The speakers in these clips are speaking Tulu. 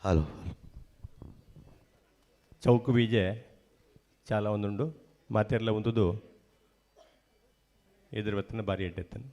ಹಲೋ. ಚೌಕು ಬೀಜೆ ಚಾಲ ಒಂದುಂಡು ಮಾತೆರ್ಲ ಉಂತುದು ಎದುರು ಬತ್ತಿನ ಬಾರಿ ಎಡ್ಡೆತ್ತನು.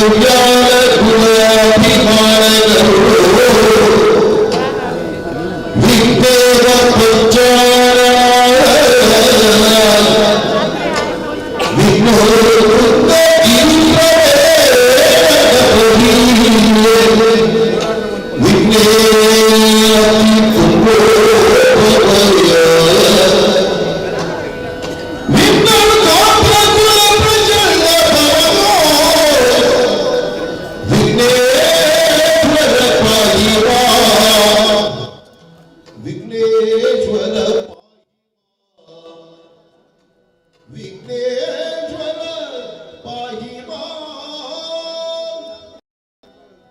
ಕಲ್ಯಾಣ ಗುಣಾಭಿಮಾನಗಳು ವಿಘ್ನೇಶ ಪಂಚಾರ ವಿಘ್ನೇಶ್ವರ ವಿಘ್ನೇಶ್ವರ ಪಾಹಿ ಮಾಂ.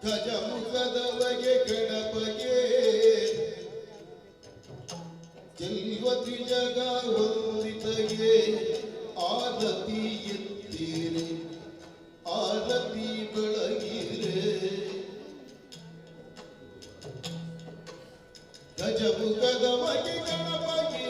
ಗಜಮುಖದವಗೆ ಗಣಪಗೆ ಚೆಲ್ವ ತ್ರಿಜಗ ವಂದಿತಗೆ ಆರತಿ ಎತ್ತೀರೆ, ಆರತಿ ಬೆಳಗಿರೆ. ಗಜಮುಖದವಗೆ ಗಣಪಗೆ.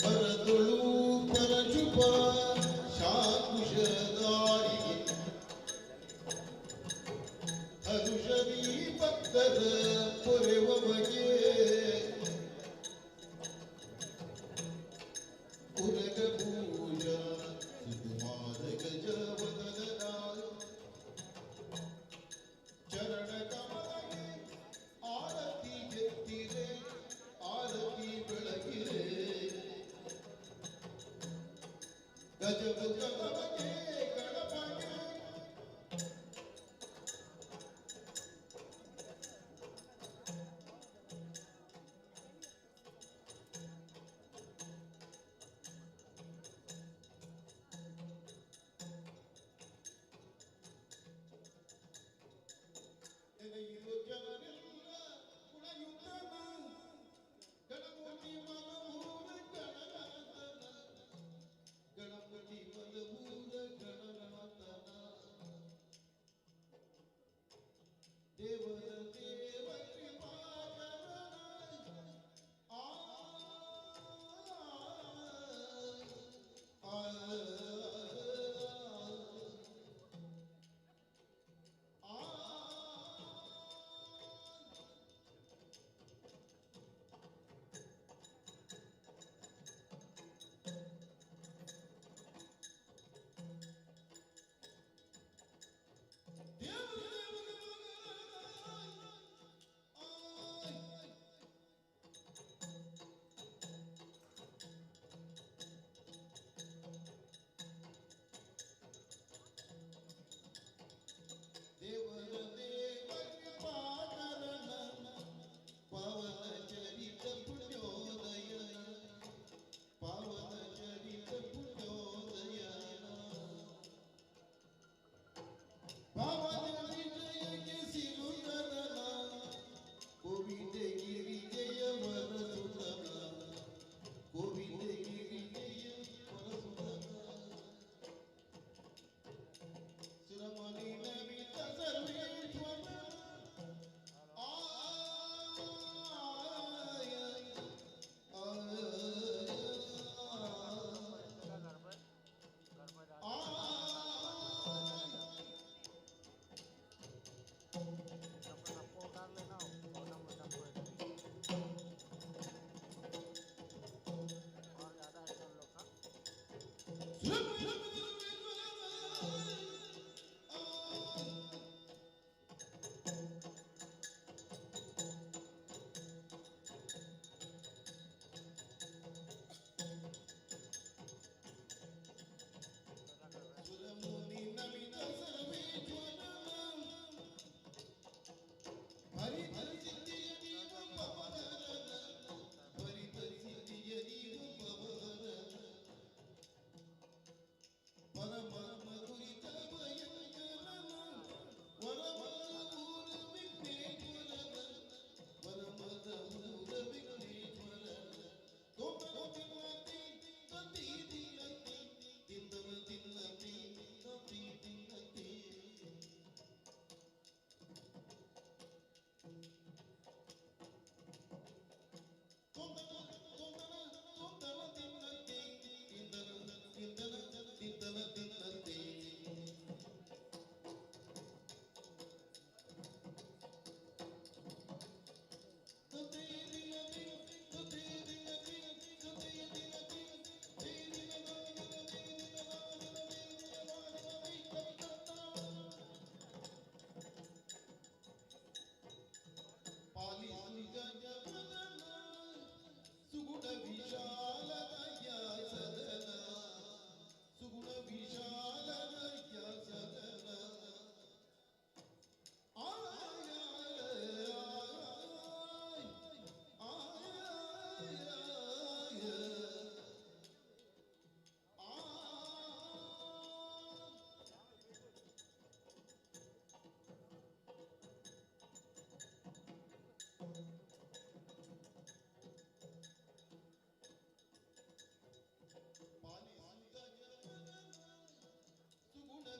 ಪರದೊಳು ಪರಶುಪ ಶಾಂಕುಶಧಾರಿಗೆ ಹರುಷದಿ ಭಕ್ತರ ಪೊರೆವಮಗೆ ಉರಗ ಪೂಜಾ ಸುಕುಮಾರ ಗಜವದನ ಚರಣ ಕಮಲಗೆ ಆರತಿ ಎತ್ತಿರೆ, ಆರತಿ ಬೆಳಗಿರೆ. ಗಜಮುಖದವಗೆ ಗಣಪಗೆ. ನೆನೆಯುವ ಜನರೆಲ್ಲ ಕುಣಿಯುತ್ತನ Ganapati ಮನಮೂರ ಗಣನಾಥನ, Ganapati ಮನಮೂರ.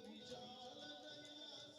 Hello hello hello hello hello hello hello hello hello hello hello hello hello hello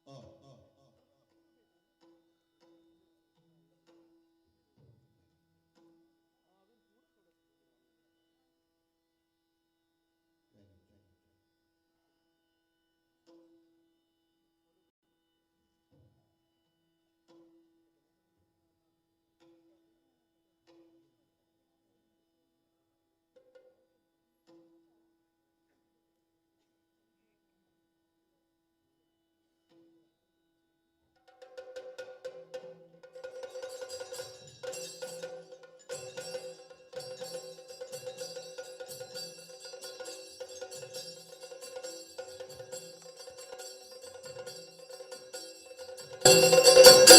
oh oh oh. Thank you, thank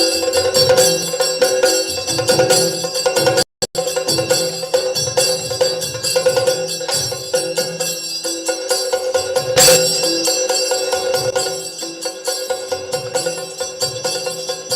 you.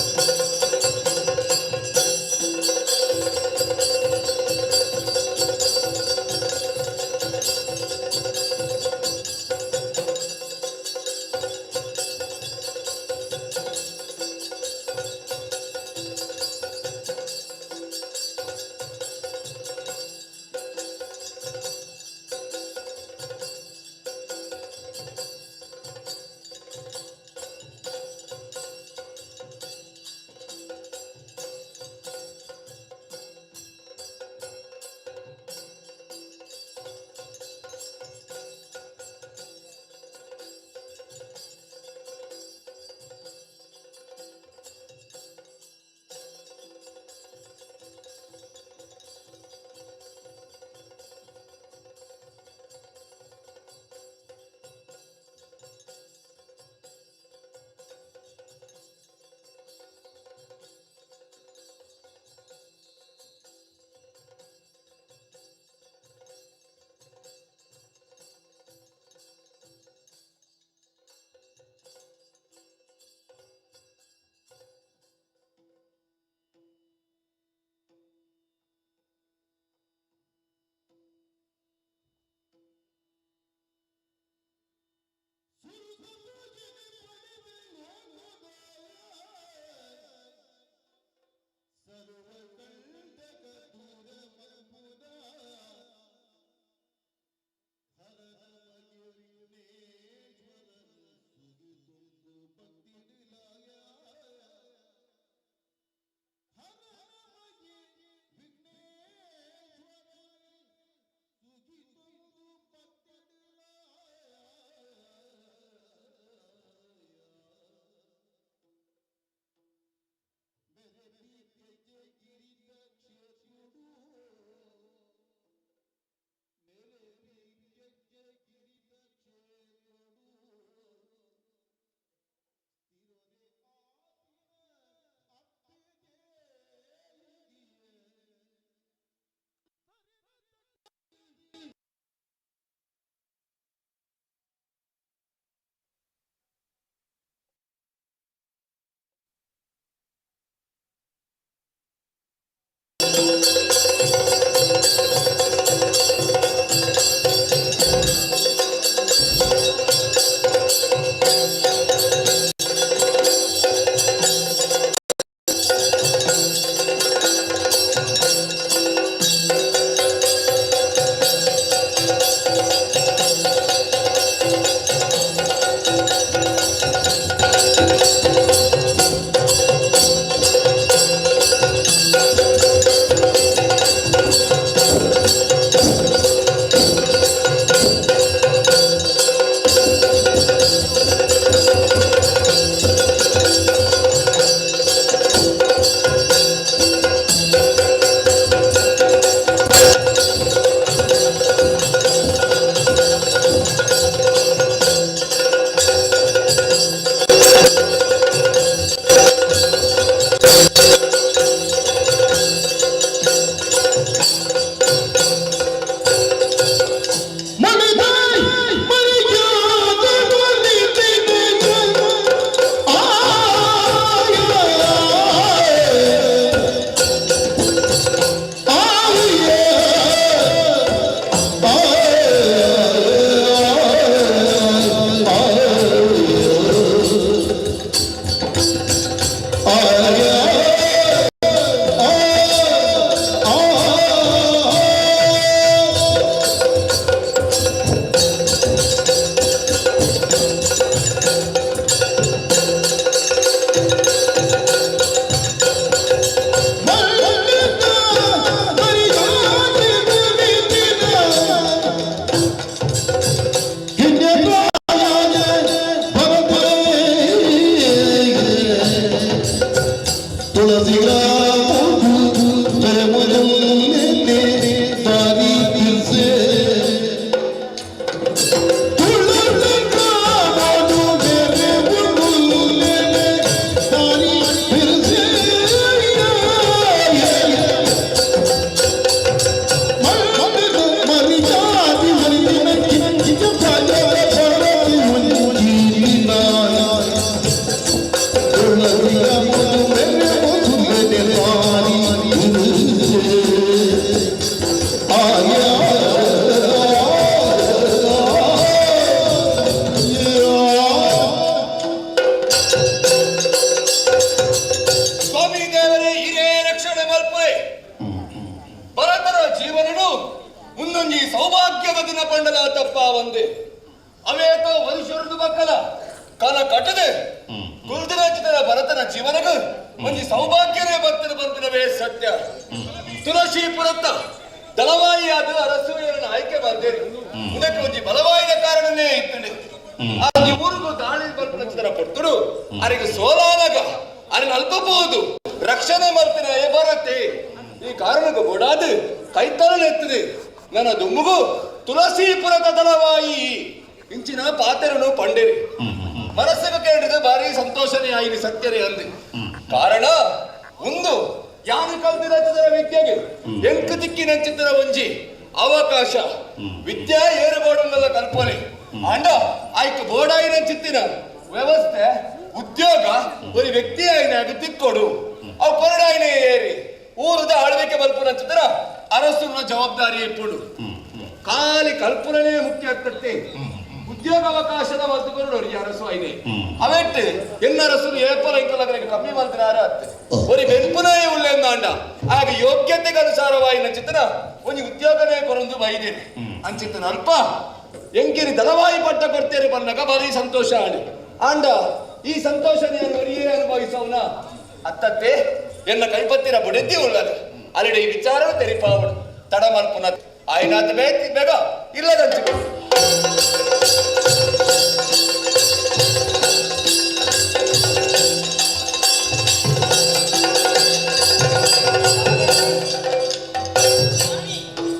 ಸ್ವಾಮಿ ದೇವರೇ, ಹಿರೇ ರಕ್ಷಣೆ ಮಲ್ಪೆ. ಭರತರ ಜೀವನನು ಮುಂದೊಂಜಿ ಸೌಭಾಗ್ಯದ ದಿನ ಪಂಡಲ ತಪ್ಪ ಒಂದೇ. ಅವೇತೋ ವರುಷರದು ಮಕ್ಕಳ ಕಾಲ ಕಟ್ಟದೆ ಕುಲ್ದಿನ ಭರತನ ಜೀವನಗ ಒಂಜಿ ಸೌಭಾಗ್ಯನೇ ಬರ್ತದೆ ಬಂದಿನವೇ ಸತ್ಯ. ತುಳಸಿ ಪುರತ್ತ ದಳವಾಯಿಯಾದ ಅರಸುವೆಯರನ್ನು ಆಯ್ಕೆ ಬಂದೇರಿ. ಇದಕ್ಕೆ ಒಂಜಿ ಬಲವಾಯಿದ ಕಾರಣನೇ ಇತ್ತಂಡೆ. ಆ ಊರಿಗೂ ದಾಳಿ ಬರ್ಪುನ ಪೊರ್ತುಡು ಅರಿಗೆ ಸೋಲಾನಗ ಅರಿನ ಅಲ್ಪಬಹುದು ರಕ್ಷಣೆ ಮಲ್ತಿನ ಬರತ್ತೆ. ಈ ಕಾರಣಕ್ಕೆ ಬೋಡಾದು ಕೈತಲನೆತ್ತದೆ ನನ್ನ ದುಮ್ಮುಗು ತುಳಸೀಪುರದ ದಳವಾಯಿ ಇಂಚಿನ ಪಾತೆರನು ಪಂಡೇರಿ. ಮನಸ್ಸಿಗೆ ಕೇಳಿದ ಭಾರಿ ಸಂತೋಷನೇ ಆಯಿನಿ ಸತ್ಯರೇ ಅಂದೆ. ಕಾರಣ ಒಂದು ಯಾರು ಕಲ್ತಿರಚಿತರ ವಿದ್ಯೆಗೆ ಎಂಕು ದಿಕ್ಕಿನಂಚಿತರ ಒಂಜಿ ಅವಕಾಶ ವಿದ್ಯಾ ಏರುಬೋಡನ್ನೆಲ್ಲ ಕಲ್ಪನೆ ಅಂಡ ಆಯ್ಕೆ ಬೋಡಾಯಿನ ಚಿತ್ತಿನ ವ್ಯವಸ್ಥೆ ಉದ್ಯೋಗ ಒಂದು ವ್ಯಕ್ತಿ ಆಯ್ನ ತಿಕ್ಕೊಡು ಅವು ಕೊರಡಾಯಿನ ಏರಿ ಊರದ ಆಳ್ವಿಕೆ ಬಲ್ಪುನಂಚಿತರ ಅರಸುನ ಜವಾಬ್ದಾರಿ ಇಪ್ಪುಡು. ಖಾಲಿ ಕಲ್ಪನೆ ಮುಖ್ಯ ಆಗ್ತತ್ತೆ. ಉದ್ಯೋಗಾವಕಾಶದ ಮಲ್ತುಕೊಂಡು ಅರಸು ಐನೆ ಅವೆಟ್ಟು ಎನ್ನ ಅರಸು ಏಪಲ ಇಂಕಲಗನಿಗೆ ಕಮ್ಮಿ ಮಲ್ತಿನಾರ ಅತ್ತೆ ಒರಿ ಬೆಂಪುನೇ ಉಳ್ಳೆಂದಾಂಡ ಆಗ ಯೋಗ್ಯತೆಗೆ ಅನುಸಾರವಾಗಿ ನಂಚಿತನ ಒಂಜಿ ಉದ್ಯೋಗನೇ ಕೊರೊಂದು ಬೈದೇನೆ ಅಂಚಿತ್ತನ ಅಲ್ಪ ಎಂಕಿರಿ ದಳವಾಯಿ ಪಟ್ಟ ಕೊಡ್ತೇನೆ ಬಂದಾಗ ಭಾರಿ ಸಂತೋಷ ಆಡಿ ಆಂಡ ಈ ಸಂತೋಷ ನಾನು ಒರಿಯೇ ಅನುಭವಿಸವನ ಅತ್ತತ್ತೆ. ಎನ್ನ ಕೈಪತ್ತಿನ ಬುಡೆದ್ದಿ ಉಳ್ಳದು ಅಲ್ಲಿ ಈ ವಿಚಾರ ತೆರಿಪಾವಡು ತಡ ಮಲ್ಪುನ ಆಯ್ನಾತ ಬೇಗ ಇಲ್ಲದಂಚಿಕೊಂಡು.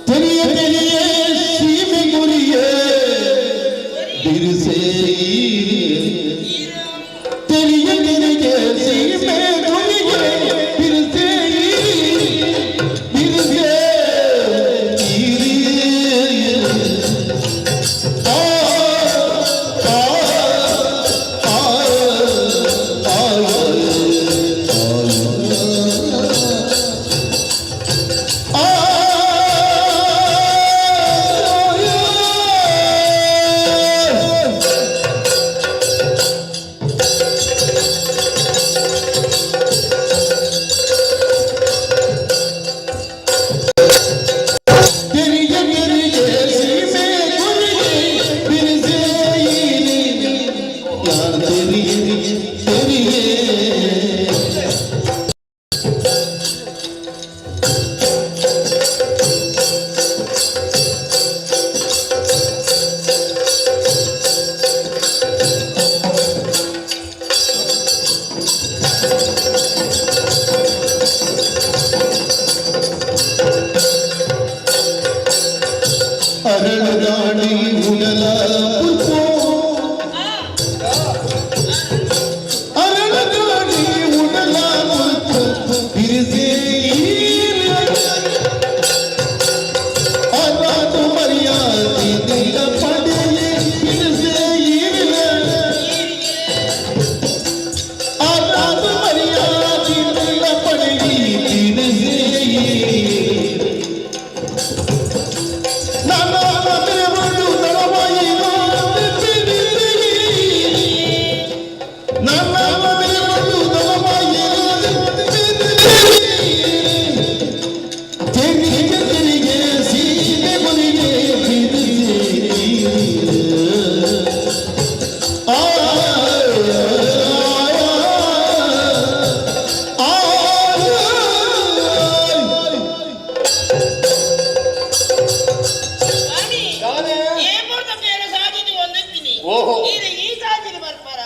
ತೆರಿಯ ತೆರಿಯ ಸೀಮೆ ಗುರಿಯೇ ಬಿರುಸೇ, ತೆರಿಯ ತೆರಿಯ ಸೀಮೆ ಗುರಿಯೇ ಬಿರುಸೇ, ಬಿರುಸೇ. ಆ. ತೆರಿಯೇ ತೆರಿಯೇ. ಅರಳದಾಡಿ ಉಡಲ ಪುಷ್ಪೋ, ಅರಳದಾಡಿ ಉಡಲ ಪುಷ್ಪೋ, ಬಿರಿಸೆ ಅರಾದು ಮರ್ಯಾದೆ ದಿಲ ಪಡೆಯೇ, ಬಿರಿಸೆ ಈರಿನ ಅರಾದು ಮರ್ಯಾದೆ ದಿಲ ಪಡೆಯೇ, ಬಿರಿಸೆ. ನನ್ನ ದೇವರು ನಳವಾಯಿನು, ನನ್ನ ದೇವರು ನಳವಾಯಿನು. ತೆರಿಗೆ ತೆರಿಗೆ ಸೀಮೆ ಬಲಿಗೆ ಬಿರಿಸಿ ಆ ಆ ಸ್ವಾಮಿ, ಯಾನೇ? ಏ ಪೂರ್ತಕ್ಕೇನು ಸಾಧ್ಯತೆ ಒಂದಿದ್ದೀನಿ. ಓಹೋ. ಇದು ಈ ಸಾಧ್ಯತೆ ಬರ್ಪಾರ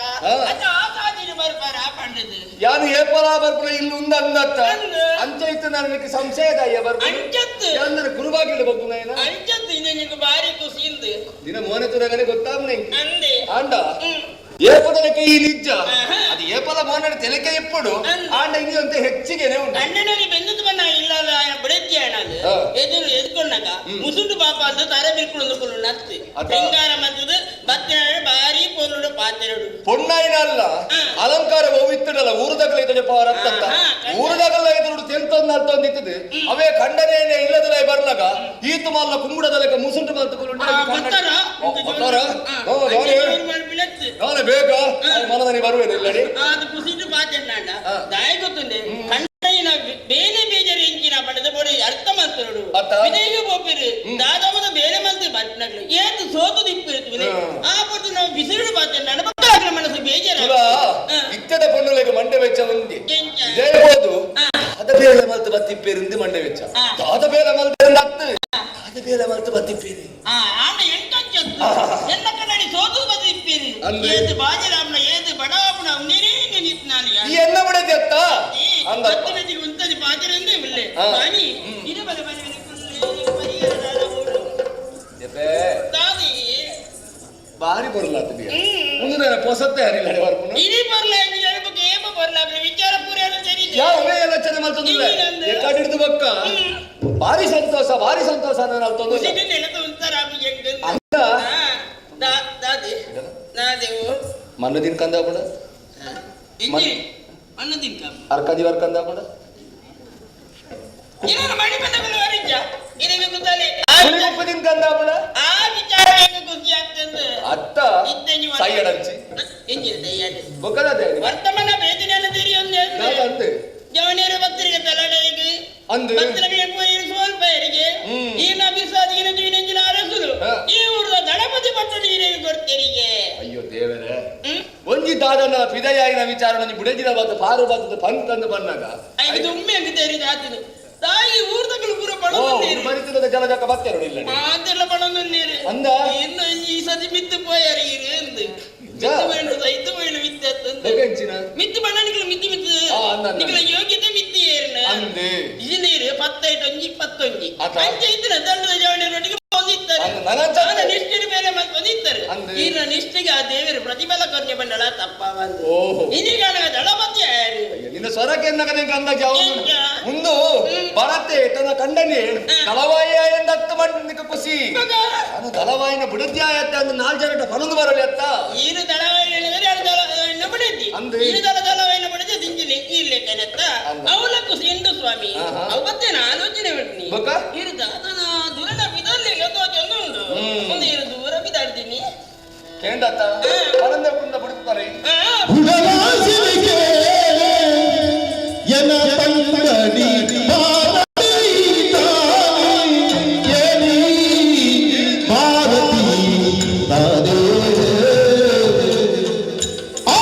ಅಥವಾ ಆ ಸಾಧ್ಯತೆ ಬರ್ಪಾರ ಪಂಡದು. ಯಾನು ಏಪಲ ಬರ್ಪುನ ಇಲ್ಲಿ ಉಂದ ಅಂದತ್ತ. ಅಂದು. ಅಂಚ ಇತ್ತು ನನಗೆ ಸಂಶಯದ ಅಯ್ಯ ಬರ್ಪುನ. ಅಂಚತ್ತು. ಯಾಂದ್ರೆ ಗುರುವಾಗಿಲ್ಲ ಬಪ್ಪುನ ಏನ. ಅಂಚತ್ತು ಇದು ನಿಂಗೆ ಭಾರಿ ಖುಷಿ ಇಂದು. ದಿನ ಮೋನೆ ತುರಗನೆ ಗೊತ್ತಾಗ್ನೆ ಇಂಕ್. ಅಂದೆ. ಆಂಡ ಏಪದನಕ್ಕೆ ಈ ನಿಜ್ಜ ಆಹಾ. ಅದು ಏಪಲ ಮೋನಡ ತೆಲಿಕೆ ಇಪ್ಪುಡು. ಅಂದು. ಆಂಡ ಇನಿ ಅಂತ ಹೆಚ್ಚಿಗೆನೆ ಉಂಟು. ಅಣ್ಣನಲ್ಲಿ ಬೆಂದದ್ದು ಬಣ್ಣ ಇಲ್ಲ ಅಲ್ಲ ಬಿಡತ್ತಿ ಅಣ್ಣದು. ಎದುರು ಎದ್ಕೊಂಡಾಗ ಮುಸುಂಡು ಪಾಪ ಅಂತ ತರೆ ಬಿಲ್ಕೊಂಡು ಕುಲ್ಲು ನತ್ತು. ಅದ. ಸಿಂಗಾರ ಮತ್ತದು ಬತ್ತಿನ ಭಾರಿ ಪೊರ್ಲುಡು ಪಾತೆರಡು. ಪೊಣ್ಣಾಯಿನ ಅಲ್ಲ. ಅಲಂಕಾರ ಇತ್ತಡಲ್ಲ ಊರುದಗಲ ಇದ್ದಜ ಪವರ್ ಅಂತ. ಊರುದಗಲ ಎದುರು ತೆಂತೊಂದು ಅಲ್ತೊಂದು ಇತ್ತದು ಅವೇ ಖಂಡನೇನೆ ಇಲ್ಲದಲೇ ಬರ್ಲಗ ಈತು ಮಲ್ಲ ಕುಂಬುಡದಲೆಕ ಮುಸುಂಟು ಮಲ್ತು ಕುಲ್ಲು. ಗೊತ್ತಾರ? ಗೊತ್ತಾರ? ಓ, ನಾನೇ. ನಾನೇ ಬೇಗ ಮನದನಿ ಬರುವೇನು ಇಲ್ಲಡಿ. ಅದು ಕುಸಿಟ್ಟು ಪಾತೆಂಡ ದಾಯ ಗೊತ್ತುಂಡೆ ಕಂಡಯಿನ ಬೇನೆ ಬೇಜಾರು ಎಂಚಿನ ಪಡೆದ ಬೋಡಿ ಅರ್ಥ ಮಂತರುಡು. ಅತ್ತ. ವಿನಯಗೆ ಪೋಪಿರು ದಾದಾಮದ ಬೇರೆ ಮಂತ್ರಿ ಬಂಟ್ನಗ್ಲು ಏತು ಸೋತು ದಿಪ್ಪಿರುತ್ತುವೆ. ಆ ಪೊರ್ತು ನಾವು ಬಿಸಿಲು ಪಾತೆಂಡ ಮಕ್ಕಳ ಮನಸ್ಸು ಬೇಜಾರು. ತುಲ ಇತ್ತದ ಪೊಣ್ಣುಲೆಗೆ ಮಂಡೆ ವೆಚ್ಚ ಒಂದಿ. ಎಂಚ? ಇದೇ ಹೋದು ದಾದ ಬೇಲೆ ಮಲ್ತು ಬತ್ತಿಪ್ಪೇರಿಂದ ಮಂಡೆ ವೆಚ್ಚ. ದಾದ ಬೇಲೆ ಮಲ್ತು ಅತ್ತು ದಾದ ಬೇಲೆ ಮಲ್ತು ಬತ್ತಿಪ್ಪೇರಿ. ಆ ಆಂಡ ಎಂಟಂಚತ್ತು ಎಲ್ಲ ಕನ್ನಡಿ ಸೋತು ಬದಿಪ್ಪಿರಿ. ಅಂದ್ರೆ? ಏತು ಬಾಜಿರಾಮ್ನ ಏತು ಬಡಾಪುನ ನೀರೇನು ನಿತ್ನಾಲಿ. ಈ ಎನ್ನ ಬಿಡದೆ ಅತ್ತ ಅಂದ. ಹತ್ತು ಬೆಜಿಗೆ ಉಂತದಿ ಪಾತ್ರೆಂದೇ ಇಲ್ಲೇ. ಸ್ವಾಮಿ, ಇದು ಬಲೆ ಬಲೆ ಬಲೆ ಕುಲ್ಲೆ ಪರಿಹಾರ ದಾದ ಓಡು. ಜೆಪೆ. ದಾದಿ. ಬಾರಿ ಬರಲ್ಲ ಒಂದು ನನ್ನ ಪೊಸತ್ತೆ ಹರಿಲ್ಲ ಬರ್ಪುನು. ಇಡೀ ಬರ್ಲ ಬಗ್ಗೆ ಏಮ ಬರ್ಲ ಅಪ್ಪ ವಿಚಾರ ಪೂರ ಎಲ್ಲ ಸರಿ. ಯಾವ ಎಲ್ಲ ಚೆನ್ನ ಮಲ್ತೊಂದಿಲ್ಲ. ಇನ್ನೊಂದು. ಎಕ್ಕಡಿಡ್ದು ಬಕ್ಕ ಭಾರಿ ಸಂತೋಷ, ಭಾರಿ ಸಂತೋಷ ನಾನು ಅಲ್ತೊಂದು. ಖುಷಿ ನೆಲದ ಉಂತಾರ ಹೆಂಗ. ಅಂತ. ದಾದಿ ನಾದೇವು. ಮನ್ನ ದಿನ ಕಂದ ಕೂಡ. ಇಂಜಿ ಅನ್ನ ತಿನ್ಕ. ಅರ್ಕಂದಿ ವರ್ಕಂದ ಕೂಡ. ಏನಾರು ಮಾಡಿ ಬಂದ ವರಿಜ ಇದಕ್ಕೆ ಗೊತ್ತಾಲೆ. ಹುಳಿಗುಪ್ಪು ದಿನ ಕಂದ ಕೂಡ. ಆ ವಿಚಾರ ಹೆಂಗ ಖುಷಿ ಆಗ್ತಂದು. ಅತ್ತ. ಇದ್ದಂಜಿ. ಸೈಯಡಂಚಿ. ಎಂಜಿನ ತಯ್ಯಾಡಿ. ಬೊಕ್ಕದ. ವರ್ತಮಾನ ಬೇದಿನೆಲ್ಲ ತೆರಿಯೊಂದು. ನಾನು ಅಂದೆ. ಜವನಿಯರು ಭಕ್ತರಿಗೆ ತಲಡೆಗೆ ಅಂದು. ಭಕ್ತರಿಗೆ ಪೂರಿ ಸ್ವಲ್ಪ ಹೆರಿಗೆ. ಈ ನಬಿಸಾದಿಗೆ ನಂಜಿನ ಅರಸುಲು ಈ ಊರದ ದಳಪತಿ ಪಟ್ಟು ನೀರಿಗೆ ಕೊಡ್ತೇರಿಗೆ. ಅಯ್ಯೋ ದೇವರೇ, ಒಂಜಿ ದಾದನ ಪಿದಯಾಯಿನ ವಿಚಾರ ಒಂಜಿ ಬುಡಜಿನ ಬಾತು ಪಾರು ಬಾತದ ಪಂತಂದು ಬಂದಾಗ. ಐದು ಒಮ್ಮೆ ಹಂಗೆ ತೇರಿದ ಆತನು ತಾಯಿ ಊರ್ದಗಳು ಪೂರ ಓ ಪಡೊಂದು. ಬರಿತದ ಜಲಜಕ ಬತ್ತೇರು ಇಲ್ಲ. ಮಾತೆಲ್ಲ ಪಡೊಂದು ನೀರು. ಅಂದ? ಇನ್ನು ಈ ಸತಿ ಮಿತ್ತು ಪೋಯಾರ ಇರು ಎಂದು. ಜ. ಮಿತ್ತು ಬೇಣು ಸೈತು ಬೇಣು ಮಿತ್ತು ಅತ್ತಂದು. ಬೊಕೆಂಚಿನ ಮಿತ್ತು ಬಣ್ಣನಿಗಳು ಮಿತ್ತು ಮಿತ್ತು. ಆ, ಅಂದ, ಅಂದ. ನಿಗಳ ಯೋಗ್ಯತೆ ಮಿತ್ತು ಏರ್ನ. ಅಂದೆ. ಇಜಿನೀರು ಪತ್ತೈಟು ಒಂಜಿ ಪತ್ತೊಂಜಿ. ಆತ. ಅಂಚೆ ಇತ್ತಿನ ದಂಡದ ಜವಣಿಯರೊಟ್ಟಿಗೆ ಹೊಂದಿತ್ತಾರೆ. ಅಂದ, ನನಂಚ ಆನ ನಿಷ್ಠೆಗೆ ಬೇರೆ ಮತ್ತೆ ಹೊಂದಿತ್ತಾರೆ. ಅಂದೆ. ಈನ ನಿಷ್ಠೆಗೆ ಆ ದೇವರು ಪ್ರತಿಫಲ ಕೊರ್ನೆ ಬಂಡಲ ತಪ್ಪವಂದು. ಓಹೋ. ಇದೀಗ ದಳಪತಿ ಆಯರು. ಅಯ್ಯೋ, ನಿನ್ನ ಸ್ವರಕ್ಕೆ ನಿಂಗೆ ಅಂದಾಜು ಯಾವುದು? ಎಂಚ? ಮುಂದು ಭರತೆ ತನ್ನ ಕಂಡನಿ ದಳವಾಯ ಎಂದತ್ತು ಮಂಡಿಕ ಖುಷಿ. ನಾನು ದಳವಾಯಿನ ಬಿಡದ್ಯಾಯತ್ತ ಅಂದು ನಾಲ್ ಜನ ಪನೊಂದು ಬರಲಿ ಅತ್ತ. ಈನು ದಳವಾಯಿನ ಹೇಳಿದರೆ ಅದು ದಳವಾಯಿನ ಬಡಿದ್ದಿ. ಅಂದೆ. ಈನು ದಳ ದಳವಾಯಿನ ಬಡಿದ ದಿಂಜಿಲಿ ಇಲ್ಲೇ ಕನೆತ್ತ. ಅಂದ. ಅವನ ಖುಷಿ ಎಂಡು ಸ್ವಾಮಿ. ಆಹಾ. ಅವು ಮತ್ತೆ ನಾನು ಆಲೋಚನೆ ಬಿಡ್ನಿ. ಬೊಕ್ಕ? ಇರು ದಾದನ ದೂರದ ಬಿದಲ್ಲಿ ಒಂದು ಉಂಟು. ಒಂದು ಇರು ದೂರ ಬಿದಾಡ್ತೀನಿ. ಕೇಂದತ್ತ ಪರಂದೆ ಕುಂದ ಬಿಡುತ್ತಾರೆ. ಆ ಉಡಲಾಸಿರಿಗೆ ಎನ ತಂಗಡಿ ಭಾರತಿ ತಾನೇ, ಭಾರತಿ ತಾನೇ. ಆ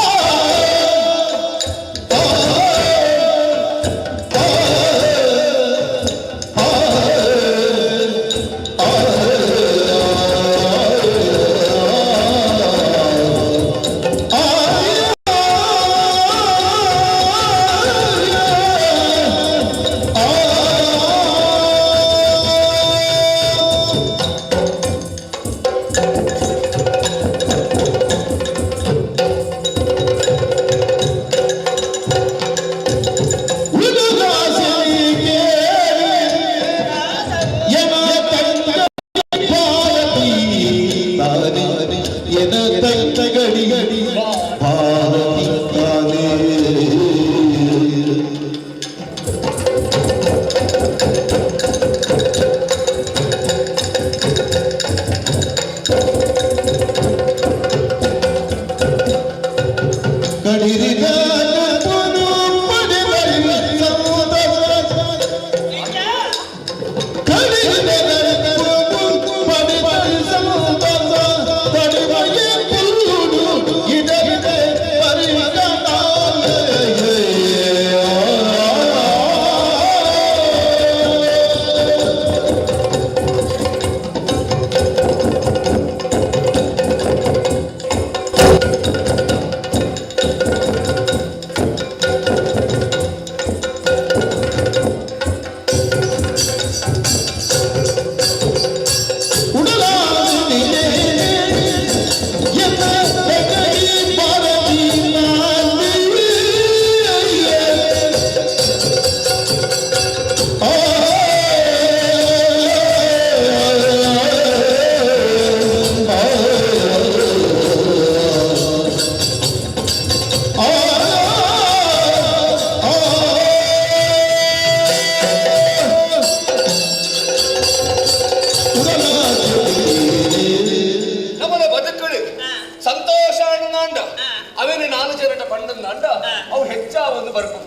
ಜನಟ ಪಂಡಂದಾಂಡ ಅವು ಹೆಚ್ಚಾವೊಂದು ಬರ್ಪು.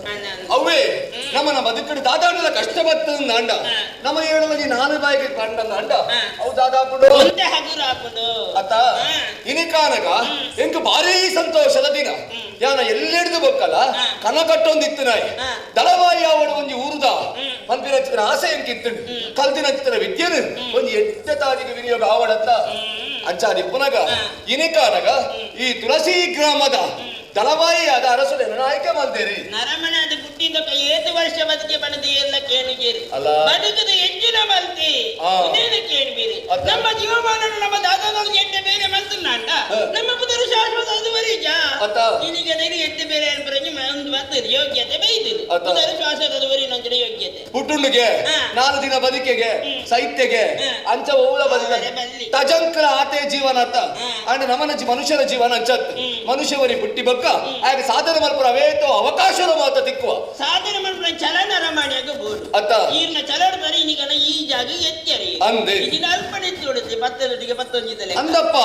ಅವೇ ನಮ್ಮನ ಬದುಕಡು ದಾದಾಂಡಲ ಕಷ್ಟ ಬರ್ತದಂದಾಂಡ ನಮ್ಮ ಏಳಲ್ಲಿ ನಾಲು ಬಾಯಿಗೆ ಪಂಡಂದಾಂಡ ಅವು ದಾದಾಪುಡು ಒಂತೆ ಹಗುರ ಆಪುಂಡು. ಅತ್ತ ಇನಿಕಾನಗ ಎಂಕ್ ಭಾರೀ ಸಂತೋಷದ ದಿನ. ಯಾನ ಎಲ್ಲೆಡ್ದು ಬೊಕ್ಕಲ ಕನ ಕಟ್ಟೊಂದಿತ್ತು ನಾಯಿ ದಳವಾಯಿ ಅವಳು ಒಂಜಿ ಊರುದ ಪನ್ಪಿನಂಚಿನ ಆಸೆ ಎಂಕ್ ಇತ್ತು. ಕಲ್ತಿನಂಚಿನ ವಿದ್ಯೆನು ಒಂಜಿ ಎಡ್ಡೆ ತಾದಿಗೆ ವಿನಿಯೋಗ ಆವಡತ್ತ. ಅಂಚಾದಿ ಪುನಗ ಇನಿಕಾನಗ ಈ ತುಳಸಿ ಗ್ರಾಮದ ದಳವಾಯಿ ಆದ ಅರಸುಲೇನ ಆಯ್ಕೆ ಮಲ್ತೇರಿ. ನರಮನೆ ಅದು ಪುಟ್ಟಿಂದ ಏತು ವರ್ಷ ಬದುಕೆ ಬಣದ ಏರ್ಲ ಕೇಳುಗೇರಿ. ಅಲ್ಲ. ಬದುಕುದು ಎಂಜಿನ ಮಲ್ತಿ ಉದೇನ ಕೇಳುವೀರಿ. ನಮ್ಮ ಜೀವಮಾನ ನಮ್ಮ ದಾದಾದವರು ಎಡ್ಡೆ ಬೇರೆ ಮಲ್ತುಂಡ ನಮ್ಮ ಪುದರು ಶಾಶ್ವತ ಅದು ಬರೀಜ. ಅತ್ತ. ನಿನಗೆ ನೀರು ಎಡ್ಡೆ ಬೇರೆ ಅನ್ಪರಂಜಿ ಒಂದು ಬರ್ತದೆ ಯೋಗ್ಯತೆ ಬೈದಿರು. ಅತ್ತ. ಪುದರು ಶಾಶ್ವತ ಅದು ಬರೀ ನಂತರ ಯೋಗ್ಯತೆ. ಪುಟ್ಟುಂಡುಗೆ 4 ದಿನ ಬದುಕೆಗೆ ಸೈತ್ಯಗೆ ಅಂಚ ಓಲ ಬದುಕ ಅವರೇ ಬಲ್ಲಿ. ತಜಂಕರ ಆತೆ ಜೀವನ ಅತ್ತ. ಅಂಡ್ ನಮನ ಮನುಷ್ಯರ ಜೀವನ ಅಂಚತ್ ಮನುಷ್ಯವರಿ ಪುಟ್ಟಿ ಬಕ್ಕ ಆಗ ಸಾಧನೆ ಮಲ್ಪುರ ಅವೇತೋ ಅವಕಾಶದ ಮಾತ ತಿಕ್ಕುವ. ಸಾಧನೆ ಮಲ್ಪುನ ಚಲನ ರಮಾಣಿಯಾಗ ಬೋಡು. ಅತ್ತ. ಈರ್ನ ಚಲನ ಬರೀ ನಿಗನ ಈ ಜಾಗ ಎತ್ತರಿ. ಅಂದೆ. ಇದಿನ ಅಲ್ಪನೆ ತೋಡುತ್ತೆ ಪತ್ತರೊಟ್ಟಿಗೆ ಪತ್ತೊಂಜಿದಲೆ. ಅಂದಪ್ಪ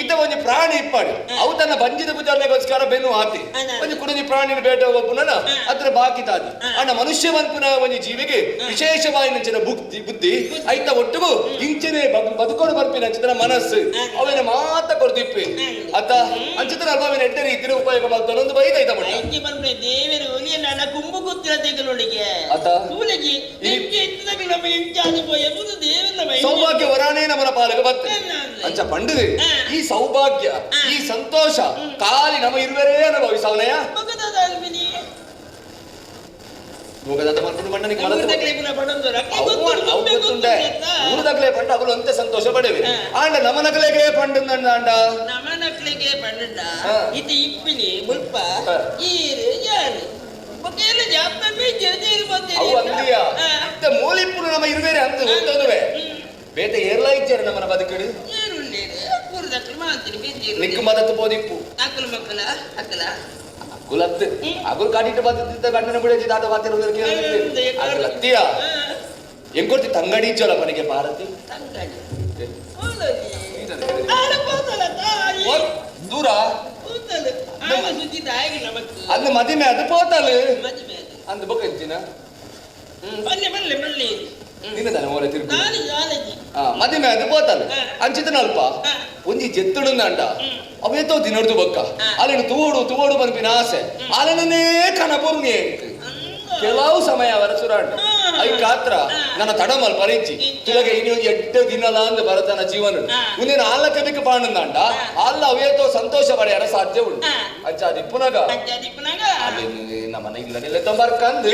ಇದ್ದ ಒಂಜಿ ಪ್ರಾಣಿ ಇಪ್ಪಾಡಿ ಅವು ತನ್ನ ಬಂಜಿದ ಗುಜಾರ್ನೆಗೋಸ್ಕರ ಬೆನ್ನು ಆತಿ. ಒಂಜಿ ಕುಡಂಜಿ ಪ್ರಾಣಿನ ಬೇಟೆ ಒಪ್ಪುನ ಅದ್ರ ಬಾಕಿ ತಾದಿ. ಅಣ್ಣ ಮನುಷ್ಯ ಮನ್ಪುನ ಒಂಜಿ ಜೀವಿಗೆ ವಿಶೇಷವಾಗಿ ನಂಚಿನ ಬುದ್ಧಿ ಬುದ್ಧಿ ಐತ ಒಟ್ಟುಗು ಇಂಚನೆ ಬದುಕೋಡು ಬರ್ಪಿನ ಅಂಚಿನ ಮನಸ್ಸು ಅವೇನ ಮಾತ ಕೊಡ್ತಿಪ್ಪಿ ಅತ್ತ. ಅಂಚಿನ ಅಲ್ಪವಿನ ಎಡ್ಡೆ ರೀತಿಯ ಉಪಯೋಗ ಮಾಡ್ತಾನೆ ಒಂದು ಬೈದೈತ ಮುಟ್ಟ. ಐಂಚಿ ಪನ್ಪುನ ದೇವರು ಒಲಿಯ ನನ್ನ ಕುಂಬು ಗುತ್ತಿರ ತೆಗಲೊಳಿಗೆ. ಅತ್ತ. ತೂಲಗಿ ಇಂಚಿ ಎತ್ತಿದಾಗ ನಮ್ಮ ಇಂಚಾದ ಪೋಯ ಬುದು ದೇವರ ನಮ್ಮ ಇಂಚಿ. ಸೌಭಾಗ್ಯ ವರಾನೇ ನಮ್ಮನ ಪಾಲಕ ಬರ್ತದೆ ಅಂಚ ಪಂಡದು. ಈ ಸೌಭಾಗ್ಯ ಈ ಸಂತೋಷ ಖಾಲಿ ನಮ್ಮ ಇರುವರೇ ಅನುಭವಿಸವನಯ. ಬೊಕದಾದ ಅಲ್ಪಿನಿ. ಮೂಗದಾತ ಮಲ್ಪುಂಡು ಮಂಡನಿಗೆ ಮಲತು. ಊರ್ದಕ್ಲೆ ಪುನ ಪಡೊಂದುರ. ಅಕ್ಲೆ ಗೊತ್ತುಂಡು, ಅವು ತುಂಬೆ ಗೊತ್ತುಂಡೆ. ಗೊತ್ತುಂಡೆ ಅತ್ತ. ಊರ್ದಕ್ಲೆ ಪಂಡ ಅವಳು ಅಂತೆ ಸಂತೋಷ ಪಡೆವೆ. ಆಂಡ ನಮನಕಲೆಗೆ ಪಂಡು ಆಂಡ. ನಮನಕ್ಲೆಗೆ ಪಂಡ ಇದು ಇಪ್ಪಿನಿ ಮುಲ್ಪ ಈರು ಯಾರು ಬೊಕ ಎಲ್ಲ ಜಾಪಮೆ ಜರ್ಜೇರು ಬಂದೇರಿ. ಅವು ಅಂದಿಯ ಇತ್ತ ಮೂಲಿಪ್ಪುಡು ನಮ್ಮ ಇರುವೇರೆ ಅಂದು ಗೊತ್ತದುವೆ. ಬೇತೆ ಏರ್ಲ ಇಚ್ಚಾರ ನಮ್ಮನ ಬದುಕಡು. ಏರುಳ್ಳೇರು ಊರ್ದಕ್ಲೆ ಮಾತಿನಿ ಬೇಜೇರು. ನಿಕ್ಕು ಮದತ್ತು ಪೋದಿಪ್ಪು. ಅಕುಲು ಮಕ್ಕಳ ಅಕಲ. ಅಗುಲತ್ತು ಅಗುಲು ಕಾಟಿಟ್ಟು ಬತ್ತಿದ್ದ ಗಂಡನ ಬಿಡಜಿ ದಾದ ಬಾತಿರೋದಕ್ಕೆ ಅಗುಲತ್ತಿಯ ಎಂಕೊರ್ತಿ ತಂಗಡಿ ಇಚ್ಚೋಲ ಮನೆಗೆ ಭಾರತಿ. ತಂಗಡಿ ಓಲೋಲಿ. ಆಡ ಪೋತಲ ತಾಯಿ. ದೂರ ಪೋತಲು ಆಗ ಸುದ್ದಿ ತಾಯಿಗೆ ನಮಕ್. ಅಂದು ಮದಿಮೆ ಅದು ಪೋತಲು. ಮದಿಮೆ ಅದು. ಅಂದು ಬೊಕ್ಕ ಇಚ್ಚಿನ. ಬಲ್ಲೆ ಬಲ್ಲೆ ಬಲ್ಲೆ. ನಿನ್ನ ತಾನೆ ಮೋರೆ ತಿರುಗು. ನಾನು ಜಾಲಜಿ. ಮದಿಮೆ ಅದು ಪೋತಲು ಅಂಚಿತನಲ್ಪ ಒಂಜಿ ಜೆತ್ತುಡುಂದಾಂಡ ಅವೇತೋ ದಿನಡ್ದು ಬೊಕ್ಕ ಅಲ್ಲಿನ ತೂಡು ತೂಡು ಬರ್ಪಿನ ಆಸೆ ಅಲ್ಲಿನೇ ಕನಪುರ್ನಿ ಕೆಲವು ಸಮಯ ಅವರ ಸುರಾಂಡ I ಕಾತ್ರ ನನ್ನ ತಡಮಲ್ ಪರಿಚಿ ತುಲಗೆ ಇನಿ ಒಂಜಿ ಎಡ್ಡೆ ದಿನಲ ಅಂದ್ ಭರತನ ಜೀವನ ಮುಂದಿನ ಆಲ್ಲ ಕಬಿಕ ಪಾಂಡಂದಾಂಡ ಅಲ್ಲ ಅವೇತೋ ಸಂತೋಷ ಪಡೆಯರ ಸಾಧ್ಯ ಉಂಟು. ಅಂಚ ಅದಿಪ್ಪುನಗ ಅಜ್ಜ ದಿಪ್ಪುನಗ ಅಲ್ಲಿ ನಮ್ಮ ಇಲ್ಲದಿಲ್ಲ ತೊಂಬರ್ಕಂದು.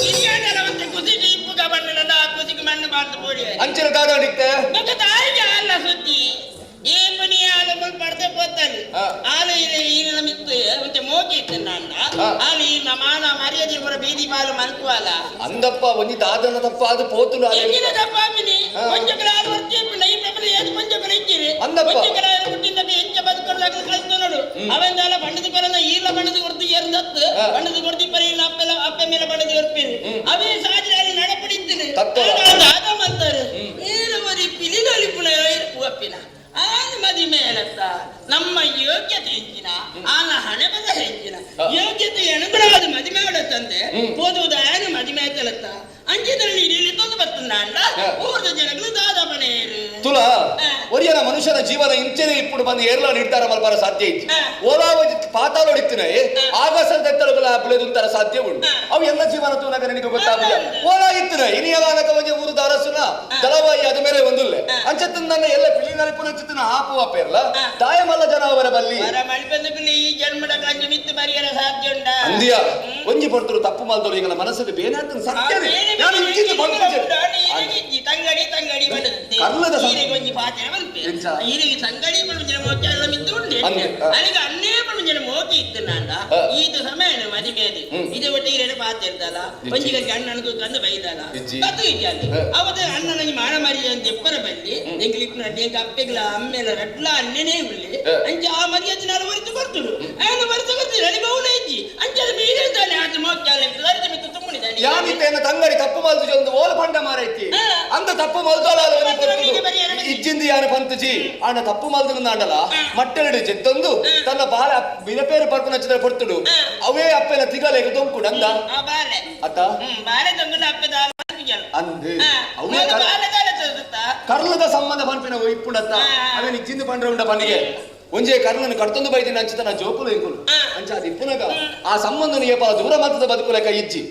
ಹಿರಿಯರ ಒಂದು ಕುಸಿಗೆ ಇಪ್ಪುಗ ಬಣ್ಣದ ಆ ಕುಸಿಗೆ ಮಣ್ಣು ಬಾರ್ದು ಪೋಡಿ. ಅಂಚಿನ ದಾದಾಡಿತ್ತೆ. ಬೊಕ ತಾಯಿಗೆ ಅಲ್ಲ ಸುದ್ದಿ ಏ ಪನಿ ಆಲ ಮುಲ್ಪ ಪಡ್ದೆ ಪೋತಾನೆ. ಆಲ ಈರಿನ ಮಿತ್ತು ಮತ್ತೆ ಮೋಕಿ ಇತ್ತು ನನ್ನ. ಆಲ ಈ ಮಾನ ಮರ್ಯಾದೆ ಪೂರ ಬೀದಿ ಪಾಲು ಮಲ್ಪುವಲ್ಲ. ಅಂದಪ್ಪ ಒಂಜಿ ದಾದನ ತಪ್ಪ ಅದು ಪೋತುಂಡು ಆಲೆ. ಎಂಜಿನ ತಪ್ಪಾಪಿನಿ ಒಂಜೊಕಲ ಆರು ವರ್ಷ ಇಪ್ಪಿಲ್ಲ ಈ ಪ್ರಬಲ ಏಳು ಪಂಚಕಲ ಇಚ್ಚಿರಿ. ಅಂದಪ್ಪ. ಒಂಜೊಕಲ ಆರು ಹುಟ್ಟಿಂದ ಎಂಚ ಬದುಕೊಡ್ದಾಗ ಕಲ್ತು ನೋಡು. ಅವೆಂದಾಲ ಬಣ್ಣದ ಕೊರನ ಈರ್ಲ ಬಣ್ಣದ ಕೊಡ್ತು ಏರ್ದತ್ತು ಬಣ್ಣದ ಕೊಡ್ತಿ ಪರಿ ಇಲ್ಲ ಅಪ್ಪೆಲ್ಲ ಅಪ್ಪೆ ಮೇಲೆ ಬಣ್ಣದ ಕೊರ್ಪಿರಿ ಅವೇ ಸಾಜಿ ನಡಪಡಿದ್ದೀನಿ. ತತ್ವ. ದಾದ ಮಂತಾರೆ ಏರು ಬರಿ ಪಿಲಿನೊಲಿ ಪುನ ಅಪ್ಪಿನ ಆನ ಮದಿ ಮೇಲತ್ತ ನಮ್ಮ ಯೋಗ್ಯತೆ ಹೆಚ್ಚಿನ ಆನ ಹಣೆ ಬದ ಹೆಚ್ಚಿನ ಯೋಗ್ಯತೆ ಅನುಗುಣವಾದ ಮದಿಮೆ ತಂದೆ ಓದುವುದು ಆನ ಮದಿಮೆ ಆಯ್ತಲತ್ತ ಅಂಚಿನಲ್ಲಿ ಇಲ್ಲಿ ತೊಂದು ಬರ್ತಂದ ಅಂಡ ಊರ್ದ ಜನಗಳು ದಾದ ಮನೆಯರು. ತುಲ ಒರಿಯನ ಮನುಷ್ಯನ ಜೀವನ ಇಂಚೆನೆ ಇಪ್ಪುಡು ಬಂದು ಏರ್ಲ ನಿರ್ಧಾರ ಮಲ್ಪರ ಸಾಧ್ಯ ಇತ್ತು. ಓಲಾ ಪಾತಾಳ ಹೊಡಿತಿನ ಆಗಾಸ ದತ್ತಳುಗಳ ಬುಳೆದುಂತರ ಸಾಧ್ಯ ಉಂಟು. ಅವು ಎಲ್ಲ ಜೀವನ ತೂನಗ ನಿನಗೆ ಗೊತ್ತಾಗಲಿಲ್ಲ. ಓಲಾ ಇತ್ತಿನ ಇನಿಯಲಾನಕ ಒಂಜಿ ಊರು ದಾರಸುನ ದಳವಾಯಿ ಅದ ಮೇಲೆ ಒಂದುಲ್ಲೆ ಅಂಚತ್ತಿನ ನನ್ನ ಎಲ್ಲ ಪಿಲಿನ ಪುನಚಿತ್ತಿನ ಆಪುವ ಪೇರ್ಲ ದಾಯಮಲ್ಲ ಜನ ಅವರ ಬಲ್ಲಿ. ವರ ಮಲ್ಪಂದ ಪಿಲಿ ಈ ಜನ್ಮದ ಕಂಜಿ ಮಿತ್ತು ಬರಿಯರ ಸಾಧ್ಯ ಉಂಟಾ? ಅಂದಿಯ ಒಂಜಿ ಪೊರ್ತರು ತಪ್ಪು ಮಲ್ದವರು ಎಂಗಳ ಮನಸ್ಸಲ್ಲಿ ಬೇನಾತನ ಸತ್ಯನೇ. ನಾನು ಇಂಚಿಂದು ಬಂದು ತಂಗಡಿ ತಂಗಡಿ ಬಂದದ್ದು. ಕರ್ಲದ ಈರಿಗೆ ಒಂಜಿ ಪಾತ್ರೆ ಬಂತು. ಎಂಚ? ಈರಿಗೆ ತಂಗಡಿ ಪಂಜನ ಮೋಕಿ ಅಲ್ಲ ಮಿತ್ತು ಉಂಟು. ಅಂದೆ. ಅಲ್ಲಿಗೆ ಅನ್ನೇ ಪಂಜನ ಮೋಕಿ ಇತ್ತು ನಾಂಡ. ಈತ ಸಮಯ ಮದಿಮೇದಿ ಇದು ಒಟ್ಟಿಗೆ ಪಾತೆರ್ದಲ್ಲ ಒಂಜಿಗೆ ಅಣ್ಣನ ಕಂದ ಬೈದಲ್ಲ ಇಜ್ಜಿ. ಬತ್ತು ಇಜ್ಜಾಂದು ಅವತ್ತು ಅಣ್ಣನ ಮಾನ ಮರ್ಯಾದೆ ಅಂತ ಎಪ್ಪರ ಬಲ್ಲಿ ಎಂಕ್ಲು ಇಪ್ಪನ ಎಂಕ್ ಅಪ್ಪೆಗ್ಲ ಅಮ್ಮೆಲ ರಡ್ಲ ಅಣ್ಣನೇ ಉಳ್ಳಿ ಅಂಚ ಆ ಮರ್ಯಾದೆ ನಾನು ಒರಿತು ಕೊರ್ತುಡು ಆಯನ ಒರಿತು ಕೊರ್ತಿರು ಅಲ್ಲಿ ಬೌಲ ಇಜ್ಜಿ ಅಂಚ ಮೀರೆ ತಾನೆ ಆತ ಮೋಕ್ಯಾಲ ಮಿತ್ತು ತುಮ್ಮುನಿದ್ದಾನೆ ಯಾನಿತ್ತೇನ ತಂಗಡಿ ತಪ್ಪು ಮಲ್ತು ಒಂದು ಓಲ ಪಂಡ ಮಾರೈತಿ ಅಂದ ತಪ್ಪು ಮಲ್ತೋಲ ಇಜ್ಜಿಂದ ಯಾನು ಪಂತುಜಿ ಆಂಡ ತಪ್ಪು ಮಲ್ತು ಅಂಡಲ ಮಟ್ಟೆರಡು ಜೆತ್ತೊಂದು ತನ್ನ ಬಾಲ ಬಿನಪೇರು ಪರ್ಪು ನಚ್ಚಿದ ಕೊಡ್ತುಡು ಅವೇ ಅಪ್ಪೆನ ತಿಗಲೆಗೆ ತೊಂಕುಡು ಅಂದ ಆ ಬಾಲೆ ಅತ್ತ ಬಾಲೆ ತೊಂಗುನ ಅಪ್ಪೆ ದಾಲ ಅಂದು ಅವೇ ಬಾಲೆ ದಾಲ ಚದುತ್ತಾ ಕರ್ಲದ ಸಂಬಂಧ ಪನ್ಪಿನ ಇಪ್ಪುಂಡತ್ತ ಅವೇ ನಿಜ್ಜಿಂದ ಪಂಡ್ರ ಉಂಡ ಪನ್ನಿಗೆ ಒಂಜೇ ಕರ್ಣನ ಕರ್ತೊಂದು ಬೈದಿನ ಅಂಚಿತನ ಜೋಕುಲು ಎಂಕುಲು ಅಂಚ ಅದು ಇಪ್ಪುನಗ ಆ ಸಂಬಂಧನ ಏಪ ದೂರ ಮತ್ತದ ಬದುಕುಲೆಕ ಇಜ್ಜಿ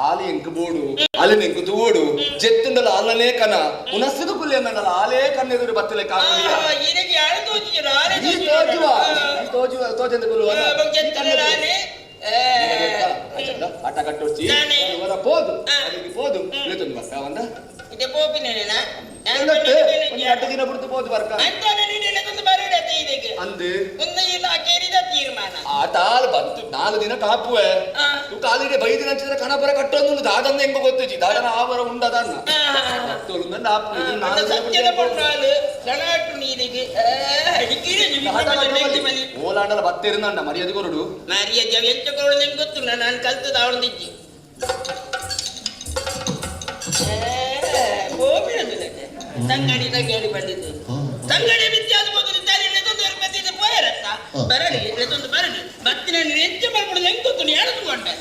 ಆಲಿ ಎಂಕು ಬೋಡು ಅಲಿನ ಎಂಕು ತೂಡು ಜೆತ್ತುಂಡಲ ಆಲನೇ ಕನ ಉನಸ್ಸುದು ಕುಲ್ಲಿ ಅನ್ನಲ್ಲ ಆಲೇ ಕಣ್ಣೆದುರು ಬತ್ತಲೆಕ ಆಕುಲಿಯ. ಇದಕ್ಕೆ ಯಾರು ತೋಚಿದ್ರು ಆಲೆ ಈ ತೋಜುವ ಈ ತೋಜುವ ತೋಜಂದ ಕುಲ್ಲು ಅಲ್ಲ. ಆಟ ಕಟ್ಟೊಡ್ಚಿ ನಾನೇ. ಅವರ ಪೋದು ಆ. ಅದಕ್ಕೆ ಪೋದು ಇಳಿತೊಂದು ಬರ್ಕ ಒಂದ ಇದೆ ಪೋಪಿನೇನ ಒಂದು ಅಡ್ಡ ದಿನ ಬಿಡ್ತು ಪೋದು ಬರ್ಕ ಇದಕ್ಕೆ ಅಂದು ಒಂದು ಇಲ್ಲ ಕೇರಿದ ತೀರ್ಮಾನ ಆ ತಾಲ್ ಬಂತು ನಾಲ್ಕು ದಿನ ಕಾಪುವೆ ಆ. ತು ಕಾಲಿಗೆ ಬೈದಿನ ಹಂಚಿದ್ರೆ ಕಣಪರ ಕಟ್ಟೊಂದು ದಾದನ್ನ ಹೆಂಗ ಗೊತ್ತಿಜಿ ದಾದನ ಆವರ ಉಂಡದನ್ನ ತೊಲುಂದ ಆಪು ಇದು ನಾಲ್ಕು ದಿನ ಸತ್ಯದ ಬಿಡ್ತು. ಪೊಣ್ಣಾಲು ಕಣಾಟು ನೀರಿಗೆ ಓಲಾಂಡಲ ಬತ್ತಿರುಂದ ಮರ್ಯಾದೆ ಕೊರಡು ಮರ್ಯಾದೆ ಎಂಚ ಕೊರಡು ನಿಮ್ಗೆ ಗೊತ್ತಿಲ್ಲ ನಾನು ಕಲ್ತದ ಅವಳದಿಜ್ಜಿ ತಂಗಡಿ ತಂಗಡಿ ಬಂದಿದ್ದು ತಂಗಡಿ ಬಿತ್ತಿ ಮೊದಲು ದಾರಿ ಬತ್ತಿದ್ದು ಪೋಯರತ್ತ ಬರಲಿ ಎತ್ತೊಂದು ಬರಲಿ ಬತ್ತಿನ ಎಂಚ ಮಾಡ್ಬಿಡುದು ಹೆಂಗ್ ಗೊತ್ತು ಯಾರು ತಗೊಂಡೆ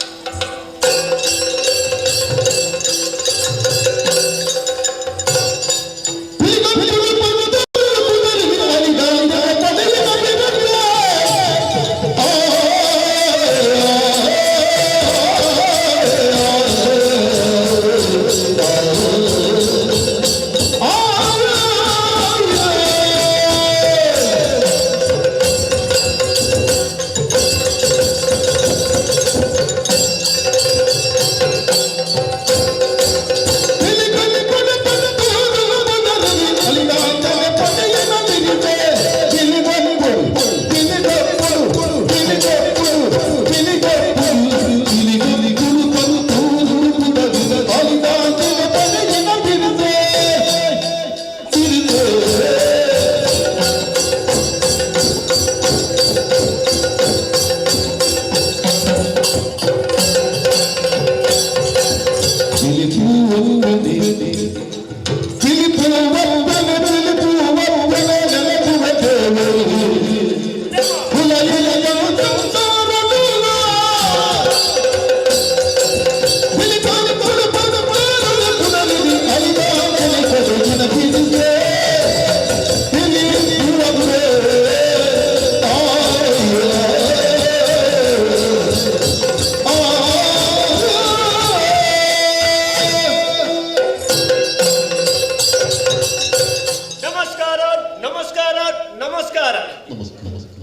ನಮಸ್ಕಾರ ನಮಸ್ಕಾರ ನಮಸ್ಕಾರ.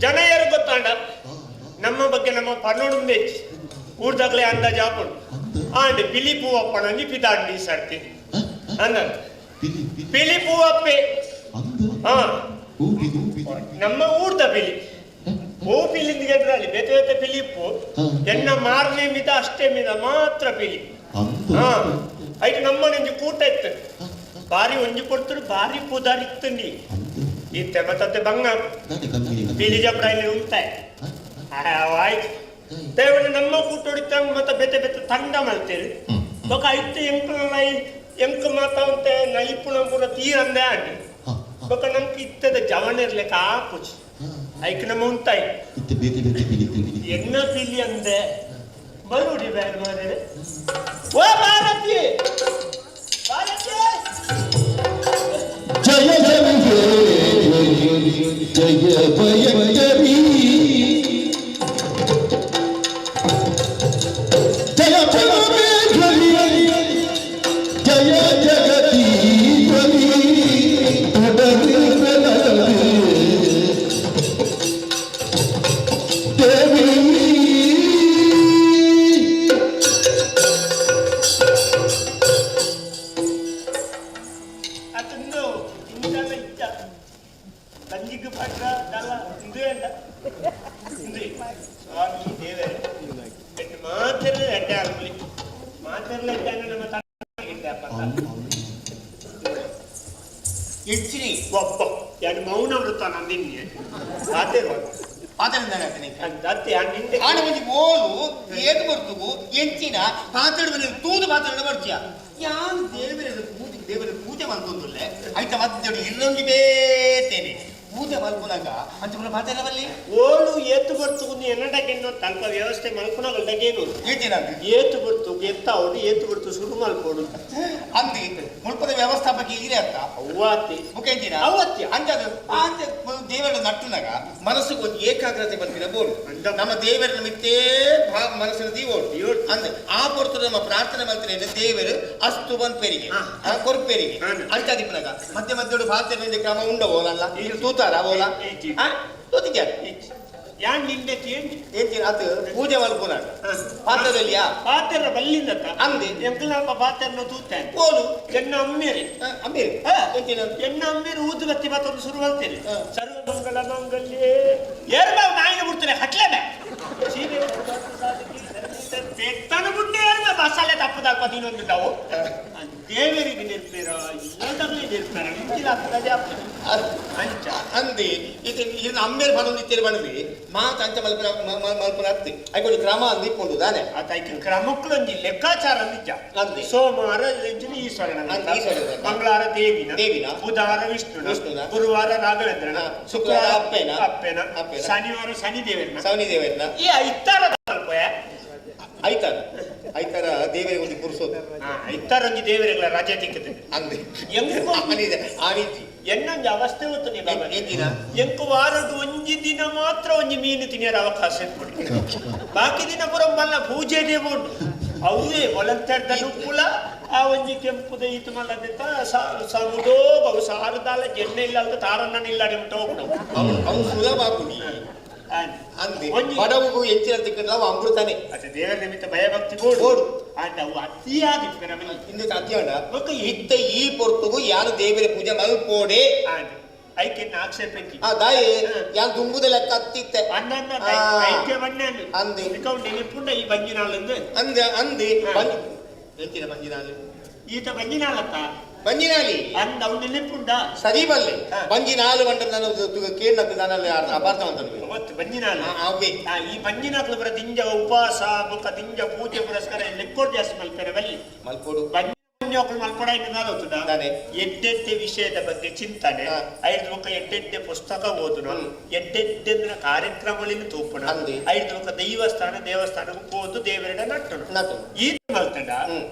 ಜನ ಯಾರು ಗೊತ್ತಾಂಡ ನಮ್ಮ ಬಗ್ಗೆ ನಮ್ಮ ಪನ್ನೊಂದು ಊರ್ದಾಗ್ಲೇ ಅಂದಾಜು ಆಪುಂಡು ಆಂಡ್ ಪಿಲಿ ಪೂವಪ್ಪಣ ನಿಪಿದಾಂಡಿ ಸರ್ತಿ ಅಂದ ಪಿಲಿ ಪೂವಪ್ಪೆ. ಹಾ, ನಮ್ಮ ಊರ್ದ ಪಿಲಿ ಓ ಪಿಲಿಂದ ಅಲ್ಲಿ ಬೇತೆ ಬೇತೆ ಪಿಲಿ ಇಪ್ಪು ಎನ್ನ ಮಾರನೇ ಮಿದ ಅಷ್ಟೇ ಮಿದ ಮಾತ್ರ ಪಿಲಿ. ಹಾ, ಐಟ್ ನಮ್ಮ ಒಂಜಿ ಕೂಟ ಇತ್ತು ಬಾರಿ ಒಂಜಿ ಕೊಡ್ತರು ಬಾರಿ ಪುದಾರ್ ಇತ್ತಂಡಿ ಇತ್ತೆ ಮತ್ತತ್ತೆ ಬಂಗ ಪಿಲಿ ಜಬ್ರ ಇಲ್ಲಿ ಉಂಟಾಯ್ ಆಯ್ತು ದೇವರ ನಮ್ಮ ಕೂಟ ಹೊಡಿತಂಗ ಮತ್ತೆ ಬೇತೆ ಬೇತೆ ತಂಡ ಮಲ್ತೇರಿ ಬೊಕ ಐತೆ ಎಂಕ್ ಎಂಕ್ ಮಾತಾವಂತೆ ನಲಿಪುಣ ಪೂರ ತೀರಂದೆ ಆಂಡಿ ಬೊಕ ನಮ್ಗೆ ಇತ್ತದ ಜವನಿರ್ಲಿಕ್ಕೆ ಆಪುಜಿ ಐಕ್ ನಮ್ಮ ಉಂಟಾಯ್ ಎನ್ನ ಪಿಲಿ ಅಂದೆ ಬರುಡಿ ಬೇಡ ಮಾರೆ ಓ ಭಾರತಿ ಭಾರತಿ. ಜಯ ಜಯ ಜಯ ಭಯಂಕರಿ ಜಯ ಪರಮೇಶ್ವರಿ ಜಯ ಜಗದೀಶ್ವರಿ ದೇವಿ. ಅದನ್ನು ಇಂದಲ ಇಚ್ಚ ಕಂಜಿಗೆ ಪಟ್ರ ದಲ ಇಂದು ಎಂಡ ಇಂದು ಸ್ವಾಮಿ ದೇವರೇ ಮಾತ್ರ ಎಡ್ಡೆ ಆಗ್ಲಿ. ಎಂಚಿನಿ ಒಬ್ಬ ಯಾನ್ ಮೌನ ವೃತ್ತ ನಂದಿನಿ ಆತೇರು ಪಾತ್ರ ಅತ್ತೆ ನಿಂದೆ ಆಣ ಒಂಜಿ ಓಲು ಏತು ಬರ್ತುಗು ಎಂಚಿನ ಪಾತ್ರೆ ತೂದು ಪಾತ್ರೆ ಬರ್ಚಿಯ ಯಾನ್ ದೇವರ ಪೂಜೆ ದೇವರ ಪೂಜೆ ಮಲ್ತೊಂದುಲ್ಲೆ ಐತ ಮಧ್ಯ ಇಲ್ಲೊಂಜಿ ಬೇತೇನೆ ಪೂಜೆ ಮಲ್ಪುನಾಗ ಅಂಚ ಪೂರ ಪಾತ್ರೆ ಬಲ್ಲಿ ಓಳು ಏತು ಬರ್ತುಗು ಎನ್ನಡಗೆನ್ನೋ ತಲ್ಪ ವ್ಯವಸ್ಥೆ ಮಲ್ಪುನಗಲ್ಡಗೇನು ಏತಿನ ಏತು ಬರ್ತು ಎತ್ತಾವಡು ಏತು ಬರ್ತು ಶುರು ಮಲ್ಪೋಡು ಅಂದಿ ಮುಲ್ಪದ ವ್ಯವಸ್ಥಾಪಕ ಈರೆ ಅತ್ತ ಅವ್ವಾತಿ ಮುಖೇಂಜಿನ ಅವತ್ಯ. ಅಂಚಾದ ಆಂಚ ದೇವರ ನಟ್ಟುನಾಗ ಮನಸ್ಸಿಗೆ ಒಂದು ಏಕಾಗ್ರತೆ ಬರ್ತಿನ ಬೋಡು ಅಂದ. ನಮ್ಮ ದೇವರ ಮಿತ್ತೇ ಮನಸ್ಸಿನ ದೀವೋಡು ದೀವೋಡು. ಅಂದ್ ಆ ಪೊರ್ತು ನಮ್ಮ ಪ್ರಾರ್ಥನೆ ಮಂತ್ರಿ ದೇವರು ಅಸ್ತು ಬಂದ್ಪೆರಿಗೆ ಕೊರ್ಪೆರಿಗೆ ಅಂಚಾದಿಪ್ಪನಾಗ ಮಧ್ಯ ಮಧ್ಯಡು ಭಾರತ ಕ್ರಮ ಉಂಡ ಓಲಲ್ಲ ಈಗ ತೂತಾರ ಓಲ ಈಚಿ. ತೂತಿದ್ಯಾ ಯಾನ್ ನಿಂದೆ ಕೇಂಡಿ ಏನ್ ಅದು ಪೂಜೆ ಮಲ್ಪುನಾಗ ಪಾತ್ರದಲ್ಲಿಯಾ ಪಾತೆರ ಬಲ್ಲಿಂದ ಅಂದಿ. ಎಂಕಲ್ನಲ್ಪ ಪಾತೆರ್ನ ತೂತಾನೆ ಓಲು ಎನ್ನ ಅಮ್ಮೇರಿ ಅಮ್ಮೀರಿ ಎಂಚಿನ ಎನ್ನ ಅಮ್ಮೇರು ಊದು ಬತ್ತಿ ಮತ್ತೊಂದು ಶುರು ಮಾಡ್ತೇನೆ ಸರ್ವ ಮಂಗಳ ಮಂಗಲ್ಯೇ ಏರು ಬಾವು ನಾಯಿನ ಬಿಡ್ತಾನೆ ಹಟ್ಲೇನೆ ಸೀರೆ ತನ ಬುಡ್ಡೆ ಏರ್ಬ ಮಸಾಲೆ ತಪ್ಪದಲ್ಪ ನೀನೊಂದು ನಾವು ದೇವರಿಗೆ ನಿರ್ಪೇರ ಇಲ್ಲದಾಗಲೇ ನಿರ್ಪೇರ ನಿಂತಿಲ್ಲ ಅಂಚ ಅಂದಿ ಇದು ಇದನ್ನ ಅಮ್ಮೇರು ಬನ್ನೊಂದು ಬಂದ್ವಿ ಮಾತು ಅಂಚ ಮಲ್ಪನ ಮಲ್ಪನ ಅತ್ತಿ ಐಕೊಂಡು ಕ್ರಮ ಅಂದು ಇಕ್ಕೊಂಡು ದಾನೆ ಆತ ಕ್ರಮಕ್ಕಳೊಂಜಿ ಲೆಕ್ಕಾಚಾರ ನಿಜ ಅಂದೆ. ಸೋಮವಾರ ಎಂಚಿನ ಈಶ್ವರನ ಅಂದ್ ಈಶ್ವರನ. ಮಂಗಳವಾರ ದೇವಿನ ದೇವಿನ. ಬುಧವಾರ ವಿಷ್ಣುನ ವಿಷ್ಣುನ. ಗುರುವಾರ ರಾಘವೇಂದ್ರನ ಶುಕ್ರವಾರ ಅಪ್ಪೆನ. ಅಪ್ಪೆನ ಅಪ್ಪೆನ. ಶನಿವಾರ ಶನಿ ದೇವರನ ಸವನಿ ದೇವರನ್ನ ಈ ಐತಾರ ಅಲ್ಪ ಐತಾರ ಐತಾರ ದೇವರಿಗೆ ಒಂದು ಪುರುಸೋದು ಐತಾರ ಒಂಜಿ ದೇವರಿಗಳ ರಜೆ ತಿಕ್ಕುತ್ತದೆ ಅಂದೆ ಎಂಕು ಆನಿದೆ ಆನಿಜಿ ಎನ್ನೊಂಜಿ ಅವಸ್ಥೆ ಗೊತ್ತು ನೀ ಬಾಬಾ ಏತಿನ ಎಂಕು ವಾರದ ಒಂಜಿ ದಿನ ಮಾತ್ರ ಒಂಜಿ ಮೀನು ತಿನ್ನಿಯರ ಅವಕಾಶ ಇಟ್ಕೊಡಿ ಬಾಕಿ ದಿನ ಪೂರ ಮಲ್ಲ ಪೂಜೆನೇ ಉಂಟು ಅವೇ ಒಲಂತರ್ದ ಉಪ್ಪುಲ ಆ ಒಂಜಿ ಕೆಂಪುದ ಈತು ಮಲ್ಲದೆತ್ತ ಸಮುದೋ ಅವು ಸಾರದಾಲ ಜೆನ್ನೆ ಇಲ್ಲ ಅಂತ ತಾರನ್ನ ಇಲ್ಲ ನಿಮ್ಗೆ ಹೋಗ್ಡು ಅವನು ಅವನು ಸುಲಭ ಆಪುನಿ ಅಂದೆ ಒಂಜಿ ಬಡವಗೂ ಹೆಚ್ಚಿನ ತಿಕ್ಕಂಡ್ಲ ಅವ ಅಮೃತನೇ ಅದೇ ದೇವರ ನಿಮಿತ್ತ ಭಯಭಕ್ತಿ ಬೋಡು ಬೋಡು. ಅಂಡ್ ಅವು ಅತಿಯಾದ ನಮಗೆ ಇಂದು ಅತಿಯಾಡ ಬೊಕ್ಕ ಇತ್ತ ಈ ಪೊರ್ತುಗು ಯಾರು ದೇವರ ಪೂಜೆ ಮಲ್ಪೋಡೆ ಅಂಡ್ ಐಕೆನ್ನ ಆಕ್ಷೇಪ ಇಜ್ಜಿ. ಆ ದಾಯಿ ಯಾನ್ ದುಂಬುದ ಲೆಕ್ಕ ಅತ್ತಿತ್ತೆ ಅಣ್ಣನ್ನ ಆ. ಐಕೆ ಬಣ್ಣೆ ಅಂದೆ. ನಿಪುಣ ಈ ಬಂಜಿನಾಳಂದು ಅಂದೆ ಅಂದೆ ಬಂಜಿ ಎಂಚಿನ ಬಂಜಿನಾಲಿ ಈತ ಬಂಜಿನಾಳತ್ತ ಬಂಜಿನಾಲಿ ಅಂದ ಅವ್ನು ನೆನಪುಂಡ ಸರಿ ಬಲ್ಲೆ ಹಾ. ಬಂಜಿನಾಲು ಬಂಡ ನಾನು ಕೇಳಿನದ್ದು ನಾನು ಅಪಾರ್ಥ ಅಂತ ಅವತ್ತು ಬಂಜಿನಾಳು ಅವೇ ಈ ಬಂಜಿನಾಕ್ಲು ಬರ ದಿಂಜ ಉಪವಾಸ ಬೊಕ್ಕ ದಿಂಜ ಪೂಜೆ ಪುರಸ್ಕಾರ ಲೆಕ್ಕೋಡ್ ಜಾಸ್ತಿ ಮಲ್ಪೆರೆ ಬಲ್ಲಿ ಮಲ್ಪೋಡು ಬಂಜಿನಾಕ್ಲು ಮಲ್ಪಡ ಇನ್ನು ದಾನೆ. ಎಡ್ಡೆಡ್ಡೆ ವಿಷಯದ ಬಗ್ಗೆ ಚಿಂತನೆ ಐದು ಬೊಕ್ಕ ಎಡ್ಡೆಡ್ಡೆ ಪುಸ್ತಕ ಓದುನ ಎಡ್ಡೆಡ್ಡೆ ಕಾರ್ಯಕ್ರಮಗಳಿಂದ ತೂಪುಣ ಅಂದೆ. ಐದು ಬೊಕ್ಕ ದೈವಸ್ಥಾನ ದೇವಸ್ಥಾನಕ್ಕೆ ಹೋದು ದೇವರಡ ನಟ್ಟನು ನಟ್ಟನು. ಈ ಮಲ್ತಂಡ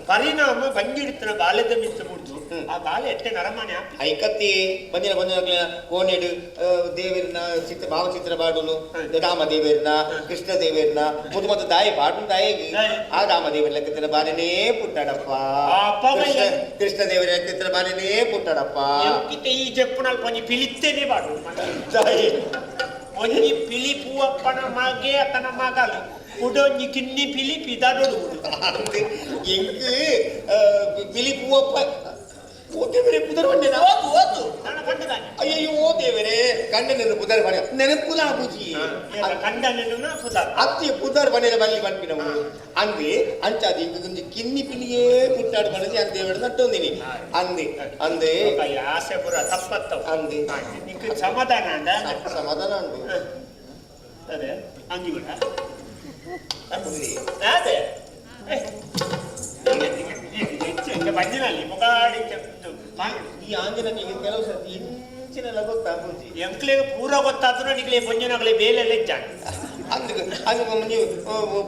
ಪರಿಣಾಮ ಬಂಜಿಡ್ತನ ಬಾಲ್ಯದ ಮಿತ್ತು ಬಿಡ್ದು ಆ ಬಾಲ್ಯ ಎಟ್ಟೆ ನರಮಾನೆ ಆಪಿ ಐಕತ್ತಿ ಬಂದಿನ ಬಂದಿನ ಕೋಣೆಡು ದೇವರನ ಚಿತ್ರ ಭಾವಚಿತ್ರ ಬಾಡುನು ರಾಮ ದೇವರನ ಕೃಷ್ಣ ದೇವರನ ಮುದ್ದು ಮತ್ತು ದಾಯಿ ಪಾಡು ದಾಯಿಗೆ ದಾಯಿ. ಆ ರಾಮ ದೇವರ ಲೆಕ್ಕತ್ತಿನ ಬಾಲಿನೇ ಪುಟ್ಟಾಡಪ್ಪ ಆ ಅಪ್ಪ ಕೃಷ್ಣ ಬೈಯ. ಕೃಷ್ಣ ದೇವರ ಲೆಕ್ಕತ್ತಿನ ಬಾಲಿನೇ ಪುಟ್ಟಾಡಪ್ಪ ಎಂಕಿತ ಈ ಜಪ್ಪುನಲ್ಪ ಒಂಜಿ ಪಿಲಿತ್ತೇನೆ ಬಾಡು ದಾಯಿ ಒಂಜಿ ಪಿಲಿ ಪೂವಪ್ಪನ ಮಗೆ ಅತನ ಮಗಲು ಕುಡೊಂಜಿ ಕಿನ್ನಿ ಪಿಲಿ ಪಿದಾಡೋಡು ಅಂದೆ ಎಂಕ್ ಬಿಳಿ ಪೂವಪ್ಪ ಓ ದೇವರೇ ಪುದರ್ ಬಂಡೆನಾ ಓದು ಓದು ನಾನು ಕಂಡದಾನೆ ಅಯ್ಯಯ್ಯೋ ದೇವರೇ ಕಂಡನೆಲ್ಲ ಪುದರ್ ಬಣ್ಣ ನೆನಪುಲ ಬುಜಿ ಕಂಡನೆಲ್ಲ ಪುದಾರ್ ಅತ್ತಿ ಪುದರ್ ಬಣ್ಣದ ಬಲ್ಲಿ ಪನ್ಪಿನವು ಅಂದೆ ಅಂಚಾದಿ ಇಂಕೊಂಜಿ ಕಿನ್ನಿ ಪಿಲಿಯೇ ಪುಟ್ಟಾಡು ಬಣ್ಣದಿ ಅಂತ ದೇವರ ನಟ್ಟೊಂದಿನಿ ಅಂದೆ ಅಂದೆ ಈ ಆಸೆ ಪೂರ ತಪ್ಪತ್ತವು ಅಂದೆ ನಿಂಗೆ ಸಮಾಧಾನ ಅಂದ ಸಮಾಧಾನ ಉಂಟು ಅದೇ ಅಂಗಿ ಬಿಡ ಅಂದೆ ಅದೇ ಬಂಜಿನಲ್ಲಿ ಮುಗಾಡಿ ಈ ಆಂಜನನಿಗೆ ಕೆಲವು ಸರ್ತಿ ಇಂಚಿನೆಲ್ಲ ಗೊತ್ತಾಗುಜಿ ಎಂಕ್ಲೆಗ್ ಪೂರ ಗೊತ್ತಾದ್ರು ನಿಕ್ಲೆ ಬೊಂಜನಗಳೇ ಬೇಲೆಲ್ಲ ಇಚ್ಚಾನೆ ಅಂದ್ ಅದು ನೀವು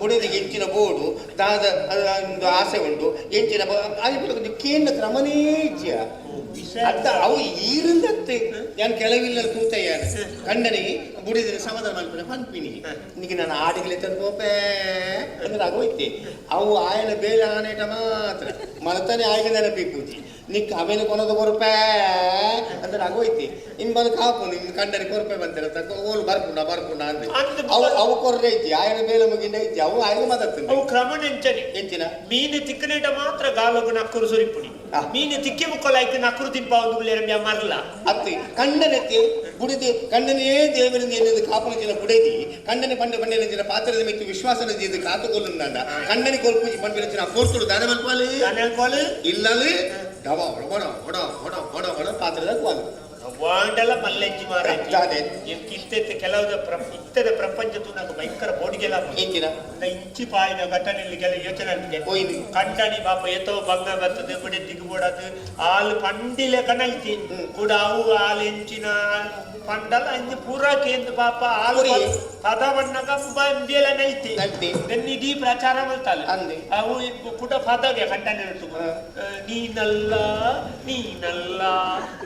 ಬುಡದಿಗೆ ಎಂಚಿನ ಬೋಡು ದಾದ ಅದು ಒಂದು ಆಸೆ ಉಂಟು ಎಂಚಿನ ಅದು ಕೇಂದ್ರ ಕ್ರಮನೇ ಇಜ್ಜಿಯ ಅತ್ತ ಅವು ಈರಿಂದತ್ತೆ ನಾನು ಕೆಲವಿಲ್ಲ ತೂತಯ್ಯಾನ ಕಂಡನಿಗೆ ಬುಡಿದ್ರೆ ಸಮಾಧಾನ ಮಲ್ಪಿನ ಪನ್ಪಿನಿ ನಿಗೆ ನಾನು ಆಡಿಗಲೆ ತಂದು ಪೋಪೆ ಅಂದ್ರೆ ಆಗೋಯ್ತೆ ಅವು ಆಯನ ಬೇಲೆ ಆನೇಟ ಮಾತ್ರ ಮಲತಾನೆ ಆಯ್ಕೆ ನೆನಪಿಪೂಜಿ ನಿಕ್ ಅವೇನು ಕೊನದ ಕೊರಪೆ ಅಂದ್ರೆ ಆಗೋಯ್ತಿ ಇನ್ ಬಂದು ಕಾಪು ನಿನ್ ಕಂಡನಿ ಕೊರಪೆ ಬಂತಿರ ಓಲು ಬರ್ಪುಂಡ ಬರ್ಪುಂಡ ಅಂದ್ರೆ ಅಂದ್ ಅವು ಅವು ಕೊರ್ರೆ ಐತಿ ಆಯನ ಬೇಲೆ ಮುಗಿಂಡ ಐತಿ ಅವು ಆಯ್ಕೆ ಮಾತಾಡ್ತೀನಿ ಅವು ಕ್ರಮ ನೆಂಚನೆ ಎಂಚಿನ ಮೀನು ತಿಕ್ಕನೇಟ ಮಾತ್ರ ಗಾಲಗು ನಕ್ಕರು ಸುರಿಪುಡಿ ಮೀನು ತಿಕ್ಕಿ ಮುಕ್ಕಲಾಯ್ತು ನಕ್ಕರು ತಿಂಪ ಒಂದು ಬಿಳ್ಳೆರ ಮರಲ ಅತ್ತಿ ಕಂಡನೆತ್ತಿ ಬುಡಿದಿ ಕಂಡನೇ ದೇವರಿಂದ ಎನ್ನಿದ್ದು ಕಾಪುನ ಬುಡೈತಿ ಕಂಡನೆ ಪಂಡ ಪಂಡಿನ ಪಾತ್ರದ ಮಿತ್ತು ವಿಶ್ವಾಸನ ಇದು ಕಾತುಕೊಲ್ಲುಂದ ಕಂಡನೆ ಕೊಲ್ಪುಜಿ ಪಂಡಿನ ಪೋರ್ತುಡು ದಾನ ಮಲ್ಪಾಲು ಕೋಲು ಇಲ್ಲಲು ಡವ ಒಡ ಒಡ ಒಡ ಒಡ ಒಡ ಪಾತ್ರದ ಕುವಾಲು ವಾಂಡಲ ಮಲ್ಲೆಂಜಿ ಮಾರಾಜಿ ದಾದೆ? ಎಂಕ್ ಇತ್ತೆತ್ತೆ ಕೆಲವುದ ಇತ್ತದ ಪ್ರಪಂಚ ತೂನಗ ಭಯಂಕರ ಬೋಡಿಗೆಲ ಎಂಚಿನ ಇಂಚಿ ಪಾಯಿನ ಘಟನೆಯಲ್ಲಿ ಕೆಲ ಯೋಚನೆ ಆಗ್ತದೆ. ಓಯ್ದು. ಕಂಡನಿ ಪಾಪ ಏತೋ ಬಂಗ ಬರ್ತದೆ ಬಿಡಿ ದಿಗ್ಬೋಡದು ಆಲ್ ಪಂಡಿಲೆ ಕನಲ್ತಿ ಕೂಡ ಅವು ಆಲ್ ಎಂಚಿನ ಪಂಡಲ ಅಂಜಿ ಪೂರ ಕೇಂದ್ರ ಪಾಪ ಆಲ್ ಪುರಿ. ಪದ ಬಣ್ಣಗ ಇಂಬಿಯಲ ನಲ್ತಿ ನಲ್ತಿ. Then ಇಡೀ ಪ್ರಚಾರ ಮಲ್ತಾಲೆ ಅಂದೆ. ಅವು ಕುಟ ಪದಗೆ ಕಂಡನಿ ಉಂಟು. ಹಾ. ನೀನಲ್ಲ ನೀನಲ್ಲ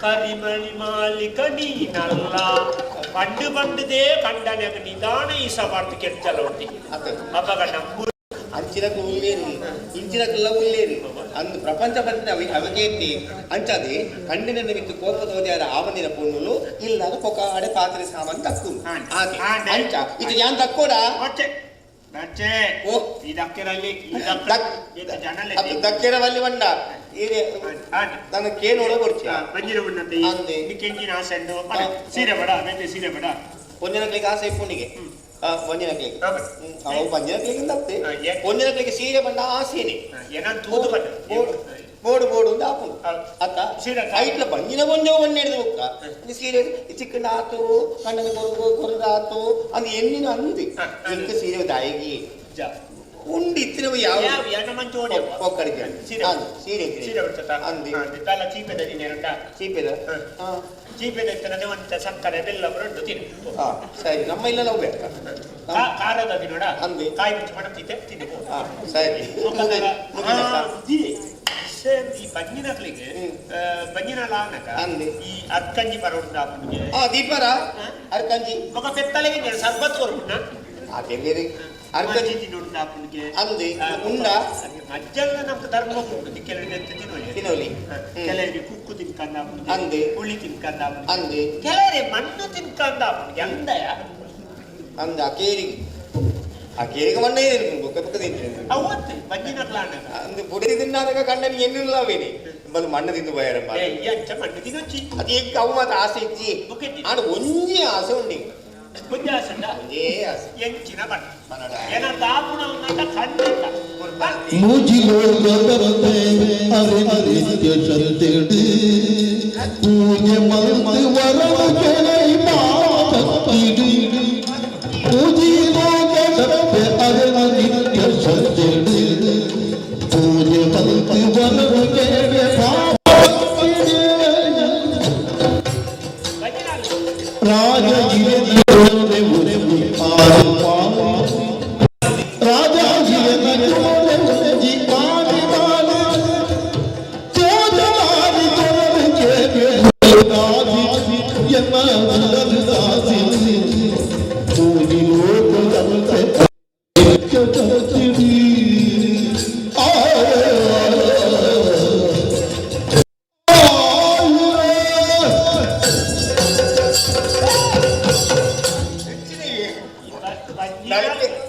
ಕರಿಮಣಿ ಮಾಲಿಕ ನೀನಲ್ಲ ಪಂಡು ಪಂಡದೇ ಕಂಡನೆಗ ನಿಧಾನ ಈ ಸಬಾರ್ದು ಕೆಟ್ಟಲ್ಲ ಉಂಟು ಅತ್ತೆ. ಅಪ್ಪಗ ನಂಬು ಅಂಚಿನకు ಉಲ್ಲೇರಿ ಇಂಚಿನಕ್ಕೆಲ್ಲ ಉಲ್ಲೇರಿ ಅಂದು ಪ್ರಪಂಚ ಬಂದ ಅವಗೇತಿ ಅಂಚಾದೆ ಕಂಡಿನ ನಿಮಿತ್ತ ಕೋಪ ತೋದ್ಯಾರ ಆವನಿನ ಪೊಣ್ಣುಲು ಇಲ್ಲಾಗ ಪೊಕಾಡೆ ಪಾತ್ರೆ ಸಾಮಾನು ತಕ್ಕು ಆಂಡೆ. ಆಂಡೆ. ಅಂಚ ಇದು ಯಾನ್ ತಕ್ಕೋಡ ಬಚ್ಚೆ ಬಚ್ಚೆ ಓ. ಈ ದಕ್ಕೆರಲ್ಲಿ ಈ ಜನಲೆ ದಕ್ಕೆರ ವಲ್ಲಿ ಬಂಡ ಈರೆ ಆಂಡೆ. ನನ್ನ ಕೇನೋಡ ಕೊಡ್ಚಿ ಬಂಜಿನ ಉಣ್ಣಂತೆ ಅಂದೆ. ಕೆಂಜಿನ ಆಸೆ ಉಂಡು. ಸೀರೆ ಬಡ ಬೇತೆ ಸೀರೆ ಬಡ ಒಂಜನಕ್ಲಿಗೆ ಆಸೆ ಇಪ್ಪುನಿಗೆ ಒಂಜನಕ್ಲಿಗೆ ಹೌದು. ಅವು ಪಂಜನಕ್ಲಿಗೆ ತಪ್ಪೆ ಹಾ, ಏ. ಒಂಜನಕ್ಲಿಗೆ ಸೀರೆ ಬಂಡ ಆಸೆನೆ ಏನಾದ್ರು ತೂದು ಬಣ್ಣ ಬೋಡು ಬೋಡು ಬೋಡು ಅಂತ ಆಪುಂಡು ಹೌದು. ಅತ್ತ ಸೀರೆ ಐಟ್ಲ ಬಂಜಿನ ಒಂಜೋ ಒಣ್ಣೆ ಹಿಡಿದು ಹೋಗ್ತ ಈ ಸೀರೆ ಚಿಕ್ಕಂಡ ಆತು ಕಣ್ಣನ ಕೊರದು ಆತು ಅಂದ್ ಎಣ್ಣಿನ ಅಂದಿ ಹಾ, ಇಂಕ ಸೀರೆ ದಾಯಿಗಿ ಜಾ ಉಂಡು ಇತ್ತಿನವು ಯಾವ ಯಾವ ಎಣ್ಣ ಮಂಚು ಓಡಿ ಒಕ್ಕಡಿಗೆ ಸೀರೆ. ಅಂದ್ ಸೀರೆ ಸೀರೆ ಉಡ್ತತ ಅಂದಿ ತಲ ಚೀಪೆದ ದಿನೇರುಂಡ ಚೀಪೆದ ಹಾ. ಹಾ ಚೀಪೆದ ಇತ್ತನದೆ ಒಂತ ಸಕ್ಕರೆ ಬೆಲ್ಲ ಬರೊಂಡು ತಿನ್ನು ಹಾ ಸರಿ ನಮ್ಮ ಇಲ್ಲ ನಾವು ಬೇಕಾ ಖಾರದ ತಿನ್ನೋಡ ಅಂದಿ. ಕಾಯಿ ಮುಂಚೆ ಮಣತಿದ್ದೆ ತಿನ್ನು ಹಾ ಸರಿ ಮುಗಿದ ಈ ಬಂಜಿನಕ್ಲಿಗೆ ಹ್ಮ್. ಬಂಜಿನ ಲಾನಕ ಅಂದಿ. ಈ ಅರ್ಕಂಜಿ ಬರೋಡು ಆಪುಂಡಿಗೆ ಹಾ ದೀಪರ ಅರ್ಕಂಜಿ ఒక పెత్తలకి నేను సర్బత్ కొరుకున్నా ಅದೇ ಬೇರೆ ಅರ್ಕಂಜಿ ತಿನ್ನೋಡು ಆಪುಂಡಿಗೆ ಅಂದಿ ಉಂಡ ಮಜ್ಜಲ್ಲ ನಮ್ಗೆ ಧರ್ಮ ಉಂಟು ಕೆಲವರಿಗೆ ತಿನ್ನೋಲಿ ತಿನ್ನೋಲಿ ಕೆಲವರಿಗೆ ಕುಕ್ಕು ತಿನ್ಕಂದ ಅಂದಿ. ಹುಳಿ ತಿನ್ಕಂದ ಅಂದಿ ಕೆಲವರಿಗೆ ಮಣ್ಣು ತಿನ್ಕಂದ ಆಪುಂಡಿಗೆ ಅಂದಯ ಅಂದ ಅಕೇರಿಗೆ ಅಕೇರಿಗೆ ಮಣ್ಣ ಏನೇನು ಬೊಕ್ಕ ಬೊಕ್ಕ ತಿಂತೀನಿ ಅವತ್ತು ಬಂಜಿನ ಲಾನಕ ಅಂದು ಬುಡಿ ತಿನ್ನಾಗ ಕಂಡನಿ ಎನ್ನಿಲ್ಲ ಅವೇನಿ ಬಲು ಮಣ್ಣು ತಿಂದು పోయారమ్మ ಏ ಈ ಅಂಚ ಮಣ್ಣು ತಿನ್ನೊಚ್ಚಿ ಅದು ಎಂಕ್ ಅವು ಮಾತ್ರ ಆಸೆ ಇಜ್ಜಿ ಬುಕ್ಕೆತ್ತಿ. ಆಂಡ ಒಂಜಿ ಆಸೆ ಉಂಡಿ ಬುದ್ಧಿ ಆಸಂಡ ಒಂಜೇ ಆಸೆ ಎಂಚಿನ ಬಣ್ಣ ಮನಡ. ಏನ ತಾಪುಣ ಖಂಡಿತ ಮೂಜಿಲೋಕದಂತೆ ಅರೆ ನಿತ್ಯ ಶಕ್ತಿಡು ಪೂಜೆ ಮಲ್ತು ವರವ ಕೆಳೈ ಮಾತತ್ತಿಡು ಮೂಜಿಲೋಕದಂತೆ ಅರೆ ನಿತ್ಯ ಶಕ್ತಿಡು ಪೂಜೆ ಮಲ್ತು ವರವ ಕೆಳೈ ಮಾತತ್ತಿಡು ಬಂಜಿನ ರಾಜ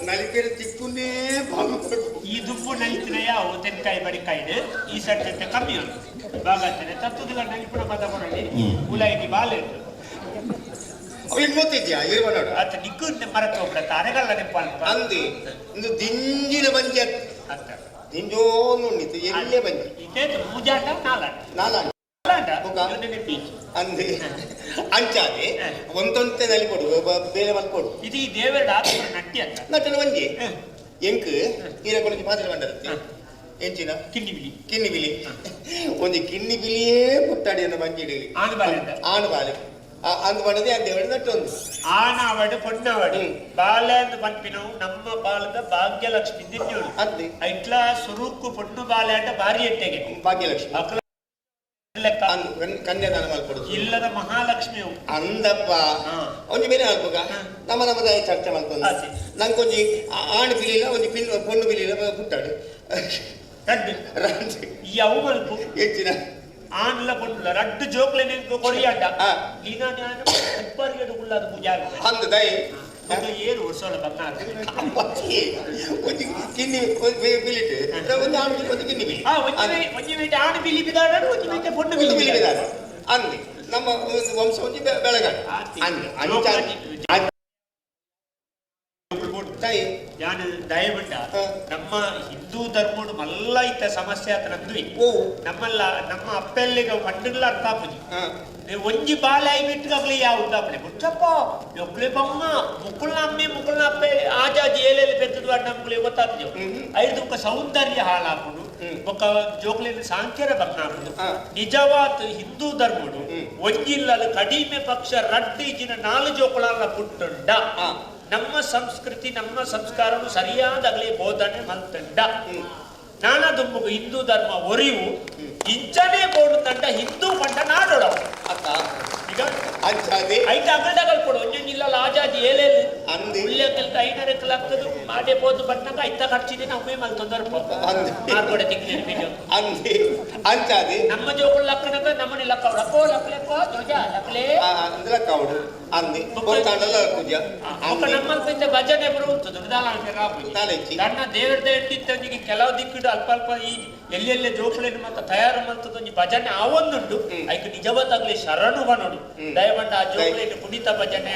ನಲಿಕೆರೆ ತಿಕ್ಕುನೇ ಬಾಂಗ್ ಈ ದುಂಬು ನಲಿತಿನ ಯಾವ ತೆನ್ಕಾಯಿ ಬಡಿಕಾಯಿಡು ಈ ಸಟ್ಟೆ ಕಮ್ಮಿ ಉಂಟು ಬಾಗತ್ತನೆ ತತ್ತುದಿಲ್ಲ ನಲಿಪುಣ ಪದ ಕೊಡಲಿ ಉಲಾಯಿಗೆ ಬಾಲೆ ಉಂಟು ಅವ್ಳಿಗೆ ಗೊತ್ತಿದ್ಯಾ ಇರು ನೋಡು ಅತ್ತ ನಿಕ್ಕು ಮರತ ಹೋಗ್ಬಿಡ ಅರೆಗಲ್ಲ ನಿಪ್ಪಾಲ್ ಅಂದಿ ಇಂದು ದಿಂಜಿನ ಬಂಜಿ ಅತ್ತ ದಿಂಜೋನು ಉಂಡಿತ್ತು ಎಲ್ಲೇ ಬಂಜಿ ಇದೇ ಮೂಜಾಟ ನಾಲಾಟ ನಾಲಾಂಡ ನಾಲಾಟ ಬೊಕ? ಇವನೇ ನೆನಪಿಚ್ಚು. ಅಂದಿ ಅಂಚಾದೆ ಒಂತೊಂತೆ ನಲಿಕೊಡು ಬೇರೆ ಮಲ್ಕೊಡು ಇದು ಈ ದೇವರ ಆತ್ಮರ ನಟ್ಟಿ ಅಂತ ನಟನ ಒಂಜಿ ಎಂಕ್ ಈರ ಕೊಡಂಜಿ ಪಾತ್ರೆ ಬಂಡದತ್ತಿ ಎಂಚಿನ ಕಿನ್ನಿ ಬಿಳಿ ಕಿನ್ನಿ ಬಿಲಿ ಒಂಜಿ ಕಿನ್ನಿ ಬಿಲಿಯೇ ಪುಟ್ಟಾಡಿ ಅನ್ನ ಬಂಜಿಡು ಆನು ಬಾಲೆ ಅಂತ. ಆನು ಬಾಲೆ ಅಂದ್ ಬಂಡದೆ ಅಂದ ದೇವಡ ನಟ್ಟೊಂದು ಆನವಡು ಪೊನ್ನವಡು ಹ್ಮ್. ಬಾಲೆ ಅಂದ್ ಪನ್ಪಿನವು ನಮ್ಮ ಬಾಲದ ಭಾಗ್ಯಲಕ್ಷ್ಮಿ ದಿನ್ಯೋಳು ಅಂದೆ ಐಟ್ಲ ಸುರುಕು ಪೊಣ್ಣು ಬಾಲೆ ಅಂತ ಭಾರಿ ಎಟ್ಟೆಗೆ ಭಾಗ್ಯಲಕ್ಷ್ಮಿ ಅಕಲ ಲೆಕ್ಕ ಅಂದ್ ಕನ್ಯಾದಾನ ಮಲ್ಕೊಡುದು ಇಲ್ಲದ ಮಹಾಲಕ್ಷ್ಮಿ ಅವು. ಅಂದಪ್ಪ ಹಾ. ಒಂಜಿ ಬೇರೆ ಮಲ್ಪುಗ ನಮ್ಮ ನಮ್ಮ ಚರ್ಚೆ ಮಲ್ಕೊಂದು ಆಚೆ. ನಂಗೊಂಜಿ ಆಣ್ ಪಿಲಿಲ ಒಂಜಿ ಪಿಲ್ ಪೊಣ್ಣು ಪಿಲಿಲ ಪುಟ್ಟಾಡು ರಡ್ಡು ರಾಂಚಿ ಈ ಅವು ಮಲ್ಪು ಹೆಚ್ಚಿನ ಆನ್ಲ ಪೊಣ್ಣುಲ ರಡ್ಡು ಜೋಕ್ಲೆ ನಿಂಗೆ ಕೊರಿಯಾಟ ಆ. ದಿನ ನಾನು ಉಪ್ಪರಿಗೆ ಉಳ್ಳಾದ ಪೂಜೆ ಆಗುತ್ತೆ ಅಂದ ದಯ ಬೊಕ ಏರು ವರ್ಷೋಲ ಬಂಗಾರ ಅಪ್ಪಾಜಿ, ಒಂಜಿ ಕಿನ್ನಿ ಬಿಲಿಟ್ ಒಂಜಿ ಆಣ್ ಬಿಲಿ ಒಂಜಿ ಕಿನ್ನಿ ಬಿಲಿ ಆ ಒಂಜಿ ಒಂಜಿ ಮೀಟೆ ಆಣ್ ಬಿಲಿ ಬಿದಾಡ ಒಂಜಿ ಮೀಟೆ ಪೊಣ್ಣು ಒಂದು ಬಿಲಿ ಬಿಲಿ ಬಿದಾಡ ಬಿದಾಡ ಅಂದೆ ನಮ್ಮ ಒಂದು ವಂಶ ಒಂಜಿ ಬೆಳಗಾಡು ಆತಿ. ಅಂದೆ ಅಂಚ ತಾಯಿ ಯಾನ್ ದಯವಿಟ್ಟ ನಮ್ಮ ಹಿಂದೂ ಧರ್ಮಡು ಮಲ್ಲ ಇತ್ತ ಸಮಸ್ಯೆ ಆತ ನಂದುವಿ. ನಮ್ಮಲ್ಲ ನಮ್ಮ ಅಪ್ಪೆಲ್ಲಿಗ ಪಂಡುಗಳ ಅರ್ಥ ಆಪುಜಿ. ಒಂಜಿ ಬಾಲೆ ಆಯಿ ಯಾವ ಉದ್ದಾಪನೆ ಮುಚ್ಚಪ್ಪ ಒಕ್ಲೆ ಬೊಮ್ಮ ಮುಕ್ಕುಲ್ನ ಅಮ್ಮೆ ಮುಕ್ಕುಲ್ನ ಅಪ್ಪೆ ಆಜಾಜಿ ಏಲೇಲಿ ಪೆತ್ತದು ನಮ್ಗೆ ಗೊತ್ತಾಪುಜಿ. ಐದು ಬೊಕ್ಕ ಸೌಂದರ್ಯ ಹಾಳಾಪುಂಡು, ಬೊಕ್ಕ ಜೋಕ್ಲಿನ ಸಾಂಖ್ಯರ ಭಗ್ನ. ನಿಜವಾದ ಹಿಂದೂ ಧರ್ಮಡು ಒಂಜಿಲ್ಲದ ಕಡಿಮೆ ಪಕ್ಷ ರಡ್ಡು ಇಜಿನ 4 ಜೋಕುಳಲ್ಲ ಪುಟ್ಟುಂಡ. ನಮ್ಮ ಸಂಸ್ಕೃತಿ ನಮ್ಮ ಸಂಸ್ಕಾರನು ಸರಿಯಾದ ಅಗಲಿ ಬೋಧನೆ ಮಲ್ತಂಡ. ನಾನಾ ದುಂಬುಗು ಹಿಂದೂ ಧರ್ಮ ಒರಿವು ಇಂಚನೇ ಬೋಡು ತಂಡ ಹಿಂದೂ ಪಂಡ ನಾಡೋಡವು. ಈಗ ಐತ ಅಗಲ್ಡಗಲ್ ಕೊಡು ಒಂಜೊಂಜಿಲ್ಲ ಆಜಾಜಿ ಏಲೇಲು ಉಳ್ಳೆ ಕೆಲಸ 500 ಆಗ್ತದೆ ಮಾಡೇ ಪೋದು ಬಟ್ನಾಗ ಐತ ಖರ್ಚಿದೆ ನಮ್ಮೇ ಮಲ್ತೊಂದರ್ ಮಾರ್ಕೊಡೆ ತಿಂಗ್ಳಿ ಅಂಚಾದಿ ನಮ್ಮ ಜೋಕುಳು ಲಕ್ಕನಕ ನಮ್ಮನೆ ಲಕ್ಕವಡ ಅಪ್ಪೋ ಲಕ್ಕಲೆಕ್ಕೋ ಜೋಜ ಲಕ್ಕಲೆ ಲಕ್ಕವಡು ಅಂದಿ ನಮ್ಮಲ್ಪ ಭಜನೆ ಬರುವುದು ನನ್ನ ದೇವರದ ಎಟ್ಟಿತ್ತೊಂದಿಗೆ ಕೆಲವು ದಿಕ್ಕಿಡು ಅಲ್ಪ ಅಲ್ಪ ಈ ಎಲ್ಲೆಲ್ಲ ಜೋಕುಳನ್ನು ಮತ್ತೆ ತಯಾರು ಮಂತದೊಂಜಿ ಭಜನೆ ಆವೊಂದುಂಟು. ಐಕ್ ನಿಜವಾದಾಗ್ಲಿ ಶರಣು ಬನೋಡು ದಯವಂಡ ಆ ಜೋಕುಳನ್ನು ಕುಣಿತ ಭಜನೆ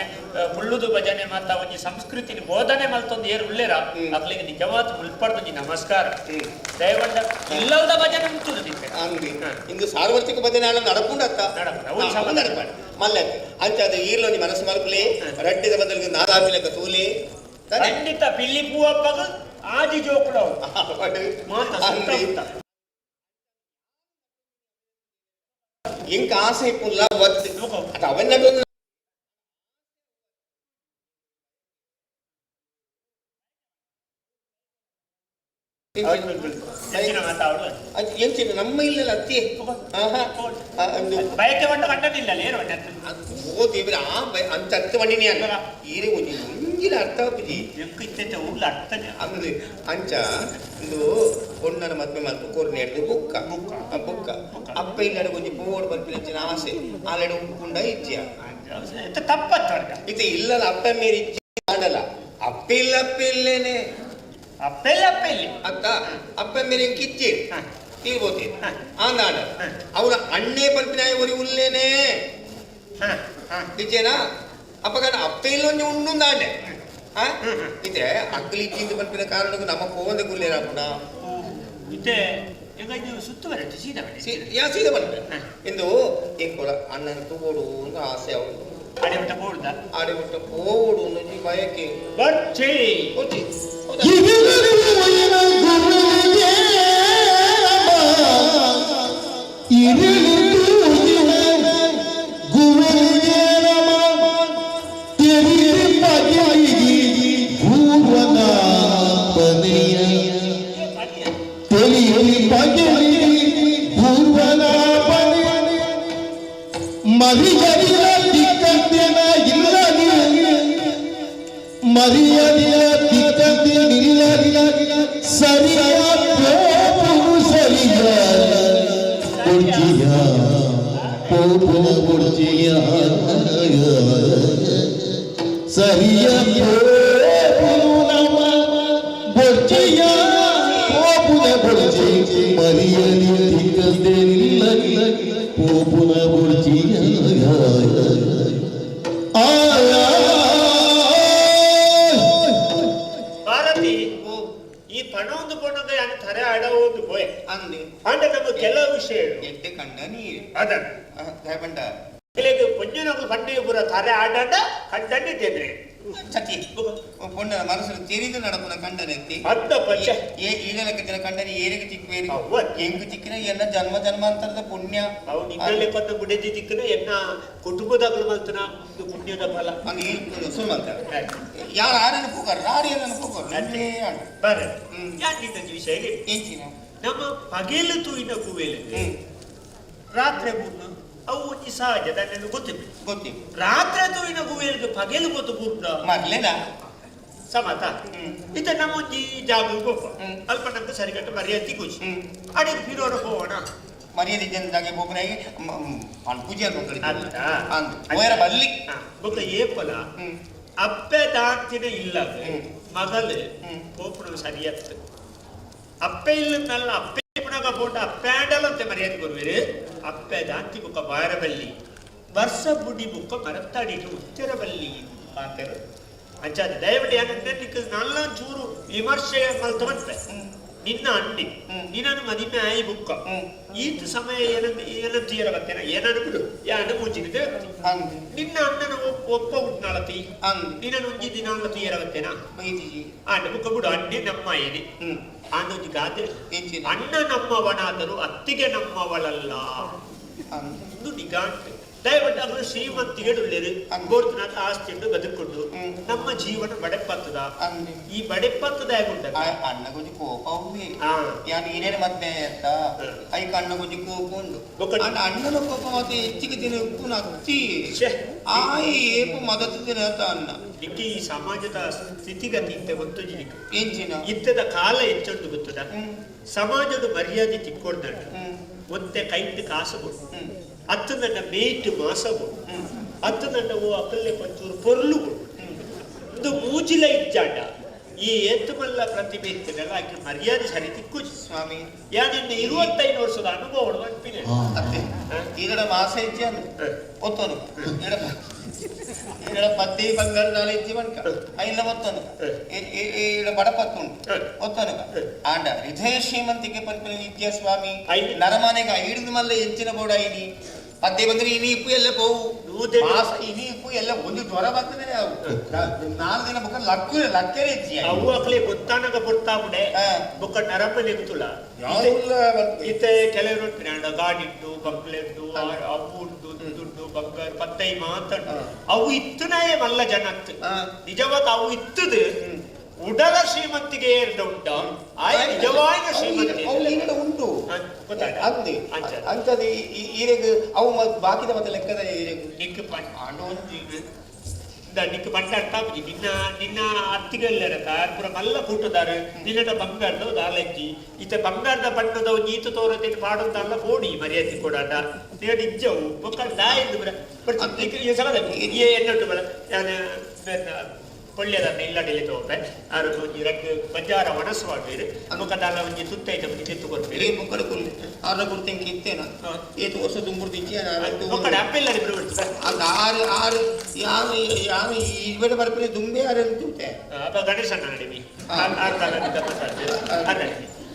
ಕುಳ್ಳುದು ಭಜನೆ ಮತ್ತ ಒಂಜಿ ಸಂಸ್ಕೃತಿ ಬೋಧನೆ ಮಲ್ತೊಂದು ಏರು ಉಳ್ಳೇರ ಅಕ್ಲಿಗೆ ನಿಜವಾದ ಮುಲ್ಪಡ್ದೊಂಜಿ ನಮಸ್ಕಾರ. ದಯವಂಡ ಇಲ್ಲದ ಭಜನೆ ಉಂಟು ಇಂದು ಸಾರ್ವತ್ರಿಕ ಭಜನೆ ನಡಪುಂಡತ್ತ ನಡಪಾಡು ಮಲ್ಲೆ ಅಂಚಾದ ಈರ್ಲೊಂಜಿ ಮನಸ್ಸು ಮಲ್ಪುಲೆ ರಡ್ಡಿದ ಬದಲಿಗೆ ನಾದಾಪಿಲೆಕ್ಕ ತೂಲೆ ಖಂಡಿತ ಪಿಲ್ಲಿ ಪೂವಪ್ಪಗ ಆದಿ ಜೋಕುಳವು ಇಂಕ ಆಸೆ ಇಪ್ಪುಲ್ಲ ಒತ್ತು ಅದು ಅವನ್ನ ಎಂಚಿನ ನಮ್ಮ ಇಲ್ಲ ಅತ್ತಿ ಬಯಕೆ ಬಂಡ ಕಂಡನಿಲ್ಲ ಓ ದೇವ್ರ ಆ ಅಂತ ಅರ್ಥ ಬಂಡಿನಿ ಅಲ್ಲ ಈರೆ ಒಂಜಿ ಒಂಜಿನ ಅರ್ಥ ಆಪುಜಿ ಉಳ್ಳ ಅರ್ಥನೆ ಅಂದು ಅಂಚ ಇಂದು ಪೊಣ್ಣನ ಮದ್ಮೆ ಮಲ್ಪು ಕೊರ್ನೆ ಹಿಡ್ದು ಬುಕ್ಕ ಬುಕ್ಕ ಅಪ್ಪ ಇಲ್ಲಡೆ ಒಂಜಿ ಪೋಡು ಬರ್ಪಿನ ಆಸೆ ಆಲೆಡೆ ಉಪ್ಪುಂಡ ಇಚ್ಛೆ ತಪ್ಪತ್ತು ಇದು ಇಲ್ಲಲ್ಲ ಅಪ್ಪ ಮೇರಿ ಇಚ್ಛೆ ಆಡಲ್ಲ ಅಪ್ಪ ಇಲ್ಲ ಅಪ್ಪ ಇಲ್ಲೇನೆ ಅಪ್ಪೆಲ್ಲ ಅಪ್ಪೆಲ್ಲಿ ಅತ್ತ ಅಪ್ಪ ಮೇರೆ ಕಿಚ್ಚೆ ತೀರ್ಬೋತೆ ಆಂದಾಡ ಅವರ ಅಣ್ಣೇ ಪಲ್ಪಿನಾಯ ಒರಿ ಉಲ್ಲೇನೆ ಇಚ್ಚೇನಾ ಅಪ್ಪಗನ ಅಪ್ಪ ಇಲ್ಲೊಂಜಿ ಉಂಡುಂದಾಂಡೆ ಇತ್ತೆ ಅಕ್ಕಲಿ ಇಚ್ಚಿಂದ ಪಲ್ಪಿನ ಕಾರಣಕ್ಕೂ ನಮ್ಮ ಪೋವಂದ ಗುಲ್ಲೇರಾಪುಣ ಇತ್ತೆ ಈಗ ನೀವು ಸುತ್ತು ಬರಟ್ಟು ಸೀದಾ ಬನ್ನಿ ಯಾ ಸೀದಾ ಬನ್ನಿ ಇಂದು ಎಂಕೊಳ ಅಣ್ಣನ ತೂಗೋಡು ಅಂತ ಆಸೆ ಅವನು ಆಡೆ ಬಿಟ್ಟ ಪೋಡ್ದ ಆಡೆ ಬಿಟ್ಟ ಪೋಡು ಅನ್ನೋದು ಬಯಕೆ ಬರ್ಚಿ ಬರ್ಚಿ ಭಾರತಿ ಈ ಪಣೊಂದು ಪೊಣ್ಣಗ ಯಾನ್ ತರೆ ಅಡವೊಂದು ಪೋಯೆ ಅಂಡ ನಮ್ಮ ಕೆಲವು ವಿಷಯ ಎಡ್ಡೆ ಕಂಡ ನೀರು ಅದ ಬಂಡ ಇಲ್ಲಿಗೆ ಪೊಂಜನಗಳು ಪಂಡಿಗೆ ಪೂರ ತರೆ ಆಡಾಡ ಕಂಡಣ್ಣೆ ತಿಂದ್ರೆ ಸತಿ ಪೊಣ್ಣನ ಮನಸ್ಸು ತೆರಿದು ನಡಪುನ ಕಂಡನೆತ್ತಿ ಅತ್ತ ಪಚ್ಚ ಈಗಲಕ್ಕೆ ಕಂಡನೆ ಏರಿಗೆ ತಿಕ್ವೇರಿ ಎಂಗು ತಿಕ್ಕಿನ ಎನ್ನ ಜನ್ಮ ಜನ್ಮಾಂತರದ ಪುಣ್ಯ ಅವು ನಿನ್ನಲ್ಲಿ ಕೊಂದ ಗುಡೆದಿ ತಿಕ್ಕಿನ ಎನ್ನ ಕುಟುಂಬದಾಗಲು ಮಲ್ತನ ಒಂದು ಪುಣ್ಯದ ಫಲ ಅಂದು ಸುರು ಮಾಡ್ತಾರೆ ಯಾರು ಆರನ್ನು ಪೂಗಾರ ರಾಡಿಯನ್ನು ಪೂಗಾರ ಬರ ಯಾಕೆ ವಿಷಯ ಎಂಚಿನ ನಮ್ಮ ಪಗೆಲು ತೂಯಿನ ಕುವೇಲು ರಾತ್ರಿ ಬೂರ್ನು ಅವು ಒಂಜಿ ಸಹಜ ದಾನೆಲ್ಲ ಗೊತ್ತಿಲ್ಲ ಗೊತ್ತಿಲ್ಲ ರಾತ್ರಿ ತೂಯಿನ ಗುವೇಲ್ಗೆ ಪಗೆಲು ಗೊತ್ತು ಬೂರ್ನ ಮರ್ಲೇನ ಸಮತ ಇತ್ತ ನಮ್ಮ ಒಂಜಿ ಜಾಗ ಗೊಪ್ಪ ಅಲ್ಪ ನಮ್ಗೆ ಸರಿಗಟ್ಟು ಮರ್ಯಾದೆ ಕೂಚಿ ಅಡಿಗೆ ಫಿರೋರ ಹೋಗೋಣ ಮರ್ಯಾದೆ ಜನದಾಗೆ ಒಬ್ಬನಾಗಿ ಪೂಜೆ ಅಂದ್ ಬಲ್ಲಿ ಬೊಕ್ಕ ಏಪಲ ಅಪ್ಪೆ ದಾಂತಿನ ಇಲ್ಲ ಮಗಲು ಪೋಪುಣ ಸರಿಯತ್ತು ಅಪ್ಪೆ ಇಲ್ಲ ಅಪ್ಪೆ ಪುನಗ ಪೋಂಡ ಅಪ್ಪೆ ಮರ್ಯಾದೆ ಕೊರುವೆರು ಅಪ್ಪೆ ದಾಂತಿ ಬುಕ್ಕ ಬಾರಬಲ್ಲಿ ವರ್ಷ ಬುಡಿ ಬುಕ್ಕ ಮರತ್ತಾಡಿಟ್ಟು ಉತ್ತರಬಲ್ಲಿ ಪಾತೆರು ಅಂಚಾದ ದಯವಿಟ್ಟು ಯಾಕಂದ್ರೆ ನಿಕ್ಕ ನಲ್ಲ ಚೂರು ವಿಮರ್ಶೆ ಮಲ್ತ ಬಂತೆ ನಿನ್ನ ಅಂಡಿ ನಿನ್ನನ್ನು ಮದಿಮೆ ಆಯಿ ಬುಕ್ಕ ಈತ ಸಮಯ ಏನಂತ ಏನಂತ ತೀರ ಬರ್ತೇನೆ ಏನನ್ನು ಬಿಡು ಯಾನ ಮೂಜಿನಿದೆ ಅಂದ್ ನಿನ್ನ ಅಣ್ಣನ ಒಪ್ಪ ಉಟ್ನಾಳತಿ ಅಂದ್ ನಿನ್ನನ್ನು ಒಂಜಿ ದಿನಾಳ ತೀರ ಬರ್ತೇನಾ ಬೈದಿಜಿ ಆಂಡ ಬುಕ್ಕ ಬಿಡು ಅಣ್ಣೆ ನಮ್ಮ ಏನಿ ಆಂಡ ಒಂಜಿ ಗಾದೆ ಎಂಚಿನ? ಅಣ್ಣ ನಮ್ಮವನಾದರೂ ಅತ್ತಿಗೆ ನಮ್ಮವಳಲ್ಲ ಅಂದ್ ಒಂದು ನಿಗಾಂಟ್ ದಯವಿಟ್ಟು ಅವರು ಶ್ರೀಮಂತಿಗೆಡುಳ್ಳೇರು ಅಂದ್. ಗೋರ್ತನಾಥ ಆಸ್ತಿಯನ್ನು ಬದುಕೊಂಡು ಹ್ಮ್. ನಮ್ಮ ಜೀವನ ಬಡೆಪತ್ತದ ಅಂದ್. ಈ ಬಡೆಪತ್ತದ ಆಗುಂಡ ಅಣ್ಣ ಕೊಂಚ ಕೋಪ ಉಂಡು ಆ. ಯಾನ್ ಏನೇನು ಮದ್ಮೆ ಅಂತ ಹ್ಮ್. ಐಕ್ ಅಣ್ಣ ಕೊಂಚ ಕೋಪ ಉಂಡು ಬೊಕ್ಕ- ಅಣ್ಣ ಅಣ್ಣನ ಕೋಪ ಮತ್ತೆ ಹೆಚ್ಚಿಗೆ ದಿನ ಉಪ್ಪುನ ಅತ್ತಿ ಶ್ಯೆ. ಆಯಿ ಏಪು ಮದತು ದಿನ ಅಂತ ಅಣ್ಣ ನಿಕ್ಕೆ ಈ ಸಮಾಜದ ಸ್ಥಿತಿಗತಿ ಇತ್ತ ಗೊತ್ತು ನಿಕ್ಕೆ ಎಂಚಿನ ಇತ್ತದ ಕಾಲ ಹೆಚ್ಚುಂಟು ಗೊತ್ತದ ಹ್ಮ್. ಸಮಾಜದ ಮರ್ಯಾದೆ ತಿಕ್ಕೊಡ್ದಂಡ ಹ್ಮ್. ಒತ್ತೆ ಕೈಟ್ ಕಾಸು ಕೊಡು ಹ್ಮ್. ಅತ್ತು ನನ್ನ ಮೇಟ್ ಮಾಸ ಕೊಡು ಹ್ಮ್. ಅತ್ತು ನನ್ನ ಓ ಅಕಲ್ಲೆ ಪಂಚೂರು ಪೊರ್ಲು ಕೊಡು ಒಂದು ಮೂಜಿಲ ಇಜ್ಜಾಂಡ ಈ ಏತುಮಲ್ಲ ಪ್ರತಿಭೆ ಇತ್ತದಲ್ಲ ಆಕೆ ಮರ್ಯಾದೆ ಸರಿ ತಿಕ್ಕುಜಿ ಸ್ವಾಮಿ ಯಾನಿನ್ನ 25 ವರ್ಷದ ಅನುಭವ ಅನ್ಪಿನೆ ಅತ್ತೆ ಈಗಡ ಮಾಸ ಇಜ್ಜಾನು ಒತ್ತೋನು ಈಡ ಈಡ ಪತ್ತಿ ಬಂಗಾರ ನಾಳೆ ಇಜ್ಜಿ ಮನ್ಕ ಐನ ಒತ್ತೋನು ಈಡ ಬಡಪತ್ತು ಉಂಟು ಒತ್ತೋನು ಆಂಡ ಹೃದಯ ಶ್ರೀಮಂತಿಕೆ ಪನ್ಪಿನ ನಿತ್ಯ ಸ್ವಾಮಿ ಐದು. ನರಮನೆಗೆ ಐಡಿದ ಮಲ್ಲ ಎಂಚಿನ ಬೋಡ ಐನಿ ಪದ್ದೆ ಬಂದ್ರೆ ಇನಿ ಇಪ್ಪು ಎಲ್ಲ ಪೋವು ನೂದೆ- ಮಾಸ ಇನಿ ಇಪ್ಪು ಎಲ್ಲ ಒಂದು ಜ್ವರ ಬರ್ತದೆ ಅವು 4 ದಿನ ಬುಕ್ಕ ಲಕ್ಕು ಲಕ್ಕರೆ ಇಜ್ಜಿ ಅವು ಅಕ್ಲೆ ಗೊತ್ತಾನಗ ಪೊರ್ತಾಪುಡೆ ಹಾ. ಬೊಕ್ಕ ನರಮನೆ ಗೊತ್ತುಲ ಯಾವುಲ್ಲ ಬರ್ಪೆ. ಇತ್ತೆ ಕೆಲವರು ಉಂಟು ಗಾಡಿ ಉಂಟು ಬಂಗ್ಲೆ ಉಂಟು ಅವು ಉಂಟು ದುಡ್ಡು ಬಂಗಾರ ಪತ್ತೈ ಮಾತಂಡು ಅವು ಇತ್ತುನಾಯೇ ಮಲ್ಲ ಜನತ್ತು ಹಾ. ನಿಜವಾದ ಅವು ಇತ್ತದು ಉಡಲ ಶ್ರೀಮಂತಿಗೆ ಏರ್ದ ಉಂಟ ಆಯ ನಿಜವಾದ ಶ್ರೀಮಂತಿ ಅವು ಈಗಡ ಉಂಟು ಗೊತ್ತಾಯ್ತಾ? ಅಂದೆ ಅಂಚ. ಅಂಚದ ಈರೆಗ್ ಅವು ಬಾಕಿದ ಮತ್ತೆ ಲೆಕ್ಕದ ಈರೆಗ್ ನಿಕ್ ಪಂಡ ಆಂಡ ಒಂಜಿ ನಿಕ್ ಪಂಡ ಅರ್ಥ ಆಪುಜಿ ನಿನ್ನ ನಿನ್ನ ಅತ್ತಿಗೆಲ್ಲರ ತಾರ್ ಪೂರ ಮಲ್ಲ ಕೂಟದಾರ ನಿನ್ನಟ ಬಂಗಾರದ ದಾಲಂಜಿ ಇತ್ತ ಬಂಗಾರದ ಬಣ್ಣದ ಒಂಜಿ ಈತ ತೋರತೆ ಪಾಡೊಂದಲ್ಲ ಪೋಡಿ ಮರ್ಯಾದೆ ಕೊಡಾಂಡ ನಿನ್ನ ಇಜ್ಜವು ಬೊಕ್ಕ ದಾಯಿಂದ ಬರ ಬಟ್ ನಿಕ್ ಈ ಸಲದ ಈ ಎನ್ನೊಟ್ಟು ಬರ ಯಾನ ಪೊಳ್ಳೆದನ್ನ ಇಲ್ಲಡೆಲಿ ತೋಪೆ ಆರು ಒಂಜಿ ರಡ್ಡ್ ಬಜಾರ ಒಣಸು ಮಾಡ್ಬೇರು ಬೊಕ್ಕ ದಾಲ ಒಂಜಿ ತುತ್ತೈತ ಒಂಜಿ ತೆತ್ತು ಈ ಕೊರ್ಪೇರು ಬೊಕ್ಕಡ ಕುಲ್ಲೆ ಆರ್ನ ಗುರ್ತಿಂಕ್ ಇತ್ತೇನ ಹಾ. ಏತು ವರ್ಷ ದುಂಬುರ್ದಿಂಚಿ ಬೊಕ್ಕಡ ಅಪ್ಪೆಲ್ಲರಿ ಬಿಡು ಅದು ಆರು ಆರು ಯಾರು ಯಾರು ಈ ಬೇಡ ಬರ್ಪಿನ ದುಂಬೆ ಆರು ತೂತೆ ಅಪ್ಪ ಗಣೇಶಣ್ಣ ನಡಿಮಿ ಹಾ. ಆರು ಕಾಲ ಅದ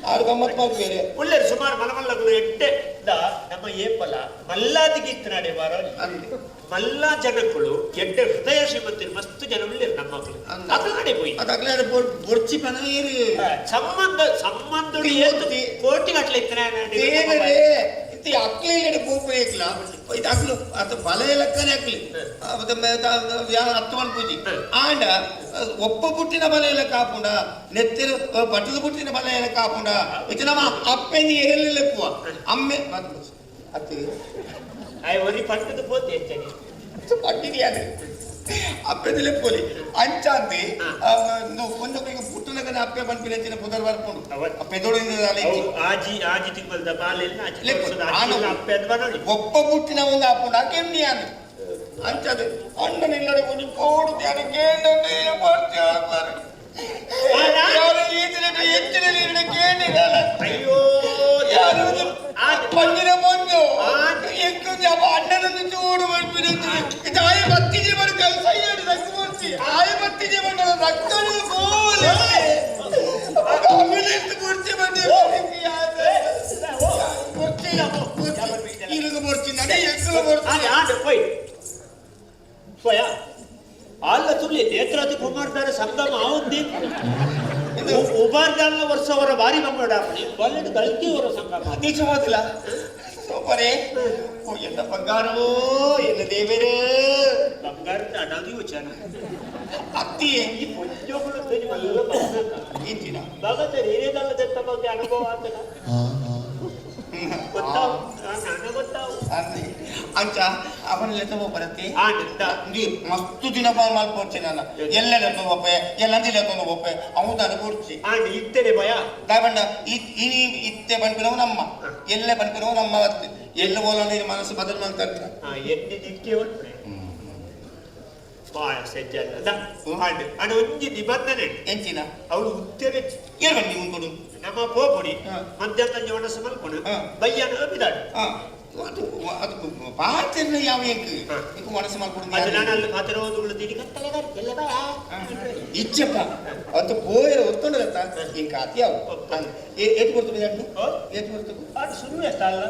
ಆರು ಗಮ್ಮತ್ ಮಾಡ್ಬೇರೆ ಒಳ್ಳೆ ಸುಮಾರು ಮಲಮಲ್ಲಗಳು ಎಟ್ಟೆ the ನಮ್ಮ ಏಪಲ ಮಲ್ಲಾದಿಗೆ ಇತ್ತು ವಾರ ಅಂದೆ. ಮಲ್ಲ ಜನಕ್ಕಳು ಎಡ್ಡೆ ಹೃದಯ ಶ್ರೀಮಂತರು ಮಸ್ತ್ ಜನ ಉಳ್ಳೇರು ನಮ್ಮ ಮಕ್ಕಳು ಅಂದ. ಅದು ನಡೆ ಪೋಯಿ ಅದಾಗ್ಲೇ ಬೊರ್ಚಿ ಪನ ಏರು ಸಂಬಂಧ ಸಂಬಂಧ ಕೋಟಿ ಗಟ್ಟಲೆ ಇತ್ತು ದೇವರೇ ಇತ್ತೆ ಅಕ್ಲೆ ಇಲ್ಲಡೆ ಪೋಪು ಏಕ್ಲ ಇದು ಅಕ್ಲು ಅತ ಬಲ ಲೆಕ್ಕನೆ ಅಕ್ಲಿ ಅತ್ತು ಮನ್ಪೂಜಿ ಆಂಡ ಒಪ್ಪ ಪುಟ್ಟಿನ ಬಲ ಎಲ್ಲ ಕಾಪುಂಡ ನೆತ್ತಿರು ಪಟ್ಟದ ಪುಟ್ಟಿನ ಬಲ ಎಲ್ಲ ಕಾಪುಂಡ ಇದು ನಮ್ಮ ಅಪ್ಪೆಂದು ಏರಲಿಲ್ಲ ಪುವ ಅಮ್ಮೆ ಅತ್ತೆ ಆಯ್ ಒರಿ ಪಟ್ಟದ ಪೋತೆ ಹೆಚ್ಚಾಗಿ ಪಟ್ಟಿದ್ಯಾದ ಅಪ್ಪೆದಲೆ ಪೋಲಿ ಅಂಚಾಂತಿ ಒಂದು ಪುಟ್ಟನಗನ ಅಪ್ಪೆ ಪನ್ಪಿನ ಹೆಚ್ಚಿನ ಪುದರ್ ಬರ್ಪುಂಡು ಪೆದೊಡು ಅವು ಆಜಿ ಆಜಿ ತಿಂಗಳದ ಬಾಲೆಲ್ಲ ಆಜಿ ಲೆಪ್ಪು. ವರ್ಷದ ಆಜಿ ಆನ- ಅಪ್ಪೆ ಅದು ಬರೋಡಿ ಒಪ್ಪ ಪುಟ್ಟಿನ ಒಂದು ಆಪುಂಡು ಅಕೆಂಡಿ ಆನು ಅಂಚದು ಅಣ್ಣನ ಇಲ್ಲಡೆ ಒಂಜಿ ಕೋಡು ಧ್ಯಾನ ಕೇಂದ್ರ ಯಾರು ಈತನ ಹೆಚ್ಚಿನ ಕೇಂದ್ರ ಅಯ್ಯೋ ಯಾರು ಆ- ಪಂಜಿನ ಪೊಂಜು ಆ- ఎక్కువ అన్నను చూడు ಆಯ ಬತ್ತಿಗೆ ಬಡ ಕೆಲಸ ರಕ್ತ ಮೂರ್ತಿ ಆಯ ಬತ್ತಿಗೆ ಬಡ ರಕ್ತ ಮೂರ್ತಿ ಬಂದು ಮೂರ್ತಿ ನಡೆ ఎక్కువ ಮೂರ್ತಿ ಆನೆ ಆನೆ ಪೋಯ್ ಪೋಯ ಅಲ್ಲ ತುಳಿ ನೇತ್ರಾತಿ ಕುಮಾರ್ದಾರ ಸಂಗಮ ಆವುಂದಿ ಉಬಾರ್ದಾಲ ವರ್ಷ ಅವರ ಭಾರಿ ಬಂಗಡ ಬಲ್ಲೆಡ್ ಗಲ್ತಿ ಅವರ ಸಂಗಮ ದೀಕ್ಷ ಹೋದಿಲ್ಲ ಸೂಪರೇ ಓ ಎನ್ನ ಬಂಗಾರವೋ ಎನ್ನ ದೇವರೇ ಬಂಗಾರದ ಅಡಾದಿ ವಚನ ಅತ್ತಿಯೇ ಈ ಪೊಂಜೋಗಳು ತೇಜ್ ಮಲ್ಲ ಬಂಗಾರ ಇಂಚಿನ ಭಗತ ಹಿರಿಯದಲ್ಲ ದತ್ತ ಬಗ್ಗೆ ಅನುಭವ ಆತನ ಗೊತ್ತಾವು ನಾನು ಗೊತ್ತಾವು ಅಂದೆ ಅಂಚ ಅವನ ಲೆಕ್ಕ ಬರತ್ತೆ ಆನಂದ ಇಂದು ಮಸ್ತು ದಿನ ಮಲ್ಪೊಡ್ಚಿ ನಾನು ಎಲ್ಲ ಲೆಕ್ಕ ಬೊಪ್ಪೆ ಎಲ್ಲ ಲೆಕ್ಕ ಬೊಪ್ಪೆ ಅವನು ಅದು ಕೊಡ್ಚಿ ಆಂಡ್ ಇತ್ತೇನೆ ಭಯ ದಾಯಬಂಡ ಇನಿ ಇತ್ತೆ ಪನ್ಪಿನವು ನಮ್ಮ ಎಲ್ಲ ಪನ್ಪಿನವು ನಮ್ಮ ಅತ್ತೆ ಎಲ್ಲ ಬೋಲ ಮನಸ್ಸು ಬದಲು ಮಾಡ್ತಾರೆ ಎಣ್ಣೆ ದಿಕ್ಕೆ ಉಂಟು ಬಾಳ ಸಜ್ಜಲ್ಲ ಆಂಡ್ ಅಂಡ್ ಒಂಜಿ ನಿಬಂಧನೆ ಎಂಚಿನ ಅವಳು ಉತ್ತೇನೆ ಏಳು ಬನ್ನಿ ಉಂಟು ನಮ್ಮ ಪೋಪುಡಿ ಹಾ. ಮಧ್ಯಾಹ್ನ ಜೀವನ ಮಲ್ಪಡು ಹಾ. ಬಯ್ಯನ ಬಿದಾಡು ಹಾ. ಅದು ಅದು ಪಾತಿರ್ನ ಯಾವ ಎಂಕ್ ಇಂಕ್ ಮನಸ್ಸು ಮಲ್ಪುಡು ಅದು ನಾನು ಅಲ್ಲಿ ಪಾತಿರೋದುಗಳು ದಿಡಿ ಕತ್ತಲೆ ಎಲ್ಲ ಬಾ ಇಚ್ಚಪ್ಪ ಅದು ಪೋಯರ ಒತ್ತೊಂಡಲತ್ತ ಇಂಕ ಅತಿ ಅವು ಏತ್ ಕೊಡ್ತು ಬಿದಾಡ್ನು ಏತ್ ಕೊಡ್ತು ಅದು ಸುರುವೆ ಅಲ್ಲ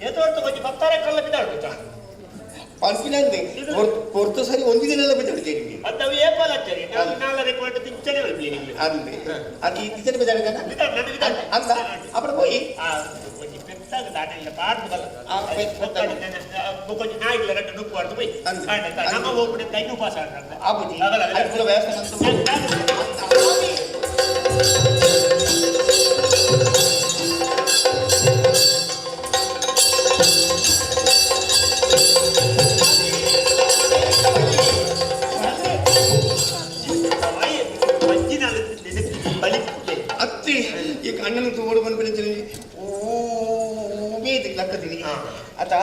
ಏತೋ ಕೊಂಚ ಪತ್ತಾರೆ ಕಲ್ಲ ಬಿದ್ದಾಡ್ಬಿಟ್ಟ ಪನ್ಪಿನಂದೆ ಕೊರ್ತು ಸರಿ ಒಂದು ದಿನ ಬಿದ್ದಾಡ್ತೇನೆ ಅದು ನಾವು ಏಪಾಲ ಹಚ್ಚರಿ ನಾವು ನಾಲ್ಕರೆ ಕ್ವಾಂಟ ತಿಂಚನೆ ಬರ್ಲಿ ನಿಮಗೆ ಅಂದೆ ಅದು ಇದ್ದನೆ ಬಿದ್ದಾಡ್ಕನ ಅಂದ ಅప్పుడు పోయి ಒಂಜಿ ಪೆತ್ತಾಗ ದಾಟಿಲ್ಲ ಪಾಡ್ದು ಬಲ್ಲ ಆ, ಪೆತ್ತಾಗ. ಬೊಕೊಂಜಿ ನಾಯಿಗಳ ರಡ್ಡು ನುಪ್ಪು ಆಡ್ದು ಪೋಯಿ ಅಂದೆ. ನಮ್ಮ ಹೋಗ್ಬಿಟ್ಟು ಐದು ಉಪವಾಸ ಆಡ್ರಂತ ಆಬುಜಿ ಅದು ಪೂರ ವ್ಯವಸ್ಥೆ ಅತ್ತಿ ಈ ಅಣ್ಣನ ತೋಡು ಬಂದ್ಬಿಡ್ತೀನಿ ಉಮೇದು ಲಕ್ಕತೀನಿ ಆತ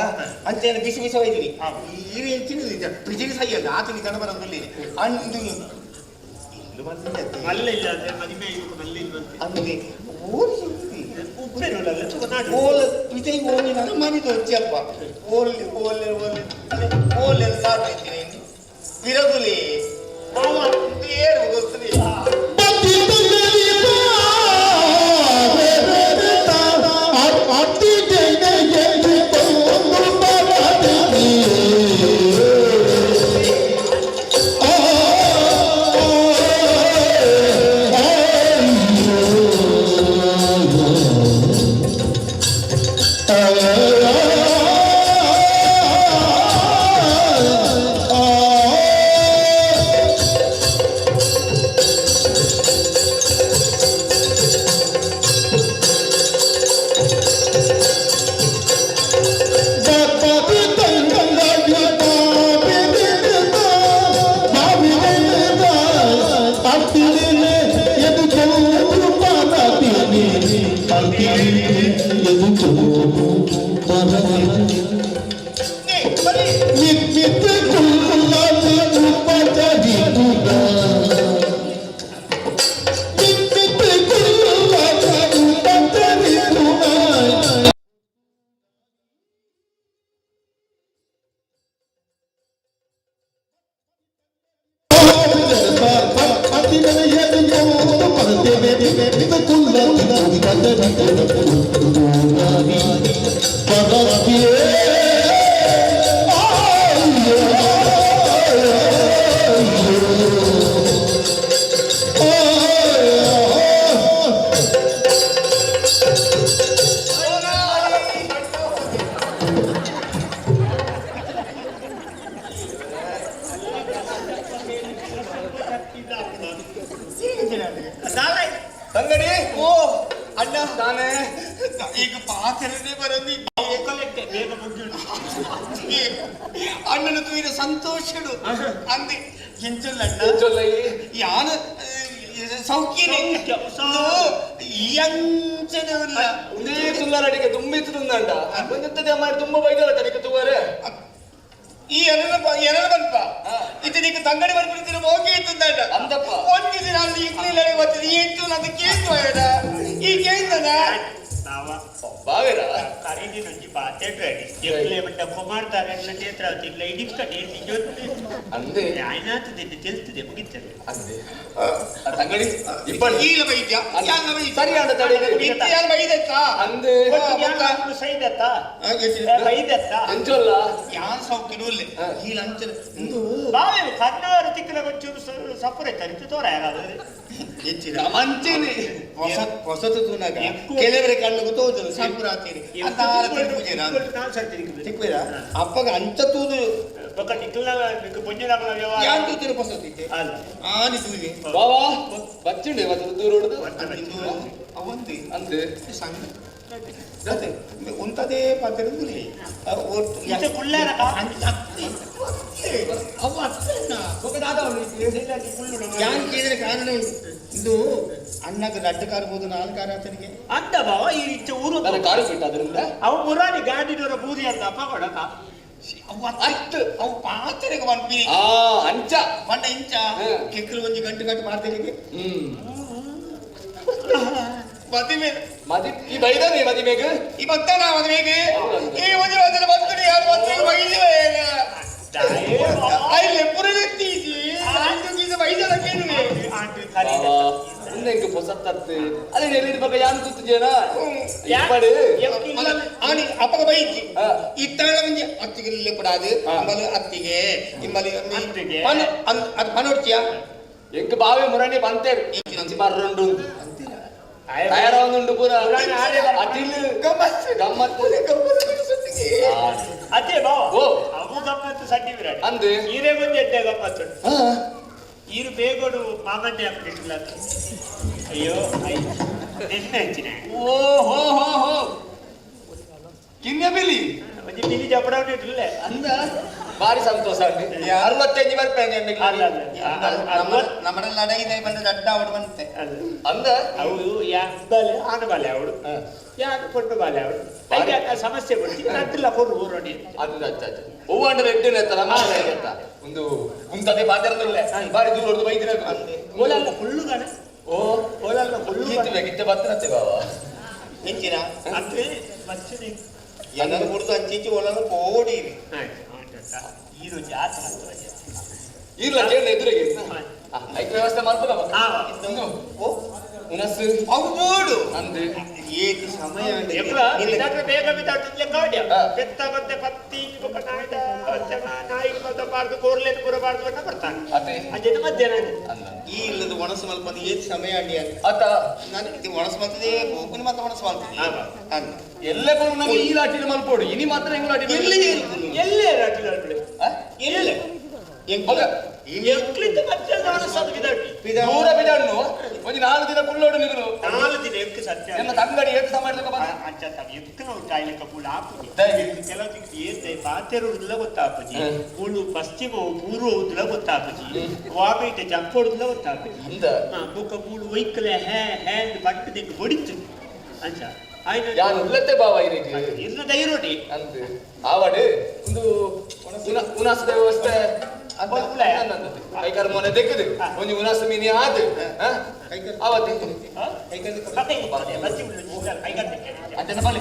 ಅಂಚೆನ ಬಿಸಿ ಬಿಸಿ ಒಯ್ತೀನಿ ಈ ಹೆಚ್ಚಿನ ಫ್ರಿಜಿಗೆ ಸಹಿ ಅಲ್ಲ ಆತನ ಜನ ಬರೋದಿಲ್ಲ ಅಂದು ಇಲ್ಲು ಬಂದಿಲ್ಲ ಮಲ್ಲ ಇಲ್ಲ ಅಂದ್ರೆ ಮದಿಮೆ ಇವ್ರು ಮಲ್ಲ ಇಲ್ವಂತೆ ಅಂದೆ ಓಡಿ ಓಲ ವಿಜಯ್ ಓಲಿ ನಾನು ಮನಿದು వచ్చಪ್ಪ ಓಲಿ ಓಲಿ ಓಲಿ ಓಲಿ ಎಲ್ಲ ಇದ್ದೀನಿ ವಿರಗುಲಿ ಏನು ಗೊತ್ತಿಲ್ಲ. ತಂಗಡಿ ಓ ಅಣ್ಣ ತಾನೇ ಈಗ ಪಾತ್ರೆನೇ ಬರೋದು ಬೇಗ ಮುಗಿಯುಂಟು ಅಣ್ಣನ ತೂಯಿನ ಸಂತೋಷಡು ಅಂದೆ ಎಂಚಲ್ಲ ಅಣ್ಣ ಚೊಲ್ಲೈ ಯಾನ ಸೌಖ್ಯನೇ ಈ ಅಂಚನೆ ಉಲ್ಲ ಉಂದೇ ತುಲ್ಲಾರ ಅಡಿಗೆ ತುಂಬ ಇತ್ತು ತುಂದಂಡ ಒಂದೆಂತದೇ ಮಾಡಿ ತುಂಬ ಬೈದಲ್ಲ ತಡಿಕೆ ತೂವರೆ ಈ ಎನನ ಎನನ ಬಲ್ಪ ಇದು ತಂಗಡಿ ಬರ್ಬಿಡ್ತೀರ ಹೋಗಿ ಇತ್ತಂಡ ಅಂದಪ್ಪ. ಒಂದು ದಿನ ಅಲ್ಲಿ ಇಕ್ಲಿಲ್ಲ ಗೊತ್ತಿದೆ ಏಂತು ನನ್ನ ಕೇಂದ್ರ ಈ ಕೇಂದ್ರನ ನಾವ ಬಾವೇರ ಕರೀದಿ ನಂಜಿ ಪಾತೇಟ್ರೆ ಎಕ್ಲೆ ಬಂಡ ಕುಮಾರ್ತಾರೆ ನೇತ್ರ ಇಲ್ಲ ಇಡಿಕ್ತ ಅಂದೆ ಆಯ್ನಾತದೆ ತೆಲ್ತದೆ ಮುಗಿತದೆ ಅಂದೆ ತಂಗಡಿ ಇಬ್ಬನಿ ಈಲ ವೈದ್ಯ ಯಾನ ವೈದ್ಯ ಸರಿ ಅಂಡ ತಡಿ ಇತ್ತು ಯಾನ ವೈದ್ಯಕ್ಕ ಅಂದೆ ಸೈದತ್ತ ವೈದ್ಯತ್ತ ಎಂಚೊಲ್ಲ ಯಾನ್ ಸೌಖ್ಯನೂ ಇಲ್ಲ ಈ ಲಂಚನ ಇಂದು ಬಾವೆ ಕನ್ನಡ ತಿಕ್ಕಲ ಒಂಚೂರು ಸಪುರ ತರಿತು ತೋರ ಯಾರಾದ್ರೆ ಹೆಚ್ಚಿನ ಮಂಚೇನೆ ಹೊಸ ಹೊಸತು ತೂನಾಗ ಕೆಲವರ ಕಣ್ಣು ತೋಜಲು ಸಂಪುರಾತೀರಿ ಅಂತ ತಿರುಪುಜೇನ ನಾನು ಸರಿ ತಿರುಗಿದೆ ತಿಕ್ಕಿರ ಅಪ್ಪಗ ಅಂಚ ತೂದು ಬೊಕ್ಕ ನಿಕ್ಕಲ್ನ ಪೊಂಜನಾಕಲ ವ್ಯವಹಾರ ಯಾನ್ ತೂತಿನ ಹೊಸತಿತ್ತೆ ಅಲ್ಲ ಆನಿ ತೂಲಿ ಬಾವಾ ಬಚ್ಚಿಂಡೆ ಮತ್ತೆ ದೂರ ಹೊಡೆದು ಇಂದು ಅವಂತಿ ಅಂದೆ ಸಂಘ ಅದೇ ಉಂತದೇ ಪಾತ್ರೆ ಇತ್ತೆ ಕುಳ್ಳಾರ ಅವ ಅತ್ತಣ್ಣ ಯಾನ್ ಕೇಳಿದ್ರೆ ಕಾರಣ ಉಂಟು ಇದು ಅಣ್ಣಗೆ ರಡ್ಡು ಕಾರ್ ಬೋದು ನಾಲ್ಕು ಕಾರ್ ಆತನಿಗೆ ಅಂತ ಬಾವ ಈ ಇಚ್ಚೆ ಊರು ನನ್ನ ಕಾರು ಬಿಟ್ಟ ಅದರಿಂದ ಅವ ಮುರಾನಿ ಗಾಡಿನವರ ಬೂದಿ ಅಂತ ಅಪ್ಪ ಕೊಡಕ ಅವು ಅತ್ತು ಅವು ಪಾತ್ರೆಗೆ ಪನ್ಪಿ ಆ ಅಂಚ ಪಂಡ ಇಂಚ ಕೆಕ್ಕಲು ಒಂಜಿ ಗಂಟು ಗಂಟು ಮಾಡ್ತೇನೆ ಹ್ಮ್ ಮದಿಮೆ ಮದಿ ಈ ಬೈದಾನೆ ಮದಿಮೆಗ್ ಈ ಬತ್ತಾನ ಮದುವೆಗೆ ಈ ಒಂಜಿ ಮಾತ್ರ ಹೊಸತ್ತತ್ತು ಅದೇ ಎಲ್ಲಿ ಬಗ್ಗ ಯಾನು ತುತ್ತುಜೇನಾ ಇಪ್ಪಡು ಆನಿ ಅಪಗ ಬೈಜಿ ಆ. ಇತ್ತಾಳ ಒಂಜಿ ಅತ್ತಿಗೆ ಲೆಪ್ಪಡಾದು ಇಂಬಲು ಅತ್ತಿಗೆ ಇಂಬಲು ಅತ್ತಿಗೆ. ಪನ ಅದು ಪನೊಡ್ಚಿಯ ಎಂಕ್ ಬಾವೆ ಮುರಣಿ ಬಂತೇರು ಇಂಚಿ ಬರ್ರುಂಡು ತಯಾರಾವೊಂದುಂಡು ಪೂರ ಅಟಿಲ್ ಗಮ್ಮತ್ತು ಗಮ್ಮತ್ತು ಅದೇ ಬಾವ ಓ. ಅವು ಗಮ್ಮತ್ತು ಸಡ್ಡಿ ವಿರಾಟ್ ಅಂದ್ ಈರೇ ಒಂಜಿ ಎಡ್ಡೆ ಗಮ್ಮತ್ತು ಹಾ. ಈರು ಬೇಗೋಡು ಮಾಮನ್ಯ ಹಾಕ್ಬಿಟ್ಟಿಲ್ಲ ಅಯ್ಯೋ ಅಯ್ಯೋ ನಿನ್ನೆ ಹಚ್ಚಿನ ಓ ಹೋ ಹೋ ಹೋ ಕಿನ್ಯ ಬಿಲಿ ಒಂಜಿ ಬಿಲಿ ಜಪಡವನೇ ಇರ್ಲಿಲ್ಲ ಅಂದ ಬಾರಿ ಸಂತೋಷ ಅಂడి 65 ಬರ್ಪೇನೆ ಅಲ್ಲ ಅಲ್ಲ ನಮ್ಮಡ ಲಡೈ ಬಂದ ದಡ್ಡ ಅವಡು ಬಂತೆ ಅಲ್ಲ ಅಂದ ಅವು ಯಾ ಬಾಲೆ ಆನ ಬಾಲೆ ಅವಳು ಯಾರು ಪೊಣ್ಣು ಬಾಲೆ ಅವಳು ಐಕೆ ಆ ಸಮಸ್ಯೆ ಕೊಡ್ತಿ ನಟ್ಟಿಲ್ಲ ಕೊಡು ಊರೋಡಿ ಅದು ಅಚ್ಚ ಅಚ್ಚ ಹೂವು ಅಂಡ್ರೆ ಎಡ್ಡೆ ಎತ್ತಲ್ಲ ಮಾಡ ಒಂದು ಉಂತದೆ ಪಾತಿರದಿಲ್ಲ ಬಾರಿ ದೂರ ಹೊಡೆದು ಬೈದಿರ ಓಲಲ್ಲ ಫುಲ್ಲು ಗಣ ಓ ಓಲಲ್ಲ ಫುಲ್ಲು ಈತು ಬೇಕಿತ್ತೆ ಬತ್ತನತ್ತೆ ಬಾವ ಎಂಚಿನ ಅಂದ್ರೆ ಬಚ್ಚನೆ ಎಲ್ಲರೂ ಕುಡ್ದು ಅಂಚಿಂಚಿ ಒಳಗೆ ಕೋಡಿ ಆಯ್ತು ಆಯ್ತು ಈರು ಜಾತ್ರೆ ಅಂತ ಇಲ್ಲ ಕೇಳ ಎದುರಿಗೆ ಐಕ್ ವ್ಯವಸ್ಥೆ ಮಾಡ್ಬೋದ ಹಾ ಓ ಉನಸ್ಸು ಅವು ಬೋಡು ಅಂದು ಏಕ್ ಸಮಯ ಅಂಡೆ. ಎಪ್ಲ ನಿನ್ನ- ಇದಾದ್ರೆ ಬೇಗ ಬಿದ್ದಾಡ್ತಿದ್ಲೆ ಕಾಡ್ಯ ಹಾ. ಪೆತ್ತ ಮತ್ತೆ ಪತ್ತಿ ಬೊಕ್ಕ ನಾಯ್ದ ನಾಯಿಗೆ ಮತ್ತೆ ಬಾರ್ದು ಕೋರ್ಲೇನು ಪೂರ ಬಾರ್ದು ಅನ್ನ ಬರ್ತಾನೆ ಅದೇ ಅದೇನು ಮಧ್ಯಾಹ್ನ ಅಂದ ಈ ಇಲ್ಲದ ಒಣಸು ಮಲ್ಪಂದು ಏತ್ ಸಮಯ ಅಂಡಿ ಅಂತ ಅತ್ತ ನಾನು ಇದು ಒಣಸು ಮಲ್ತದೆ ಗೋಕುನ ಮಾತ್ರ ಒಣಸು ಮಲ್ತದೆ ಹಾ. ಅಂದ ಎಲ್ಲ ಕೊಡು ನಮಗೆ ಈ ಲಾಟಿನ ಮಲ್ಪೋಡು ಇನಿ ಮಾತ್ರ ಹೆಂಗ್ ಲಾಟಿ ಎಲ್ಲಿ ಎಲ್ಲೇ ರಾಟಿ ಬಿಡು ಎಲ್ಲಿ ಮಗ, ಎಕ್ಲಿಂದ ಮಧ್ಯಾಹ್ನ ಒಣಸೋದು ಬಿದ್ದಾಡ್ತಿ ದೂರ ಬಿಡಣ್ಣು ಒಂದು 4 ದಿನ ಕುಳ್ಳೋಡು ನಿಗಲು 4 ದಿನ ಎಕ್ ಸತ್ಯ ನನ್ನ ತಂಗಡಿ ಏತ್ ಸಮಯ ಬಂದ ಅಂಚ ತಾವು ಎಕ್ ನಾವು ಕಾಯ್ಲಿಕ್ಕೆ ಪೂಲ ಆಪುಜಿ ದಯವಿ. ಕೆಲವು ತಿಂಗಳು ಏತ್ ಪಾತೆರುವುದಿಲ್ಲ ಗೊತ್ತಾಪುಜಿ ಹ್ಮ್. ಮೂಳು ಪಶ್ಚಿಮ ಪೂರ್ವ ಉದ್ಲ ಗೊತ್ತಾಪುಜಿ ವಾಬೇಟ ಜಂಪೊಡುದಿಲ್ಲ ಗೊತ್ತಾಪುಜಿ ಅಂದ ಬೊಕ್ಕ ಮೂಳು ಒಯ್ಕಲೆ ಹೇ ಹ್ಯಾಂಡ್ ಪಟ್ಟು ದಿಕ್ಕ ಹೊಡಿತು ಅಂಚ ಆಯ್ತು ಯಾನ್ ಉಲ್ಲತ್ತೆ ಬಾವ ಇರಿಗೆ ಇರ್ನ ಧೈರ್ಯ ಅಂದ್ ಆವಡು ಒಂದು ಉನಾಸದ ವ್ಯವಸ್ಥೆ ಕೈಕಾರ ಮೊನೆ ದೆಕ್ಕದು ಒಂಜಿ ಉನಾಸ ಮೀನಿ ಆದ್ ಆವತ್ತೆ ಅಂಚನ ಬಲೆ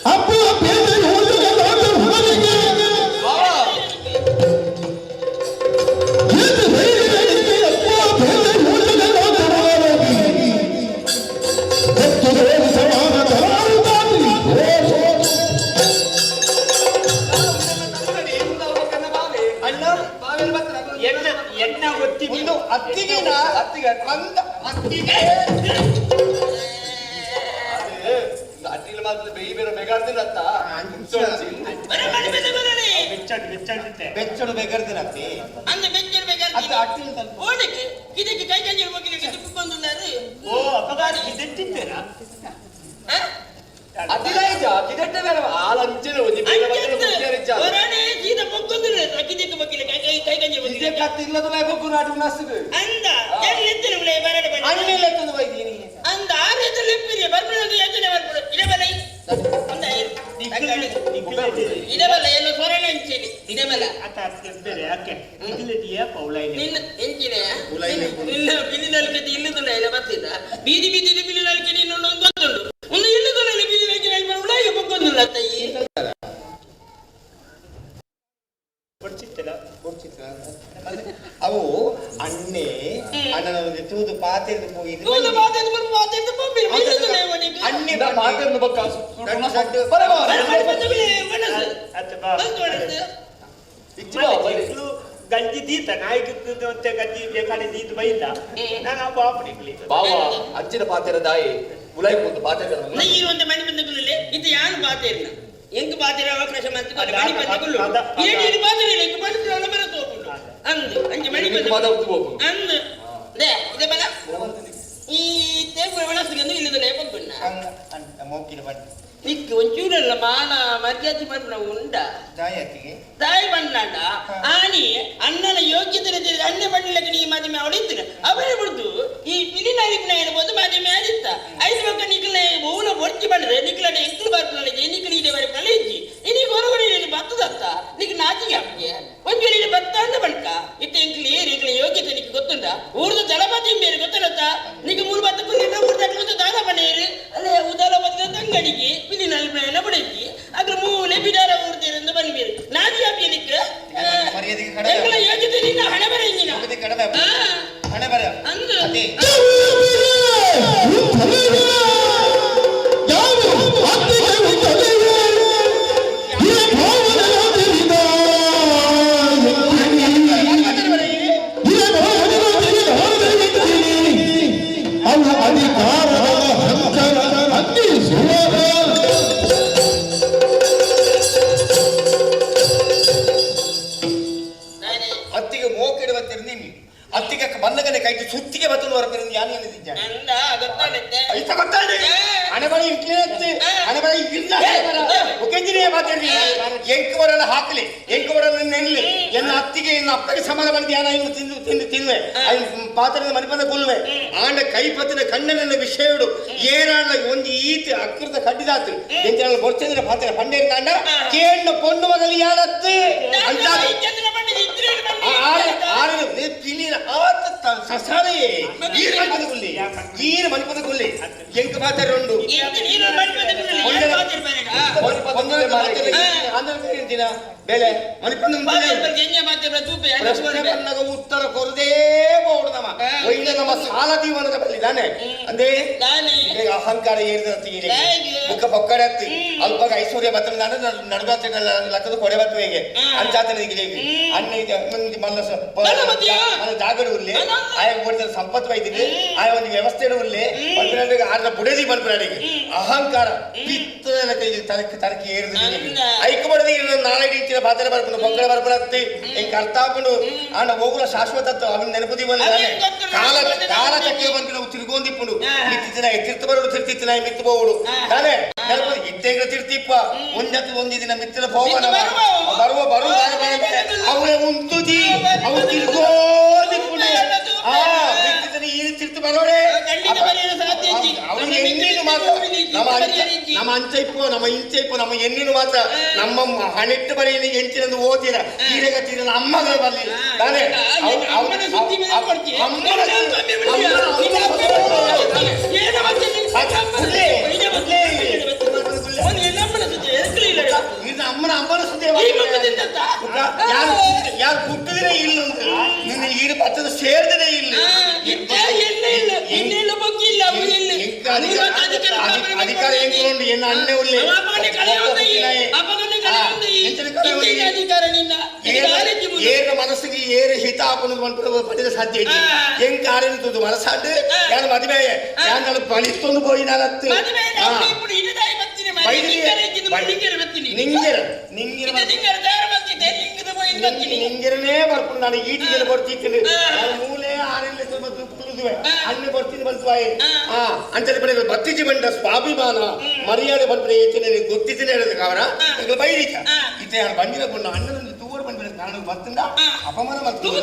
ಅಪ್ಪ ಬಾವ ಅಣ್ಣ ಎಣ್ಣ ಎಣ್ಣ ಒತ್ತಿ ಒಂದು ಅತ್ತಿಗೆನ ಅತ್ತಿಗೆ ಅಂದ ಅತ್ತಿಗೆ ಅಟ್ಟಿಲ್ ಮಾತ್ರ ಬೇಯಿ ಬೇರೆ ಬೇಗಾಡ್ದಿಲ್ಲ ಅತ್ತ ಬರ ಮಣಿ ಬಂದ ಬರಲಿ ಬೆಚ್ಚಡ್ ಬೆಚ್ಚಡ್ತೆ ಬೆಚ್ಚಡು ಬೇಕರ್ದಿನ ಅತ್ತಿ ಅಂದ ಬೆಚ್ಚರು ಅತ್ತ ಬೇಕಾಗ್ತೀನಿ ಅಟ್ಟಿಲ್ ತಲ್ಪ ಓಡಕ್ಕೆ ಇದಕ್ಕೆ ಕೈ ಕಂಜಿ ಹೋಗಿಲಿಕ್ಕೆ ತುಪ್ಪಿಕೊಂಡುన్నారు ಓ ಅಪಗಾರ ಗಿದೆಟ್ಟಿದ್ದೇರಾ ಅದಿಲ್ಲ ಇಜ್ಜ ಕಿದಟ್ಟೆ ಬೇರೆ ಆಲ್ ಅಂಚೆನೆ ಒಂಜಿ ಬೇರೆ ಬತ್ತನೆ ಮುಖ್ಯ ಇಜ್ಜ ಹೊರಡೆ ಸೀದಾ ಪೊಕ್ಕೊಂದುಲ್ಲ ಕಿದಕ್ಕೆ ಬಕ್ಕಿಲ್ಲ ಕೈ ಕೈ ಕೈ ಕಂಜಿ ಇದೇ ಹೋಗಿಲ್ಲ ಕತ್ತಿಲ್ಲದ ನಾಯಕ ನಾಟು ಉನಾಸಿಗೆ ಅಂದ ಎಲ್ಲಿ ಉಳೆ ಬರಡೆ ಬನ್ನಿ ಅಣ್ಣಿಲ್ಲ ತಂದು ಬೈದೀನಿ ಅಂದ ಆರು ಎದ್ದು ಲೆಪ್ಪಿರಿ ಬರ್ಬಿಡೋದು ಯೋಚನೆ ಬರ್ಬಿಡು ಇದೇ ಬಲ ಅಂದ ಇದೇ ಬಲ ಏನು ಸೊರಣ ಅಂಚೇಲಿ ಇದೇ ಬಲ ಅತ್ತ ಬೇರೆ ಯಾಕೆ ಇಗ್ಲೆಟಿಯ ಪೌಲೈನೆ ನಿನ್ನ ಎಂಚಿನ ನಿನ್ನ ಬಿಳಿ ನಲ್ಕೆ ಇಲ್ಲದುಲ್ಲ ಇಲ್ಲ ಬರ್ತಿದ್ದ ಬೀದಿ ಬೀದಿ ಬಿಳಿ ನಲ್ಕೆ ನಿನ್ನ ಒಂದು ಗೊತ್ತುಂಟು ಒಂದು ಇಲ್ಲದುಲ್ಲ ಬೀದಿ ನಲ್ಕೆ ಉಳಾಗಿ ಪೊಕ್ಕೊಂದುಲ್ಲ ತಾಯಿ ಕೊಡ್ಸಿತ್ತಲ್ಲ ಅವು ಅಣ್ಣೆ ಅಣ್ಣನ ಒಂದು ತೂದು ಪಾತೆರ್ದು ಪೋಯಿದು ತೂದು ಬಾತೆದ್ದು ಬರು ಬಾತೆದ್ದು ಪೊಂಬಿರು ಇಲ್ಲದುಲ್ಲ ಇವನಿಗೆ ಅಣ್ಣೆ ಮಾತೆರ್ನ ಬೊಕ್ಕ ದೊಡ್ಡ ಬರ ಬಾವ ಬರ ಬರ ಬಂದ ಬಿಳಿ ಒಣಸು ಅತ್ತ ಬಾ ಬಂತು ಒಣಸು ಇಚ್ಚು ಬಾವ ಬರೆ. ಮಕ್ಕಳು ಗಂಜಿ ದೀತ ನಾಯಿಗೆ ಮತ್ತೆ ಗಂಜಿ ಬೇಕಾದ್ರೆ ದೀತ ಬೈದ ನಾನು ಆ ಬಾಪಡಿಗ್ಲಿ ಬಾವ ಅಜ್ಜಿನ ಪಾತೆರ ದಾಯಿ ಉಲಾಯಿ ಕೂತು ಪಾತೆರ ಈ ಒಂದು ಮಣಿ ಬಂದ ಕುಲ್ಲಲೆ ಇದು ಯಾನು ಬಾತೇರಿನ ಎಂಕ್ ಬಾತೇರ ಅವಕಾಶ ಮಂತ್ ಕೊಲೆ ಮಣಿ ಬಂದ ಕುಲ್ಲು ಅದ, ಅದ. ಏಡಿ ಏಡಿ ಬಾತೇರಿಲ್ಲ ಎಂಕ್ ಬಡಿದ್ರೆ ಬರ ತೋಪುಂಡು ಅಂದು ಅಂಚೆ ಮಣಿ ನಿಂಗೆ ಬಂದ ಮಾದ ಉತ್ತು ಹೋಪುಂಡು. ಅಂದು they ಇದೆ ಬಲ ಈ ತೇಪು ಒಣಸುಗೆಂದು ಇಲ್ಲದಲ್ಲೇ ಪೊಕ್ಕುಣ್ಣ ಅಂದ ಮೋಕಿನ ಬಣ್ಣ ನಿಕ್ಕು ಒಂಚೂರಲ್ಲ ಮಾನ ಮರ್ಯಾದೆ ಮಾಡ್ಪುನ ಉಂಡ ತಾಯಿ ಅತ್ತಿಗೆ ತಾಯಿ ಬಣ್ಣಾಂಡ ಆನಿ ಅಣ್ಣನ ಯೋಗ್ಯತೆ ತಿಳಿದು ಅಣ್ಣ ಬಣ್ಣಲಕ್ಕೆ ನೀ ಮಾಧ್ಯಮ ಅವಳಿತ್ತು ಅವರೇ ಬಿಡ್ದು ಈ ಪಿಲಿ ನಾಯಿಪುನ ಹೇಳ್ಬೋದು ಮಾಧ್ಯಮ ಆದಿತ್ತ ಐದು ಮಕ್ಕ ನಿಕ್ಲ ಊನ ಬೊರ್ಚಿ ಬಂದ್ರೆ ನಿಕ್ಲಡ ಎಂಕ್ಲು ಬರ್ಪುನಲ್ಲ ನಿಕ್ಲು ಇದೆ ಬರ್ಪುನಲ್ಲ ಇಜ್ಜಿ ಇನಿ ಹೊರಗಡೆ ಬತ್ತದತ್ತ ನಿಕ್ ನಾಚಿಗೆ ಹಾಕಿಗೆ ಒಂದ್ ವೇಳೆ ಬತ್ತ ಅಂದ ಬಣ್ಕ ಇತ್ತ ಎಂಕ್ಲು ಏರಿ ಎಂಕ್ಲ ಯೋಗ್ಯತೆ ನಿಕ್ ಗೊತ್ತುಂಡ ಊರ್ದು ದಳಪತಿ ಬೇರೆ ಗೊತ್ತುಂಡತ್ತ ನಿಕ್ ಮೂರು ಬತ್ತ ಕುಲ್ಲಿ ಊರ್ದ ದಾದ ಬನ್ನೇರು ಅಲ್ಲೇ ಉದಾಲ ಬತ್ತ ತಂಗಡಿಗೆ ಪಿಲಿನಲ್ಲಿ ಬೇಡ ಬುಡಗಿ ಅದ್ರ ಮೂಲೆ ಬಿಡಾರ ಊರ್ದಿರಂದು ಬಂದ್ಬೀರು ನಾದಿ ಅಭಿಯನಿಕ್ ಮರ್ಯಾದೆಗೆ ಕಡಿಮೆ. ಎಂಗಳ ಯೋಗ್ಯತೆ ನಿನ್ನ ಹಣೆ ಬರ ಇಂಜಿನ ಯೋಗ್ಯತೆ ಕಡಿಮೆ. ಹಣೆ ಬರ ಅಂದು ಅದೇ. ನಾನೇ ಅತ್ತಿಗೆ ಮೋಕಿಡುವ ತಿರ್ನಿಮ್ಮಿ ಅತ್ತಿಗೆ ಬಂದಗನೆ ಕೈಟಿ ಸುತ್ತಿಗೆ ಬತ್ತಲು ಹೊರಪಿರಂದು ಯಾನು ಏನಿದ್ದೆ ನಂದ ಗೊತ್ತಾಗುತ್ತೆ ಐತ ಗೊತ್ತಾಡಿ ಹಣೆ ಬರ ಇಕ್ಕಿರತ್ತೆ ಹಣೆ ಬರ ಇಲ್ಲ ಮುಖಂಜಿನೇ ಮಾತಾಡಿ ಎಂಕು ಬರಲ್ಲ ಹಾಕಲಿ ಎಂಕು ಬರಲ್ಲ ನೆನ್ಲಿ ಎನ್ನ ಅತ್ತಿಗೆ ಎನ್ನ ಅಪ್ಪಗೆ ಸಮಾನ ಬಂದು ಯಾನ ಇನ್ನು ತಿಂದು ತಿಂದು ತಿನ್ನುವೆ ಐನ್ ಪಾತ್ರದ ಮನಿಪದ ಕೊಲ್ಲುವೆ ಆಂಡ ಕೈ ಪತ್ತಿನ ಕಣ್ಣನ ವಿಷಯಡು ಏನಾಂಡ ಒಂದು ಈತ ಅಕೃತ ಕಡ್ಡಿದಾತು ಎಂತ ಬೊರ್ಚಂದ್ರ ಪಾತ್ರೆ ಪಂಡೇರ್ ಕಾಂಡ ಕೇಂಡ ಪೊಣ್ಣು ಮಗಲಿ ಯಾರತ್ತು ಅಂತ ಚಂದ್ರ ಪಂಡಿತ ಇದ್ರೆ ಆರು ಪಿಲಿನ ಆತ ಸಸಾರೆ ಈರು ಮನಿಪದ ಕೊಲ್ಲಿ ಈರು ಮನಿಪದ ಕೊಲ್ಲಿ ಎಂಕ ಮಾತಾಡಿ ಉಂಡು ನೀರು ದಿನ ಬೆಲೆ ಮನಿಪಂದ ಪ್ರಶ್ನೆ ಬಂದಾಗ ಉತ್ತರ ಕೊರದೇ ಬೋಡು ನಮ್ಮ ಒಳ್ಳೆ ನಮ್ಮ ಸಾಲ ಜೀವನದ ಬಲ್ಲಿದಾನೆ ಅಂದೇ ಈಗ ಅಹಂಕಾರ ಏರಿದ ಮುಖ ಪೊಕ್ಕಡೆ ಹತ್ತಿ ಅಲ್ಪಾಗ ಐಶ್ವರ್ಯ ಬತ್ತನ ನಡುಗಾತ ಲಕ್ಕದ ಕೊಡೆ ಬತ್ತು ಹೇಗೆ ಅಂಚಾತನ ಅಣ್ಣ ಇದೆ ಮಲ್ಲ ಮಲ್ಲ ಜಾಗಡು ಉರ್ಲಿ ಆಯ ಕೊಡ್ತಾರೆ ಸಂಪತ್ತು ಬೈದಿದೆ ಆಯ ಒಂದು ವ್ಯವಸ್ಥೆ ಉರ್ಲಿ ಪಲ್ಪಿನಾಡಿಗೆ ಆರ್ದ ಬುಡದಿ ಪಲ್ಪಿನಾಡಿಗೆ ಅಹಂಕಾರ ಪಿತ್ತದ ತರಕ್ಕೆ ತರಕ್ಕೆ ಏರಿದ ಐಕ ಬಡದಿ ನಾಲ್ಕು ಇಂಚಿನ ಪಾತ್ರೆ ಬರ್ಪುಂಡು ಪೊಕ್ಕಡೆ ಬರ್ಪುನ ಹತ್ತಿ ಹಿಂಗೆ ಅರ್ಥ ಹಾಕೊಂಡು ಆಂಡ ಹೋಗುಲ ಶಾಶ್ವತ ಅವನ ನೆನಪು ದಿವನ ಕಾಲ ಕಾಲ ಚಕ್ರ ಬಂದು ತಿರುಗೊಂದಿಪ್ಪುಂಡು ಮಿತ್ತಿನ ತಿರ್ತು ಬರೋಡು ತಿರ್ತಿತ್ತಿನ ಮಿತ್ತು ಬೋಡು ತಾನೇ ನೆನಪು ಇತ್ತೆಂಗ್ರ ತಿರ್ತಿಪ್ಪ ಒಂದತ್ತು ಒಂದು ದಿನ ಮಿತ್ತಿನ ಹೋಗೋಣ ಬರುವ ಬರುವ ಅವಳೇ ಉಂತುದಿ ಅವು ತಿರ್ಗೋದಿಪ್ಪುಂಡು ಆ ಮಿತ್ತಿನ ಈ ತಿರ್ತು ಬರೋಡೆ ಅವನಿಗೆ ಎಣ್ಣೆನು ಮಾತ್ರ ನಮ್ಮ ಅಂಚ ನಮ್ಮ ಅಂಚ ಇಪ್ಪು ನಮ್ಮ ಇಂಚ ಇಪ್ಪು ನಮ್ಮ ಎಣ್ಣಿನು ಮಾತ್ರ ನಮ್ಮ ಹಣೆಟ್ಟು ಬರೀ ಎಂಚಿನಂದು ಓದಿರ ಈರೆಗ ತೀರ ಅಮ್ಮಗಳ ಬರಲಿ ತಾನೇ ಅಮ್ಮನ ಅಮ್ಮನ ಸುದ್ದಿ ಯಾರು ಯಾರು ಹುಟ್ಟಿದ್ರೆ ಇಲ್ಲ ಅಂತ ನಿನ್ನ ಈರು ಪತ್ತದ ಸೇರಿದ್ರೆ ಇಲ್ಲ ಅಧಿಕಾರ ಹೆಂಗ್ ಎನ್ನ ಅಣ್ಣೆ ಉಳ್ಳೆ ಏರ ಮನಸ್ಸಿಗೆ ಏರು ಹಿತ ಹಾಕೊಂಡು ಪಡೆದ ಸಾಧ್ಯ ಇದೆ ಹೆಂಗ್ ಕಾರಣ ಮನಸ್ಸಾಡು ಯಾರು ಮದುವೆ ಯಾರು ಬಲಿಸ್ತೊಂದು ಪೋಯಿ ನಾನತ್ತು ನಿಂಗೆರ ನಿಂಗೆರ ನಿಂಗೆರನೇ ಬರ್ಕೊಂಡು ನಾನು ಈಟಿಗೆಲ್ಲ ಬರ್ತಿದ್ದೀನಿ ನಾನು ಮೂಲೆ ಆರೆಲ್ಲ ಕುಳಿದುವೆ ಅಣ್ಣೆ ಬರ್ತೀನಿ ಬಲ್ತುವಾಯಿ ಹಾ ಅಂಚನೆ ಪಡೆ ಬತ್ತಿಜಿ ಬಂಡ ಸ್ವಾಭಿಮಾನ ಮರ್ಯಾದೆ ಬಂದ್ರೆ ಹೆಚ್ಚಿನ ಗೊತ್ತಿದ್ದೀನಿ ಹೇಳೋದಕ್ಕೆ ಅವರ ಈಗ ಬೈರಿಕ ಇತ್ತೆ ಯಾರು ಬಂದಿನ ಕೊಂಡು ಅಣ್ಣನೊಂದು ತೂವರು ಬಂದ ಕಾರಣ ಬತ್ತಿಂದ ಅಪಮಾನ ಮಾಡ್ತೀನಿ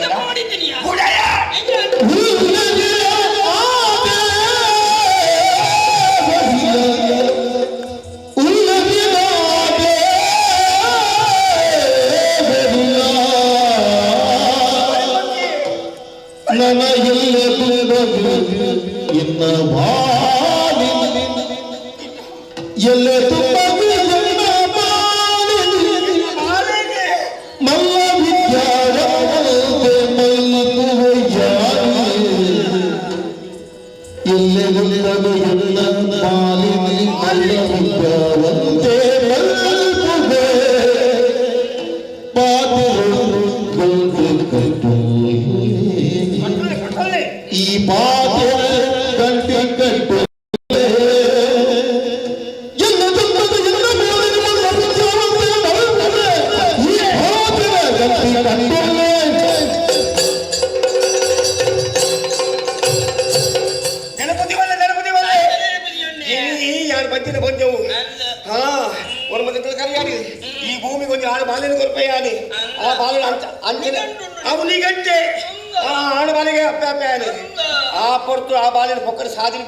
ಆ ಪೊರ್ತು ಆ ಬಾಲಿನ ಪೊಕ್ಕಡ ಸಾಧನೆ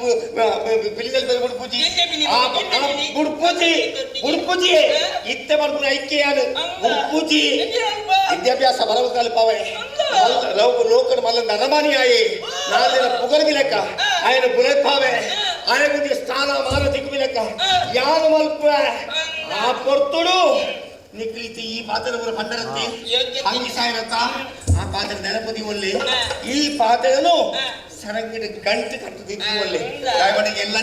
ಪಿಲಿದಲ್ಲಿ ಬುಡ್ಪುಜಿ ಬುಡ್ಪುಜಿ ಬುಡ್ಪುಜಿ ಇತ್ತೆ ಬರ್ಪುನ ಐಕ್ಯಯಾನು ಬುಡ್ಪುಜಿ ವಿದ್ಯಾಭ್ಯಾಸ ಬರವ ಕಲ್ಪವೆ ಲೋಕನ ಮಲ್ಲ ನರಮಾನಿ ಆಯಿ ನಾಲ್ದಿನ ಪುಗರ್ಗಿ ಲೆಕ್ಕ ఆయన ಬುಲೆಪಾವೆ ಆಯಗುಂಜಿ ಸ್ಥಾನ ಮಾನ ತಿಕ್ಕುಬಿಲಕ್ಕ ಯಾರು ಮಲ್ಪ ಆ ಪೊರ್ತುಡು ನಿಕ್ಲಿತಿ ಈ ಪಾತ್ರದ ಪೂರ ಪಂಡರತ್ತಿ ಯೋಗ್ಯತೆ. ಅಂಗಿ ಸಾಯಿರತ್ತ ಆ ಪಾತ್ರೆ ನೆನಪದಿ ಒಳ್ಳೆ ಈ ಪಾತ್ರೆನು ಸರಂಗಿಡ ಗಂಟು ಕಟ್ಟು ದಿಕ್ಕು ಒಳ್ಳೆ ದಾಯಮಣಿಗೆ ಎಲ್ಲ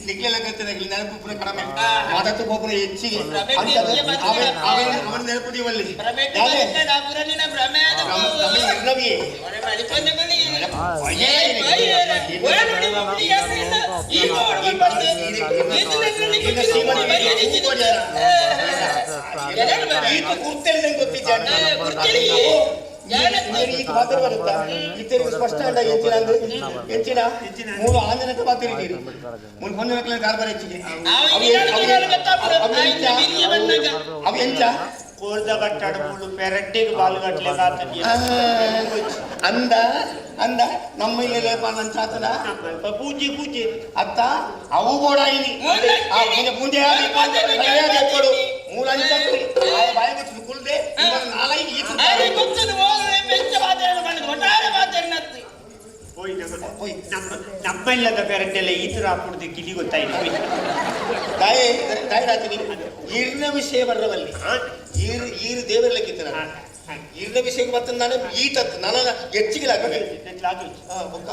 ನಿಕ್ಲೆಲ್ಲ ಕತ್ತೆ ನೆನಪು ಪೂರ ಕಡಿಮೆ ಮಾತಾಡ್ತು ಪೋಪುನ ಹೆಚ್ಚಿಗೆ ಭ್ರಮೆ ಅಂತ ಹೆಚ್ಚಿಗೆ ಮಾತಾಡ. ಅವನ ನೆನಪದಿ ಒಳ್ಳೆ ಭ್ರಮೆ ಯಾವ್ದೇ? ಪುರನಿನ ಭ್ರಮೆ ಆದ ನಮ್ಮ ಇರ್ನವಿಯೇ. ಮಡಿಕೊಂಡೆ ಬಲಿ. ಒಯ್ಯೇ ಏ, ಒಯ್ಯೇರೆ. ಒಳ ನೋಡಿ ಒಬ್ರು ಯಾರು ಇಲ್ಲ. ಈ ಬೋರ್ಡ್ ಬಂದ್ಬಿಡ್ತು. ಇನ್ನು ಶ್ರೀಮತಿ ಮರ್ಯಾದೆ ಇದ್ದಿದ್ದು. ಎಲ್ಲರೂ ಬರ. ಈತ ಗುರ್ತೇಳಿ ನಂಗೆ ಗೊತ್ತಿದ್ದೆ ಅಣ್ಣ. ಏ, ಗುರ್ತೇಳಿ. ಯಾರದ್ದು? ಈತ ಮಾತಾಡ ಬರುತ್ತಾ? ಈತರಿಗೆ ಸ್ಪಷ್ಟ ಅಂಡ ಎಂಚಿನ ಅಂದು? ಎಂಚಿನ? ಮೂರು ಆಂಜನಕ ಮಾತಾಡಿದ್ದೀರಿ. ಮೂರು ಹೊಂಜನಕಲೆ ಕಾರ್ಬಾರ ಹೆಚ್ಚಿಗೆ. ಅವ ಅವು ಇನ್ನೊಂದು ಅವು ದಿನ ಗೊತ್ತಾಗ್ಬಿಡು. ಅವು ಆ, ಎಂಚ? ಇನ್ನು ಬಿರಿಯ ಬಂದಾಗ. ಅವು ಎಂಚ? ಕೋರ್ದ ಕಟ್ಟಾಡು ಮೂಲು ಪೆರಟ್ಟಿಗೆ ಬಾಲ್ಗಟ್ಲೆ ಕಾತನಿ. ಆ, ಅಂದ ಅಂದ ನಮ್ಮ ಇಲ್ಲಿ ಲೇಪಾನ ಚಾತನ ಪೂಜೆ ಪೂಜೆ ಅತ್ತ ಅವು ಬೋಡಾಯಿನಿ. ಆ ಪೂಜೆ ಪೂಜೆ ಆದಿ ಮರ್ಯಾದೆ ಕೊಡು ಮೂರು ಅಂಚ ಬಾಯಿ ಮುಚ್ಚು ಕುಲ್ದೆ ಇವನ ನಾಲೈ ಈತ ಅರೆ ಗೊತ್ತದು ಹೋದ್ರೆ ಬೆಚ್ಚ ಮಾತಾಡೋದು ಬಂದು ಒಟ್ಟಾರೆ ಮಾತಾಡಿನತ್ತು. ಹೋಯ್ ನಮ್ಮ ಹೋಯ್. ನಮ್ಮ ನಮ್ಮ ಇಲ್ಲದ ಪೆರಟ್ಟೆಲ್ಲ ಈ ತರ ಹಾಕುದು ಗಿಲಿ ಗೊತ್ತಾಯ್ತು ಹೋಯ್. ತಾಯಿ ತಾಯಿ ರಾತ್ರಿ ಈರಿನ ವಿಷಯ ಬರ್ರವಲ್ಲಿ ಈರು ಈರು ದೇವರಲೆಕ್ಕಿತ್ತು ನಾನು ಈರಿನ ವಿಷಯಕ್ಕೆ ಮತ್ತೆ ನಾನು ಈತತ್ತು ನನ್ನ ಹೆಚ್ಚಿಗೆ ಲಾಗಬೇಕು. ಹಾ ಬೊಕ್ಕ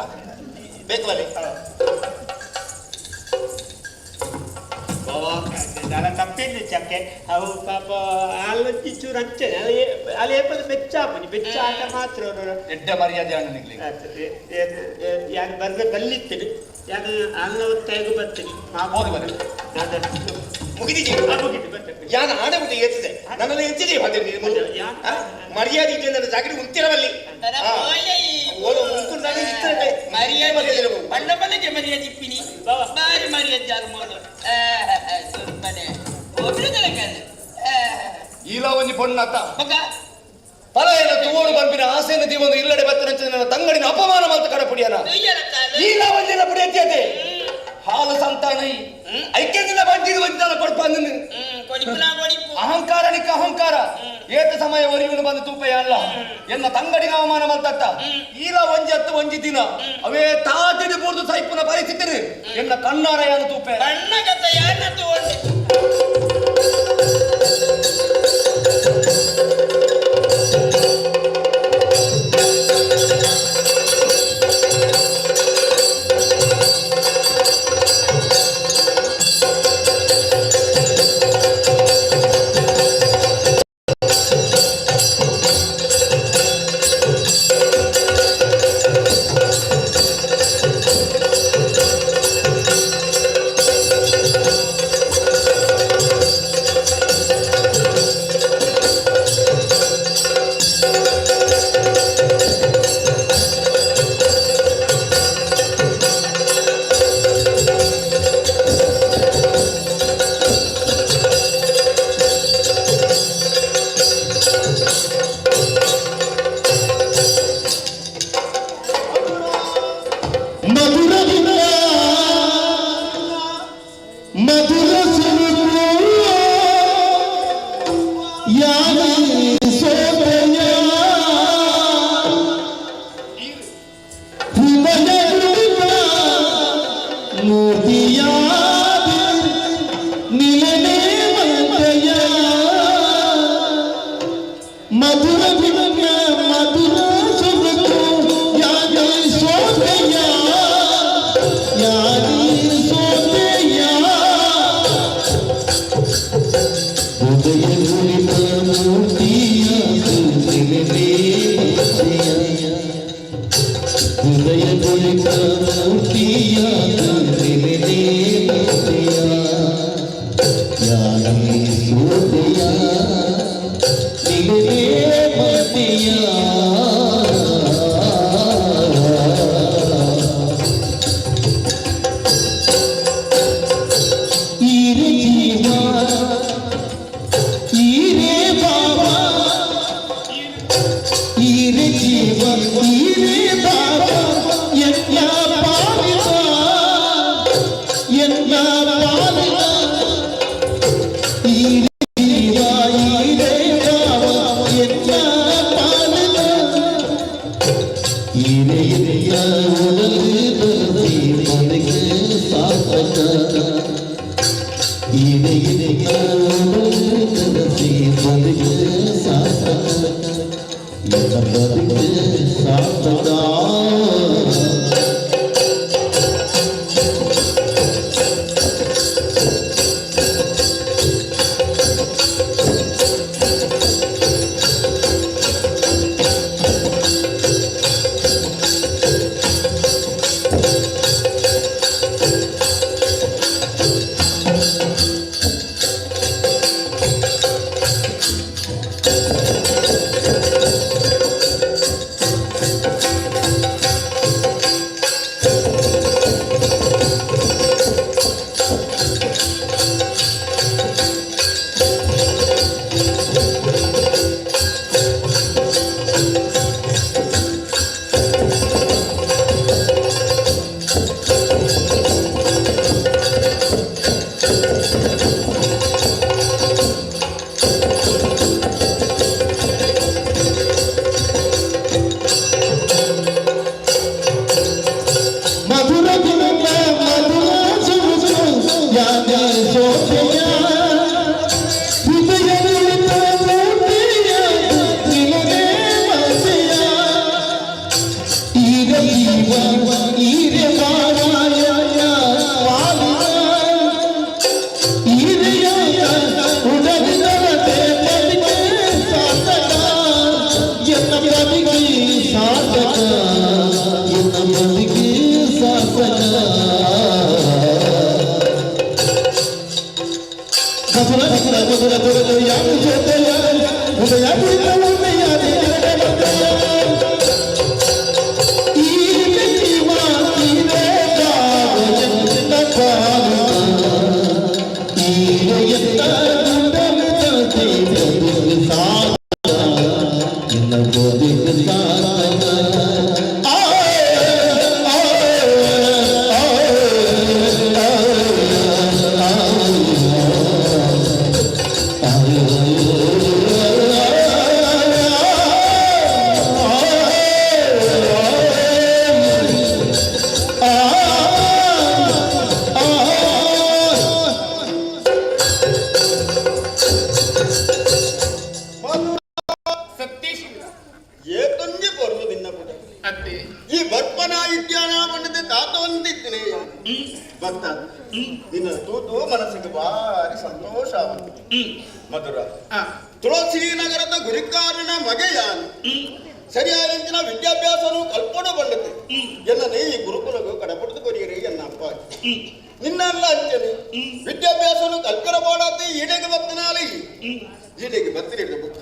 ಬೇಕು ಅಲ್ಲಿ. ದಾಲ ತಪ್ಪೇನು ಚಕ್ಕೆ ಅವು ಪಾಪ ಅಲ್ಲೊಂದು ಚೂರು ಅಂಚೆ ಅಲ್ಲಿ ಏಪದ ಬೆಚ್ಚ ಆಪುನಿ ಬೆಚ್ಚ ಆಟ ಮಾತ್ರ ಅವ್ರು. ಎಡ್ಡೆ ಮರ್ಯಾದೆ ಅಣ್ಣ ನಿಗ್ಲಿ. ಆಯ್ತು. ಯಾನ್ ಬರ್ರೆ ಬಲ್ಲಿತ್ತೇನೆ ಯಾನ್ ಅಲ್ಲ ಒತ್ತಾಯಗೂ ಬರ್ತೇನೆ. ಹೌದು ಬರ್ರಿ. ನಾನು ಮುಗಿದಿದೆ. ಮುಗಿತು ಬರ್ತೇನೆ. ಯಾನ ಆಣೆ ಬಿಟ್ಟು ಏತಿದೆ ನನ್ನೆಲ್ಲ ಹೆಚ್ಚಿದೆ ಅದೇ ನೀವು. ಹಾ? ಮರ್ಯಾದೆ ಇದ್ದೆ ನನ್ನ ಜಾಗರಿ ಉಂತಿರವಲ್ಲಿ. ತರ ಪೋಯೆ ಈ ಓದು ಉಂಟು ನಾನು ಇತ್ತರೆ. ಮರ್ಯಾದೆ ಬಣ್ಣ ಬಣ್ಣಕ್ಕೆ ಮರ್ಯಾದೆ ಇಪ್ಪಿನಿ ಬಾರಿ ಮರ್ಯಾದೆ ಜಾರು ಮೋಲು ಸುಮ್ಮನೆ ಒಬ್ರು ತಲಕಲ್ಲ. ಈಲ ಒಂಜಿ ಪೊಣ್ಣತ್ತ ಮಗ ಫಲ ಏನ ತೂವೋಡು ಬಂಪಿನ ಆಸೆನ ದೀವೊಂದು ಇಲ್ಲಡೆ ಬತ್ತನಂಚ ನನ್ನ ತಂಗಡಿನ ಅಪಮಾನ ಮಾತು ಕಡಪುಡಿಯನ. ತುಯ್ಯರತ್ತಾಲು. ಈಲ ಒಂಜಿನ ಪುಡಿಯತ್ತೆ ಹಾಲು ಸಂತಾನ ಐಕ್ಯದಿಂದ ಬಂಜಿಗೆ ಬಂದಾನ ಕೊಡ್ಪ ಅಂದನು. ಕೊಡಿಪುನ ಕೊಡಿಪು. ಅಹಂಕಾರ ನಿಕ್ಕ ಅಹಂಕಾರ ಏತ ಸಮಯ ಒರಿಯುವನು ಬಂದು ತೂಪೆಯ ಅಲ್ಲ ಎನ್ನ ತಂಗಡಿಗೆ ಅವಮಾನ ಮಲ್ತತ್ತ ಈಲ ಒಂಜಿ ಹತ್ತು ಒಂಜಿ ದಿನ ಅವೇ ತಾತಿಡಿ ಪೂರ್ದು ಸೈಪುನ ಪರಿಸ್ಥಿತಿ ಎನ್ನ ಕಣ್ಣಾರ ಯಾನು ತೂಪೆ. ಬಣ್ಣ ಕಥ ಯಾರನ್ನ ತಗೊಂಡು ಮಧುರ ದಿನ ಮಧುರ ಸುರುಕು ಯಾನಿ ಸೋದಯ ಹೃದಯ ಮೂರ್ತಿಯಾದ ನಿಲನೆ ಮಂದಯ ಮಧುರ ದಿನ ಮಧುರ ಸುರುಕು ಯಾನಿ ಸೋದಯ ಯಾನಿ ಸೋದಯ ಹೃದಯ ಗುರಿತ ಮೂರ್ತಿಯ ನಿಲನೆ ಮಂದಯ ಹೃದಯ ಗುರಿತ ಮೂರ್ತಿಯ ನಿಲನೆ ಮಂದಯ ಯಾನಿ ಸೋದಯ ನಿಲನೆ ಮಂದಯ ಈರೆ ಜೀವ ಈರೆ ಬಾಬಾ ಈರೆ ಜೀವ ಈರೆ ಬಾಬಾ ಎನ್ನ ಪಾಲಿತ ಎನ್ನ ಪಾಲಿತ ಈರೆ ಜೀವ ಈರೆ ಬಾಬಾ ಎನ್ನ ಪಾಲಿತ ಈರೆ ಎನ್ನ ಉಡಲು ಬರದಿ ಮನಗೆ ಸಾಕ. ಸಾರ್ಥಕ. ಮಧುರ ಗುಣ ಮಧುರ ಸುರುಸು ಯಾನೆ ಸೋತೆಯ ಹೃದಯವಿತ ಮೂರ್ತಿಯ ನಿಲನೆ ಮತೆಯ ಈರ ಜೀವ ಈರ ಮಾರಾಯ ವಾಲಿನ ಈರೆಯ ಉಡಲಿನರತೆ ಬದುಕೆ ಸಾರ್ಥಕ ಎನ್ನ ಬದುಕಿ ಸಾರ್ಥಕ ಎನ್ನ ಬದುಕಿ ಸಾರ್ಥಕ. ಮಧುರ ಮಧುರ ಮಧುರ ಮಧುರ ಯಾವ ಜೊತೆಯ ಉದಯ ಕುಳಿತ ಉದಯ ಈರೆ ಜೀವ ಈರೆ ಕಾವ ಎನ್ನ ಪಾಲಿನ ಈರೆಯತ್ತ ಗುಂಡಲು ಬದುಕು ಸಾರ್ಥಕ ಎನ್ನ ಬದುಕು ಸಾರ್ಥಕ. ಆ ಆ ಆ ಸತ್ಯಶೀಲ. ಏತೊಂಜಿ ಪೊರ್ಲು ನಿನ್ನ ಪುಟ. ಅತ್ತೆ. ಈ ಬರ್ಪನ ಇದ್ಯಾನ ಪಂಡದೆ ತಾತ ಒಂದಿತ್ತನೆ ಭಕ್ತ. ನಿನ್ನ ತೂತು ಮನಸ್ಸಿಗೆ ಭಾರಿ ಸಂತೋಷ ಆಗುತ್ತೆ ಮಧುರ. ತುಳಸಿ ನಗರದ ಗುರಿಕಾರನ ಮಗೆಯಾನು ಸರಿಯಾದಂಚಿನ ವಿದ್ಯಾಭ್ಯಾಸನು ಕಲ್ಪನೆ ಬಂಡತೆ ಎನ್ನ ಈ ಗುರುಕುಲಗೂ ಕಡಪಡ್ದು ಕೊರಿಯರಿ ಎನ್ನ ಅಪ್ಪ. ನಿನ್ನೆಲ್ಲ ಅಂಚನೆ ವಿದ್ಯಾಭ್ಯಾಸನು ಕಲ್ಪನೆ ಮಾಡಾತಿ ಈಡೆಗೆ ಬತ್ತನಾಲಿ ಈಡೆಗೆ ಬತ್ತಿನ ಬುಕ್ಕ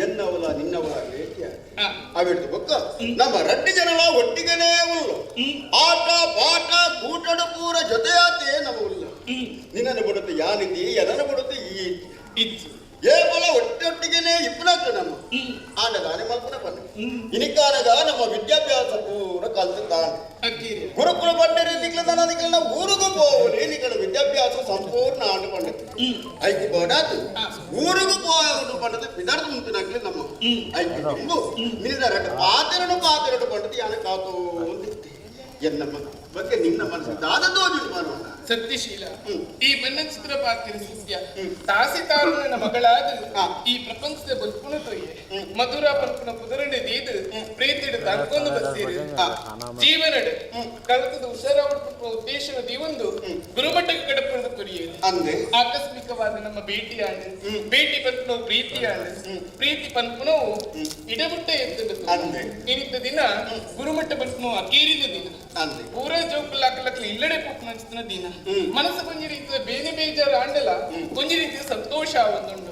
ಎನ್ನವಲ ನಿನ್ನವಲ ಭೇಟಿಯ ಅವಿಡ್ದು ಬುಕ್ಕ ನಮ್ಮ ರಡ್ಡಿ ಜನಲ ಒಟ್ಟಿಗೆನೇ ಉಳ್ಳು ಆಟ ಪಾಠ ಕೂಟಡು ಪೂರ ಜೊತೆಯಾತೆ ನಮ್ಮ ಉಳ್ಳು. ನಿನ್ನನ್ನು ಬಿಡುತ್ತೆ ಯಾನಿತಿ ಎನನ್ನು ಬಿಡುತ್ತೆ ಈ ಇಜ್ಜಿ. ಏಪಲ ಒಟ್ಟೊಟ್ಟಿಗೆನೇ ಇಪ್ಪನಾಗ್ತದೆ ನಮ್ಮ ಆಂಡ ದಾನೆ ಮಲ್ಪನ ಬನ್ನ ಇನಿಕಾನಗ ನಮ್ಮ ವಿದ್ಯಾಭ್ಯಾಸ ಪೂರ ಕಲ್ತು ತಾಂಡ ಅಕ್ಕೀರಿ. ಗುರುಕುಲ ಪಂಡರೆ ನಿಕ್ಲ ನಿಕ್ಲ ಊರಿಗೂ ಹೋಗಲಿ ನಿಕಲ ವಿದ್ಯಾಭ್ಯಾಸ ಸಂಪೂರ್ಣ ಆಂಡು ಪಂಡತೆ ಐಕು ಬೋಡಾತು ಊರಿಗೂ ಹೋಗೋದು ಪಂಡತೆ ಪಿದಾರ್ಥ ಮುಂತಿನಾಗ್ಲಿ ನಮ್ಮ ಐಕು ತುಂಬು ನಿನ್ನ ರಟ್ಟ ಪಾತೆರಡು ಪಾತೆರಡು ಪಂಡತೆ ಯಾನ ಕಾತೋ ಎನ್ನಮ್ಮ ಬಗ್ಗೆ ನಿನ್ನ ಮನಸ್ಸು ದಾದ ತೋಜುಂಡು ಮಾಡೋಣ. ಸತ್ಯಶೀಲ, ಈ ಬಣ್ಣ ಚಿತ್ರ ಪಾತ್ರ ಸತ್ಯ ತಾಸಿತಾರನ ಮಗಳಾದ ಈ ಪ್ರಪಂಚದ ಬಲ್ಪುಣ ತೊಯ್ಯೆ ಮಧುರ ಪಲ್ಪುನ ಪುದರಣೆ ದೀದು ಪ್ರೀತಿಡು ತಕ್ಕೊಂದು ಬತ್ತೀರಿ. ಜೀವನಡು ಕಲ್ತದ ಹುಷಾರಾವಡ್ ಉದ್ದೇಶನ ದೀವೊಂದು ಗುರುಮಟ್ಟಕ್ಕೆ ಕಡಪುರದ ಕೊರಿಯೇರು. ಅಂದೆ. ಆಕಸ್ಮಿಕವಾದ ನಮ್ಮ ಭೇಟಿಯಾಂಡು ಭೇಟಿ ಪನ್ಪುನವು ಪ್ರೀತಿಯಾಂಡು ಪ್ರೀತಿ ಪನ್ಪುನವು ಇಡಬುಟ್ಟ ಎತ್ತುಂಡು. ಅಂದೆ. ಇನಿತ ದಿನ ಗುರುಮಟ್ಟ ಪನ್ಪುನವು ಅಕೇರಿದ ದಿನ. ಅಂದೆ. ಪೂರ ಜೋಕುಲಾಕಲಕ್ಲ ಇಲ್ಲಡೆ ಪೋಪುನಂಚಿನ ದಿನ. ಮನಸ್ಸು ಒಂಜಿ ರೀತಿಯ ಬೇನೆ ಬೇಜಾರು ಆಂಡಲ ಒಂಜಿ ರೀತಿಯ ಸಂತೋಷ ಒಂದುಂಡು.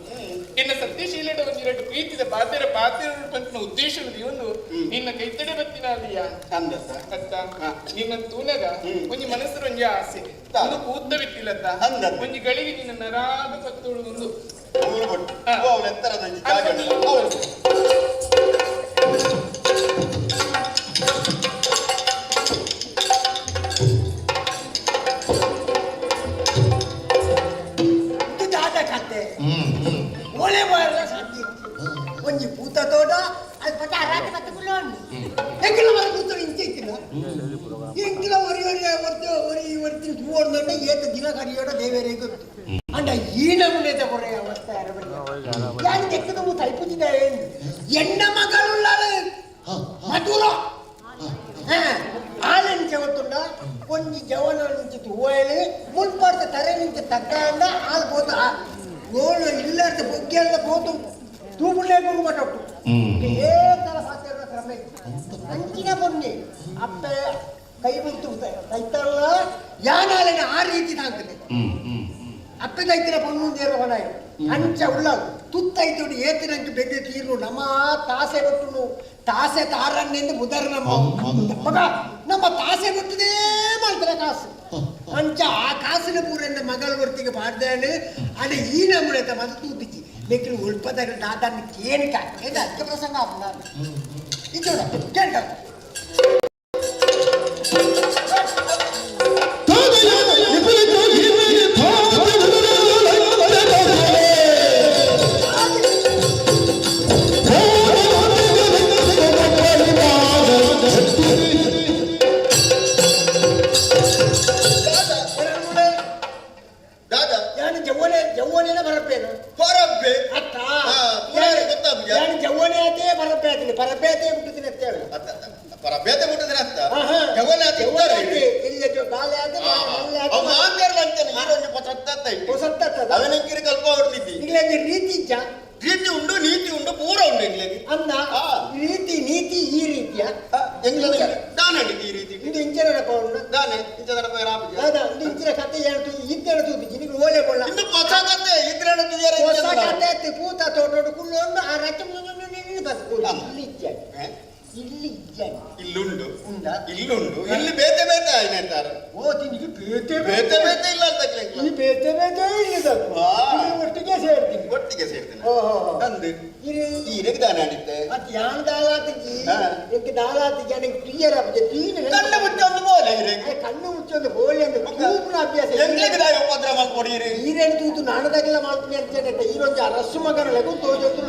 ಇನ್ನ ಸತ್ಯಶೀಲಡ ಒಂಜಿ ಎರಡು ಪ್ರೀತಿದ ಪಾತೆರ ಪಾತೆರ ಪನ್ಪುನ ಉದ್ದೇಶ ಒಂದು ನಿನ್ನ ಕೈತಡೆ ಬತ್ತಿನ ಅಲ್ಲಿಯ ಅಂದತ್ತ. ಅತ್ತ ನಿನ್ನ ತೂನಗ ಒಂಜಿ ಮನಸ್ಸು ಒಂಜಿ ಆಸೆ ಒಂದು ಕೂತ ಬಿತ್ತಿಲ್ಲತ್ತ. ಅಂದದ್ದು. ಒಂಜಿ ಗಳಿಗೆ ನಿನ್ನ ನರಾದ ಪತ್ತೋಳು ಒಂದು ಊರು ಕೊಟ್ಟು ಅವಳು ಎತ್ತರದ ಜಾಗ ಅವಳು. ಇದು ದಾದ ಕತೆ ಒಳೆ ಬಾರ ಸಾಧ್ಯ ಒಂಜಿ ಪೂತ ತೋಟ ಅದು ಪಟ ರಾತ್ರಿ ಮತ್ತೆ ಕುಲ್ಲೋಣಿ. ಎಂಕಲ ಮರ ಕೂತ ಇಂಚ ಇತ್ತಿನ ಎಂಕಲ ಒರಿ ಒರಿ ಒರ್ತ ಒರಿ ಒರ್ತಿನ ತೂವೊಂದುಂಡ ಏತ ದಿನ ಕರಿಯೋಡ ದೇವರೇ ಗೊತ್ತು. ಅಂಡ ಈ ನಮೂನೆದ ಕೊರೆಯ ಅವಸ್ಥೆ ಅರಬಡಿ ಯಾನ್ ದೆಕ್ಕದ ಮೂ ತೈಪುಜಿದ ಎಣ್ಣ ಮಗಳುಳ್ಳಾಳ. ಒಂಜಿ ಜವನ ನಿಂಚಿ ತೂವೈಲಿ ಮುಲ್ಪಾಡ್ದ ತರೆ ನಿಂಚ ತಕ್ಕಂಡ ಆಲ್ ಪೋತು ಗೋಳು ಇಲ್ಲಾರ್ದ ಬೊಗ್ಗೆಲ್ಲ ಪೋತು ತೂಪುಂಡೆ ಗುರು ಮಟ್ಟೊಟ್ಟು ಏತರ ಪಾತ್ರ ಕ್ರಮ ಇತ್ತು. ಅಂಚಿನ ಪೊನ್ನಿ ಅಪ್ಪೆ ಕೈ ಬಿಟ್ಟು ತೈತಲ್ಲ ಯಾನಾಲೆನ ಆ ರೀತಿ ತಾಂತದೆ. ಅಪ್ಪೆ ತೈತಿನ ಪೊಣ್ಣು ದೇರ ಹೊಣಾಯ ಅಂಚ ಉಳ್ಳಾಳು ತುತ್ತೈತೋಡಿ ಏತಿನಂಚು ಬೆದ್ದೆ ತೀರು ನಮ್ಮ ತಾಸೆ ಬಿಟ್ಟು ತಾಸೆ ತಾರನ್ನೆಂದು ಬುಧರ್ ನಮ್ಮ ಮಗ ನಮ್ಮ ತಾಸೆ ಬಿಟ್ಟದೇ ಮಾಡ್ತಾರೆ ಕಾಸು. ಅಂಚ ಆ ಕಾಸಿನ ಪೂರನ್ನ ಮಗಳ ವರ್ತಿಗೆ ಪಾಡ್ದಾನೆ ಅದೇ ಈ ನಮ್ಮನೆ ಮತ್ತೆ ತೂತಿಚಿ ಲೇಕಿನ್ ಉಳ್ಪದಾಗ ದಾದಾన్ని ಕೇಳಿಕ ಏದ ಅಧಿಕ ಪ್ರಸಂಗ ಆಪುನ ಇಚ್ಚೋಡ ಕೇಳ್ಕ. ದಾದಾ. ಯಾನು ಜವ್ವನೆ ಜವ್ವನೇನ ಬರಪ್ಪೇನು? ಪರಬ್ಬೆ. ಅತ್ತ. ಹಾ, ಪುರಾಣ ಗೊತ್ತಾಪುಜ? ಯಾನು ಜವ್ವನೆ ಆತೇ ಬರಪ್ಪೆ ಆತೀನಿ, ಪರಬ್ಬೆ ಆತೇ ಬಿಟ್ಟುತ್ತೀನಿ ಅಂತ ಹೇಳು. ಪರಬ್ಬೇತೆ ಮುಟ್ಟಿದ್ರೆ ಅಂತ ಆಹಾ. ಜವನ ಆತ ಇದ್ದಾರೆ. ಜವ್ವನೆ ಆತೆ, ಇಲ್ಲ ಬಾಲೆ ಆತೆ, ಮಲ್ಲೆ ಆತೆ. ಅವ್ ಮಾಂತರ್ಲ ಅಂತಾನೆ ಈರೊಂಜಿ ಪೊಸತ್ತತ್ತ ಇಟ್ಟು. ಹೊಸತ್ತತ್ತದ. ಅವನಿಂಕಿರಿ ಕಲ್ಪ ಹೊಡ್ತಿದ್ದಿ. ಇಂಗ್ಲೆಂಡ್ ರೀತಿ ಇಜ್ಜ? ರೀತಿ ಉಂಡು, ನೀತಿ ಉಂಡು, ಪೂರ ಉಂಡು ಎಂಗ್ಲೆಗೆ. ಅಂದ. ಆ. ರೀತಿ ನೀತಿ ಈ ರೀತಿಯ ಎಂಗ್ಲೆಗೆ ದಾನ ಹಿಡಿದು ಈ ರೀತಿ. ಇಂದು ಇಂಚಿನ ಪೌಂಡು. ದಾನೆ ಇಂಚ ದನ ರಾಪುಜ. ದಾದಾ ಇಂದು ಇಂಚಿನ ಕತೆ ಹೇಳ್ತು ಇದ್ದೇಳು ತೂತಿಜಿ ನಿಂಗೆ ಓಲೆ ಬೋಳ. ಇಂದು ಹೊಸ ಕತೆ ಇದ್ರೇನ ತುದಿಯರ. ಹೊಸ ಕತೆ ಆತು, ಪೂತ ತೋಟೋಡು ಕುಳ್ಳೊಂಡು ಆ ರಚ ಬಸ್ ಇಲ್ಲಿ ಇಜ್ಜ? ಇಲ್ಲಿ ಇಜ್ಜ? ಇಲ್ಲುಂಡು. ಉಂಡಾ? ಇಲ್ಲುಂಡು, ಇಲ್ಲಿ ಬೇತೆ ಬೇತೆ ಆಯ್ತಾರ. ಓ ತಿನ್ನಿಗೆ ಬೇತೆ. ಬೇತೆ ಬೇತೆ ಇಲ್ಲ ಅಂತ. ಈ ಬೇತೆ ಬೇತೆ ಇಲ್ಲ. ಆ. ಒಟ್ಟಿಗೆ ಸೇರ್ತೀನಿ. ಒಟ್ಟಿಗೆ ಸೇರ್ತೇನೆ. ಓಹೋ. ಅಂದು ಇರಿ. ಈರೆಗೆ ದಾನ ಆಡಿತ್ತೆ. ಮತ್ತೆ ಯಾನ್ ದಾಲಾತಿಜಿ. ಹಾ. ಎಂಕ್ ದಾಲಾತಿಜಿ ಅನಂಗೆ ಕ್ಲಿಯರ್ ಆಪುಜಿ ತೀನ. ಕಣ್ಣು ಮುಚ್ಚೊಂದು ಬೋಲೆ ಈರೆಗೆ. ಕಣ್ಣು ಮುಚ್ಚೊಂದು ಬೋಲೆ ಅಂದ್ರೆ ತೂಪುನ ಅಭ್ಯಾಸ. ಎಂಗ್ಲೆಗೆ ದಾಯ ಉಪದ್ರ ಮಲ್ಪೊಡಿ ಈರೆ. ಈರೇನು ತೂತು ನಾಣದಾಗೆಲ್ಲ ಮಾಡ್ತೀನಿ ಅಂತ ಈರೊಂದು ಅರಸು ಮಗನ ಲಘು ತೋಜೊಂದು.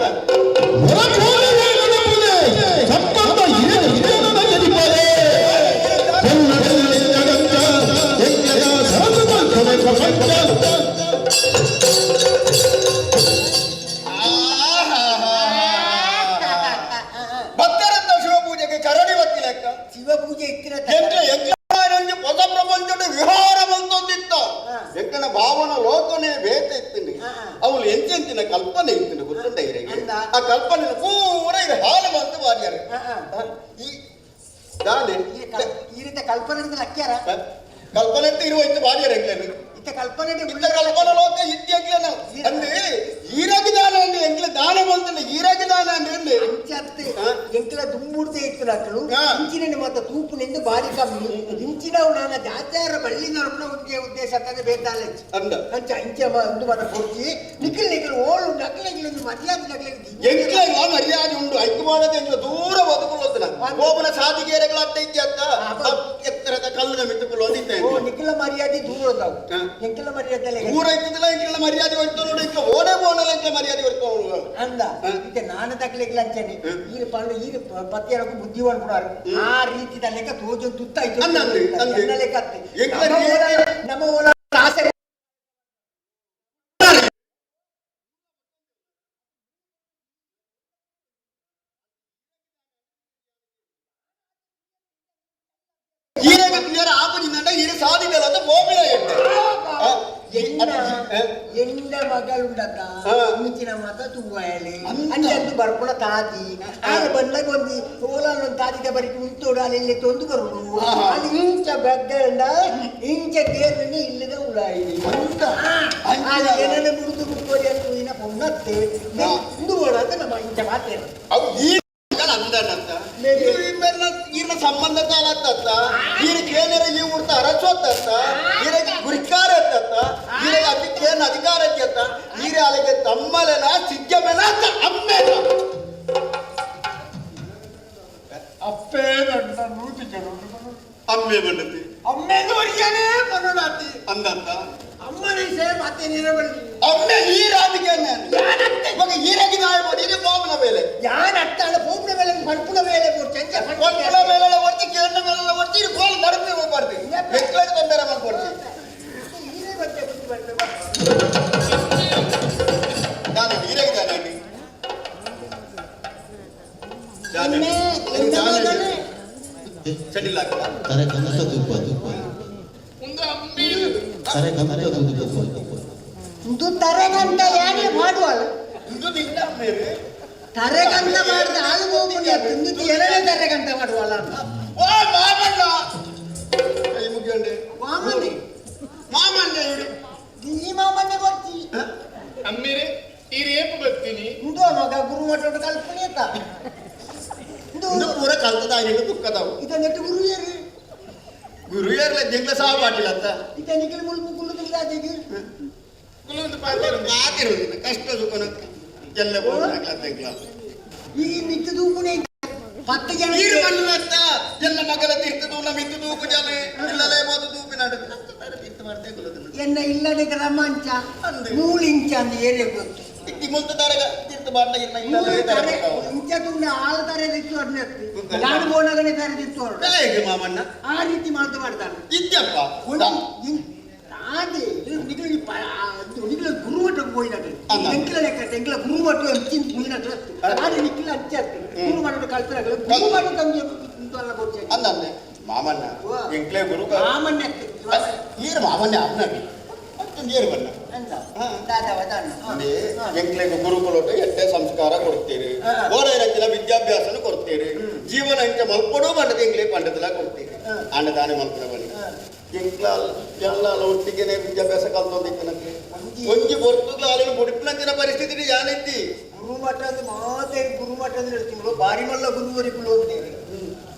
ಭಕ್ತರಂತ ಶಿವಪೂಜೆಗೆ ಕರಡಿ ಬತ್ತಿ ಲೆಕ್ಕ. ಶಿವ ಪೂಜೆ ಇತ್ತಿನ. ಎಂಕ್ಲ ಎಂಕ್ಲ ಒಂಜಿ ಹೊಸ ಪ್ರಪಂಚದ ವಿಹಾರ ಬಂತೊಂದಿತ್ತ. ಹಾ. ಎಂಕನ ಭಾವನ ಲೋಕನೇ ಬೇತೆ ಇತ್ತಿನಿ. ಹಾ, ಹಾ. ಅವಳು ಎಂಚೆಂಚಿನ ಕಲ್ಪನೆ ಇತ್ತಿನ ಗೊತ್ತುಂಟ ಇರೆಗೆ? ಅಂದ. ಆ ಕಲ್ಪನೆ ಪೂರ ಇರು ಹಾಲು ಬಂತು ಬಾರ್ಯಾರು. ಹಾ, ಹಾ. ಈ ದಾನೆ. ಈ ರೀತಿ ಕಲ್ಪನೆ ಲಕ್ಕ್ಯಾರ. ಕಲ್ಪನೆ ಅಂತ ಇರುವ ಇತ್ತು ಬಾರ್ಯಾರು ಎಂಕ್ಲೇನು. ಇತ್ತ ಕಲ್ಪನೆ. ಇಂಥ ಕಲ್ಪನ ಲೋಕ ಇತ್ತೆಂಕ್ಲೇನ ಅಂದ್ರೆ ಈರಾಗಿ ದಾನ ಅಂದ್ರೆ ಎಂಕ್ಲೆ ದಾನ ಬಂತಂದ್ರೆ ಈರಾಗಿ ದಾನ ಅಂದ್ರೆ ಅಂದೆ. ಅಂಚತ್ತೆ. ಹಾ. ಎಂಕ್ಲ ದುಮ್ಮುಡ್ದೆ ಇತ್ತು ನಕಲು. ಹಾ. ಇಂಚಿನ ಮಾತ ತೂಪುನೆಂದು ಬಾರಿ ಕಮ್ಮಿ ಇಂಚಿನವು ನಾನ ಜಾತ್ಯಾರ ಬಳ್ಳಿ ನರಪುನ ಒಂದೇ ಉದ್ದೇಶ ತಂದೆ ಬೇತಾಲೆಚ್ಚು. ಅಂದ. ಅಂಚ ಇಂಚ ಒಂದು ಮಾತ ಕೊಡ್ಚಿ ನಿಖಿಲ್ ನಿಖಿಲ್ ಓಳು ನಕಲು ಒಂದು ಮರ್ಯಾದೆ ನಕಲು. ಎಂಕ್ಲ ಮರ್ಯಾದೆ ಉಂಡು ಐಕು ಮಾಡದೆ ಎಂಕ್ಲ ದೂರ ಬದುಕುಳ್ಳೋದಿಲ್ಲ ಗೋಪುನ ಸಾಧಿಗೇರೆಗಳ ಅಡ್ಡ ಇದ್ದೆ ಅಂತ ಎತ್ತರದ ಕಲ್ಲಿನ ಮಿತ್ತುಕೊಳ್ಳೋದಿದ್ದೆ. ಓ ನಿಖಿಲ ಮರ್ಯಾದೆ ದೂರ ಹೋದವು. ಹಾ. ಎಂಕಿಲ ಮರ್ಯಾದೆ ಅಲ್ಲ. ದೂರ ಇದ್ದಿದ್ದಿಲ್ಲ ಎಂಕ್ಲ ಮರ್ಯಾದೆ ಹೊಯ್ತು ನೋಡಿ ಎಂಕ್ಲ ಓಡೆ ಬೋನಲ್ಲ ಎಂಕ್ಲ ಮರ್ಯಾದೆ ಹೊಯ್ತು ಅಂದ. ಹಾ. ಇತ್ತೆ ನಾನು ತಕ್ಲಿಕ್ಕೆ ಅಂಚನೆ. ಹ್ಮ್. ಈರು ಪಂಡ ಈರು ಪತ್ತಿಯರಕ್ಕೂ ಬುದ್ಧಿವಾನ್ ಕೊಡಾರು ಆ ರೀತಿ ಲೆಕ್ಕ ತೋಜೊಂದು ತುತ್ತಾಯ್ತು. ಅಂದ ಅಂದೆ, ಅಂದೆ. ಎನ್ನ ಲೆಕ್ಕ ಅತ್ತೆ. ಎಂಕ್ಲ ನಮ್ಮ ನಮ್ಮ ಓಲ ಆಸೆ. ಈರೆಗೆ ತುದಿಯರ ಆಪುಜಿಂದ ಈರೆ ಸಾಧಿದಲ್ಲ ಅಂತ ಬೋಬಿನ ಎಟ್ಟೆ. ಎನ್ನ ಎನ್ನ ಮಗಳುಂಡತ. ಹಾ. ಮುಂಚಿನ ಮಾತ ತೂವಾಯಲೆ. ಅಂದ. ಅಂಚಂದು ಬರ್ಪುಣ ತಾದಿ ಆಗ ಬಂದಾಗ ಒಂದು ಓಲಾನ್ ಒಂದು ತಾದಿದ ಬರಿಕ್ ಉಂತೋಡು ಅಲ್ಲಿ ಇಲ್ಲಿ ತೊಂದು ಬರುಡು. ಹಾ. ಅಲ್ಲಿ ಇಂಚ ಬೆಗ್ಗಂಡ ಇಂಚ ದೇರ್ನಿ ಇಲ್ಲದ ಉಳಾಯಿ. ಅಂದ. ಏನನ್ನ ಮುರಿದು ಕುಕ್ಕೋರಿ ಅಂತ ಇನ ಪೊನ್ನತ್ತೆ. ಹಾ. ಇಂದು ಬೋಡ ಅಂತ ನಮ್ಮ ಇಂಚ ಮಾತೇನು. ಅವು ಈ ಅಂದನಂತ ಈರ್ನ ಸಂಬಂಧ ಕಾಲತ್ತ ಈರ ಕೇನರ ಈ ಊರ್ತ ಅರಸೋತ್ತ ಈರಗೆ ಗುರಿಕಾರ ಎತ್ತತ್ತ ಈರಗೆ ಅತಿ ಕೇನ ಅಧಿಕಾರ ಎತ್ತ ಈರೆ ಅಲೆಗೆ ತಮ್ಮಲೆನ ಸಿಗ್ಗಮೆನ ಅಂತ ಅಮ್ಮೇನ. ಅಪ್ಪೇ ನನ್ನ ನೂತಿ ಜನ. ಅಮ್ಮೆ ಬಂದತಿ. ಅಮ್ಮೇದು ಒರಿಯಾನೇ ಮನೋನಾತಿ. ಅಂದಂತ. ಅಮ್ಮನೇ ಸೇ ಮತ್ತೆ ನೀರಬಲ್ಲಿ. ಅಮ್ಮೆ ಈ ರಾಜಕೀಯ ಇವಾಗ ಈರಗೆ ನಾಯ ಮಾಡಿ ಇದು ಬಾಬುನ ಮೇಲೆ. ಯಾನ್ ಅಟ್ಟಾಳ ಪೋಪುನ ಮೇಲೆ ಪನ್ಪುನ ಮೇಲೆ ಚಂಚ. ಒಂದ್ಸಲ ಮೇಲೆ ಒರ್ತಿ ಕೇಂದ್ರ ಮೇಲೆ ಒರ್ತಿ ಇದು ಗೋಲ್ ನಡುವೆ ಹೋಗ್ಬಾರ್ದು ಎಕ್ಲಾಗಿ ತೊಂದರೆ ಮಾಡ್ಕೊಡ್ತಿ. ಈರೇ ಬಟ್ಟೆ ಬುದ್ಧಿ ಬರ್ತದೆ. ನಾನು ಈರಗೆ ದಾನ ಎನ್ನ ಮಗನೇ. ಸಡಿಲ್ ಹಾಕಲ್ಲ. ತರೆ ಕನಸ ತೂಪ ತೂಪ. ಉಂದು ಅಮ್ಮೀರು. ಇಂದು ತರೆಗಂತ ಯಾನೇ ಮಾಡುವಲ್ಲ. ಇದು ನಿನ್ನ ಅಮ್ಮೇರು. ತರೆಗಂತ ಮಾಡಿದ ಹಾಲು ಹೋಗುದು, ಇಂದು ಎರಡೇ ತರೆಗಂತ ಮಾಡುವಲ್ಲ. ಓ ಮಾಮಣ್ಣ, ಕೈ ಮುಗಿಯಂಡೆ. ವಾಮನೆ. ಮಾಮಣ್ಣ ಇಡು. ಈ ಮಾಮನೆ ಗೊತ್ತಿ. ಅಮ್ಮಿರೆ, ಈ ರೇಪು ಬರ್ತೀನಿ. ಇಂದು ಮಗ ಗುರು ಮಠ ಕಲ್ಪನೆ ಆತ ಇಂದು. ಇದು ಪೂರ ಕಲ್ತದಾಯಿನ ದುಃಖದವು. ಇದನ್ನೆಟ್ಟು ಗುರು ಏರು. ಗುರು ಯಾರಲ್ಲ, ಜಂಗ್ಲ ಸಾವು ಪಾಟಿಲತ್ತ. ಇದನ್ನಿಗೆ ಮುಳ್ಳು ಕುಳ್ಳುದಿಲ್ಲ ಅದಕ್ಕೆ. ಕುಲೊಂದು ಪಾತ್ರ. ಮಾತಿರುವುದಿಲ್ಲ, ಕಷ್ಟ ಸುಖನ ಎಲ್ಲ ಬೋರ್ಡ್. ಈ ಮಿತ್ತು ತೂಪುನೆ 10 ಜನ. ನೀರು ಮಣ್ಣತ್ತ ಎಲ್ಲ ಮಗಲ ತೀರ್ಥ ನಮ್ಮ ಇತ್ತು ತೂಪು ಜಾಲೆ ಇಲ್ಲಲೇ ಬೋದು ತೂಪಿನ ತೀರ್ಥ ಮಾಡ್ತೇ ಕುಲದನ್ನು. ಎನ್ನ ಇಲ್ಲದೆ ರಮಾಂಚ. ಅಂದೆ. ಮೂಳು ಇಂಚ ಅಂದ್ ಏರೆ ಗೊತ್ತು. ಇತ್ತಿ ಮುಲ್ತ ತಾರಗ ತೀರ್ಥ ಬಾಟ್ಲ ಇನ್ನ ಮೂಳು ಇಲ್ಲಲೇ ತಾರೆ ತರ. ಇಂಚ ತುಂಡ ಆಳು ತರೆದಿತ್ತು ಅದ್ನ ನಾನು ಬೋನಗನೆ ತರೆದಿತ್ತು ಅವ್ರು. ಹೇಗೆ ಮಾಮಣ್ಣ? ಆ ರೀತಿ ಮಾಡ್ತಾ ಮಾಡ್ತಾನೆ. ಇದ್ಯಪ್ಪ. ಒಂದು ತಾದೆ ನಿಗಲಿ ನಿಗಲ ಗುರುಮಠಕ್ಕೆ ಹೋಗಿನಾಗ ಅಲ್ಲ. ಎಂಕ್ಲ ಲೆಕ್ಕ ಎಂಕ್ಲ ಗುರುಮಠ ಅಂಚಿನ ಮುಯಿನట్లు ಆದ್ರೆ ನಿಕ್ಲ ಅಂಚೆ ಗುರು ಮಾಡೋದು ಕಲ್ಪನೆ ಗುರು ಮಾಡೋ ತಂಗಿ ಅಲ್ಲ ಗೊತ್ತೇ. ಅಂದ ಮಾಮಣ್ಣ. ವಾ. ಎಂಕ್ಲೆ ಗುರು. ಮಾಮಣ್ಣ. ನೀರು ಮಾಮಣ್ಣ ಅಪ್ನವಿ ಮತ್ತೊಂದು ಏರು ಬಣ್ಣ. ಅಂದ ದಾದವ ದಾನ. ಎಂಕ್ಲೆಗ್ ಗುರುಕುಲೊಟ್ಟು ಎಡ್ಡೆ ಸಂಸ್ಕಾರ ಕೊಡ್ತೀರಿ. ಹಾ. ಓರೈರಕ್ಕಿನ ವಿದ್ಯಾಭ್ಯಾಸನ ಕೊಡ್ತೀರಿ. ಜೀವನ ಇಂಚ ಮಲ್ಪಡು ಪಂಡದ ಎಂಕ್ಲೆ ಪಂಡದಲ ಕೊಡ್ತೀರಿ. ಹಾ. ಅಣ್ಣ ದಾನೆ ಮಲ್ಪನ ಬನ್ನಿ. ಹಾ. ಎಂಕ್ಲ ಎಲ್ಲ ಒಟ್ಟಿಗೆನೆ ವಿದ್ಯಾಭ್ಯಾಸ ಕಲ್ತೊಂದಿಕ್ಕನಕ್ಕೆ ಒಂಜಿ ಬೊರ್ತುಗ್ಲ ಆಲಿನ ಬುಡಿಪಿನಂಚಿನ ಪರಿಸ್ಥಿತಿ ಯಾನಿತ್ತಿ. ಗುರುಮಠ ಅಂದ್ರೆ ಮಾತೆ ಗುರುಮಠ ಅಂದ್ರೆ ಹೇಳ್ತಿಗಳು ಬಾರಿ ಮಲ್ಲ ಗುರುವರಿಗಳು ಅಂತೇಳಿ.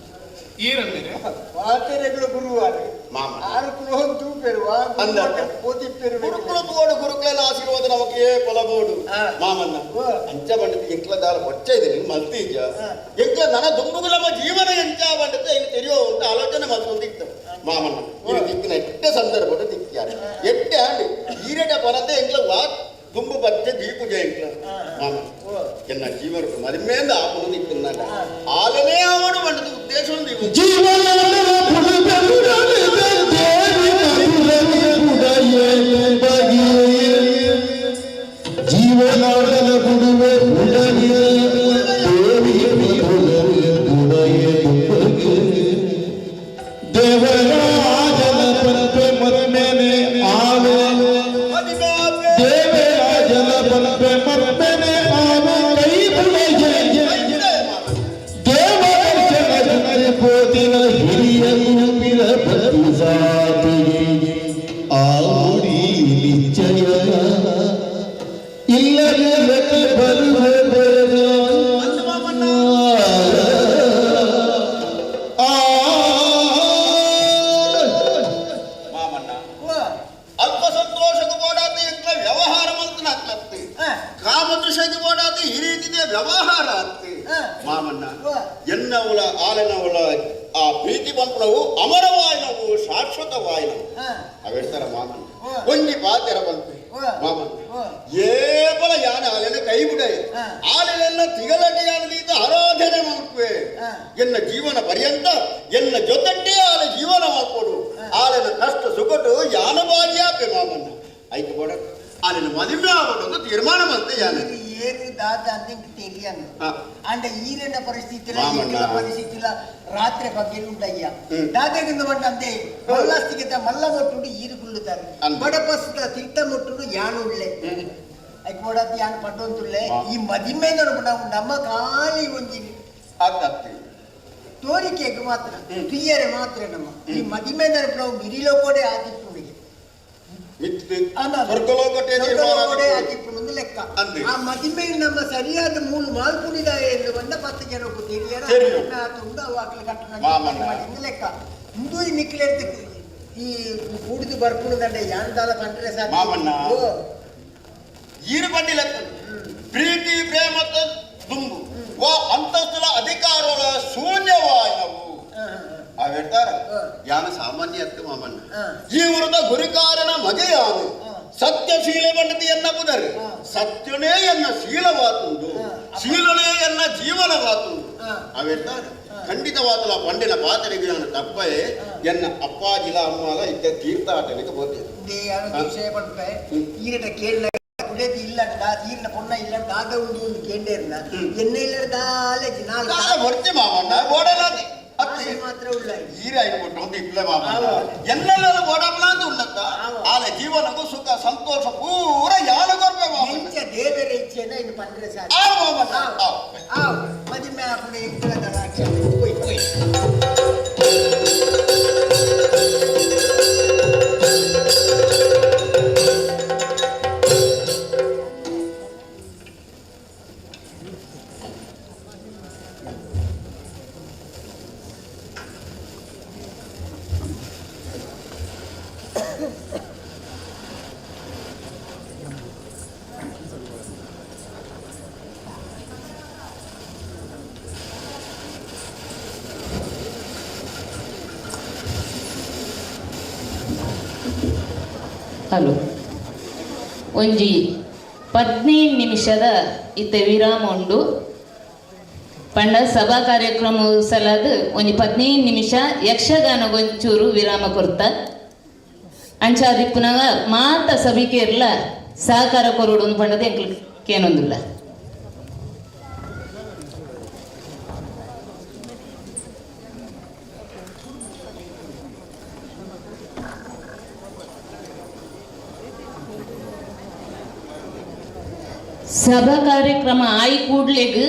ಈರಮ್ಮಿರೆ. ಮಾತೆರೆಗಳು ಗುರುವಾರೆ. ಮಾಮ. ಆರು ಕುಲೋನ್ ತೂಪೆರುವ. ಅಂದ. ಪೋತಿಪ್ಪೆರು. ಗುರುಕುಲ ತೋಡು ಗುರುಕುಲ ಆಶೀರ್ವಾದ ನಮಕ್ ಏ ಕೊಲಬೋಡು. ಹಾ. ಮಾಮನ್ನ. ಹಾ. ಅಂಚ ಬಂಡದ ಎಂಕ್ಲ ದಾಲ ಹೊಚ್ಚ ಇದೆ ಮಲ್ತೀಜ. ಹಾ. ಎಂಕ್ಲ ನನ ದುಂಬುಗು ನಮ್ಮ ಜೀವನ ಎಂಚ ಬಂಡದ ಎಂಕ್ ತೆರಿಯೋ ಅಂತ ಆಲೋಚನೆ ಮಲ್ತೊಂದಿತ್ತು ಮಾಮನ್ನ. ಇದು ದಿಕ್ಕಿನ ಎಟ್ಟೆ ಸಂದರ್ಭದ ದಿಕ್ಕಿಯಾರ ಎಟ್ಟೆ ಆಂಡಿ ಈರೆಡ ಬರದೆ ಎಂಕ್ಲ ವಾ ದುಂಬು ಬಚ್ಚೆ ದೀಪುಜ ಎಂಕ್ಲ ಮಾಮ. ಎನ್ನ ಜೀವನ ಮದಿಮೇಂದ ಆಪುನು ದಿಕ್ಕಿನ ಆಲನೇ ಅವನು ಬಂಡದ ಉದ್ದೇಶ ಒಂದು ಇವು. ಜೀವನದ ಪುಡುಬೆಂಬುಡಲಿದೆ ದೇವಿ ಮಧುರವಿ ಪುಡಯೇ ಬಗೆಯೇ. ಜೀವನದ ಪುಡುವೆ ಪುಡಲಿದೆ ದೇವಿ ಮಧುರವಿ ಪುಡಯೇ ಬಗೆಯೇ. ದೇವರಾಜನ ಪನ್ಪೆ ಮದ್ಮೆನೆ ಆವೆ. ಮದಿಮೆ ಆಪೆ. ದೇವರಾಜನ ಪನ್ಪೆ ಮದ್ಮೆನೆ ಆವೆ ಕೈ ಬುಡಯೇ. ದೇವದರ್ಶನ ಜನರಿ ಪೋತಿನ ಹಿರಿಯ ಗುರುವಿನ ಪ್ರತಿಸಾತಿಗೆ ಆವುಡಿ ನಿಶ್ಚಯ ಇಲ್ಲಕ್ಕೆ ಬರುವ ಬೇಗ. ಆ ಮಾಮಣ್ಣ, ಅಲ್ಪ ಸಂತೋಷಕ್ಕೆ ಬೋಡಾದ ಎಂಕ್ಲ ವ್ಯವಹಾರ ಮಂತನ ಆಗ್ಲತ್ತೆ. ಕಾಮದೃಶಕ್ಕೆ ಬೋಡಾದ ಈ ರೀತಿಯ ವ್ಯವಹಾರ ಅತ್ತೆ. ಮಾಮಣ್ಣ. ಎನ್ನವಳ ಆಲೆನವಳ ಆ ಪ್ರೀತಿ ಬಂಪುನವು ಅಮರವಾಯಿನವು, ಶಾಶ್ವತವಾಯಿನವು. ಅವೆಡ್ತಾರ ಮಾಮಣ್ಣ. ಒಂಜಿ ಪಾತೆರ ಬಂತೆ ಮಾಮಣ್ಣ. ಏಪಲ ಯಾನ ಆಲೆನ ಕೈ ಬಿಡೈ. ಆಲೆನೆಲ್ಲ ತಿಗಲಟಿ ಯಾನ ದೀತ ಆರಾಧನೆ ಮಾಡ್ಪೆ. ಎನ್ನ ಜೀವನ ಪರ್ಯಂತ ಎನ್ನ ಜೊತೆಟ್ಟೇ ಆಲೆ ಜೀವನ ಮಾಡ್ಕೊಡು. ಆಲೆನ ಕಷ್ಟ ಸುಖಟು ಯಾನ ಬಾರಿಯಾಪೆ ಮಾಮಣ್ಣ. ಐಕೆ ಬೋಡ ಆಲೆನ ಮದುವೆ ಆವಡೊಂದು ತೀರ್ಮಾನ ಬಂತೆ ಯಾನ. ಏನು ದಾದ ಅಂತ ಇಂಕ್ తెలియను. ಅಂಡ ಈರೆನ ಪರಿಸ್ಥಿತಿ ಮಾಮಣ್ಣ. ಪರಿಸ್ಥಿತಿ ರಾತ್ರಿ ಬಗ್ಗೆ ಉಂಟಯ್ಯ. ದಾದೆಗಿಂದ ಬಂಡ ಅಂದೆ ಮಲ್ಲಾಸ್ತಿಗೆ ಮಲ್ಲ ಮೊಟ್ಟುಡು ಈರು ಕುಳ್ಳುತ್ತಾರೆ. ಅಂದೆ. ಬಡಪಸ್ತ ತಿಟ್ಟ ಮೊಟ್ಟುಡು ಯಾನು ಉಳ್ಳೆ ಐಕ್ ಬೋಡಾತಿ ಯಾನು ಪಟ್ಟೊಂದುಳ್ಳೆ. ಈ ಮದಿಮೆ ನಾವು ನಮ್ಮ ಖಾಲಿ ಒಂಜಿ ಅತ್ತತ್ತಿ. ತೋರಿಕೆಗೆ ಮಾತ್ರ, ತುಯ್ಯರೆ ಮಾತ್ರ. ನಮ್ಮ ಈ ಮದಿಮೆ ನಾವು ಮಿರಿಲೋಕೋಡೆ ಆದಿಪ್ಪುನಿಗೆ. ಮಿತ್ತು ಅಲ್ಲ. ಸ್ವರ್ಗಲೋಕಟ್ಟೆ ಸ್ವರ್ಗಲೋಕಡೆ ನಿರ್ಮಾಣ ಆದಿಪ್ಪುನು ಒಂದು ಲೆಕ್ಕ. ಅಂದೆ. ಆ ಮದಿಮೆ ನಮ್ಮ ಸರಿಯಾದ ಮೂಲ ಮಾಲ್ಪುನಿದ ಎಂದು ಬಂದ 10 ಜನಕ್ಕೂ ತಿಳಿಯರ తెలిಯು. ತುಂಡು ಅವು ಆಕಲ ಕಟ್ಟಣ ಮಾಮಣ್ಣ. ಒಂದು ಲೆಕ್ಕ. ಇಂದು ಈ ನಿಕ್ಲೆಡ್ದು ಈ ಕೂಡಿದು ಬರ್ಪುಣದಂಡೆ ಯಾನ್ದಾಲ ಕಂಡ್ರೆ ಸಾಕು. ಮಾಮಣ್ಣ. ಓ. ಈರು ಬಂಡಿಲ ಪ್ರೀತಿ ಪ್ರೇಮದ ದುಂಬು ವಾ ಅಂತಸ್ತುಲ ಅಧಿಕಾರಗಳ ಶೂನ್ಯವಾಯಿನವು. ಅವೆಡ್ತಾರ. ಯಾನ ಸಾಮಾನ್ಯ ಅತ್ತು ಮಾಮಣ್ಣ. ಈ ವೃತ ಗುರಿಕಾರನ ಮಗೆಯಾನು. ಸತ್ಯಶೀಲ ಬಂಡತಿ ಎನ್ನ ಬುದರು. ಸತ್ಯನೇ ಎನ್ನ ಶೀಲವಾತುಂಡು. ಶೀಲನೇ ಎನ್ನ ಜೀವನವಾತುಂಡು. ಅವೆಡ್ತಾರ ಖಂಡಿತವಾದಲ ಪಂಡಿನ ಪಾತ್ರೆಗೆ ನಾನು ತಪ್ಪಯೇ. ಎನ್ನ ಅಪ್ಪಾಜಿಲ ಅಮ್ಮಲ ಇದ್ದ ತೀರ್ಥಾಟನೆಗೆ ಬೋತೆ. ಇಂದೇ ಯಾರೋ ವಿಷಯ ಪಡ್ಪೆ ಈರಟ ಕೇಳಲ ಕುಡೇದಿ ಇಲ್ಲ ದಾ ಈರಿನ ಪೊಣ್ಣ ಇಲ್ಲ ದಾದ ಉಂಡು ಒಂದು ಕೇಂಡೇರ್ನ ಎಣ್ಣೆ ಇಲ್ಲ ದಾಲೆ ನಾಲ್ಕು ಬರ್ತಿ ಮಾಮಣ್ಣ ಬೋಡಲಾದಿ ಅತ್ತೆ. ಆಸೆ ಮಾತ್ರ. ಮಾತ್ರ ಉಳ್ಳ ಈರಾಯಿ ಕೊಟ್ಟು ಒಂದು ಇಪ್ಲೆ ಮಾಮ ಎಲ್ಲೆಲ್ಲ ಓಡಾಪಲಾಂತ ಉಳ್ಳತ್ತ ಆಲೆ ಜೀವನಗೂ ಸುಖ ಸಂತೋಷ ಪೂರ ಯಾನು ಕೊರ್ಪೆ ಮಾಮ ಎಂಚ ದೇವರ ಇಚ್ಛೆನ ಇನ್ನು ಪಂಡ್ರೆ ಸಾಕು. ಆ ಮಾಮಣ್ಣ ಆವ್. ಆವ್. ಮದಿಮೆ ಆಪುನ ಎಂಕುಲ ದರಾಕ್ಷ ಹೋಯ್ ಹೋಯ್. ಹಲೋ, ಒಂಜಿ 15 ನಿಮಿಷದ ಇತ್ತೆ ವಿರಾಮ ಉಂಡು. ಪಂಡ ಸಭಾ ಕಾರ್ಯಕ್ರಮ ಸಲಾದ ಒಂಜಿ 15 ನಿಮಿಷ ಯಕ್ಷಗಾನಗೊಂಚೂರು ವಿರಾಮ ಕೊರ್ತ. ಅಂಚಾದಿಪ್ಪುನಾಗ ಮಾತ ಸಭಿಕೆರ್ಲ ಸಹಕಾರ ಕೊರಡು ಪಂಡದ ಎಂಕ್ಲು ಕೇನೊಂದುಲ್ಲ. ಸಭಾ ಕಾರ್ಯಕ್ರಮ ಆಯಿ ಕೂಡ್ಲೆಗ್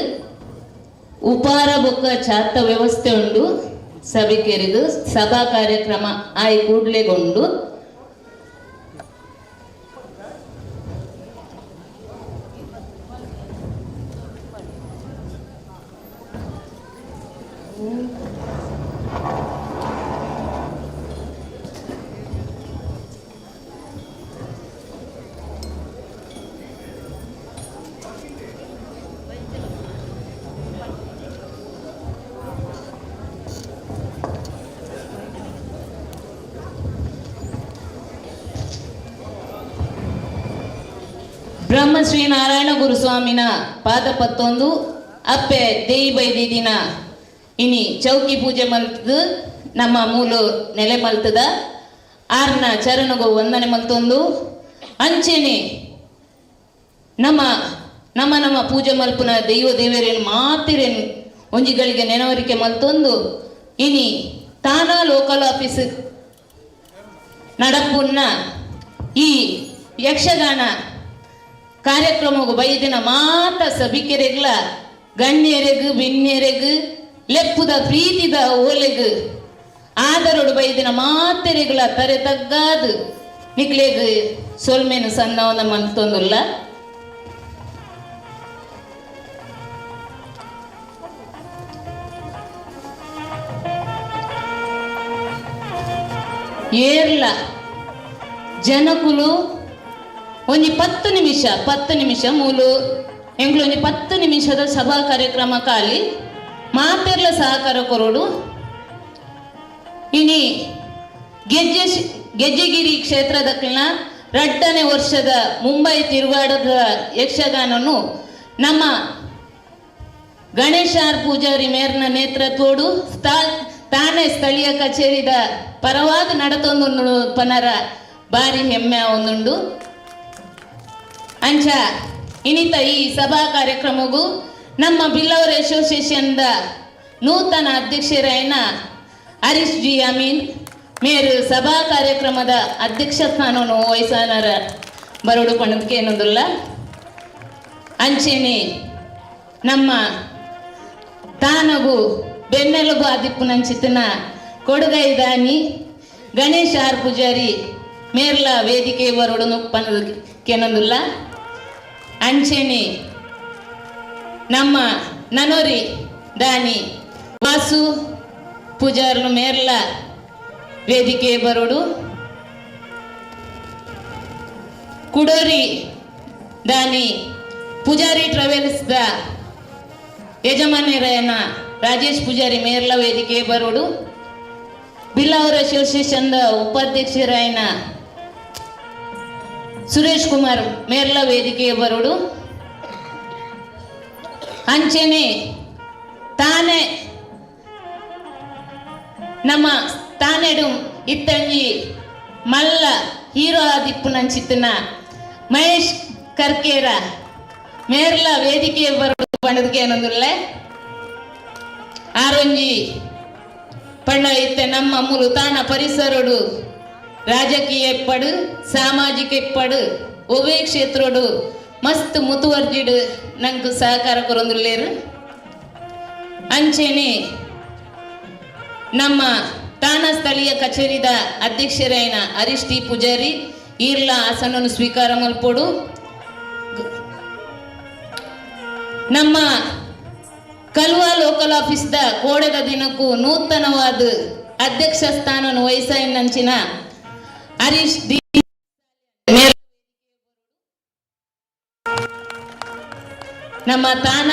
ಉಪಾರ ಬೊಕ್ಕ ಚಾತ ವ್ಯವಸ್ಥೆ ಉಂಡು. ಸಭಿಕೆರಿದು ಸಭಾ ಕಾರ್ಯಕ್ರಮ ಆಯಿ ಕೂಡ್ಲೆಗುಂಡು. ಬ್ರಹ್ಮಶ್ರೀ ನಾರಾಯಣ ಗುರುಸ್ವಾಮಿನ ಪಾದ ಪತ್ತೊಂದು ಅಪ್ಪೆ ದೇಯಿ ಬೈದಿದಿನ ಇನಿ ಚೌಕಿ ಪೂಜೆ ಮಲ್ತದು ನಮ್ಮ ಮೂಲು ನೆಲೆ ಮಲ್ತದ ಆರ್ನ ಚರಣಗು ವಂದನೆ ಮಲ್ತೊಂದು ಅಂಚೆನೆ ನಮ್ಮ ನಮ್ಮ ನಮ್ಮ ಪೂಜೆ ಮಲ್ಪುನ ದೈವ ದೇವರೇನು ಮಾತಿರೇನು ಒಂಜಿಗಳಿಗೆ ನೆನವರಿಕೆ ಮಲ್ತೊಂದು ಇನಿ ತಾನಾ ಲೋಕಲ್ ಆಫೀಸ್ ನಡಪುನ್ನ ಈ ಯಕ್ಷಗಾನ ಕಾರ್ಯಕ್ರಮಗು ಬೈದಿನ ಮಾತ ಸಭಿಕೆರೆಗ್ಲ ಗಣ್ಯರೆಗು ಬಿನ್ಯರೆಗು ಲೆಪ್ಪುದ ಪ್ರೀತಿದ ಓಲೆಗು ಆದರೋಡು ಬೈದಿನ ಮಾತೆರೆಗ್ಲ ತರೆ ತಗ್ಗಾದು ನಿಕ್ಲೆಗ್ ಸೊಲ್ಮೆನು ಸನ್ನವನ ಮಂತೊಂದುಲ್ಲ. ಏರ್ಲ ಜನಕುಲು ಒಂಜಿ 10 ನಿಮಿಷ, 10 ನಿಮಿಷ ಮೂಲು ಎಂಗ್ಲು ಒಂಜಿ 10 ನಿಮಿಷದ ಸಭಾ ಕಾರ್ಯಕ್ರಮ ಖಾಲಿ ಮಾತೆರ್ಲ ಸಹಕಾರ ಕೊರೋಡು. ಇನಿ ಗೆಜ್ಜೆಗಿರಿ ಕ್ಷೇತ್ರದಕ್ಕಿನ 2ನೇ ವರ್ಷದ ಮುಂಬೈ ತಿರುಗಾಡದ ಯಕ್ಷಗಾನನು ನಮ್ಮ ಗಣೇಶ ಆರ್ ಪೂಜಾರಿ ಮೇರ್ನ ನೇತೃತ್ವೋಡು ತಾನೇ ಸ್ಥಳೀಯ ಕಚೇರಿದ ಪರವಾದ ನಡತೊಂದು ಪನರ ಬಾರಿ ಹೆಮ್ಮೆ ಒಂದುಂಡು. ಅಂಚ ಇನ್ನಿತ ಈ ಸಭಾ ಕಾರ್ಯಕ್ರಮಗೂ ನಮ್ಮ ಬಿಲ್ಲವರ್ ಅಸೋಸಿಯೇಷನ್ದ ನೂತನ ಅಧ್ಯಕ್ಷರಾಯನ ಹರೀಶ್ ಜಿ ಅಮೀನ್ ಮೇರು ಸಭಾ ಕಾರ್ಯಕ್ರಮದ ಅಧ್ಯಕ್ಷ ಸ್ಥಾನವನ್ನು ವಹಿಸನರ ಬರೋಡು ಪಣದಕ್ಕೆ ಏನೊಂದುಲ್ಲ. ಅಂಚೆನೆ ನಮ್ಮ ತಾನಗು ಬೆನ್ನೆಲುಬು ಆದಿಪ್ಪುನಂಚಿತನ ಕೊಡುಗೈ ದಾನಿ ಗಣೇಶ್ ಆರ್ ಪೂಜಾರಿ ಮೇರ್ಲ ವೇದಿಕೆ ಬರೋಡು ಪಣದಕ್ಕೆ ಏನೊಂದುಲ್ಲ. ಅಂಚೆನೆ ನಮ್ಮ ನನೋರಿ ದಾನಿ ವಾಸು ಪೂಜಾರ್ಲು ಮೇರ್ಲ ವೇದಿಕೆ ಬರೋಡು. ಕುಡೋರಿ ದಾನಿ ಪೂಜಾರಿ ಟ್ರಾವೆಲ್ಸ್ the ಯಜಮಾನ್ಯರಾಯನ ರಾಜೇಶ್ ಪೂಜಾರಿ ಮೇರ್ಲ ವೇದಿಕೆ ಬರೋಡು. ಬಿಲ್ಲಾವರ ಅಸೋಸಿಯೇಷನ್ದ ಉಪಾಧ್ಯಕ್ಷರಾಯನ ಸುರೇಶ್ ಕುಮಾರ್ ಮೇರ್ಲ ವೇದಿಕೆ ಬರೋಡು. ಅಂಚೆನೆ ತಾನೇ ನಮ್ಮ ತಾನೆಡು ಇತ್ತಂಜಿ ಮಲ್ಲ ಹೀರೋ ಆದಿಪ್ಪುನಂಚಿತ್ತನ ಮಹೇಶ್ ಕರ್ಕೇರ ಮೇರ್ಲ ವೇದಿಕೆ ಬರೋಡು ಪಣದಕ್ಕೆ ಏನೊಂದುಲ್ಲೆ. ಆರೊಂಜಿ ಪಂಡ ಇತ್ತೆ ನಮ್ಮ ಮುಲು ತಾಣ ಪರಿಸರಡು ರಾಜಕೀಯ ಇಪ್ಪಡು, ಸಾಮಾಜಿಕ ಇಪ್ಪಡು, ಒವ್ವೇ ಕ್ಷೇತ್ರಡು ಮಸ್ತ್ ಮುತುವರ್ಜಿಡು ನಂಗೆ ಸಹಕಾರ ಕೊರೊಂದುಲ್ಲೇರು. ಅಂಚೆನೆ ನಮ್ಮ ತಾಣ ಸ್ಥಳೀಯ ಕಚೇರಿದ ಅಧ್ಯಕ್ಷರಾಯನ ಹರೀಶ್ ಟಿ ಪೂಜಾರಿ ಈರ್ಲ ಆಸನವನ್ನು ಸ್ವೀಕಾರ ಮಲ್ಪೊಡು. ನಮ್ಮ ಕಲ್ವಾ ಲೋಕಲ್ ಆಫೀಸ್ದ ಕೋಡೆದ ದಿನಕ್ಕೂ ನೂತನವಾದ ಅಧ್ಯಕ್ಷ ಸ್ಥಾನವನ್ನು ವಹಿಸಿನಂಚಿನ ಹರೀಶ್ ಡಿ ನಮ್ಮ ತಾಣ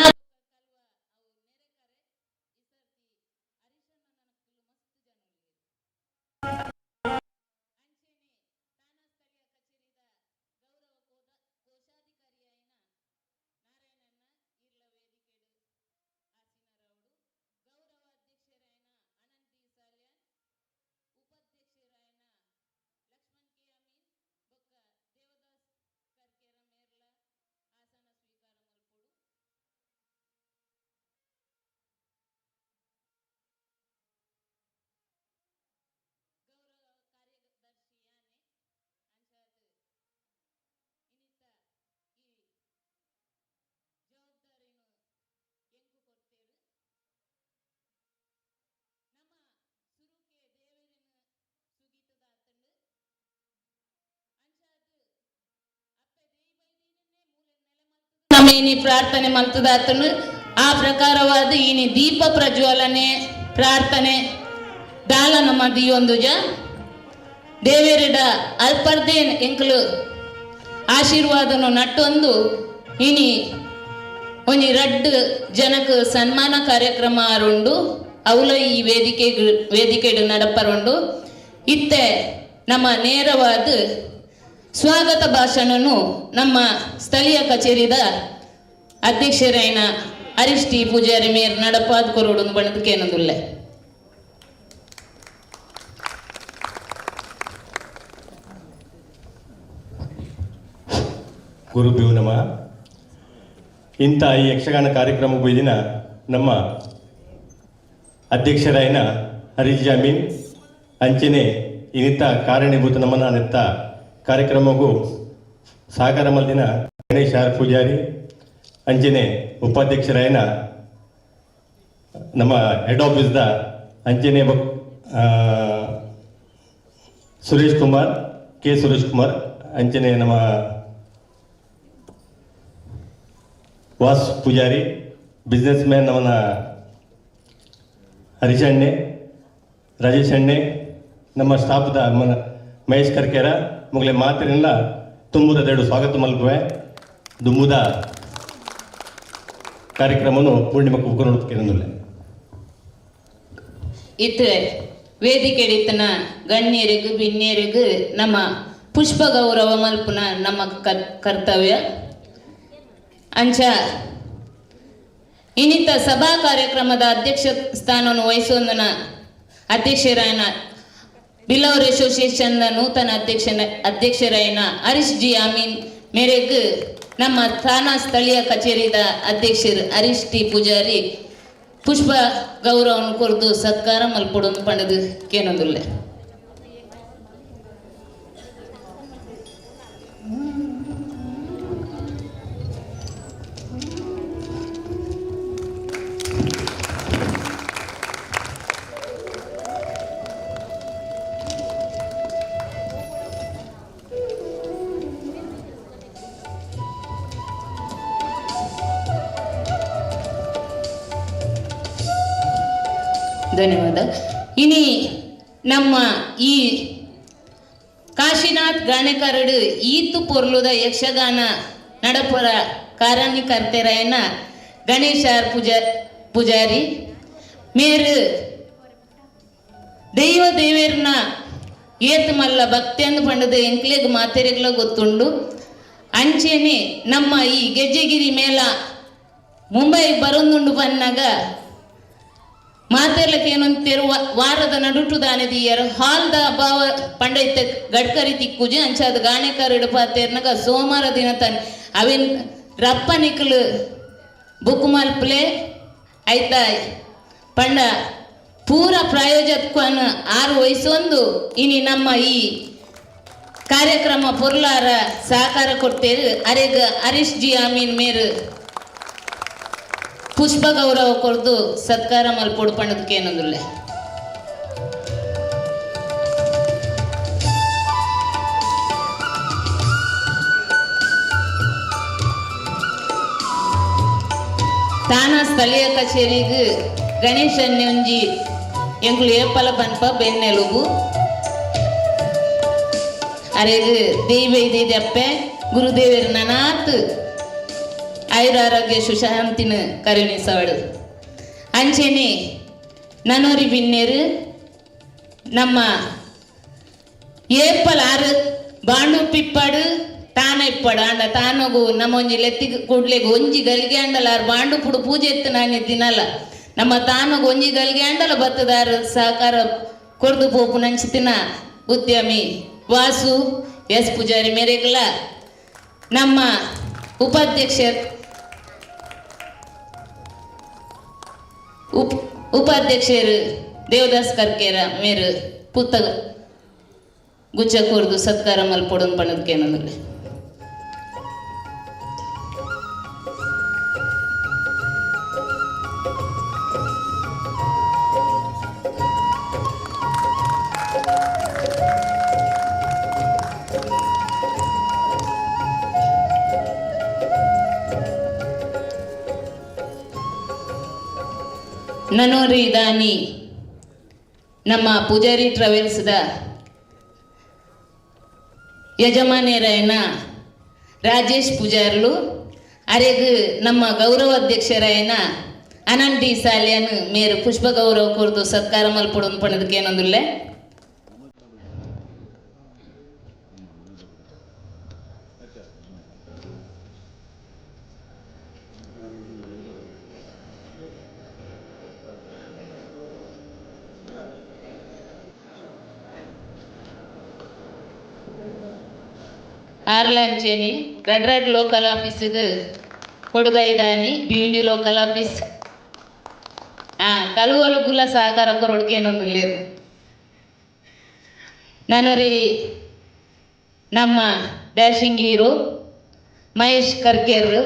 ನಮ್ಮ ಇನಿ ಪ್ರಾರ್ಥನೆ ಮಲ್ತದಾತನು. ಆ ಪ್ರಕಾರವಾದ ಇನಿ ದೀಪ ಪ್ರಜ್ವಲನೆ ಪ್ರಾರ್ಥನೆ ದಾಲ ನಮ್ಮ ದಿಯೊಂದುಜ ದೇವೇರಿಡ ಅಲ್ಪರ್ದೇನ್ ಎಂಕಲು ಆಶೀರ್ವಾದನು ನಟ್ಟೊಂದು ಇನಿ ಒಂಜಿ ರಡ್ಡ್ ಜನಕ್ ಸನ್ಮಾನ ಕಾರ್ಯಕ್ರಮ ಆರುಂಡು. ಅವಲ ಈ ವೇದಿಕೆ ವೇದಿಕೆಡು ನಡಪರುಂಡು. ಇತ್ತೆ ನಮ್ಮ ನೇರವಾದ ಸ್ವಾಗತ ಭಾಷಣನು ನಮ್ಮ ಸ್ಥಳೀಯ ಕಚೇರಿದ ಅಧ್ಯಕ್ಷರಾಯನ ಹರೀಶ್ ಟಿ ಪೂಜಾರಿ ಮೇರ್ ನಡಪಾದ್ ಕೊರೋಡು ಬಣದಕ್ಕೇನದುಲ್ಲೆ. ಗುರುಭ್ಯೋ ನಮಃ. ಇಂಥ ಈ ಯಕ್ಷಗಾನ ಕಾರ್ಯಕ್ರಮಕ್ಕೂ ದಿನ ನಮ್ಮ ಅಧ್ಯಕ್ಷರಾಯನ ಹರೀಶ್ ಜಾಮೀನ್ ಅಂಚನೆ ಇನ್ನಿತ ಕಾರಣೀಭೂತ ನಮ್ಮನ ನೆತ್ತ ಕಾರ್ಯಕ್ರಮಕ್ಕೂ ಸಹಕಾರ ಮಲ್ದಿನ ಗಣೇಶ್ ಆರ್ ಪೂಜಾರಿ ಅಂಚನೆ ಉಪಾಧ್ಯಕ್ಷರಾಯನ ನಮ್ಮ ಹೆಡ್ ಆಫೀಸ್ದ ಅಂಚನೆ ಸುರೇಶ್ ಕುಮಾರ್, ಕೆ ಸುರೇಶ್ ಕುಮಾರ್ ಅಂಚನೆ ನಮ್ಮ ವಾಸ್ ಪೂಜಾರಿ, ಬಿಸ್ನೆಸ್ ಮ್ಯಾನ್ ನಮ್ಮನ ಹರೀಶ್ ಅಣ್ಣೆ, ರಾಜೇಶ್ ಅಣ್ಣೆ, ನಮ್ಮ ಸ್ಟಾಫ್ದ ಮನ ಮಹೇಶ್ ಕರ್ಕೇರ ಮೊಗಲೆ ಮಾತಿನೆಲ್ಲ ತುಂಬುದ ಸ್ವಾಗತ ಮಲ್ಪುವೆ. ದುಂಬುದ ಕಾರ್ಯಕ್ರಮನು ಪೂರ್ಣಿಮಾ ಕುಕ್ಕನೊಡುತ್ತೇನೆ. ಇತ್ತೆ ವೇದಿಕೆಡಿತ್ತನ ಗಣ್ಯರಿಗೂ ಬಿನ್ಯರಿಗೂ ನಮ್ಮ ಪುಷ್ಪ ಗೌರವ ಮಲ್ಪುನ ನಮ್ಮ ಕರ್ತವ್ಯ. ಅಂಚ ಇನ್ನಿತ ಸಭಾ ಕಾರ್ಯಕ್ರಮದ ಅಧ್ಯಕ್ಷ ಸ್ಥಾನವನ್ನು ವಹಿಸುವಂದನ ಅಧ್ಯಕ್ಷರಾಯನ ಬಿಲ್ಲವರ್ ಅಸೋಸಿಯೇಷನ್ನ ನೂತನ ಅಧ್ಯಕ್ಷರಾಯನ ಹರೀಶ್ ಜಿ ಅಮೀನ್ ಮೇರೆಗ್ ನಮ್ಮ ಥಾನಾ ಸ್ಥಳೀಯ ಕಚೇರಿದ ಅಧ್ಯಕ್ಷರು ಹರೀಶ್ ಟಿ ಪೂಜಾರಿ ಪುಷ್ಪ ಗೌರವವನ್ನು ಕೊರದು ಸತ್ಕಾರ ಮಲ್ಪೊಡೊಂದು ಪಂಡದು ಕೇನೊಂದುಲ್ಲೆ. ಧನ್ಯವಾದ. ಇನಿ ನಮ್ಮ ಈ ಕಾಶಿನಾಥ್ ಗಾಣೆಕರಡು ಈತು ಪೊರ್ಲುದ ಯಕ್ಷಗಾನ ನಡಪುರ ಕಾರಣಿಕರ್ತೆರಾಯನ ಗಣೇಶ ಪೂಜಾರಿ ಮೇರು ದೈವ ದೇವೇರ್ನ ಏತ್ ಮಲ್ಲ ಭಕ್ತಿಯಂದು ಪಂಡದ ಎಂಕ್ಲೆಗ್ ಮಾತೆರೆಗ್ಲ ಗೊತ್ತುಂಡು. ಅಂಚೆನೆ ನಮ್ಮ ಈ ಗೆಜ್ಜೆಗಿರಿ ಮೇಳ ಮುಂಬೈ ಬರೊಂದುಂಡು ಪನ್ನಾಗ ಮಾತೆರ್ಲಕ್ಕೆ ಏನಂತೇರು ವಾರದ ನಡುಟು ದಾನೆ ದಿಯರ್ ಹಾಲ್ದ ಅಭಾವ ಪಂಡೈತ ಗಡ್ಕರಿ ತಿಕ್ಕುಜಿ ಅಂಚಾದ ಗಾಣೆಕಾರ ಇಡಪಾತೇರ್ನಾಗ ಸೋಮವಾರ ದಿನ ತಾನೆ ಅವಿನ್ ರಪ್ಪ ನಿಕ್ಲು ಬುಕ್ ಮಲ್ಪಲೆ ಐತ ಪಂಡ. ಪೂರ ಪ್ರಾಯೋಜಕವನ್ನು ಆರು ವಹಿಸೊಂದು ಇನಿ ನಮ್ಮ ಈ ಕಾರ್ಯಕ್ರಮ ಪೊರ್ಲಾರ ಸಹಕಾರ ಕೊಡ್ತೇರು. ಅರೆಗ್ ಹರೀಶ್ ಜಿ ಅಮೀನ್ ಮೇರು ಪುಷ್ಪ ಗೌರವ ಕೊರ್ದು ಸತ್ಕಾರ ಮಲ್ಪೊಡು ಪಂಡದಕ್ಕೇನೊಂದುಲ್ಲೆ. ತಾನ ಸ್ಥಳೀಯ ಕಚೇರಿಗೆ ಗಣೇಶನ್ನೇ ಒಂಜಿ ಎಂಕುಲು ಏಪಲ ಪನ್ಪ ಬೆನ್ನೆಲುಬು. ಅರೆಗ್ ದೇವ ಅಪ್ಪೆ ಗುರುದೇವರು ನನಾತ್ ಆಯುರ ಆರೋಗ್ಯ ಸುಶಾಂತಿನ ಕರುಣಿಸವಳು. ಅಂಚೆನೆ ನನೋರಿ ಬಿನ್ನೇರು ನಮ್ಮ ಏಪಲ್ ಆರು ಬಾಂಡು ಪಿಪ್ಪಾಡು ತಾನ ಇಪ್ಪಾಡು ಅಂಡ ತಾನಗು ನಮ್ಮ ಒಂಜಿ ಲೆತ್ತಿಗೆ ಕೂಡ್ಲೆಗ್ ಒಂಜಿ ಗಲ್ಗೆ ಅಂಡಲ ಆರು ಬಾಂಡು ಪುಡು ಪೂಜೆ ಎತ್ತು ನಾನೇ ತಿನ್ನಲ್ಲ. ನಮ್ಮ ತಾನಗು ಒಂಜಿ ಗಲ್ಗೆ ಅಂಡಲ ಬತ್ತದಾರು ಸಹಕಾರ ಕೊರ್ದು ಪೋಪು ನಂಚಿತಿನ ಉದ್ಯಮಿ ವಾಸು ಎಸ್ ಪೂಜಾರಿ ಮೇರೆಗ್ಲ ನಮ್ಮ ಉಪಾಧ್ಯಕ್ಷ ಉಪಾಧ್ಯಕ್ಷರು ದೇವದಾಸ್ ಕರ್ಕೇರ ಮೇರು ಪುತ್ತ ಗುಚ್ಚ ಕೂರ್ದು ಸತ್ಕಾರ ಮಲ್ಪೊಡನ್ ಪಣದಕ್ಕೇನಂದ್ರೆ. ನನೋರಿ ದಾನಿ ನಮ್ಮ ಪೂಜಾರಿ ಟ್ರಾವೆಲ್ಸ್ದ ಯಜಮಾನ್ಯರಾಯನ ರಾಜೇಶ್ ಪೂಜಾರ್ಲು ಅರೆಗ್ ನಮ್ಮ ಗೌರವ ಅಧ್ಯಕ್ಷರಾಯನ ಅನಂತ್ ಡಿ ಸಾಲಿಯನ್ ಮೇರು ಪುಷ್ಪ ಗೌರವ ಕೊರ್ದು ಸತ್ಕಾರ ಮಲ್ಪೊಡೊಂದು ಪಣದಕ್ಕೇನೊಂದುಲ್ಲೆ. ಆರ್ಲಾಂಚೇನಿ ಗಡ್ರಾಡ್ ಲೋಕಲ್ ಆಫೀಸಿಗೆ ಕೊಡುಗೈದಾನಿ ಬಿಂಡಿ ಲೋಕಲ್ ಆಫೀಸ್ ಕಲುವಲು ಗುಲ ಸಹಕಾರ ಕೊರೊಡ್ಕೇನೊಂದು. ನಾನು ರೀ ನಮ್ಮ ಡ್ಯಾಶಿಂಗ್ ಹೀರೋ ಮಹೇಶ್ ಕರ್ಕೇರ್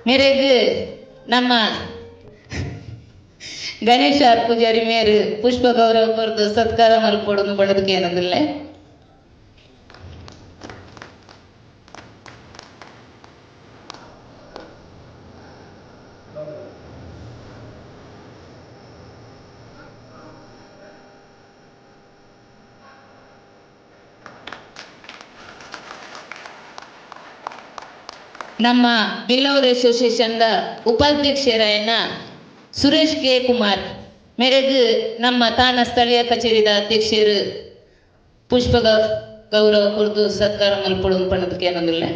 ಮೇರೆಗ್ ನಮ್ಮ ಗಣೇಶ ಪೂಜಾರಿ ಮೇರು ಪುಷ್ಪ ಗೌರವ ಕೊರ್ದು ಸತ್ಕಾರ ಮಲ್ಪೊಡೊಂದು ಬಡದಕ್ಕೇನೊಂದುಲ್ಲೆ. ನಮ್ಮ ಬಿಲ್ಲವರ್ ಅಸೋಸಿಯೇಷನ್ದ ಉಪಾಧ್ಯಕ್ಷರಾಯನ ಸುರೇಶ್ ಕೆ ಕುಮಾರ್ ಮೇರೆಗ್ ನಮ್ಮ ತಾನ ಸ್ಥಳೀಯ ಕಚೇರಿದ ಅಧ್ಯಕ್ಷರು ಪುಷ್ಪ ಗೌರವ ಕೊರ್ದು ಸತ್ಕಾರ ಮಲ್ಪೊಡೊಂದು ಪಣದಕ್ಕೇನೊಂದುಲ್ಲೆ.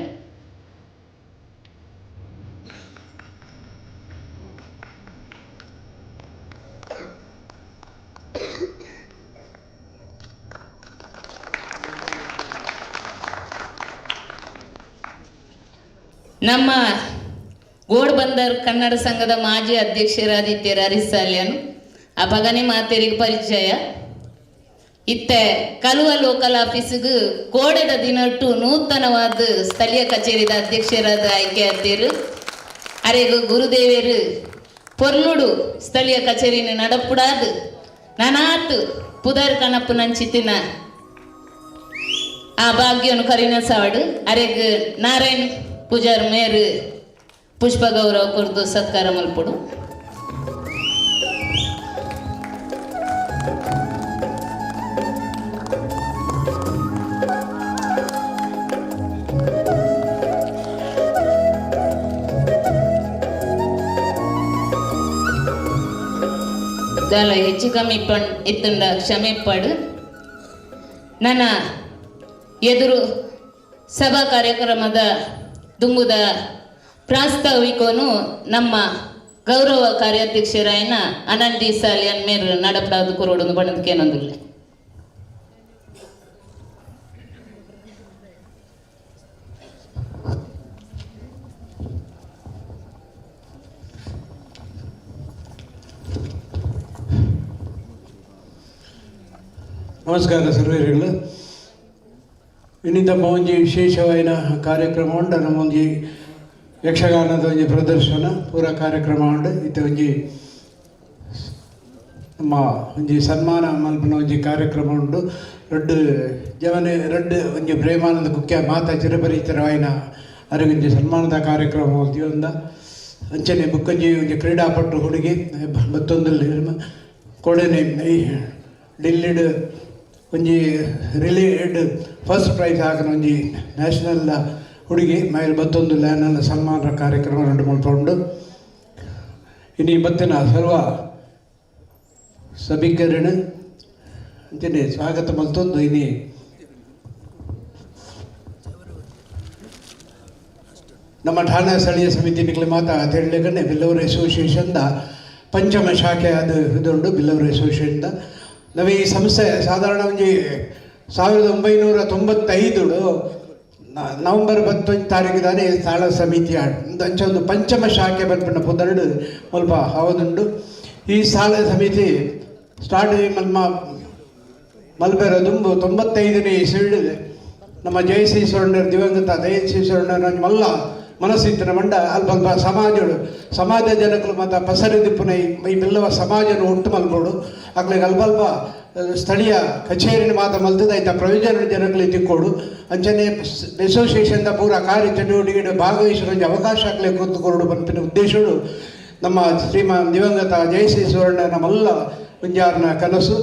ನಮ್ಮ ಗೋಡ್ಬಂದರ್ ಕನ್ನಡ ಸಂಘದ ಮಾಜಿ ಅಧ್ಯಕ್ಷರಾದಿತ್ಯರ ಹರೀಶ್ ಸಾಲ್ಯಾನ್ ಅಪಗನೆ ಮಾತೆರಿಗೆ ಪರಿಚಯ. ಇತ್ತೆ ಕಲುವ ಲೋಕಲ್ ಆಫೀಸಿಗೆ ಕೋಡೆದ ದಿನಟ್ಟು ನೂತನವಾದ ಸ್ಥಳೀಯ ಕಚೇರಿದ ಅಧ್ಯಕ್ಷರಾದ ಆಯ್ಕೆ ಆಗ್ತೀರು. ಅರೆಗು ಗುರುದೇವರು ಪೊರ್ಲುಡು ಸ್ಥಳೀಯ ಕಚೇರಿನ ನಡಪುಡಾದು ನನಾತ್ ಪುದರ್ ಕನಪು ನಂಚಿತಿನ ಆ ಭಾಗ್ಯನು ಕರಿನ ಸಾವಡು. ಅರೆಗ್ ನಾರಾಯಣ್ ಪೂಜಾರ್ ಮೇರು ಪುಷ್ಪ ಗೌರವ ಕೊರ್ದು ಸತ್ಕಾರ ಮಲ್ಪೊಡು. ದಾಲ ಹೆಚ್ಚು ಕಮ್ಮಿ ಪಣ್ ಇತ್ತಂಡ ಕ್ಷಮೆ ಪಡು. ನನ್ನ ಎದುರು ಸಭಾ ಕಾರ್ಯಕ್ರಮದ ದುಂಬುದ ಪ್ರಾಸ್ತಾವಿಕನು ನಮ್ಮ ಗೌರವ ಕಾರ್ಯಾಧ್ಯಕ್ಷರಾಯನ ಅನಂತ್ ಡಿ ಸಾಲಿಯನ್ ಮೇರು ನಡಪಡಾದು ಕೊರೋಡು ಬಣ್ಣದಕ್ಕೇನೊಂದಿಲ್ಲ. ನಮಸ್ಕಾರ ಸರ್ವೇರಿಗಳು. ಇನ್ನಿಂದ ಒಂಜಿ ವಿಶೇಷವಾಯಿನ ಕಾರ್ಯಕ್ರಮ ಉಂಡು. ನಮ್ಮ ಒಂಜಿ ಯಕ್ಷಗಾನದ ಒಂಜಿ ಪ್ರದರ್ಶನ ಪೂರ ಕಾರ್ಯಕ್ರಮ ಉಂಡು. ಇತ್ತೆ ಒಂಜಿ ನಮ್ಮ ಒಂಜಿ ಸನ್ಮಾನ ಮಲ್ಪುನ ಒಂಜಿ ಕಾರ್ಯಕ್ರಮ ಉಂಡು. ರಡ್ಡ್ ಜವನೆ ರಡ್ಡ್ ಒಂಜಿ ಪ್ರೇಮಾನಂದ ಕುಕ್ಕೆ ಮಾತಾ ಚಿರಪರಿಚಿತರಾಯಿನ ಅರೆಗೊಂಜಿ ಸನ್ಮಾನದ ಕಾರ್ಯಕ್ರಮ ಮಲ್ತಿಯೊಂದ. ಅಂಚನೆ ಬುಕ್ಕಂಜಿ ಒಂಜಿ ಕ್ರೀಡಾಪಟು ಹುಡುಗಿ ಮತ್ತೊಂದಲ್ಲಿ ಕೊಡೆನೆ ಈ ಡಿಲ್ಲಿಡ್ ಒಂಜಿ ರಿಲೇಡ್ ಫಸ್ಟ್ ಪ್ರೈಸ್ ಹಾಕನ ಒಂಜಿ ನ್ಯಾಷನಲ್ ಹುಡುಗಿ ಮೈಲ್ ಬತ್ತೊಂದು ಲ್ಯಾನಲ್ ಸನ್ಮಾನ ಕಾರ್ಯಕ್ರಮ రెండు ಮಲ್ಪುಂಡು. ಇನಿ ಬತ್ತಿನ ಸರ್ವ ಸಭಿಕರಣ ಅಂಚನೆ ಸ್ವಾಗತ ಮಲ್ತೊಂದು ಇನಿ ನಮ್ಮ ಠಾಣಾ ಸ್ಥಳೀಯ ಸಮಿತಿ ನಿಕ್ಲೆ ಮಾತಾ ತೆರಳಿಗನೆ ಬಿಲ್ಲವರ ಅಸೋಸಿಯೇಷನ್ದ ಪಂಚಮ ಶಾಖೆ ಅದು ಇದುಂಡು. ಬಿಲ್ಲವರ ಅಸೋಸಿಯೇಷನ್ದ ನಾವು ಈ ಸಂಸ್ಥೆ ಸಾಧಾರಣ ಒಂಜಿ 1995 ನವೆಂಬರ್ 11 ತಾರೀಕು ದಾನೆ ಸ್ಥಳ ಸಮಿತಿ ಅಂಚ ಒಂದು ಪಂಚಮ ಶಾಖೆ ಬರ್ಪುನ ಪುದರ್ಡು ಮುಲ್ಪ ಆವದುಂಡು. ಈ ಸ್ಥಳ ಸಮಿತಿ ಸ್ಟಾರ್ಟ್ ಮಲ್ಪ ಮಲ್ಪೆರ ದುಂಬು 95ನೇ ಇಸ್ವಿಡ್ ನಮ್ಮ ಜಯಶ್ರೀ ಸುವರ್ಣರ್ ದಿವಂಗತ ಜಯಶ್ರೀ ಸುವರ್ಣರ್ ಮಲ್ಲ ಮನಸ್ಸಿತ್ತಿನ ಮಂಡ ಅಲ್ಪ ಅಲ್ಪ ಸಮಾಜಡು ಸಮಾಜ ಜನಕಲು ಮತ್ತು ಪಸರಿದಿಪ್ಪುನ ಈ ಬಿಲ್ಲವ ಸಮಾಜನ ಒಟ್ಟು ಮಲ್ಬೋಡು. ಅಕ್ಲಿಗೆ ಅಲ್ಪ ಅಲ್ಪ ಸ್ಥಳೀಯ ಕಚೇರಿನ ಮಾತ ಮಲ್ತದ ಐತ ಪ್ರಯೋಜನ ಜನಗಳಿಗೆ ತಿಕ್ಕೋಡು. ಅಂಚನೆ ಅಸೋಸಿಯೇಷನ್ದ ಪೂರ ಕಾರ್ಯ ಚಟುವಟಿಕೆ ಭಾಗವಹಿಸುವ ಅವಕಾಶ ಆಗಲಿ ಕೂತ್ಕೊಡು ಪನ್ಪಿನ ಉದ್ದೇಶಗಳು ನಮ್ಮ ಶ್ರೀಮಾನ್ ದಿವಂಗತ ಜಯಶ್ರೀ ಸುವರ್ಣನ ಮಲ್ಲ ಒಂಜಾರ್ನ ಕನಸು.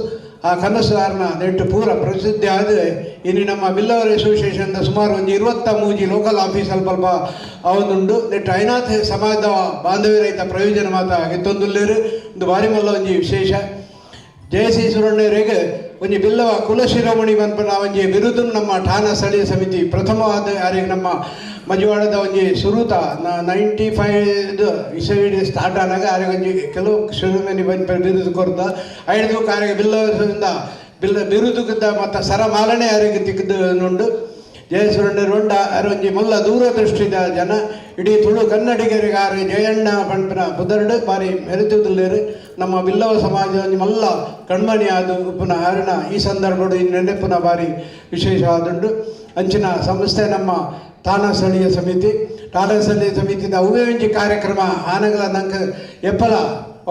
ಆ ಕನಸು ಆರ್ನ ನೆಟ್ಟು ಪೂರ ಪ್ರಸಿದ್ಧಿ ಆದರೆ ಇನ್ನು ನಮ್ಮ ಬಿಲ್ಲವರ ಅಸೋಸಿಯೇಷನ್ದ ಸುಮಾರು ಒಂದು 23 ಲೋಕಲ್ ಆಫೀಸ್ ಅಲ್ಪ ಅಲ್ಪ ಅವನುಂಡು. ನೆಟ್ಟು ಐನಾಥ ಸಮಾಜದ ಬಾಂಧವ್ಯರಹಿತ ಪ್ರಯೋಜನ ಮಾತ ಗೆತ್ತೊಂದುಲ್ಲೇರು ಒಂದು ಭಾರಿ ಮಲ್ಲ ಒಂಜಿ ವಿಶೇಷ. ಜಯಶ್ರೀ ಸುವರ್ಣರಿಗೆ ಒಂಜಿ ಬಿಲ್ಲವ ಕುಲಶಿರೋಮಣಿ ಪನ್ಪುನ ಒಂಜಿ ಬಿರುದು ನಮ್ಮ ಠಾಣಾ ಸ್ಥಳೀಯ ಸಮಿತಿ ಪ್ರಥಮವಾದ ಯಾರಿಗೆ ನಮ್ಮ ಮಜವಾಡದ ಒಂಜಿ ಸುರೂತ 95 ಇಸವಿಡ್ ಸ್ಟಾರ್ಟ್ ಆನಾಗ ಆರಿಗೆ ಒಂಜಿ ಕೆಲವು ಶಿರೋಮಣಿ ಪನ್ಪಿನ ಬಿರುದು ಕೊರ್ದ ಐದು ಕಾರ್ಯ ಬಿಲ್ಲವದಿಂದ ಬಿಲ್ಲ ಬಿರುದುಗಿದ್ದ ಮತ್ತು ಸರಮಾಲನೆ ಯಾರಿಗೆ ತಿಕ್ಕದು ಉಂಡು. ಜಯಸುವರ್ಣರು ಉಂಡ ಆರು ಒಂಜಿ ಮಲ್ಲ ದೂರದೃಷ್ಟಿದ ಜನ ಇಡೀ ತುಳು ಕನ್ನಡಿಗರಿಗೆ ಆರು ಜಯಣ್ಣ ಪನ್ಪಿನ ಪುದರ್ಡು ಬಾರಿ ಮೆರೆತುದುಲ್ಲೇರು. ನಮ್ಮ ಬಿಲ್ಲವ ಸಮಾಜ ಒಂಜಿ ಮಲ್ಲ ಕಣ್ಮಣಿ ಆದ ಉಪ್ಪುನ ಆರಿನ ಈ ಸಂದರ್ಭಡು ಈ ನೆನಪುನ ಬಾರಿ ವಿಶೇಷವಾದುಂಡು. ಅಂಚಿನ ಸಂಸ್ಥೆ ನಮ್ಮ ಠಾಣಾ ಸ್ಥಳೀಯ ಸಮಿತಿ. ಠಾಣಾ ಸ್ಥಳೀಯ ಸಮಿತಿದ ಅವೇ ಒಂಜಿ ಕಾರ್ಯಕ್ರಮ ಆನಗಲ ನಂಗೆ ಎಪ್ಪಲ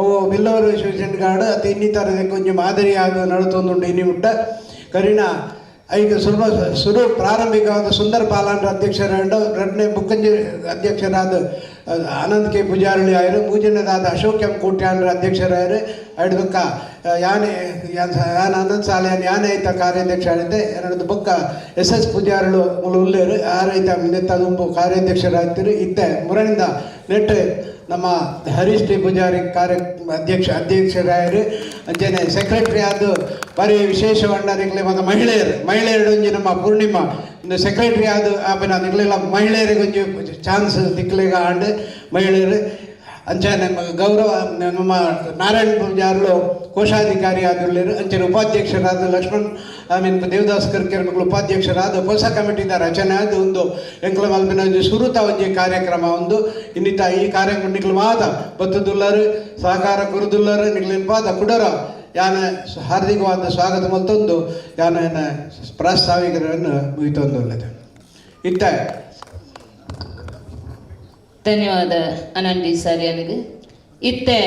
ಅವು ಬಿಲ್ಲವರು ಅಸೋಸಿಯೇಷನ್ ಗಾಡು ಅತಿ ಇನ್ನಿತರ ಒಂಜಿ ಮಾದರಿ ಆದ ನಡತೊಂದುಂಡು. ಇನ್ನಿ ಮುಟ್ಟ ಕರಿನ ಐಕ ಸುಲಭ ಸುರು ಪ್ರಾರಂಭಿಕವಾದ ಸುಂದರ್ ಪಾಲಾಂಡ್ರ ಅಧ್ಯಕ್ಷರಾದ ಎರಡನೇ ಬುಕ್ಕಂಜಿ ಅಧ್ಯಕ್ಷರಾದ ಆನಂದ್ ಕೆ ಪೂಜಾರಳ್ಳಿ ಆಯರು, ಮೂಜನೇದಾದ ಅಶೋಕ್ ಎಂ ಕೋಟ್ಯಾನ್ರ ಅಧ್ಯಕ್ಷರಾಯರು, ಐದು ಬುಕ್ಕ ಯಾನೆ ಯಾನ್ ಆನಂದ್ ಸಾಲೆ ಯಾನೆ ಐತ ಕಾರ್ಯಾಧ್ಯಕ್ಷ ಆಡಿದ್ದೆ, ಎರಡು ಬುಕ್ಕ ಎಸ್ ಎಸ್ ಪೂಜಾರಳು ಮೂಲ ಉಲ್ಲೇರು ಆರೈತ ನೆತ್ತ ದುಂಬು ಕಾರ್ಯಾಧ್ಯಕ್ಷರಾಗ್ತಿರು. ಇತ್ತೆ ಮುರಣಿಂದ ನೆಟ್ಟು ನಮ್ಮ ಹರೀಶ್ ಟಿ ಪೂಜಾರಿ ಕಾರ್ಯ ಅಧ್ಯಕ್ಷರಾಯರು. ಅಂಚನೆ ಸೆಕ್ರೆಟರಿ ಆದ ಬಾರಿ ವಿಶೇಷ ನಿಗ್ಲೆ ಮತ್ತು ಮಹಿಳೆಯರು ಒಂಜಿ ನಮ್ಮ ಪೂರ್ಣಿಮಾ ಒಂದು ಸೆಕ್ರೆಟರಿ ಆದ ಆಪಿನ ನಿಗ್ಲೆಲ್ಲ ಮಹಿಳೆಯರಿಗೆ ಒಂಜಿ ಚಾನ್ಸ್ ತಿಕ್ಲೆಗ ಆಂಡ್ ಮಹಿಳೆಯರು. ಅಂಚನೆ ನಮ್ಮ ಗೌರವ ನಮ್ಮ ನಾರಾಯಣ ಪೂಜಾರ್ಲು ಕೋಶಾಧಿಕಾರಿ ಆದಿರ್ಲೇರು. ಅಂಚನೆ ಉಪಾಧ್ಯಕ್ಷರಾದ ಲಕ್ಷ್ಮಣ್ I mean Devdas ಕರ್ಕೆರ್ ಮಕ್ಕಳು ಉಪಾಧ್ಯಕ್ಷರಾದ ಹೊಸ ಕಮಿಟಿದ ರಚನೆ ಆದ ಒಂದು ಎಂಕ್ಲ ಮಲ್ಪಿನ ಒಂಜಿ ಸುರುತ ಒಂಜಿ ಕಾರ್ಯಕ್ರಮ ಒಂದು ಇನ್ನಿತ ಈ ಕಾರ್ಯಕ್ರಮ ನಿಕ್ಲು ಮಾತ ಬತ್ತದುಲ್ಲರು ಸಹಕಾರ ಕುರುದುಲ್ಲರು ನಿಕ್ಲಿನ ಪಾದ ಕುಡರ ಯಾನ ಹಾರ್ದಿಕವಾದ ಸ್ವಾಗತ ಮತ್ತೊಂದು ಯಾನ ಪ್ರಾಸ್ತಾವಿಕರನ್ನು ಮುಗಿತೊಂದುಲ್ಲದೆ ಇತ್ತ. ಧನ್ಯವಾದ ಅನಂದಿ ಸಾರ್ಯನಿಗೆ. ಇತ್ತೆ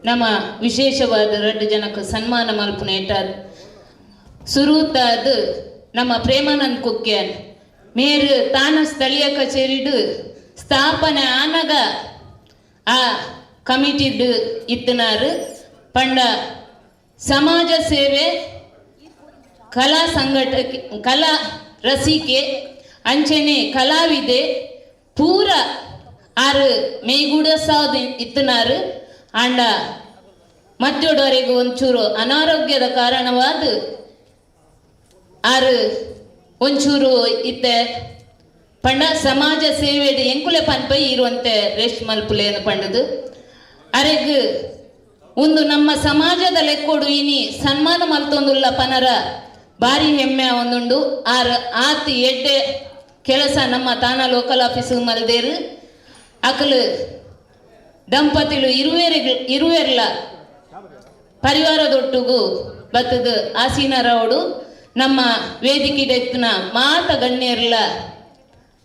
ನಮ್ಮ ವಿಶೇಷವಾದ ರಡ್ಡು ಜನಕ್ಕೆ ಸನ್ಮಾನ ಮಲ್ಪುನೇಟ ಸುರೂತಾದ ನಮ್ಮ ಪ್ರೇಮಾನಂದ್ ಕುಕ್ಯಾನ್ ಮೇರು ತಾನ ಸ್ಥಳೀಯ ಕಚೇರಿಡು ಸ್ಥಾಪನೆ ಆನಗ ಆ ಕಮಿಟಿಡ್ ಇತ್ತನಾರು ಪಂಡ ಸಮಾಜ ಸೇವೆ ಕಲಾ ಸಂಘಟಕ ಕಲಾ ರಸಿಕೆ ಅಂಚನೆ ಕಲಾವಿದೆ ಪೂರ ಆರು ಮೇಗೂಡ ಸಾವ್ದ ಇತ್ತನಾರು. ಆಂಡ ಮಧ್ಯೋಡವರೆಗೂ ಒಂಚೂರು ಅನಾರೋಗ್ಯದ ಕಾರಣವಾದ ಆರು ಒಂಚೂರು ಇತ್ತೆ ಪಂಡ ಸಮಾಜ ಸೇವೆಡ್ ಎಂಕುಲೆ ಪನ್ಪೈ ಇರುವಂತೆ ರೆಸ್ಟ್ ಮಲ್ಪುಲೇನು ಪಂಡದು ಅರೆಗ್ ಒಂದು ನಮ್ಮ ಸಮಾಜದ ಲೆಕ್ಕೋಡು ಇನಿ ಸನ್ಮಾನ ಮಲ್ತೊಂದುಲ್ಲ ಪನರ ಬಾರಿ ಹೆಮ್ಮೆ ಒಂದುಂಡು. ಆರ್ ಆತ್ ಎಡ್ಡೆ ಕೆಲಸ ನಮ್ಮ ತಾನ ಲೋಕಲ್ ಆಫೀಸ್ ಮಲ್ದೇರು ಅಕಲು ದಂಪತಿಲು ಇರುವೆರ್ಲ ಪರಿವಾರದೊಟ್ಟುಗು ಬತ್ತದ ಆಸೀನರವಡು ನಮ್ಮ ವೇದಿಕೆ ಮಾತ ಗಣ್ಯರ್ಲ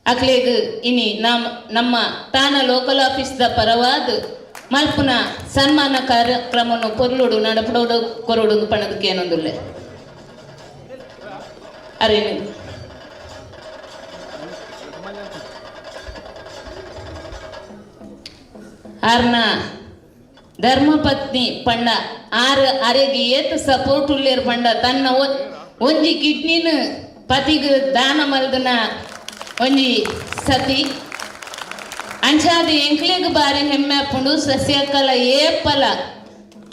ಅಕ್ಲೆಗ್ ಇನಿ ನಮ್ಮ ತಾನ ಲೋಕಲ್ ಆಫೀಸ್ ದ ಪರವಾದ ಮಲ್ಪುನ ಸನ್ಮಾನ ಕಾರ್ಯಕ್ರಮವನ್ನು ಕೊರ್ಲುಡು ನಡಪಡೋಡು ಕೊರಡು ಪಣದಕ್ಕೆ ಏನೊಂದುಲ್ಲೆ ಅರೇನು ಆರ್ನ ಧರ್ಮಪತ್ನಿ ಪಂಡ ಆರ್ ಅರೆಗೆ ಏತ್ ಸಪೋರ್ಟ್ ಉಲ್ಲೇರ್ ಪಂಡ ತನ್ನ ಒಂಜಿ ಕಿಡ್ನಿನ ಪತಿಗ್ ದಾನ ಮಲ್ದನ ಒಂಜಿ ಸತಿ ಅಂಚಾದ ಎಂಕ್ಲೆಗ್ ಬಾರಿ ಹೆಮ್ಮೆ ಆಪುಂಡು. ಸಸ್ಯಕಲ ಏಪಲ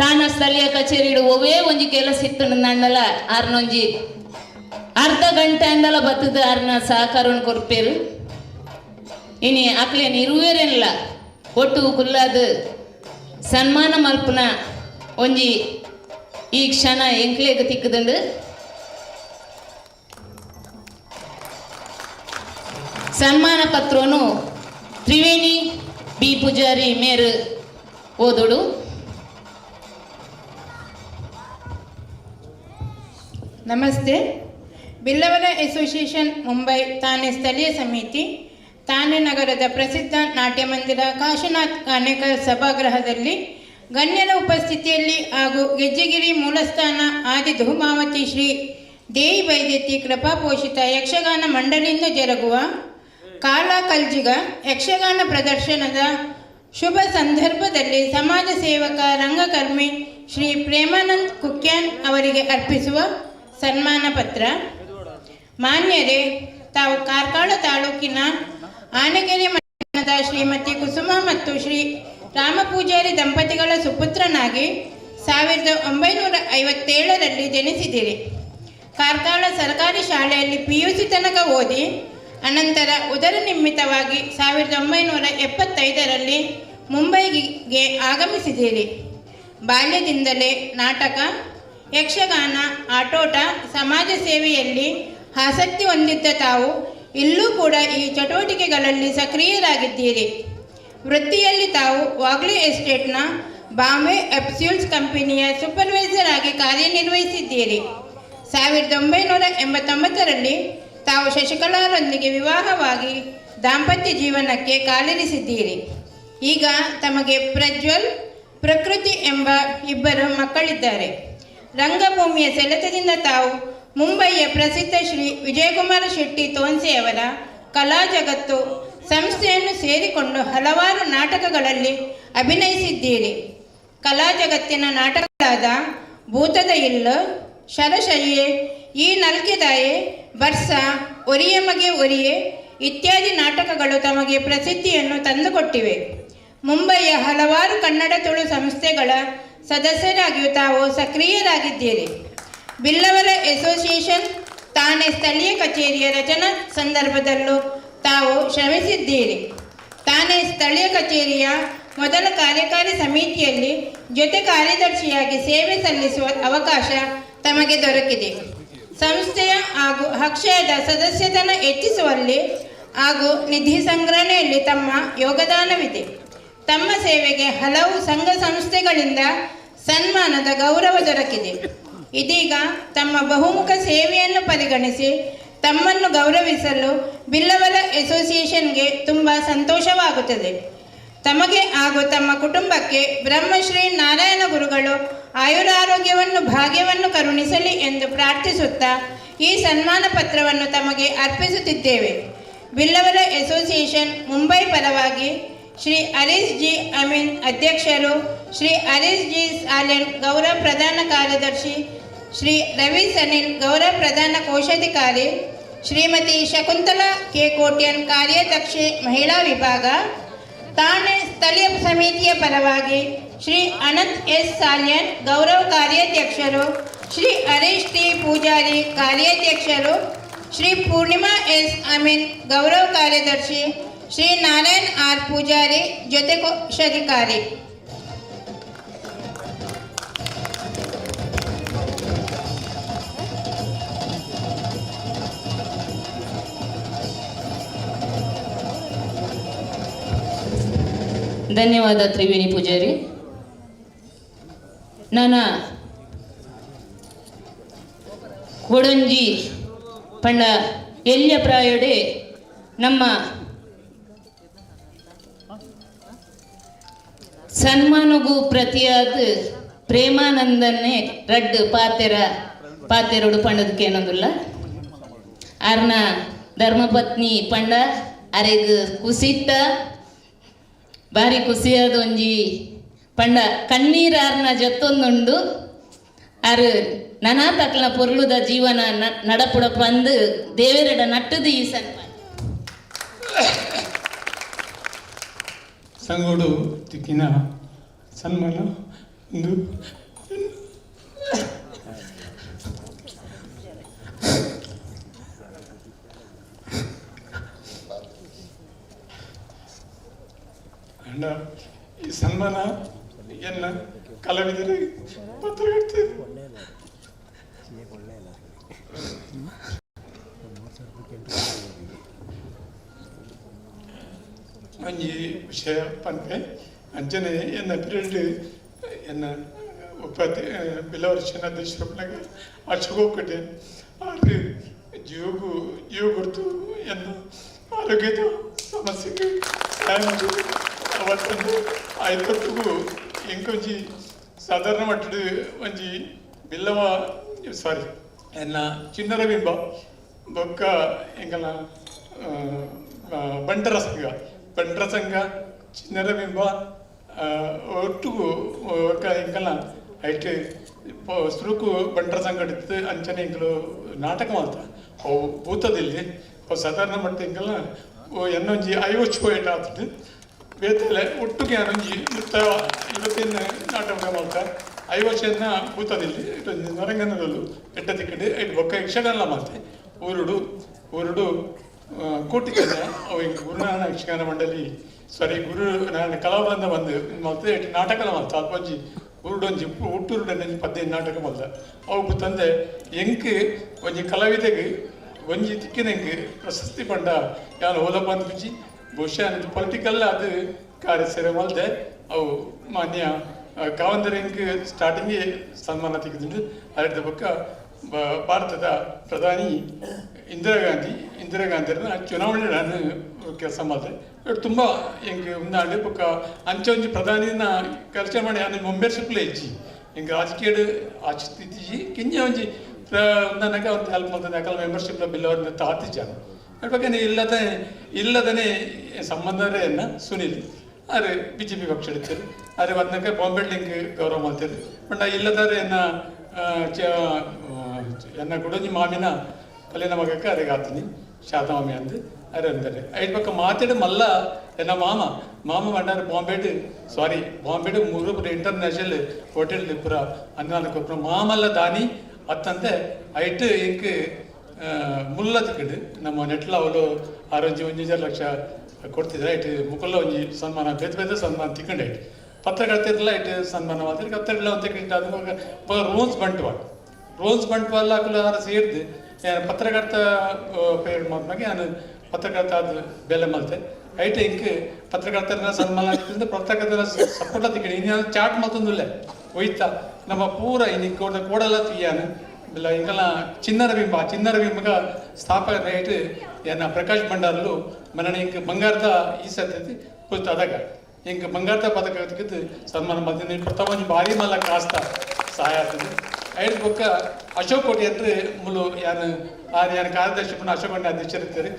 ತಾನ ಸ್ಥಳೀಯ ಕಚೇರಿಡು ಒವೇ ಒಂಜಿ ಕೆಲಸ ಇತ್ತು ನಂಡಲ ಆರ್ನೊಂಜಿ ಅರ್ಧ ಗಂಟೆ ಅಂಡಲ ಬತ್ತದ ಆರ್ನ ಸಹಕಾರವನ್ನು ಕೊರ್ಪೇರು. ಇನಿ ಅಕ್ಲೇನ್ ಇರುವೇರೆಲ್ಲ ಒಟ್ಟು ಕುಲ್ಲಾದ ಸನ್ಮಾನ ಮಲ್ಪುನ ಒಂಜಿ ಈ ಕ್ಷಣ ಎಂಕ್ಲೆಗ್ ತಿಕ್ಕದಂಡು. ಸನ್ಮಾನ ಪತ್ರನು ತ್ರಿವೇಣಿ ಬಿ ಪೂಜಾರಿ ಮೇರು ಓದುಡು. ನಮಸ್ತೆ. ಬಿಲ್ಲವರ ಅಸೋಸಿಯೇಷನ್ ಮುಂಬೈ ಥಾಣೆ ಸ್ಥಳೀಯ ಸಮಿತಿ ಥಾಣೆ ನಗರದ ಪ್ರಸಿದ್ಧ ನಾಟ್ಯ ಮಂದಿರ ಕಾಶಿನಾಥ್ ಕಾನೇಕರ್ ಸಭಾಗೃಹದಲ್ಲಿ ಗಣ್ಯರ ಉಪಸ್ಥಿತಿಯಲ್ಲಿ ಹಾಗೂ ಗೆಜ್ಜೆಗಿರಿ ಮೂಲಸ್ಥಾನ ಆದಿ ಧೂಮಾವತಿ ಶ್ರೀ ದೇವಿ ವೈದ್ಯತಿ ಕೃಪಾಪೋಷಿತ ಯಕ್ಷಗಾನ ಮಂಡಳಿಯಿಂದ ಜರುಗುವ ಕಾಲ ಕಲ್ಜಿಗ ಯಕ್ಷಗಾನ ಪ್ರದರ್ಶನದ ಶುಭ ಸಂದರ್ಭದಲ್ಲಿ ಸಮಾಜ ಸೇವಕ ರಂಗಕರ್ಮಿ ಶ್ರೀ ಪ್ರೇಮಾನಂದ್ ಕುಕ್ಯಾನ್ ಅವರಿಗೆ ಅರ್ಪಿಸುವ ಸನ್ಮಾನ ಪತ್ರ. ಮಾನ್ಯರೇ, ತಾವು ಕಾರ್ಕಳ ತಾಲೂಕಿನ ಆನೆಗೆರೆ ಮಠದ ಶ್ರೀಮತಿ ಕುಸುಮ ಮತ್ತು ಶ್ರೀ ರಾಮಪೂಜಾರಿ ದಂಪತಿಗಳ ಸುಪುತ್ರನಾಗಿ 1957ರಲ್ಲಿ ಜನಿಸಿದಿರಿ. ಕಾರ್ಕಳ ಸರ್ಕಾರಿ ಶಾಲೆಯಲ್ಲಿ ಪಿಯುಸಿ ತನಕ ಓದಿ ಅನಂತರ ಉದರ ನಿಮಿತ್ತವಾಗಿ 1975ರಲ್ಲಿ ಮುಂಬೈಗೆ ಆಗಮಿಸಿದಿರಿ. ಬಾಲ್ಯದಿಂದಲೇ ನಾಟಕ, ಯಕ್ಷಗಾನ, ಆಟೋಟ, ಸಮಾಜ ಸೇವೆಯಲ್ಲಿ ಆಸಕ್ತಿ ಹೊಂದಿದ್ದ ತಾವು ಇಲ್ಲೂ ಕೂಡ ಈ ಚಟುವಟಿಕೆಗಳಲ್ಲಿ ಸಕ್ರಿಯರಾಗಿದ್ದೀರಿ. ವೃತ್ತಿಯಲ್ಲಿ ತಾವು ವಾಗ್ಲಿ ಎಸ್ಟೇಟ್ನ ಬಾಂಬೆ ಅಪ್ಸ್ಯೂಲ್ಸ್ ಕಂಪನಿಯ ಸೂಪರ್ವೈಸರ್ ಆಗಿ ಕಾರ್ಯನಿರ್ವಹಿಸಿದ್ದೀರಿ. 1989ರಲ್ಲಿ ತಾವು ಶಶಿಕಲಾರೊಂದಿಗೆ ವಿವಾಹವಾಗಿ ದಾಂಪತ್ಯ ಜೀವನಕ್ಕೆ ಕಾಲಿರಿಸಿದ್ದೀರಿ. ಈಗ ತಮಗೆ ಪ್ರಜ್ವಲ್, ಪ್ರಕೃತಿ ಎಂಬ ಇಬ್ಬರು ಮಕ್ಕಳಿದ್ದಾರೆ. ರಂಗಭೂಮಿಯ ಸೆಳೆತದಿಂದ ತಾವು ಮುಂಬಯಿಯ ಪ್ರಸಿದ್ಧ ಶ್ರೀ ವಿಜಯಕುಮಾರ ಶೆಟ್ಟಿ ತೋನ್ಸೆಯವರ ಕಲಾ ಜಗತ್ತು ಸಂಸ್ಥೆಯನ್ನು ಸೇರಿಕೊಂಡು ಹಲವಾರು ನಾಟಕಗಳಲ್ಲಿ ಅಭಿನಯಿಸಿದ್ದೀರಿ. ಕಲಾ ಜಗತ್ತಿನ ನಾಟಕಗಳಾದ ಭೂತದ ಇಲ್ಲು, ಶರಶಯ್ಯೆ, ಈ ನಲ್ಕೆದಾಯೆ, ಬರ್ಸ, ಒರಿಯ ಮಗೆ ಒರಿಯೆ ಇತ್ಯಾದಿ ನಾಟಕಗಳು ತಮಗೆ ಪ್ರಸಿದ್ಧಿಯನ್ನು ತಂದುಕೊಟ್ಟಿವೆ. ಮುಂಬಯಿಯ ಹಲವಾರು ಕನ್ನಡ ತುಳು ಸಂಸ್ಥೆಗಳ ಸದಸ್ಯರಾಗಿಯೂ ತಾವು ಸಕ್ರಿಯರಾಗಿದ್ದೀರಿ. ಬಿಲ್ಲವರ ಅಸೋಸಿಯೇಷನ್ ಥಾಣೆ ಸ್ಥಳೀಯ ಕಚೇರಿಯ ರಚನಾ ಸಂದರ್ಭದಲ್ಲೂ ತಾವು ಶ್ರಮಿಸಿದ್ದೀರಿ. ಥಾಣೆ ಸ್ಥಳೀಯ ಕಚೇರಿಯ ಮೊದಲ ಕಾರ್ಯಕಾರಿ ಸಮಿತಿಯಲ್ಲಿ ಜೊತೆ ಕಾರ್ಯದರ್ಶಿಯಾಗಿ ಸೇವೆ ಸಲ್ಲಿಸುವ ಅವಕಾಶ ತಮಗೆ ದೊರಕಿದೆ. ಸಂಸ್ಥೆಯ ಹಾಗೂ ಅಕ್ಷಯದ ಸದಸ್ಯತನ ಹೆಚ್ಚಿಸುವಲ್ಲಿ ಹಾಗೂ ನಿಧಿ ಸಂಗ್ರಹಣೆಯಲ್ಲಿ ತಮ್ಮ ಯೋಗದಾನವಿದೆ. ತಮ್ಮ ಸೇವೆಗೆ ಹಲವು ಸಂಘ ಸಂಸ್ಥೆಗಳಿಂದ ಸನ್ಮಾನದ ಗೌರವ ದೊರಕಿದೆ. ಇದೀಗ ತಮ್ಮ ಬಹುಮುಖ ಸೇವೆಯನ್ನು ಪರಿಗಣಿಸಿ ತಮ್ಮನ್ನು ಗೌರವಿಸಲು ಬಿಲ್ಲವರ ಅಸೋಸಿಯೇಷನ್ಗೆ ತುಂಬ ಸಂತೋಷವಾಗುತ್ತದೆ. ತಮಗೆ ಹಾಗೂ ತಮ್ಮ ಕುಟುಂಬಕ್ಕೆ ಬ್ರಹ್ಮಶ್ರೀ ನಾರಾಯಣ ಗುರುಗಳು ಆಯುರಾರೋಗ್ಯವನ್ನು ಭಾಗ್ಯವನ್ನು ಕರುಣಿಸಲಿ ಎಂದು ಪ್ರಾರ್ಥಿಸುತ್ತಾ ಈ ಸನ್ಮಾನ ಪತ್ರವನ್ನು ತಮಗೆ ಅರ್ಪಿಸುತ್ತಿದ್ದೇವೆ. ಬಿಲ್ಲವರ ಅಸೋಸಿಯೇಷನ್ ಮುಂಬೈ ಪರವಾಗಿ ಶ್ರೀ ಹರೀಶ್ ಜಿ ಅಮೀನ್ ಅಧ್ಯಕ್ಷರು, ಶ್ರೀ ಹರೀಶ್ ಜಿ ಸಾಲೆನ್ ಗೌರವ ಪ್ರಧಾನ ಕಾರ್ಯದರ್ಶಿ, ಶ್ರೀ ರವಿ ಸನಿಲ್ ಗೌರವ ಪ್ರಧಾನ ಕೋಶಾಧಿಕಾರಿ, ಶ್ರೀಮತಿ ಶಕುಂತಲಾ ಕೆ ಕೋಟ್ಯನ್ ಕಾರ್ಯದರ್ಶಿ ಮಹಿಳಾ ವಿಭಾಗ, ಥಾಣೆ ಸ್ಥಳೀಯ ಸಮಿತಿಯ ಪರವಾಗಿ ಶ್ರೀ ಅನಂತ್ ಎಸ್ ಸಾಲ್ಯನ್ ಗೌರವ ಕಾರ್ಯಾಧ್ಯಕ್ಷರು, ಶ್ರೀ ಹರೀಶ್ ಟಿ ಪೂಜಾರಿ ಕಾರ್ಯಾಧ್ಯಕ್ಷರು, ಶ್ರೀ ಪೂರ್ಣಿಮಾ ಎಸ್ ಅಮೀನ್ ಗೌರವ ಕಾರ್ಯದರ್ಶಿ, ಶ್ರೀ ನಾರಾಯಣ್ ಆರ್ ಪೂಜಾರಿ ಜೊತೆ ಕೋಶಾಧಿಕಾರಿ. ಧನ್ಯವಾದ ತ್ರಿವೇಣಿ ಪೂಜಾರಿ. ನಾನು ಕೊಡೊಂಜಿ ಪಂಡ ಎಲ್ಯ ಪ್ರಾಯಡೆ ನಮ್ಮ ಸನ್ಮಾನಗೂ ಪ್ರತಿಯಾದ ಪ್ರೇಮಾನಂದನ್ನೇ ರಡ್ಡು ಪಾತೆರ ಪಾತೆರಡು ಪಂಡದಕ್ಕೇನೊಂದುಲ್ಲ ಆರ್ನ ಧರ್ಮಪತ್ನಿ ಪಂಡ ಅರೆಗ್ ಕುಸಿಟ್ಟ ಬಾರಿ ಖುಷಿಯಾದ ಒಂಜಿ ಪಂಡ ಕಣ್ಣೀರಾರ್ನ ಜೊತ್ತೊಂದುಂಡು ಆರು ನನ ತಕ್ಲ ಪೊರ್ಲುದ ಜೀವನ ನಡಪುಡ ಪಂದು ದೇವರಡ ನಟ್ಟದು ಈ ಸನ್ಮಾನ. ಸಂಗೋಡು ತಿಕ್ಕಿನ ಸನ್ಮಾನ ಒಂದು ಅಣ್ಣ, ಈ ಸನ್ಮಾನ ಎನ್ನ ಕಲಾವಿದರಿಗೆ ಪತ್ರಕರ್ತರು ಒಂಜಿ ವಿಷಯ ಪನ್ಪೆ ಅಂಚನೆ ಎನ್ನ ಪೀರಿಯಡ್ ಎನ್ನ ಉಪಾಧಿ ಬಿಲವರ್ಷನ ಅಧ್ಯಕ್ಷರಪ್ಪನಾಗ ಅಶೋಕ್ ಆರು ಜೀವಗೂ ಜೀವ ಗುರ್ತು ಎನ್ನ ಆರೋಗ್ಯದ ಸಮಸ್ಯೆಗೆ ಸಹಾಯ ಮಾಡಿದ್ರು. ಅವತ್ತೊಂದು ಆಯ್ತೊಟ್ಟಿಗೂ ಎಂಕೊಂಜಿ ಸಾಧಾರಣ ಮಟ್ಟದ ಒಂಜಿ ಬಿಲ್ಲವ ಸಾರಿ ಎನ್ನ ಚಿನ್ನರ ಬಿಂಬ ಬೊಕ್ಕ ಎಂಕಲ್ನ ಬಂಟರ ಸಂಘ ಬಂಟರ ಸಂಘ ಚಿನ್ನರ ಬಿಂಬ ಒಟ್ಟುಗು ಒಕ್ಕ ಎಂಕಲ್ನ ಐಟ್ ಸುರುಕು ಬಂಟರ ಸಂಘ ಇತ್ತು ಅಂಚನೆ ಎಂಕಲು ನಾಟಕ ಮಾಲ್ತ ಅವು ಭೂತದಿಲ್ಲಿ ಅವು ಸಾಧಾರಣ ಮಟ್ಟ ಎಂಕಲ್ನ ಎನ್ನೊಂಜಿ ಐವತ್ತು ಏಟ ಆತದೆ ಬೇತಲೆ ಒಟ್ಟುಗೆ ಒಂಜಿ ನೃತ್ಯ ಇವತ್ತಿನ ನಾಟಕ ಮಾಲ್ತ ಐವಚ್ಚನ್ನ ಭೂತದಿಲ್ಲಿ ಇಟ್ಟೊಂಜಿ ನರಂಗನದಲ್ಲೂ ಎಟ್ಟ ತಿಕ್ಕಡೆ ಐಟ್ ಬೊಕ್ಕ ಯಕ್ಷಗಾನ ಮಾಲ್ತೆ ಊರುಡು ಊರುಡು ಕೋಟಿ ಜನ ಅವು ಎಂಕ್ ಗುರುನಾರಾಯಣ ಯಕ್ಷಗಾನ ಮಂಡಳಿ ಸಾರಿ ಗುರುನಾರಾಯಣ ಕಲಾವೃಂದ ಬಂದು ಮಲ್ತೆ ಇಟ್ಟು ನಾಟಕಲ ಮಲ್ತ ಅಲ್ಪ ಒಂಜಿ ಊರುಡೊಂಜಿ ಹುಟ್ಟೂರುಡೊಂಜಿ 15 ನಾಟಕ ಮಲ್ತ ಅವು ತಂದೆ ಎಂಕ್ ಒಂಜಿ ಕಲಾವಿದೆಗ್ ಒಂಜಿ ತಿಕ್ಕಿನ ಎಂಕ್ ಪ್ರಶಸ್ತಿ ಪಂಡ ಯಾನ್ ಓಲ ಬಂದ್ಬಿಜಿ ಬಹುಶಃ ಪೊಲಿಟಿಕಲ್ ಅದು ಕಾರ್ಯ ಸೇವೆ ಮಲ್ದೆ ಅವು ಮಾನ್ಯ ಕಾವಂದರ ಎಂಕ್ ಸ್ಟಾರ್ಟಿಂಗ್ ಸನ್ಮಾನ ತೆಗೆದುಂಡು ಅದ್ರ ಬೊಕ್ಕ ಭಾರತದ ಪ್ರಧಾನಿ ಇಂದಿರಾ ಗಾಂಧಿ ಇಂದಿರಾ ಗಾಂಧಿಯವ್ರನ್ನ ಚುನಾವಣೆ ನಾನು ಕೆಲಸ ಮಾಡಿದೆ. ತುಂಬ ಎಂಕ್ ಉಂದಾಂಡ್ ಬೊಕ್ಕ ಅಂಚೆ ಒಂಜಿ ಪ್ರಧಾನಿನ ಕೆಲಸ ಮಾಡಿ ನಾನು ಮೆಂಬರ್ಶಿಪ್ಲೇ ಇಜ್ಜಿ ಎಂಕ್ ರಾಜಕೀಯ ಆಸಕ್ತಿ ಇತ್ತಿಜಿ ಕಿಂಜ ಒಂಜಿ ಉಂದನಗ ಒಂದು ಹೆಲ್ಪ್ ಮಲ್ತಂದೆ ಅಕಲ ಮೆಂಬರ್ಶಿಪ್ಲ ಬಿಲ್ ಅವ್ರನ್ನ ತಾತಿಜ ಬಗ್ಗೆ ಇಲ್ಲದೆ ಇಲ್ಲದನೆ ಸಂಬಂಧರೇ ಸುನಿಲ್ ಅರೆ ಬಿಜೆಪಿ ಪಕ್ಷ ಇಡ್ತಾರೆ ಅರೆ ಬಂದಾಗ ಬಾಂಬೆ ಲಿಂಕ್ ಗೌರವ ಮಾಡ್ತಾರೆ ಬಟ್ ಇಲ್ಲದರೆ ಎನ್ನ ಎನ್ನ ಗುಡಂಜಿ ಮಾಮಿನ ಕಲ್ಯಾಣ ಮಗಕ್ಕೆ ಅರೆಗೆ ಆತೀನಿ ಶಾರದಾ ಮಾಮಿ ಅಂದು ಅರೆ ಅಂತಾರೆ ಐದು ಪಕ್ಕ ಮಾತಾಡಿ ಮಲ್ಲ ಎನ್ನ ಮಾಮ ಮಾಮ ಮಂಡಾರ ಬಾಂಬೆಡ್ ಸಾರಿ ಬಾಂಬೆಡ್ ಮೂರು ಪುರ ಇಂಟರ್ನ್ಯಾಷನಲ್ ಹೋಟೆಲ್ ಪುರ ಅನ್ನಾಲ ಕೊಪ್ಪರ ಮಾಮಲ್ಲ ದಾನಿ ಅತ್ತಂತೆ ಐಟ್ ಇಂಕ್ ಮುಲ್ಲ ತಿಕ್ಕಡು ನಮ್ಮ ನೆಟ್ಲ ಅವಳು ಆರೋಗ್ಯ ಒಂಜಿ ಲಕ್ಷ ಕೊಡ್ತಿದ್ರೆ ಐಟ್ ಮುಕುಲ್ಲ ಒಂಜಿ ಸನ್ಮಾನ ಬೇರೆ ಬೇರೆ ಸನ್ಮಾನ ತಿಕ್ಕಂಡು ಐಟ್ ಪತ್ರಕರ್ತರೆಲ್ಲ ಐಟ್ ಸನ್ಮಾನ ಮಾಡ್ತಾರೆ ಕತ್ತರಿಲ್ಲ ಅಂತ ತಿಕ್ಕಂಡು ರೋನ್ಸ್ ಬಂಟ್ವಾಳ ರೋನ್ಸ್ ಬಂಟ್ವಾಳ ಅಕುಲು ಆರ ಸೇರ್ದು ಪತ್ರಕರ್ತ ಪೇರ್ ಮಾತ್ನಾಗೆ ನಾನು ಪತ್ರಕರ್ತ ಅದು ಬೆಲೆ ಮಲ್ತೆ ಐಟ್ ಇಂಕ್ ಪತ್ರಕರ್ತರನ್ನ ಸನ್ಮಾನ ಆಗ್ತಿದ್ರೆ ಪತ್ರಕರ್ತರ ಸಪೋರ್ಟ್ ತಿಕ್ಕಂಡು ಇನ್ನು ಚಾಟ್ ಮಲ್ತೊಂದುಲ್ಲೆ ಒಯ್ತಾ ನಮ್ಮ ಪೂರ ಇನ್ನು ಕೋಡ ಕೋಡಲ ತುಯ್ಯಾನು ಇಲ್ಲ ಇಂಕಲ ಚಿನ್ನರ ಬಿಂಬ ಚಿನ್ನರ ಬಿಂಬಗ ಸ್ಥಾಪಕ ರೇಟ್ ಎನ್ನ ಪ್ರಕಾಶ್ ಭಂಡಾರ್ಲು ಮನನ ಇಂಕ್ ಬಂಗಾರದ ಈ ಸತಿ ಪುಸ್ತ ಅದಾಗ ಇಂಕ್ ಬಂಗಾರದ ಪದಕ ತಿಕ್ಕಿದ್ದು ಸನ್ಮಾನ ಮಾಡ್ತೀನಿ ಪ್ರಥಮ ಒಂಜಿ ಭಾರಿ ಮಲ್ಲ ಕಾಸ್ತ ಸಹಾಯ ಆಗ್ತದೆ. ಐದು ಬೊಕ್ಕ ಅಶೋಕ್ ಕೋಟಿ ಅಂದ್ರೆ ಮುಲು ಯಾನ್ ಆರ್ ಯಾನ್ ಕಾರ್ಯದರ್ಶಿ ಪುನಃ ಅಶೋಕ್ ಕೋಟಿ ಅಧ್ಯಕ್ಷರಿರ್ತಾರೆ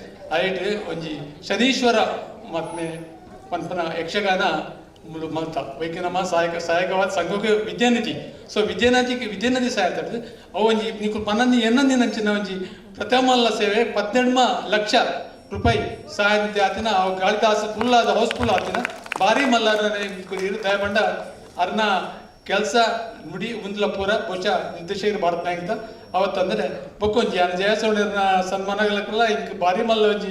ಐಟ್ ಒಂಜಿ ಶನೀಶ್ವರ ಮತ್ಮೆ ಪನ್ಪನ ಯಕ್ಷಗಾನ ಮುಲು ಮಲ್ತ ವೈಕ್ಯ ನಮ್ಮ ಸಹಾಯಕ ಸಹಾಯಕವಾದ ಸಂಘಕ್ಕೆ ವಿದ್ಯಾನಿಧಿ ಸೊ ವಿದ್ಯಾನಿಧಿ ವಿದ್ಯಾನಿಧಿ ಸಹಾಯ ಆಗ್ತದೆ ಅವು ಒಂಜಿ ನಿಕುಲು ಪನ್ನೊಂದು ಎನ್ನೊಂದು ನಂಚಿನ ಒಂಜಿ ಪ್ರಥಮಲ್ಲ ಸೇವೆ 18 ಲಕ್ಷ ರೂಪಾಯಿ ಸಹಾಯ ನಿಧಿ ಆತಿನ ಅವು ಕಾಳಿದಾಸ ಫುಲ್ ಆದ ಹೌಸ್ಫುಲ್ ಆತಿನ ಭಾರಿ ಮಲ್ಲಾರ ದಯಬಂಡ ಅರ್ನ ಕೆಲಸ ನುಡಿ ಉಂದ್ಲ ಪೂರ ಬಹುಶಃ ನಿರ್ದೇಶಕರು ಭಾರತ್ ಬ್ಯಾಂಕ್ ಅವತ್ತಂದ್ರೆ ಬೊಕ್ಕೊಂಜಿ ಯಾನ್ ಜಯಸೌಂಡರ್ನ ಸನ್ಮಾನಗಳಕ್ಕೆಲ್ಲ ಇಂಕ್ ಭಾರಿ ಮಲ್ಲ ಒಂಜಿ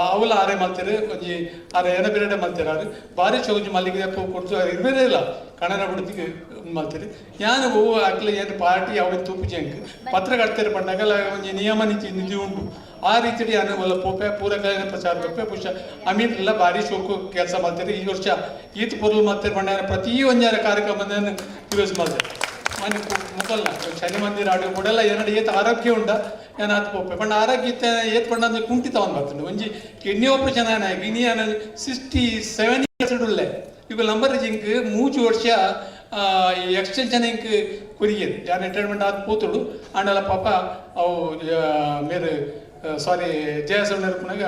ಅವಲ ಆರೆ ಮಲ್ತೇರು ಒಂಜಿ ಆರೆ ಏನ ಪಿರಿಯಡ್ ಮಲ್ತೇರು ಆರು ಭಾರಿ ಚೌಂಜಿ ಮಲ್ಲಿಗೆ ಪೂ ಕೊಡ್ತು ಇರ್ಬೇರೆ ಇಲ್ಲ ಕನ್ನಡ ಬಿಡ್ತಿಗೆ ಮಲ್ತೇರು ಯಾನ್ ಹೂ ಅಕ್ಲೆ ಏನು ಪಾರ್ಟಿ ಅವ ತೂಪುಜಿ ಅಂಕ್ ಪತ್ರಕರ್ತರು ಪಂಡಾಗಲ ಒಂಜಿ ನಿಯಮ ನೀತಿ ನಿಧಿ ಉಂಟು ಆ ರೀತಿ ಯಾನ್ ಒಲ್ಲ ಪೋಪೆ ಪೂರಕ ಪ್ರಚಾರ ಪೋಪೆ ಪುಷ ಅಮೀರ್ ಎಲ್ಲ ಭಾರಿ ಶೋಕು ಕೆಲಸ ಮಾಡ್ತಾರೆ ಈ ವರ್ಷ ಈತ್ ಪೊರ್ಲು ಮಾಡ್ತಾರೆ ಪಂಡ ಪ್ರತಿ ಒಂಜಾರ ಕಾರ್ಯಕ್ರಮ ಯೂಸ್ ಮಾಡ್ತಾರೆ. ಮನೆ ಮುಕಲ್ನ ಶನಿ ಮಂದಿರ ಆಡು ಕೊಡಲ್ಲ ಏನಡ ಏತ್ ಆರೋಗ್ಯ ಉಂಡ ಏನಾತ್ ಪೋಪೆ ಪಂಡ ಆರೋಗ್ಯ ಇತ್ತೆ ಏತ್ ಪಂಡ ಅಂದ್ರೆ ಕುಂಠಿತ ಒಂದು ಬರ್ತುಂಡು ಒಂಜಿ ಕಿಡ್ನಿ ಆಪರೇಷನ್ ಆನ ಗಿನಿ ಆನ 67 ಇಯರ್ಸ್ ಉಳ್ಳೆ ಇವು ನಂಬರ್ ಜಿಂಕ್ 3 ವರ್ಷ ಎಕ್ಸ್ಟೆನ್ಷನ್ ಇಂಕ್ ಕೊರಿಯದು ಯಾರು ರಿಟೈರ್ಮೆಂಟ್ ಆದ ಪೋತುಡು ಆಂಡಲ ಪಾಪ ಅವು ಮೇರು ಸಾರಿ ಜಯಸೌಂಡರ್ ಪುನಗ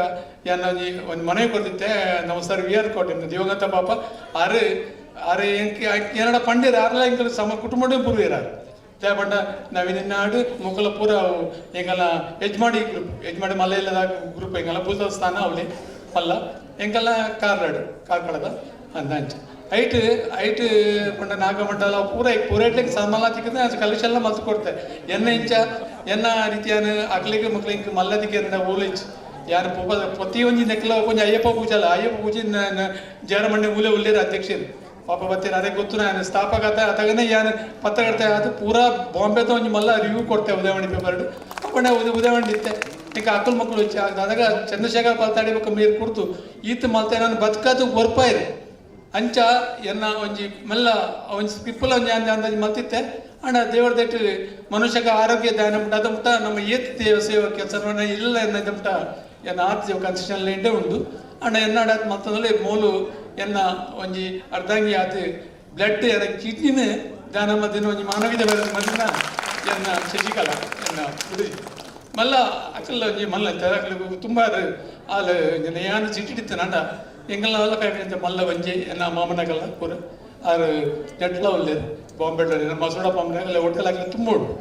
ಯಾನ್ ಒಂಜಿ ಒಂದು ಮನವಿ ಕೊರ್ದಿತ್ತೆ ನಮ್ಮ ಸರ್ we are ಕೋಟೆ ದಿವಂಗತ ಪಾಪ ಆರು ಆರು ಏನಡ ಪಂಡೇರು ಆರ್ಲ ಎಂಕಲ್ ಸಮ ಕುಟುಂಬ ಪೂರ್ವೇರಾರು ಪಂಡ ನವೀನ ಮುಕಲ ಪೂರ ಎಂಗಲ ಯಜಮಾಡಿ ಗ್ರೂಪ್ ಯಜಮಾಡಿ ಮಲ್ಲ ಗ್ರೂಪ್ ಎಂಗಲ ಪೂಜಾ ಸ್ಥಾನ ಅವಳಿ ಪಲ್ಲ ಎಂಕಲ್ಲ ಕಾರ್ಲಾಡು ಕಾರ್ಕಳದ ಅಂದ ಅಂಚ ಐಟ್ ಐಟ್ ಪಂಡ ನಾಗಮಂಡಲ ಪೂರ ಪೂರ ಇಟ್ಲಿಕ್ಕೆ ಸನ್ಮಾನ ತಿಕ್ಕಿದ್ರೆ ಅದು ಕಲೆಕ್ಷನ್ ಮಲ್ತು ಕೊಡ್ತೆ ಎನ್ನ ಇಂಚ ಎನ್ನ ರೀತಿಯಾನ ಅಕ್ಲಿಗೆ ಮಕ್ಳಿಗೆ ಮಲ್ಲದಿಕ್ಕೆ ಓಲೇಜ್ ಯಾರು ಪೂಪ ಪ್ರತಿಯೊಂದು ನೆಕ್ಕಲ ಕೊಂಚ ಅಯ್ಯಪ್ಪ ಪೂಜೆ ಅಲ್ಲ ಅಯ್ಯಪ್ಪ ಪೂಜೆ ಜಯರಮಣ್ಣೆ ಮೂಲೆ ಉಳ್ಳೇರು ಅಧ್ಯಕ್ಷರು ಪಾಪ ಬತ್ತೀರ ಅದೇ ಗೊತ್ತು ನಾನು ಸ್ಥಾಪಕ ಅತಗನೇ ಯಾನು ಪತ್ರಕರ್ತೆ ಅದು ಪೂರಾ ಬಾಂಬೆದ ಒಂಜಿ ಮಲ್ಲ ರಿವ್ಯೂ ಕೊಡ್ತೆ ಉದಯವಾಣಿ ಪೇಪರ್ ಅಪ್ಪಣೆ ಉದಯವಾಣಿ ಇತ್ತೆ ಈಗ ಅಕ್ಕಲ್ ಮಕ್ಕಳು ಹೆಚ್ಚು ಆದಾಗ ಚಂದ್ರಶೇಖರ್ ಪಲ್ತಾಡಿ ಬೊಕ್ಕ ಮೇರ್ ಕುಡ್ತು ಈತ ಮಲ್ತೆ ನಾನು ಬದುಕದು ಗೊರ್ಪಾಯಿರು ಅಂಚ ಎನ್ನ ಒಂಜಿ ಮೆಲ್ಲ ಒಂಜಿ ಸ್ಕ್ರಿಪ್ಪಲ ಒಂಜಿ ಅಂಜ ಅಂದಾಜು ಮಲ್ತಿತ್ತೆ ಅಂಡ ದೇವರ that ಮನುಷ್ಯಗ ಆರೋಗ್ಯ ದಾನ ಮುಟ್ಟ ಅದ ಮುಟ್ಟ ನಮ್ಮ ಏತ್ ದೇವ ಸೇವಾ ಕೆಲಸ ಇಲ್ಲ ಎನ್ನ ಮುಟ್ಟ ಎನ್ನ ಆತ್ ದೇವ ಕನ್ಸೆಷನ್ ಲೇಂಡೆ ಉಂಡು ಅಂಡ ಎನ್ನಾಡ ಮತ್ತೊಂದಲ್ಲಿ ಮೂಲು ಎನ್ನ ಒಂಜಿ ಅರ್ಧಾಂಗಿ ಆತ್ ಬ್ಲಡ್ ಎನ್ನ ಕಿಡ್ನಿನ ದಾನ ಮದಿನ ಒಂಜಿ ಮಾನವಿದ ಮದಿನ ಎನ್ನ ಶಶಿಕಲಾ ಎನ್ನ ಹುಡುಗಿ ಮಲ್ಲ ಅಕಲ್ಲ ಒಂಜಿ ಮಲ್ಲ ಅಕಲ್ ತುಂಬ ಆಲ್ ಯಾನ್ ಸಿಟ್ಟಿಡಿತ್ತು ನಾಂಡ ಎಂಗಲ್ನ ಕೈ ಮಲ್ಲ ಒಂಜಿ ಎನ್ನ ಮಾಮನಗಲ್ಲ ಪೂರ ಆರು ನೆಟ್ಲ ಉಲ್ಲೇರು ಬಾಂಬೆ ಮಸೂಡ ಬಾಂಬೆ ಅಲ್ಲ ಹೋಟೆಲ್ ಆಗಲಿ ತುಂಬ ಉಂಟು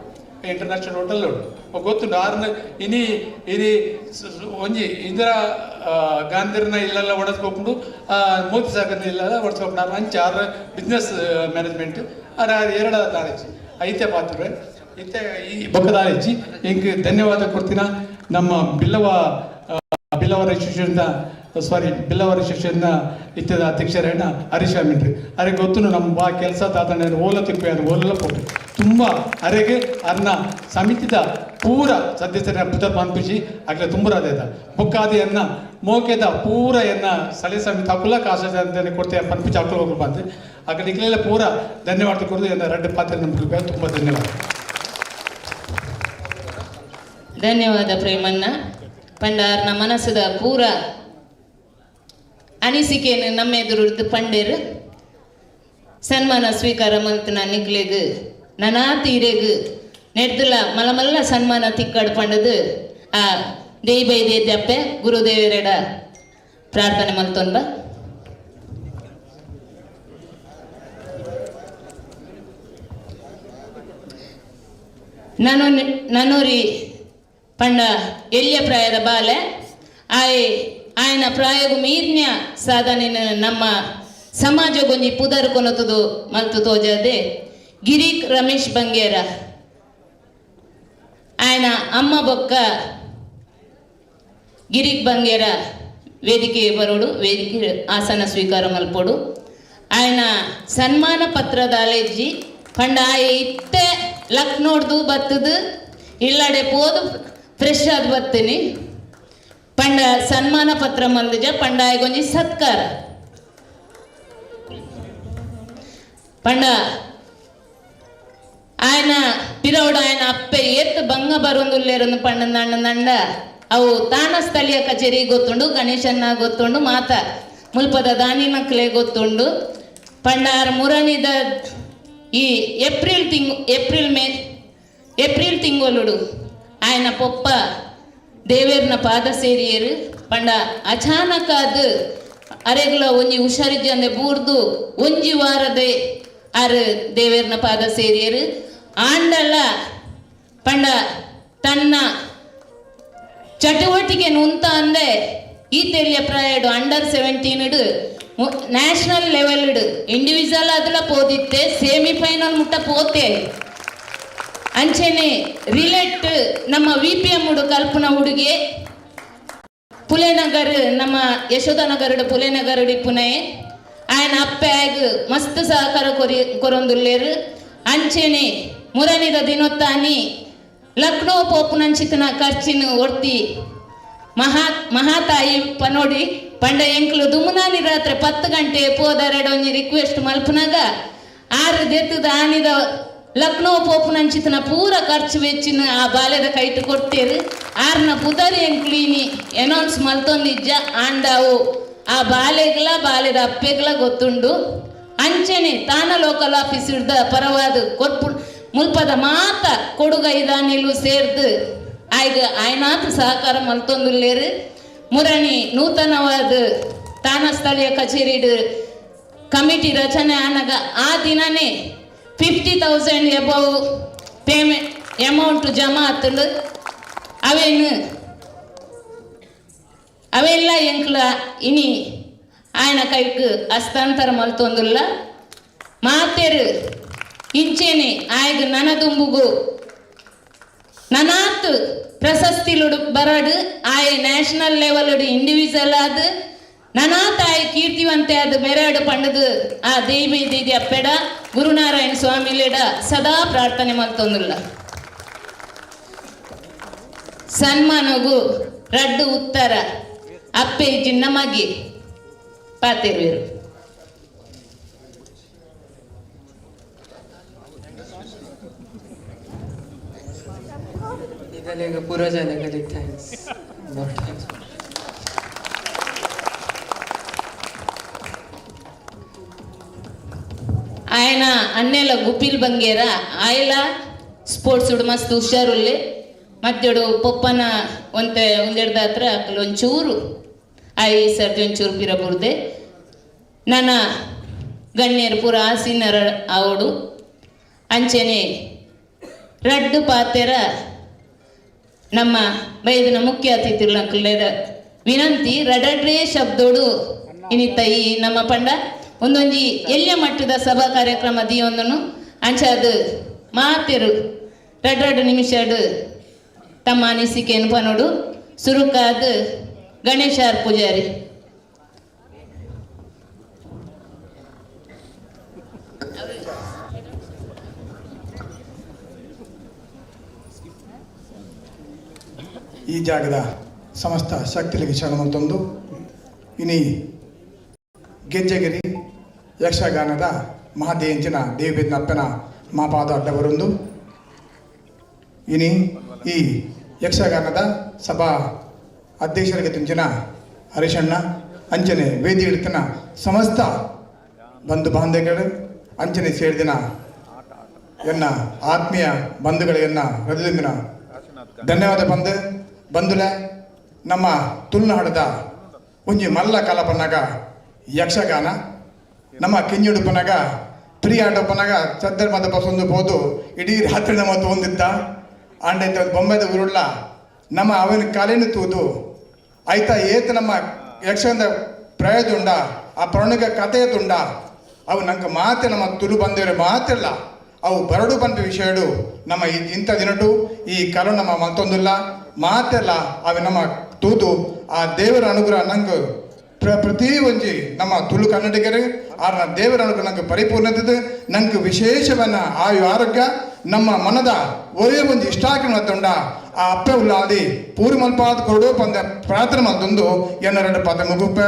ಇಂಟರ್ನ್ಯಾಷನಲ್ ಹೋಟೆಲ್ ಉಂಟು ಗೊತ್ತುಂಟು ಆರ್ನ ಇನಿ ಇನಿ ಒಂಜಿ ಇಂದಿರಾ ಗಾಂಧಿರ್ನ ಇಲ್ಲೆಲ್ಲ ಒಣಸ್ಕೊಂಡು ಮೋದಿ ಸಾಗರ್ನ ಇಲ್ಲೆಲ್ಲ ಒಣಸ್ಕೊಂಡು ಅಂಚೆ ಆರ್ ಬಿಸ್ನೆಸ್ ಮ್ಯಾನೇಜ್ಮೆಂಟ್ ಆರ್ ಎರಡ ದಾರಿಚಿ ಐತೆ ಪಾತ್ರೆ ಇತ್ತೆ ಈ ಬೊಕ್ಕದಾರಿಚಿ ಹಿಂಗೆ ಧನ್ಯವಾದ ಕೊಡ್ತೀನ ನಮ್ಮ ಬಿಲ್ಲವ ಬಿಲ್ಲವರ ಅಸೋಸಿಯೇಷನ್ನ ಸಾರಿ ಬಿಲ್ಲವರ ಅಸೋಸಿಯೇಷನ್ನ ಇತ್ತದ ಅಧ್ಯಕ್ಷರೇನ ಹರೀಶ್ ಅಮೀನ್ರಿ ಅರೆ ಗೊತ್ತು ನಮ್ಮ ಬಾ ಕೆಲಸ ತಾತಣ್ಣ ಓಲ ತಿಪ್ಪೆ ಓಲೆಲ್ಲ ಪೋಪು ತುಂಬ ಅರೆಗೆ ಅರ್ನ ಸಮಿತಿದ ಪೂರ ಸದಸ್ಯರ ಪುತರ್ ಪನ್ಪುಜಿ ಅಗ್ಲ ತುಂಬುರಾದ ಬೊಕ್ಕಾದಿ ಎನ್ನ ಮೋಕೆದ ಪೂರ ಎನ್ನ ಸ್ಥಳೀಯ ಸಮಿತಿ ಅಕುಲ ಕಾಸ ಕೊಡ್ತೇವೆ ಪನ್ಪುಜಿ ಅಕುಲ ಹೋಗಿ ಬಂದು ಅక్కడ ಇಕ್ಲೆಲ್ಲ ಪೂರ ಧನ್ಯವಾದ ಕೊಡೋದು ಎನ್ನ ರಡ್ಡು ಪಾತ್ರೆ ನಮ್ಗೆ ತುಂಬ ಧನ್ಯವಾದ. ಧನ್ಯವಾದ ಪ್ರೇಮಣ್ಣ ಪಂಡಾರ್ನ ಮನಸ್ಸದ ಪೂರ ಅನಿಸಿಕೆಯನ್ನು ನಮ್ಮ ಎದುರು ಪಂಡೇರು ಸನ್ಮಾನ ಸ್ವೀಕಾರ ಮಲ್ತನ ನಿಕ್ಲೆಗ್ ನನಾತ್ ಇರೆಗ್ ನೆಡ್ದುಲ ಮಲಮಲ್ಲ ಸನ್ಮಾನ ತಿಕ್ಕಡ್ ಪಂಡದು ಆ ದೇಯಿ ಬೈ ದೇದ್ಯಪ್ಪೆ ಗುರುದೇವರೆಡ ಪ್ರಾರ್ಥನೆ ಮಲ್ತೊನ್ಬ. ನಾನು ನನೂರಿ ಪಂಡ ಎಲ್ಲಿಯ ಪ್ರಾಯದ ಬಾಲೆ ಆಯ್ ಆಯನ ಪ್ರಾಯಗು ಮೀರ್ನ್ಯ ಸಾಧನೆ ನಮ್ಮ ಸಮಾಜಗೊಂಜಿ ಪುದರ್ ಕೊನತುದು ಮಲ್ತು ತೋಜದೆ ಗಿರೀಕ್ ರಮೇಶ್ ಬಂಗೇರ ಆಯನ ಅಮ್ಮ ಬೊಕ್ಕ ಗಿರೀಕ್ ಬಂಗೇರ ವೇದಿಕೆ ಬರೋಡು ವೇದಿಕೆ ಆಸನ ಸ್ವೀಕಾರ ಮಲ್ಪೋಡು ಆಯನ ಸನ್ಮಾನ ಪತ್ರದ ಅಲೆಜ್ಜಿ ಪಂಡ ಆಯ ಇತ್ತೆ ಲಕ್ನೋಡ್ದು ಬತ್ತದು ಇಲ್ಲಡೆ ಪೋದು ಫ್ರೆಶ್ ಆದ್ ಬತ್ತೀನಿ ಪಂಡ ಸನ್ಮಾನ ಪತ್ರ ಮಂದಿಜ ಪಂಡ ಆಯ್ಗೊಂಜಿ ಸತ್ಕಾರ ಪಂಡ ఆయన ಪಿರೌಡ ఆయన ಅಪ್ಪೆ ಏತ್ ಬಂಗ ಬರೊಂದುಲ್ಲೇರೊಂದು ಪಂಡ ನಂಡ ನಂಡ ಅವು ತಾನ ಸ್ಥಳೀಯ ಕಚೇರಿ ಗೊತ್ತುಂಡು ಗಣೇಶನ್ನ ಗೊತ್ತುಂಡು ಮಾತ ಮುಲ್ಪದ ದಾನಿ ಮಕ್ಕಳೇ ಗೊತ್ತುಂಡು ಪಂಡಾರ್ ಮುರನಿದ ಈ ಏಪ್ರಿಲ್ ತಿಂಗ್ ಏಪ್ರಿಲ್ ಮೇ ಏಪ್ರಿಲ್ ತಿಂಗೊಲುಡು ఆయన ಪೊಪ್ಪ ದೇವೇರ್ನ ಪಾದ ಸೇರಿಯರು ಪಂಡ ಅಚಾನಕ ಅದು ಅರೆಗ್ಲ ಒಂಜಿ ಹುಷಾರಿಜ್ಜಂದೆ ಬೂರ್ದು ಒಂಜಿ ವಾರದೆ ಆರು ದೇವೇರ್ನ ಪಾದ ಸೇರಿಯರು ಆಂಡಲ ಪಂಡ ತನ್ನ ಚಟುವಟಿಕೆ ನುಂತ ಅಂದೆ ಈ ತೆಲಿಯ ಪ್ರಾಯಡು ಅಂಡರ್ 17 ನ್ಯಾಷನಲ್ ಲೆವೆಲ್ ಇಂಡಿವಿಜುವಲ್ ಅದಲ ಪೋದಿತ್ತೆ ಸೆಮಿಫೈನಲ್ ಮುಟ್ಟ ಪೋತೆ ಅಂಚೆನೆ ರಿಲೆಟ್ ನಮ್ಮ ವಿ ಪಿ ಎಂ ಕಲ್ಪನಾ ಹುಡುಗಿ ಪುಲೆನಗರ್ ನಮ್ಮ ಯಶೋಧನಗರಡು ಪುಲೆನಗರಡು ಪುಣೆ ఆయన ಅಪ್ಪೆ ಆಗ್ ಮಸ್ತ್ ಸಹಕಾರ ಕೊರಿ ಕೊರೊಂದುಲ್ಲೇರು ಅಂಚೆನೆ ಮುರನಿದ ದಿನೊತ್ತಾನಿ ಲಕ್ನೋ ಪೋಪುನಂಚಿತನ ಖರ್ಚಿನ ಒರ್ತಿ ಮಹಾ ಮಹಾತಾಯಿ ಪನೋಡಿ ಪಂಡ ಎಂಕ್ಲು ದುಮುನಾನಿ ರಾತ್ರಿ 10 ಗಂಟೆ ಪೋದರೆಡ ಒಂಜಿ ರಿಕ್ವೆಸ್ಟ್ ಮಲ್ಪುನಾಗ ಆರು ದೆತ್ತದ ಆನಿದ ಲಕ್ನೋ ಪೋಪುನಂಚಿತನ ಪೂರ ಖರ್ಚು ವೆಚ್ಚಿನ ಆ ಬಾಲ್ಯದ ಕೈಟ್ ಕೊಡ್ತೇರು. ಆರ್ನ ಪುದರ್ ಎಂಕ್ಲೀನಿ ಅನೌನ್ಸ್ ಮಲ್ತೊಂದಿಜ್ಜ ಆಂಡಾವು ಆ ಬಾಲೆಗ್ಲ ಬಾಲ್ಯದ ಅಪ್ಪೆಗ್ಲ ಗೊತ್ತುಂಡು. ಅಂಚೆನೆ ತಾನ ಲೋಕಲ್ ಆಫೀಸ್ ಹಿಡ್ದ ಪರವಾದ ಕೊರ್ಪು ಮುಲ್ಪದ ಮಾತ ಕೊಡುಗೈದಾನಿಲು ಸೇರ್ದು ಆಯ್ಗ ಆಯ್ನಾತ್ ಸಹಕಾರ ಮಲ್ತೊಂದುಲ್ಲೇರು. ಮುರಣಿ ನೂತನವಾದ ತಾನ ಸ್ಥಳೀಯ ಕಚೇರಿ ಕಮಿಟಿ ರಚನೆ ಆನಗ ಆ ದಿನನೇ 50,000 ಎಬವ್ ಪೇಮೆಂಟ್ ಅಮೌಂಟ್ ಜಮಾ ಆತಂಡು. ಅವೇನು ಅವೆಲ್ಲ ಎಂಕ್ಲ ಇನಿ ఆయన ಕೈಕ್ ಹಸ್ತಾಂತರ ಮಲ್ತೊಂದುಲ್ಲ. ಮಾತೆರು ಇಂಚೇನೆ ಆಯ್ಗ ನನದುಂಬುಗು ನನಾತ್ ಪ್ರಶಸ್ತಿಲುಡು ಬರಡು ಆಯ್ ನ್ಯಾಷನಲ್ ಲೆವೆಲ್ ಇಂಡಿವಿಜುವಲ್ ಆದ್ ನನಾತ್ ಆಯ್ ಕೀರ್ತಿವಂತೆ ಅದು ಮೆರಡು ಪಂಡದು ಆ ದೇವಿ ದೀದಿ ಅಪ್ಪೆಡ ಗುರುನಾರಾಯಣ ಸ್ವಾಮಿಲೆಡ ಸದಾ ಪ್ರಾರ್ಥನೆ ಮಲ್ತೊಂದುಲ್ಲ. ಸನ್ಮಾನಗು ರಡ್ಡು ಉತ್ತರ ಅಪ್ಪೆ ಜಿನ್ನ ಮಗಿ ಪಾತಿರುವರು. ನಿಗಲಿಗ ಪೂರ ಜನಗಳಿಗೆ thanks. Thanks. ఆయన అన్నెల గుప్పిల్ బంగేర ಆಯಲ ಸ್ಪೋರ್ಟ್ಸ್ ಮಸ್ತ್ ಹುಷಾರುಲ್ಲೆ ಮತ್ತೆಡು ಪೊಪ್ಪನ ಒಂತೆ ಒಂದೆಡ್ದ ಹತ್ರ ಅಕಲ್ ಒಂಚೂರು ಆಯಿ ಸರ್ತಿ ಒಂಚೂರು ಪಿರಬುರ್ದೆ ನನ್ನ ಗಣ್ಯರು ಪೂರ ಆಸೀನರ ಆವಡು. ಅಂಚೆನೆ ರಡ್ಡು ಪಾತೆರ ನಮ್ಮ ಬೈದಿನ ಮುಖ್ಯ ಅತಿಥಿಗಳ ವಿನಂತಿ ರಡಡ್ರೇ ಶಬ್ದೋಡು ಇನಿತ ಈ ನಮ್ಮ ಪಂಡ ಒಂದೊಂಜಿ ಎಲ್ಯ ಮಟ್ಟದ ಸಭಾ ಕಾರ್ಯಕ್ರಮ ದಿಯೊಂದನು ಅಂಚಾದ ಮಾತೆರು ರಡ್ರಡ್ ನಿಮಿಷಡು ತಮ್ಮ ಅನಿಸಿಕೆಯನ್ನು ಪನೋಡು. ಸುರುಕಾದ ಗಣೇಶ ಆರ್ ಪೂಜಾರಿ. ಈ ಜಾಗದ ಸಮಸ್ತ ಶಕ್ತಿಗಳಿಗೆ ಶರಣಮಂತೊಂದು ಇನಿ ಗೆಜ್ಜೆಗಿರಿ ಯಕ್ಷಗಾನದ ಮಹಾದೇಂಚಿನ ದೇವಿನಪ್ಪನ ಮಾಪಾದ ಅಡ್ಡಬರುಂದು ಇನಿ ಈ ಯಕ್ಷಗಾನದ ಸಭಾ ಅಧ್ಯಕ್ಷರಿಗೆ ತುಂಚಿನ ಹರಿಶಣ್ಣ ಅಂಚನೆ ವೇದಿ ಹಿಡಿತನ ಸಮಸ್ತ ಬಂಧು ಬಾಂಧವ್ಯಗಳು ಅಂಚನೆ ಸೇರಿದಿನ ಎನ್ನ ಆತ್ಮೀಯ ಬಂಧುಗಳಿಗೆನ್ನ ಹೃದಯದಿಂದ ಧನ್ಯವಾದ ಬಂದು ಬಂಧುಲೆ. ನಮ್ಮ ತುಳುನಾಡದ ಒಂಜಿ ಮಲ್ಲ ಕಲಪನಾಗ ಯಕ್ಷಗಾನ ನಮ್ಮ ಕಿಂಜುಡುಪನಾಗ ಪ್ರಿಯ ಆಟೋಪನಾಗ ಚದ್ದರ್ ಮದ ಬಸೊಂದು ಪೋದು ಇಡೀ ರಾತ್ರಿ ನಮ್ಮ ತೋಂದಿದ್ದ ಆಂಡೈತ ಬೊಂಬೆದ ಊರುಳ್ಳ ನಮ್ಮ ಅವನ ಕಲೆನು ತೂದು ಆಯ್ತಾ ಏತ ನಮ್ಮ ಯಕ್ಷಗಾನದ ಪ್ರಯೋಜುಂಡ ಆ ಪೌರಾಣಿಕ ಕಥೆಯ ತುಂಡ ಅವು ನಂಗೆ ಮಾತೆ ನಮ್ಮ ತುಳು ಬಂದಿರೋ ಮಾತಿಲ್ಲ ಅವು ಬರಡು ಬಂದ ವಿಷಯಡು ನಮ್ಮ ಇಂಥ ದಿನಟು ಈ ಕಲು ನಮ್ಮ ಮತ್ತೊಂದಿಲ್ಲ ಮಾತೆಲ್ಲ ಅವು ನಮ್ಮ ತೂದು ಆ ದೇವರ ಅನುಗ್ರಹ ನಂಗೆ ಪ್ರತಿ ಒಂಜಿ ನಮ್ಮ ತುಳು ಕನ್ನಡಿಗರು ಆರ್ನ ದೇವರ ಅನುಗ್ರಹ ನಂಗೆ ಪರಿಪೂರ್ಣತೆ ನಂಗೆ ವಿಶೇಷವನ್ನ ಆಯು ಆರೋಗ್ಯ ನಮ್ಮ ಮನದ ಒರೇ ಒಂದು ಇಷ್ಟಾಕಿನ ತೊಂಡ ಆ ಅಪ್ಪೆ ಉಲ್ಲಾದಿ ಪೂರಿ ಮಲ್ಪಾದ ಕೊರಡು ಪಂದ ಪ್ರಾರ್ಥನೆ ಮಲ್ತೊಂದು ಎನ್ನ ಎರಡು ಪದ ಮುಗುಪ್ಪ.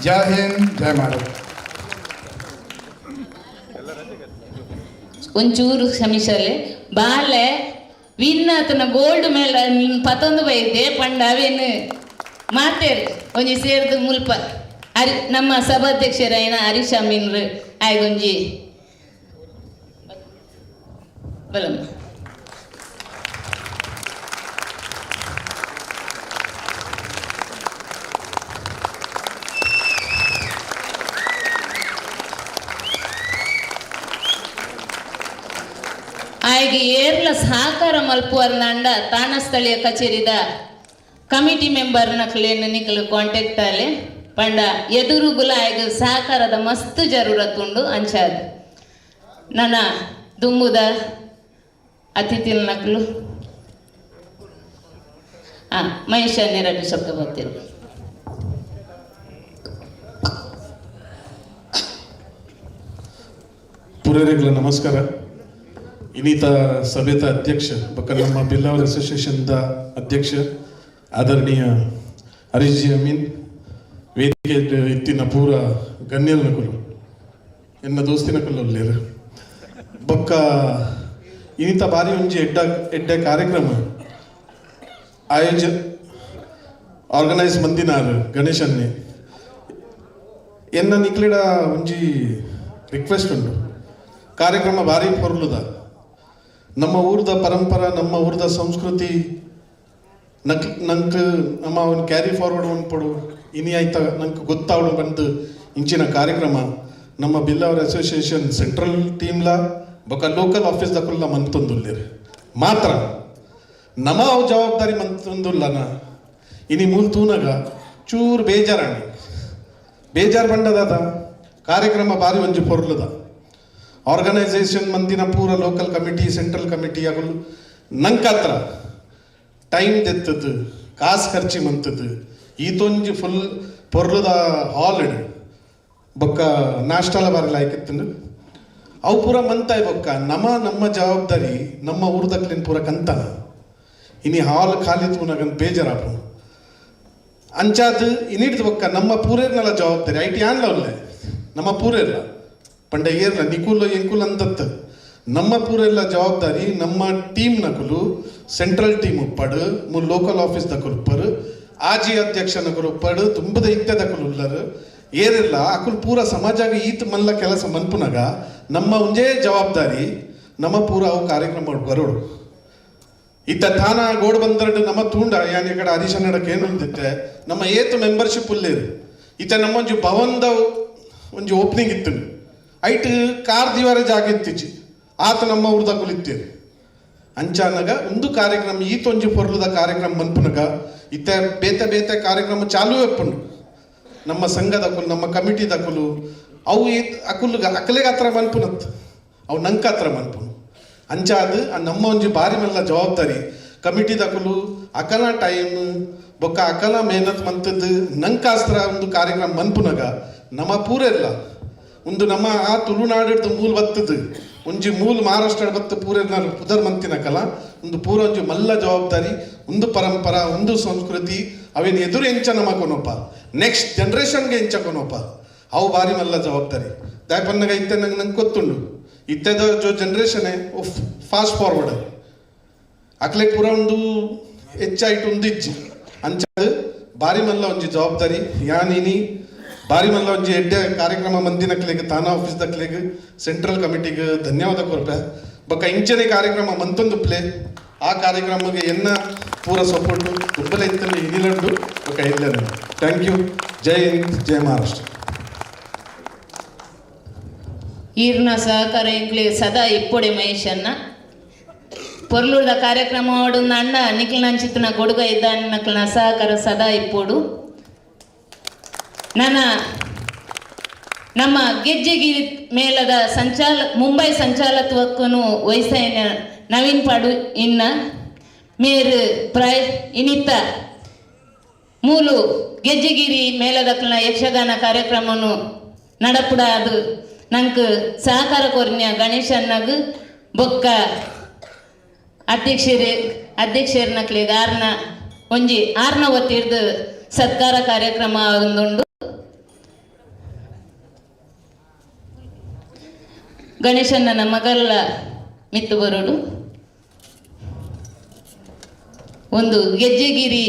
ಜೈ ಹಿಂದ್, ಜೈ ಭಾರತ್. ಒಂಚೂರು ಕ್ಷಮಿಸಲೆ ಬಾಲೆ ವಿನ್ನಾತನ ಗೋಲ್ಡ್ ಮೇಳ ಪತೊಂದು ಬೈದೆ ಪಂಡ ಅವೇನು ಮಾತೇರು ಒಂಜಿ ಸೇರ್ದು ಮುಲ್ಪ ಹರಿ ನಮ್ಮ ಸಭಾಧ್ಯಕ್ಷರಾಯಿನ ಹರೀಶ್ ಅಮೀನ್ರು ಆಯ್ಗೊಂಜಿ ಬಲಮ್ಮ. ಆಯ್ಗೆ ಏರ್ಲ ಸಹಕಾರ ಮಲ್ಪುವರ್ನಾಂಡ ತಾಣ ಸ್ಥಳೀಯ ಕಚೇರಿದ ಕಮಿಟಿ ಮೆಂಬರ್ ನಕ್ಲೇನು ನಿಕಲು ಕಾಂಟ್ಯಾಕ್ಟ್ ಆಲೆ ಪಂಡ ಎದುರುಗುಲ ಆಯ್ಗೆ ಸಹಕಾರದ ಮಸ್ತ್ ಜರೂರತ್ ಉಂಡು ಅಂಚಾದ್ ನನ್ನ ದುಂಬುದ ಅತಿಥಿ ನಕಲು ಮಹೇಶ ನೆರಡು ಶಬ್ದ ಬರ್ತಿರು. ಪುರೇರಿಗಳ ನಮಸ್ಕಾರ. ಇನ್ನಿತ ಸಭೆತ ಅಧ್ಯಕ್ಷ ಬಕ್ಕ ನಮ್ಮ ಬಿಲ್ಲಾವರ್ ಅಸೋಸಿಯೇಷನ್ದ ಅಧ್ಯಕ್ಷ ಆದರಣೀಯ ಹರೀಶ್ ಜಿ ಅಮೀನ್, ವೇದಿಕೆ ಇತ್ತಿನ ಪೂರ ಗಣ್ಯರ ನಕಲು ಎನ್ನ ದೋಸ್ತಿನ ಕಲ್ಲೊಲ್ಲೇರು ಬೊಕ್ಕ ಇನಿತ ಬಾರಿ ಒಂಜಿ ಎಡ್ಡ ಎಡ್ಡೆ ಕಾರ್ಯಕ್ರಮ ಆಯೋಜ ಆರ್ಗನೈಸ್ ಮಂದಿನಾರು ಗಣೇಶನ್ನೇ. ಎನ್ನ ನಿಕ್ಲಿಡ ಒಂಜಿ ರಿಕ್ವೆಸ್ಟ್ ಉಂಟು. ಕಾರ್ಯಕ್ರಮ ಭಾರಿ ಪೊರ್ಲುದ, ನಮ್ಮ ಊರ್ದ ಪರಂಪರ, ನಮ್ಮ ಊರ್ದ ಸಂಸ್ಕೃತಿ ನಕ್ ನಂಗೆ ನಮ್ಮ ಅವನು ಕ್ಯಾರಿ ಫಾರ್ವರ್ಡ್ ಅನ್ಪಡು ಇನಿ ಆಯ್ತ ನಂಗೆ ಗೊತ್ತಾವಡು ಬಂದು ಇಂಚಿನ ಕಾರ್ಯಕ್ರಮ ನಮ್ಮ ಬಿಲ್ಲವರ್ ಅಸೋಸಿಯೇಷನ್ ಸೆಂಟ್ರಲ್ ಟೀಮ್ಲ ಬೊಕ ಲೋಕಲ್ ಆಫೀಸ್ ದಕುಲ್ಲ ಮಂತೊಂದುಲ್ಲೇರು ಮಾತ್ರ ನಮ ಅವು ಜವಾಬ್ದಾರಿ ಮಂತೊಂದುಲ್ಲನ ಇನಿ ಮೂಲ್ ತೂನಗ ಚೂರು ಬೇಜಾರಾಣಿ ಬೇಜಾರು ಬಂಡದಾದ ಕಾರ್ಯಕ್ರಮ ಭಾರಿ ಒಂಜಿ ಪೊರ್ಲುದ ಆರ್ಗನೈಸೇಷನ್ ಮಂದಿನ ಪೂರ ಲೋಕಲ್ ಕಮಿಟಿ ಸೆಂಟ್ರಲ್ ಕಮಿಟಿ ಅಗುಲು ನಂಕಾತ್ರ ಟೈಮ್ ದೆತ್ತದು ಕಾಸು ಖರ್ಚಿ ಮಂತದ್ದು ಈತೊಂಜಿ ಫುಲ್ ಪೊರ್ಲುದ ಹಾಲ್ ಇಡು ಬೊಕ್ಕ ನಾಷ್ಟಾಲ ಬಾರಿ ಲಾಯ್ಕಿತ್ತಂದು ಅವು ಪೂರ ಮಂತಾಯ್ ಬೊಕ್ಕ ನಮ್ಮ ನಮ್ಮ ಜವಾಬ್ದಾರಿ ನಮ್ಮ ಊರ್ದಕ್ಲಿನ ಪೂರ ಕಂತನ ಇನಿ ಹಾಲ್ ಖಾಲಿ ತೂನಗಂತ ಬೇಜಾರಾಪು ಅಂಚಾದ್ ಇನ್ನಿಡ್ದು ಬೊಕ್ಕ ನಮ್ಮ ಪೂರೇರ್ನಲ ಜವಾಬ್ದಾರಿ IT ಆನ್ಲ ಉಲ್ಲೆ ನಮ್ಮ ಪೂರೇರ್ಲ ಪಂಡ ಏರ್ಲ ನಿಕುಲ್ ಎಂಕುಲ್ ಅಂತತ್ತು ನಮ್ಮ ಪೂರೆಲ್ಲ ಜವಾಬ್ದಾರಿ ನಮ್ಮ ಟೀಮ್ ನಕುಲು ಸೆಂಟ್ರಲ್ ಟೀಮ್ ಉಪ್ಪಡು ಮು ಲೋಕಲ್ ಆಫೀಸ್ ದಕುಲು ಉಪ್ಪರು ಆಜಿ ಅಧ್ಯಕ್ಷ ನಕುಲು ಉಪ್ಪಡು ತುಂಬದ ಇತ್ತೆ ದಕುಲು ಉಲ್ಲರು ಏರಿಲ್ಲ ಅಕುಲು ಪೂರ ಸಮಾಜಾಗ ಈತ ಮಲ್ಲ ಕೆಲಸ ಮನ್ಪುನಗ ನಮ್ಮ ಒಂಜೇ ಜವಾಬ್ದಾರಿ ನಮ್ಮ ಪೂರ ಅವು ಕಾರ್ಯಕ್ರಮ ಬರೋಡು. ಇತ್ತ ಥಾನ ಗೋಡ್ ಬಂದರಡು ನಮ್ಮ ತೂಂಡ ಯಾನ್ ಈ ಕಡೆ ಹರೀಶನ್ನಡಕ್ಕೆ ಏನು ಅಂತಿತ್ತೆ ನಮ್ಮ ಏತು ಮೆಂಬರ್ಶಿಪ್ ಉಲ್ಲೇರು ಇತ್ತ ನಮ್ಮೊಂಜಿ ಭವನದ ಒಂಜಿ ಓಪನಿಂಗ್ ಇತ್ತು ಐಟ್ ಕಾರ್ ದಿವಾರ ಜಾಗ ಇತ್ತಿಚ್ಚಿ ಆತ ನಮ್ಮ ಊರ್ದ ಕುಲಿತ್ತೇರು ಅಂಚಾನಗ ಒಂದು ಕಾರ್ಯಕ್ರಮ ಈತೊಂಜಿ ಪೊರ್ಲುದ ಕಾರ್ಯಕ್ರಮ ಮನ್ಪುನಗ ಇತ್ತ ಬೇತೆ ಬೇತೆ ಕಾರ್ಯಕ್ರಮ ಚಾಲು ಎಪ್ಪುಂಡು ನಮ್ಮ ಸಂಘದ ಅಕುಲು ನಮ್ಮ ಕಮಿಟಿದ ಅಕುಲು ಅವು ಈತ್ ಅಕುಲು ಅಕಲೆಗೆ ಹತ್ರ ಮನ್ಪುನತ್ ಅವು ನಂಕ ಹತ್ರ ಮನ್ಪುನು ಅಂಚಾದ ನಮ್ಮ ಒಂಜಿ ಬಾರಿ ಮಲ್ಲ ಜವಾಬ್ದಾರಿ ಕಮಿಟಿದ ಅಕುಲು ಅಕಲ ಟೈಮ್ ಬೊಕ್ಕ ಅಕಲ ಮೇಹನತ್ ಮಂತದ್ದು ನಂಕಾಸ್ತ್ರ ಒಂದು ಕಾರ್ಯಕ್ರಮ ಮನ್ಪುನಗ ನಮ್ಮ ಪೂರೆಲ್ಲ ಒಂದು ನಮ್ಮ ಆ ತುಳುನಾಡಿಡ್ದು ಮೂಲ ಬತ್ತದು ಒಂಜಿ ಮೂಲ ಮಹಾರಾಷ್ಟ್ರ ಬತ್ತು ಪೂರ ಪುದರ್ ಮಂತಿನ ಕಲ ಒಂದು ಪೂರ ಒಂಜಿ ಮಲ್ಲ ಜವಾಬ್ದಾರಿ ಒಂದು ಪರಂಪರ ಒಂದು ಸಂಸ್ಕೃತಿ ಅವೇನು ಎದುರು ಎಂಚ ನಮ್ಮ ಕೊನೋಪ ನೆಕ್ಸ್ಟ್ ಜನ್ರೇಷನ್ಗೆ ಎಂಚ ಕೊನೋಪ ಅವು ಭಾರಿ ಮಲ್ಲ ಜವಾಬ್ದಾರಿ ದಾಯಪನ್ನಗ ಇತ್ತೆ ನಂಗೆ ನಂಗೆ ಗೊತ್ತುಂಡು ಇತ್ತೆದ ಜೋ ಜನ್ರೇಷನ್ ಫಾಸ್ಟ್ ಫಾರ್ವರ್ಡ್ ಅಕ್ಲೆ ಪೂರ ಒಂದು ಹೆಚ್ಚಾಯ್ತು ಒಂದು ಇಜ್ಜಿ ಅಂಚ ಭಾರಿ ಮಲ್ಲ ಒಂಜಿ ಜವಾಬ್ದಾರಿ ಯಾನಿನಿ ಬಾರಿ ಮಲ್ಲ ಒಂಜಿ ಎಡ್ಡೆ ಕಾರ್ಯಕ್ರಮ ಮಂದಿನಕ್ಲೆಗ್ ತಾನಾ ಆಫೀಸ್ ದಕ್ಲೆಗ್ ಸೆಂಟ್ರಲ್ ಕಮಿಟಿಗೆ ಧನ್ಯವಾದ ಕೊರ್ಪೆ ಬೊಕ್ಕ ಇಂಚನೆ ಕಾರ್ಯಕ್ರಮ ಮಂತೊಂದು ಪ್ಲೇ ಆ ಕಾರ್ಯಕ್ರಮಕ್ಕೆ ಎನ್ನ ಪೂರ ಸಪೋರ್ಟು ದುಬ್ಬಲ ಇತ್ತಲ್ಲಿ ಇನಿಲಂಡು ಬೊಕ್ಕ ಇಲ್ಲ thank you. Jai Hind, Jai Maharashtra. ಈರ್ನ ಸಹಕಾರ ಎಂಕ್ಲೆ ಸದಾ ಇಪ್ಪೊಡೆ ಮಹೇಶನ್ನ ಪೊರ್ಲುದ ಕಾರ್ಯಕ್ರಮ ಅಣ್ಣ ನಿಕ್ಲ ಕೊಡುಗ ಇದ್ದ ನಕ್ಲಿನ ಸಹಕಾರ ಸದಾ ಇಪ್ಪೋಡು. ನನ್ನ ನಮ್ಮ ಗೆಜ್ಜೆಗಿರಿ ಮೇಳದ ಮುಂಬೈ ಸಂಚಾಲತ್ವಕ್ಕೂ ವಯಸ್ಸಾಯನ ನವೀನ್ ಪಾಡು ಇನ್ನ ಮೇರು ಪ್ರಾಯ ಇನಿತ ಮೂಲು ಗೆಜ್ಜೆಗಿರಿ ಮೇಳದಕ್ಲಿನ ಯಕ್ಷಗಾನ ಕಾರ್ಯಕ್ರಮನು ನಡಪುಡ ಅದು ನಂಗೆ ಸಹಕಾರ ಕೋರಿನ ಗಣೇಶನ್ನಗ್ ಬೊಕ್ಕ ಅಧ್ಯಕ್ಷರನಕ್ಲಿಗೆ ಆರ್ನ ಒಂಜಿ ಆರ್ನ ಒತ್ತಿರ್ದು ಸತ್ಕಾರ ಕಾರ್ಯಕ್ರಮ ಒಂದುಂಡು. ಗಣೇಶನ ಮಗಲ್ಲ ಮಿತ್ತು ಬರೋಡು ಒಂದು ಗೆಜ್ಜೆಗಿರಿ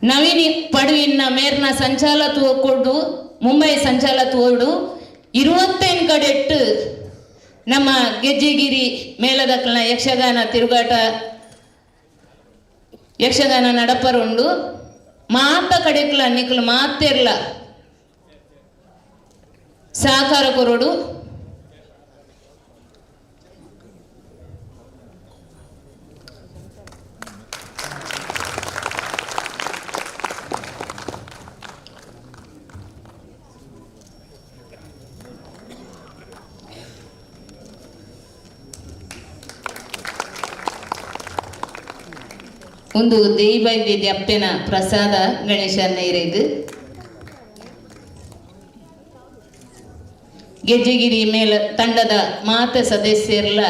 ನವೀನಿ ಪಡುವಿನ ಮೇರ್ನ ಸಂಚಾಲತ್ವ ಕೊಡು ಮುಂಬೈ ಸಂಚಾಲತ್ವಡು 25 ಕಡೆಟ್ಟು ನಮ್ಮ ಗೆಜ್ಜೆಗಿರಿ ಮೇಳದಕ್ಲಿನ ಯಕ್ಷಗಾನ ತಿರುಗಾಟ ಯಕ್ಷಗಾನ ನಡಪರುಂಡು ಮಾತ ಕಡೆಕ್ಲ ನಿಕ್ಲು ಮಾತೆರ್ಲ ಸಹಕಾರ ಕೊರಡು. ಒಂದು ದೇವೈದ್ಯ ಅಪ್ಪೆನ ಪ್ರಸಾದ ಗಣೇಶನ ಇರೇದು ಗೆಜ್ಜೆಗಿರಿ ಮೇಲ ತಂಡದ ಮಾತ ಸದಸ್ಯರೆಲ್ಲ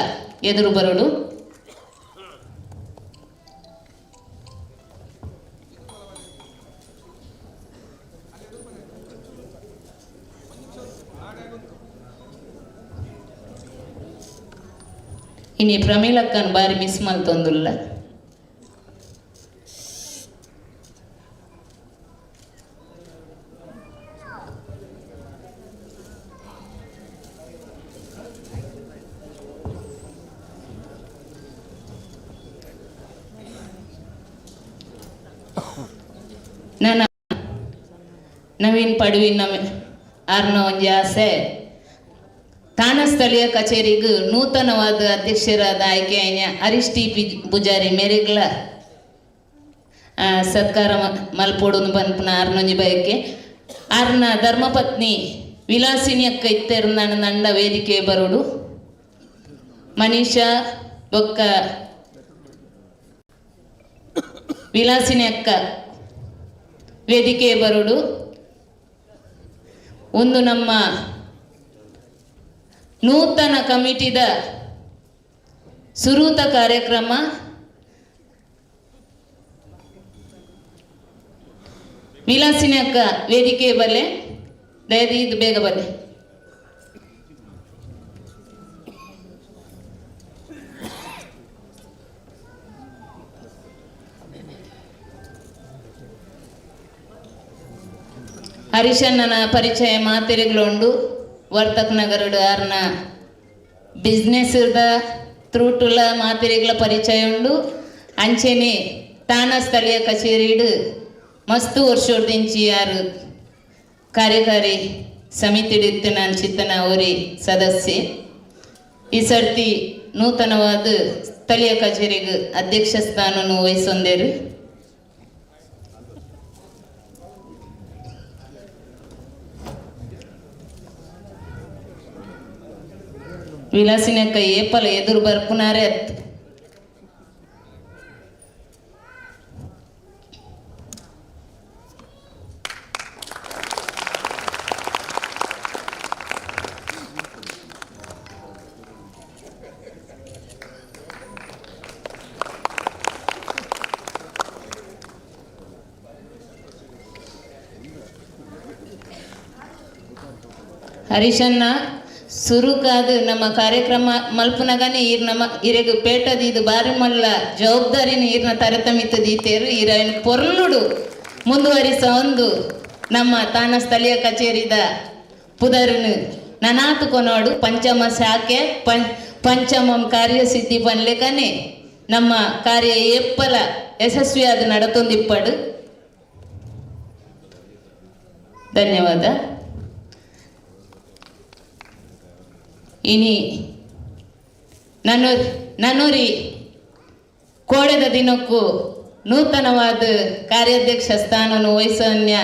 ಎದುರು ಬರಡು. ಇನಿ ಪ್ರಮೀಳಕ್ಕನ್ ಬಾರಿ ಮಿಸ್ ಮಲ್ತೊಂದುಲ್ಲ. ನನ್ನ ನವೀನ್ ಪಡುವಿನ ಆರ್ನ ಒಂಜಿ ಆಸೆ ತಾಣ ಸ್ಥಳೀಯ ಕಚೇರಿಗೆ ನೂತನವಾದ ಅಧ್ಯಕ್ಷರಾದ ಆಯ್ಕೆ ಹರೀಶ್ ಟಿ ಪಿ ಪೂಜಾರಿ ಮೇರೆಗ್ಲ ಸತ್ಕಾರ ಮಲ್ಪೋಡುನು ಪನ್ಪುನ ಆರ್ನೊಂಜಿ ಬಯಕೆ. ಆರ್ನ ಧರ್ಮಪತ್ನಿ ವಿಲಾಸಿನಿ ಅಕ್ಕ ಇತ್ತೆರ್ ನಂಡ ವೇದಿಕೆ ಬರೋಡು. ಮನೀಷಾ ಬೊಕ್ಕ ವಿಲಾಸಿನಿ ಅಕ್ಕ ವೇದಿಕೆ ಬರೋಡು. ಒಂದು ನಮ್ಮ ನೂತನ ಕಮಿಟಿದ ಸುರೂತ ಕಾರ್ಯಕ್ರಮ. ವಿಲಾಸಿನಿ ಅಕ್ಕ ವೇದಿಕೆ ಬಲೆ, ದಯದೀದು ಬೇಗ ಬಲೆ. ಹರೀಶಣ್ಣನ ಪರಿಚಯ ಮಾತೆರೆಗ್ಲುಂಡು. ವರ್ತಕ್ ನಗರಡು ಆರ್ನ ಬಿಸ್ನೆಸ್ ತ್ರೂಟುಲ ಮಾತೆರೆಗ್ಲ ಪರಿಚಯ ಉಂಡು. ಅಂಚೆನೆ ತಾಣ ಸ್ಥಳೀಯ ಕಚೇರಿಡು ಮಸ್ತ್ ವರ್ಷೋಡ್ದಿಂಚಿ ಯಾರು ಕಾರ್ಯಕಾರಿ ಸಮಿತಿಡಿತ್ತಿನ ಚಿತ್ತನ ಓರಿ ಸದಸ್ಯೆ. ಈ ಸರ್ತಿ ನೂತನವಾದ ಸ್ಥಳೀಯ ಕಚೇರಿಗೆ ಅಧ್ಯಕ್ಷ ಸ್ಥಾನವನ್ನು ವಹಿಸೊಂದೇರು. ವಿಲಾಸಿನಕ್ಕ ಏಪಲ ಎದುರು ಬರ್ಪುನಾರೆ ಅತ್. ಹರೀಶಣ್ಣ ಸುರುಕಾದ ನಮ್ಮ ಕಾರ್ಯಕ್ರಮ ಮಲ್ಪುನಗನೆ ಈರ್ ನಮ್ಮ ಇರೆಗ್ ಪೇಟದ ಇದು ಬಾರಿ ಮಲ್ಲ ಜವಾಬ್ದಾರಿನ ಈರ್ನ ತರತಮಿತ ದೀತೇರು. ಈರೈನ್ ಪೊರ್ಲುಡು ಮುಂದುವರಿಸ ಒಂದು ನಮ್ಮ ತಾನ ಸ್ಥಳೀಯ ಕಚೇರಿದ ಪುದರ್ನು ನನಾತು ಕೊನೋಡು ಪಂಚಮ ಶಾಖೆ ಪಂಚಮಂ ಕಾರ್ಯಸಿದ್ಧಿ ಪನ್ಲೆಕನೆ ನಮ್ಮ ಕಾರ್ಯ ಏಪ್ಪಲ ಯಶಸ್ವಿಯಾದ ನಡತೊಂದಿಪ್ಪಡು. ಧನ್ಯವಾದ. ಇನಿ ನನ್ನೂರಿ ಕೋಡೆದ ದಿನಕ್ಕೂ ನೂತನವಾದ ಕಾರ್ಯಾಧ್ಯಕ್ಷ ಸ್ಥಾನನು ವಹಿಸನ್ಯ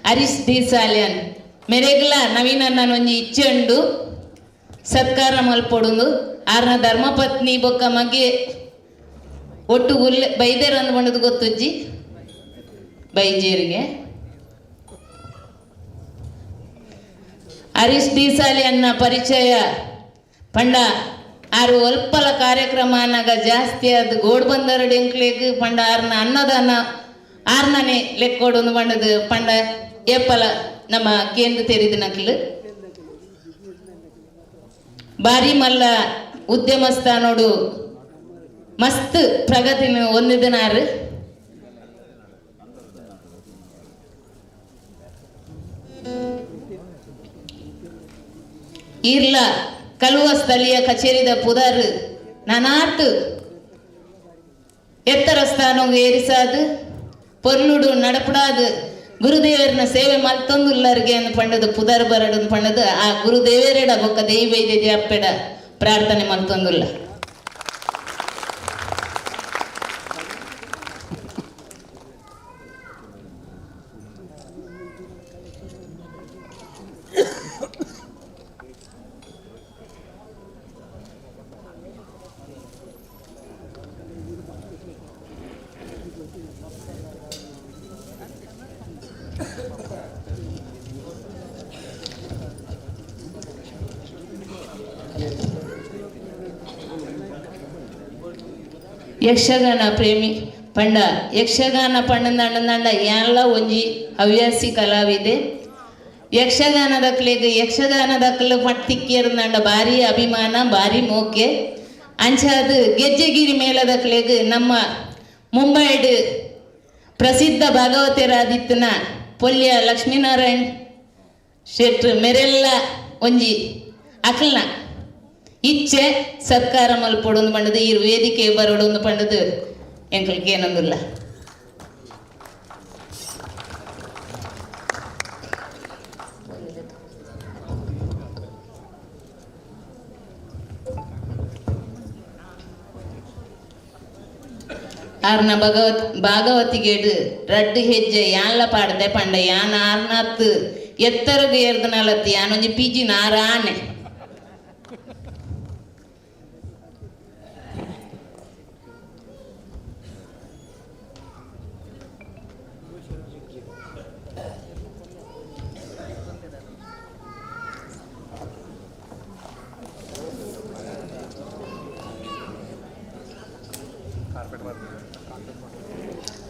ಹರೀಶ್ ಡಿ ಸಾಲ್ಯನ್ ಮೆರೆಗ್ಲ ನವೀನನ್ನ ಒಂಜಿ ಇಚ್ಛೆ ಉಂಡು ಸತ್ಕಾರ ಮಲ್ಪೊಡುಂದು. ಆರ್ನ ಧರ್ಮಪತ್ನಿ ಬೊಕ್ಕ ಮಗೆ ಒಟ್ಟು ಗುಲ್ಲೆ ಬೈದೇರು ಅಂದ್ ಬಂಡದು ಗೊತ್ತುಜ್ಜಿ ಬೈಜೇರಿಗೆ. ಹರೀಶ್ ಡಿ ಸಾಲಿಯನ್ನ ಪರಿಚಯ ಪಂಡ ಆರು ಒಲ್ಪಲ ಕಾರ್ಯಕ್ರಮ ಅನ್ನಾಗ ಜಾಸ್ತಿ ಅದು ಗೋಡ್ ಬಂದರ ಡೆಂಕ್ಲೆಗ್ ಪಂಡ ಆರ್ನ ಅನ್ನದಾನ ಆರ್ನನೆ ಲೆಕ್ಕೋಡೊಂದು ಬಂಡದು ಪಂಡ ಏಪಲ ನಮ್ಮ ಕೇಂದ್ರ ತೆರಿದ ನಕ್ಲು. ಬಾರಿ ಮಲ್ಲ ಉದ್ಯಮ ಸ್ಥಾನೋಡು ಮಸ್ತ್ ಪ್ರಗತಿನ ಹೊಂದಿದನಾರು. ಇರ್ಲ ಕಲುವ ಸ್ಥಳೀಯ ಕಚೇರಿದ ಪುದರ್ ನನಾತ್ ಎತ್ತರ ಸ್ಥಾನ ಏರಿಸಾದು ಪೊರ್ಲುಡು ನಡಪಡಾದು ಗುರುದೇವರನ ಸೇವೆ ಮಲ್ತೊಂದುಲ್ಲರಿಗೆ ಅಂದ್ ಪಂಡದು ಪುದರ್ ಬರಡು ಪಂಡದು ಆ ಗುರುದೇವರೆಡ ಬೊಕ್ಕ ದೇವಿ ಅಪ್ಪೆಡ ಪ್ರಾರ್ಥನೆ ಮಲ್ತೊಂದುಲ್ಲ. ಯಕ್ಷಗಾನ ಪ್ರೇಮಿ ಪಂಡ ಯಕ್ಷಗಾನ ಪಂಡಂದಂಡ ಎಲ್ಲ ಒಂಜಿ ಹವ್ಯಾಸಿ ಕಲಾವಿದೆ. ಯಕ್ಷಗಾನದಕ್ಲೆಗ್ ಯಕ್ಷಗಾನದಕ್ಲು ಪಟ್ಟಿಕ್ಕೇರ್ದಂಡ ಭಾರಿ ಅಭಿಮಾನ ಭಾರಿ ಮೋಕೆ. ಅಂಚಾದ ಗೆಜ್ಜೆಗಿರಿ ಮೇಳದಕ್ಲೆಗ್ ನಮ್ಮ ಮುಂಬೈಡ್ ಪ್ರಸಿದ್ಧ ಭಾಗವತರಾದಿತ್ತನ ಪೊಲ್ಯ ಲಕ್ಷ್ಮೀನಾರಾಯಣ್ ಶೆಟ್ರು ಮೆರೆಲ್ಲ ಒಂಜಿ ಅಕ್ಲ್ನ ಇಚ್ಛೆ ಸತ್ಕಾರ ಮಲ್ಪೊಡೊಂದು ಪಂಡದು ಈ ವೇದಿಕೆ ಬರೋಡೊಂದು ಪಂಡದು ಎಂಕಲ್ಗೆ ಏನೊಂದಿಲ್ಲ. ಆರ್ನ ಭಾಗವತಿಗೇಡು ರಡ್ಡು ಹೆಜ್ಜೆ ಯಾನ್ಲ ಪಾಡ್ದೆ ಪಂಡ ಯಾನ್ ಆರ್ನಾತ್ ಎತ್ತರಗು ಏರ್ದನಲತ್ತಿ ಯಾನೊಂಜಿ ಪಿಜಿ ನಾರಾನೆ.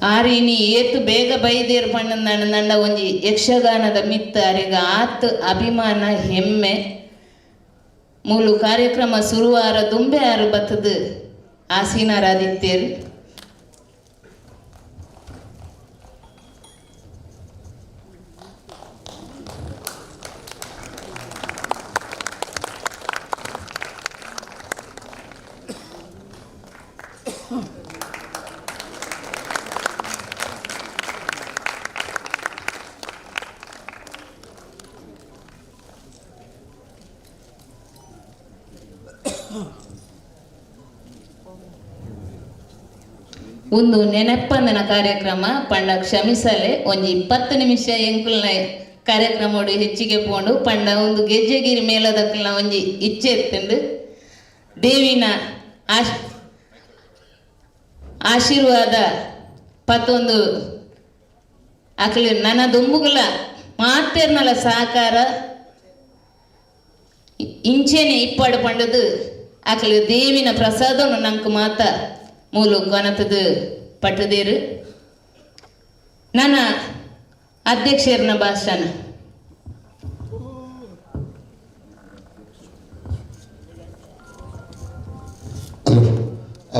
ಆರಿನಿ ಏತು ಬೇಗ ಬೈದೇರು ಪಂಡ ನಂಡ ಒಂಜಿ ಯಕ್ಷಗಾನದ ಮಿತ್ತ ಅರೆಗ ಆತ್ ಅಭಿಮಾನ ಹೆಮ್ಮೆ. ಮೂಲು ಕಾರ್ಯಕ್ರಮ ಸುರುವಾರ ದುಂಬೆ ಆರು ಬತ್ತದು ಆಸೀನರಾದಿತ್ತೇರು. ಒಂದು ನೆನಪಂದನ ಕಾರ್ಯಕ್ರಮ ಪಂಡ ಕ್ಷಮಿಸಲೆ ಒಂಜಿ 20 ನಿಮಿಷ ಎಂಕುಲ್ನ ಕಾರ್ಯಕ್ರಮಡು ಹೆಚ್ಚಿಗೆ ಪೋಂಡು ಪಂಡ ಒಂದು ಗೆಜ್ಜೆಗಿರಿ ಮೇಲದಕ್ಕಲ್ನ ಒಂಜಿ ಇಚ್ಛೆ ಇತ್ತಂಡು ದೇವಿನ ಆಶೀರ್ವಾದ ಪತ್ತೊಂದು ಅಕ್ಲು ನನ್ನ ದುಂಬುಗುಲ ಮಾತೇರ್ನಲ ಸಹಕಾರ ಇಂಚೆನೆ ಇಪ್ಪಾಡು ಪಂಡದು ಅಕ್ಲು ದೇವಿನ ಪ್ರಸಾದನು ನಂಗೆ ಮಾತ ಮೂಲು ಕೊನತದು ಪಟ್ಟದೇರು. ನನ್ನ ಅಧ್ಯಕ್ಷರನ ಭಾಷಣ. ಹಲೋ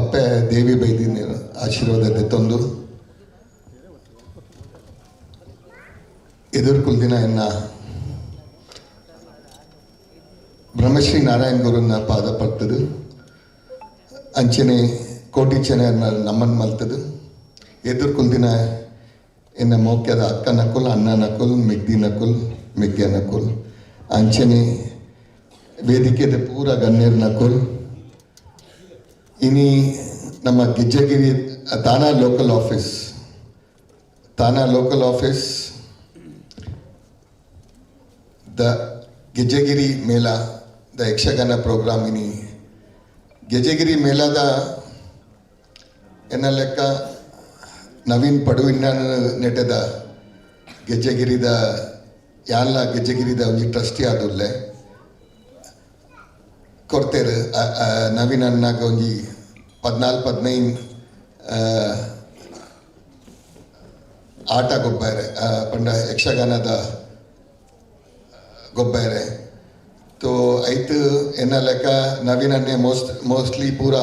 ಅಪ್ಪೆ ದೇವಿ ಬೈದಿನ ಆಶೀರ್ವಾದ ತಂದು ಎದುರ್ಕುಲ್ ದಿನ ಎನ್ನ ಬ್ರಹ್ಮಶ್ರೀ ನಾರಾಯಣ ಗುರುನ ಪಾದ ಪಡ್ತದು ಅಂಚನೆ ಕೋಟಿ ಚೆನ್ನ ನಮ್ಮನ್ ಮಲ್ತದು ಎದುರ್ಕುಲ್ ದಿನ ಎನ್ನ ಮೋಕ್ಯದ ಅಕ್ಕ ನಕುಲ್ ಅಣ್ಣ ನಕುಲ್ ಮೆಗ್ದಿ ನಕುಲ್ ಮೆಗ್ಯ ನಕುಲ್ ಅಂಚನೆ ವೇದಿಕೆದ ಪೂರ ಗಣ್ಯರ್ ನಕುಲ್. ಇನಿ ನಮ್ಮ Gejjegiri TANA local office TANA local office the Gejjegiri Mela the Yakshagana programme ಇನಿ ಗೆಜ್ಜೆಗಿರಿ ಮೇಳದ ಎನ್ನ ಲೆಕ್ಕ ನವೀನ್ ಪಡುವಿನ ನೆಟದ ಗೆಜ್ಜೆಗಿರಿದ ಯಾನ್ಲ ಗೆಜ್ಜೆಗಿರಿದ ಒಂಜಿ ಟ್ರಸ್ಟಿ ಆದುಲ್ಲೆ ಕೊಡ್ತೇರು ನವೀನ್ ಅಣ್ಣಾಗ ಒಂಜಿ 14 15 ಆಟ ಗೊಬ್ಬಾರೆ ಪಂಡ ಯಕ್ಷಗಾನದ ಗೊಬ್ಬಾರೆ. ತೋ ಐತು ಎನ್ನ ಲೆಕ್ಕ ನವೀನ್ ಅಣ್ಣೆ ಮೋಸ್ಟ್ಲಿ ಪೂರ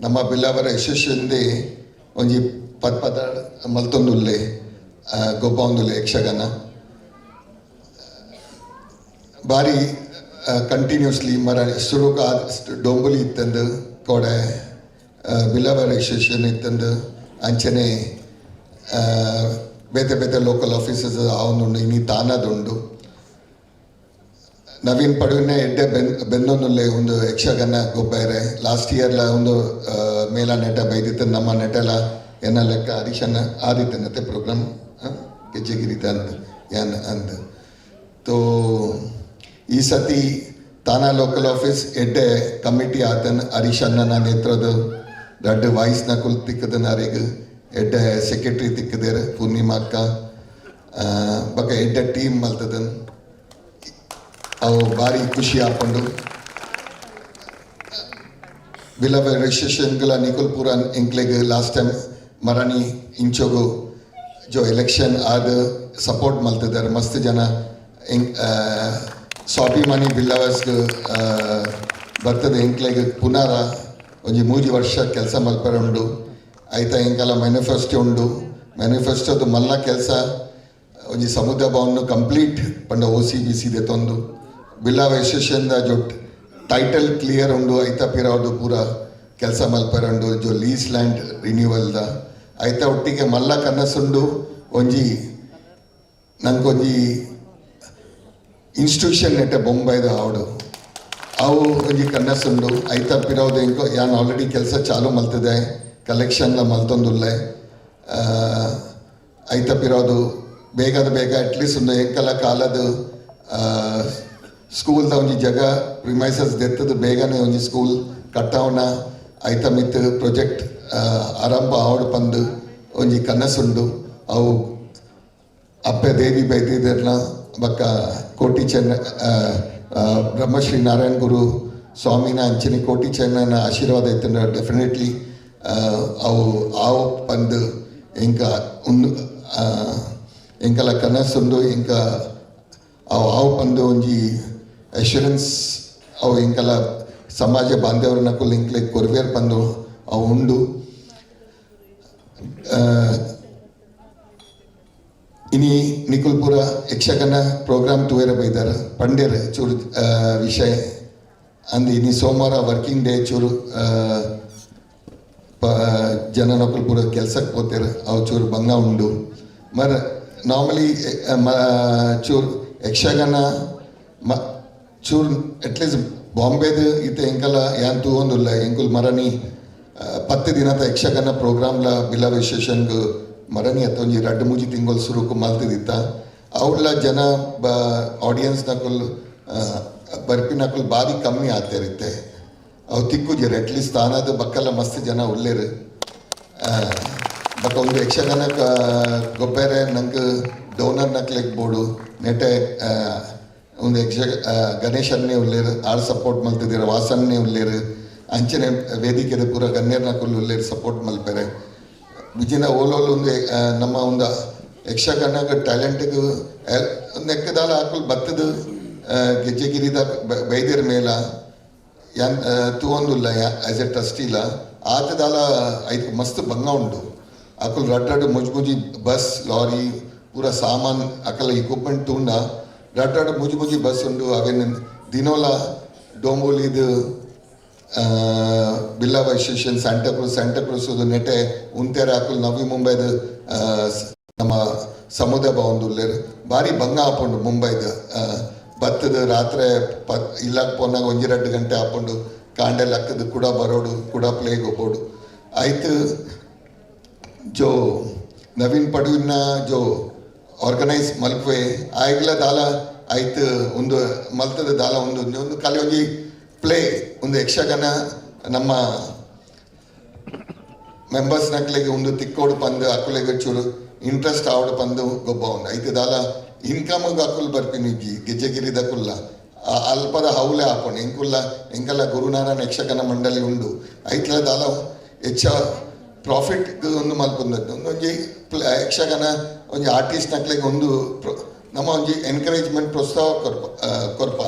ನಮ್ಮ ಬಿಲ್ಲವರ ಯಶಸ್ಸಿಂದೆ ಒಂಜಿ ಪದ ಪದ ಮಲ್ತೊಂದುಲ್ಲೆ ಗೊಬ್ಬ ಒಂದುಲ್ಲೆ ಯಕ್ಷಗಾನ ಬಾರಿ ಕಂಟಿನ್ಯೂಸ್ಲಿ ಮರ ಸುರುಕ ಡೊಂಬುಲಿ ಇತ್ತಂದು ಕೋಡೆ ಬಿಲ್ಲವರ ಅಸೋಸಿಯೇಷನ್ ಇತ್ತಂದು ಅಂಚನೆ ಬೇತೆ ಬೇತೆ ಲೋಕಲ್ ಆಫೀಸಸ್ ಆವೊಂದುಂಡು ಇನಿ ತಾನದುಂಡು. ನವೀನ್ ಪಡುವಿನ ಎಡ್ಡೆ ಬೆನ್ನೊಂದುಲ್ಲೆ ಒಂದು ಯಕ್ಷಗಾನ ಗೊಬ್ಬಾರೆ ಲಾಸ್ಟ್ ಇಯರ್ಲ ಒಂದು ಮೇಲ ನೆಟ ಬೈದಿತ್ತು ನಮ್ಮ ನೆಟಲ ಎನ್ನ ಲೆಕ್ಕ ಹರೀಶನ ಆದಿತ್ತನತೆ ಪ್ರೋಗ್ರಾಮ್ ಗೆಜ್ಜೆಗಿರಿತ ಅಂದ್ ಯಾನ್ ಅಂದ್. ತೋ ಈ ಸತಿ ತಾನಾ ಲೋಕಲ್ ಆಫೀಸ್ ಎಡ್ಡೆ ಕಮಿಟಿ ಆತನ್ ಹರೀಶಣ್ಣನ ನೇತ್ರದ ದೊಡ್ಡ ವಾಯ್ಸ್ ನಕುಲ್ ತಿಕ್ಕದನ ಅರೆಗ್ ಎಡ್ಡೆ ಸೆಕ್ರೆಟರಿ ತಿಕ್ಕದೇರು ಪೂರ್ಣಿಮಾ ಅಕ್ಕ ಬಕ ಎಡ್ಡೆ ಟೀಮ್ ಮಲ್ತದನ್ ಅವು ಭಾರಿ ಖುಷಿ ಆಪಂಡು. ಬಿಲವ ರಿಜಿಸ್ಟ್ರೇಷನ್ಗಳ ನಿಕುಲ್ ಪೂರ ಎಂಕ್ಲೆಗ್ ಲಾಸ್ಟ್ ಟೈಮ್ ಮರಣಿ ಇಂಚೋಗು ಜೋ ಎಲೆಕ್ಷನ್ ಆದ ಸಪೋರ್ಟ್ ಮಲ್ತಿದ್ದಾರೆ ಮಸ್ತ್ ಜನ ಸ್ವಾಭಿಮಾನಿ ಬಿಲ್ಲವರ್ಸ್ಗೆ ಬರ್ತದೆ ಎಂಕ್ಲೆಗ್ ಪುನರ ಒಂಜಿ ಮೂಜಿ ವರ್ಷ ಕೆಲಸ ಮಲ್ಪರೆ ಉಂಡು. ಐತ ಎಂಕಲ ಮ್ಯಾನಿಫೆಸ್ಟೋ ಉಂಡು. ಮ್ಯಾನಿಫೆಸ್ಟೋದ ಮಲ್ಲ ಕೆಲಸ ಒಂಜಿ ಸಮುದಾಯ ಭವನ ಕಂಪ್ಲೀಟ್ ಪಂಡ ಓ ಸಿ ಬಿ ಸಿ ದೆತ್ತೊಂದು ಬಿಲ್ಲಾವ ಅಸೋಸಿಯೇಷನ್ದ ಜೊಟ್ ಟೈಟಲ್ ಕ್ಲಿಯರ್ ಉಂಡು. ಐತ ಪಿರಾವ್ದು ಪೂರ ಕೆಲಸ ಮಲ್ಪರೆ ಉಂಡು ಜೋ ಲೀಸ್ ಲ್ಯಾಂಡ್ ರಿನ್ಯೂವಲ್ದ. ಐತ ಒಟ್ಟಿಗೆ ಮಲ್ಲ ಕನಸುಂಡು ಒಂಜಿ ನಂಗೊಂಜಿ ಇನ್ಸ್ಟಿಟ್ಯೂಷನ್ ನೆಟ್ಟೆ ಬೊಂಬೈದ ಆವಡು ಅವು ಒಂಜಿ ಕನಸುಂಡು. ಐತ ಪಿರಾವ್ದು ಎಂಕೋ ಯಾನ್ ಆಲ್ರೆಡಿ ಕೆಲಸ ಚಾಲು ಮಲ್ತದೆ, ಕಲೆಕ್ಷನ್ಲ ಮಲ್ತೊಂದುಲ್ಲೆ. ಐತ ಪಿರಾವ್ದು ಬೇಗದ ಬೇಗ ಅಟ್ಲೀಸ್ಟ್ ಒಂದು ಎಂಕಲ ಕಾಲದ ಸ್ಕೂಲ್ದ ಒಂಜಿ ಜಗ ಪ್ರಿಮೈಸಸ್ ದೆತ್ತದ ಬೇಗನೆ ಒಂಜಿ ಸ್ಕೂಲ್ ಕಟ್ಟಾವನ ಐತ ಮಿತ್ ಪ್ರಾಜೆಕ್ಟ್ ಆರಂಭ ಆವಡು ಪಂದು ಒಂಜಿ ಕನಸುಂಡು. ಅವು ಅಪ್ಪೆ ದೇವಿ ಬೈದಿದ್ದರ್ನ ಬಕ್ಕ ಕೋಟಿ ಚೆನ್ನ ಬ್ರಹ್ಮಶ್ರೀ ನಾರಾಯಣ ಗುರು ಸ್ವಾಮಿನ ಅಂಚಿನ ಕೋಟಿ ಚೆನ್ನನ ಆಶೀರ್ವಾದ ಇತ್ತಂದ್ರೆ ಡೆಫಿನೆಟ್ಲಿ ಅವು ಆವು ಪಂದು ಇಂಕ ಉಂದು ಎಂಕಲ ಕನಸುಂಡು. ಇಂಕ ಅವು ಆವು ಪಂದು ಒಂಜಿ ಅಶ್ಯೂರೆನ್ಸ್ ಅವು ಎಂಕಲ ಸಮಾಜ ಬಾಂಧವರನ್ನ ಇಂಕ್ಲೆ ಕೊರ್ವೇರ್ ಪಂದು ಅವು ಉಂಡು. ಇನಿ ನಿಕುಲ್ಪುರ ಯಕ್ಷಗಾನ ಪ್ರೋಗ್ರಾಮ್ ತೂಯರ ಬೈದಾರ ಪಂಡ್ಯರ್ ಚೂರು ವಿಷಯ ಅಂದ್ ಇನಿ ಸೋಮವಾರ ವರ್ಕಿಂಗ್ ಡೇ ಚೂರು ಜನ ನಕುಲ್ಪುರ ಕೆಲಸಕ್ಕೆ ಪೋತೇರು ಅವು ಚೂರು ಭಂಗ ಉಂಡು. ಮರ್ ನಾರ್ಮಲಿ ಚೂರು ಯಕ್ಷಗಾನ ಮ ಚೂರು ಅಟ್ಲೀಸ್ಟ್ ಬಾಂಬೆದು ಇತ್ತೆ ಎಂಕಲ ಯಾನ್ ತೂವೊಂದುಲ್ಲ ಎಂಕುಲ್ ಮರನಿ 10 ದಿನದ ಯಕ್ಷಗಾನ ಪ್ರೋಗ್ರಾಮ್ಲ ಬಿಲ್ಲವ ಅಸೋಸಿಯೇಷನ್ಗ್ ಮರನಿ ಅತ್ತ ಒಂಜಿ ರಡ್ಡು ಮೂಜಿ ತಿಂಗೊಲ್ ಸುರುಕು ಮಲ್ತಿದಿತ್ತ. ಅವ್ಲ ಜನ ಬ ಆಡಿಯನ್ಸ್ ನಕುಲ್ ಬರ್ಪಿನಕುಲ್ ಬಾರಿ ಕಮ್ಮಿ ಆತೇರಿತ್ತೆ. ಅವು ತಿಕ್ಕುಜೆರ್ ಅಟ್ಲೀಸ್ಟ್ ತಾನಾದ ಬಕ್ಕಲ್ಲ ಮಸ್ತ್ ಜನ ಉಲ್ಲೇರು. ಬಟ್ ಒಂದು ಯಕ್ಷಗಾನ ಗೊಬ್ಬೆರೆ ನಂಗೆ ಡೋನರ್ ನಕ್ಲೆಗ್ ಬೋಡು ನೆಟೆ ಒಂದು ಯಕ್ಷ ಗಣೇಶನ್ನೇ ಉಲ್ಲೇರು ಆಳ್ ಸಪೋರ್ಟ್ ಮಲ್ತಿದ್ದೀರ, ವಾಸನ್ನೇ ಉಲ್ಲೇರು, ಅಂಚನೆ ವೇದಿಕೆದ ಪೂರ ಗಣ್ಯರ್ ನಕುಲ್ ಉಲ್ಲೇರು ಸಪೋರ್ಟ್ ಮಲ್ಪೆರೆ. ಬಿಜಿನ ಓಲೋಲ್ ಒಂದು ನಮ್ಮ ಒಂದು ಯಕ್ಷಗಾನಕ್ಕೆ ಟ್ಯಾಲೆಂಟ್ಗೆ ನೆಕ್ಕದಾಲ ಹಾಕುಲ್ ಬತ್ತದ ಗೆಜ್ಜೆಗಿರಿದ ಬೈದಿರ ಮೇಲ ಯಾನ್ ತೂವೊಂದುಲ್ಲ ಆ್ಯಸ್ ಎ ಟ್ರಸ್ಟಿಲ ಆತದಾಲ ಐಕ್ ಮಸ್ತ್ ಭಂಗ ಉಂಡು. ಅಕುಲ್ ರಡ್ ರಡ್ ಮುಜ್ ಮುಜಿ ಬಸ್ ಲಾರಿ ಪೂರ ಸಾಮಾನ್ ಅಕಲ ಇಕ್ವಿಪ್ಮೆಂಟ್ ತೂಂಡ ರಡ್ ರಡ್ ಮುಜಿ ಮುಜಿ ಬಸ್ ಉಂಡು. ಅವೇನು ದಿನೋಲ ಡೋಂಬೋಲಿದು ಬಿಲ್ಲವ ಅಸೋಸಿಯೇಷನ್ ಸ್ಯಾಂಟಾಕ್ರೂಸ್ ನೆಟೆ ಉಂತೇರ ಅಕುಲ್ ನವಿ ಮುಂಬೈದ ನಮ್ಮ ಸಮುದಾಯ ಭವನದ ಉಲ್ಲೇರು ಭಾರಿ ಭಂಗ ಆಪುಂಡು ಮುಂಬೈದ. ಬತ್ತದ ರಾತ್ರಿ ಇಲ್ಲಾಕ್ ಪೋನಾಗ ಒಂಜಿ 2 ಗಂಟೆ ಆಪುಂಡು ಕಾಂಡೆ ಲಕ್ಕದ ಕೂಡ ಬರೋಡು ಕೂಡ ಪ್ಲೇಗೆ ಹೋಗೋಡು. ಆಯ್ತು ಜೋ ನವೀನ್ ಪಡುವಿನ ಜೋ ಆರ್ಗನೈಸ್ ಮಲ್ಪೆ ಆಯ್ಗ್ಲ ದಾಲ ಆಯ್ತು ಒಂದು ಮಲ್ತದ ದಾಲ ಒಂದು ಒಂದು ಖಾಲಿ ಒಂಜಿ ಪ್ಲೇ ಒಂದು ಯಕ್ಷಗಾನ ನಮ್ಮ ಮೆಂಬರ್ಸ್ ನಕ್ಲೆಗೆ ಒಂದು ತಿಕ್ಕೋಡು ಪಂದು ಅಕುಲೆಗೆ ಚೂರು ಇಂಟ್ರೆಸ್ಟ್ ಆವಡು ಪಂದು ಗೊಬ್ಬ ಉಂಡು. ಐತೆ ದಾಲ ಇನ್ಕಮ್ ಅಕುಲ್ ಬರ್ಪಿನಿ ಗೆಜ್ಜೆಗಿರಿದ ಕುಲ್ಲ ಅಲ್ಪದ ಹೌಲೆ ಹಾಕೊಂಡು ಎಂಕುಲ್ಲ ಎಂಕಲ್ಲ ಗುರುನಾರಾಯಣ ಯಕ್ಷಗಾನ ಮಂಡಳಿ ಉಂಡು. ಐತ್ಲ ದಾಲ ಹೆಚ್ಚ ಪ್ರಾಫಿಟ್ ಒಂದು ಮಲ್ಪೊಂದದ್ದು ಒಂದೊಂಜಿ ಯಕ್ಷಗಾನ ಒಂಜಿ ಆರ್ಟಿಸ್ಟ್ ನಕ್ಲೆಗೆ ಒಂದು ನಮ್ಮ ಒಂಜಿ ಎನ್ಕರೇಜ್ಮೆಂಟ್ ಪ್ರೋತ್ಸಾಹ ಕೊರ್ಪ ಕೊರ್ಪ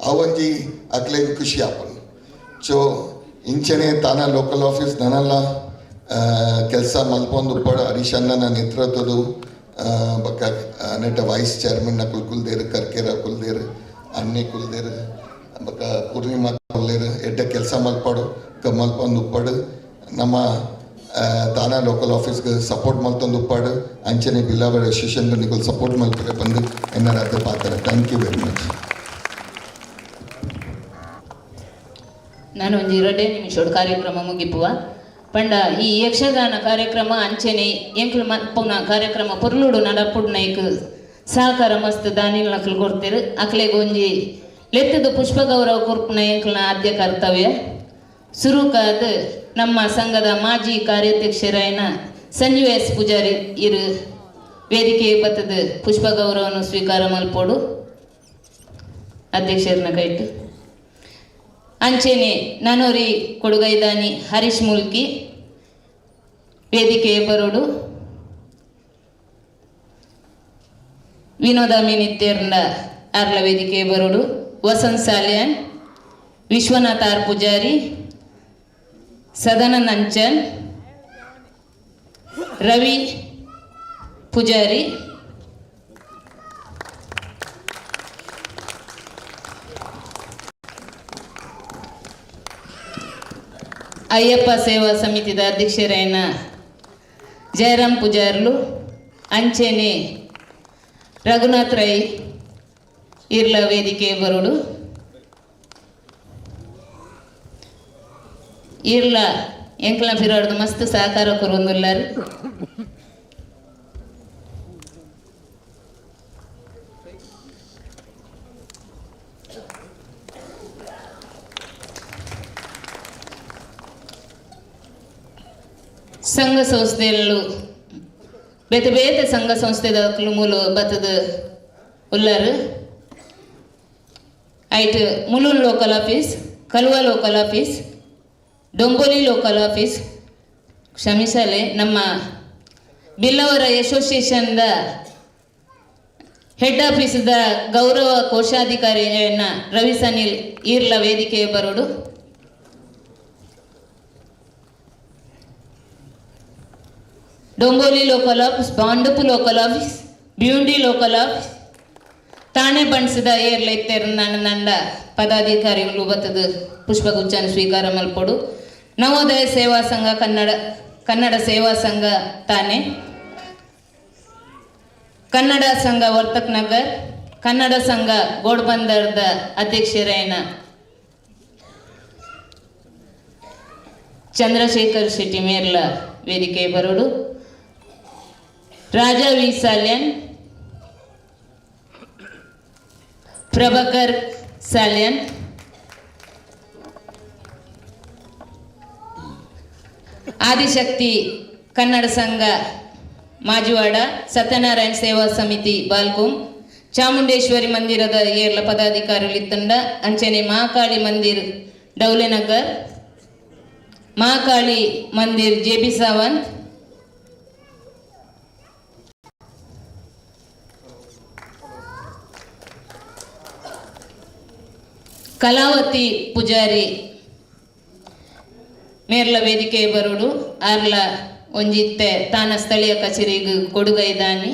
ಆ ಒಂಜಿ ಅಕ್ಲೆಗೆ ಖುಷಿ ಆಪುಂಡು. ಸೊ ಇಂಚನೆ ತಾನ ಲೋಕಲ್ ಆಫೀಸ್ ನನಲ್ಲ ಕೆಲಸ ಮಲ್ಪೊಂದು ಉಪ್ಪಡು ಹರೀಶ್ ಅಣ್ಣನ ನೇತೃತ್ವದ ಬೊಕ್ಕ ನೆಟ್ಟ ವೈಸ್ ಚೇರ್ಮನ್ ಅಕುಲ್ ಕುಲ್ದೇರು ಕರ್ಕೇರ ಕುಲ್ದೇರು ಅಣ್ಣೆ ಕುಲ್ದೇರು ಬೊಕ್ಕ ಪೂರ್ಣಿಮಾ ಕುಲ್ದೇರು ಎಡ್ಡೆ ಕೆಲಸ ಮಲ್ಪಡು ಮಲ್ಪೊಂದು ಉಪ್ಪಡು ನಮ್ಮ ತಾನ ಲೋಕಲ್ ಆಫೀಸ್ಗೆ ಸಪೋರ್ಟ್ ಮಲ್ತೊಂದು ಉಪ್ಪಾಡು ಅಂಚನೆ ಬಿಲ್ಲಾವರ ಅಸೋಸಿಯೇಷನ್ಗೆ ನಿಕುಲ್ ಸಪೋರ್ಟ್ ಮಲ್ಪರೆ ಬಂದು ಎನ್ನರ ಅದ ಪಾತ್ರ. Thank you very much. ನಾನು ಒಂಜಿ 2 ನಿಮಿಷ ಕಾರ್ಯಕ್ರಮ ಮುಗಿಪುವ ಪಂಡ ಈ ಯಕ್ಷಗಾನ ಕಾರ್ಯಕ್ರಮ ಅಂಚನೆ ಎಂಕುಲು ಮಲ್ಪುನ ಕಾರ್ಯಕ್ರಮ ಪೊರ್ಲುಡು ನಡಪುಡ್ನೈಕ್ ಸಹಕಾರ ಮಸ್ತ್ ದಾನಿಲ್ ನಕಲು ಕೊಡ್ತೇರು. ಅಕ್ಲೆಗ್ ಒಂಜಿ ಲೆತ್ತದ ಪುಷ್ಪ ಗೌರವ ಕೊರ್ಪುನ ಎಂಕಲ್ನ ಆದ್ಯ ಕರ್ತವ್ಯ. ಸುರುಕಾದ ನಮ್ಮ ಸಂಘದ ಮಾಜಿ ಕಾರ್ಯಾಧ್ಯಕ್ಷರಾಯನ ಸಂಜೀವ್ ಎಸ್ ಪೂಜಾರಿ ಇರು ವೇದಿಕೆ ಬತ್ತದ ಪುಷ್ಪ ಗೌರವವನ್ನು ಸ್ವೀಕಾರ ಮಲ್ಪೋಡು ಅಧ್ಯಕ್ಷರನ್ನ ಕೈಟು. ಅಂಚೆನೆ ನನೋರಿ ಕೊಡುಗೈದಾನಿ ಹರೀಶ್ ಮುಲ್ಕಿ ವೇದಿಕೆ ಬರೋಡು. ವಿನೋದ ಮಿನಿತ್ತೇರ್ನ ಆರ್ಲ ವೇದಿಕೆ ಬರೋಡು. ವಸಂತ್ ಸಾಲಿಯಾನ್, ವಿಶ್ವನಾಥ್ ಆರ್ ಪೂಜಾರಿ, ಸದಾನಂದ ಅಂಚನ್, ರವಿ ಪೂಜಾರಿ, ಅಯ್ಯಪ್ಪ ಸೇವಾ ಸಮಿತಿದ ಅಧ್ಯಕ್ಷರಾಯನ ಜಯರಾಮ್ ಪೂಜಾರ್ಲು, ಅಂಚೆನೆ ರಘುನಾಥ್ ರೈ ಇರ್ಲ ವೇದಿಕೆ ಬರೋಡು, ಇರ್ಲ ಎಂಕ್ಲ ಪಿರಾಡ್ದು ಮಸ್ತ್ ಸಹಕಾರ ಕೊರೊಂದುಲ್ಲಾರ್. ಸಂಘ ಸಂಸ್ಥೆಯಲ್ಲೂ ಬೇತೆ ಬೇತೆ ಸಂಘ ಸಂಸ್ಥೆದಕ್ಲು ಮೂಲು ಬತ್ತದ ಉಲ್ಲಾರು. ಐಟ್ Mulund local office, Kalwa local office, Dombivli local office, ಕ್ಷಮಿಸಲೆ ನಮ್ಮ ಬಿಲ್ಲವರ ಅಸೋಸಿಯೇಷನ್ದ ಹೆಡ್ ಆಫೀಸ್ದ ಗೌರವ ಕೋಶಾಧಿಕಾರಿಯನ್ನ ರವಿ ಸನಿಲ್ ಈರ್ಲ ವೇದಿಕೆ ಬರೋಡು. Dombivli local office, Bhandup local office, Bhiwandi local office, Thane ಬಣ್ಸದ ಏರ್ಲ ಇತ್ತೆರ್ ನಂಡ ಪದಾಧಿಕಾರಿಗಳು ಬತ್ತದ ಪುಷ್ಪಗುಚ್ಛನ ಸ್ವೀಕಾರ ಮಲ್ಪೊಡು. ನವೋದಯ ಸೇವಾ ಸಂಘ, ಕನ್ನಡ ಕನ್ನಡ ಸೇವಾ ಸಂಘ ತಾನೆ, ಕನ್ನಡ ಸಂಘ ವರ್ತಕ್ ನಗರ್, ಕನ್ನಡ ಸಂಘ ಗೋಡ್ಬಂದರ್ದ ಅಧ್ಯಕ್ಷರಾಯನ ಚಂದ್ರಶೇಖರ್ ಶೆಟ್ಟಿ ಮೇರ್ಲ ವೇದಿಕೆ ಬರೋಡು. ರಾಜಾ ವಿ ಸಾಲ್ಯನ್, ಪ್ರಭಾಕರ್ ಸಾಲ್ಯನ್, ಆದಿಶಕ್ತಿ ಕನ್ನಡ ಸಂಘ ಮಾಜುವಾಡ, ಸತ್ಯನಾರಾಯಣ ಸೇವಾ ಸಮಿತಿ ಬಾಲ್ಕುಂ, ಚಾಮುಂಡೇಶ್ವರಿ ಮಂದಿರದ ಏರ್ಲ ಪದಾಧಿಕಾರಿಗಳು ಇತ್ತಂಡ, ಅಂಚನೆ ಮಹಾಕಾಳಿ ಮಂದಿರ್ ಡೌಲೆನಗರ್, ಮಹಾಕಾಳಿ ಮಂದಿರ್ ಜೆ ಬಿ ಸಾವಂತ್, ಕಲಾವತಿ ಪೂಜಾರಿ ಮೇರ್ಲ ವೇದಿಕೆ ಬರೋಡು. ಆರ್ಲ ಒಂಜಿತ್ತೆ ತಾನ ಸ್ಥಳೀಯ ಕಚೇರಿಗೆ ಕೊಡುಗೈದಾನಿ.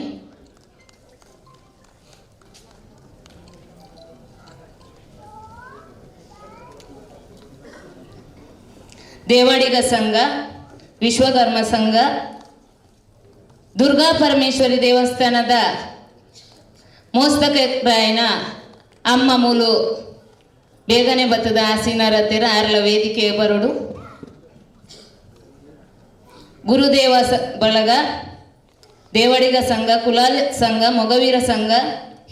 ದೇವಾಡಿಗ ಸಂಘ, ವಿಶ್ವಕರ್ಮ ಸಂಘ, ದುರ್ಗಾ ಪರಮೇಶ್ವರಿ ದೇವಸ್ಥಾನದ ಮೋಸ್ತಕರಾಯನ ಅಮ್ಮ ಮೂಲು ಬೇಗನೆ ಬತ್ತದ ಆಸೀನರ ತೆರ ಆರ್ಲ ವೇದಿಕೆ ಬರೋಡು. ಗುರುದೇವ ಬಳಗ, ದೇವಡಿಗ ಸಂಘ, ಕುಲಾಲ್ ಸಂಘ, ಮೊಗವೀರ ಸಂಘ,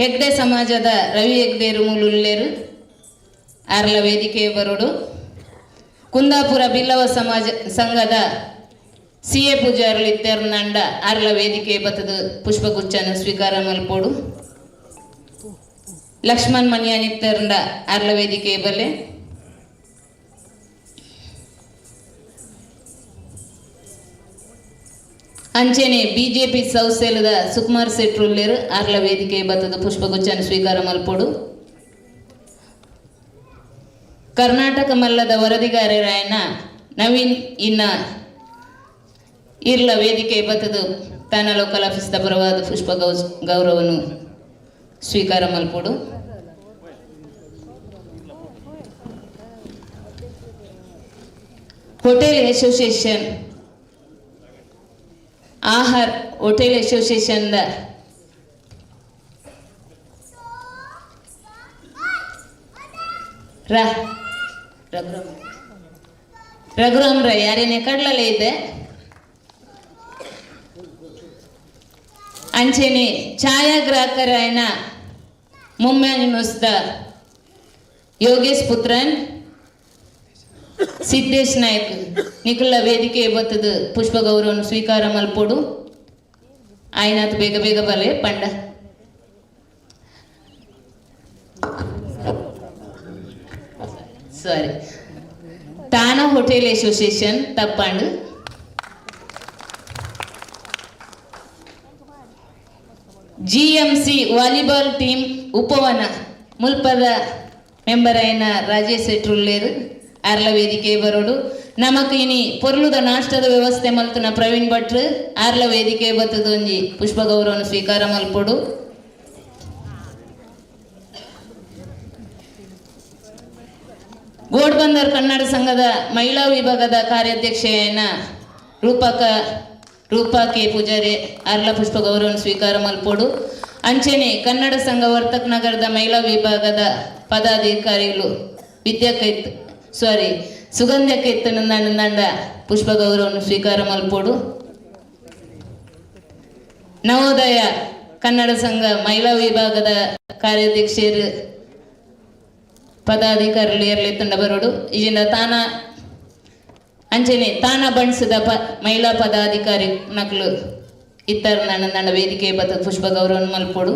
ಹೆಗ್ಡೆ ಸಮಾಜದ ರವಿ ಹೆಗ್ಡೇರು ಮೂಲುಲ್ಲೇರು ಆರ್ಲ ವೇದಿಕೆ ಬರೋಡು. ಕುಂದಾಪುರ ಬಿಲ್ಲವ ಸಮಾಜ ಸಂಘದ ಸಿ ಎ ಪೂಜಾರ್ಲು ಇತ್ತೆರ್ನಂಡ ಆರ್ಲ ವೇದಿಕೆ ಬತ್ತದ ಪುಷ್ಪಗುಚ್ಛನ ಸ್ವೀಕಾರ ಮಲ್ಪೋಡು. ಲಕ್ಷ್ಮಣ್ ಮನಿಯಾನ್ ಇತ್ತೆರ್ಂಡ ಆರ್ಲ ವೇದಿಕೆ ಬಲೆ. ಅಂಚೆನೆ ಬಿಜೆಪಿ ಸೌಸೆಲದ ಸುಕುಮಾರ್ ಸೆಟ್ರುಲ್ಲೇರು ಆರ್ಲ ವೇದಿಕೆ ಬತ್ತದ ಪುಷ್ಪಗುಚ್ಛನ ಸ್ವೀಕಾರ ಮಲ್ಪೋಡು. ಕರ್ನಾಟಕ ಮಲ್ಲದ ವರದಿಗಾರರಾಯನ ನವೀನ್ ಇನ್ನ ಇರ್ಲ ವೇದಿಕೆ ಬತ್ತದ ತಾನ ಲೋಕಲ್ ಆಫೀಸ್ ಪರವಾದ ಪುಷ್ಪ ಗೌರವನು ಸ್ವೀಕಾರ ಮಲ್ಪೋಡು. ಹೋಟೆಲ್ ಅಸೋಸಿಯೇಷನ್ ಆಹಾರ್ ಹೋಟೆಲ್ ಅಸೋಸಿಯೇಷನ್ ರಘುರಾಮ್ ರಘುರಾಮ್ ರೈ ಯಾರೇನೆ ಕಡ್ಲಲ್ಲೇ ಇದೆ. ಅಂಚೆನೆ ಛಾಯಾಗ್ರಾಹಕರಾಯನ ಮುಮ್ಮಾನಿ ಯೋಗೇಶ್ ಪುತ್ರನ್, ಸಿದ್ದೇಶ್ ನಾಯ್ಕ್ ನಿಖಿಲ ವೇದಿಕೆ ಬತ್ತದ ಪುಷ್ಪ ಗೌರವನು ಸ್ವೀಕಾರ ಮಲ್ಪೊಡು. ಆಯ್ನಾತ್ ಬೇಗ ಬೇಗ ಬಲೆ ಪಂಡ. ಸಾರಿ, ತಾನ hotel association ತಪ್ಪಂಡು. GMC volleyball team ಉಪವನ ಮುಲ್ಪದ ಮೆಂಬರ್ ಆಯಿನ ರಾಜೇಶ್ ಶೆಟ್ರುಲ್ಲೇರು ಆರ್ಲ ವೇದಿಕೆ ಬರೋಡು. ನಮಕ್ ಇನಿ ಪೊರ್ಲುದ ನಾಷ್ಟದ ವ್ಯವಸ್ಥೆ ಮಲ್ತುನ ಪ್ರವೀಣ್ ಭಟ್ರು ಆರ್ಲ ವೇದಿಕೆ ಬತ್ತದೊಂಜಿ ಪುಷ್ಪ ಗೌರವನು ಸ್ವೀಕಾರ ಮಲ್ಪೊಡು. ಗೋಡ್ಬಂದರ್ ಕನ್ನಡ ಸಂಘದ ಮಹಿಳಾ ವಿಭಾಗದ ಕಾರ್ಯಾಧ್ಯಕ್ಷೆಯನ್ನ ರೂಪಾ ಕೆ ಪೂಜಾರಿ ಆರ್ಲ ಪುಷ್ಪ ಗೌರವನು ಸ್ವೀಕಾರ ಮಲ್ಪೊಡು. ಅಂಚೆನೆ ಕನ್ನಡ ಸಂಘ ವರ್ತಕ್ ನಗರದ ಮಹಿಳಾ ವಿಭಾಗದ ಪದಾಧಿಕಾರಿಗಳು ವಿದ್ಯಾ ಕೈತ್ ಸಾರಿ ಸುಗಂಧ ಕೈತ್ತನಂದ ಪುಷ್ಪ ಗೌರವನು ಸ್ವೀಕಾರ ಮಲ್ಪೊಡು. ನವೋದಯ ಕನ್ನಡ ಸಂಘ ಮಹಿಳಾ ವಿಭಾಗದ ಕಾರ್ಯಾಧ್ಯಕ್ಷರು ಪದಾಧಿಕಾರಿಗಳು ಏರ್ಲೆತ್ತಂಡ ಬರೋಡು. ಈಜಿನ ತಾನ ಅಂಚನೆ ತಾನ ಬಣ್ಸದ ಮಹಿಳಾ ಪದಾಧಿಕಾರಿ ನಕಲು ಇತ್ತರ ನನ್ನ ವೇದಿಕೆ ಬತ್ತ ಪುಷ್ಪ ಗೌರವ ಮಲ್ಪೊಡು.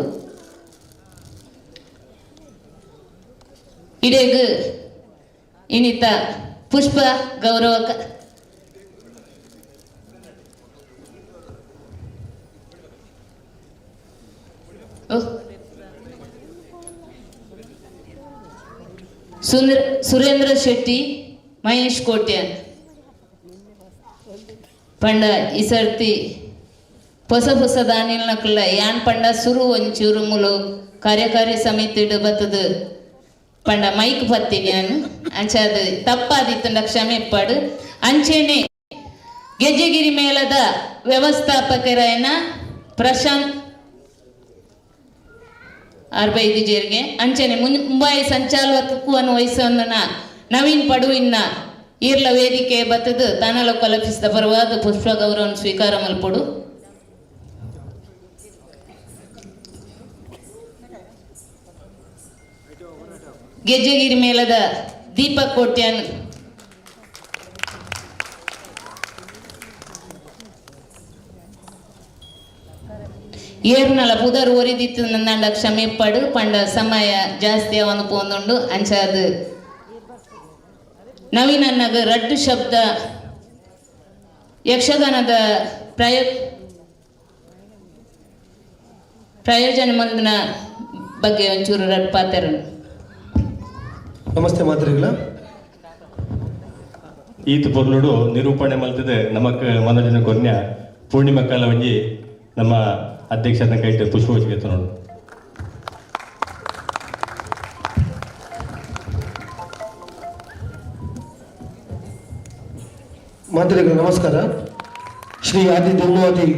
ಇಡೇಗ್ ಇನಿತ ಪುಷ್ಪ ಗೌರವ ಸುರೇಂದ್ರ ಶೆಟ್ಟಿ ಮಹೇಶ್ ಕೋಟ್ಯಾನ್ ಪಂಡ ಈ ಸರ್ತಿ ಹೊಸ ಹೊಸ ದಾನಿಲ್ನಕುಲ್ಲ ಯಾನ್ ಪಂಡ ಸುರು ಒಂಚೂರು ಮುಲು ಕಾರ್ಯಕಾರಿ ಸಮಿತಿ ಬತ್ತದ ಪಂಡ ಮೈಕ್ ಪತ್ತೀನಿ ನಾನು ಅಂಚೆ ಅದು ತಪ್ಪಾದಿತ್ತಂಡ ಕ್ಷಮೆ ಇಪ್ಪಾಡು. ಅಂಚೆನೆ ಗೆಜ್ಜೆಗಿರಿ ಮೇಳದ ವ್ಯವಸ್ಥಾಪಕರಾಯನ ಪ್ರಶಾಂತ್ ಅರ್ಬೈದು ಜೇರಿಗೆ ಅಂಚೆನೆ ಮುಂಬೈ ಸಂಚಾಲಕವನ್ನು ವಹಿಸೊಂದನ ನವೀನ್ ಪಡುವಿನ ಈರ್ಲ ವೇದಿಕೆ ಬತ್ತದು ತಾನಲ ಕಲಪಿಸಿದ ಪರವಾದ ಪುಷ್ಪ ಗೌರವವನ್ನು ಸ್ವೀಕಾರ ಮಲ್ಪೊಡು. ಗೆಜ್ಜೆಗಿರಿ ಮೇಳದ ದೀಪಕ್ ಕೋಟ್ಯಾನ್ ಏರ್ನಲ ಪುದರ್ ಒರಿದಿತ್ತು ನಂದಾಂಡ ಕ್ಷಮೆ ಪಡು ಪಂಡ ಸಮಯ ಜಾಸ್ತಿ ಅವನು ಪೋಂದುಂಡು. ಅಂಚಾದ ನವೀನ್ ಅನ್ನಗ ರಡ್ಡು ಶಬ್ದ ಯಕ್ಷಗಾನದ ಪ್ರಯೋಜನ ಮಂದನ ಬಗ್ಗೆ ಒಂಚೂರು ರಡ್ಡು ಪಾತೆರನು. ನಮಸ್ತೆ ಮಾತ್ರಿಗಳ. ಈತ ಪೊರ್ಲುಡು ನಿರೂಪಣೆ ಮಲ್ತದೆ ನಮಕ್ ಮನೋಜನ ಕೊನ್ಯ ಪೂರ್ಣಿಮಾ ಕಾಲವಂಜಿ ನಮ್ಮ ಅಧ್ಯಕ್ಷರನ್ನ ಕೈಟ್ ಪುಷ್ಪಗುಚ್ಛ ನೋಡು. ಮಾತ್ರಿಗಳು ನಮಸ್ಕಾರ. ಶ್ರೀ ಆದಿ ದುರ್ಮಾದಿ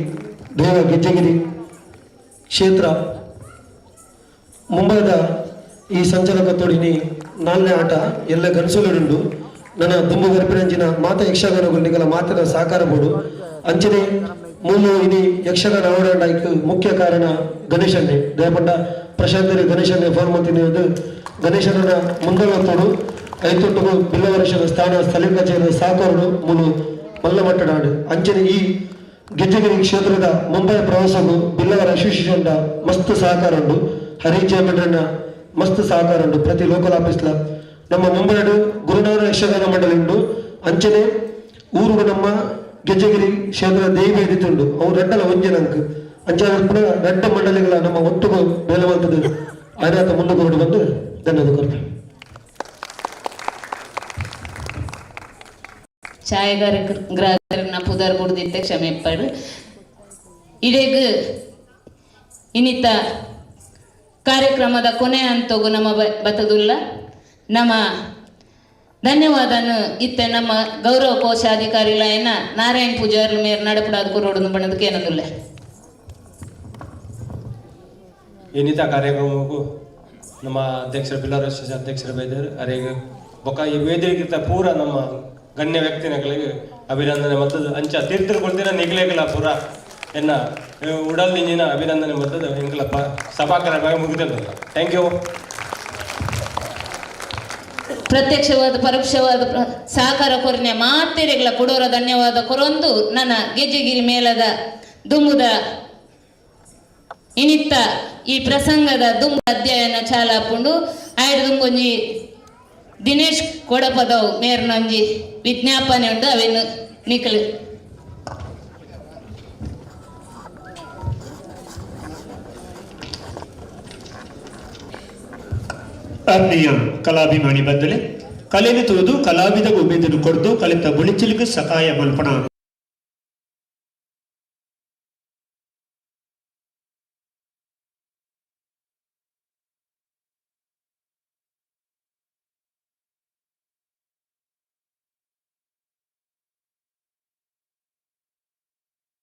ದೇವ ಗೆಜ್ಜೆಗಿರಿ ಕ್ಷೇತ್ರ ಮುಂಬೈದ ಈ ಸಂಚಾಲಕ ತೋಡಿನಿ ನಾಲ್ನೇ ಆಟ ಎಲ್ಲ ಗಣಸುಲುಂಡು. ನನ್ನ ದುಂಬು ಗರ್ಭಿರಂಜಿನ ಮಾತ ಯಕ್ಷಗಾನಗಳು ಮಾತದ ಸಹಕಾರ ಬೋಡು. ಅಂಚನೆ ಮೂಲು ಇನಿ ಯಕ್ಷಗಾನ ಅವಡಾಯ್ಕ್ ಮುಖ್ಯ ಕಾರಣ ಗಣೇಶನ್ನೇ ದಯಪಂಡ ಪ್ರಶಾಂತರಿ ಗಣೇಶನ್ನೇ ಫೋನ್ ಮಾಡ್ತೀನಿ. ಅದು ಗಣೇಶನ ಮುಂದೊತ್ತೋಡು ಐತೊಟ್ಟುಗು ಬಿಲ್ಲವರ್ಷದ ಸ್ಥಾನ ಸ್ಥಳೀಯ ಕಚೇರಿ ಸಹಕಾರಡು ಮೂಲು ಮಲ್ಲಮಟ್ಟಡಾಡು. ಅಂಚನೆ ಈ ಗೆಜ್ಜೆಗಿರಿ ಕ್ಷೇತ್ರದ ಮುಂಬೈ ಪ್ರವಾಸಗೂ ಬಿಲ್ಲವರ ಅಸೋಸಿಯೇಷನ್ ಮಸ್ತ್ ಸಹಕಾರ ಉಂಡು. ಹರಿ ಜಯಮಂಡ್ರನ್ನ ಮಸ್ತ್ ಸಹಕಾರ ಉಂಡು ಪ್ರತಿ ಲೋಕಲ್ ಆಫೀಸ್ಲ. ನಮ್ಮ ಮುಂಬೈಡು ಗುರುನಾಥ ಯಕ್ಷಗಾನ ಮಂಡಳಿ ಉಂಡು. ಅಂಚನೆ ಊರುಡು ನಮ್ಮ ಗೆಜ್ಜೆಗಿರಿ ಕ್ಷೇತ್ರ ದೇವಿ ಎದಿತುಂಡು ಅವು ರಡ್ಡಲ ಒಂಜೆ ನಂಕ್ ಅಂಚನೆ ಪುನಃ ರಡ್ಡ ಮಂಡಳಿಗಳ ನಮ್ಮ ಒಟ್ಟುಗು ಬೇಲೆ ಮಾಡ್ತದೆ ಆಯ್ತು ಮುಂದೆ ಹೊರಟು ಬಂದು ಧನ್ಯವಾದ ಕೊಡ್ತೇನೆ. ಛಾಯಾಗಾರ ಗ್ರಾಹಕರನ್ನ ಪುದರ್ ಬುಡ್ದಿತ್ತೆ ಕ್ಷಮೆ ಇಪ್ಪಾಡು. ಇಡೇಗ್ ಇನ್ನಿತ ಕಾರ್ಯಕ್ರಮದ ಕೊನೆ ಹಂತಗೂ ನಮ್ಮ ಬತ್ತದುಲ್ಲ ನಮ್ಮ ಧನ್ಯವಾದನು ಇತ್ತೆ ನಮ್ಮ ಗೌರವ ಕೋಶಾಧಿಕಾರಿಗಳಾಯನ ನಾರಾಯಣ್ ಪೂಜಾರಿ ಮೇರ್ ನಡಪಡಾದ ಕೊರೋಡು ಬಣ್ಣದಕ್ಕೆ ಏನದುಲ್ಲ. ಇನ್ನಿತ ಕಾರ್ಯಕ್ರಮಕ್ಕೂ ನಮ್ಮ ಅಧ್ಯಕ್ಷರು ಬಿಲ್ಲರ ಅಧ್ಯಕ್ಷರು ಬೈದರು ಅರೆಗೆ ಬೊಕ್ಕ ಈ ವೇದಿಕೆ ಪೂರ ನಮ್ಮ ಗಣ್ಯ ವ್ಯಕ್ತಿನಗಳಿಗೆ ಅಭಿನಂದನೆ ಮತ್ತು ಅಂಚ ತೀರ್ಥಕೊಳ್ತೀರ ನಿಗ್ಲೇಗಲ ಪೂರ ಎನ್ನ ಉಡಲ್ ನಿಂಜಿನ ಅಭಿನಂದನೆ ಮತ್ತು ಎಂಕಲಪ್ಪ ಸಭಾಕರ ಮುಗಿದಲ್ಲ. Thank you. ಪ್ರತ್ಯಕ್ಷವಾದ ಪರೋಕ್ಷವಾದ ಸಹಕಾರ ಕೊರನೆ ಮಾತೆರೆಗಳ ಕೊಡೋರ ಧನ್ಯವಾದ ಕೊರೊಂದು ನನ್ನ ಗೆಜ್ಜೆಗಿರಿ ಮೇಳದ ದುಂಬುದ ಇನಿತ್ತ ಈ ಪ್ರಸಂಗದ ದುಂಬು ಅಧ್ಯಯನ ಚಾಲಾಪುಂಡು ಆಯ್ದ ದುಂಬೊಂಜಿ ದಿನೇಶ್ ಕೊಡಪದವು ಮೇರ್ನೊಂಜಿ ವಿಜ್ಞಾಪನೆ ಉಂಟು ಅವೇನು ನಿಕಲು. ಆತ್ಮೀಯ ಕಲಾಭಿಮಾನಿ ಬಂಧುಲೆ, ಕಲೆನು ತೂದು ಕಲಾವಿದ ಉಮೇದನ್ನು ಕೊಡ್ದು ಕಲಿತ ಬುಳಿಚಿಲಿಗೆ ಸಹಾಯ ಮಲ್ಪಣ.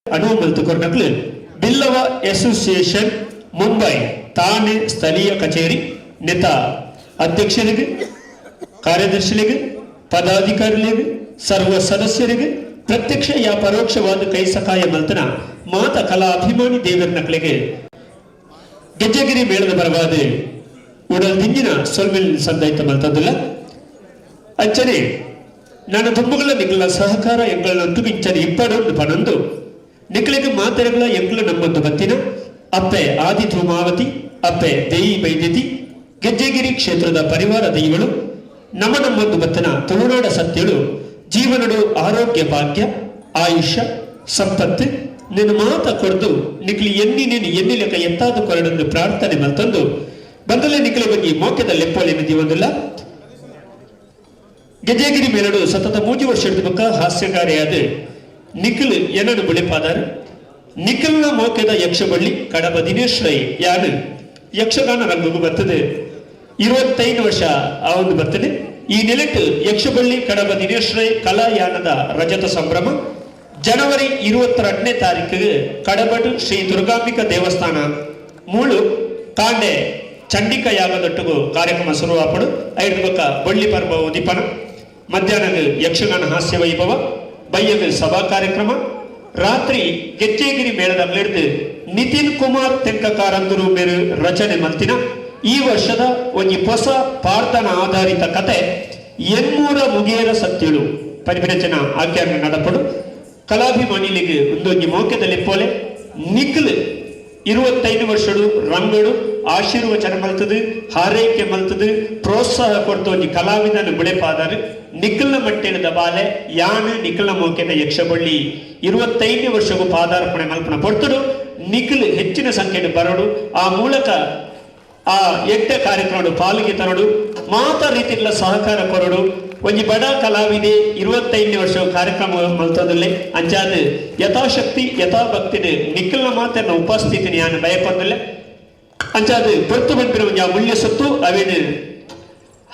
ಅನುವು ಮಲ್ತು ಕೊರ್ನಕ್ಲು ಬಿಲ್ಲವ ಅಸೋಸಿಯೇಷನ್ ಮುಂಬೈ ತಾನೆ ಸ್ಥಳೀಯ ಕಚೇರಿ ನೆತ ಅಧ್ಯಕ್ಷರಿಗೆ, ಕಾರ್ಯದರ್ಶಿಗಳಿಗೆ, ಪದಾಧಿಕಾರಿಗಳಿಗೆ, ಸರ್ವ ಸದಸ್ಯರಿಗೆ ಪ್ರತ್ಯಕ್ಷ ಯಾ ಪರೋಕ್ಷವಾದ ಕೈ ಸಹಾಯ ಮಲ್ತನ ಮಾತ ಕಲಾ ಅಭಿಮಾನಿ ದೇವರ ನಕಲಿಗೆ ಗೆಜ್ಜೆಗಿರಿ ಮೇಳದ ಪರವಾದ ಉಡಲ್ ದಿಂಜಿನ ಸೊಲ್ಮೆಲ್ ಸಂದಾಯ್ತ ಮಲ್ತದಿಲ್ಲ. ಅಂಚನೆ ನನ್ನ ತುಂಬುಗಳ ನಿಗಳ ಸಹಕಾರ ಎಂಗಳನ್ನಂತೂ ಇಂಚನೆ ಇಪ್ಪಡೊಂದು ಪನೊಂದು ನಿಕ್ಕಳಿಗೆ ಮಾತೆರೆಗಳ ಎಂಕುಲು ನಮ್ಮೊಂದು ಬತ್ತಿನ ಅಪ್ಪೆ ಆದಿ ಧೂಮಾವತಿ, ಅಪ್ಪೆ ದೇಯಿ ಬೈದ್ಯತಿ, ಗೆಜ್ಜೆಗಿರಿ ಕ್ಷೇತ್ರದ ಪರಿವಾರ ದೈವಳು ನಮ್ಮ ನಮ್ಮೊಂದು ಬತ್ತನ ತುಳುನಾಡ ಸತ್ಯಳು ಜೀವನಡು ಆರೋಗ್ಯ ಭಾಗ್ಯ ಆಯುಷ್ಯ ಸಂಪತ್ತು ನಿನ್ನ ಮಾತ ಕೊಡ್ದು ನಿಕ್ಲಿ ಎನ್ನಿ ನೀನು ಎನ್ನಿ ಲೆಕ್ಕ ಎತ್ತಾದ ಕೊರಡೊಂದು ಪ್ರಾರ್ಥನೆ ಮಲ್ತಂದು ಬಂದಲೇ ನಿಕ್ಲಿ ಬಗ್ಗೆ ಮೋಕ್ಯದ ಲೆಪ್ಪೋಲೆ ಜೀವನದಿಲ್ಲ. ಗೆಜ್ಜೆಗಿರಿ ಮೇಲಡು ಸತತ 3 ವರ್ಷದ ಬೊಕ್ಕ ಹಾಸ್ಯಗಾರಿಯಾದ ನಿಖಿಲ್ ಏನನ್ನು ಬುಳಿಪಾದಾರ್. ನಿಖಿಲ್ನ ಮೋಕೆದ ಯಕ್ಷಬಳ್ಳಿ ಕಡಬ ದಿನೇಶ್ ರೈ ಯಾನು ಯಕ್ಷಗಾನ ರಂಗಗೂ ಬರ್ತದೆ 25 ವರ್ಷ ಆ ಒಂದು ಬರ್ತದೆ. ಈ ನೆಲೆಟ್ಟು ಯಕ್ಷಬಳ್ಳಿ ಕಡಬ ದಿನೇಶ್ ರೈ ಕಲಾಯಾನದ ರಜತ ಸಂಭ್ರಮ ಜನವರಿ 22ನೇ ತಾರೀಕಿಗೆ ಕಡಬಡು ಶ್ರೀ ದುರ್ಗಾಂಬಿಕಾ ದೇವಸ್ಥಾನ ಮೂಳು ಕಾಂಡೆ ಚಂಡಿಕಾ ಯಾಗದೊಟ್ಟಿಗೂ ಕಾರ್ಯಕ್ರಮ ಶುರುವಾಪಡು. ಐದು ಬೊಕ್ಕ ಬಳ್ಳಿ ಪರ್ವ ಉದಿಪನ, ಮಧ್ಯಾಹ್ನದ ಯಕ್ಷಗಾನ ಹಾಸ್ಯ ವೈಭವ, ಬಯ್ಯದ ಸಭಾ ಕಾರ್ಯಕ್ರಮ, ರಾತ್ರಿ ಗೆಜ್ಜೆಗಿರಿ ಮೇಳದ ಹಿಡಿದು ನಿತಿನ್ ಕುಮಾರ್ ತೆಂಕಕಾರಂದರು ಮೇರು ರಚನೆ ಮಲ್ತಿನ ಈ ವರ್ಷದ ಒಂಜಿ ಹೊಸ ಪಾರ್ಥನ ಆಧಾರಿತ ಕತೆ ಎನ್ಮೂರ ಮುಗಿಯರ ಸತ್ಯಳು ಪರಿವಿರಚನ ಆಖ್ಯಾನ ನಡಪಡು. ಕಲಾಭಿಮಾನಿಲಿಗೆ ಒಂದೊಂಜಿ ಮೋಕೆದಲ್ಲಿ ಪೋಲೆ ನಿಖಿಲ್ 25 ವರ್ಷಡು ರಂಗಡು ಆಶೀರ್ವಚನ ಮಲ್ತದು, ಹಾರೈಕೆ ಮಲ್ತದು, ಪ್ರೋತ್ಸಾಹ ಕೊಡ್ತು ಒಂಜಿ ಕಲಾವಿದನ ಬುಳೆಪಾದಾರು. ನಿಖಿಲ್ನ ಮಟ್ಟೆದ ಬಾಲೆ ಯಾನು ನಿಖಿಲ್ನ ಮೋಕೆದ ಯಕ್ಷಬಳ್ಳಿ 25 ವರ್ಷಗೂ ಪಾದಾರ್ಪಣೆ ಮಲ್ಪನ ಪೊರ್ತುಡು ನಿಖಿಲ್ ಹೆಚ್ಚಿನ ಸಂಖ್ಯೆಯಲ್ಲಿ ಬರೋಡು, ಆ ಮೂಲಕ ಆ ಎಡ್ಡೆ ಕಾರ್ಯಕ್ರಮ ಪಾಲಿಗೆ ತರಡು, ಮಾತ ರೀತಿಗಳ ಸಹಕಾರ ಕೊರಡು. ಒಂಜಿ ಬಡ ಕಲಾವಿದೆ 25 ವರ್ಷ ಕಾರ್ಯಕ್ರಮ ಮಲ್ತದಲ್ಲೇ ಅಂಚಾದ ಯಥಾಶಕ್ತಿ ಯಥಾಭಕ್ತಿನ ನಿಖಿಲ್ನ ಮಾತನ್ನ ಉಪಸ್ಥಿತಿನ ಯಾನು ಬಯಕೊಂದಲ್ಲೇ ಅಂಚಾದ ಪೊರ್ತು ಬಂಪಿನ ಒಂಜಿ ಆ ಮುಳ್ಯ ಸೊತ್ತು ಅವೇನು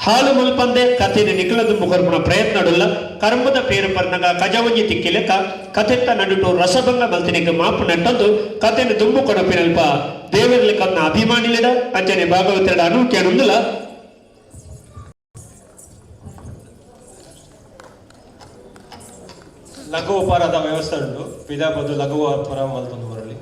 ಹಾಲು ಮಲ್ಪಂದೆ ಕಥೆನ ನಿಖಿಲದ ಮುಖರ್ಪಣ ಪ್ರಯತ್ನ ಅಡುಲ್ಲ. ಕರ್ಮದ ಪೇರು ಪರ್ನಗ ಕಜವಂಜಿ ತಿಕ್ಕಿಲೆಕ್ಕ ಕಥೆತ್ತ ನಡುಟು ರಸಭಂಗ ಮಲ್ತಿನಿಗೆ ಮಾಪು ನಟ್ಟೊಂದು ಕಥೆನ ದುಂಬು ಕೊಡಪಿನಲ್ಪ ದೇವರಲ್ಲಿ ಕನ್ನ ಅಭಿಮಾನಿಲಿಡ ಅಂಚನೆ ಭಾಗವತರಡ ಅನುಕ್ಯಾನೊಂದುಲ. ಲಘು ಉಪಹಾರದ ವ್ಯವಸ್ಥೆ ಉಂಟು. ಪಿದಾಪದು ಲಘು ಉಪಹಾರ ಮಲ್ತೊಂದು ಬರಲಿ.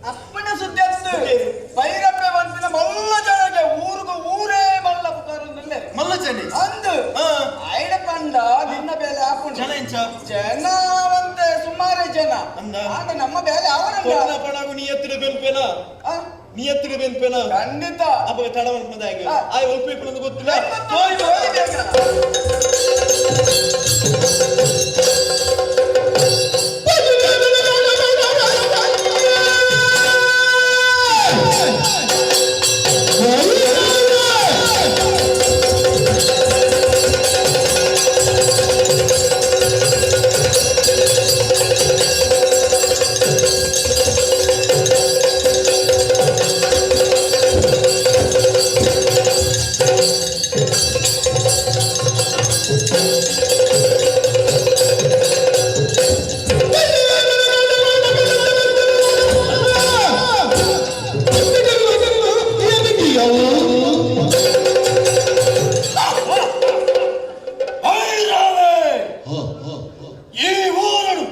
ಅಪ್ಪನ ಸುದ್ದಿ ಅತ್ತು ಭೈರಪ್ಪೆ ಬಂದಿನ ಮಲ್ಲ ಜನಗೆ ಊರುಗು ಊರೇ ಮಲ್ಲ ಪುಕಾರೊಂದುಲ್ಲೆ ಮಲ್ಲ ಜನ ಅಂದು ಐಡ ಪಂಡ ನಿನ್ನ ಬೇಲೆ ಆಪುಂಡು ಜನ ಎಂಚ ಜನವಂತೆ ಸುಮಾರು ಜನ ಆಂಡ ನಮ್ಮ ಬೇಲೆ ಅವನ ಪಣಗು ನೀ ಎತ್ತಿರ ಬೆನ್ಪೇನ ನೀ ಎತ್ತಿರ ಬೆನ್ಪೇನ ಖಂಡಿತ ಅಪ್ಪಗ ತಡ ಮನ್ಪದಾಗ ಆಯ್ ಒಲ್ಪ ಅಂತ ಗೊತ್ತಿಲ್ಲ ಈ ಊರನು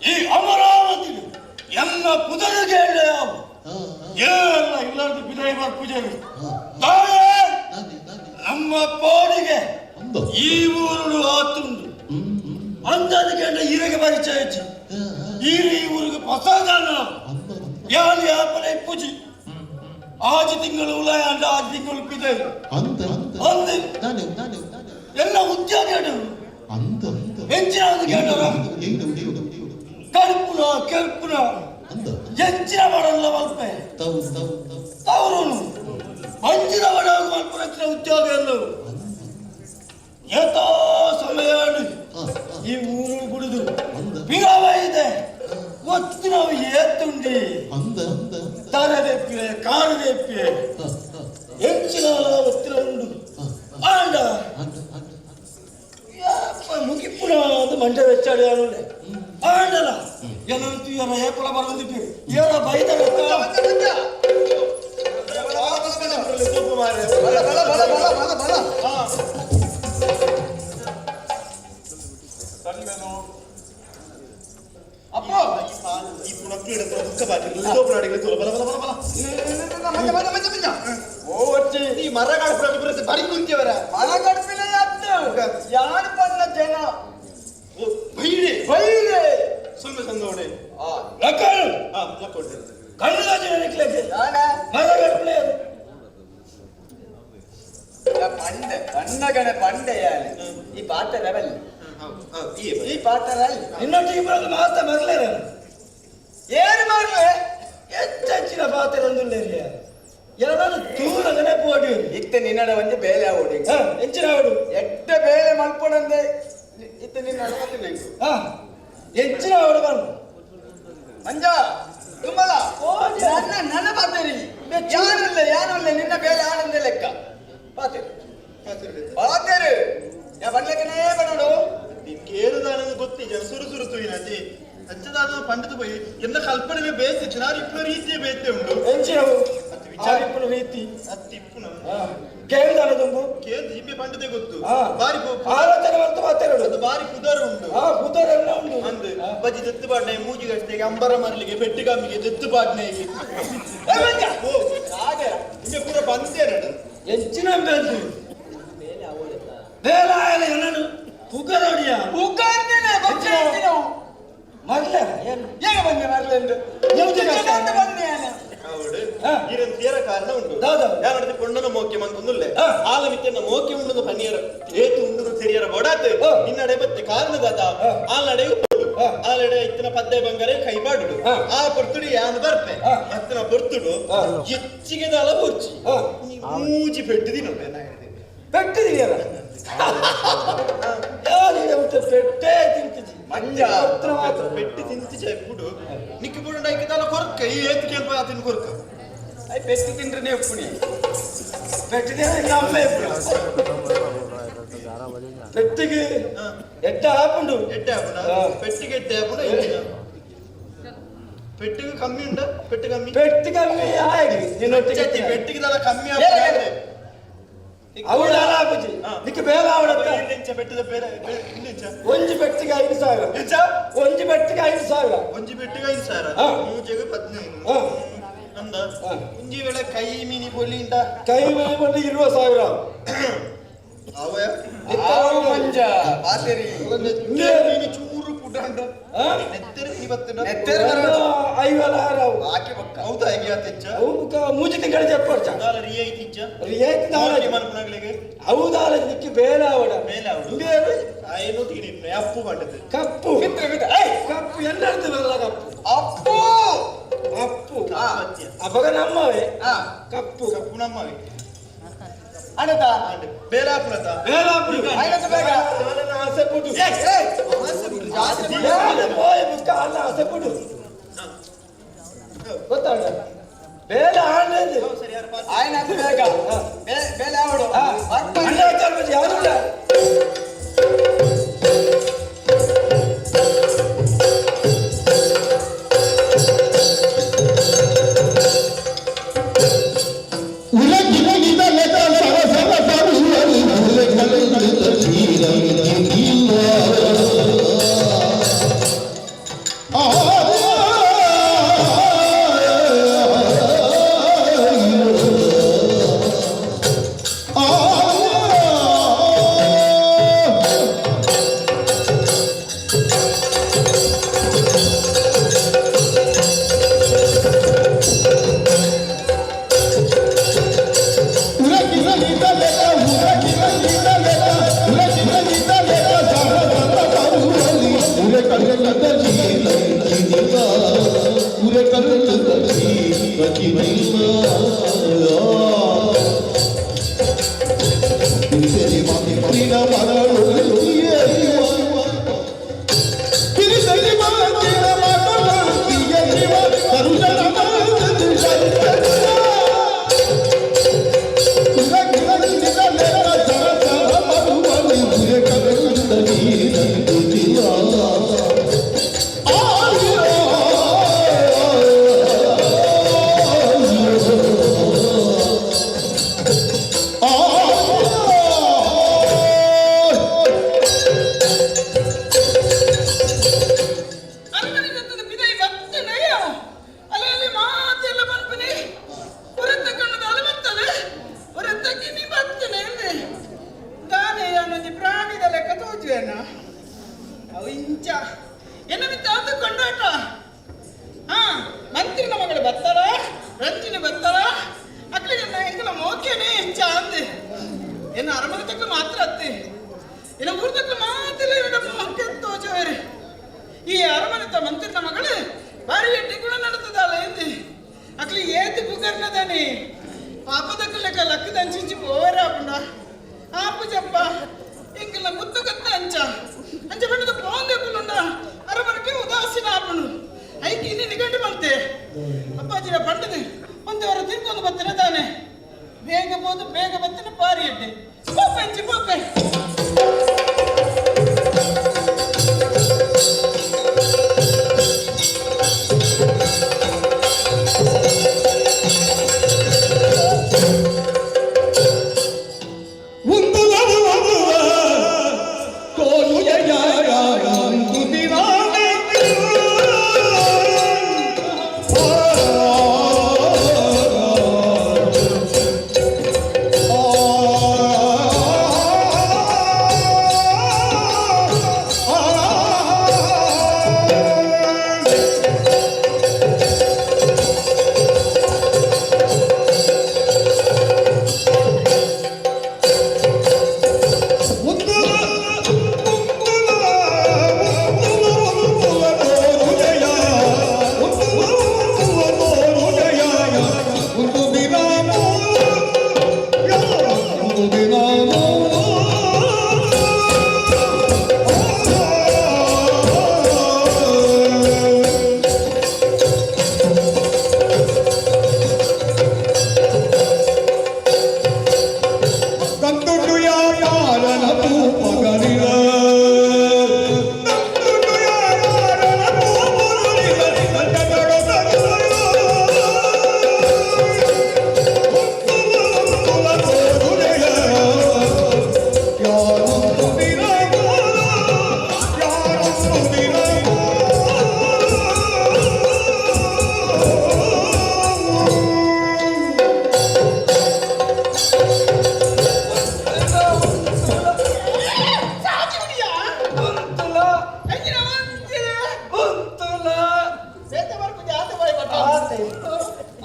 ಈ ಅಮರಾವತಿ ಎಲ್ಲ ಪುದರಿಗೆ ಎಲ್ಲ ಇಲ್ಲಾರ್ದು ಬಿದಾಯಿ ಪೂಜೆ ನಮ್ಮ ಪಾಡಿಗೆ ಈ ಊರುಡು ಆತುಂಡು ಅಂದಾಜು ಕೇಂದ್ರ ಈರೆಗೆ ಪರಿಚಯ ಈರು ಈ ಊರಿಗೆ ಪ್ರಸಾದಾನ ಯಾರು ಯಾಪನೆ ಪೂಜೆ ಆಜು ತಿಂಗಳು ಉಲಾಯ ಅಂಡ ಆಜು ತಿಂಗಳು ಪಿದಾಯಿ ಅಂದು ಎಲ್ಲ ಉದ್ಯೋಗ ಎಂಚಿನ ಕೇಂದ್ರ ಕಡುಪುನ ಕೆರ್ಪುನ ಎಂಚಿನ ಮಾಡಲ್ಲ ಮಲ್ಪೆ ತವರುನು ಮಂಜಿನ ಬಡವ ಮಲ್ಪುನ ಉದ್ಯೋಗ ಎಲ್ಲವು ಯಥಾ ಸಮಯ ಈ ಊರು ಗುಡಿದು ವಿರಾಮ ಇದೆ ಒತ್ತು ನಾವು ಏತುಂಡಿ ತರದೆಪ್ಪೆ ಕಾರದೆಪ್ಪೆ ಎಂಚಿನ ಒತ್ತಿನ ಉಂಡು ಆಂಡ ಮುಗಿಪುನ ಅದು ಮಂಡೆ ವೆಚ್ಚಾಡಿ ಆಂಡಲ ಏನಂತ ಏನ ಏಪಲ ಬರಂದಿಪ್ಪಿ ಏನ ಬೈದ ಮರ ಬರಿ ಕುಂತಿಯವರ ಮರ ಕಡ್ಪಿನ ಯಾರು ಬಣ್ಣ ಜನ ಬೈರೆ ಬೈರೆ ಸುಳ್ಳು ಸಂದೋಡೆ ಪಂಡೆ ಪಣ್ಣಗಣ ಪಂಡೆ ಯಾರು ಈ ಪಾತ್ರ ಬಲ್ಲಿ ಈ ಪಾತ್ರ ಅಲ್ಲಿ ನಿನ್ನೊಟ್ಟಿಗೆ ಬರೋದು ಮಾತ ಮರಲೇ ಏನು ಮರಲೆ ಹೆಚ್ಚೆಚ್ಚಿನ ಪಾತ್ರ ಅಂದುಲ್ಲೇರಿಯ ಏನಾದ್ರು ತೂರಗನೆ ಪೋಡಿ ಇತ್ತೆ ನಿನ್ನಡ ಒಂಜಿ ಬೇಲೆ ಆವೋಡು ಎಂಚಿನ ಆವಡು ಎಟ್ಟ ಬೇಲೆ ಮಲ್ಪೊಡಂದೆ ಇತ್ತೆ ನಿನ್ನ ಎಂಚಿನ ಆವಡು ಬನ್ ಮಂಜ ತುಂಬಲ ನನ್ನ ನನ್ನ ಪಾತೇರಿ ಯಾರುಲ್ಲ ಯಾರುಲ್ಲ ನಿನ್ನ ಬೇಲೆ ಆನಂದ ಲೆಕ್ಕ ಪಾತೇರಿ ಪಾತೇರು ಯಾ ಬಣ್ಲಕ್ಕನೇ ಬಣ್ಣಡು ಕೇಳುದಾನಂದು ಗೊತ್ತಿಜ ಸುರು ಸುರು ತುಯಿನತಿ ಅಂಚದಾದ ಪಂಡದು ಪೋಯಿ ಎನ್ನ ಕಲ್ಪನೆ ಬೇತೆ ಚಿನಾರು ಇಪ್ಪುನ ರೀತಿಯೇ ಬೇತೆ ಉಂಡು ಎಂಚಿನವು ವಿಚಾರ ಇಪ್ಪುನ ರೀತಿ ಅತ್ತಿ ಇಪ್ಪುನ ಕೇಳ್ದಾನ ತುಂಬು ಕೇಂದ್ರ ಇಬ್ಬೆ ಪಂಡದೆ ಗೊತ್ತು ಬಾರಿ ಆಲೋಚನೆ ಮಾಡ್ತು ಮಾತಾಡೋದು ಅದು ಬಾರಿ ಪುದರ್ ಉಂಡು ಪುದರ್ ಎಲ್ಲ ಉಂಡು ಅಂದು ಬಜಿ ದತ್ತು ಪಾಡ್ನೆ ಮೂಜಿಗಷ್ಟೆಗೆ ಅಂಬರ ಮರಲಿಗೆ ಪೆಟ್ಟಿಗಾಮಿಗೆ ದತ್ತು ಪಾಡ್ನೆಗೆ ಹಾಗೆ ನಿಮಗೆ ಪೂರ ಬಂದೇನಡು ಎಂಚಿನ ಬೇತು ಬೇಲೆ ಆಯಲ್ಲ ಏನನು ಪುಗರೋಡಿಯ ಪುಗರ್ನೇ ಗೊತ್ತಿಲ್ಲ ಮರ್ಲೆ ಏನು ಏನು ಬಂದೆ ಮರ್ಲೆ ಎಂದು ಬಂದೆ ಈರನ್ ತೀರ ಕಾರಣ ಉಂಟು ಯಾರು ಪೊಣ್ಣನ ಮೋಕ್ಯ ಮಂತೊಂದುಲ್ಲೆ ಆಲ ಮಿತ್ತನ್ನ ಮೋಕ್ಯ ಉಂಡುದು ಪನ್ನಿಯರ ಏತು ಉಂಡುದು ತೆರಿಯರ ಬೊಡಾತ್ ನಿನ್ನಡೆ ಬತ್ತೆ ಕಾರಣದಾತ ಆಲ್ನಡೆ ಆಲಡೆ ಇತ್ತಿನ ಪದ್ದೆ ಬಂಗಾರೆ ಕೈಪಾಡುಡು ಆ ಪೊರ್ತುಡು ಯಾನು ಬರ್ಪೆ ಅತ್ತಿನ ಪೊರ್ತುಡು ಹೆಚ್ಚಿಗೆ ದಾಲ ಪೊರ್ಚಿ ಮೂಜಿ ಪೆಟ್ಟು ದಿನ ಪೆಟ್ಟಿದೀಯಲ್ಲ ಪೆಟ್ಟೆ ತಿಂತಿಜಿ ಮಂಜ ಮಾತ್ರ ಪೆಟ್ಟು ತಿಂತಿಜ ಪುಡು ನಿಕ್ಕಿ ಪುಡು ಐಕಿದಾಲ ಕೊರ್ಕ ಈ ಏತು ಕೇಳ್ಪ ಆತಿನ ಕೊರ್ಕ I ಪೆಟ್ಟು ತಿಂದ್ರೆ ಉಪ್ಪುಣಿ ಪೆಟ್ಟು ನಮ್ಮ ಪೆಟ್ಟಿಗೆ ಎಟ್ಟ ಆಪುಂಡು ಎಟ್ಟೆ ಆಪುಂಡ ಪೆಟ್ಟಿಗೆ ಎಟ್ಟೆ ಆಪುಂಡ ಪೆಟ್ಟಿಗೆ ಕಮ್ಮಿ ಉಂಡ ಪೆಟ್ಟು ಕಮ್ಮಿ ಪೆಟ್ಟು ಕಮ್ಮಿ ಆಗಿ ನಿನ್ನೊಟ್ಟಿಗೆ ಪೆಟ್ಟಿಗೆ ದಾಲ ಕಮ್ಮಿ ಆಪುಂಡ. ಅವು ದಾಲ ಆಪುಜಿ ನಿಕ್ಕೆ ಬೇಲ ಆವಡತ್ತ ಇಂಚ ಬೆಟ್ಟದ ಬೇರೆ ಇಂಚ ಒಂಜಿ ಬೆಟ್ಟಿಗೆ 5000 ಇಂಚ ಒಂಜಿ ಬೆಟ್ಟಿಗೆ 5000 ಒಂಜಿ ಬೆಟ್ಟಿಗೆ 5000 ಮೂಜೆಗೆ 15 ಅಂದ ಒಂಜಿ ವೇಳೆ ಕೈ ಮೀನಿ ಪೊಲಿಂಡ ಕೈ ಮೀನಿ ಪೊಲಿ 20000 ಅವಯ ಆವು ಮಂಜ ಪಾತೆರಿ ನೆತ್ತೆರ ಚೂರು ಪುಡಂಡ ನೆತ್ತೆರ ಮೀನಿ ಬತ್ತನ ನೆತ್ತೆರ ಐವಲಾರ ಆಕೆ ಪಕ್ಕ ಹೌದಾ ಹೇಗೆ ಆತೆಚ್ಚ ಅವು ಮೂಜಿ ತಿಂಗಳ ಜಪ್ಪರ್ಚ ದಾಲ ರಿಯಾಯಿತಿ ಇಚ್ಚ ರಿಯಾಯಿತಿ ದಾಲ ಮನ್ಪುನಗಳಿಗೆ ಅವು ದಾಲ ನಿಕ್ಕೆ ಬೇಲ ಆವಡ ಬೇಲ ಆವಡ ಬೇರೆ ಆಯನು ತೀಡಿಪ್ನೆ ಅಪ್ಪು ಬಂಡದು ಕಪ್ಪು ಮಿತ್ರ ಮಿತ್ರ ಏಯ್ ಕಪ್ಪು ಎಲ್ಲರದ್ದು ಬರಲ್ಲ ಕಪ್ಪು ಅಪ್ಪು ಅಪ್ಪು ಅಪಗ ನಮ್ಮವೇ ಕಪ್ಪು ಕಪ್ಪು ನಮ್ಮವೇ ಅಣ್ಣತ ಬೇಲಾಪುರತ ಬೇಲಾಪುರ ಆಯ್ತು ಬೇಗ ಆಸೆ ಪುಡು ಪೋಯ್ ಬುಕ್ಕ ಅಲ್ಲ ಆಸೆ ಪುಡು ಗೊತ್ತಾಡ ಬೇಲ ಆಣದು ಆಯ್ತು ಬೇಗ ಬೇಲೆ ಆವಡು ಅಣ್ಣ ಯಾರು ಇಲ್ಲ. Oh.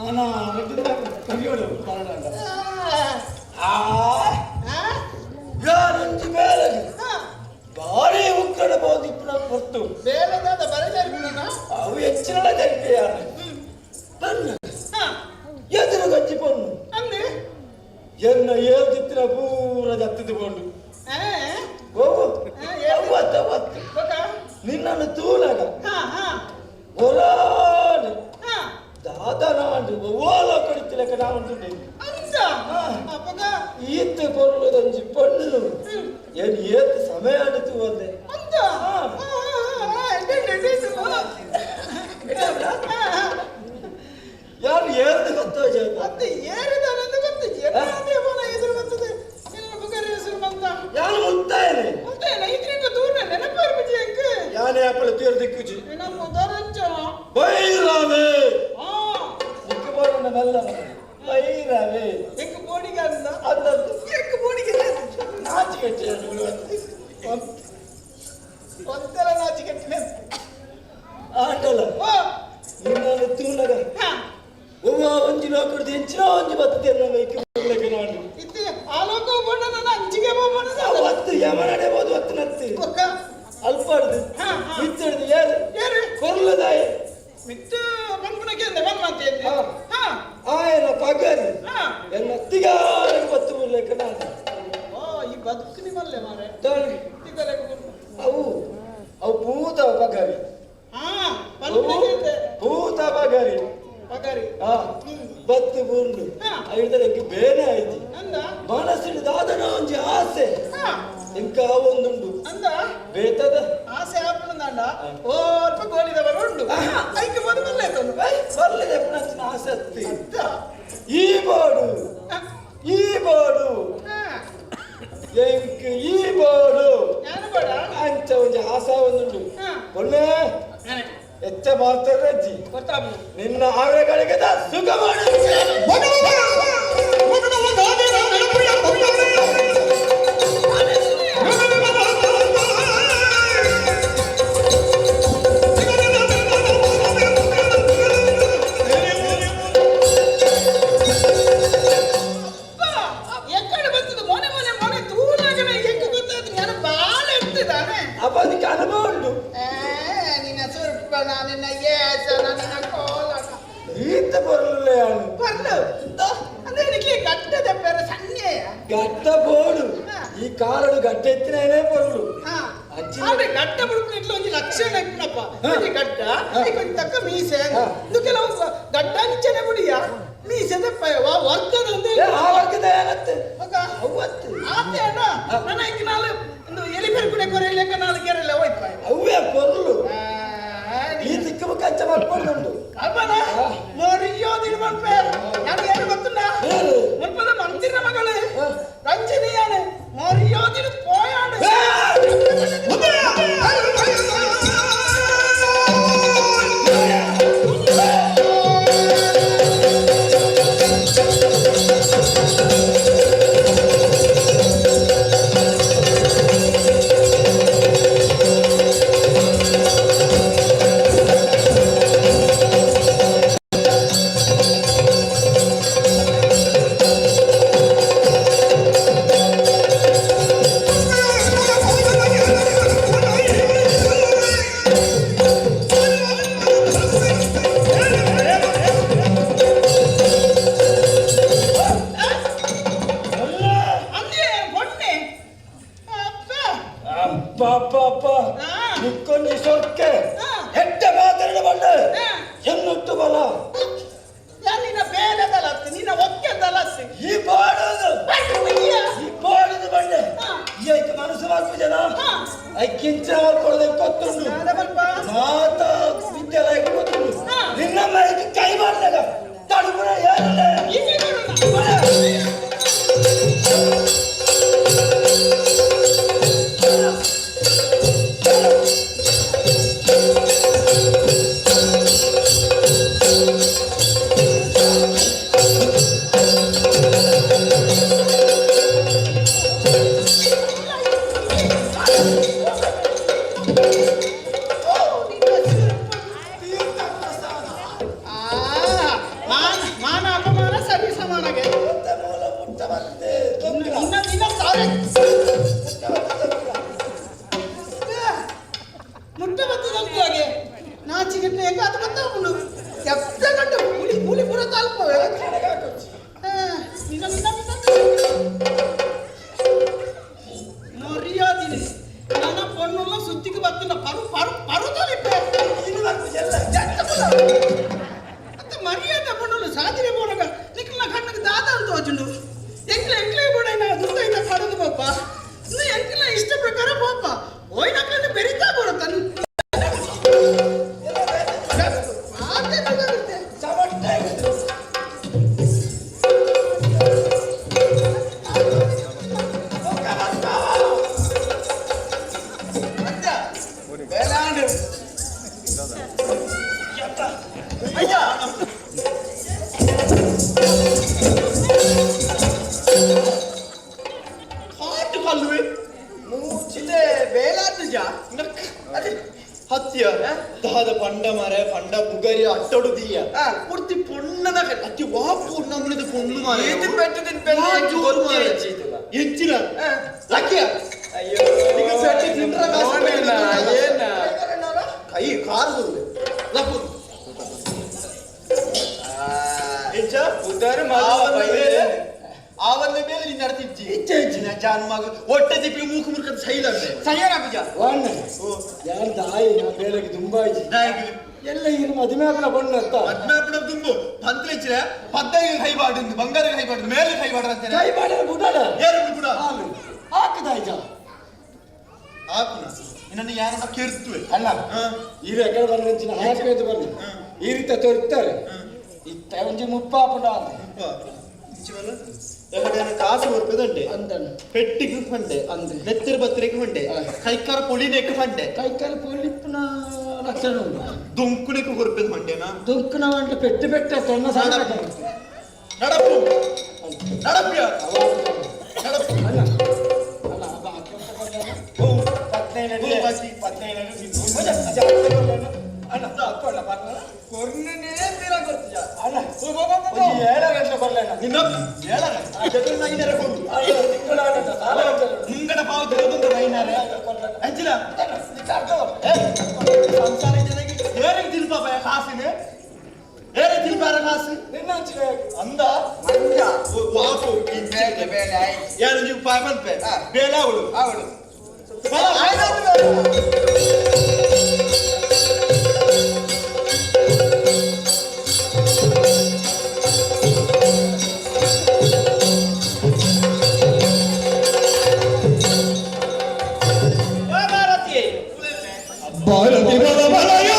ಆನಾ ಕರಿಯೋಡು ಬರಡಂಡ ಆ ಯಾರೊಂಜಿ ಬೇಲಗೆ ಭಾರಿ ಉಕ್ಕಡ ಬೋದು ಇಪ್ಪನ ಹೊರ್ತು ಬೇಲದಾದ ಬರಜಾರಿಪುನ ಅವು ಹೆಚ್ಚಿನ ಜರಿಪೆ ಯಾರು ಬನ್ನ ಎದುರು ಗಜ್ಜಿ ಪೊಣ್ಣು ಅಂದೆ ಎನ್ನ ಏಳ್ತಿತ್ತಿನ ಪೂರ ಜತ್ತಿದ್ದು ಕೊಂಡು ಹೋಗು ಅವತ್ತು ಅವತ್ತು ನಿನ್ನನ್ನು ತೂಲಾಗ ಒರಾನೆ ದಾದ ನಾಂಡು ಓಲ ಕೊಡಿತಿಲಕ ನಾವುಂಟು ಈತ ಕೊರುವುದೊಂಜಿ ಪಣ್ಣು ಏನು ಏತ್ ಸಮಯ ಆಡಿತು ಒಂದೆ ಯಾರು ಏರ್ದು ಗೊತ್ತೋ ಅತ್ತೆ ಏರಿದಾನಂದು ಗೊತ್ತು ಏನಾದ್ರೆ ಬೋನ ಎದುರು ಬರ್ತದೆ ನಿನ್ನ ಬುಗರಿ ಹೆಸರು ಬಂತ ಯಾರು ಮುತ್ತಾಯನೆ ಮುತ್ತಾಯನ ಇದ್ರಿಂದ ದೂರ ನೆನಪಾರು ಬಿಜಿ ಅಂಕ ಯಾನೇ ಅಪ್ಪಳ ತೀರ ದಿಕ್ಕುಜಿ ನಮ್ಮ ಉದಾರಂಚನ ಬೈರಾವೆ ನಿಕ್ಕ ಬೋಡಣ್ಣ ಮೆಲ್ಲ ಬೈರಾವೆ ಎಂಕ್ ಬೋಡಿಗೆ ಅಂದ ಅಂದ ಎಂಕ್ ಬೋಡಿಗೆ ನಾಚಿಕೆಟ್ಟಿ ಒಂಥರ ನಾಚಿಕೆಟ್ಟಿನ ಆಂಡಲ ನಿನ್ನನ್ನು ತೂನಗ ಒವ್ವ ಒಂಜಿ ಲೋಕಡ್ದು ಎಂಚಿನ ಒಂಜಿ ಬರ್ತದೆ ಬೈಕ್ ಬರ್ಲಿಕ್ಕೆ ನಾನು ಇತ್ತೆ ಆಲೋಕ ಬೋಡ ನನ್ನ ಅಂಚಿಗೆ ಬೋಡ ಅವತ್ತು ಯಮನಡೆ ಬೋದು ಒತ್ತು ನತ್ತಿ ಅಲ್ಪಾಡ್ದು ಮಿತ್ತಡ್ದು ಯಾರು ಯಾರು ಕೊರ್ಲದಾಯ ಮಿತ್ತು ಬಂದ್ಬಿಡಕ್ಕೆ ಅಂದೆ ಬಂದ್ ಮಾತೆ ಆಯನ ಪಗರಿ ಎನ್ನ ಅತ್ತಿಗಾರ ಬತ್ತು ಬರ್ಲಿಕ್ಕೆ ನಾನು ಈ ಬದುಕು ನಿಮ್ಮಲ್ಲೇ ಮಾರೆ ಅವು ಅವು ಭೂತ ಪಗರಿ ಭೂತ ಪಗರಿ ಪಗರಿ ಬತ್ತು ಬೂರ್ಡು ಐದರ ಬೇನೆ ಆಯ್ತು ಮನಸ್ಸಿನ ದಾದನ ಒಂಜಿ ಆಸೆ ಇಂಕ ಒಂದುಂಡು ಅಂದ ಬೇತದ ಆಸೆ ಆಪುಣದಾಂಡ ಓ ಅಲ್ಪ ಗೋಲಿದವರು ಉಂಡು ಐಕೆ ಬಂದು ಬಲ್ಲೆ ಬಲ್ಲೆ ಆಸೆ ಅತ್ತಿ ಈ ಬೋಡು ಈ ಬೋಡು ಎಂಕ್ ಈ ಬೋಡು ಅಂಚ ಒಂಜಿ ಆಸೆ ಒಂದುಂಡು ಒಳ್ಳೆ ಎಚ್ಚ ಮಾತ್ರ ಅಜ್ಜಿ ನಿನ್ನ ಆರೆಗಳಿಗೆ ಸುಖ ಮಾಡಿ ಎಕ್ಕಡೆ ಬರ್ತದೆ ಮೊನೆ ಮೊನೆ ಮೊನೆ ತೂಲಾಗನೆ ಹೆಂಗೆ ಗೊತ್ತಾಯ್ತು ನಾನು ಬಾಳ ಎತ್ತಿದಾನೆ ಅಪ್ಪ ಅದಕ್ಕೆ ಅನುಭವ ಉಂಟು ನಿನ್ನ ಸುರ್ಪಣ ನಿನ್ನ ಏಸನ ನಿನ್ನ ಕೋಲನ ಈತ ಬರಲಿಲ್ಲ ಯಾನು ಬರ್ಲು ಅಂದ್ರೆ ನಿಕ್ಕೆ ಗಟ್ಟದ ಪೇರ ಸಣ್ಣೆಯ ಗಟ್ಟ ಬೋಡು ಈ ಕಾಲಡು ಗಟ್ಟ ಎತ್ತಿನೇ ಬರಲು ಆದ್ರೆ ಗಟ್ಟ ಬಿಡ್ಬಿಟ್ಟು ಇಟ್ಲು ಒಂಜಿ ಲಕ್ಷಣ ಇಪ್ಪನಪ್ಪ ಒಂಜಿ ಗಡ್ಡ ಒಂಜಿ ತಕ್ಕ ಮೀಸೆ ಇದು ಕೆಲವು ಗಡ್ಡ ನಿಚ್ಚನೆ ಬಿಡಿಯ ಮೀಸೆ ವಾ ವರ್ಗದ ಆ ವರ್ಗದ ಏನತ್ತೆ ಅವತ್ತು ಆತೆ ಅಣ್ಣ ನನ್ನ ಇಂಕ ನಾಲ್ ಒಂದು ಎಲಿ ಬೇರೆ ಕೂಡ ಕೊರೆಯಲಿಕ್ಕೆ ನಾಲ್ ಕೆರೆಲ್ಲ ಹೋಯ್ಪ ಅವೇ ಕೊರ್ಲು ಈ ದಿಕ್ಕು ಕಂಚ ಮಾಡ್ಕೊಂಡು ಅಪ್ಪನ ಮೋರಿಯೋದಿನ ಮನ್ಪೆ ನಾನು ಏನು ಗೊತ್ತುಂಡ ಮುಲ್ಪದ ಮಂತಿನ ಮಗಳು ರಂಜನಿಯಾನೆ ಮೋರಿಯೋದಿನ ಪೋಯಾಣ ಆ ಮುಗರಿ ಅಟ್ಟಡು ದೀಯ ಪೂರ್ತಿ ಪೊಣ್ಣನ ಅತಿ ವಾಪು ನಮ್ಮನಿದ ಪೊಣ್ಣು ಮಾರೆ ಏತು ಪೆಟ್ಟು ತಿನ್ಪೆಲ್ಲ ವಾ ಎಂಕ್ ಜೋರು ಗೊತ್ತೇ ಮಾರೆ. ಇಜ್ಜಿ ಇದೆಲ್ಲ. ಎಂಚಿನ ಲಕ್ಕಿಯ ಅಯ್ಯೋ ನಿಂಗೆ ಪೆಟ್ಟು ತಿಂದ್ರ ಕಾಸು ನೋಡೇನ, ಏನ? ಕೈ ಕಾರು ಬರುವೆ ಲಪ್ಪು ಎಂಚ ಉದಾರು ಮಲ್ವ ಬೈರೆ. ಆವನ್ನ ಮೇಲೆ ನಿನ್ನ ಅರ್ಥ ಇಜ್ಜಿ ಇಜ್ಜಿ ನಾ ಜಾನ್ ಮಗ ಒಟ್ಟೆ ತಿಪ್ಪಿ ಮೂಕು ಮುರ್ಕದ ಸೈಲ ಸರಿಯಾನ ಪೂಜಾ ವಾಣ್ಣ ಯಾರ್ ದಾಯಿ ನಾ ಬೇಲೆಗೆ ತುಂಬಾ ಇಜ್ಜಿ ಎಲ್ಲ ಈಗ ಮದುವೆ ಆಪುನ ಪೊಣ್ಣು ಅತ್ತ ಮದ್ವೆ ಆಪುನ ದುಂಬು ಪಂತ್ರಿಚ್ರೆ ಪದ್ದೈಗೆ ಕೈ ಬಾಡಿಂದು ಬಂಗಾರ ಕೈ ಬಾಡಿಂದು ಮೇಲೆ ಕೈ ಬಾಡ್ರ ಅಂತಾನೆ ಕೈ ಬಾಡಿನ ಬುಡಾಡ ಏರು ಬುಡ ಹಾಲು ಹಾಕದಾಯ್ತ ಆಪುನ ನಿನ್ನನ್ನು ಯಾರನ್ನ ಕೆರ್ತುವೆ ಅಲ್ಲ ಈ ಎಕಡೆ ಬಂದ ಹಾಕಿ ಬನ್ನಿ ಈ ರೀತಿ ತೋರಿಸ್ತಾರೆ ಇತ್ತ ಒಂಜಿ ಮುಪ್ಪಾಪುನ ಮುಪ್ಪ ಎಕಡೆ ಕಾಸು ಕೊರ್ಪದಂಡೆ ಅಂದನು ಪೆಟ್ಟಿಗೆ ಫಂಡೆ ಅಂದೆ. ನೆತ್ತರ ಬತ್ತರಿಗೆ ಫಂಡೆ ಕೈಕಾರ ಪೊಳಿನೆಕ್ ಫಂಡೆ ಕೈಕಾಲ ಪೊಲಿಪ್ಪುನ ಲಕ್ಷಣ ಉಂಟು ದೊಂಕುನೆಕ್ ಕೊರ್ಪದ ಫಂಡೆನಾ ದುಂಕುನ వంట పెట్టి పెట్టే తొన్న సాಗ ನಡಪು ನಡಪ್ಯ ನಡಪು ನಿನ್ನ ಏಳರ ಐನರ ಕೊಡು ಮುಂಗಡ ಪಾವು ತಿರುಗುಂದ ಐನರ ಅಂಚಿನ ಸಂಸಾರ ಜನಕ್ಕೆ ಏರಿಗೆ ತಿಲ್ಪ ಕಾಸಿನ ಏರಿಗೆ ತಿಲ್ಪಾರ ಕಾಸು ಅಂದ ವಾಪು ಬೇಲೆ ಬೇಲೆ ಆಯ್ತು ಯಾರು ನೀವು ಪಾಯ ಪನ್ಪೆ ಬೇಲೆ ಅವಳು ಅವಳು ಭಾರತಿ ಬಲ ಬಲಯ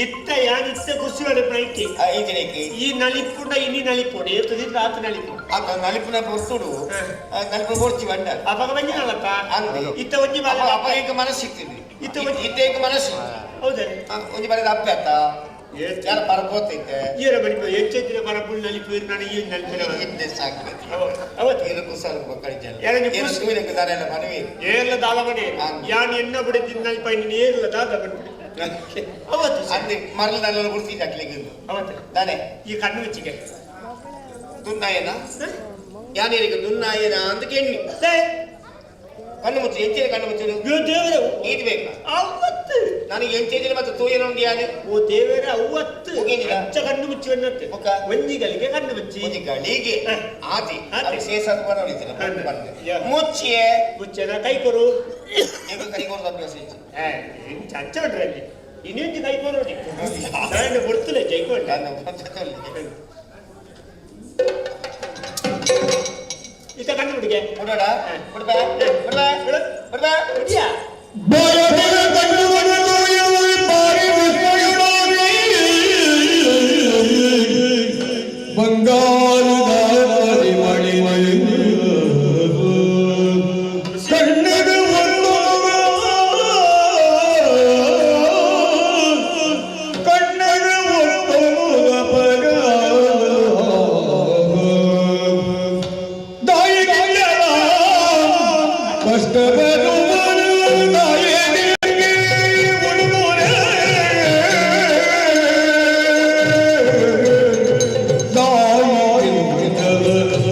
ಇತ್ತ ಯಾನಿತ್ತ ಖುಷಿ ಪ್ರೈತಿ ಈ ನಲಿಪುಂಡ ಇನಿ ನಲಿಪುಂಡ ಏತದಿ ರಾತ್ ನಲಿಪುಂಡ ನಲಿಪುನ ಪೊರ್ತುಡು ನಲಿಪು ಪೊರ್ಚಿ ಬಂಡ ಅಪಗ ಬಂಜಿನಲ್ಲಪ್ಪ ಇತ್ತ ಒಂಜಿ ಬಾಲ ಅಪ್ಪ ಏಕ ಮನಸ್ಸು ಸಿಗ್ತೀನಿ ಇತ್ತ ಒಂಜಿ ಇತ್ತ ಏಕ ಮನಸ್ಸು ಹೌದಾ ಒಂಜಿ ಬರದ ಅಪ್ಪೆ ಅತ್ತ ಯಾರ ಪರಪೋತೈತೆ ಏರ ಬಡಿ ಹೆಚ್ಚೆತ್ತಿನ ಪರಪುಲ್ ನಲಿಪು ನಾನು ಈ ನಲಿಪಿನ ಇದ್ದೆ ಸಾಕು ಅವತ್ತು ಏನು ಕುಸಾಲ ಮಕ್ಕಳಿಗೆ ಯಾರು ಏನು ಸೂರ್ಯಕ್ಕೆ ದಾರೆಲ್ಲ ಮನವಿ ಏರ್ಲ ದಾಲ ಮನೆ ಯಾನ್ ಎನ್ನ ಬಿಡಿ ತಿನ್ನಲ್ಪ ಇನ್ನು ಏರ್ಲ ದಾದ ಬಡಿ ಅವತ್ತು ಅಂದೆ ಮರಳ ದಾಲೆಲ್ಲ ಬಿಡ್ತಿದ್ದೆ ಅಕ್ಲಿಗೆ ಅವತ್ತು ದಾನೆ ಈ ಕಣ್ಣು ಮುಚ್ಚಿಗೆ ದುನ್ನಾಯನ ಯಾನೇರಿಗೆ ದುನ್ನಾಯನ ಅಂತ ಕೇಳಿ ಕಣ್ಣು ಮುಚ್ಚು ಎಂಚಿನ ಕಣ್ಣು ಮುಚ್ಚು ದೇವರೇ ಈದ್ ಬೇಕಾ ಅವತ್ತು ನಾನು ಎಂಚೇಜಿನ ಮತ್ತು ತೂಯನ ಉಂಡು ಯಾನೆ ಓ ದೇವರೇ ಅವತ್ತು ಮುಗಿದಿಲ್ಲ. ಅಚ್ಚ ಕಣ್ಣು ಮುಚ್ಚಿ ಅನ್ನತ್ತೆ ಮುಖ? ಒಂಜಿ ಗಳಿಗೆ ಕಣ್ಣು ಮುಚ್ಚಿ ಒಂಜಿ ಗಳಿಗೆ ಆತಿ ಆತಿ. ಅದು ಶೇಷ ಯಾ. ಮುಚ್ಚಿಯೇ ಮುಚ್ಚನ ಕೈ ಕೊರು ಎಂಕ ಕೈ ಕೊಡುದು ಅಭ್ಯಾಸ ಇಜ್ಜಿ ಅಂಚ ಉಂಟ್ರಲ್ಲಿ ಇನ್ನೊಂದು ಕೈ ಕೊರು ನಾನು ಬರ್ತಲೆ ಜೈಕೊಂಡ ನಾನು ಪಂಚತಲ್ಲಿ. ಇತ್ತ ಕಣ್ಣು ಬಿಡಿಗೆ ಬಿಡೋಣ ಬಿಡ್ಬಾ ಬಿಡ್ಬಾ ಬಿಡ್ಬಾ ಬಿಡಿಯಾ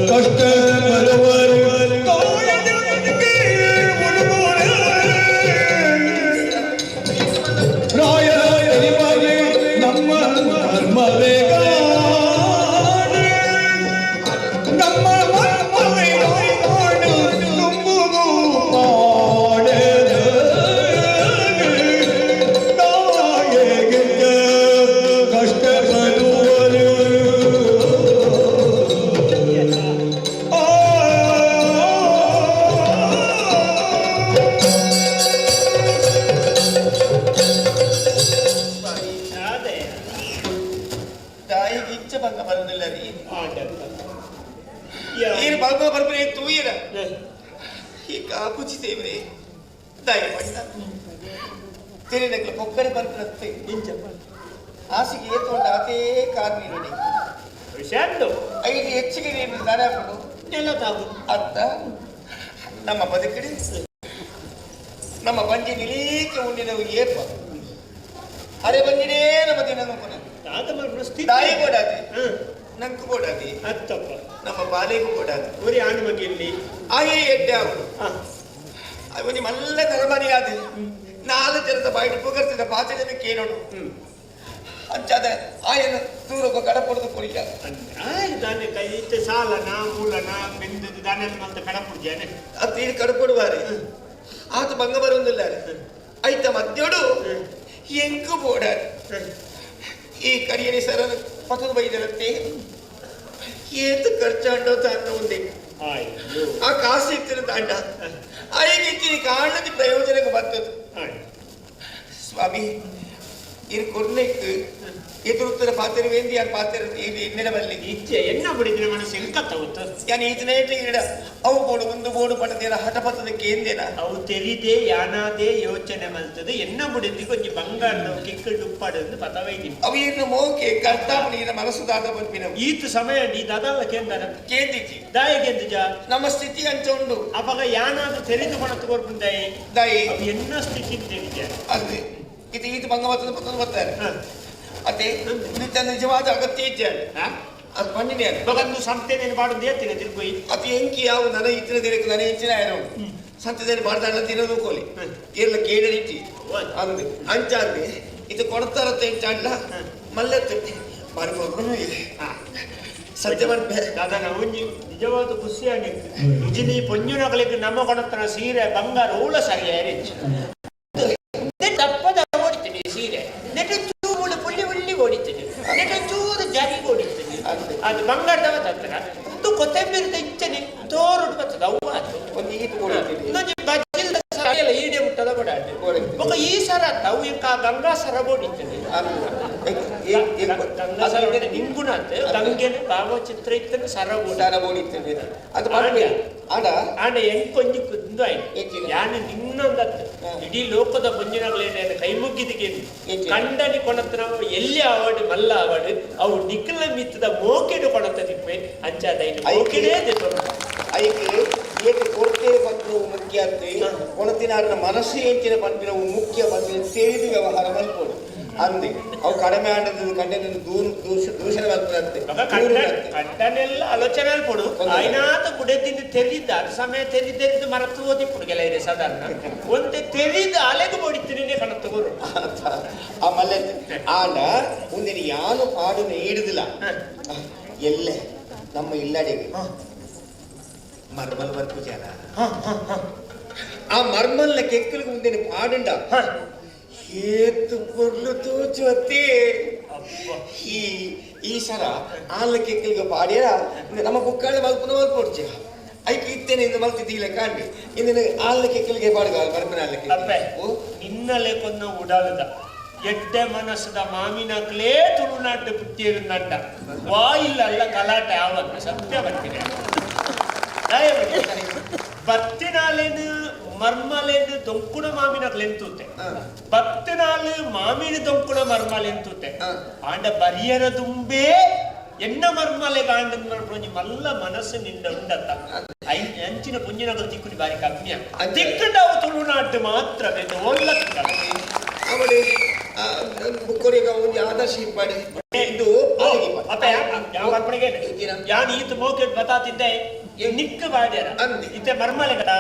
ಕಷ್ಟ ಬರುವರು ಈ ಕಾಪುಚಿ ದೇವ್ರೆ ದಯ ಪಂಡ ತೆರಿನಕ್ಲ ಪೊಕ್ಕಡೆ ಬರ್ಪುನತ್ತೆ ಇಂಚ ಆಸಿಗೆ ಏತೊಂಡ ಅತೇ ಕಾರ್ ನೀರುಡಿ ವಿಷಾಂದು ಐದು ಹೆಚ್ಚಿಗೆ ನೀರು ದಾನೆ ಹಾಕೊಂಡು ನೆಲ ತಾವು ಅತ್ತ ನಮ್ಮ ಬದುಕಡಿ ನಮ್ಮ ಬಂಜಿ ನಿಲೀಕೆ ಉಂಡಿನವು ಏಪ ಅರೆ ಬಂಜಿನೇ ನಮ್ಮ ದಿನ ದಾಯಿ ಬೋಡಾದಿ ನಂಕು ಬೋಡಾದಿ ಅತ್ತಪ್ಪ ನಮ್ಮ ಬಾಲೆಗೂ ಬೋಡಾದಿ ಊರಿ ಆಣ್ ಮಗಿಲ್ಲಿ ಆಯೇ ಎಡ್ಡೆ ಆಗುಡು ಒಂಜಿ ಮಲ್ಲ ನರಮನಿ ಆದಿ ನಾಲ್ ಜನದ ಬಾಯಿಡ್ ಪುಗರ್ತಿದ ಪಾಚಜನ ಕೇಳೋಡು ಅಂಚಾದ ಆಯನ ದೂರೊಬ್ಬ ಕಡಪೊಡ್ದು ಕೊರಿಯ ದಾನೆ ಕೈ ಇತ್ತೆ ಸಾಲನ ಮೂಲನ ಬೆಂದದ್ದು ದಾನೆ ಮಲ್ತ ಕಡಪುಡ್ಜಾನೆ ಅತ್ತ ಈ ಕಡಪೊಡುವಾರೆ ಆತ ಬಂಗ ಬರೋದಿಲ್ಲ ಐತ ಮಧ್ಯೋಡು ಎಂಕು ಬೋಡಾರೆ ಈ ಕರಿಯನಿ ಸರನ ಪತದ ಬೈದರತ್ತೆ ಏತು ಖರ್ಚಾಂಡೋ ತಾಂಡ ಉಂದೆ ಆ ಕಾಸು ಇತ್ತಿನ ತಾಂಡ ಆಯಗಿತ್ತಿನ ಕಾಣದ ಪ್ರಯೋಜನಕ್ಕೆ ಬರ್ತದೆ ಸ್ವಾಮಿ ಇರು ಕೊರ್ನೆಕ್ ಎದುರುತ್ತರ ಪಾತ್ರ ವೇಂದಿ ಯಾರು ಪಾತ್ರ ಇನ್ನೆಡ ಬಲ್ಲಿ ಇಚ್ಛೆ ಎನ್ನ ಬಿಡಿದ್ರೆ ಮನಸ್ಸು ಎಂಕತ್ತ ಗೊತ್ತು ಯಾನ್ ಈತನೇಟ ಇಡ ಅವು ಬೋಡು ಒಂದು ಬೋಡು ಪಟ್ಟದೇನ ಹಠ ಪತ್ತದ ಕೇಂದೇನ ಅವು ತೆರಿದೆ ಯಾನಾದೆ ಯೋಚನೆ ಮಲ್ತದೆ ಎನ್ನ ಬುಡಿದಿ ಕೊಂಚ ಬಂಗಾರದ ಕಿಕ್ಕಳು ಉಪ್ಪಾಡು ಪತವೈದಿ ಅವು ಇನ್ನು ಮೋಕೆ ಕರ್ತಾಪುನಿ ಮನಸ್ಸು ದಾದ ಪನ್ಪಿನ ಈತ ಸಮಯ ನೀ ದಾದಲ್ಲ ಕೇಂದ್ರ ಕೇಂದಿಜಿ ದಾಯ ಕೇಂದಿಜ ನಮ್ಮ ಸ್ಥಿತಿ ಅಂಚ ಉಂಡು ಅವಾಗ ಯಾನಾದ ತೆರೆದು ಕೊಣತು ಕೊರ್ಪುಂದಾಯಿ ದಾಯಿ ಅವು ಎನ್ನ ಸ್ಥಿತಿ ತೆರಿಜ ಅದೇ ಇದು ಈತ ಬಂಗ ಬತ್ತದ ಪತ್ತದ ಬರ್ತಾರೆ ಅದೇ ನಿತ್ಯ ನಿಜವಾದ ಅಗತ್ಯ ಇಜ್ಜೆ ಅದು ಪನ್ನಿನೇ ಬಗಂದು ಸಂತೆ ನೀನು ಬಾಡು ದೇತೀನಿ ತಿರ್ಗೋಯಿ ಅದು ಎಂಕಿ ಯಾವ ನನ ಇತ್ತಿನ ದಿನಕ್ಕೆ ನನ ಹೆಚ್ಚಿನ ಆಯನ ಸಂತದೇನು ಬಾಡ್ದಾಡ ತಿನ್ನೋದು ಕೋಲಿ ಏರ್ಲ ಕೇಳರಿಟ್ಟಿ ಅಂದು ಅಂಚ ಅಂದೆ ಇದು ಕೊಡ್ತಾರತ್ತ ಎಂಚಾಡ್ಲ ಮಲ್ಲತ್ತು ಬಾರಿ ಇದೆ ಸತ್ಯ ಮಾಡ್ಬೆ ದಾದಾ ಒಂಜಿ ನಿಜವಾದ ಖುಷಿ ಆಗಿತ್ತು ನಿಜ ಪೊಂಜುನಗಳಿಗೆ ನಮ್ಮ ಕೊಡತನ ಸೀರೆ ಬಂಗಾರ ಊಳ ಸರಿಯಾಗಿ ತಪ್ಪದ ಓಡಿತೀನಿ ಸೀರೆ ನೆಟ ಚೂರು ಪುಳ್ಳಿ ಉಳ್ಳಿ ಓಡಿತೀನಿ ನೆಟ ಚೂರು ಜರಿ ಓಡಿತೀನಿ ಅದು ಬಂಗಾರದವ ತಪ್ಪನ ಒಂದು ಕೊತ್ತಂಬರಿ ಇಂಚನೆ ತೋರುಡು ಬರ್ತದೆ ಅವು ಅದು ಒಂದು ಈತು ಓಡಿತೀನಿ ಇನ್ನೊಂದು ಬಜ್ಜಿಲ್ದ ಸರ ಎಲ್ಲ ಈಡೆ ಮುಟ್ಟದ ಬಡಾಡಿ ಬೊಕ ಈ ಸರ ಅತ್ತ ಅವು ಇಂಕ ಗಂಗಾ ಸರ ಬೋಡಿತೀನಿ ಗಂಗಾ ಸರ ನಿಂಗುಣ ಅಂತ ಗಂಗೆನ ಭಾವಚಿತ್ರ ಇತ್ತನ ಸರ ಬೋಡಿ ಸರ ಬೋಡಿತೀನಿ ಅದು ಮಾಡ್ಬೆ ಆಡ ಆಂಡ ಎಂಕೊಂಜಿ ಕುಂದು ಆಯ್ತು ಯಾನು ನಿನ್ನೊಂದತ್ತು ಇಡೀ ಲೋಕದ ಪೊಂಜಿನಗಳೇನ ಕೈ ಮುಗ್ಗಿದಿಗೆ ಕಂಡನಿ ಕೊಣತನ ಎಲ್ಲಿ ಅವಾರ್ಡ್ ಮಲ್ಲ ಅವಾರ್ಡ್ ಅವು ನಿಖಲ ಮಿತ್ತದ ಮೋಕೆಡು ಕೊಣತ ತಿಪ್ಪೆ ಅಂಚಾದ ಮೋಕೆಡೇ ಐಕ್ ಏಕ ಕೊರತೆ ಪಂಪಿನವು ಮುಖ್ಯ ಅತ್ತೆ ಕೊಣತಿನಾರನ ಮನಸ್ಸು ಎಂಚಿನ ಪಂಪಿನವು ಮುಖ್ಯ ಪಂಪಿನ ಸೇರಿದ ವ್ಯವಹಾರ ಮಲ್ಪೋಡು ಅಂದೆ ಅವು ಕಡಿಮೆ ಆಂಡದ ಕಂಡನ ದೂರ ದೂಷಣೆ ಮಲ್ಪನತ್ತೆ ಕಂಡನೆಲ್ಲ ಆಲೋಚನೆ ಅಲ್ಪೊಡು ಆಯ್ನಾತ ಬುಡೆದಿಂದ ತೆರಿದ ಅದು ಸಮಯ ತೆರಿ ತೆರಿದು ಮರತು ಓದಿಪ್ಪುಡು ಕೆಲ ಇದೆ ಸಾಧಾರಣ ಒಂತೆ ತೆರಿದ ಅಲೆಗು ಬಡಿತೀನಿ ಕಣತ್ತಗೋರು ಆಮೇಲೆ ಆಂಡ ಒಂದಿನ ಯಾನು ಪಾಡು ನೀಡುದಿಲ್ಲ ಎಲ್ಲೆ ನಮ್ಮ ಇಲ್ಲಡೆಗೆ ಮರ್ಮಲ್ ಬರ್ಪು ಜನ ಆ ಮರ್ಮಲ್ನ ಕೆಕ್ಕಲಿಗೆ ಮುಂದಿನ ಪಾಡುಂಡ ಏತು ಪೊರ್ಲು ತೋಚುವತ್ತೆ ಈ ಈ ಸರ ಆನ್ಲ ಕೆಕ್ಕಲಿಗೆ ಪಾಡ್ಯಾರ ನಮ್ಮ ಬುಕ್ಕಾಳ ಮಲ್ಪುನ ಮಲ್ಪೊಡ್ಚ ಐಕ್ ಇತ್ತೇನೆ ಇಂದು ಮಲ್ತಿದ್ದೀಲ ಕಾಂಡಿ ಇಂದಿನ ಆನ್ಲ ಕೆಕ್ಕಲಿಗೆ ಪಾಡುಗ ಮರ್ಮನ ಆನ್ಲ ಅಪ್ಪೆ ನಿನ್ನಲೆ ಕೊಂದ ಉಡಾಲದ ಎಡ್ಡೆ ಮನಸ್ಸದ ಮಾಮಿನಕ್ಲೇ ತುಳುನಾಟ ಪುಟ್ಟಿರುನ್ನಂಡ ವಾಯಿಲ್ಲ ಅಲ್ಲ ಕಲಾಟೆ ಆವನ್ನ ಸತ್ಯ ಬರ್ತೀನಿ ಬತ್ತಿನಾಲೇನು ಮರ್ಮಲೇನು ದೊಂಕುಣ ಮಾಮಿನಕ್ಲೆಂತೂತೆ ಬತ್ತಿನಾಲು ಮಾಮಿನ ದೊಂಕುಣ ಮರ್ಮಲೆಂತೂತೆ ಆಂಡ ಬರಿಯರ ದುಂಬೇ ಎನ್ನ ಮರ್ಮಲೆ ಗಾಂಡನ್ ಮಲ್ಪೊಂಜಿ ಮಲ್ಲ ಮನಸ್ಸು ನಿಂಡ ಉಂಡತ್ತ ಅಂಚಿನ ಪುಂಜಿನಗಳು ತಿಕ್ಕುನಿ ಬಾರಿ ಕಮ್ಮಿಯ ತಿಕ್ಕಂಡ ಅವು ತುಳುನಾಟು ಮಾತ್ರ ಓಲ್ಲ ಅವಳು ಬುಕ್ಕೊರಿಗ ಒಂದು ಆದರ್ಶ ಇಪ್ಪಾಡಿ ಇದು ಅಪ್ಪ ಯಾವ ಅರ್ಪಣೆಗೆ ಯಾನ್ ಈತ ಮೋಕೆಟ್ ಬತಾ ತಿದ್ದೆ ನಿಕ್ಕ ಬಾಡ್ಯಾರ ಇತ್ತೆ ಮರ್ಮಲೆ ಕಡ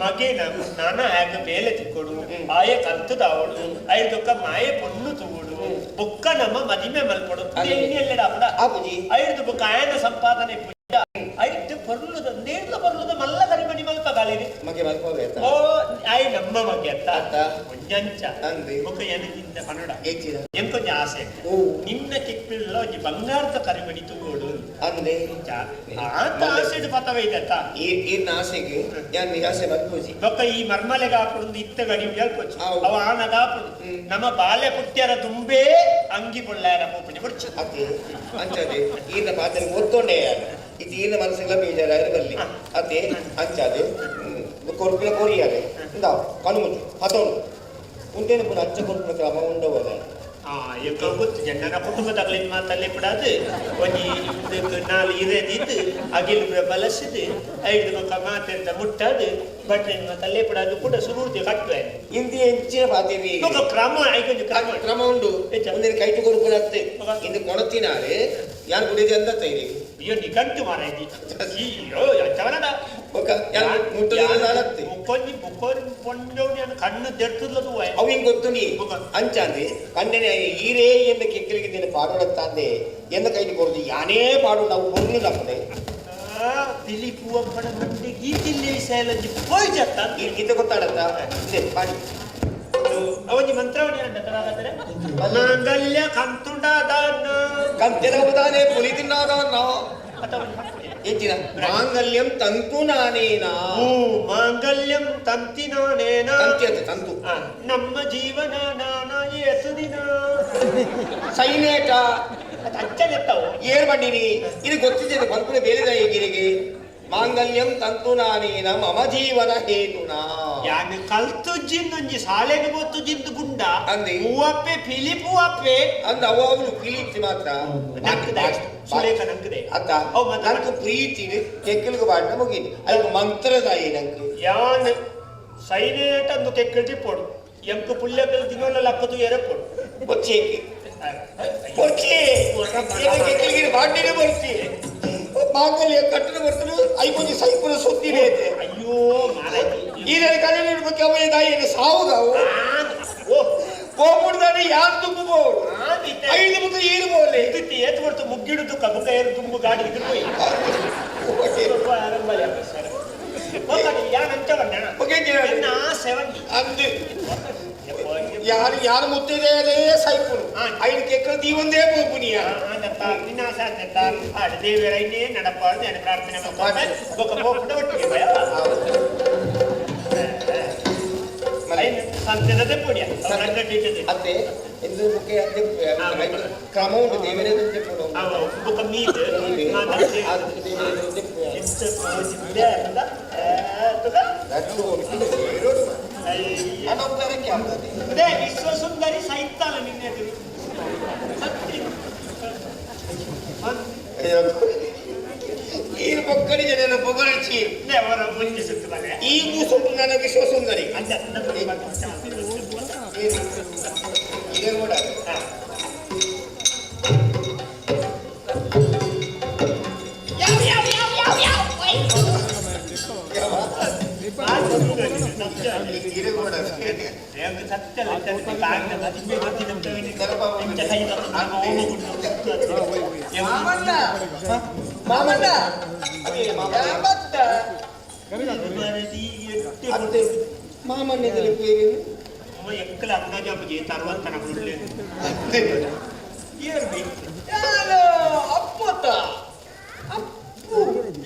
ಮಗೇನ ನಾನ ಆಗ ಬೇಲೆ ತಿಕ್ಕೊಡು ಆಯೆ ಕಲ್ತದ ಅವಳು ಐದೊಕ್ಕ ಮಾಯೆ ಪೊಣ್ಣು ತೂಡು ಬೊಕ್ಕ ನಮ್ಮ ಮದಿಮೆ ಮಲ್ಪೊಡು ಎಣ್ಣೆಲ್ಲೆಡ ಅಪ್ಪಡ ಐದು ಬೊಕ್ಕ ಆಯನ ಸಂಪಾದನೆ ಐದು ಪೊರ್ಲುದ ನೇರ್ಲ ಪೊರ್ಲುದ ಮಲ್ಲ ಕರಿಮಣಿ ಮಲ್ಪ ಗಾಳಿರಿ ಮಗೆ ಮಲ್ಪ ಓ ಆಯ್ ನಮ್ಮ ಮಗೆ ಅತ್ತ ಒಂಜಂಚ ಬೊಕ್ಕ ಎನಗಿಂದ ಕನ್ನಡ ಎಂಕೊಂಜ ಆಸೆ ನಿನ್ನ ಕಿಕ್ಪಿಲ್ಲ ಒಂಜಿ ಬಂಗಾರದ ಕರಿಮಣಿ ತೂಗೋಡು ಅಂದೆ ಆತ ಆಸೆಡ್ ಪತವೈದತ್ತ ಈರ್ನ ಆಸೆಗೆ ಯಾನ್ ಆಸೆ ಮಲ್ಪೋಜಿ ಬೊಕ್ಕ ಈ ಮರ್ಮಲೆಗ ಹಾಕೊಂಡು ಇತ್ತ ಗಡಿ ಹೇಳ್ಕೊಚ್ಚು ಅವ ಆನಗ ಹಾಕೊಂಡು ನಮ್ಮ ಬಾಲ್ಯ ಪುಟ್ಟ್ಯರ ತುಂಬೇ ಅಂಗಿ ಪೊಳ್ಳಾರ ಪೋಪಣಿ ಬಿಡ್ಚು ಅತ್ತೆ ಅಂಚದೆ ಈರ್ನ ಪಾತ್ರ ಒತ್ತೊಂಡೆ ಇದು ಈರ್ನ ಮನಸ್ಸಿಗೆಲ್ಲ ಬೇಜಾರಾದ್ರೆ ಬರ್ಲಿ ಅತ್ತೆ ಅಂಚಾದೆ ಕೊರ್ಪಿನ ಕೊರಿಯಾರೆ ಇಂದ ಕಣ್ಣು ಹತೋಡು ಉಂಟೇನು ಪುನಃ ಅಚ್ಚ ಕೊರ್ಪಿನ ಕ್ರಮ ಉಂಡವಲ್ಲ ಎಂಕ ಗೊತ್ತು ಜನ ಕುಟುಂಬದಾಗಲಿನ ಮಾತಲ್ಲೇ ಬಿಡಾದು ಒಂಜಿ ಇದಕ್ಕೆ ನಾಲ್ ಇರೇದಿದ್ದು ಅಗಿಲ್ ಬಲಸಿದ್ದು ಐದು ಮಕ್ಕ ಮಾತೆಂತ ಮುಟ್ಟಾದು ಬಟ್ಲಿನ ಮಾತಲ್ಲೇ ಬಿಡಾದು ಕೂಡ ಸುರುರ್ತಿ ಕಟ್ಟುವೆ ಇಂದಿ ಎಂಚಿನ ಪಾತಿರಿ ಬೊಕ್ಕ ಕ್ರಮ ಐಕೊಂಜಿ ಕ್ರಮ ಕ್ರಮ ಉಂಡು ಒಂದಿನ ಕೈಟು ಕೊರ್ಪುನತ್ತೆ ಇಂದು ಕೊಣತಿನಾರೆ ಯಾರು ಕುಡಿದೆ ಅಂತ ತೈರಿ ಅಯ್ಯೋ ನಿಗಂಟು ಮಾರಾಯ್ತಿ ಅಯ್ಯೋ ಅಂಚವನಡ ಬೊಕ್ಕ ಯಾರು ಮುಟ್ಟುದಿಲ್ಲ ಮುಕ್ಕೊಂಜಿ ಮುಕ್ಕೋರಿ ಪೊಂಜೋನಿ ಕಣ್ಣು ದೆರ್ತುದ್ಲದು ಅವು ಹಿಂಗ್ ಗೊತ್ತು ನೀ ಅಂಚಾಂದೆ ಕಣ್ಣನೆ ಈರೇ ಎಂದ ಕೆಕ್ಕಲಿಗೆ ನೀನು ಪಾಡೋಡತ್ತಾಂದೆ ಎಂದ ಕೈಲಿ ಕೊಡುದು ಯಾನೇ ಪಾಡು ನಾವು ಹೊರ್ಲು ನಮ್ಮದೆ ತಿಳಿ ಪೂವಪ್ಪಣ ಮಂಡಿ ಗೀತಿಲ್ಲಿ ಸೇಲಂಜಿ ಪೋಯ್ ಜತ್ತ ಗೀತೆ ಗೊತ್ತಾಡತ್ತ ಇದೆ ಪಾಡಿ ಅವನಿ ಮಂತ್ರವಣಿ ಅಂಡ ತರಾಗದರೆ ಮಾಂಗಲ್ಯ ಕಂತುಂಡಾದಾನ ಕಂತೆರವುದಾನೆ ಪುಲಿ ತಿನ್ನಾದಾನ ಎಂಚಿನ ಮಾಂಗಲ್ಯಂ ತಂತು ನಾನೇನ ಓ ಮಾಂಗಲ್ಯಂ ತಂತಿ ನಾನೇನ ತಂತಿ ಅಂತ ತಂತು ನಮ್ಮ ಜೀವನ ನಾನ ಏಸು ದಿನ ಸೈನೇಟ ಅಚ್ಚನೆತ್ತವು ಏರ್ ಬಂಡಿನಿ ಇದು ಗೊತ್ತಿದೆ ಬಂಪುನ ಬೇರೆದ ಈಗಿರಿಗೆ ಮಾಂಗಲ್ಯಂ ತಂತು ನಾನೇನ ಮಮ ಜೀವನ ಹೇತುನಾ ಯಾನ್ ಕಲ್ತು ಜಿಂದೊಂಜಿ ಸಾಲೆಗ್ ಪೋತು ಜಿಂದು ಗುಂಡ ಅಂದೆ ಹೂವಪ್ಪೆ ಫಿಲಿಪ್ ಹೂವಪ್ಪೆ ಅಂದ ಅವಾಗಲೂ ಫಿಲಿಪ್ ಮಾತ್ರ ನಂಕದೆ ಸುಲೇಖ ನಂಕದೆ ಅತ್ತ ನಂಗೆ ಪ್ರೀತಿ ಕೆಕ್ಕಲಿಗೆ ಬಾಡಿನ ಮುಗೀನಿ ಅದಕ್ಕೆ ಮಂತ್ರದಾಯಿ ನಂಗೆ ಯಾನ್ ಸೈನೇಟ್ ಅಂದು ಕೆಕ್ಕಟಿ ಪೋಡು ಎಂಕು ಪುಲ್ಯಕಲ್ ದಿನೋಲ ಲಕ್ಕದು ಎರೆ ಪೋಡು ಬೊಚ್ಚೇಕೆ ಬೊಚ್ಚೆ ಕೆಕ್ಕಲಿಗೆ ಬಾಡಿನೇ ಬರ್ತಿ ಮಾಂಗಲ್ಯ ಕಟ್ಟಡ ಬರ್ತದೆ ಐಕೊಂಜಿ ಸೈಪುನ ಸುದ್ದಿ ಬೇತೆ ಅಯ್ಯೋ ಮಾರಾಯ್ತಿ ಈ ಕಣ್ಣು ಬಗ್ಗೆ ಅವನ ತಾಯಿ ಸಾವುದಾವು ಹೋಗ್ಬಿಡ್ದಾನೆ ಯಾರು ತುಂಬು ಬೋಡು ಐದು ಮುಖ ಏರು ಬೋಲೆ ಏತ್ ಬರ್ತು ಮುಗ್ಗಿಡುದು ಕಬುಕ ಏರು ತುಂಬು ಗಾಡಿ ಹೋಯ್ ಅಂದು ಯಾರು ಯಾರು ಮುತ್ತಿದೆ ಅದೇ ಸೈಪುನು ಐದು ಕೆಕ್ಕಲು ದೀವಂದೇ ಪೋಪುನಿಯ ನಿನ್ನ ಆಸೆ ಆಗ್ತತ್ತ ಆಡ ದೇವರ ಇನ್ನೇ ನಡಪಾರ್ದು ನಾನು ಪ್ರಾರ್ಥನೆ ಮಾಡ್ಕೊಂಡೆ ಬೊಕ್ಕ ಪೋಪುಂಡ ಒಟ್ಟಿಗೆ ಭಯ ಸಂತೆನದೇ ಪುಣ್ಯ ಅತ್ತೆ ಎಂದು ಮುಖ್ಯ ಕ್ರಮ ಉಂಟು ದೇವರೇ ಬೊಕ್ಕ ಮೀದ್ ಅದೇ ವಿಶ್ವ ಸುಂದರಿ ಸೈತಾಲ ನಿನ್ನೆ ಎದುರು ಈ ಮಕ್ಕಳಿಗೆ ನನ್ನ ಪೊಗಳ್ಚಿ ಅವರ ಮುಂದೆ ಸುತ್ತ ಈ ಮೂಸುಂಟು ನನ್ನ ವಿಶ್ವ ಸುಂದರಿ ಇದೆ ಕೂಡ ಮಾಮಣ್ಣ ಮಾಮಣ್ಣ ಮಾಮಣ್ಯದಲ್ಲಿ ಬೇರೆ ಎಕ್ಕಲ ಅಂದಾಜು ತರುವಂತ ಅಪ್ಪತ್ತ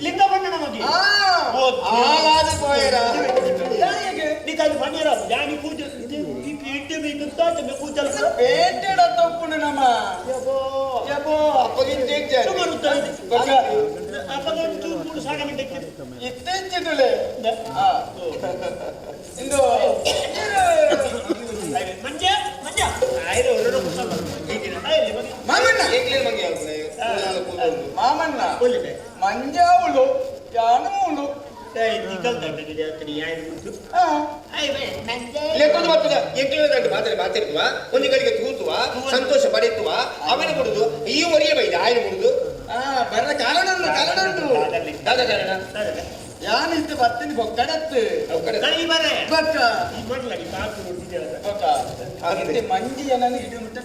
ಲಿಂಗ ಬಣ್ಣ ನಮಗೆ ಆಲಾದ ಪೋಯರ ನೀಕಾದು ಪನ್ನೀರ ಜಾನಿ ಪೂಜೆ ಪೇಟೆ ಬೇಕು ಕೂಚಲ್ ಪೇಟೆಡ ತಪ್ಪುಂಡು ನಮ್ಮ ಯಬೋ ಅಪ್ಪಗಿಂತ ಇತ್ತೀಚಿದುಲೆ ಇಂದು ಮಂಜ ಮಂಜ ಆಯ್ತು ಮಾಮಣ್ಣ ಮಾಮಣ್ಣ ಮಂಜಾವುಳು ಯಾನಮೂಳು ಲೆಕ್ಕದು ಬರ್ತದ ಎಂಕ್ಲಿನ ದಂಡು ಮಾತ್ರ ಮಾತಾಡುವ ಒಂದು ಗಳಿಗೆ ತೂತುವ ಸಂತೋಷ ಪಡೆಯುವ ಅವನ ಕೊಡುದು ಈ ಒರಿಯ ಬೈದ ಆಯ್ನ ಕೊಡುದು ಬರ ಕಾರಣ ಉಂಟು ಕಾರಣ ಉಂಟು ದಾದ ಕಾರಣ ಯಾನಿತ್ತು ಬತ್ತಿನ ಬೊಕ್ಕಡತ್ತು ಬೊಕ್ಕ ಬೊಕ್ಕ ಇತ್ತೆ ಮಂಜಿ ಜನನ ಇಡು ಮುಟ್ಟ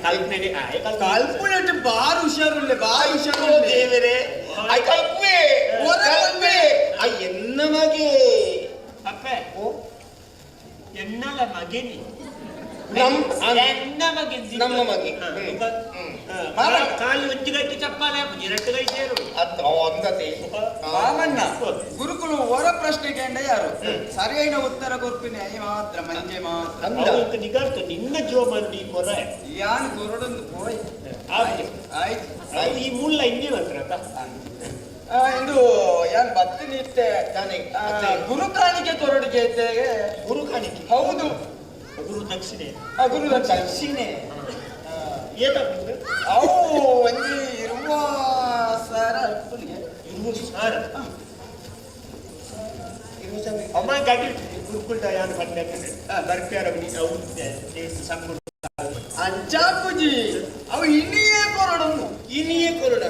ಕಲ್ಪನೆ ಬಾರು ಹುಷಾರುಳ್ಳೆ ಬಾರಿ ಹುಷಾರು ದೇವರೇ I ಕಲ್ಪೆ ಕಲ್ಪೆ I ಎನ್ನ ಮಗೆ ಅಪ್ಪೆ ಎನ್ನಲ ಮಗೇನಿ ನಮ್ಮ ಎನ್ನ ಮಗೆ ನಮ್ಮ ಮಗೆ ಕಾಲು ಒಂಜಿ ಗಂಟೆ ಚಪ್ಪಾಲೆ ಎರಡು ಕೈ ಸೇರು ಅಂದತೆ ಮಾಮಣ್ಣ ಗುರುಕುಲು ಹೊರ ಪ್ರಶ್ನೆಗೆ ಅಂಡ ಯಾರು ಸರಿಯಾದ ಉತ್ತರ ಕೊರ್ಪಿನಿ I ಮಾತ್ರ ಮಂಜೆ ಮಾತ್ರ ನಿಗಾರ್ತು ನಿನ್ನ ಜೀವ ನೀ ಕೊರ ಯಾನ್ ಕೊರಡೊಂದು ಪೋಯ್ ಆಯ್ತು ಈ ಮೂಲ ಇನ್ನೇ ಮಾತ್ರ ಇಂದು ಯಾನ್ ಬತ್ತಿನಿ ಇತ್ತೆ ಗುರು ಕಾಣಿಕೆ ಕೊರಡಿಗೆ ಇತ್ತೆ. ಗುರು ಕಾಣಿಕೆ? ಹೌದು. ಗುರು ದಕ್ಷಿಣೆ. ಗುರು ದಕ್ಷಿಣೆ. ಏತಾಪುಂಡು? ಅವು ಒಂಜಿ 20,000 ಇಪ್ಪುನಿಗೆ. 20,000? ಅಮ್ಮ ಗಾಡಿ ಗುರುಕುಲ್ದ ಯಾನ್ ಪಂಡೆ ಬರ್ಪ್ಯಾರ ಅವು ಸಂಗುಡು. ಅಂಚಾಪುಜಿ ಅವು ಇನಿಯೇ ಕೊರಡೊಂದು. ಇನಿಯೇ ಕೊರಡ.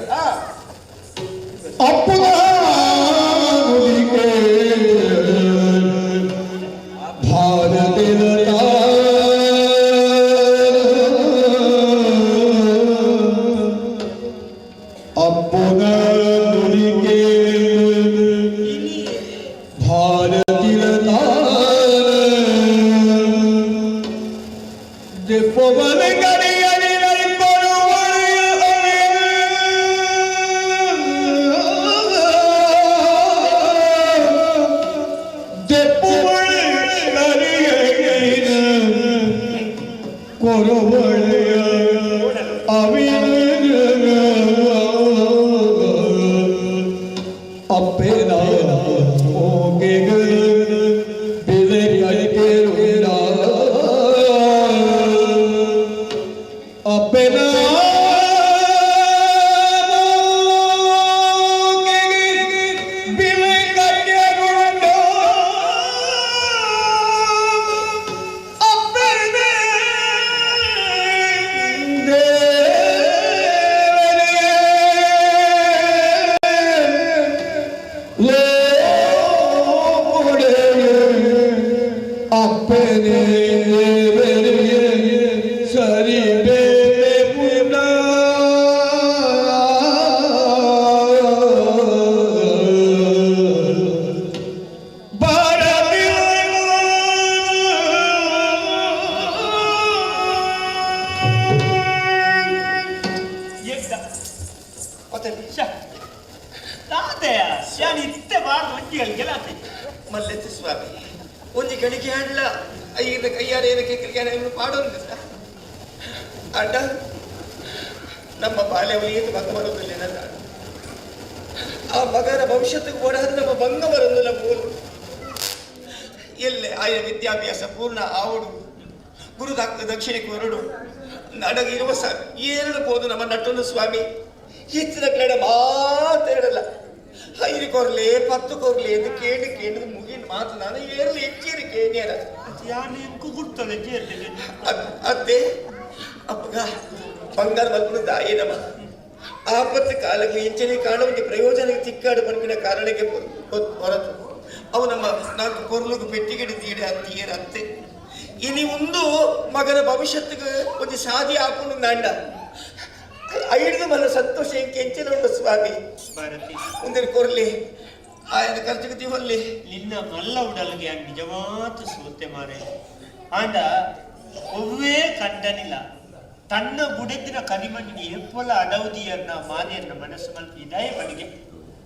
ತನ್ನ ಬುಡದಿನ ಕನಿಮಣ್ಣಿಗೆ ಎಪ್ಪೊಲ ಅಡೌದಿಯನ್ನ ಮಾರಿಯನ್ನ ಮನಸ್ಸು ಮಲ್ಪ ಇದಾಯ ಬಡಿಗೆ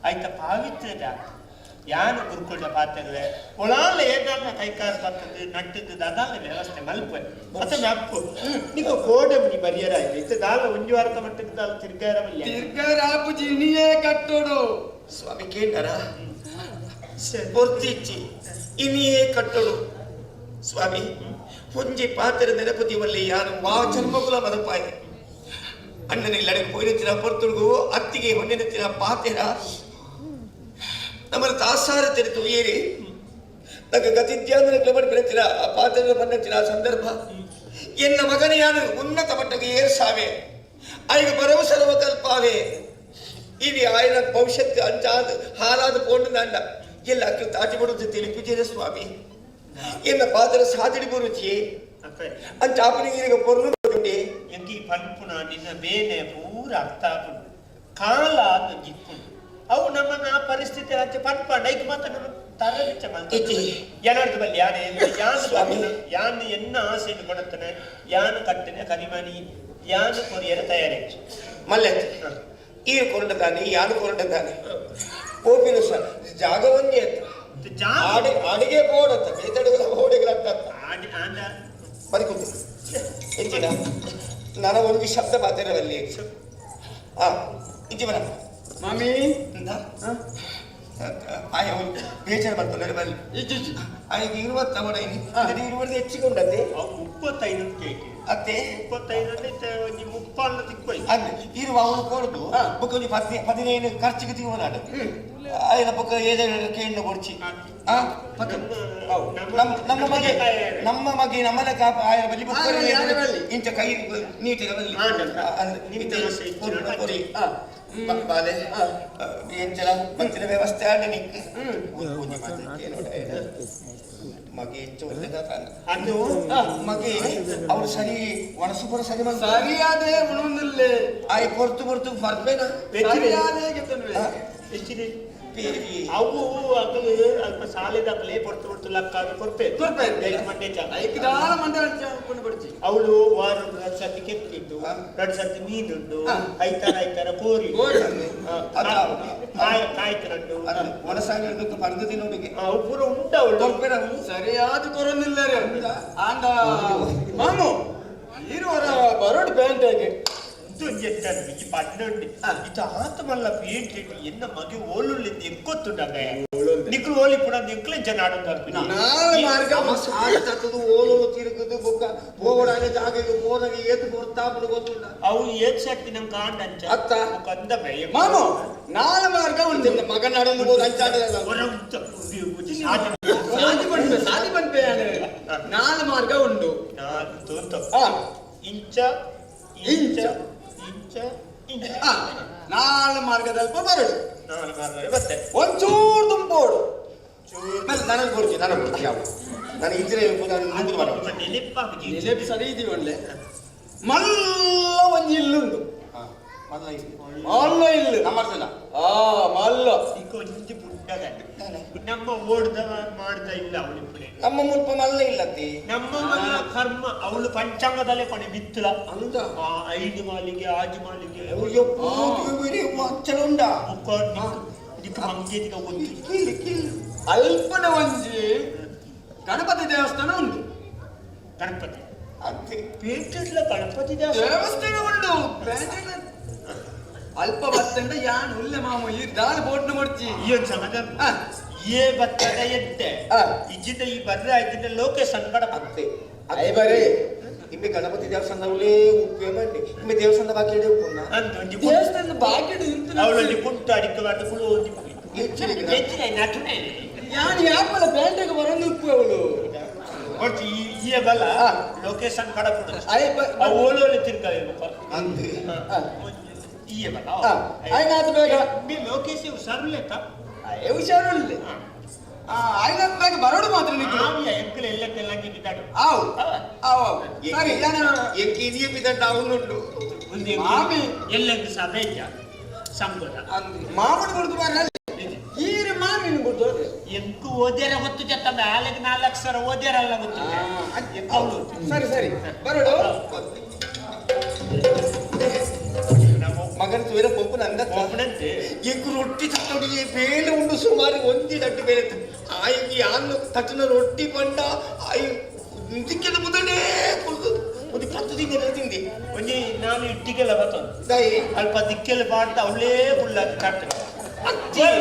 ಆಯ್ತ ಪಾವಿತ್ರದ ಯಾನು ಗುರುಕುಲ್ಡ ಪಾತ್ರವೆ ಒಳಾಲ ಏನಾದ ಕೈಕಾರ ಬರ್ತದೆ ನಟ್ಟದ್ದು ದಾದಾಲ ವ್ಯವಸ್ಥೆ ಮಲ್ಪೆ ಮತ್ತೆ ಅಪ್ಪು ನೀವು ಕೋಡೆ ಮುನಿ ಬರಿಯರ ಆಯ್ತು ಇತ್ತ ದಾಲ ಒಂಜಿ ವಾರದ ಮಟ್ಟಕ್ಕೆ ದಾಲ ತಿರ್ಗಾರ ತಿರ್ಗಾರ ಆಪುಜಿ ಇನಿಯೇ ಕಟ್ಟೋಡು ಸ್ವಾಮಿ ಕೇಂಡರ ಪೊರ್ತಿಚ್ಚಿ ಇನಿಯೇ ಕಟ್ಟೋಡು ಸ್ವಾಮಿ ಒಂಜಿ ಪಾತ್ರ ನೆನಪುತಿ ಯಾನು ವಾ ಜನ್ಮಕುಲ ಮದಪಾಯ ಅಣ್ಣನ ಲಡಕ್ಕೆ ಪೊಯ್ನತ್ತಿನ ಪೊರ್ತುಡುಗು ಅತ್ತಿಗೆ ಹೊನ್ನೆನತ್ತಿನ ಪಾತೆರ ನಮ್ಮನ ತಾಸಾರ ತೆರೆತು ಏರಿ ತಕ್ಕ ಗತಿದ್ಯಾಂದನ ಕ್ಲಬಡ್ ಬೆಳೆತಿನ ಆ ಪಾತೆರ ಬನ್ನತ್ತಿನ ಸಂದರ್ಭ ಎನ್ನ ಮಗನ ಯಾನು ಉನ್ನತ ಮಟ್ಟಕ್ಕೆ ಏರ್ಸಾವೆ ಆಯ್ಗ ಭರವಸರವ ಕಲ್ಪಾವೆ ಇಲ್ಲಿ ಆಯನ ಭವಿಷ್ಯತ್ ಅಂಚಾದ ಹಾಲಾದ ಪೋಂಡು ದಂಡ ಎಲ್ಲ ಅಕ್ಕಿ ತಾಟಿ ಬಡುತ್ತೆ ತಿಳಿಪಿದ್ದೀರ ಸ್ವಾಮಿ ಎನ್ನ ಪಾತ್ರ ಸಾದಿಡಿ ಬರುಚಿ ಅಂಚ ಆಪನಿಗೆ ಪೊರ್ಲು ಎಂಕಿ ಪನ್ಪುನ ನಿನ್ನ ಬೇನೆ ಪೂರ ಅರ್ಥ ಆಪುಂಡು ಕಾಲ ಅದು ಜಿಪ್ಪುಂಡು ಅವು ನಮ್ಮನ್ನ ಆ ಪರಿಸ್ಥಿತಿ ಆಚೆ ಪನ್ಪ ನೈಕ್ ಮಾತ್ರ ನಮ್ಮ ತರಬಿಚ್ಚ ಯಾನಾಡ್ದು ಬಲ್ಲಿ ಯಾನೆ ಯಾನು ಯಾನು ಎನ್ನ ಆಸೆಯನ್ನು ಕೊಡುತ್ತಾನೆ ಯಾನು ಕಟ್ಟನೆ ಕರಿಮನಿ ಯಾನು ಕೊರಿಯರ ತಯಾರಿ ಮಲ್ಲೆ ಈ ಕೊರಟದಾನೆ ಯಾನು ಕೊರಟದಾನೆ ಕೋಪಿನ ಜಾಗವನ್ನೇ ಅಡಿಗೆ ಬೋಡತ್ತ ಬೇತಡುಗಳ ಬೋಡೆಗಳತ್ತ ಬರಿಕುಂತು ಎಂಚಿನ ನಾನು ಒಂದು ಶಬ್ದ ಮಾತಾಡವಲ್ಲಿ ಆ ಇಂಚಿ ಬರ ಮಾಮಿ ಆಯ ಬೇಜಾರು ಬರ್ತಾರೆ ಬಲ್ಲಿ ಆಯ್ತು ಇರುವತ್ತ ಮಡ ಇರುವರ್ದು ಹೆಚ್ಚಿಕೊಂಡತ್ತೆ 35 ಕೇಕ್ ಅತ್ತೆ 35 ಅಂದ್ರೆ ಒಂಜಿ ಮುಪ್ಪಾಲ್ನ ತಿಕ್ಕೋಯ್ ಅಂದ್ರೆ ಇರುವ ಅವನು ಕೊಡುದು ಬೊಕ್ಕ ಒಂಜಿ 15 ಖರ್ಚಿಗೆ ತಿರುವನಾಡು ಆಯ್ನ ಬೊಕ್ಕ ಏಜ ಕೇಂದ್ರ ಕೊಡ್ಚಿ ಆ ಮತ್ತೆ ನಮ್ಮ ಮಗೆ ನಮ್ಮ ಮಗೆ ನಮ್ಮನೆ ಕಾಪ ಆಯ ಬಲ್ಲಿ ಬೊಕ್ಕ ಇಂಚ ಕೈ ನೀಟಿಗೆ ಬಲ್ಲಿ ಅಂದ್ರೆ ಕೊರಿ ಬಾಲೆ ಎಂಚಲ ಮಂಚಿನ ವ್ಯವಸ್ಥೆ ಆಡ ನಿಕ್ ಮಗೆ ಎಂಚ ಅದು ಮಗೆ ಅವರು ಸರಿ ಒಣಸು ಪೂರ ಸರಿ ಸರಿಯಾದೆ ಉಣುಂದಿಲ್ಲೆ ಆಯ್ ಪೊರ್ತು ಪೊರ್ತು ಫರ್ಪೇನ ಸರಿಯಾದೆ ಗೆತ್ತನ್ವೆ ಎಷ್ಟಿದೆ ಅವು ಅಕಲು ಅಲ್ಪ ಸಾಲೆದಾಕಲೆ ಪೊರ್ತು ಪೊರ್ತು ಲಕ್ಕ ಕೊರ್ಪೆ ಕೊರ್ಪೆ ಮಂಡೆ ಐಕ್ ದಾಲ ಮಂಡೆ ಕೊಂಡು ಬಿಡ್ಚಿ ಅವಳು ವಾರ ಎರಡು ಸರ್ತಿ ಕೆತ್ತಿಟ್ಟು ಎರಡು ಸರ್ತಿ ಮೀನುಂಡು ಐತಾರ ಐತಾರ ಕೋರಿ ಕಾಯ್ತರಂಡು ಒಣಸಾಗಿ ಪರ್ದು ತಿನ್ನುಡಿಗೆ ಅವು ಪೂರ ಉಂಟು ಅವಳು ಸರಿಯಾದ ಕೊರೊಂದಿಲ್ಲ ಆಂಡ ಮಾಮು ಇರುವರ ಬರೋಡು ಪ್ಯಾಂಟಾಗೆ ಈ ಪಡ್ಡುಂಡು ಇದು ಆತ ಮಲ್ಲ ಪೇಂಟ್ ಎನ್ನ ಮಗೆ ಓಲುಳ್ಳಿಂದ ಎಂಕೊತ್ತುಂಡಾಗ ನಿಕ್ಲು ಓಲಿ ಪುಣ ನಿಕ್ಲು ಜನ ನಾಳೆ ಮಾರ್ಗ ತತ್ತದು ಓಲೋಲು ತಿರುಗುದು ಬೊಕ್ಕ ಪೋವಡಾಗ ಜಾಗೆಗೆ ಹೋದಾಗ ಏತು ಕೊರ್ತಾಪುಡು ಗೊತ್ತುಂಡ ಅವು ಏತ್ ಶಕ್ತಿ ನಮ್ ಕಾಂಡ ಅಂಚ ಅತ್ತ ಕಂದ ಮಾಮು ನಾಳೆ ಮಾರ್ಗ ಉಂಟು ಮಗ ನಡೊಂದು ಹೋದ ಅಂಚಾಡ ಸಾದಿ ಬಂಪೆ ಸಾದಿ ಬಂಪೆ ನಾಳೆ ಮಾರ್ಗ ಉಂಟು ಇಂಚ ಇಂಚ ಇಂಚ ಇಂಚ ನಾಳೆ ಮಾರ್ಗದಲ್ಪ ಬರಡು ನಾಳೆ ಮಾರ್ಗ ಬತ್ತೆ ಒಂಚೂರು ತುಂಬೋಡು ನನಗೆ ಕೊಡ್ತೀನಿ ನನಗೆ ಕೊಡ್ತೀನಿ ಯಾವ ನಾನು ಇದ್ರೆ ನಿಲೆಪ್ ಸರಿ ಇದೀವಿ ಒಳ್ಳೆ ಮಲ್ಲ ಒಂಜಿ ಇಲ್ಲುಂಡು ಮಲ್ಲ ಇಲ್ಲು ನಮ್ಮ ಆ ಮಲ್ಲ ಒಂಜಿ ಪುಟ್ಟದ ನಮ್ಮ ಓಡ್ದ ಮಾಡ್ದ ಇಲ್ಲ ಅವಳು ಇಪ್ಪಡೆ ನಮ್ಮ ಮುಲ್ಪ ಮಲ್ಲ ಇಲ್ಲತ್ತಿ ನಮ್ಮ ಮಲ್ಲ ಕರ್ಮ ಅವಳು ಪಂಚಾಂಗದಲ್ಲೇ ಕೊನೆ ಬಿತ್ತಲ ಅಂದ 5 ಮಾಲಿಗೆ 6 ಮಾಲಿಗೆ ಅಚ್ಚಲ ಉಂಡ ಮಂಗೇತಿಗೆ ಗೊತ್ತು ಅಲ್ಪನ ಒಂಜಿ ಗಣಪತಿ ದೇವಸ್ಥಾನ ಉಂಟು ಗಣಪತಿ ಅತ್ತೆ ಪೇಟೆಡ್ಲ ಗಣಪತಿ ದೇವಸ್ಥಾನ ಉಂಟು ಪೇಟೆಡ್ಲ ಅಲ್ಪ ಬತ್ತಂಡ ಯಾನ್ ಉಲ್ಲೆ ಮಾಮು ಈ ದಾಲ್ ಬೋಟ್ನ ಮಡ್ಚಿ ಈ ಒಂದು ಸಮಾಧಾನ ಏ ಬತ್ತದ ಎತ್ತೆ ಇಜ್ಜಿದ ಈ ಬರ್ರೆ ಆಯ್ತಿದ್ದ ಲೋಕೇಶ್ ಗಣಪತಿ ಅತ್ತೆ ಅಯ್ಯ ಬರೇ ಇಮ್ಮೆ ಗಣಪತಿ ದೇವಸ್ಥಾನದಲ್ಲೇ ಉಪ್ಪೆ ಬಂಡಿ ಇಮ್ಮೆ ದೇವಸ್ಥಾನದ ಬಾಕಿ ಇಡೆ ಉಪ್ಪುನ ದೇವಸ್ಥಾನದ ಬಾಕಿ ಇಡು ಅವಳಲ್ಲಿ ಕುಂಟು ಅಡಿಕೆ ಮಾಡಿ ಕುಳು ಹೆಚ್ಚಿನ ನಟನೆ ಯಾನ್ ಯಾಪಲ ಪೇಂಟೆಗೆ ಬರಂದು ಉಪ್ಪು ಅವಳು ಒಟ್ಟು ಈ ಬಲ್ಲ ಲೊಕೇಶನ್ ಕಡಪುಡು ಓಲೋಲೆ ತಿರ್ಗಾವೆ ಅಂತೆ ಈ ಬಲ್ಲ ಆಯ್ನಾತ್ ಬೇಗ ಲೋಕೇಶ್ ಹುಷಾರುಲ್ಲೇತ ಹುಷಾರುಳ್ಳೆ ಆಯ್ನಾತ್ ಬೇಗ ಬರೋಡು ಮಾತ್ರ ನಿಕ್ಕು ಎಂಕಲ್ ಎಲ್ಲ ತೆಲ್ಲಂಗಿ ಬಿದ್ದಾಡು ಆವು ಆವು ಸರಿ ಯಾನ ಎಂಕಿ ಇದೆಯೇ ಬಿದ್ದಂಡ ಅವನುಂಟು ಮಾಮಿ ಎಲ್ಲಂಗೆ ಸಭೆ ಇದ್ದ ಸಂಗೋದ ಮಾಮೂಲು ಬಿಡ್ದು ಬರಲ್ಲ ಈರು ಮಾಮಿನ ಬಿಡ್ದು ಎಂಕು ಓದ್ಯಾರ ಗೊತ್ತು ಜತ್ತ ನಾಲ್ಕು 4 ಸಾವಿರ ಓದ್ಯಾರಲ್ಲ ಗೊತ್ತು ಅವಳು ಸರಿ ಸರಿ ಬರೋಡು ಮಗನ ತುವೇರ ಪೊಪ್ಪು ನಂದ ಪೊಪ್ಪನಂತೆ ಎಂಕು ರೊಟ್ಟಿ ತಟ್ಟೊಡಿಗೆ ಬೇಲೆ ಉಂಡು ಸುಮಾರು ಒಂದಿ ತಟ್ಟು ಬೇಲೆ ಆಯ್ಗೆ ಯಾನು ತಟ್ಟಿನ ರೊಟ್ಟಿ ಪಂಡ ಆಯ್ ದಿಕ್ಕಿದ ಮುದಲೇ ಕುಡ್ದು ಒಂದು 10 ದಿನ ತಿಂದಿ ಒಂಜಿ ನಾನು ಇಟ್ಟಿಗೆಲ್ಲ ಬತ್ತೊಂದು ಅಲ್ಪ ದಿಕ್ಕೆಲ್ಲ ಬಾಡ್ದ ಅವಳೇ ಬುಲ್ಲ ಕಟ್ಟ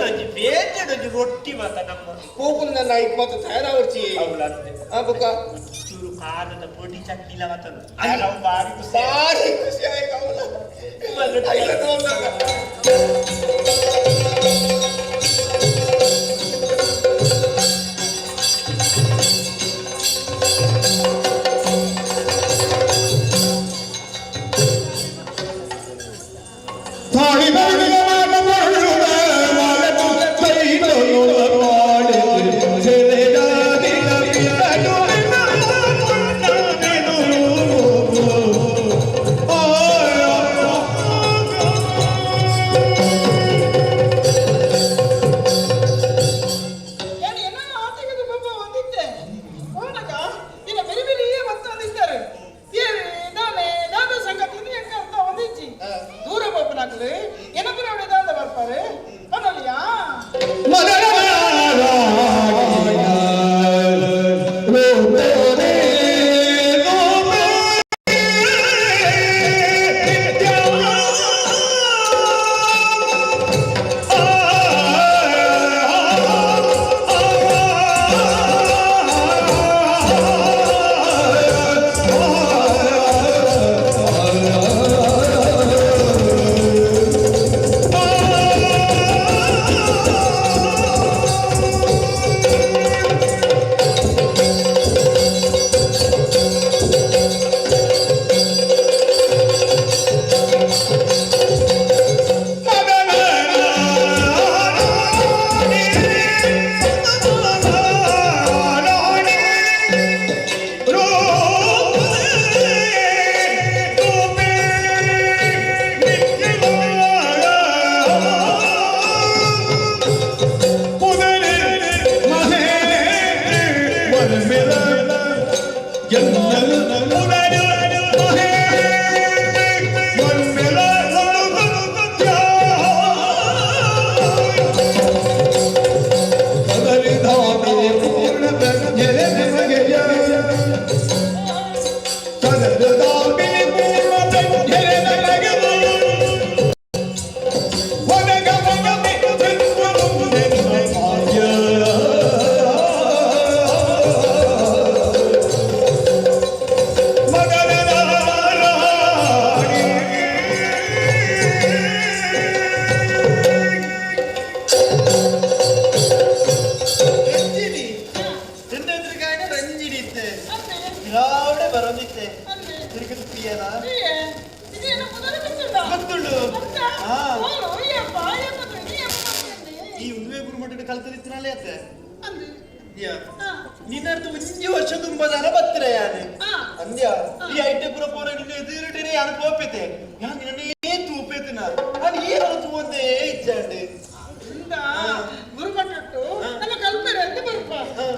ಒಂಜಿ ಬೇಜೆಡೊಂಜಿ ರೊಟ್ಟಿ ಮಾತ ನಮ್ಮ ಕೋಪನ ನನ್ನ ಐಕ್ ಮಾತ ತಯಾರಾವರ್ಚಿ ಅವಳಂತೆ ಆ ಬುಕ್ಕ ಚೂರು ಕಾರದ ಪೊಡಿ ಚಟ್ನಿಲ ಮಾತನು ಅವು ಬಾರಿ ಖುಷಿ ಬಾರಿ ಖುಷಿ ಆಯ್ತು ಅವಳ ತಾಳಿ ಆ ನಿನ್ನರ್ಥ ಒಂಜಿ ವರ್ಷ ತುಂಬದಾನ ಬತ್ತಿರ ಯಾನೆ ಅಂದ್ಯ ಈ ಐಟೆ ಪುರ ಪೋರ ನಿನ್ನ ಎದುರುಟೇನೆ ಯಾನು ಪೋಪೆತೆ ಯಾನ್ ನಿನ್ನೇ ತೂಪೆತಿನ ನಾನು ಏನಾರ ತೂವಂದೇ ಇಜ್ಜಾಂಡೆ. ಗುರುಮಠಟ್ಟು ನಮ್ಮ ಕಲ್ಪೆರೆ ಅಂತ ಬರ್ಪ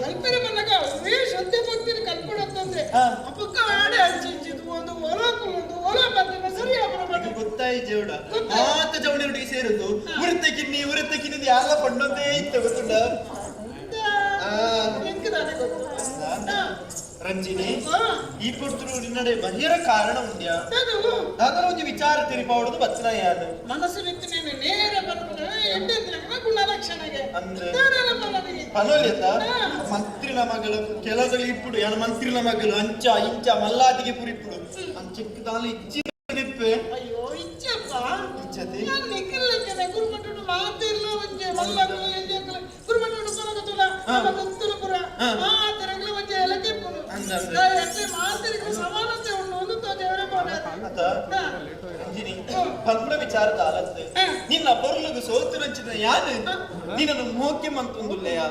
ಕಲ್ಪೆರೆ ಬಂದಾಗ ಅವೇ ಶ್ರದ್ಧೆ ಭಕ್ತಿನ ಕಲ್ಪಡತ್ತಂದ್ರೆ ಅಪ್ಪಕ್ಕ ಆಡೆ ಹಂಚಿಂಚಿದು ಒಂದು ಒಲ ಒಂದು ಒಲ ಬಂದ್ರೆ ಸರಿ ನಿಂಗೆ ಗೊತ್ತಾಯಿ ಜೇವಡ ಮಾತ ಜವಣಿಯೊಟ್ಟಿಗೆ ಸೇರುದು ಉರತ್ತೆ ಕಿನ್ನಿ ಉರತ್ತೆ ಕಿನ್ನಿ ಯಾರ ಪಣ್ಣೊಂದೇ ಇತ್ತು ಗೊತ್ತುಂಡ. ರಂಜಿನಿ ಈ ಪೊರ್ತುಡು ನಿನ್ನಡೆ ಬಹಿರ ಕಾರಣ ಉಂಡ್ಯಾ ದಾದರ ಒಂಜಿ ವಿಚಾರ ತಿರಿಪಾವಡದು ಬಚ್ಚನ ಯಾನು ಮನಸ್ಸು ಬಿತ್ತು ನೀನು ನೇರ ಬರ್ಪದ ಎಡ್ಡೆ ಗುಣಲಕ್ಷಣಗೆ ಅಂದ್ರೆ ಪನೋಲಿತ ಮಂತ್ರಿನ ಮಗಳು ಕೆಲಸಗಳು ಇಪ್ಪುಡು ಯಾನ ಮಂತ್ರಿನ ಮಗಳು ಅಂಚ ಇಂಚ ಮಲ್ಲಾದಿಗೆ ಪುರಿಪ್ಪುಡು ಅಂಚಕ್ಕೆ ದಾಲ ಇಚ್ಚಿ ನಿಪ್ಪೆ. ಅಯ್ಯೋ ಇಚ್ಚಪ್ಪ ಇಚ್ಚತಿ ನಾನು ನಿಕ್ಕಲ್ಲಕ್ಕೆ ಗುರುಮಠಡು ಮಾತಿಲ್ಲ ಒಂಜೆ ಮಲ್ಲಗಳು ಎಂಜಕ್ಕಲ ಗುರುಮಠಡು ಕೊನಗತುಲ ನಮ್ಮ ಗೊತ್ತುಲಪುರ ಆ ತೆರಗಳ ಒಂಜೆ ಎಲಕೆ ಪುಡು ಅಟ್ಲೆ ಮಾತಿರಿಗೂ ಸಮಾನತೆ ಉಂಡು ಒಂದು ತೋಜೆವರೆ ಬೋಡ ಅತ ರಂಜಿನಿ ಪನ್ಪುನ ವಿಚಾರ ದಾಲತ್ತೆ ನಿನ್ನ ಬೊರ್ಲುಗು ಸೋತು ನಂಚಿನ ಯಾನು ನಿನ್ನನ್ನು ಮೋಕೆ ಮಂತುಂದುಲ್ಲೆಯ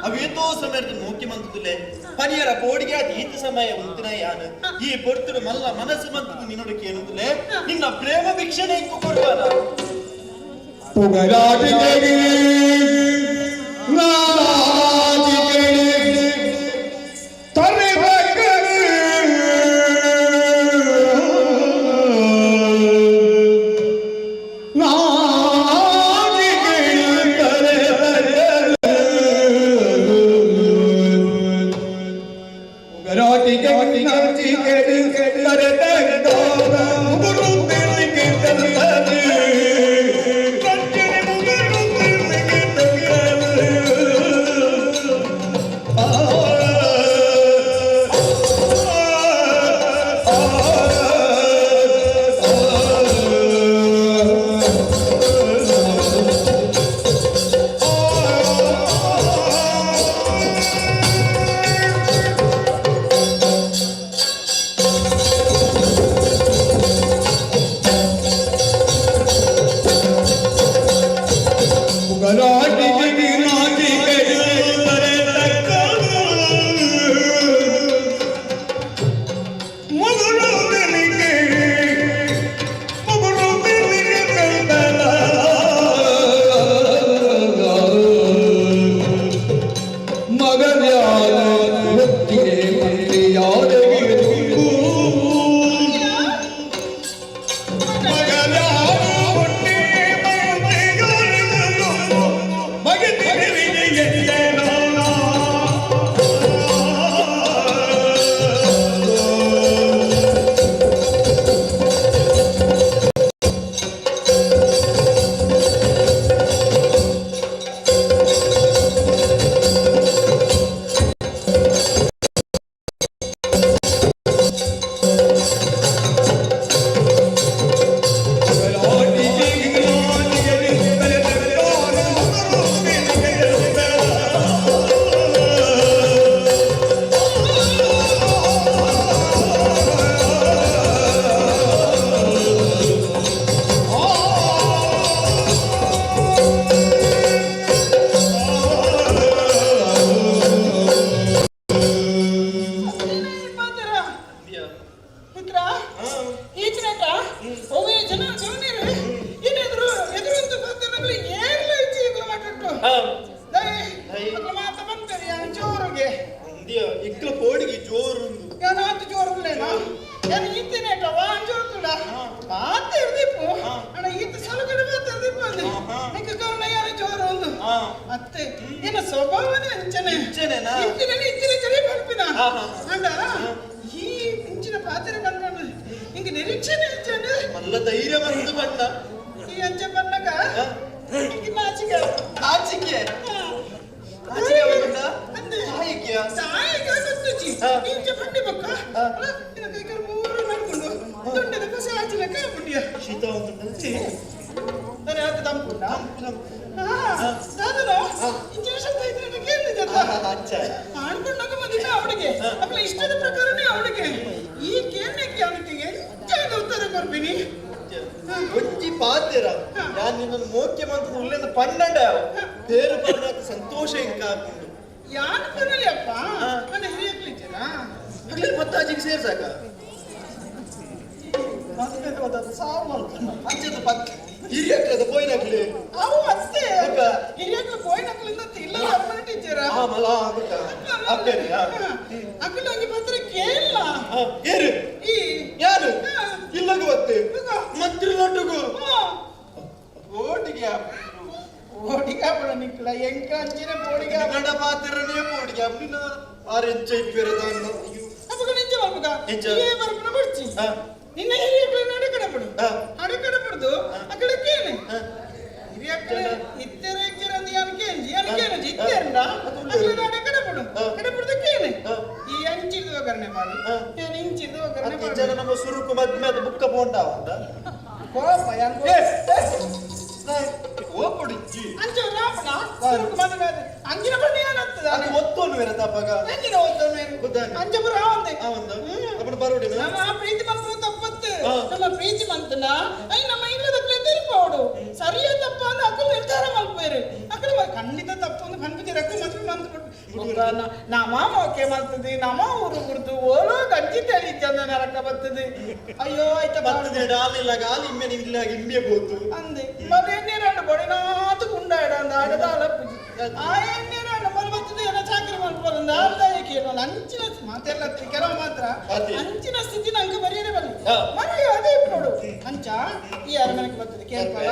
ಅವೇತೋ ಸಮಯದ ಮೋಕೆ ಮಂತುಂದುಲ್ಲೆ ಪನಿಯರ ಬೋಡಿಗೆ ಅದು ಈತ ಸಮಯ ಉಂತಿನ ಯಾನು ಈ ಪೊರ್ತುಡು ಮಲ್ಲ ಮನಸ್ಸು ಮಂತುದು ನಿನ್ನೊಡಕ್ಕೆ ಏನುಂದುಲ್ಲೆ ನಿನ್ನ ಪ್ರೇಮ ಭಿಕ್ಷಣೆ ಇಂಕು ಕೊಡುವನ ಮೋಕ್ಯ ಮಂತ್ರದ ಉಲ್ಲೇಂದ ಪನ್ನಂಡ ಬೇರೆ ಪನ್ನಕ ಸಂತೋಷ ಇಂಕ ಯಾನ್ ಪನ್ನಲಿ ನಿಕ್ಲೆ ಪತ್ತಾಜಿಗೆ ಸೇರ್ಸಾಕ ಸಾವು ಮಾಡ್ತಾನ ಅಂಚದ ಪತ್ ಹಿರಿಯಕ್ಲದ ಪೋಯಿನಕ್ಲೆ ಅವು ಅಷ್ಟೇ ಹಿರಿಯಕ್ಲು ಪೋಯಿನಕ್ಲಿಂದ ಇಲ್ಲ ಅರಮನೆ ಟೀಚರ್ ಆಮಲ ಬುಕ್ಕ ಅಪ್ಪೇನೆ ಅಕ್ಕಲು ಒಂಜಿ ಪತ್ರ ಕೇಳಲ್ಲ ಏರು ಈ ಯಾರು ಇಲ್ಲಗ ಬತ್ತೆ ಮಂತ್ರಿ ಲಡ್ಡುಗು ಓಟಿಗೆ ಓಡಿಗೆ ಆಪಣ ನಿಕ್ಲ ಎಂಕ ಅಂಚಿನ ಪೋಡಿಗೆ ಗಂಡ ಪಾತ್ರನೇ ಪೋಟಿಗೆ ನಿನ್ನ ಆರೆಂಚ ಇಪ್ಪೇರೆ ತಾನು ಅಪ್ಪಗ ನಿಂಚ ಬರ್ಬುಗ ಎಂಚ? ಏ ಬರ್ಪುನ ಬರ್ಚಿ ನಿನ್ನ ಹಿರಿಯಕ್ಲು ನಡೆ ಕಡಪಡು ಅಡೆ ಕಡಪಡ್ದು ಅಕಡೆ ಕೇನೆ ಹಿರಿಯಕ್ಲು ಇತ್ತೆರ ಇಚ್ಚರ ಅಂದ್ ಯಾನ್ ಕೇಂಜಿ ಯಾನ್ ಕೇನಜಿ ಇತ್ತೆರಂಡ ಅಕಡೆ ನಡೆ ಕಡಪಡು ಕಡಪಡ್ದು ಕೇನೆ ಈ ಅಂಚಿರ್ದು ಒಗ್ಗರಣೆ ಮಾಡು ಯಾನ್ ಇಂಚಿರ್ದು ಒಗ್ಗರಣೆ ಅತ್ತೆ ಜನ ಮಾಡು ನಮ್ಮ ಸುರುಕು ಮದ್ಮೆ ಬುಕ್ಕ ಪೋಂಡಾವ ಕೋಪ ಯಾನ್ ಓಪಡಿಜ್ಜಿ ಅಂಚ ರಾಪಣ ಸುರುಕು ಮದ್ಮೆ ಆದ ಅಂಚಿನ ಬಣ್ಣ ಏನಾಗ್ತದೆ ಅದು ಒತ್ತೊಂದು ಬೇರೆ ತಪ್ಪಾಗ ಅಂಚಿನ ಒತ್ತೊಂದು ಬೇರೆ ಅಂಚ ಪುರ ಆವಂದೆ ಆವಂದ ಅಪ್ಪನ ಬರೋಡಿನ ನಮ್ಮ ಪ್ರೀತಿ ಮಂತ್ರ ತಪ್ಪತ್ತು ನಮ್ಮ ಪ್ರೀತಿ ಮಂತನ I ನಮ್ಮ ಇಲ್ಲದಕ್ಲೆ ತೆರಿಪೋಡು ಸರಿಯ ತಪ್ಪ ಅಂದ್ರೆ ಅಕ್ಕಲು ನಿರ್ಧಾರ ಮಲ್ಪೇರು ಅಕ್ಕಲು ಖಂಡಿತ ತಪ್ಪು ಅಂದ್ರೆ ಕಣ್ಪಿತಿ ರಕ್ಕ ಮದ್ವೆ ಮಂತ್ ನಮ್ಮ ಓಕೆ ಮಂತದೆ ನಮ್ಮ ಊರು ಗುರ್ತು ಓಲೋ ಗಂಜಿ ತಳಿ ಚಂದ ನರಕ ಬರ್ತದೆ ಅಯ್ಯೋ ಆಯ್ತಾ ಬರ್ತದೆ ಆಲಿಲ್ಲ ಆಲಿ ಇಮ್ಮೆ ಇಲ್ಲ ಇಂಬೆ ಬೋತು ಅಂದೆ ಮಲೆ ಎಣ್ಣೀರಂಡು ಬಡಿನಾತು ಗುಂಡಾಡ ಅಂದ ಆಡದ ಅಲಪ್ಪುಜಿ ಆ ಎಣ್ಣೀರಂಡು ಮಲ್ ಬರ್ತದೆ ಏನೋ ಚಾಕ್ರಿ ಮಲ್ಪೊಂದು ಆರ್ದಾಯ ಕೇಳೋಣ ಅಂಚಿನ ಮಾತೆಲ್ಲ ಕೆಲವು ಮಾತ್ರ ಅಂಚಿನ ಸ್ಥಿತಿ ನಂಗೆ ಬರೆಯರೆ ಬರಲಿ ಮರೆ ಅದೇ ಇಪ್ಪಡು ಅಂಚ ಈ ಅರಮನೆಗೆ ಬರ್ತದೆ ಕೇಳ್ಪಲ್ಲ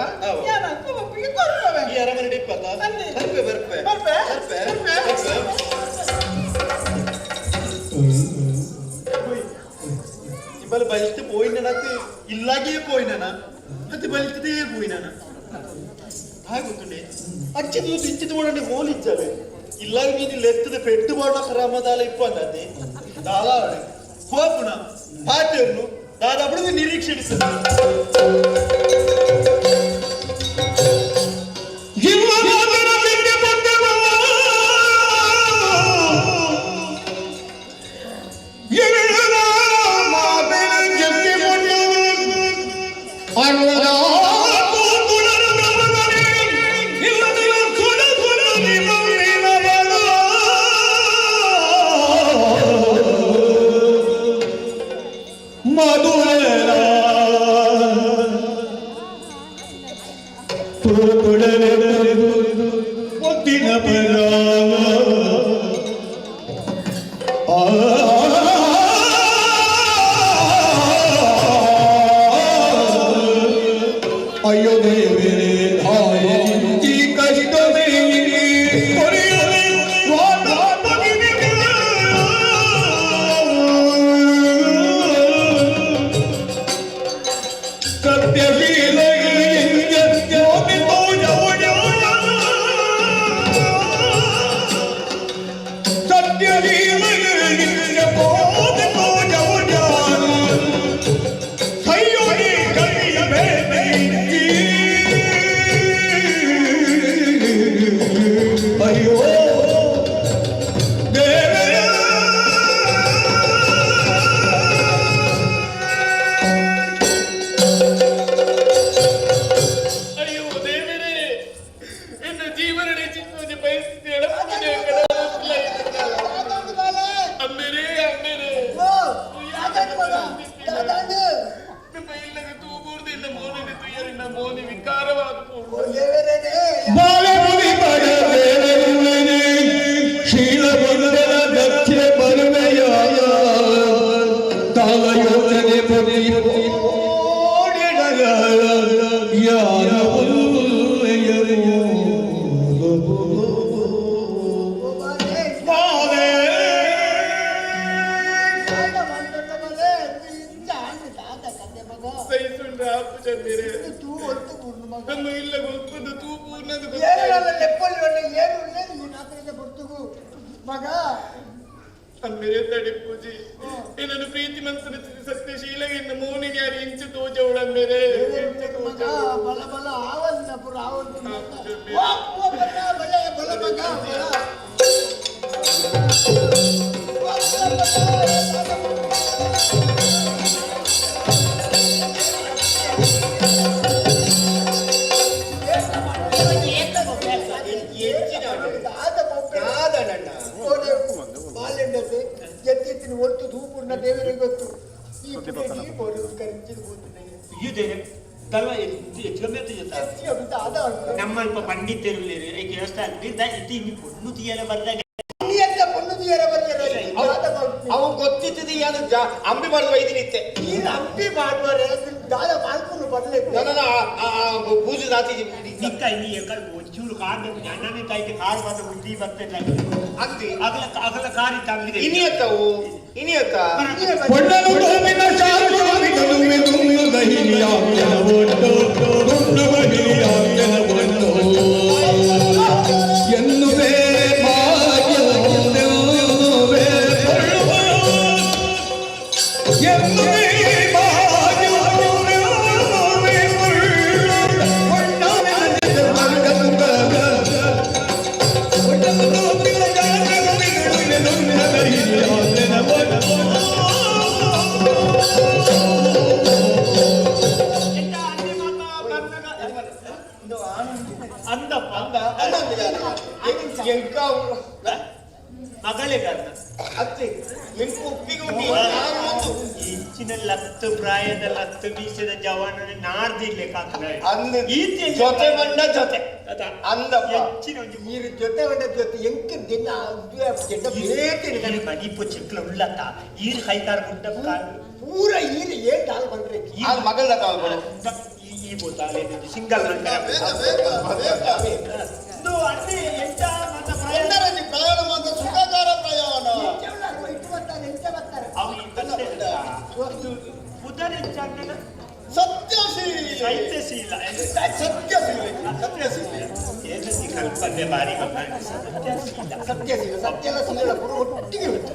ಯಾನ ಒಪ್ಪಿಗೆ ಕೊರ್ಪವೆ ಈ ಅರಮನೆ ಇಪ್ಪತ್ತ ಅಂದೆ ಬರ್ಪೆ ಬರ್ಪೆ ಬರ್ಪೆ ಬರ್ಪೆ ಬರ್ಪೆ ಇಬ್ಬರು ಬಲಿತು ಪೋಯಿನನತ್ತು ಇಲ್ಲಾಗೆ ಪೋಯಿನನ ಅದು ಬಲಿತದೇ ಪೋಯಿನನ ಹಾಗೆ ಗೊತ್ತುಂಡೆ ಅಚ್ಚಿದು ಇಂಚಿದು ಓಡಂಡೆ ಮೋಲಿಜ್ಜವೆ ಇಲ್ಲಾಗ ನೀನು ಲೆತ್ತದ ಪೆಟ್ಟು ಬಾಡ ಕ್ರಮದಾಲ ಇಪ್ಪಂದತೆ ದಾಲಾವಡೆ ಕೋಪುನ ಪಾಟೆಯನ್ನು ದಾದ ಬುಡದು ನಿರೀಕ್ಷೆ ಅಯ್ಯೋ ದೇವರೇ ಈ ಕಷ್ಟವೇ ಅಯ್ಯೋ ದೇವರೇ ಅಯ್ಯೋ ದೇವರೇ ಇನ್ನು ಜೀವನ ಚಿಕ್ಕ ಪರಿಸ್ಥಿತಿ ಅಮ್ಮೇರೇ ಅಮ್ಮೇರೇ ನಮ್ಮ ಇಲ್ಲದ ತೂಬೂರ್ದಿಂದ ಮೋನಿನ ತುಯರಿನ ಮೋನಿ ವಿಕಾರವಾದ ಬಾಲಮುನಿ ಪಡವೇರುವೆನೆ, ಶೀಲವಂದನ ದಕ್ಷೆ ಬರುವೆಯ ತಾಳ ಯೋಚನೆ ಪೊರೆಯೋಡಿಡಗ ಯಾರ ಒಲ್ಲೆಯರು. ಬಾಲೆ ಸಹಿಸುಂಡ್ರ ಅಪ್ಪು ಚಂದಿರೆ ನಮ್ಮ ಇಲ್ಲ ಗೊತ್ತುಂಡು ತೂಪೂರ್ಣದ ಮಗ ಅಮ್ಮೇರೆ ತಡಿ ಪೂಜಿ ಏನನ್ನು ಪ್ರೀತಿ ಮನಸ್ಸಿನ ಸತ್ಯಶೀಲ ಇನ್ನು ಮೋನಿಗೆ ಯಾರು ಇಂಚು ತೋಜವಳ ಮೇರೆ ಇಂಚು ಮಗ ಬಲ ಬಲ ಆವಲ್ಲ ಪುರ ಆವಲ್ಲ ವಾ ಬಲ ಬಲ ಬಲ ಮಗ ಬಲ ಪುಡೆಟಿನ ಒಟ್ಟು ತೂಪುರ್ನ ದೇವರಿಗೆ ಗೊತ್ತು ಈ ಪುಡೆಟಿ ಬೋರು ಕರಿಂಚಿನ ಬೋತಿನ ಇದೆ ದಲ್ವ ಹೆಚ್ಚು ಕಮ್ಮಿ ಆಯ್ತು ನಮ್ಮಲ್ಪ ಪಂಡಿತರು ದೇವಸ್ಥಾನ ಇತ್ತಿ ಪೊಣ್ಣು ತೀಯರ ಬರ್ದಾಗ ಪೊಣ್ಣು ತೀಯರ ಬರ್ತಾರೆ ಅವು ಗೊತ್ತಿದ್ದದ ಏನು ಅಂಬಿ ಮಾಡುವ ಇದನ್ನಿತ್ತೆ ನೀನು ಅಂಬಿ ಮಾಡುವರೆ ದಾದ ಮಾಡ್ಕೊಂಡು ಬರ್ಬೇಕು ನನ್ನ ಪೂಜೆ ದಾತಿ ನಿಕ್ಕ ಇಲ್ಲಿ ಎಕಡೆ ಒಂಚೂರು ಕಾರ್ ನನ್ನನೇ ತಾಯಿಗೆ ಕಾರ್ ಬಂದ ಬುದ್ಧಿ ಬರ್ತದೆ ಅಂತಿ ಅಗಲ ಅಗಲ ಕಾರಿ ತಂಗಿದೆ ಇನಿಯತ್ತವು ಇನಿಯತ್ತ ಪೊಣ್ಣನು ಭೂಮಿನ ಶಾಂತಿಯನ್ನು ದಹಿನಿಯ ಕೆಲವೊಟ್ಟು ದುಂಡು ಬಹಿಯ ಕೆಲವೊಟ್ಟು ಎನ್ನುವೆ ಭಾಗ್ಯವೆನ್ನುವೆ ಎನ್ನುವೆ ಭಾಗ್ಯವೆನ್ನುವೆ ಅಂದಪ್ಪ ಅಂದ ಎಂಕ ಮಗಳೇ ಕಾರಣ ಅತ್ತೆ ಎಂಕು ಒಪ್ಪಿಗೆ ಉಂಟು ಇಂಚಿನ ಲತ್ತು ಪ್ರಾಯದ ಲತ್ತು ಮೀಸದ ಜವಾನನ ನಾರ್ದಿರ್ಲೆ ಕಾತನ ಅಂದ ಜೊತೆ ಬಂಡ ಜೊತೆ ಅಂದಪ್ಪ ಹೆಚ್ಚಿನ ಒಂಜಿ ನೀರು ಜೊತೆ ಬಂಡ ಜೊತೆ ಎಂಕ ದಿನ ಕೆಟ್ಟ ಬೇತೆ ಮನಿಪು ಚಿಕ್ಲ ಉಳ್ಳತ್ತ ಈರ್ ಕೈಕಾರ ಗುಡ್ಡ ಪೂರ ಈರು ಏನ್ ದಾಲ್ ಬಂದ್ರೆ ಆ ಮಗಳ ಈ ಬೋತಾಲೆ ಸಿಂಗಲ್ ಇದು ಅಣ್ಣೆ ಎಂತ ಮಾತ ಪ್ರಯಾಣ ಪ್ರಯಾಣ ಮಾತ್ರ ಸುಖಕರ ಪ್ರಯಾಣ ಅವು ಬುಧನ ಹೆಚ್ಚಾಗ್ತದ ಸತ್ಯಶೀಲ ಸೈತ್ಯಶೀಲ ಸತ್ಯಶೀಲ ಸತ್ಯಶೀಲ ಏನಂತಿ ಕಲ್ಪನೆ ಬಾರಿ ಸತ್ಯಶೀಲ ಸತ್ಯಶೀಲ ಸತ್ಯಲ ಶೀಲ ಪೂರ ಒಟ್ಟಿಗೆ ಉಂಟು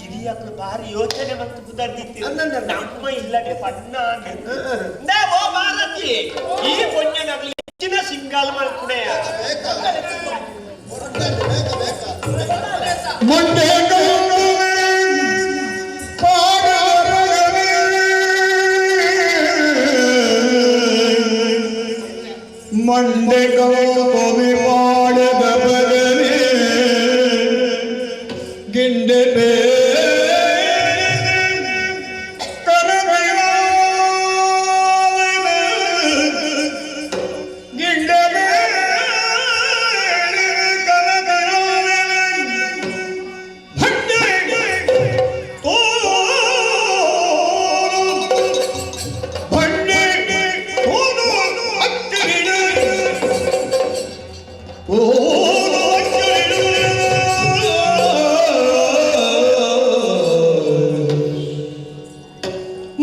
ಹಿರಿಯರು ಬಾರಿ ಯೋಚನೆ ಮತ್ತು ಬುಧರ್ದಿತ್ತು ನಮ್ಮ ಇಲ್ಲದೆ ಪಣ್ಣ ಓ ಭಾರತಿ ಈ ಪೊಣ್ಣನಾಗಲಿ ಹೆಚ್ಚಿನ ಸಿಂಗಾಲ್ ಮಲ್ಪುಣೆಯ ಮುಂಡೆ ಮಂಡೆ ಗೌತಮಿ ಪಾಡದ ಬಗನೆ ಗಿಂಡೆ ಬೇ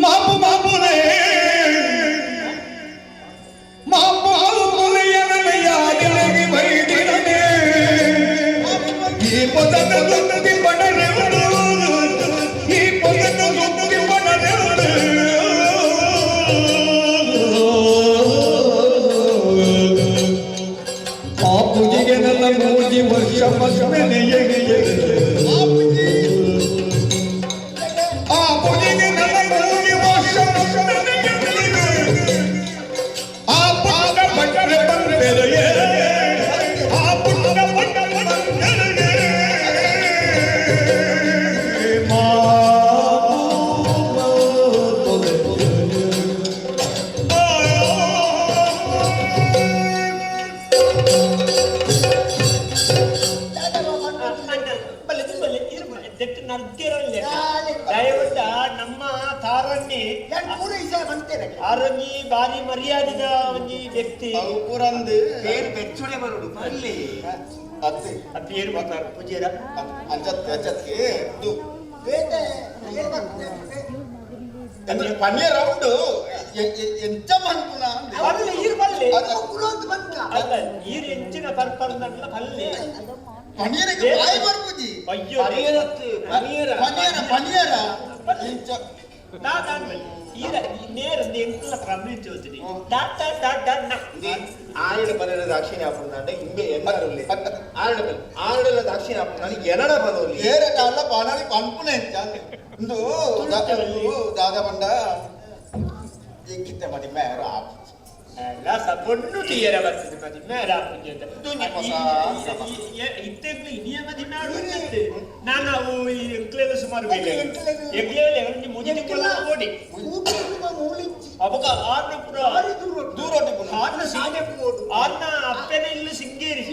ಮಾಪು ಮಾಪುನೇ ಮಾಪು ಬೈದಿರನೆ ಈ ಪದದ ಸುತ್ತಿ ಪಡರೆವಡು ಈ ಪದದ ಸುತ್ತಿ ಪಡರೆವಡು ಪಾಪುಜಿಗೆ ನನ್ನ ಮೂಜಿ ವರ್ಷ ಮಸ್ಮೆನೆಯೇ ಆ ಪೂಜೆಗೆ ನನ್ನ ಮೂಜಿ ವರ್ಷ ಆ ಪುಟ್ಟ ಭಟ್ರೆ ಬಂದೆರೆಯೇ ಆ ಪುಟ್ಟ ಭಟ್ರೆ ಬಂದೆರೆಯೇ ಬಲ್ಲೆ ಬಲ್ಲೆ ಇರು ದೆಟ್ಟು ನರ್ಗಿರಲ್ಲ ದಯವಿಟ್ಟ ನಮ್ಮ ತಾರಣ್ಣಿ ಪೂರ ಇಸ ಬಂತೇನೆ ಆರೊಂಜಿ ಬಾರಿ ಮರ್ಯಾದಿದ ಒಂಜಿ ವ್ಯಕ್ತಿ ಪೂರಂದು ಪೇರು ಬೆಚ್ಚುಡೆ ಬರುಡು ಬಲ್ಲಿ ಅತ್ತೆ ಆ ಪೇರು ಬರ್ತಾರೆ ಪೂಜೆರ ಅಂಚತ್ತೆ ಅಂಚತ್ತೆ ಇದು ಬೇತೆ ಏನ್ ಬರ್ತದೆ ಪನ್ನೀರ್ ರೌಂಡು ಎಂಚ ಮನ್ಪುನ ಬಲ್ಲೆ ಈರು ಬಲ್ಲೆ ಕುಲೋಂದು ಬಂತ ಅಲ್ಲ ಈರು ಹೆಚ್ಚಿನ ಪರ್ಪರ್ನಲ್ಲ ಬಲ್ಲೆ ಪನ್ನೀರಿಗೆ ಬಾಯಿ ಬರ್ಪುಜಿ ಅಯ್ಯೋ ಪನಿಯರತ್ತು ಪನಿಯರ ಪನಿಯರ ಪನಿಯರ ಎಂಚ ದಾದಾನ್ಮಲ್ಲಿ ಈರ ನೇರ ಎಂಕುಲ ಕ್ರಮ ಚೋತಿನಿ ಡಾ ಡಾ ಡಾ ಡಾ ನ ಆರಡ ಪನೆರ ದಾಕ್ಷಿಣ್ಯ ಆಪುಂಡ ಇಂಬೆ ಎನ್ನರುಲ್ಲೆ ಆರಡ ಪನೆ ಆರಡಲ ದಾಕ್ಷಿಣ್ಯ ಆಪುಂಡ ಎನಡ ಪದೋಲಿ ಏರ ಕಾಲ ಪಾನಾಳಿ ಪನ್ಪುನ ಎಂಚ ಇಂದು ದಾದ ಪಂಡ ಎಂಕಿತ್ತೆ ಮದಿ ಮೇರ ಆಪು ಪೊಣ್ಣು ತೀಯರ ಬರ್ತದೆ ಮದಿಮೆ ರಾಪುಂಜ ಇತ್ತೆಗ್ಲು ಇನಿಯ ಮದಿಮೆ ಆಡುವಂತೆ ನಾನು ಅವು ಈ ಎಂಕ್ಲೇದ ಸುಮಾರು ಬೇಲೆ ಎಂಕ್ಲೇಲೆ ಒಂಜಿ ಮೂಜಿ ತಿಂಗಳ ಓಡಿ ಅವಾಗ ಆರ್ನ ಪುರ ದೂರೋಟಿ ಆರ್ನ ಸಿಂಗ ಆರ್ನ ಅಪ್ಪನ ಇಲ್ಲು ಸಿಂಗೇರಿ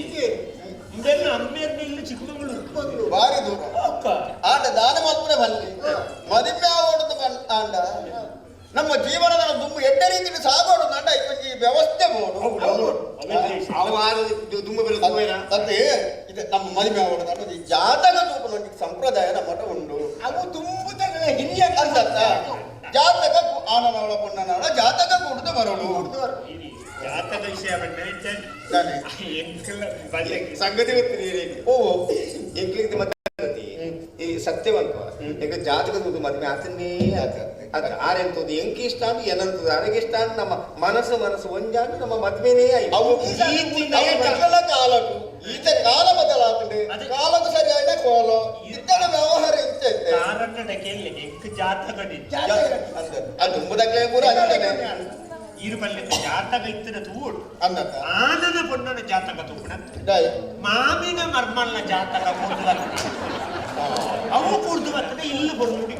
ಇಂದೆಲ್ಲ ಅಮ್ಮೇರ್ನ ಇಲ್ಲು ಚಿಕ್ಕಮಗಳೂರು ಬಾರಿ ದೂರ ಆಂಡ ದಾನ ಮಲ್ಪುನ ಬಲ್ಲಿ ಮದಿಮೆ ಆವೋಡುದು ಆಂಡ ನಮ್ಮ ಜೀವನದ ದುಂಬು ಎಡ್ಡ ರೀತಿಯಲ್ಲಿ ಸಾಗೋಡು ಅಂಡ ಒಂಜಿ ವ್ಯವಸ್ಥೆ ಬೋಡು ಅದೇ ಇದು ನಮ್ಮ ಮದಿಮೆ ಆವೋಡು ಅಂಡ ಈ ಜಾತಕ ತೂಪನ ಒಂಜಿ ಸಂಪ್ರದಾಯ ನಮ್ಮಟ ಉಂಡು ಅವು ತುಂಬುದಗಳ ಹಿರಿಯ ಅಂತತ್ತ ಜಾತಕ ಆನನವಳ ಪೊನ್ನನವಳ ಜಾತಕ ಕೂಡುದು ಬರೋಡು ಜಾತಕ ವಿಷಯ ಸಂಗತಿ ಗೊತ್ತಿದೆ ಓ ಎಂಕ್ಲಿಗೆ ಮತ್ತೆ ಈ ಸತ್ಯವಂತ ಎಂಕ ಜಾತಕ ತೂದು ಮದ್ವೆ ಆತನೇ ಆತ ಅದು ಆರೆಂತದ್ದು ಎಂಕ ಇಷ್ಟ ಅಂದ್ರೆ ಏನಂತದ್ದು ಅರಗೆ ಇಷ್ಟ ಅಂದ್ರೆ ನಮ್ಮ ಮನಸ್ಸು ಮನಸ್ಸು ಒಂಜಾಂಡು ನಮ್ಮ ಮದ್ವೆನೇ ಆಯ್ತು ಅವು ಈತ ಕಾಲಟು ಈತ ಕಾಲ ಬದಲಾತಂಡೆ ಕಾಲಕ್ಕೆ ಸರಿಯಾದ ಕೋಲ ಇದ್ದಡ ವ್ಯವಹಾರ ಇತ್ತೆ ಕಾರನ್ನಡ ಕೇಳಿ ಎಂಕ್ ಜಾತಕ ಅದು ದುಂಬುದಕ್ಲೆ ಪೂರ ಅಂತಾನೆ ಈರು ಪಲ್ಯದ ಜಾತಕ ಇತ್ತಿನ ತೂಡು ಅಂದತ್ತ ಆನನ ಪೊನ್ನನ ಜಾತಕ ತೂಪಣ ಮಾಮಿನ ಮರ್ಮಲ್ನ ಜಾತಕ ಕೂರ್ದು ಬರ್ತದೆ ಅವು ಕೂರ್ದು ಬರ್ತದೆ ಇಲ್ಲು ಪೊಣ್ಣುಡಿ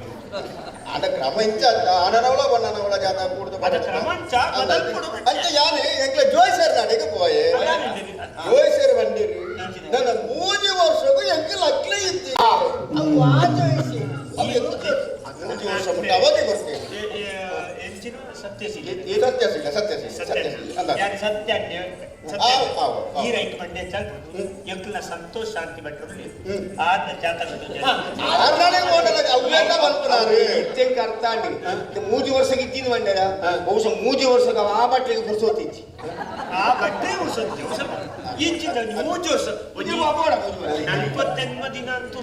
ಆಂಡ ಕ್ರಮ ಇಂಚ ಆನನವಳ ಬಣ್ಣನವಳ ಜಾತಕ ಕೂಡ್ದು ಅದ ಕ್ರಮ ಇಂಚ ಬದಲ್ಪಡು ಅಂಚ ಯಾನೆ ಎಂಕ್ಲೆ ಜೋಯ್ಸರ್ ನಡೆಗೆ ಪೋಯೆ ಜೋಯ್ಸರ್ ಬಂದಿರಿ ನನ್ನ ಮೂಜಿ ವರ್ಷಕ್ಕೂ ಎಂಕಲ್ ಅಕ್ಲೆ ಇತ್ತಿ ಅವು ಆ ಜೋಯಿಸಿ ಮೂಜಿ ವರ್ಷ ಮುಟ್ಟ ಅವಧಿ ಬರ್ತೇನೆ ಎಂಚಿನ ಸತ್ಯಶೀಲ ಸತ್ಯಶೀಲ ಸತ್ಯಶೀಲ ಸತ್ಯಶೀಲ ಅಂದ ಯಾರು ಸತ್ಯ ಆವು, ಆವು, ಆವು. ಈ ರೈಟ್ ಮಂಡ್ಯ ಚಾಲ್ಪುಂಡು ಎಂಕ್ಲ ಸಂತೋಷ್ ಶಾಂತಿ ಭಟ್ರು ಆರ್ನ ಜಾತಕ ಆರ್ನಾಡೆ ಓಡಲ್ಲ ಅವೆಲ್ಲ ಬಂದ್ಪುನಾರು ಇತ್ತೆಂಕ ಅರ್ಥ ಆಂಡಿ ಮೂಜಿ ವರ್ಷಕ್ಕೆ ಇತ್ತಿನ ಮಂಡ್ಯರ ಬಹುಶಃ ಮೂಜಿ ವರ್ಷಕ್ಕೆ ಆ ಬಟ್ಟೆಗೆ ಪುರ್ಸೋತಿಚ್ಚಿ ಆ ಬಟ್ಟೆ ಉರ್ಸೊತ್ತಿ ಇಂಚಿನ ಮೂಜಿ ವರ್ಷ ನಲ್ವತ್ತೆನ್ಮ ದಿನ ಅಂತೂ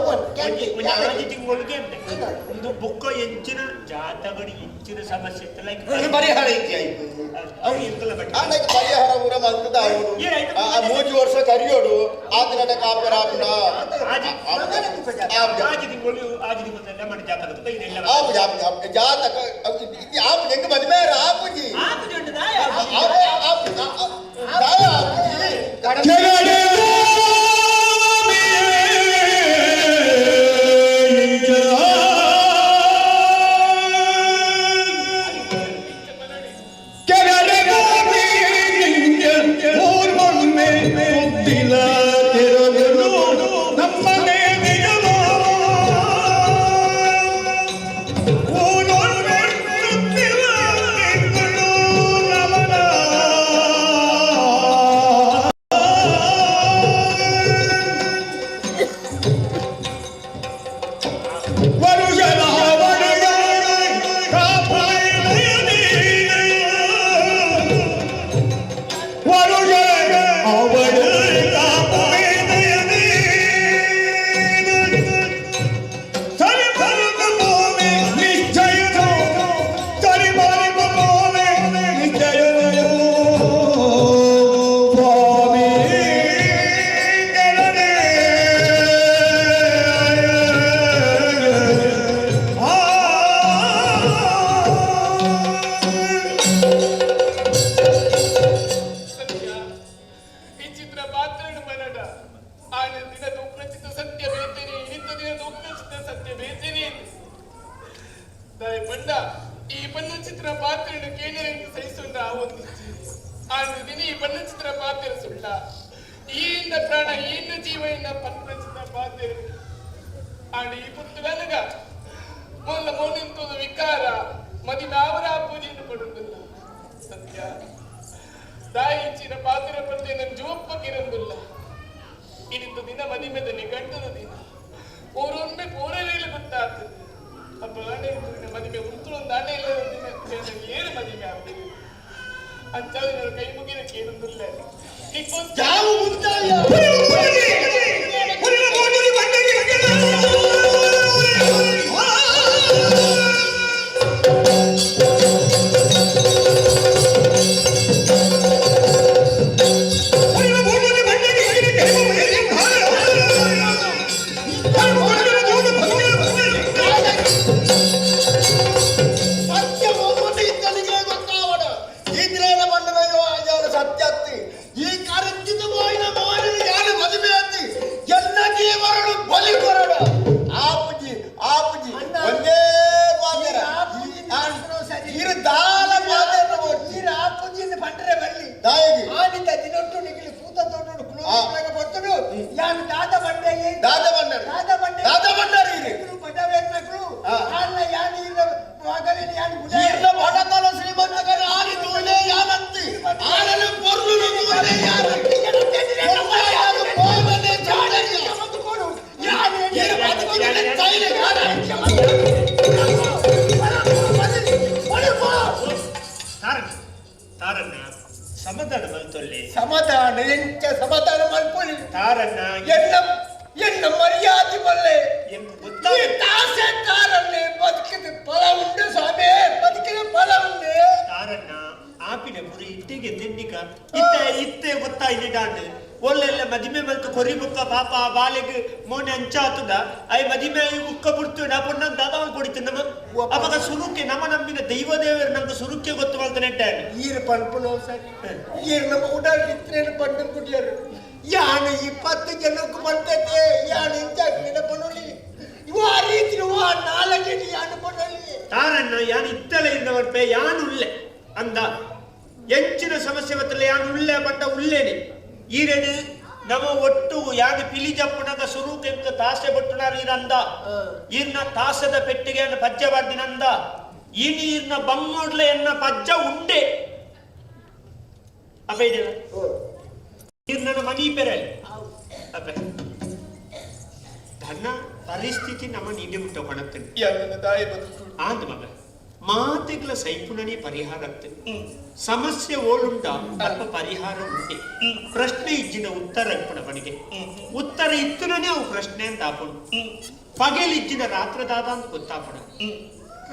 ಒಂಜಿ ಆಜಿ ತಿಂಗಳಿಗೆ ಒಂದು ಬುಕ್ಕ ಎಂಚಿನ ಜಾತಕಡಿ ಇಂಚಿನ ಸಮಸ್ಯೆ ಇತ್ತಲ್ಲ ಇದು ಪರಿಹಾರ ಇತ್ತಿ ಆಯ್ತು ಅವು ಎಂಕಲ ಬಟ್ಟೆ ಆಂಡಕ್ಕೆ ಪರಿಹಾರ ಪೂರ ಮಲ್ತದ ಅವನು ಆ ಮೂಜಿ ವರ್ಷ ಕರಿಯೋಡು ಆತ ನಡೆ ಕಾಪರ ಆಪುಂಡ ಆಜಿ ಆಜಿ ತಿಂಗಳು ಆಜಿ ತಿಂಗಳು ನಮ್ಮ ಜಾತಕ ಇದೆಲ್ಲ ಆಪು ಆಪು ಆಪು ಜಾತಕ ಆಪು ಎಂಕ ಮದುವೆ ಆಪುಜಿ ಆಪು ಆಪು ದಾಯ ಆಪುಜಿ ಸತ್ಯ ಈ ಚಿತ್ರ ಪಾತ್ರನು ಮನಡ ಆನ ದಿನ ದೂಕ್ನಚಿತ ಸತ್ಯ ಬೇತೇನೆ ಇನಿತ ದಿನ ದೂಕ್ನಚಿತ ಸತ್ಯ ಬೇತೇನೆ ದಾಯ ಪಂಡ ಈ ಪನ್ನ ಚಿತ್ರ ಪಾತ್ರನು ಕೇಳರಂಗೆ ಸಹಿಸುಂಡ ಆವೊಂದಿಚ್ಚಿ ಆನ ದಿನ ಈ ಪನ್ನ ಚಿತ್ರ ಪಾತ್ರ ಸುಳ್ಳ ಈಯಿಂದ ಪ್ರಾಣ ಈನ್ನ ಜೀವ ಇನ್ನ ಪನ್ನ ಚಿತ್ರ ಪಾತ್ರ ಆಂಡ ಈ ಪುರ್ತುಗನಗ ಮೊಲ್ಲ ಮೌನಿಂತುದು ವಿಕಾರ ಮದಿಮೆ ಅವರ ಪೂಜೆಯನ್ನು ಪಡುವುದಿಲ್ಲ ಸತ್ಯ ದಾಯಿಚಿನ ಪಾತ್ರ ಪ್ರತಿ ನನ್ನ ಜೋಪ್ಪಕ್ಕಿರಂದುಲ್ಲ ಇನಿತ ದಿನ ಮದಿಮೆದ ನಿಘಂಟದ ದಿನ ಓರೊಮ್ಮೆ ಪೂರವೇಲು ಗೊತ್ತಾಗ್ತದೆ ಅಪ್ಪ ಆಣೆ ದಿನ ಮದಿಮೆ ಉಂಟು ಒಂದು ಆಣೆ ಇಲ್ಲದ ದಿನ ಏನು ಮದಿಮೆ ಆಗ್ತದೆ ಅಂಚಾದ ನನ್ನ ಕೈ ಮುಗಿದ ಕೇಳುದಿಲ್ಲ ಯಾವ ಮುಂಚಾಯ ಸತ್ಯ ಮೊಮ್ಮಟ ಇದ್ದನಿಗೆ ಗೊತ್ತಾವಡ ಇದ್ರೇನ ಬಣ್ಣ ಆಳನ ಪೊರ್ಲುನು ತೂವರೆ ಯಾರು ಪೋವನೆ ಸೌಂದರ್ಯ ಈರು ಬದುಕುದನೆ ತೈಲೆ ತಾರಣ್ಣ ಸಮಾಧಾನ ಮಲ್ತೊಲ್ಲೆ. ಸಮಾಧಾನ ಎಂಚ ಸಮಾಧಾನ ಮಲ್ಪೊಲಿ? ತಾರಣ್ಣ. ಎನ್ನ ಎನ್ನ ಮರ್ಯಾದೆ ಬಲ್ಲೆ. ಈ ತಾಸೆ ತಾರನ್ನೇ ಬದುಕಿದ ಫಲ ಉಂಡು ಸ್ವಾಮಿ, ಬದುಕಿದ ಫಲ ಉಂಡು. ತಾರಣ್ಣ, ಆಪಿನ ಪುರಿ ಇಟ್ಟಿಗೆ ತಿನ್ನಿಕ ಇತ್ತೆ ಇತ್ತೆ ಗೊತ್ತಾಯ್ತು ಡಾಂಡ್ ಒಲ್ಲೆಲ್ಲ ಮದಿಮೆ ಮಲ್ತು ಕೊರಿ ಬುಕ್ಕ ಪಾಪ ಆ ಬಾಲೆಗ್ ಮೋನೆ ಅಂಚಾತುಂಡ I ಮದಿಮೆ ಬುಕ್ಕ ಬುಡ್ತು ನಾ ಪೊಣ್ಣ ದಾದ ಕೊಡಿತು ನಮ್ಮ ಅಪಗ ಸುರುಕ್ಕೆ ನಮ್ಮ ನಂಬಿನ ದೈವ ದೇವರು ನಂಗೆ ಸುರುಕ್ಕೆ ಗೊತ್ತು ಮಲ್ತ ನೆಟ್ಟಾನೆ. ಈರು ಪನ್ಪುನೋ ಸರಿ, ಈರು ನಮ್ಮ ಉಡಾಲ್ ಇತ್ರೇನು ಪಂಡು ಕುಡಿಯರು ಯಾನು 20 ಜನಕ್ಕೂ ಬಂತೈತೆ ಯಾನು ಇಂಚಾಕ್ಲಿನ ಪನೊಲಿ ಇವ ಆ ರೀತಿ ಇವ ನಾಲ್ಕು ಯಾನು ಪನೊಲಿ. ತಾರಣ್ಣ, ಯಾನು ಇತ್ತಲೆ ಇಂದವರ್ಪೆ ಯಾನು ಉಲ್ಲೆ ಅಂದ ಎಂಚಿನ ಸಮಸ್ಯೆ ಬತ್ತಲ್ಲ ಯಾನು ಉಲ್ಲೆ ಪಂಡ ಉಲ್ಲೇನೆ ಈರೇನು ನಮ್ಮ ಒಟ್ಟು ಯಾನು ಪಿಲಿ ಜಪ್ಪುನಾಗ ಸುರುಕೆಂಕ ತಾಸೆ ಬಟ್ಟುನಾರ ಈರಂದ ಈರ್ನ ತಾಸದ ಪೆಟ್ಟಿಗೆ ಪಜ್ಜ ಬಾರ್ದಿನಂದ ಈ ನೀರ್ನ ಬಮ್ಮೋಡ್ಲೆ ಎನ್ನ ಪಜ್ಜ ಉಂಡೆ ಅಪ್ಪ ಇದೆಲ್ಲ ಈರ್ನ ಮನಿ ಪೆರಲಿ ಅಪ್ಪ ಧನ ಪರಿಸ್ಥಿತಿ ನಮ್ಮ ನೀಡಿ ಮುಟ್ಟ ಕೊಣತ್ತೇನೆ ಆಂದ ಮಗ ಮಾತೆಗಳ ಸೈಪುಣನೆ ಪರಿಹಾರ ಆಗ್ತದೆ. ಸಮಸ್ಯೆ ಓಳುಂಡ ಅಲ್ಪ ಪರಿಹಾರ ಉಂಟೆ. ಪ್ರಶ್ನೆ ಇಜ್ಜಿನ ಉತ್ತರ ಇಪ್ಪಣ ಬಣಿಗೆ ಉತ್ತರ ಇತ್ತನೇ ಅವು ಪ್ರಶ್ನೆ ಅಂತ ಆಪಣು. ಪಗೆಲ್ ಇಜ್ಜಿನ ರಾತ್ರ ದಾದ ಅಂತ ಗೊತ್ತಾಪಣ.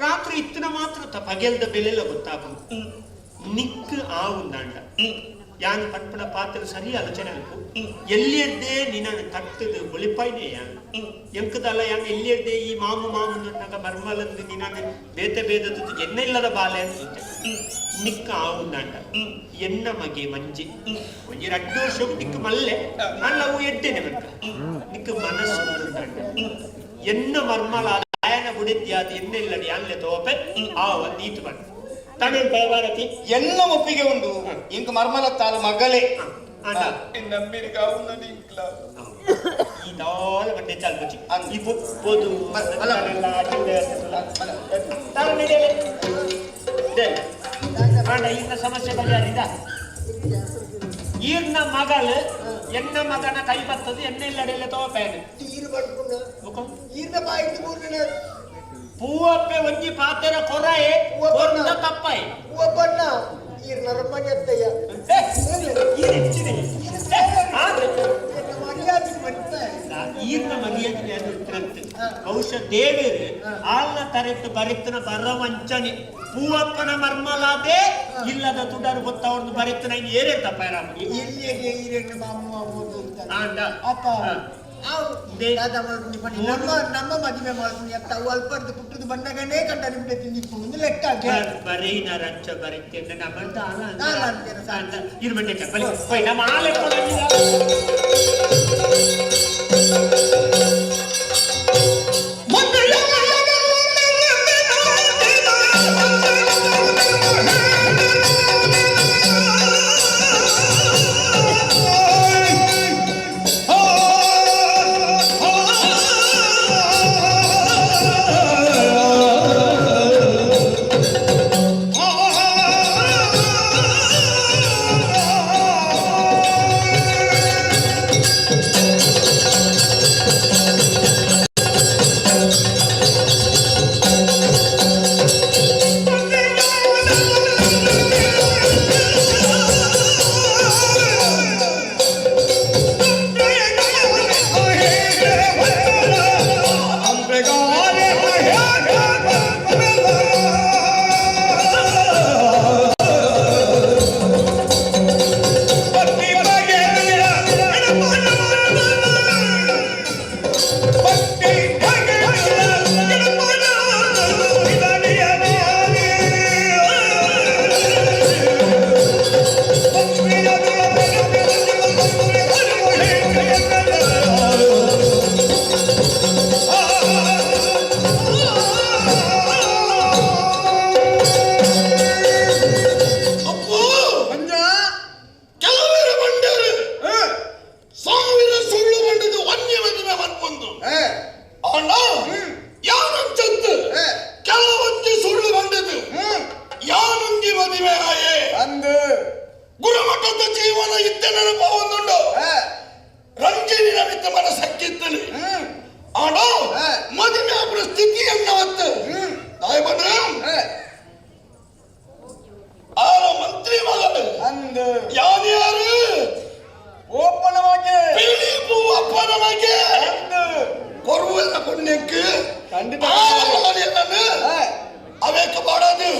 ರಾತ್ರಿ ಇತ್ತನ ಮಾತ್ರ ಪಗೆಲ್ದ ಬೆಲೆಲ್ಲ ಗೊತ್ತಾಪಣ. ನಿಕ್ ಆ ಉಂದಾಂಡ ಯಾನ್ ಪನ್ಪಣ ಪಾತ್ರ ಸರಿ ಆಲೋಚನೆ ಅಲ್ಪ ಎಲ್ಲಿಯದ್ದೇ ನಿನ್ನ ತಟ್ಟದು ಒಲಿಪಾಯ್ನೆ ಯಾನ್ ಎಂಕದಲ್ಲ ಯಾನ್ ಎಲ್ಲಿಯದ್ದೇ ಈ ಮಾಮು ಮಾಮು ನನ್ನಗ ಮರ್ಮಲಂದು ನಿನ್ನ ಬೇತೆ ಬೇದದ್ದು ಎನ್ನ ಇಲ್ಲದ ಬಾಲೆ ಅಂತ ನಿಕ್ಕ ಆವುಂದಾಂಡ ಎನ್ನ ಮಗೆ ಮಂಜಿ ಒಂಜಿ ರಡ್ಡು ವರ್ಷಕ್ಕೂ ನಿಕ್ಕ ಮಲ್ಲೆ ಅಲ್ಲ ಅವು ಎಡ್ಡೇನೆ ಮಕ್ಕ ನಿಕ್ಕ ಮನಸ್ಸು ಉಂದಾಂಡ ಎನ್ನ ಮರ್ಮಲ ಆಯನ ಬುಡಿದ್ಯಾದ ಎನ್ನ ಇಲ್ಲಡಿ ಯಾನ್ಲೆ ತೋಪೆ ಆ ಒಂದು ಈತು ಬಂದ ತಮಿಳ್ ಭಾರತಿ ಎನ್ನ ಒಪ್ಪಿಗೆ ಉಂಡು ಇಂಕ ಮರ್ಮಲ ತಾಳು ಮಗಳೇ. ಈ ದಾಲ ಬಂಡೆ ಚಾಲ್ಪುಚಿ ಈ ಪೊದು ಈರ್ನ ಸಮಸ್ಯೆ ಬಗೆಹರಿದ. ಈರ್ನ ಮಗಳು ಎನ್ನ ಮಗನ ಕೈ ಬರ್ತದೆ ಎನ್ನ ಇಲ್ಲಡೆಲ್ಲ ತೋಪೇನೆ ಈರ್ನ ಬಾಯಿಗೆ ಮೂರನೇ ಪೂವಪ್ಪೆ ಒಂಜಿ ಪಾತೆರ ಕೊರಾಯೆ ಕೊರ್ದ ತಪ್ಪಾಯೆ ಪೂವಪ್ಪಣ್ಣ ಈರ್ನ ರಮ್ಮನೆತ್ತಯ್ಯ ಈರ್ನ ಮರ್ಯಾದೆ ಬಹುಶಃ ದೇವೇರು ಆಲ್ನ ತರೆಟ್ಟು ಬರಿತನ ಬರ ವಂಚನೆ ಪೂವಪ್ಪನ ಮರ್ಮಲಾದೆ ಇಲ್ಲದ ತುಡರು ಗೊತ್ತವ್ರದ್ದು ಬರಿತನ ಇನ್ನು ಏರೇ ತಪ್ಪಾಯ ರಾಮ ಎಲ್ಲಿಗೆ ಈರಣ್ಣ ಮಾಮು ಆಂಡ ಅಪ್ಪ ನಮ್ಮ ನಮ್ಮ ಮದುವೆ ಮಾಡ್ಕೊಂಡು ಅತ್ತ ಅಲ್ಪರ್ದು ಪುಟ್ಟದು ಬಂದಾಗನೇ ಕಂಡ ನಿಮ್ಗೆ ತಿಂದಿಪ್ಪು ಲೆಕ್ಕ ಬರೀ ರಂಚ ಬರೀತೆ ನಮ್ಮ ಇರ್ಬಟ್ಟೆ ಬಲಿ ನಮ್ಮ ಆಲೆ ಆಡ ಮದುವೆ ಆಪುನ ಸ್ಥಿತಿ ಎನ್ನವತ್ತು ತಾಯಿ ಬಂದ್ರ ಆರ ಮಂತ್ರಿ ಮಗಳು ಅಂದು ಯಾರು ಯಾರು ಓಪನ ಮಗೆ ಪಿಲಿ ಪೂವಪ್ಪನ ಮಗೆ ಅಂದು ಕೊರುವೆನ ಪುಣ್ಯಕ್ಕೆ ಖಂಡಿತ ಅವೇಕ ಬಾಡದು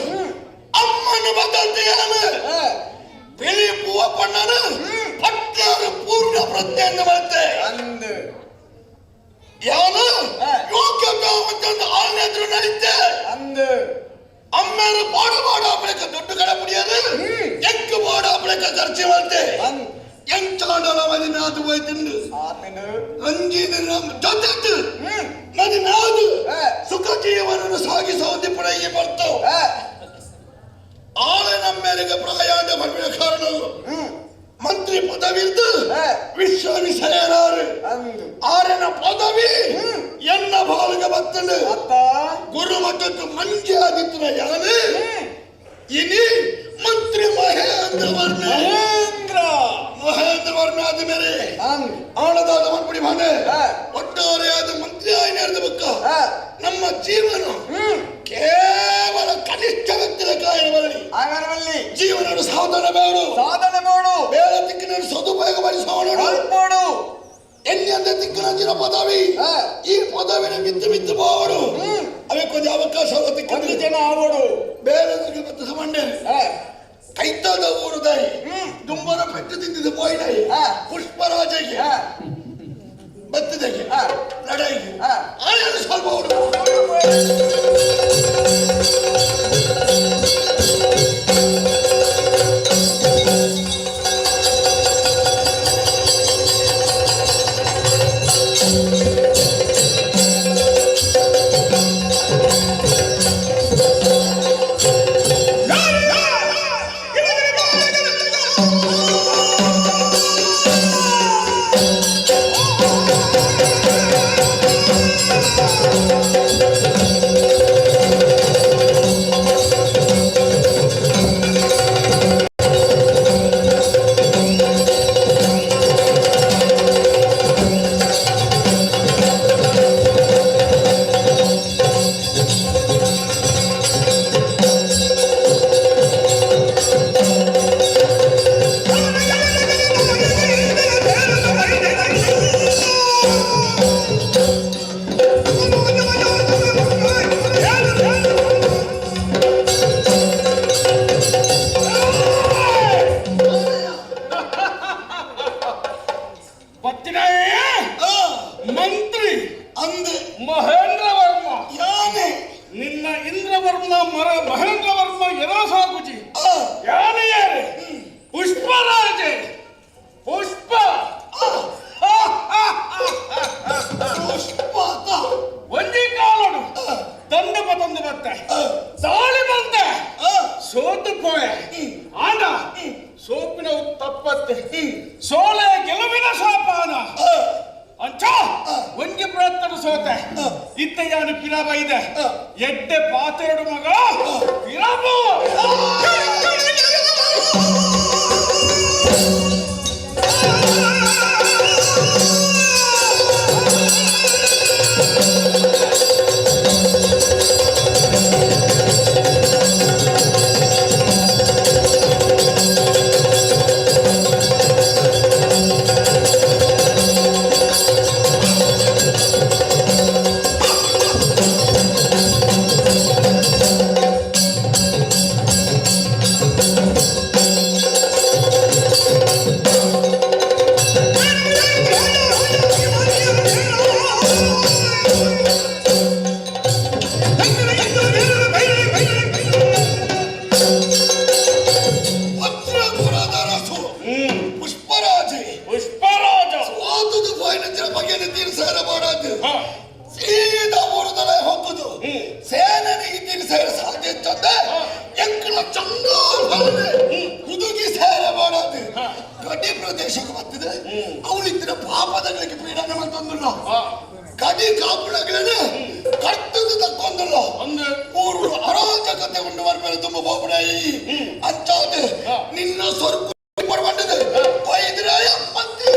ಅಮ್ಮನ ಬದಲ್ತಿಯಾನ ಪಿಲಿ ಪೂವಪ್ಪಣ್ಣನ ಪಟ್ಟಾರು ಪೂರ್ಣ ಪ್ರಜ್ಞೆಯನ್ನು ಮಾಡ್ತೆ ಅಂದು ಯಾವನು ಯೋಗ್ಯತೆ ಆಳ್ನೆದ್ರು ನಡೀತೆ ಅಂದು ಅಮ್ಮೇರು ಪಾಡು ಪಾಡು ಅಪ್ಪಳಕ್ಕೆ ದುಡ್ಡು ಕಡ ಮುಡಿயாது ಎಂಕ್ ಪಾಡು ಅಪ್ಪಳಕ್ಕೆ ಖರ್ಚು ಮಾಡ್ತೆ ಎಂಚಾಂಡಲ ಮದಿನ ಅದು ಹೋಯ್ತಿಂದು ಆತನು ರಂಜಿನ ಜೊತೆ ಮದಿನಾದು ಸುಖ ಜೀವನವನ್ನು ಸಾಗಿಸುವಂತೆ ಪುನಃ ಬರ್ತು ಆಳೆ ನಮ್ಮ ಮೇರೆಗೆ ಪ್ರಯಾಣ ಮಾಡುವ ಕಾರಣ ಮಂತ್ರಿ ಪದವಿ ಇದ್ದು ವಿಶ್ವವಿಸಯರಾರು ಆರನ ಪದವಿ ಎನ್ನ ಬಾಳಿಗೆ ಬತ್ತನು ಗುರು ಮಟ್ಟದ್ದು ಮಂಜೆ ಆದಿತ್ಯನ ಯಾನು ಇನಿ ಮಂತ್ರಿ ಮಹೇಂದ್ರ ವರ್ಮ ಮಹೇಂದ್ರ ಮಹೇಂದ್ರ ವರ್ಮ ಆದ ಮೇಲೆ ಆಳದಾದ ಮನ್ಪುಡಿ ಮಾನೆ ಒಟ್ಟಾರೆಯಾದ ಮಂತ್ರಿ ಆಯ್ನ ಬಕ್ಕ ನಮ್ಮ ಜೀವನ ಕೇವಲ ಕನಿಷ್ಠ ವ್ಯಕ್ತಿಯ ಕಾಯಿರಬಲ್ಲಿ ಆಗರವಲ್ಲಿ ಜೀವನ ಸಾಧನೆ ಬೇಡು ಸಾಧನೆ ಬೇಡು ಬೇರೆ ದಿಕ್ಕಿನ ಸದುಪಯೋಗ ಪಡಿಸೋಣ ಎಲ್ಲಿಯಂತ ದಿಕ್ಕಿನ ಪದವಿ ಈ ಪದವಿನ ಮಿತ್ತು ಮಿತ್ತು ಬೋಡು ಅವಕ್ಕೊಂದು ಅವಕಾಶ ಒಂದು ಜನ ಆವೋಡು ಬೇರೆ ಮತ್ತೆ ಸಮಂಡೆ ಕೈತಾದ ಊರು ದಾಯಿ ದುಂಬರ ಪೆಟ್ಟು ತಿಂದಿದ್ದು ಪೋಯಿನಾಯಿ ಪುಷ್ಪರಾಜಗೆ ಬತ್ತಿದಗೆ ಲಡಾಯಿಗೆ ಆಯನು ಸ್ವಲ್ಪ ಅವರು ಮಂತ್ರಿ ಅಂದು ಮಹೇಂದ್ರ ವರ್ಮ ಯಾನೆ ನಿನ್ನ ಇಂದ್ರವರ್ಮ ಮರ ಮಹೇಂದ್ರ ವರ್ಮ ಎರ ಸಾಗುಜಿ ಯಾನೆ ಯಾರೆ ಪುಷ್ಪರಾಜೆ ಪುಷ್ಪ ಪುಷ್ಪ ಒಂದೇ ಕಾಲಡು ದಂಡ ಪತಂದು ಬತ್ತೆ ದಾಳಿ ಬಂತೆ ಸೋತು ಪೋಯೆ ಆಂಡ ಸೋಪಿನ ತಪ್ಪತ್ತೆ ಸೋಲೆ ಗೆಲುವಿನ ಸೋಪಾನ ಅಂಚ ಒಂಜಿ ಪ್ರಯತ್ನ ಸೋತೆ ಇತ್ತ ಯಾನು ಪಿರಾಬ ಇದೆ ಎಡ್ಡೆ ಪಾತೆರಡು ಮಗ ಪಿರಾಬು ವಜ್ರಪುರದ ಪುಷ್ಪರಾಜೆ ಪುಷ್ಪರಾಜ ಓದುದು ಪೋಯಿನಂಚಿನ ಬಗೆಯನ್ನು ತೀರ್ಸಾರ ಮಾಡಾದು ಸೀದಾ ಊರುದಲೇ ಹೋಗುದು ಸೇನನಿಗೆ ತೀರ್ಸಾರ ಸಾಧ್ಯ ಇತ್ತಂದೆ ಎಂಕಲ ಚಂಡ ಹುದುಗಿ ಸೇರ ಮಾಡಾದು ಗಡಿ ಪ್ರದೇಶಕ್ಕೆ ಬರ್ತದೆ ಅವಳಿದ್ದ ಪಾಪದಗಳಿಗೆ ಪೀಡನೆ ಮಂತೊಂದುಲ್ಲ ಗಡಿ ಕಾಪುಳಗಳನ್ನ ಕರ್ತದ ತಕ್ಕೊಂದುಲ್ಲ ಊರು ಅರಾಜಕತೆ ಉಂಡು ಮೇಲೆ ತುಂಬ ಬೋಪಡಾಯಿ ಅಂಚಾದ ನಿನ್ನ ಸ್ವರ್ಗ ಬರಬಂಡದೆ ವೈದ್ಯರಾಯ ಮಂತ್ರಿ.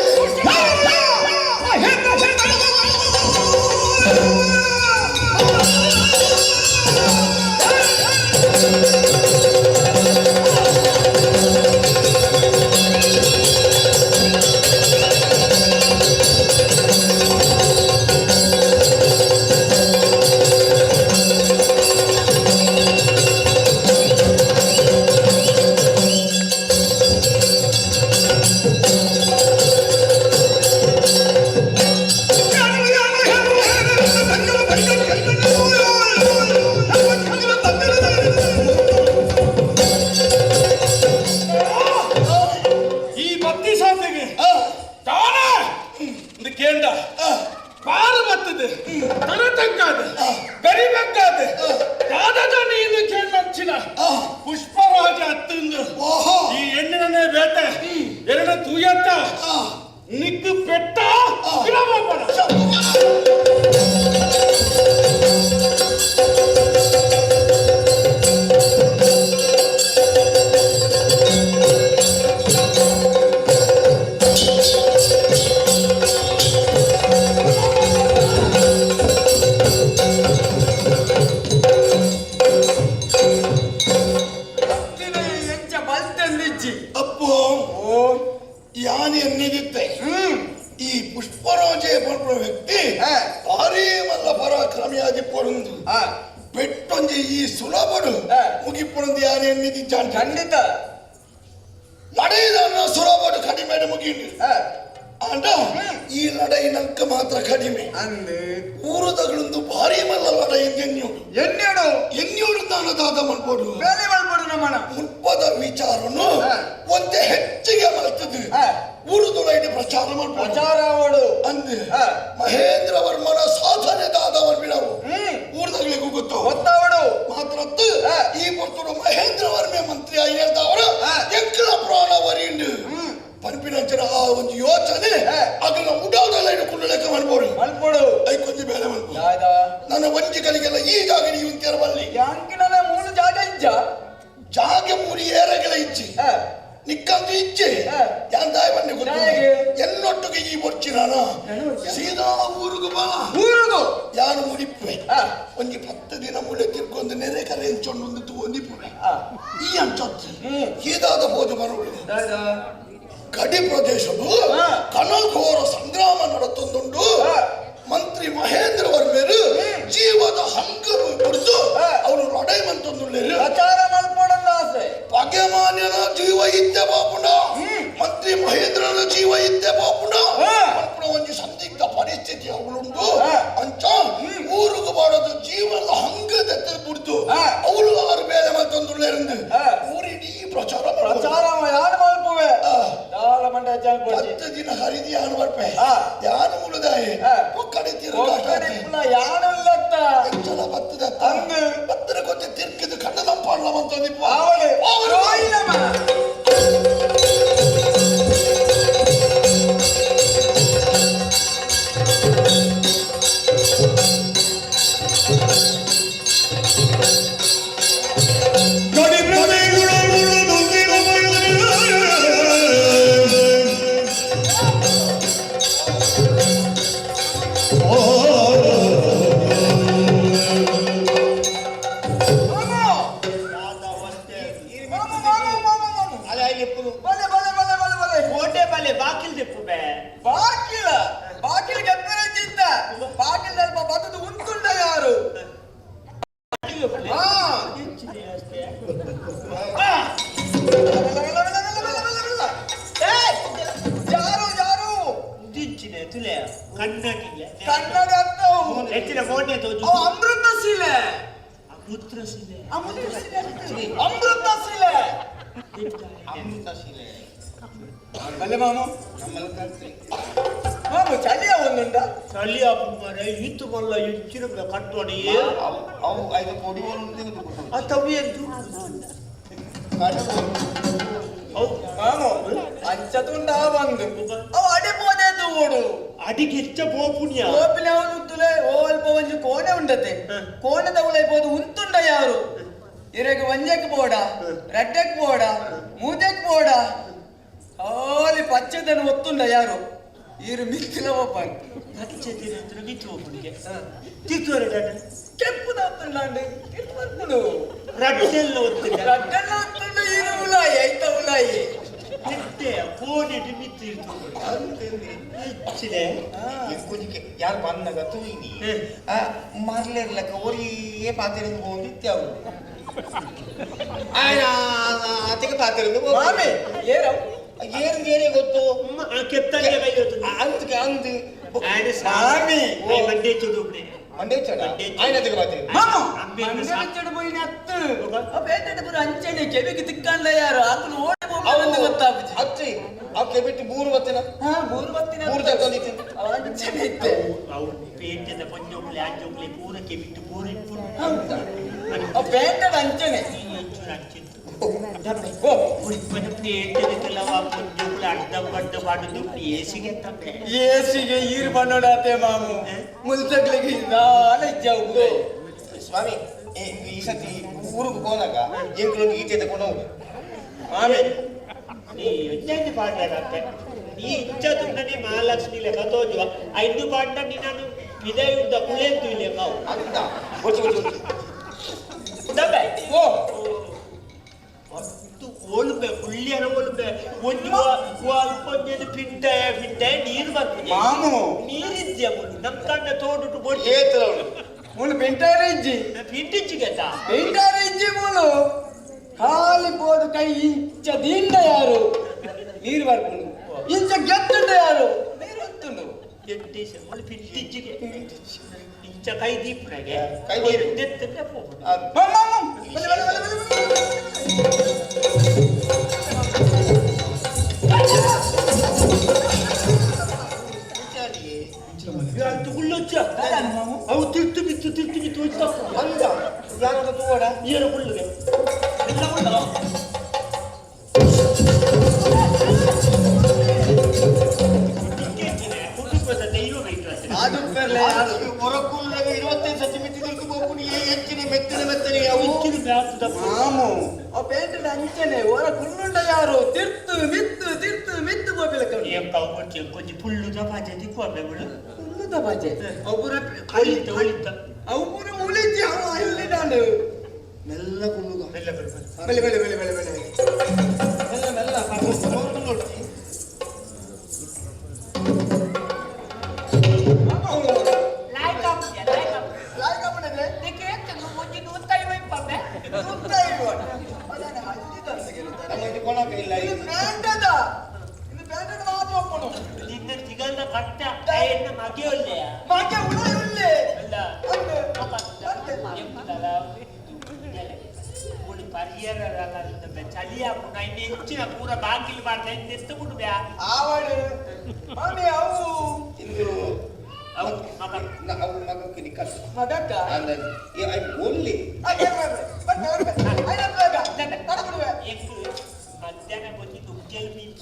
ಈ ಬತ್ತಿ ಸಾತಿಗೆ ತಾನೇ ಇದು ಕೇಂಡ ಪಾರು ಬರ್ತದೆ ತಲೆ ತಗ್ಗಾದ ಗರಿ ಬಗ್ಗಾದ ದಾದದ ನೀನು ಕೇಂಡ ಪುಷ್ಪರಾಜ ಅತ್ತಂದು ಈ ಹೆಣ್ಣಿನನ್ನೇ ಬೇಟೆ ಎರಡು ತೂಯತ್ತ ನಿಕ್ಕು ಪೆಟ್ಟ ಎಂಚ ಬಲ್ತಂದಿಜ್ಜಿ ಅಪ್ಪು ಯಾನ್ ಎನ್ನಿದಿತ್ತೆ ಈ ಪುಷ್ಪರಾಜೆ ಪನ್ಪುನ ವ್ಯಕ್ತಿ ಭಾರೀ ಮಲ್ಲ ಪರಾಕ್ರಮಿಯಾದಿ ಪೊಡುಂದು ಪೆಟ್ಟೊಂಜಿ ಈ ಸುಲಭಡು ಮುಗಿಪೊಡುಂದು ಯಾನ್ ಎನ್ನಿದಿಜ್ಜಾನ್ ಖಂಡಿತ ಲಡೈದನ್ನ ಸುಲಭಡು ಕಡಿಮೆ ಮುಗಿಂಡು ಆಂಡ ಈ ಲಡೈ ನಂಕ ಮಾತ್ರ ಕಡಿಮೆ ಊರುದಗಳೊಂದು ಭಾರಿ ಮಲ್ಲ ಲಡೈ ಎನ್ನಿಯೋಡು ಎನ್ನಿಯೋಡು ಎನ್ನಿಯೋಡು ನಾನು ದಾದ ಮಲ್ಪೋಡು ಬೇಲೆ ಮಲ್ಪೋಡು ನಮ್ಮನ ಮುಲ್ಪದ ವಿಚಾರನು ಒಂತೆ ಹೆಚ್ಚಿಗೆ ಮಲ್ತದು ಊರುದೊಳಗೆ ಪ್ರಚಾರ ಮಲ್ಪೋಡು ಪ್ರಚಾರ ಅವಡು ಅಂದ್ ಮಹೇಂದ್ರ ವರ್ಮನ ಸಾಧನೆ ದಾದ ಮಲ್ಪಿನವು ಊರುದಗಳಿಗೆ ಗೊತ್ತು ಗೊತ್ತಾವಡು ಮಾತ್ರ ಈ ಪೊರ್ತುಡು ಮಹೇಂದ್ರ ವರ್ಮೆ ಮಂತ್ರಿ ಆಗಿ ಹೇಳ್ತಾವರ ಎಂಕಲ ಪ್ರಾಣ ವರಿಂಡು ಪನ್ಪಿನಂಚಿನ ಆ ಒಂದು ಯೋಚನೆ ಅದನ್ನ ಉಡಾದಲ್ಲ ಕುಂಡಲೆಕ್ಕ ಮಲ್ಪೋಡು ಮಲ್ಪೋಡು ಐಕೊಂಜಿ ಬೇಲೆ ಮಲ್ಪೋಡು ನನ್ನ ವಂಚಿಗಳಿಗೆಲ್ಲ ಈ ಜಾಗ ನೀವು ತೆರವಲ್ಲಿ ಯಾಂಕಿನ ಮೂರು ಜಾಗ ಇಜ್ಜ ಜಾಗ ಮೂರು ಏರಗಳ ಇಚ್ಚಿ ನಿಕ್ಕಂದು ಇಚ್ಛೆ ಯಾನ್ ದಾಯ ಬನ್ನಿ ಗೊತ್ತು ಎನ್ನೊಟ್ಟಿಗೆ ಈ ಬೊಚ್ಚಿ ನಾನು ಸೀದಾ ಊರುಗು ಬಾ ಊರುಗು ಯಾನು ಮುಡಿಪ್ಪೆ ಒಂಜಿ 10 ದಿನ ಮುಳೆ ತಿರ್ಕೊಂದು ನೆರೆ ಕರೆ ಎಂಚೊಂಡು ತೂಂದಿಪ್ಪೆ ಈ ಅಂಚೊತ್ತು ಸೀದಾದ ಪೋದು ಬರೋಡು ಗಡಿ ಪ್ರದೇಶವು ಕನಘೋರ ಸಂಗ್ರಾಮ ನಡತೊಂದುಂಡು ಮಂತ್ರಿ ಮಹೇಂದ್ರ ವರ್ಮೇರು ಜೀವದ ಹಂಗ ಬಿಡ್ದು ಅವನು ಲಡೈ ಮಂತೊಂದುಳ್ಳೇರು ಪ್ರಚಾರ ಮಲ್ಪೋಡಂದ ಆಸೆ ಪಗೆಮಾನ್ಯನ ಜೀವ ಇದ್ದೆ ಬಾಪುಣ ಮಂತ್ರಿ ಮಹೇಂದ್ರನ ಜೀವ ಇದ್ದೆ ಬಾಪುಣ ಪನ್ಪುಣ ಒಂಜಿ ಸಂದಿಗ್ಧ ಪರಿಸ್ಥಿತಿ ಅವಳುಂಡು ಅಂಚ ಊರುಗು ಬಾಡೋದು ಜೀವನದ ಹಂಗ ದತ್ತ ಬಿಡ್ದು ಅವಳು ಆರು ಬೇರೆ ಮಂತೊಂದುಳ್ಳೇರಂದು ಊರಿಡೀ ಪ್ರಚಾರ ಪ್ರಚಾರ ಯಾರು ಮಲ್ಪುವೆ ದಾಲ ಮಂಡ 10 ದಿನ ಹರಿದಿ ಯಾನು ಬರ್ಪೆ ಯಾನು ಮುಳುದಾಯಿ ಒಕ್ಕಡೆ ತಿರುಗಾಟ ಯಾನು ಇಲ್ಲತ್ತ ಎಂಚಲ ಬತ್ತದ ಬತ್ತರ ಕೊಂಚ ತಿರ್ಕಿದು ಕಣ್ಣ ತಂಪಾಡ್ಲ ಮಂತೊಂದಿಪ್ಪ ಅವಳು ಅವಳು ಬಾಕಿಲ ಬಾಕಿಲ ಕೆಪ್ಪರಚಿತ್ತ ಬಾಕಿಲ ಸ್ವಲ್ಪ ಬತ್ತದು ಉಂಟುಂಡ ಯಾರು ಯಾರು ಯಾರು ಕನ್ನಡ ಅಮೃತ ಶಿಲೆ ಅಮೃತ ಶಿಲೆ ಅಮೃತ ಶಿಲೆ ಬಲೆ ಮಾಮ ಮಾಮ ಚಳಿಯ ಒಂದುಂಡ ಚಳಿ ಆಪುಂಗಾರೆ ಈತು ಮಲ್ಲ ಎಂಚಿನ ಕಟ್ಟೋಡಿ ಅವು ಐದು ಕೊಡಿ ಅವು ಮಾಮ ಅಂಚತುಂಡ ಬಂದು ಅವು ಅಡಿ ಪೋದೆ ತೂಡು ಅಡಿಗೆ ಹೆಚ್ಚ ಪೋಪುಣ್ಯ ಪೋಪಿನ ಅವನು ತುಲೆ ಓ ಅಲ್ಪ ಒಂಜಿ ಕೋಣೆ ಉಂಡತೆ ಕೋಣೆ ತಗುಲೈ ಪೋದು ಉಂತುಂಡ ಯಾರು ಇರಗೆ ಒಂಜಕ್ಕೆ ಬೋಡ ರಡ್ಡಕ್ಕೆ ಬೋಡ ಮೂಜಕ್ಕೆ ಬೋಡ ಆಲಿ ಪಚ್ಚದನ್ನು ಒತ್ತುಂಡ ಯಾರು ಈರು ಮಿತ್ತಿನ ಒಪ್ಪಾರು ಪಚ್ಚೆ ಮಿತ್ತು ಒಪ್ಪುನಿಗೆ ತಿರ್ತುವರೆ ಕೆಂಪು ದಾತ್ತುಂಡಾಂಡು ತಿರ್ತು ಬರ್ಪುಂಡು ರಡ್ಡೆಲ್ಲ ಒತ್ತುಂಡ ರಡ್ಡೆಲ್ಲ ಒತ್ತುಂಡು ಈರು ಉಲಾಯಿ ಐತ ಉಲಾಯಿ ನಿಟ್ಟೆ ಕೋನೆಟ್ ಮಿತ್ತು ಇರ್ತು ಹೆಚ್ಚಿದೆ ಕುಜಿಕೆ ಯಾರು ಬಂದಾಗ ತೂಯಿನಿ ಮರ್ಲಿರ್ಲಕ್ಕ ಒರಿಯೇ ಪಾತಿರಂದು ಹೋಗಿತ್ತೆ ಅವರು ಆಯ್ನ ಆತಿಗೆ ಪಾತಿರಂದು ಮಾಮಿ ಏರವ್ ಏರು ಏನೇ ಗೊತ್ತು ಕೆತ್ತಂಗೆ ಕೈ ಅಂದ್ಕೆ ಅಂದು ಸ್ವಾಮಿ ಮಂಡೆ ಚುಡು ಮಂಡೆ ಚಡ ಆಯ್ನ ಪಾತಿರಂದು ಮಾಮ ಮಂಡೆ ಪೋಯಿನ ಅತ್ತು ಆ ಪೇಟೆಡ್ ಪೂರ ಅಂಚನೆ ಕೆವಿಗೆ ತಿಕ್ಕಂಡ ಯಾರು ಆತನು ಓಡಿ ಹೋಗ್ಬಂದು ಗೊತ್ತಾಪುಜಿ ಅತ್ತಿ ಆ ಕೆಬಿಟ್ಟು ಮೂರು ಬತ್ತಿನ ಹಾ ಮೂರು ಬತ್ತಿನ ಮೂರು ತಗೊಂಡಿತ್ತು ಅಂಚನೆ ಇತ್ತೆ ಅವು ಪೇಟೆದ ಪೊಂಜೋಕ್ಲೆ ಆಂಜೋಕ್ಲೆ ಪೂರ ಕೆಬಿಟ್ಟು ಪೂರ ಇಪ್ಪುಂಡು ಆ ಪೇಟೆಡ್ ಅಂಚನೆ ಏಸಿಗೆ ಈರು ಬಣ್ಣೋಡಾತೆ ಮಾಮು ಮುಲ್ತಗ್ಲಿಗೆ ನಾಳೆ ಇಜ್ಜಾವು ಸ್ವಾಮಿ ಈ ಸತಿ ಊರಿಗೆ ಹೋದಾಗ ಎಂಕುಲೊಂದು ಈಚೆ ತಗೊಂಡು ಹೋಗು ಮಾಮಿ ನೀ ಎಂಜಾಯ್ದು ಪಾಡ್ಲಾರತ್ತೆ ನೀ ಇಂಚ ತುಂಡನೆ ಮಹಾಲಕ್ಷ್ಮಿ ಲೆಕ್ಕ ತೋಜುವ ಐದು ಪಾಡ್ನ ನೀನು ಪಿದಯುದ್ದ ಕುಳೆಂತು ಲೆಕ್ಕ ಅಂತ ಗೊತ್ತು ಗೊತ್ತು ದಬ್ಬೆ ಓ ಅಷ್ಟು ಓಳುಬೆ ಕುಳ್ಳಿಯರ ಓಳುಬೆ ಒಂದು ಅಲ್ಪ ಪಿಂಟಾಯ ಪಿಂಟಾಯ ನೀರು ಬರ್ತದೆ ಮಾಮು ನೀರಿದ್ಯಾ ಮುಳ್ಳು ನಮ್ಮ ಕಣ್ಣ ತೋಡುಟು ಬೋಡಿ ಏತ್ರ ಅವಳು ಮುಳು ಪಿಂಟಾರ ಇಜ್ಜಿ ಪಿಂಟಿಚ್ಚಿಗೆತ ಪಿಂಟಾರ ಇಜ್ಜಿ ಮುಳು ಖಾಲಿ ಪೋದು ಕೈ ಇಂಚ ದಿಂಡ ಯಾರು ನೀರು ಬರ್ಪುಂಡು ಇಂಚ ಗೆತ್ತುಂಡ ಯಾರು ನೀರು ಹೊತ್ತುಂಡು ಮುಳ್ಳು ಪಿಂಟಿಚ್ಚಿಗೆ ಇಂಚ ಕೈ ದೀಪನಾಗೆ ಕೈ ನೀರು ದೆತ್ತಂದ್ರೆ ಹೋಗ್ಬಿಡು ಮಾಮ ಮಾಮ ಬಲೆ ಬಲೆ ಬಲೆ ಬಲೆ ಬಲೆ ತುಗುಳ್ಳೊಚ್ಚ ಅವು ತಿರ್ತು ಬಿತ್ತು ತಿರ್ತು ಬಿತ್ತು ಹೋಯ್ತು ಅಂದ ಯಾರದ ತೂವಡ ಏರು ಕುಳ್ಳುಗೆ ಎಲ್ಲ ಕುಳ್ಳ ಅದು ಪೆರ್ಲೆ ಹೊರಕುಲ್ಲಾಗ 25 ಸೆಂಟಿಮೀಟರ್ ತಿರ್ತು ಬೋಪುನಿ ಹೆಚ್ಚಿನ ಮೆತ್ತನೆ ಮೆತ್ತನೆ ಅವು ಮಾಮು ಆ ಪೇಂಟೆಡ್ ಅಂಚನೆ ಹೊರ ಕುಳ್ಳುಂಡ ಯಾರು ತಿರ್ತು ಮಿತ್ತು ತಿರ್ತು ಮಿತ್ತು ಗೋಪಿಲ కొంచెం పుల్లుగా బాధ్యత బిಡು ಕುಳ್ಳುದ ಬಾಜೆ ಒಬ್ಬರ ಒಳಿತ ಒಳಿತ ಅವು ಪೂರ ಮುಳಿಜಿ ಅವು ಅಲ್ಲಿ ಮೆಲ್ಲ ಕುಳ್ಳುಗ ಮೆಲ್ಲ ಬೆಲೆ ಬೆಲೆ ಬೆಲೆ ಬೆಲೆ ಬೆಲೆ ಮೆಲ್ಲ ಮೆಲ್ಲ ನಿನ್ನ ತಿಗಲ್ದ ಕಟ್ಟ ಎನ್ನ ಮಗೆ ಒಳ್ಳೆಯ ಮಗೆ ಉಳ್ಳೆ ಅಲ್ಲ ಪರಿಯರ ಚಳಿ ಹಾಕುನ ಇನ್ನು ಹೆಚ್ಚಿನ ಪೂರ ಬಾಗಿಲು ಮಾಡ್ತಾ ಇನ್ನು ಎತ್ತು ಬಿಡು ಬ್ಯಾ ಆವಡು ಮಾಮಿ ಅವು ಇಂದು ಅವು ಮಗ ಅವು ಮಗಕ್ಕೆ ನಿಕ್ಕಲ್ಲ ಮಗಕ್ಕ I only ಮಧ್ಯಾಹ್ನ ಬಂದು ದುಗ್ಗೆಲ್ ಮೀನು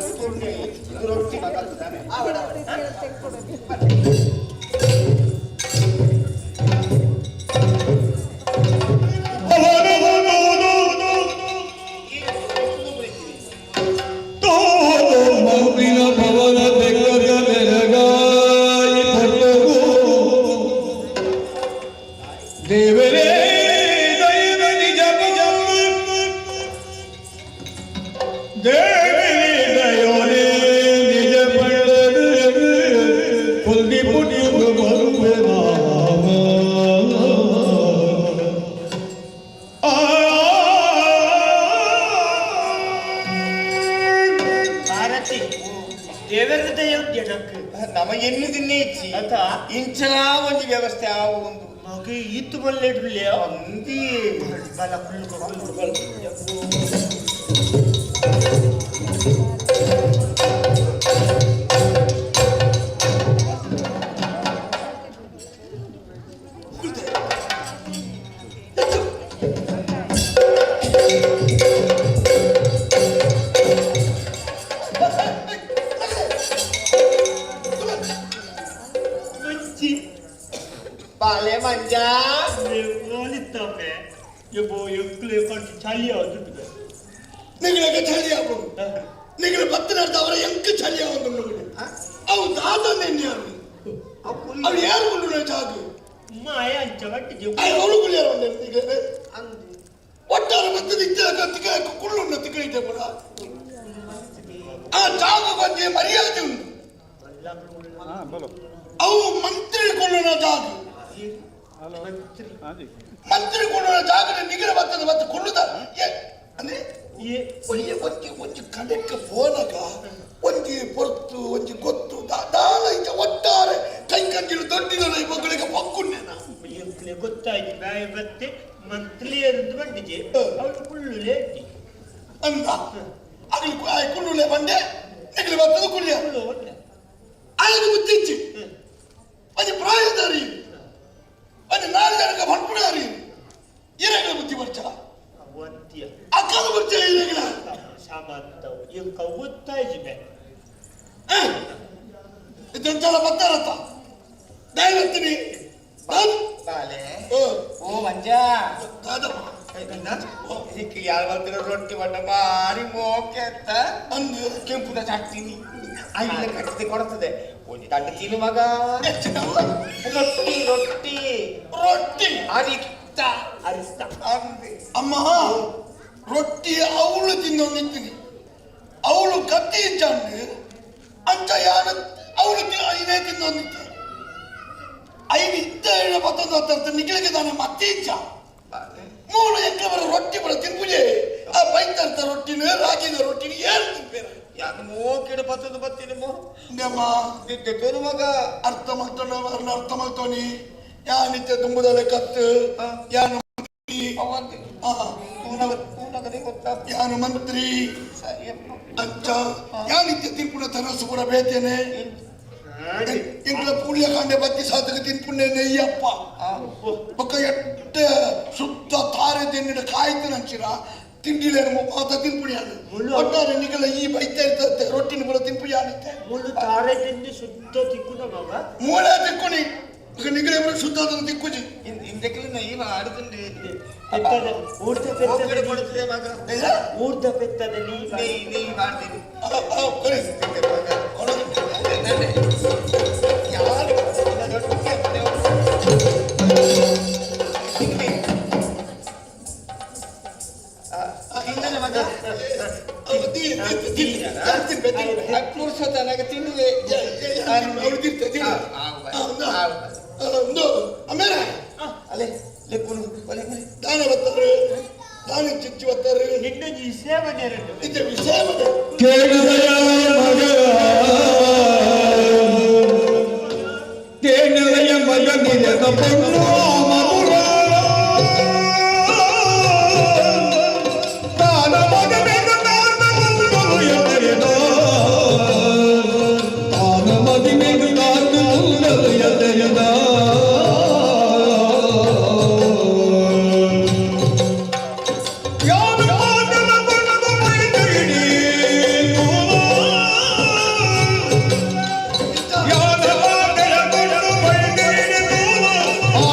ಸುಟ್ಟು ರೊಟ್ಟಿ ಮಗ ನಮ ಎನ್ನು ತಿನ್ನೇ ಇಚ್ಚಿ ಇಂಚಲಾ ಒಂದು ವ್ಯವಸ್ಥೆ ಆವು ಒಂದು ಮಗ ಇತ್ತು ಬಲ್ಲೆಡ್ಲಿ ಅಂದಿ ಬಲ ಕುಳ್ಳು ಬಲ ಬಾಲೆ ಮಂಜ ಓಲಿತ್ತಮ್ಮೆ ಯಬ್ಬೋ ಎಕ್ಕಲೆ ಕಂಡು ಚಳಿ ಆದುಂಟು ನಿಗಳಿಗೆ ಚಳಿ ಆಪುಂಡು. ನಿಗಲ ಬತ್ತಿನರ್ಥ ಅವರ ಎಂಕ ಚಳಿಯ ಒಂದು ಅವು ದಾದನೆ ಯಾರು ಅವು ಯಾರು ಉಂಡು ಜಾಗ ಮಾಯ ಅಂಚ ಬಟ್ಟಿಜೆ ಅವಳು ಕುಳಿಯಾರ ಒಟ್ಟಾರೆ ಬತ್ತದ ಇತ್ತ ತಿಕ್ಕ ಕುಳ್ಳುಂಡು ತಿಕ್ಕಳಿದ್ದೆ ಕೂಡ ಆ ಜಾಗ ಕೊಂಚ ಮರ್ಯಾದೆ ಉಂಟು. ಅವು ಮಂತ್ರಿ ಕೊಳ್ಳುವ ಜಾಗ, ಮಂತ್ರಿ ಕೊಳ್ಳುವ ಜಾಗದ ನಿಗರ ಬರ್ತದೆ ಮತ್ತೆ ಕೊಳ್ಳುದ ಅಂದ್ರೆ ಒಂಜಿ ಒಂಜಿ ಒಂಜಿ ಕಡೆಕ್ಕೆ ಪೋನಗ ಒಂಜಿ ಪೊರ್ತು ಒಂಜಿ ಗೊತ್ತು ದಾಲ ಇಂಚ ಒಟ್ಟಾರೆ ಕೈ ಕಂಜಿಲು ದೊಡ್ಡಿದೊಳ ಈ ಮಕ್ಕಳಿಗೆ ಪಕ್ಕುಂಡೇನ ಎಂಕ್ಲೆ ಗೊತ್ತಾಯ್ತು ಬಾಯಿ ಬತ್ತೆ ಮಂತ್ರಿ ಅಂತ ಬಂದಿಜೆ ಅವಳು ಕುಳ್ಳುಲೆ ಅಂದ ಅಗಲಿ ಕುಳ್ಳುಲೆ ಬಂಡೆ ನಿಗಲಿ ಬರ್ತದೆ ಕುಳ್ಳಿಯ ಆಯ್ತು ಬುದ್ಧಿಚ್ಚಿ ಒಂಜಿ ಪ್ರಾಯದಾರಿ ಒಂಜಿ ನಾಲ್ ಜನಕ್ಕೆ ಬಂಡ್ಪುಡಾರಿ ಇರಗಳ ಬುದ್ಧಿ ಬರ್ಚ ಅಕ್ಕದ ಬರ್ಚ ಇರಗಳ ಸಾಮಾನ್ಯದವು ಎಂಕ ಗೊತ್ತಾಯ್ತು ಬೇ ಇದೆಂತೆಲ್ಲ ಬರ್ತಾರತ್ತ ದಯವತ್ತೀನಿ ಬಾಲೆ ಓ ಮಂಜ ಇದಕ್ಕೆ ಯಾರು ಬರ್ತಿರೋ ರೊಟ್ಟಿ ಬಣ್ಣ ಭಾರಿ ಮೋಕೆ ಅಂತ ಅಂದು ಕೆಂಪುದ ಚಟ್ನಿ ಐಲ್ಲ ಕಟ್ಟಿದೆ ಕೊಡ್ತದೆ ಒಂದು ತಡ್ಡು ತಿನ್ನು ಮಗ. ರೊಟ್ಟಿ ರೊಟ್ಟಿ ರೊಟ್ಟಿ ಅರಿತ ಅರಿಸ್ತ ಅಮ್ಮ ರೊಟ್ಟಿ ಅವಳು ತಿನ್ನೋ ನಿಂತೀನಿ ಅವಳು ಕತ್ತಿ ಇಚ್ಚಾಂಡು ಅಂಚ ಯಾರು ಅವಳು ಇದೇ ತಿನ್ನೋ ನಿಂತ ಐದು ಇತ್ತ ಏಳು ಪತ್ತೊಂದು ಹತ್ತರ ನಿಖಲಿಗೆ ತಾನೆ ಮತ್ತೆ ಇಚ್ಛ ಮೂರು ಎಕ್ಕರೆ ಬರೋ ರೊಟ್ಟಿ ಬರೋ ತಿನ್ಪುಜೆ ಆ ಬೈತರ್ತ ರೊಟ್ಟಿನ ರಾಗಿದ ರೊಟ್ಟಿನ ಏನು ತಿನ್ಪೇರ ಯಾಕೆ ಮೋಕೆಡು ಪತ್ತೊಂದು ಬತ್ತೀನಿ ಮೋ ನಮ್ಮ ನಿದ್ದೆ ತೋರು ಮಗ ಅರ್ಥ ಮಾಡ್ತಾನ ಅರ್ಥ ಮಾಡ್ತಾನಿ ಯಾ ನಿತ್ಯ ತುಂಬುದಲೆ ಕತ್ತು ಯಾನು ಯಾನು ಮಂತ್ರಿ ಅಂಚ ಯಾ ನಿತ್ಯ ತಿನ್ಪುಣ ತನಸು ಕೂಡ ಬೇತೇನೆ ಎಂಕ್ಲ ಪುಣ್ಯ ಕಾಂಡೆ ಬತ್ತಿ ಸಾತಕ ತಿನ್ಪುಣ್ಯ ನೆಯ್ಯಪ್ಪ ಬೊಕ್ಕ ಎಟ್ಟ ಶುದ್ಧ ತಾರೆ ತಿನ್ನಿಡ ಕಾಯ್ತು ನಂಚಿರ ತಿಂಡಿಲೇನು ಮಾತ ತಿನ್ಪುಣಿ ಅದು ಒಟ್ಟಾರೆ ನಿಗಲ ಈ ಬೈತ ಇರ್ತದೆ ರೊಟ್ಟಿನ ಪೂರ ತಿನ್ಪುಣಿ ಆನಿತ್ತೆ ಮುಳ್ಳು ತಾರೆ ತಿಂದು ಶುದ್ಧ ತಿಕ್ಕುನ ಮಗ ಮೂಳೆ ತಿಕ್ಕುನಿ ನಿಗಲ ಇಬ್ಬರು ಶುದ್ಧ ಅದನ್ನು ತಿಕ್ಕುಜಿ ಇಂದಕ್ಕೆ ಈ ಮಾಡುದುಂಡು ಪೆತ್ತದ ಊರ್ದ ಪೆತ್ತದ ಕೊಡುತ್ತದೆ ಮಗ ಊರ್ದ ಪೆತ್ತದ ನೀ ನೀ ಮಾಡ್ತೀನಿ ಪುರುಷತನಗೆ ತಿನ್ನುವೆ ಅಲೆ ಲೆಕ್ಕುನು ಒಲೆ ದಾನ ಬತ್ತಾರೆ ದಾನ ಚಿಚ್ಚಿ ಬತ್ತಾರೆ ನಿನ್ನ ವಿಷಯ ನಿಜ ವಿಷಯ ಕೇಳುವೆಯ ಮಗ ನಿಜದ ಪೊಣ್ಣು ಮಧುರ ತಾನ ಮಗನೆಗ ತಾನ ಮದಿಮೆಗು ತಾನು ಎದೆಯದ ಯಾನ ಮಾತನ ಬಣ್ಣದ ಮೈದೆಯಿಡಿ ಯಾನ ಮಾತನ ಬಣ್ಣದ ಮೈದೆಯಿಡಿ ಮಗ ಓ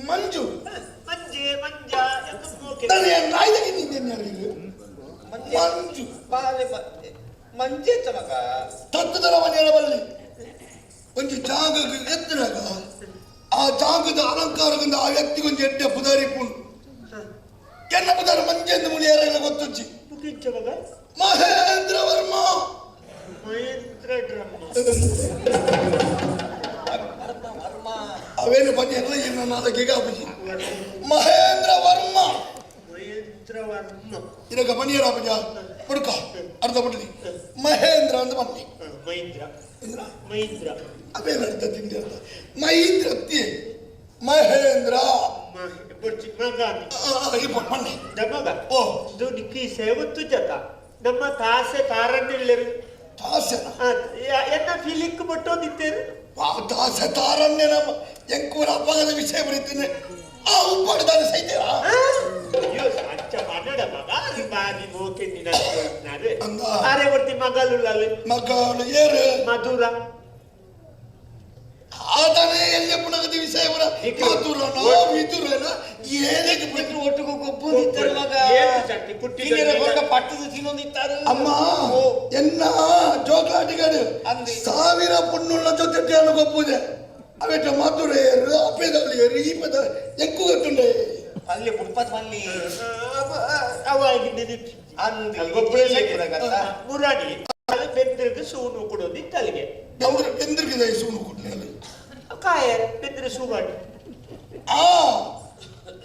ಮಂಜು ಮಂಜು ಮಂಜೆ ಮಂಜ ಎಂದು ಮೋಕೆ ನಾನು ನಾಯ್ದಕ್ಕೆ ನಿಂತೇನೆ ಯಾರಿಗೆ ಮಂಜು ಬಾಲೆ ಮಂಜೆ ಮಗ ತತ್ತದರ ಮನೆಯ ಬಲ್ಲಿ ಒಂಜಿ ಜಾಗಕ್ಕೆ ಎತ್ತನಾಗ ಆ ಜಾಗದ ಅಲಂಕಾರದಿಂದ ಆ ವ್ಯಕ್ತಿಗೊಂಜಿ ಎಡ್ಡೆ ಪುದಾರಿ ಪುಂಡು ಕೆನ್ನ ಪುದಾರ ಮಂಜೆಂದು ಮುಳಿಯಾರೆಲ್ಲ ಗೊತ್ತುಚ್ಚಿ ಮುಗಿಂಚ ಮಗ ಮಹೇಂದ್ರ ವರ್ಮ ಮಹೇಂದ್ರ ಡ್ರಮ್ಮ ಅವೇನು ಪಂಚ ಎಲ್ಲ ನಾಲ್ಕು ಅಪ್ಪಜಿ ಮಹೇಂದ್ರ ವರ್ಮ ಮಹೇಂದ್ರ ವರ್ಮ ಇದಕ್ಕೆ ಬನ್ನಿಯರ ಅಪ್ಪಜ ಹುಡುಕ ಅರ್ಧ ಪಡ್ಲಿ ಮಹೇಂದ್ರ ಅಂತ ಬನ್ನಿ ಮಹೇಂದ್ರ ಮಹೇಂದ್ರ ಅವೇನು ಅರ್ಥ ತಿಂಡಿ ಅರ್ಥ ಮಹೇಂದ್ರ ಅತ್ತಿ ಮಹೇಂದ್ರ ಮಗ ಬನ್ನಿ ಮಗ ಓ ಇದು ನಿಕ್ಕಿ ಸೇವತ್ತು ಜತ ನಮ್ಮ ತಾಸೆ ತಾರನ್ನಿಲ್ಲರು ದಾಸೆನ ಎನ್ನ ಫೀಲಿಂಗ್ ಬಟ್ಟೋದಿತ್ತೇರು ದಾಸೆ ತಾರನ್ನೇ ನಮ್ಮ ಎಂಕೂರ ಅಪ್ಪಗದ ವಿಷಯ ಬರೀತೀನಿ ಆ ಉಪ್ಪಾಡ್ದಾನೆ ಸೈತೀರಾ ಅಯ್ಯೋ ಅಂಚ ಮನಡ ಮಗ ಬಾರಿ ಮೋಕೆ ನಿನ್ನ ಅರೆ ಬರ್ತಿ ಮಗಲುಳ್ಳಲ್ಲಿ ಮಗಳು ಏರು ಮಧುರ ಆತನೇ ಎಲ್ಲಿ ಪುನಗತಿ ವಿಷಯ ಬರ ಮಧುರನ ವಿದುರನ ಏನಕ್ಕೆ ಬಂದ್ರು ಒಟ್ಟಿಗೆ ಗೊಬ್ಬುದಿತ್ತಾರೆ ಮಗ ಕೊಂಡ ಪಟ್ಟದ ತಿನ್ನೊಂದಿತ್ತಾರೆ ಅಮ್ಮ ಎನ್ನ ಜೋಕಾಟಿಗಾಡು ಸಾವಿರ ಪುಣ್ಣುಳ್ಳ ಜೊತೆ ಗೊಪ್ಪುದೆ ಅವೆಟ ಮಧುರ ಏರು ಅಪೇದಲ್ಲಿ ಏರು ಈ ಪದ ಎಂಕು ಗೊತ್ತುಂಡೆ ಅಲ್ಲಿ ಬುಡ್ಪತ್ ಮಲ್ಲಿ ಮುರಾಣಿ ಬೆಂದ್ರಿಗೆ ಸೂನು ಕೊಡೋದಿತ್ತು ಅಲ್ಲಿಗೆ ಬೆಂದ್ರಿಗೆ ಸೂನು ಕೊಡ್ಲಿ ಕಾಯ ಬೆಂದ್ರೆ ಸೂವಾಣಿ ಆ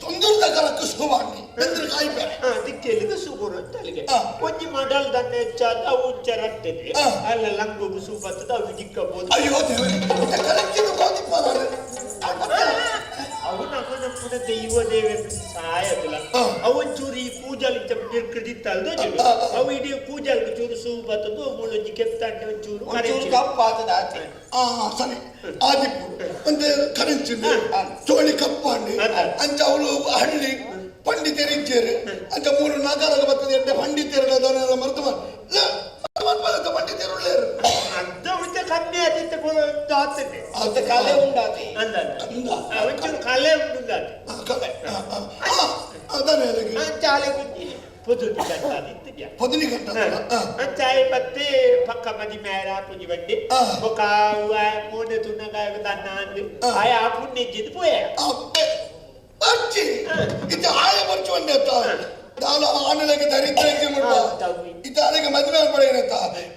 ತೊಂದರದ ಕರಕ್ಕೆ ಸೂವಾಣಿ ಬೆಂದ್ರ ಕಾಯಿ ಬೇರೆ ದಿಕ್ಕೆಲ್ಲಿಗೆ ಸೂಗುರು ಅಂತ ಅಲ್ಲಿಗೆ ಒಂಜಿ ಮಡಲ್ ದಂಡ ಹೆಚ್ಚಾದ ಅವು ಉಂಚ ರಟ್ಟದೆ ಅಲ್ಲ ಲಂಗುಗು ಸೂ ಬರ್ತದೆ ಅವು ದಿಕ್ಕಬಹುದು ಅಯ್ಯೋ ದೇವರೇ ಕರಕ್ಕಿನ ಅವು ನಮ್ಮ ನಮ್ಮನ ದೈವ ದೇವ ಸಹಾಯದಿಲ್ಲ ಅವೊಂಚೂರು ಈ ಪೂಜಾಲಿ ನಿರ್ಕೃದಿತ್ತ ಅಲ್ದ ಅವು ಇಡೀ ಪೂಜಾಲ್ಗೆ ಚೂರು ಸೂ ಬರ್ತದೆ ಮುಳ್ಳೊಂಜಿ ಕೆತ್ತಂಡೆ ಒಂಚೂರು ಒಂಚೂರು ಕಪ್ಪಾತದ ಆತೆ ಆ ಸರಿ ಆದಿಪ್ಪು ಒಂದು ಕರೆಂಚಿಂದು ಚೋಳಿ ಕಪ್ಪಾಂಡಿ ಅಂಚ ಅವಳು ಹಳ್ಳಿ ಪಂಡಿತರು ಇಚ್ಚೇರು ಅಂಚ ಮೂರು ನಾಗಾರಗ ಬರ್ತದೆ ಎಡ್ಡೆ ಪಂಡಿತರು ಅದನ್ನೆಲ್ಲ ಮರೆತು ಪಂಡಿತರು ಉಳ್ಳೇರು ಅರ್ಧ ಉಳಿತ ಕಮ್ಮಿ ಆದಿತ್ತ ಆತದೆ ಅರ್ಧ ಕಲೆ ಉಂಡಾತೆ ಅಂದ ಒಂಚೂರು ಕಲೆ ಉಂಡು ಕಲೆ ಅದಾನೆ ಅಂಚಾಲೆ ಗುಂಜಿ ಪೊದುನಿ ಕಟ್ಟಾದಿತ್ತು ಪೊದುನಿ ಕಟ್ಟ ಅಂಚಾಯ ಬತ್ತೆ ಪಕ್ಕ ಮದಿ ಮೇರ ಪುಂಜಿ ಬಂಡಿ ಬೊಕ ಮೋನೆ ತುನ್ನಗ ತನ್ನ ಅಂದು ಆಯ ಆ ಪುಣ್ಯ ಪೋಯ ಬರ್ಚಿ ಇದು ಆಯ ಬರ್ಚು ಒಂಡೆ ದಾಲ ಆನಲೆಗೆ ದರಿದ್ರ ಮುಟ್ಟ ಇದು ಆಲೆಗೆ ಮದುವೆ ಪಡೆಯನತ್ತ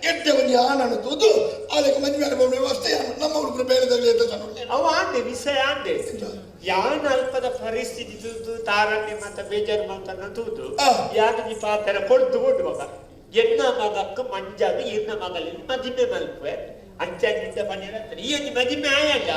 ಎಡ್ಡೆ ಒಂಜಿ ಆನನು ತೂದು ಆಲೆಗೆ ಮದುವೆ ಅನುಭವ ವ್ಯವಸ್ಥೆ ನಮ್ಮ ಹುಡುಗರು ಬೇರೆದಾಗಲಿ ಅಂತ ಅವ ಆಂಡೆ ವಿಷಯ ಆಂಡೆ ಯಾನ್ ಅಲ್ಪದ ಪರಿಸ್ಥಿತಿ ತೂದು ತಾರಣ್ಯ ಮತ್ತ ಬೇಜಾರು ಮಲ್ತನ ತೂದು ಯಾನ್ ಈ ಪಾತ್ರ ಕೊಡ್ದು ಕೊಡುವಾಗ ಎನ್ನ ಮಗಕ್ಕ ಮಂಜಾಗ ಇರ್ನ ಮಗಲಿನ ಮದಿಮೆ ಮಲ್ಪೆ ಅಂಚಾಗಿದ್ದ ಪನ್ನಿರ ಈ ಒಂಜಿ ಮದಿಮೆ ಆಯಾಗ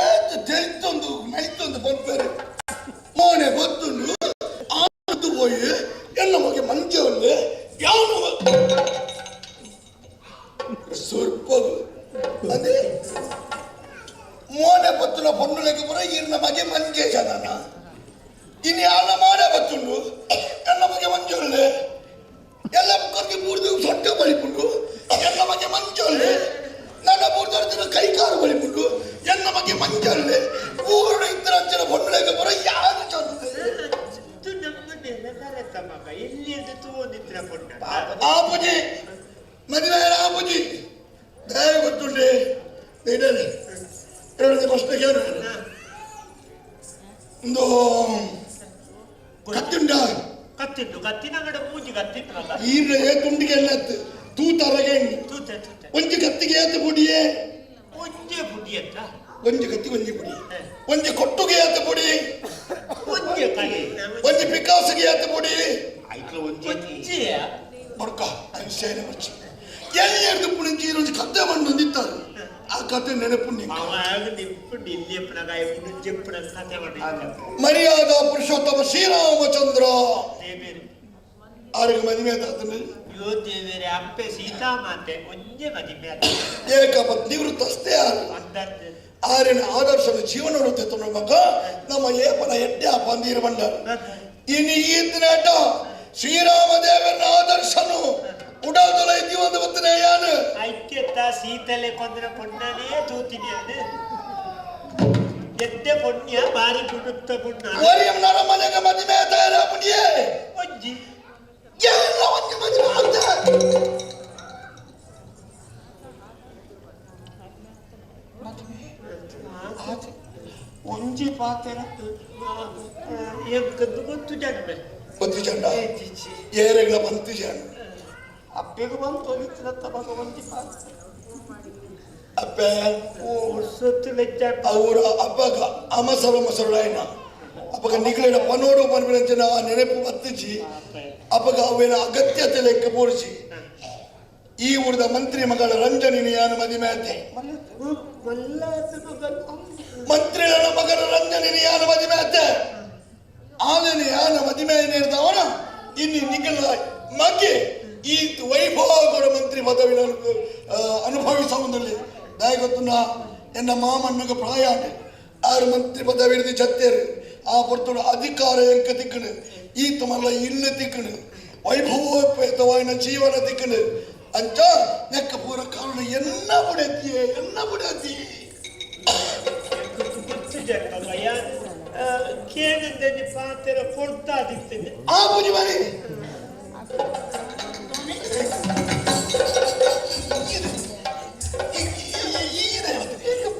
ಏತು ತೆಲ್ತೊಂದು ಮೆಲ್ತೊಂದು ಪನ್ಪೇರು ಮೋನೆ ಗೊತ್ತುಂಡು ಆತು ಪೋಯಿ ಎನ್ನ ಮಗೆ ಮಂಜೆ ಯಾವನು ಸ್ವಲ್ಪ ಅದೇ ಮೋನೆ ಬತ್ತುನ ಪೊನ್ನುಲೆಗೆ ಪುರ ಈರ್ನ ಮಗೆ ಮಂಜೆ ಜನನ ಇನ್ನು ಯಾನ ಮಾಡೆ ಬತ್ತುಂಡು ಎನ್ನ ಮಗೆ ಮಂಜೊಲ್ಲೆ ಎಲ್ಲ ಮುಖಕ್ಕೆ ಪೂರ್ತಿ ಸೊಟ್ಟೆ ಬಳಿಪುಂಡು ಎನ್ನ ಮಗೆ ಮಂಜೊಲ್ಲೆ ನನ್ನ ಪೂರ್ತಿ ಕೈ ಕಾಲು ಬಳಿಪುಂಡು ಎನ್ನ ಮಗೆ ಮಂಜೊಲ್ಲೆ ಪೂರ್ಣ ಇತರ ಅಂಚಿನ ಪೊನ್ನುಲೆಗೆ ಪುರ ಯಾರು ಚಂದ ಮಗ ಎಲ್ಲಿ ತೂವೊಂದಿತ್ರ ಪೊಣ್ಣ ಆಪುಜಿ ಮದುವೆ ಆಪುಜಿ ದಯ ಗೊತ್ತುಂಡೆ ಇಡಲಿ ಎರಡು ಪ್ರಶ್ನೆ ಕೇಳು ಒಂದು ಕತ್ತುಂಡ ಕತ್ತಿಂಡು ಕತ್ತಿನ ಅಂಗಡ ಮೂಜಿ ಕತ್ತಿಂಡು ಮಗ ಈರ್ನ ಏ ತುಂಡಿಗೆ ಎಣ್ಣತ್ತು ತೂತರಗೆ ಎಣ್ಣೆ ತೂತೆ ತೂತೆ ಒಂಜಿ ಕತ್ತಿಗೆ ಏತು ಪುಡಿಯೇ ಒಂಜೆ ಪುಡಿ ಅಂತ ಒಂಜಿ ಕತ್ತಿ ಒಂಜಿ ಪುಡಿ ಒಂಜಿ ಕೊಟ್ಟುಗೆ ಏತು ಪುಡಿ ಒಂಜೆ ಕಲಿ ಒಂಜಿ ಪಿಕಾಸಿಗೆ ಏತು ಪುಡಿ ಒಂಜೆ ಬಡ್ಕ ಸೇನೆ ಬಚ್ಚಿ ಎಲ್ಲಿ ಎಡ್ದು ಪುಣಿಂಚಿ ಒಂಜಿ ಕತ್ತೆ ಮಣ್ಣು ಹೊಂದಿತ್ತಾರೆ ಆ ಕತೆ ನೆನಪು ಮರ್ಯಾದ ಪುರುಷೋತ್ತಮ ಶ್ರೀರಾಮಚಂದ್ರ ಆರಿಗೆ ಮದುವೆ ಆತನ ಯೋ ದೇವರೇ ಅಪ್ಪೆ ಸೀತಾಮಾತೆ ಒಂಜೆ ಮದಿಮೆ ಏಕಪತ್ನಿ ವೃತ್ತಸ್ಥೆ ಆರು ಆರಿನ ಆದರ್ಶನ ಜೀವನ ಮಗ ನಮ್ಮ ಏಪನ ಎಡ್ಡೆ ಅಪ್ಪ ನೀರು ಬಂಡಾರ ಇನಿ ಈತನೇಟ ಶ್ರೀರಾಮ ದೇವನ ಆದರ್ಶನು ಉಡಾದೊಲ ಜೀವನ ಬತ್ತನೆ ಯಾನು ಐಕ್ಯತ ಸೀತಲೆ ಕೊಂದ್ರ ಪೊಣ್ಣನೇ ತೂತಿನಿ ಅದು ಎದ್ದೆ ಪುಣ್ಯ ಬಾರಿ ಗುಡುತ್ತ ಪುಣ್ಯ ಒರಿಯಂ ನರಮನೆಗೆ ಮದುವೆ ತಯಾರ ಪುಣ್ಯೇ ಒಂಜಿ ಎಲ್ಲ ಒಂಜಿ ಮದುವೆ ಆಗ್ತದೆ ಒಂಜಿ ಪಾತ್ರ ಎಂಕಂದು ಗೊತ್ತು ಜನ್ಮೆ ಗೊತ್ತು ಜಂಡ ಏರೆಗಳ ಬಂತು ಜನ ಅಪ್ಪೆಗು ಬಂದು ತೊಲಿತಿರತ್ತ ಭಗವಂತಿ ಅಪ್ಪೆ ಅವರ ಅಪ್ಪಗ ಅಮಸರು ಮಸರು ಆಯ್ನ ಅಪ್ಪಗ ನಿಗಲಿನ ಪನೋಡು ಪನ್ಪಿನಂಚಿನ ಆ ನೆನಪು ಬತ್ತಿಜಿ ಅಪ್ಪಗ ಅವೇನ ಅಗತ್ಯತೆ ಲೆಕ್ಕ ಪೋರಿಸಿ ಈ ಊರದ ಮಂತ್ರಿ ಮಗಳ ರಂಜನಿ ಯಾನು ಮದಿಮೆ ಆತೆ ಮಂತ್ರಿಗಳ ಮಗನ ರಂಜನಿ ಯಾನು ಮದಿಮೆ ಆತೆ ಆಮೇಲೆ ಯಾನ ಮದಿಮೆ ನೇರ್ದವನ ಇನ್ನು ನಿಗಲ ಮಗೆ ಈ ವೈಭವಗೌಡ ಮಂತ್ರಿ ಪದವಿನ ಅನುಭವಿಸುವುದಲ್ಲಿ ದಯಗೊತ್ತುನ ಎನ್ನ ಮಾಮಣ್ಣಗ ಪ್ರಾಯ ಆರು ಮಂತ್ರಿ ಪದವಿ ಹಿಡಿದು ಚತ್ತೇರು ಆ ಪೊರ್ತುಡು ಅಧಿಕಾರ ಎಂಕ ತಿಕ್ಕಣು ಈ ತುಮಲ್ಲ ಇಲ್ಲ ತಿಕ್ಕಣು ವೈಭವೋಪೇತವಾಯಿನ ಜೀವನ ತಿಕ್ಕಣು ಅಂಚ ನೆಕ್ಕ ಪೂರ ಕಾರಣ ಎನ್ನ ಬುಡತಿಯೇ ಎನ್ನ ಬುಡತಿ ಕೇಳಿದ್ದಲ್ಲಿ ಪಾತ್ರ ಕೊಡ್ತಾ ದಿತ್ತದೆ ಆ ಪೂಜೆ ಮಾಡಿ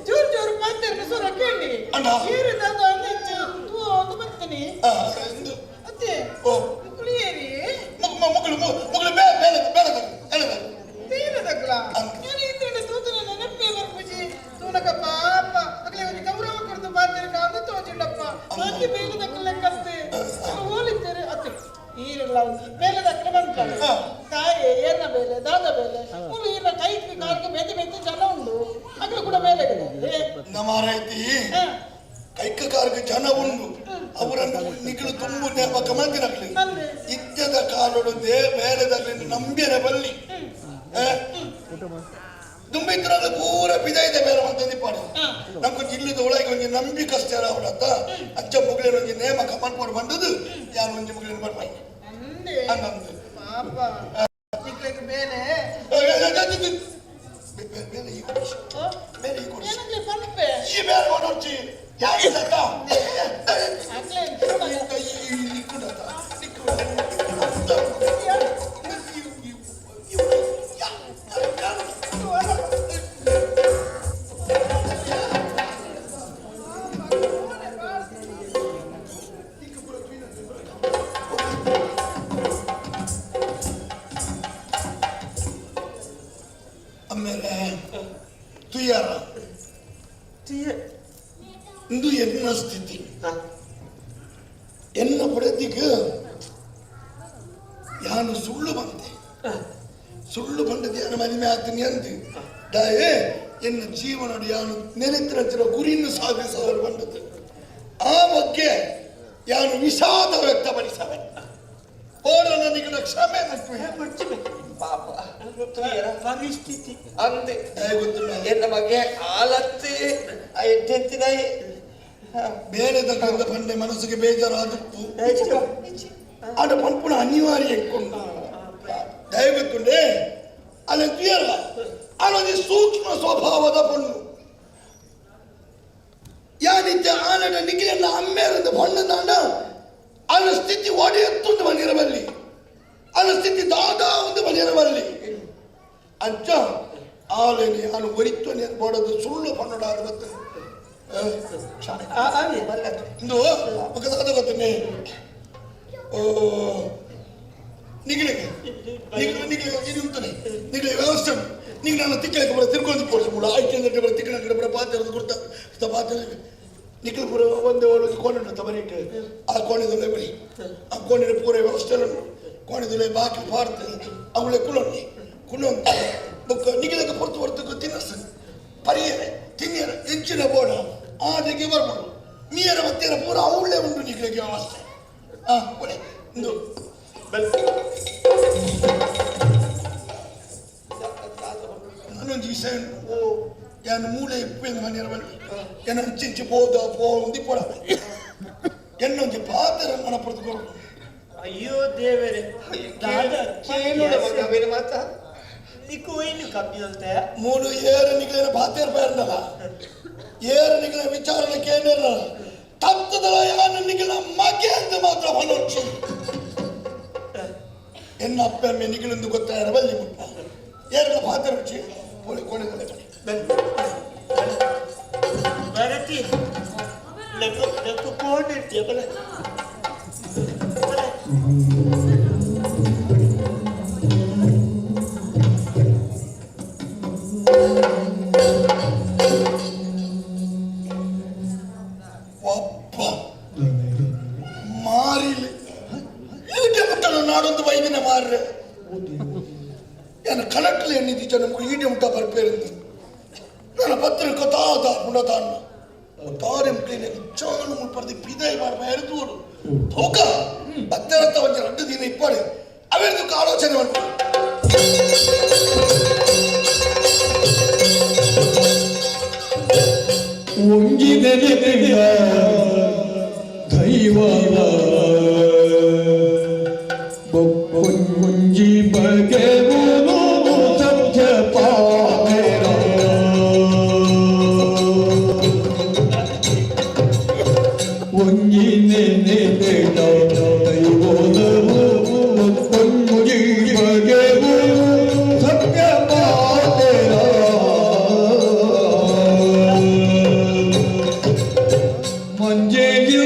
ಜೋರು ಜೋರು ಮಾತಾಡ್ರಿ ಸ್ವರ ಕೇಳಿ ಏರಿದಾಗ ತೂ ಒಂದು ಬರ್ತೀನಿ ಅತ್ತೆ ಮುಕ್ಕಳು ಏರಿ ಮುಕ್ಕಳು ಮುಕ್ಕಳು ಬೇಳೆ ಬೇಳೆ ಬೇಳೆ ಬೇಳೆ ತಗ್ಲ ನಾನು ಇದ್ರೆ ತೂತನ ನೆನಪೇ ಬರ್ಪುಜಿ ತೂನಕ ಪಾಪ ಅಗಲೇ ಒಂದು ಗೌರವ ಕೊಡ್ತು ಬಾತೇರು ಕಾಂದು ತೋಜಿಂಡಪ್ಪ ಬಾಕಿ ಬೇಲೆ ತಕ್ಕಲೆಕ್ಕತ್ತೆ ಹೋಲಿತ್ತೇರೆ ಅತ್ತೆ ಈರಲ್ಲ ಬೇಲೆ ದಕ್ಕಲೆ ಬಂದ್ಕಲ್ಲ ತಾಯಿ ಏರ್ನ ಬೇಲೆ ದಾದ ಬೇಲೆ ಮುಲು ಈರ್ನ ಕೈಗೆ ಕಾರ್ಗೆ ಮೆತ್ತೆ ಮೆತ್ತೆ ಜನ ಉಂಡು ಅಗಲು ಕೂಡ ಬೇಲೆ ನಮಾರೈತಿ ಕೈಕ ಕಾರ್ಗೆ ಜನ ಉಂಡು ಅವರನ್ನು ನಿಗಲು ತುಂಬು ನೇಮಕ ಮಂದಿನಗ್ಲಿ ಇದ್ಯದ ಕಾಲೋಡು they ಬೇಲೆದಾಗ್ಲಿ ನಂಬಿರ ಬಲ್ಲಿ ದುಂಬಿದ್ರಾಗ ಪೂರ ಪಿದಾಯ್ದೆ ಬೇರೆ ಅಂತ ದಿಪ್ಪಾಡು ನಮ್ಗೆ ಇಲ್ಲದ ಒಳಗೆ ಒಂಜಿ ನಂಬಿಕಸ್ತರ ಅವಳತ್ತ ಅಚ್ಚ ಮುಗಿಲಿನ ಒಂಜಿ ನೇಮಕ ಮನ್ಪೋಡು ಬಂದದ್ದು ಯಾರು ಒಂಜಿ ಮುಗಿಲಿನ ಬರ್ಪಾಯಿ ಅನ್ನಂದು ಪಾಪ ನಿಕ್ಲೆಗ್ ಬೇಲೆ ಬೇಲೆ ಈ ಕೊಡಿಸಿ ಬೇಲೆ ಈ ಕೊಡಿಸಿ ಏನಂದ್ರೆ ಪನ್ಪೆ ಈ ಬೇರೆ ಮಾಡೋರ್ಚಿ ಯಾರು ಸತ್ತ ಆಮೇಲೆ ತುಯ್ಯಾರ ಇಂದು ಎನ್ನ ಸ್ಥಿತಿ ಎನ್ನ ಪಡೆದಿಗೆ ಯಾನು ಸುಳ್ಳು ಬಂದೆ ಸುಳ್ಳು ಬಂದದ್ದು ಯಾನು ಮದುವೆ ಆಗ್ತೀನಿ ಅಂತ ದಾಯೆ ಎನ್ನ ಜೀವನ ಯಾನು ನೆನೆತ್ತಿನ ಗುರಿಯನ್ನು ಸಾಧಿಸಲು ಬಂದದ್ದು ಆ ಬಗ್ಗೆ ಯಾನು ವಿಷಾದ ವ್ಯಕ್ತಪಡಿಸವೆ ಓಡ ನನಗೆ ಕ್ಷಮೆ ಪಾಪ ಪರಿಸ್ಥಿತಿ ಅಂದೆ ಎನ್ನ ಮಗೆ ಆಲತ್ತೆ ಎದ್ದೆತ್ತಿನಾಯಿ ಬೇರೆ ಪಂಡೆ ಮನಸ್ಸಿಗೆ ಬೇಜಾರಾದಪ್ಪು ಆಡ ಪನ್ಪುಣ ಅನಿವಾರ್ಯ ಇಟ್ಕೊಂಡು ದಯವಿಟ್ಟುಂಡೆ ಅಲ್ಲಿ ತುಯಲ್ಲ ಅಲ್ಲೊಂದು ಸೂಕ್ಷ್ಮ ಸ್ವಭಾವದ ಪಣ್ಣು ಯಾನಿದ್ದ ಆನಡ ನಿಖಿಲನ್ನ ಅಮ್ಮೇರಂದ ಪಣ್ಣು ಅಲ್ಲ ಸ್ಥಿತಿ ಒಡೆಯತ್ತೊಂದು ಮನೆಯಿರಬಲ್ಲಿ ಅಲ್ಲ ಸ್ಥಿತಿ ದಾದಾ ಒಂದು ಮನೆಯಿರಬಲ್ಲಿ ಅಂಚ ಆಲೇನಿ ಅನು ಒರಿತ್ತು ಬೋಡದು ಸುಳ್ಳು ಪಣ್ಣುಡಾದ ಮತ್ತೆ ಇಂದು ಒಕ್ಕದಾದ ಗೊತ್ತನೆ ಓ ನಿಗಲಿಗೆ ನಿಗಲು ನಿಗಲು ಇದು ಉಂಟನೆ ನಿಗಲಿ ವ್ಯವಸ್ಥೆ ನಿಂಗೆ ನಾನು ತಿಕ್ಕಲಿಕ್ಕೆ ಬರ ತಿರ್ಕೊಂಡು ಪೋಡಿಸಿ ಮೂಡ ಐದು ಗಂಟೆ ಬರ ತಿಕ್ಕನ ಕಡೆ ಬರ ಪಾತ್ರೆ ಕೊಡ್ತಾ ಪಾತ್ರೆ ನಿಖಲ್ ಪೂರ ಒಂದೇ ಒಂದು ಕೋಣೆ ಉಂಟು ಬರೀಟ್ ಆ ಕೋಣೆದಲ್ಲೇ ಬರಿ ಆ ಕೋಣೆಯ ಪೂರ ವ್ಯವಸ್ಥೆ ಉಂಟು ಕೋಣೆದಲ್ಲೇ ಬಾಕಿ ಪಾರ್ತು ಅವಳೆ ಕುಲೊಂಡಿ ಕುಲೊಂದು ಬೊಕ್ಕ ನಿಗಲಕ್ಕೆ ಪೊರ್ತು ಹೊರ್ತಕ್ಕೆ ತಿನ್ನಸ ಪರಿಯರೆ ತಿನ್ನಿಯರ ಎಂಚಿನ ಬೋಡ ಆ ದಿಗೆ ಬರ್ಬೋದು ಮೀಯರ ಮತ್ತೆರ ಪೂರ ಅವಳೇ ಉಂಟು ನಿಗಲಿಗೆ ವ್ಯವಸ್ಥೆ ಆ ಒಳ್ಳೆ ಇಂದು ನಾನೊಂದು ವಿಷಯ ಓ ಯಾನು ಮೂಳೆ ಇಪ್ಪು ಮನೆಯರ ಬಲ್ಲಿ ಏನ ಚಿಂಚಿ ಪೋದ ಪೋ ಪೋಡ ಎನ್ನೊಂಜಿ ಪಾತ್ರ ಮನಪುರದು ಅಯ್ಯೋ ದೇವರೇ ಕೇಳೋಣ ಮಗ ಅವೇನು ಮಾತಾ ನಿಕ್ಕು ಏನು ಕಮ್ಮಿ ಅಂತ ಮೂಲು ಏರು ನಿಗಲಿನ ಪಾತೇರ್ ಪೇರ್ನಲ್ಲ ಏರು ನಿಗಲ ವಿಚಾರಣೆ ಕೇಳಿರಲ್ಲ ತತ್ತದಲ ಯಾನು ನಿಗಲ ಮಗೆ ಅಂತ ಮಾತ್ರ ಹೊಲೊಚ್ಚು ಎನ್ನ ಅಪ್ಪ ಅಮ್ಮೆ ನಿಗಲೆಂದು ಗೊತ್ತಾಯರ ಬಲ್ಲಿ ಮುಟ್ಟ ಏರಲ ಪಾತ್ರ ರುಚಿ ಪೋಳಿ ಕೋಣೆ ಭರತಿ ನಕ್ಕು ನಕ್ಕು ಕೋಣ ಇರ್ತೀಯ ಬಲ ಮಾರ್ರೆ ನಾನು ಕಲೆಕ್ಟರ್ ಎಣ್ಣಿದ್ದ ನಮ್ಗೆ ಈಡಿ ಮುಟ್ಟ ಬರ್ಪೇರಿಂದ ನನ್ನ ಪತ್ರಿಕೆ ತಾತ ಪುಣತಾನ್ನ ತಾರೆ ಮುಟ್ಲಿನ ಚಾನು ಮುಲ್ಪರ್ದಿ ಪಿದೈ ಮಾರ್ಪ ಎರೆದೋಡು ಹೋಗ ಬತ್ತರತ್ತ ಒಂಜಿ ರಡ್ಡು ದಿನ ಇಪ್ಪಡೆ ಅವೆರ್ದು ಆಲೋಚನೆ ಮಾಡ್ಬೋದು. ಒಂಜಿ ನೆನೆಪಿನ ದೈವ ಬೊಕ್ಕೊಂಜಿ ಬಗೆವುದು ಸತ್ಯ ಪಾತೆರ ಒಂಜಿ ನೆನೆಪಿನ ದೈವದವು ಬೊಕ್ಕೊಂಜಿ ಬಗೆವು ಸತ್ಯ ಪಾತೆರ ಮಂಜೆಯು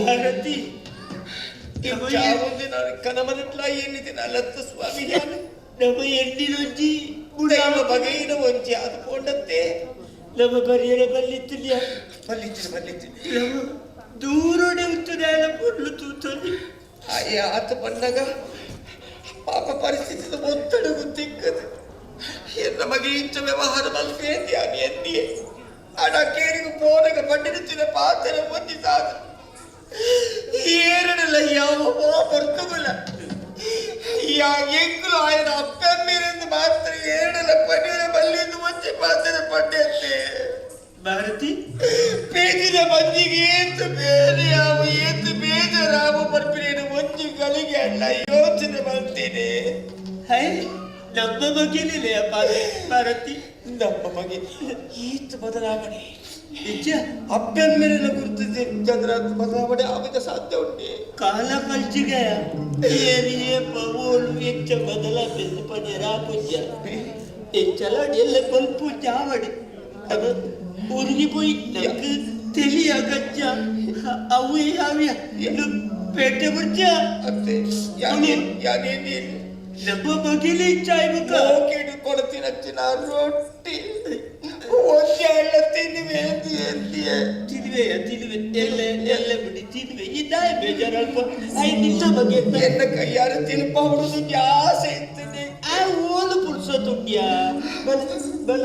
ಭಾರತಿ ಕನಮನಟ್ಲ ಏನಿದೆ ಲತ್ತ ಸ್ವಾಮಿ ನಮ್ಮ ಎಣ್ಣಿನೊಂಜಿ ದೈವ ಬಗೆಯಿನ ಒಂಜಿ ಅದು ಪೋಂಡತ್ತೆ. ನಮ್ಮ ಬರಿಯರ ಬಲ್ಲಿತ್ತಿಲ್ಲ ಬಲ್ಲಿತ್ತಿನ ಬಲ್ಲಿತ್ತಿನ ನಮ್ಮ ದೂರೋಡೆ ಉತ್ತುದಾಲ ಪೊರ್ಲು ತೂತೊಲಿ. ಅಯ್ಯ ಆತ ಬಂದಾಗ ಪಾಪ ಪರಿಸ್ಥಿತಿ ಒತ್ತಡ ಗೊತ್ತಿಕ್ಕದು ಎನ್ನ ಮಗೆ ಇಂಚ ವ್ಯವಹಾರ ಮಲ್ಪೇಂದಿ ಅನು ಎನ್ನಿಯೇ ಅಡ ಕೇರಿಗು ಪೋನಗ ಪಂಡಿನ ಪಾತ್ರ ಒಂಜಿ ಸಾಧ ಏರಡಲ್ಲ ಯಾವ ಪೊರ್ತುಗುಲ ಯಾ ಎಂಗುಲು ಆಯನ ಅಪ್ಪಮ್ಮಿರಂದು ಮಾತ್ರ ಏರಡಲ ಪನ್ನೀರ ಬಲ್ಲಿಂದು ಒಂಜಿ ಪಾತ್ರ ಪಂಡೆತ್ತೆ. ಭಾರತಿ ಪೇಜಿನ ಮಂದಿಗೆ ಏತು ಬೇರೆ ಯಾವ ಏತು ಬೇಜಾರಾವ ಬರ್ಪಿನೇನು ಒಂಜಿ ಗಳಿಗೆ ಅಲ್ಲ ಯೋಚನೆ ಮಾಡ್ತೇನೆ. ಹೈ ನಮ್ಮ ಬಗ್ಗೆನಿಲ್ಲ ಭಾರತಿ ನಮ್ಮ ಬಗ್ಗೆ ಈತ ಬದಲಾವಣೆ ನಿಜ ಅಪ್ಪನ ಮೇಲೆಲ್ಲ ಗುರುತಿಸಿ ಚಂದ್ರ ಬದಲಾವಣೆ ಆಗ ಸಾಧ್ಯ ಉಂಟೆ. ಕಾಲ ಕಲ್ಚಿಗೆ ಏರಿಯೇ ಪವೋಳು ಹೆಚ್ಚ ಬದಲಾಪೆಂದು ಪಡೆಯರ ಪೂಜ್ಯ ಹೆಚ್ಚಲಾಡಿ ಎಲ್ಲ ಕೊಲ್ಪು ಚಾವಡಿ ಅದು ಊರಿಗೆ ಪೋಯಿ ನಮ್ಗೆ ತಿಳಿಯ ಗಜ್ಜ ಅವು ಯಾವ್ಯ ಪೇಟೆ ಬುರ್ಜ ಅತ್ತೆ ಯಾನೇನು ನಮ್ಮ ಬಗೆಲಿ ಚಾಯ್ಬುಕ ಹೋಗಿಡು ಕೊಡ್ತೀನಚ್ಚಿನ ರೊಟ್ಟಿ ಒಂದೇ ಅಲ್ಲ ತಿನ್ನುವೆ ಎಂದಿಯೇ ತಿನ್ನುವೆ ತಿನ್ನುವೆ ಎಲ್ಲ ಎಲ್ಲ ಬಿಡಿ ತಿನ್ನುವೆ ಇದಾಯ ಬೇಜಾರಲ್ಪ I ನಿನ್ನ ಬಗ್ಗೆ ಎನ್ನ ಕೈಯಾರ ತಿನ್ಪ ಹುಡುದು ಆಸೆ ಇತ್ತು. ಆ ಓಲು ಪುರ್ಸೊತ್ತುಂಡ್ಯಾ ಬಲ ಬಲ.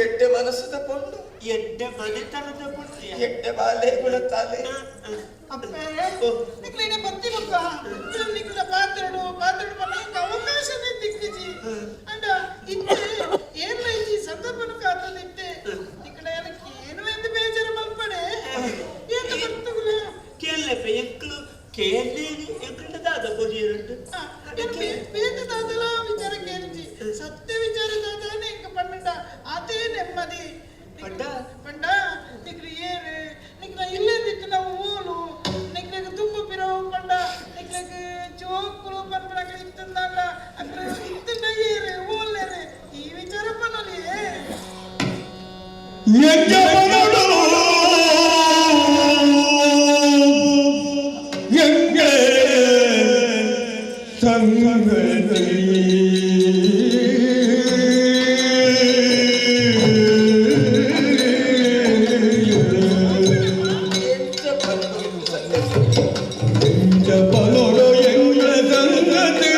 ಎಡ್ಡೆ ಮನಸ್ಸದ ಪೊಂಡು ಎಡ್ಡೆ ಮನೆತನದ ಪೊಂಡು ಎಡ್ಡೆ ಬಾಲೆ ಗುಣತಾಲೆ ನಿಕ್ಲಿನ ಬತ್ತಿ ಬೊಕ್ಕ ನಿಕ್ಲಿನ ಪಾತ್ರೆಡು ಪಾತ್ರೆಡು ಪನ್ನ ಇಂಕ ಅವಕಾಶನೇ ತಿಕ್ಕಿಜಿ ಅಂಡ ಇತ್ತೆ ಏರ್ಲ ಇಜ್ಜಿ ಸಂದರ್ಭನು ಕಾತದಿತ್ತೆ ನಿಕ್ಲ ಏನಕ್ಕೆ ನೆಮ್ಮದಿ ಪಂಡ ಪಂಡ ನಿಕ್ಲು ಏರು ನಿಕ್ಲ ಇಲ್ಲದಿತ್ತು ನಾವು ಓಲು ನಿಕ್ಲೆಗ್ ತುಂಬು ಪಿರವು ಪಂಡ ನಿಕ್ಲೆಗ್ ಜೋಕುಲು ಪನ್ಪುನಕ್ಲೆ ಇತ್ತಂದಾಂಡ ಅಕ್ಲು ಇತ್ತಂಡ ಏರು ಓಲ್ಲೇರು ಈ ವಿಚಾರ ಪನ್ನೊಲಿ. ಎಂಗೆ ಸಂಗತಿ ಪಲೋಡು ಎಂಗ ಸಂಗತಿ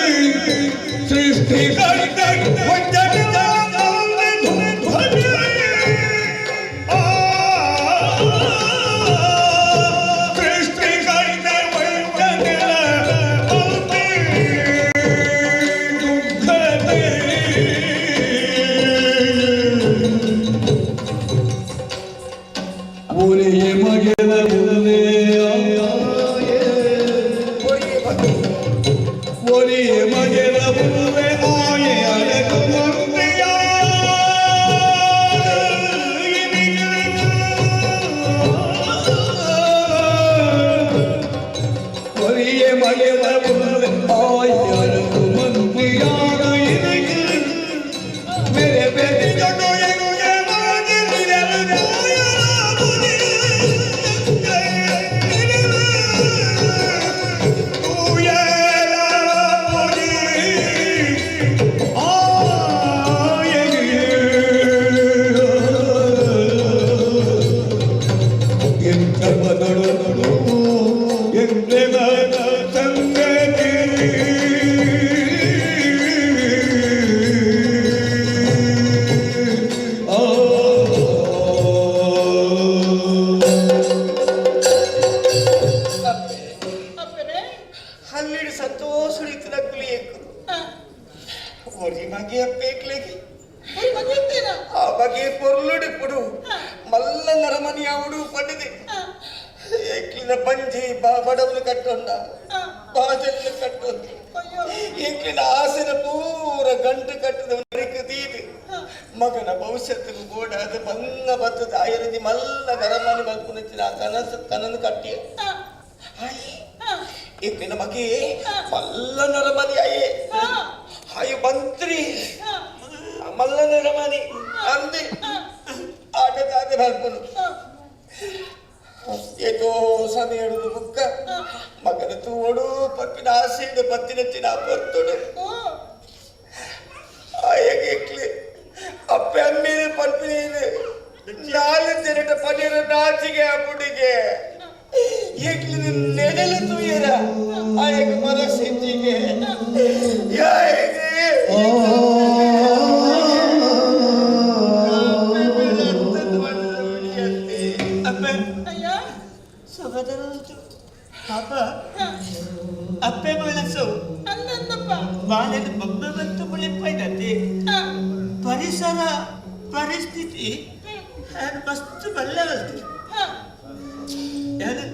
ಸೃಷ್ಟಿ ಪರಿಸರ ಪರಿಸ್ಥಿತಿ ಮಸ್ತ್ ಬಲ್ಲೆ ಯಾರು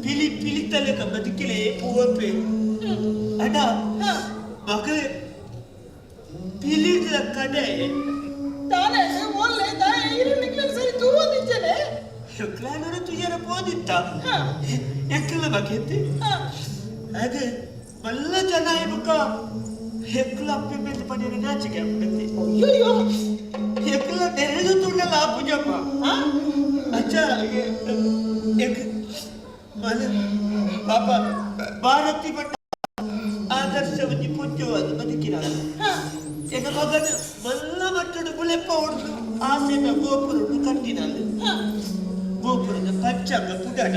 ಪಿಲಿ ಪಿಲಿತಲೆಕ ಬದುಕಿಲೆ ಪೂವಪ್ಪೆ ಅಡ ಮಗ ಪಿಲಿದ ಕಡೆ ತಾನೇ ಒಲ್ಲೆ ತಾಯಿ ಇರು ನಿಕ್ಲೆ ಸರಿ ತೂವೊಂದಿಜ್ಜನೆ ಶುಕ್ಲಾನರ ತುಯ್ಯರ ಪೋದಿತ್ತ ಎಕ್ಕಲ ಬಗೆತ್ತಿ ಅದು ಮಲ್ಲ ಜನ ಇಬುಕ ಹೆಕ್ಲ ಅಪ್ಪೆ ಮೇಲೆ ಪಡೆಯ ನಾಚಿಕೆ ಆಗ್ಬಿಡತ್ತೆ. ಅಯ್ಯೋ ಹೆಕ್ಲ ನೆರೆದು ತುಳ್ಳಲ್ಲ ಪೂಜಮ್ಮ. ಅಚ್ಚ ಎಕ್ ಮಲ ಪಾಪ ಭಾರತಿ ಭಟ್ಟ ಆದರ್ಶವತಿ ಪೂಜ್ಯವಾದ ಬದುಕಿನ ಎನ್ನ ಮಗನ ಮಲ್ಲ ಮಟ್ಟದ ಬುಲೆಪ್ಪ ಹೊಡೆದು ಆಸೆನ ಗೋಪುರನ್ನು ಕಟ್ಟಿನಾನು. ಗೋಪುರದ ಪಂಚಾಂಗ ಪುಡಾಟ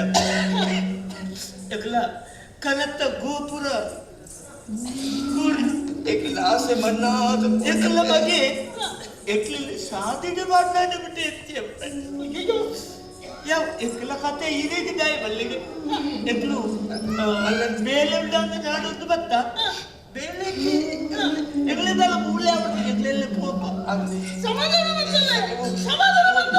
ಎಕ್ಲ ಕನತ್ತ ಗೋಪುರ ಎಕ್ಲ ಆಸೆ ಮಣ್ಣಾದ ಎಕ್ಲ ಮಗೆ ಎಕ್ಲಿ ಸಾಧಿಡ ಮಾಡ್ತಾನೆ ಬಿಟ್ಟು ಎತ್ತಿ ಯಾವ ಎಕ್ಲ ಕತೆ ಇರೇಗ ದಾಯ ಬಲ್ಲಿಗೆ ಎಕ್ಲು ಬೇಲೆ ಉಂಡಾಂತ ನಾಡೊಂದು ಬತ್ತ ಬೇಲೆಗೆ ಎಗ್ಲೆದಲ್ಲ ಮೂಲೆ ಆಗ್ಬಿಟ್ಟು ಎಗ್ಲೆಲ್ಲ ಪೋಪ ಸಮಾಧಾನ ಬಂತಲ್ಲ ಸಮಾಧಾನ ಬಂತ.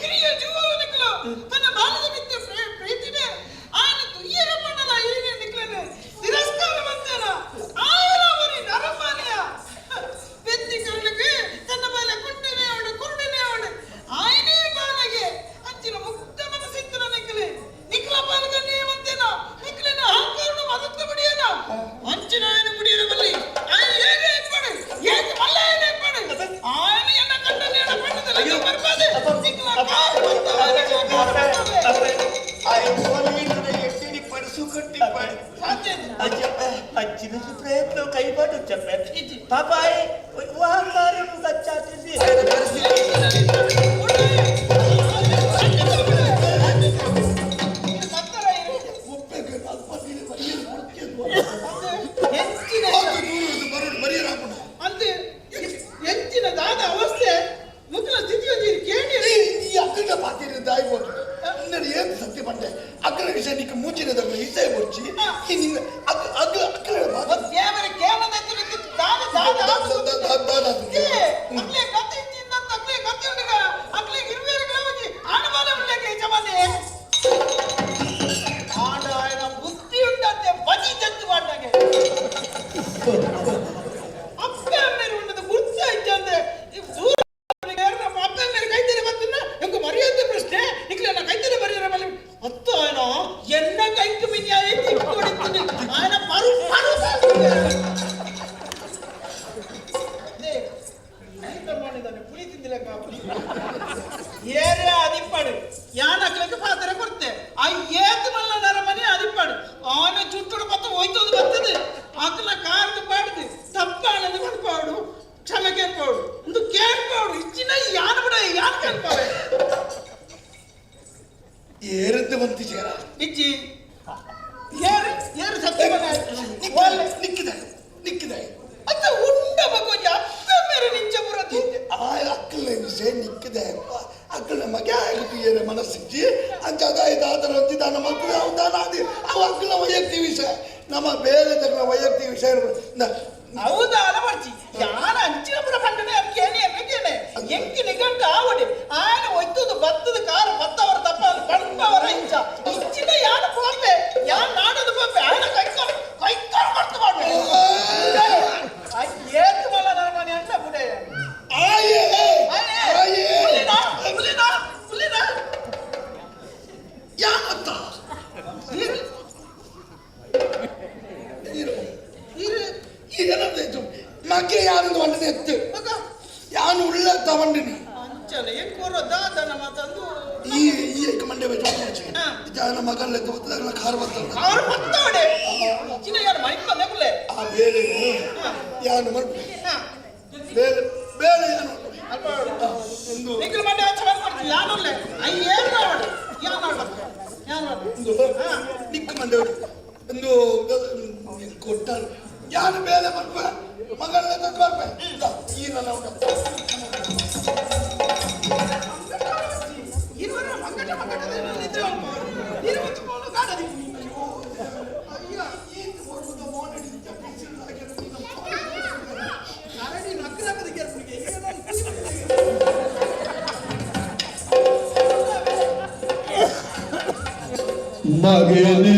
ಹಿರಿಯ ಜೀವನಕ್ಕೂ ತನ್ನ ಅಜ್ಜಿನ ಪ್ರಯತ್ನ ಕೈಪಾಟು ಚಪ್ಪೆ ಪಾಪಾಯಿ ವಾಕಾರನು ಕಚ್ಚಾತಿಸಿ ಎಂಚಿನ ದಾದ ಅವಸ್ಥೆ ಮುಗಿಲ ಸ್ಥಿತಿ ಒಂಜಿ ಕೇಳಿ ಈ ಅಕ್ಕಡ ಪಾತಿರ ದಾಯಿ ಬೋತು ಏನ್ ಸತ್ಯ ಪಂಡೆ ಅಕ್ಕನ ವಿಷಯ ನಿಕ್ಕ ಮೂಚಿನ ಇಸೆ ಬೊರ್ಚಿ ಈ ನಿನ್ನ ಅಕ್ಕ ಅಕ್ಕ ಅಕ್ಕನ ದೇವರ ಕೇಳದ ದಾದ ದಾದ ಅಕ್ಲೆ ಗತಿ ಇತ್ತಿಂದಂತ ಅಕ್ಲೆ ಗತಿ ಉಂಡುಗ ಅಕ್ಲೆ ಇರುವೇರು ಗ್ರಾಮಜಿ ಆಣಮಾಲ ಉಳ್ಳಗೆ ಯಜಮಾನೆ ಆಂಡ ಆಯನ ಬುದ್ಧಿ ಉಂಟಂತೆ ಬಜಿ ಜತ್ತು ಮಾಡ್ನಾಗೆ ಅಪ್ಪ ಅಮ್ಮೇರು ಉಂಡದ ಗುರ್ತ ಇಜ್ಜಂತೆ ದೂರ ನಮ್ಮ ಅಪ್ಪ ಅಮ್ಮೇರು ಕೈತೇನೆ ಬರ್ತಿನ ಎಂಕು ಮರ್ಯಾದೆ ಪ್ರಶ್ನೆ ಇಕ್ಲೆ ಕೈತೇನೆ ಬರೆಯರ ಮೇಲೆ ಅತ್ತ ಆಯನ ಎನ್ನ ಕೈಕು ಮಿನ್ಯಾಯ ತಿಕ್ಕೊಡಿತೀನಿ ಆಯನ ಪರು ಪರು ಪುಲಿ ತಿಂದಿಲ್ಲ ಏರೇ ಅದಿಪ್ಪಾಡು ಯಾನ್ ಅಕ್ಲಕ್ಕೆ ಪಾತ್ರ ಕೊಡ್ತೆ ಆ ಏತ್ ಮಲ್ಲ ನರಮನೆ ಅದಿಪ್ಪಾಡು ಆನ ಚುಟ್ಟುಡು ಪತ್ತ ಹೋಯ್ತದು ಬರ್ತದೆ ಅಕ್ಲ ಕಾರ್ದು ಪಾಡ್ದು ತಪ್ಪಾಣದು ಪಡ್ಪಾಡು ಕ್ಷಮೆ ಕೇಳ್ಪಾಡು ಒಂದು ಕೇಳ್ಪಾಡು ಇಚ್ಚಿನ ಯಾನ್ ಬಿಡ ಯಾನ್ ಕೇಳ್ಪಾವೆ ಏರದ್ದು ಬಂತಿ ಚೇರ ಇಜ್ಜಿ ಏರು ಏರು ಸತ್ಯ ನಿಕ್ಕಿದೆ ನಿಕ್ಕಿದೆ ಅತ್ತ ಉಂಡ ಬಗೊಂಜಿ ಅಪ್ಪ ಮೇರೆ ನಿಂಚ ಬುರದಿ ಆ ಅಕ್ಕಲ ವಿಷಯ ನಿಕ್ಕಿದೆ ಅಕ್ಕಲ ಮಗೆ ಆಗು ಏರ ಮನಸ್ಸಿಜ್ಜಿ ಅಂಚ ಅದಾಯ ದಾದರ ಅಂತಿದಾನ ಮಕ್ಕಳು ಅವು ದಾನ ಆದಿ ಅವು ಅಕ್ಕಲ ವೈಯಕ್ತಿಕ ವಿಷಯ ನಮ್ಮ ಬೇರೆ ತಕ್ಕ ವೈಯಕ್ತಿಕ ವಿಷಯ ಹೌದಾ ಅಲವರ್ಜಿ ಯಾನ ಅಂಚಿನ ಪುರ ಪಂಡನೆ ಕೇಳಿ ಕೇನೆ ಎಂಕಿ ನಿಗಂಟ ಆವಡಿ ಆಯನ ಒಯ್ತದು ಬತ್ತದ ಕಾರ ಬತ್ತವರ ತಪ್ಪ ಪಂಪವರ ಇಂಚ ಇಚ್ಚಿನ ಯಾನ ಪೋಪೆ ಯಾನ್ ನಾಡದು ಪೋಪೆ ಆಯನ ಕೈಕಾಲು ಕೈಕಾಲು ಬರ್ತು ಮಾಡು ಏತು ಮಲ್ಲ ನನ್ನ ಮನೆ ಅಂತ ಬುಡೆ ಆಯೇ ಆಯೇ ಹುಲಿನಾ ಹುಲಿನಾ ಹುಲಿನಾ ಯಾನತ್ತ ಏನಂತ ಮಗೆ ಯಾನಂದು ವಂಡನೆ ಎತ್ತು ಯಾನು ಉಳ್ಳ ತವಂಡಿನಿ ಅಂಚನೆ ಎಂಕೋರ ದಾದನ ಮಾತಂದು ಈ ಈ ಏಕ ಮಂಡೆ ಬೆಚ್ಚ ಜಾನ ಮಗನ್ ಎತ್ತು ಬತ್ತದ ಕಾರ್ ಬತ್ತದ ಕಾರ್ ಬತ್ತವಡೆ ಚಿನ್ನ ಯಾರು ಮೈಕ್ ಬಂದೆ ಆ ಬೇಲೆ ಯಾನು ಮರ್ಪೆ ಬೇಲೆ ಬೇಲೆ ಯಾನು ಒಂದು ನಿಖಿಲ್ ಮಂಡೆ ಹಚ್ಚ ಮಾಡ್ಕೊಡ್ತೀನಿ ಯಾನುಲ್ಲೆ I ಏನು ಮಾಡಿ ಯಾನು ಮಾಡ್ಬೇಕು ಯಾನು ಒಂದು ನಿಕ್ಕ ಮಂಡೆ ಒಂದು ಕೊಟ್ಟಾರು ಯಾನು ಬೇಲೆ ಮರ್ಪೆ ಮಗನ ತಂದು ಬರ್ಪೆ ಈ ನನ್ನ ಊಟ ಇರುವರ ಮಂಗಟ ಮಂಗಟ ನಿದ್ರೆ ಇರುವತ್ತು ಬೋಲು ಕಾಡದಿ ಅಯ್ಯ ಈ ಓಡುದ ಮೋನಡಿ ಕರಡಿ ನಕ್ಕ ನಕ್ಕದ ಕೇರ್ಪುನಿಗೆ ಮಗನೇ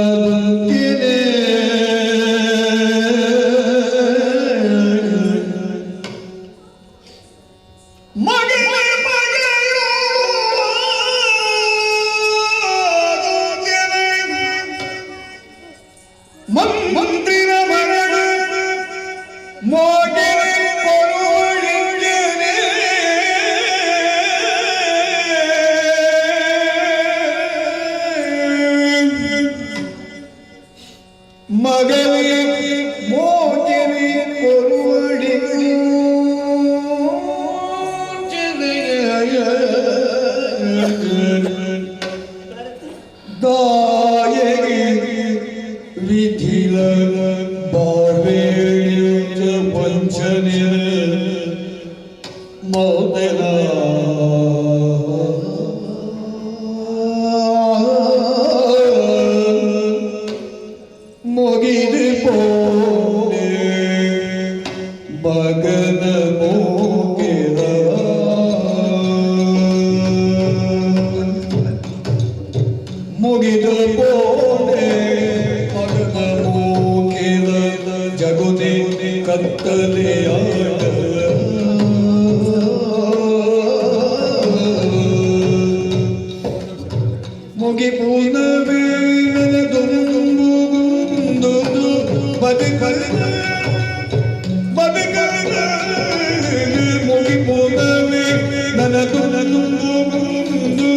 ಪಗೆಯಾದುತ್ತಿನೆ ಮಗನೇ ಪಗೆಯಾದುತ್ತಿನೆ ಮಂತ್ರಿನ ಮಗನ ಮೋಗಿನ ಕೊರುಳಿಂಗೆನೆ ಮಗನೇ ಮೋಗಿನಿ ಕೊರುಳಿ ದಾಯಗೆ ವಿಧಿಲ ಬಾರ್ವೇಳಿಂಚ ವಂಚನೆ ಮೌದಲ ಮುಗಿದು ಪೋನೆ ಮಗನ ಮೋಗೆದ ಮುಗಿದು ಪೋನೆ ಮಗನ ಮೋಕೆದ ಜಗುನೆ ಕತ್ತಲೆಯಾಟ ಮುಗಿ ಪೂರ್ಣವೇನ ದುಂಬುಗುಂದು ಬದುಕಲ ಬದುಕಲ ಮುಗಿ ಪೂರ್ಣವೇ ನನ್ನ ದುಂಬುಗುಂದು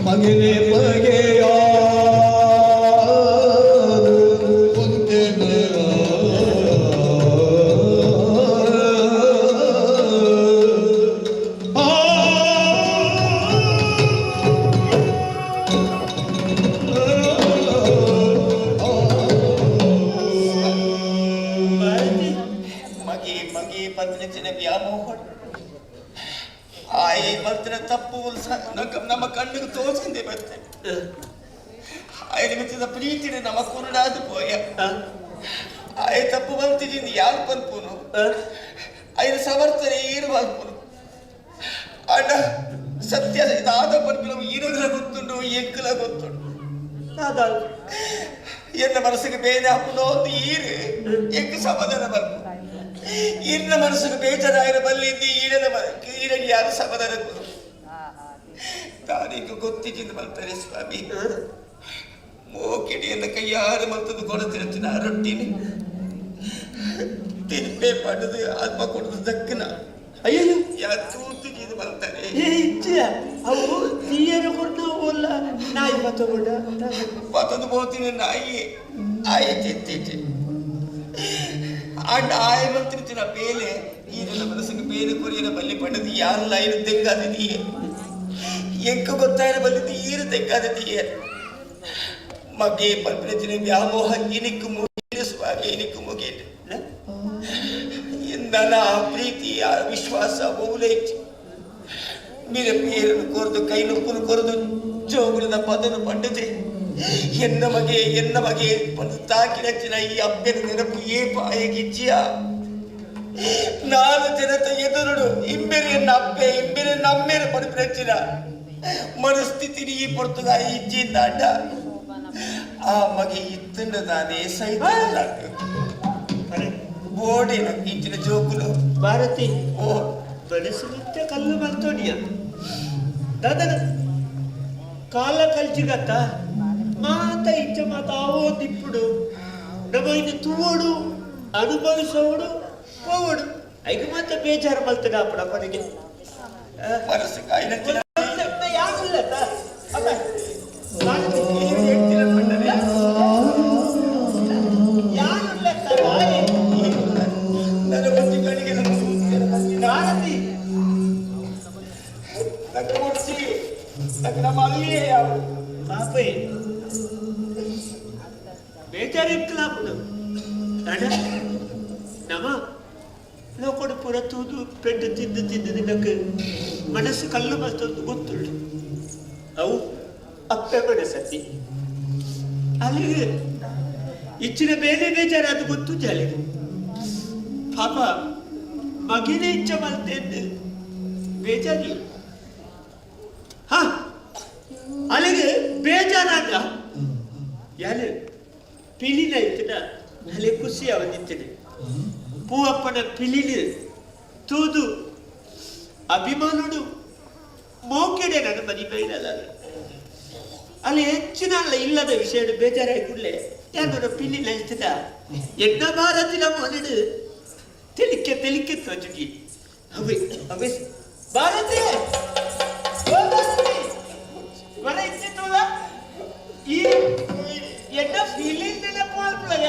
ಮಗನೆ ಬಗೆಯ ಮಗೆ ಮಗೆ ಪತ್ನಿಚಿನ ವ್ಯಾಮೋಹ ಆಯೆ ಬರ್ತಿನ ತಪ್ಪು ನಮ್ಮ ಕಣ್ಣಿಗೆ ತೋಚಂದೆ ಬರ್ತೇನೆ. ಆಯನ ಮಿತ್ತಿದ ಪ್ರೀತಿನ ನಮ್ಮ ಕುರುಡಾದ ಪೋಯ. ಆಯ ತಪ್ಪು ಬರ್ತಿದ್ದೀನಿ ಯಾರು ಪನ್ಪುನು, ಆಯನ ಸಮರ್ಥನೆ ಏನು ಪನ್ಪುನು. ಅಣ್ಣ ಸತ್ಯ ಇದಾದ ಪನ್ಪಿನ ಈರುಗಳ ಗೊತ್ತುಂಡು, ಎಂಕಲ ಗೊತ್ತುಂಡು. ಎನ್ನ ಮನಸ್ಸಿಗೆ ಬೇನೆ ಹಾಪುನೋ ಒಂದು ಈರು ಎಂಕ್ ಸಮಾಧಾನ ಬರ್ಪು. ಈರಿನ ಮನಸ್ಸಿಗೆ ಬೇಜಾರಾಯಿರ ಬಲ್ಲಿಂದ ಈಡನ ಈರಗೆ ಯಾರು ಸಮಾಧಾನ ಕೊಡು. ತಾನೀಗ ಗೊತ್ತಿದ್ದು ಬರ್ತಾರೆ ಸ್ವಾಮಿ. ಮೋಕಿಡಿಯನ್ನ ಕೈಯಾರು ಮಲ್ತದ್ದು ಕೊಡತಿರ್ತೀನಿ ಆ ರೊಟ್ಟಿನಿ ತಿನ್ಪೆ ಪಡೆದು ಆತ್ಮ ಕೊಡದು ದಕ್ಕನ. ಅಯ್ಯೋ ಯಾರು ತೂತಿದ್ದು ಬರ್ತಾರೆ. ಅವು ತೀಯರು ಕೊಡ್ದು ಅಲ್ಲ ನಾಯಿ ಬತ್ತಗೊಂಡ ಬತ್ತದು ಹೋಗ್ತೀನಿ ನಾಯಿ ಆಯಿ ತಿಂತೀಟಿ ಅಂಡ್ ಆಯ ಬಂತಿರ್ತೀನ ಬೇಲೆ ಈರೆಲ್ಲ ಮನಸ್ಸಿಗೆ ಬೇರೆ ಕೊರಿಯನ ಬಲ್ಲಿ ಪಡೆದು ಯಾರಲ್ಲ ಐನು ತೆಂಗಾದಿದೀಯೆ ಎಂಕ ಗೊತ್ತಾಯನ ಬಲ್ಲಿದ್ದು ಈರು ತೆಂಗಾದಿದೀಯೆ. ಮಗೆ ಪಲ್ಪಿನ ವ್ಯಾಮೋಹ ಇನಿಕ್ಕು ಮುಗಿಲು ಸ್ವಾಮಿ, ಇನಿಕ್ಕು ಮುಗಿಲು. ಎಂದನ ಆ ಪ್ರೀತಿ ಆ ವಿಶ್ವಾಸ ಬಹುಲೈತಿ. ಮೀರ ಪೇರನ್ನು ಕೊರೆದು ಕೈ ನುಪ್ಪುನು ಕೊರೆದು ಜೋಗುಲದ ಪದನು ಪಂಡದೆ ಎನ್ನ ಮಗೆ ಎನ್ನ ಮಗೆ ಒಂದು ತಾಕಿನಚ್ಚಿನ ಈ ಅಪ್ಪನ ನೆನಪು ಏಪ ಆಯಗಿಚ್ಚಿಯ. ನಾನು ಜನತ ಎದುರುಡು ಇಂಬೆರೆ ಎನ್ನ ಅಪ್ಪೆ ಇಂಬೆರೆ ನಮ್ಮೇರೆ ಪಡಿಪಿನಚ್ಚಿನ ಮನಸ್ಥಿತಿ ಈ ಪೊರ್ತುಗಾಯಿ ಇಚ್ಚಿಂದ ಅಡ್ಡ ಆ ಮಗೆ ಇತ್ತಂಡ ತಾನೇ ಸಹಿತ ಬೋಡಿನ ಇಂಚಿನ ಜೋಕುಲು. ಭಾರತಿ ಓ ಮನಸ್ಸು ನಿತ್ಯ ಕಲ್ಲು ಮಲ್ತೋಡಿಯ ದಾದನ ಕಾಲ ಕಲ್ಚಿಗತ್ತ ಮಾತ ಇಚ್ಛ ಮಾತ ಆವೋ ತಿಪ್ಪುಡು ನಮ್ಮ ಇನ್ನು ತೂವೋಡು ಅನುಭವಿಸೋಡು ಹೋಗೋಡು ಐಗ ಮಾತ ಬೇಜಾರು ಮಲ್ತದ ಅಪ್ಪಡ ಕೊನೆಗೆ ಮನಸ್ಸು ಕಾಯಿನ ಯಾರಿಲ್ಲ ಅಪ್ಪ ನನ್ನ ಒಂಜಿ ಕಡೆಗೆ ಭಾರತಿ ನಂಗೆ ಮುಟ್ಸಿ ನಂಗೆ ನಮ್ಮ ಅಲ್ಲಿಯೇ ಯಾವ ಪಾಪೆ ಬೇಜಾರಿಕ್ಕಲಾಪುಡು ಅಡ ನಮ್ಮ ಲೋಕಡು ಪೂರ ತೂದು ಪೆಡ್ಡು ತಿಂದು ತಿಂದು ನಿನಕ್ಕೆ ಮನಸ್ಸು ಕಲ್ಲು ಮತ್ತೊಂದು ಗೊತ್ತುಂಟು. ಅವು ಅಪ್ಪೆ ಮನಸ್ಸತ್ತಿ ಅಲ್ಲಿಗೆ ಇಚ್ಚಿನ ಮೇಲೆ ಬೇಜಾರು ಅದು ಗೊತ್ತು ಜಾಲಿಗೆ. ಪಾಪ ಮಗಿನೇ ಇಚ್ಛೆ ಮಲ್ತೇನೆ ಬೇಜಾರಿ. ಹಾ ಅಲ್ಲಿಗೆ ಬೇಜಾರಾದ ಯಾರು ಪಿಲಿನ ಇತ್ತಿನ ಅಲೆ ಖುಷಿ ಅವನಿತ್ತನೆ ಪೂವಪ್ಪನ ಪಿಲಿನ ತೂದು ಅಭಿಮಾನುಡು ಮೋಕೆಡೆ ನನ್ನ ಮನಿ ಬೈಲಲ್ಲ. ಅಲ್ಲಿ ಹೆಚ್ಚಿನ ಅಲ್ಲ ಇಲ್ಲದ ವಿಷಯ ಬೇಜಾರಾಗಿ ಕೂಡಲೇ ಯಾರು ಪಿಲಿನ ಇತ್ತಿನ ಎನ್ನ ಭಾರತಿನ ಮೊನಡು ತೆಲಿಕೆ ತೆಲಿಕೆ ತೋಜುಗಿ ಅವೇ ಅವೇ ಭಾರತಿ ವರ ಇತ್ತಿತ್ತಲ್ಲ ಈ ಎನ್ನ ಫೀಲಿಂಗ್ ನೆನಪು ಅಲ್ಪಳಗ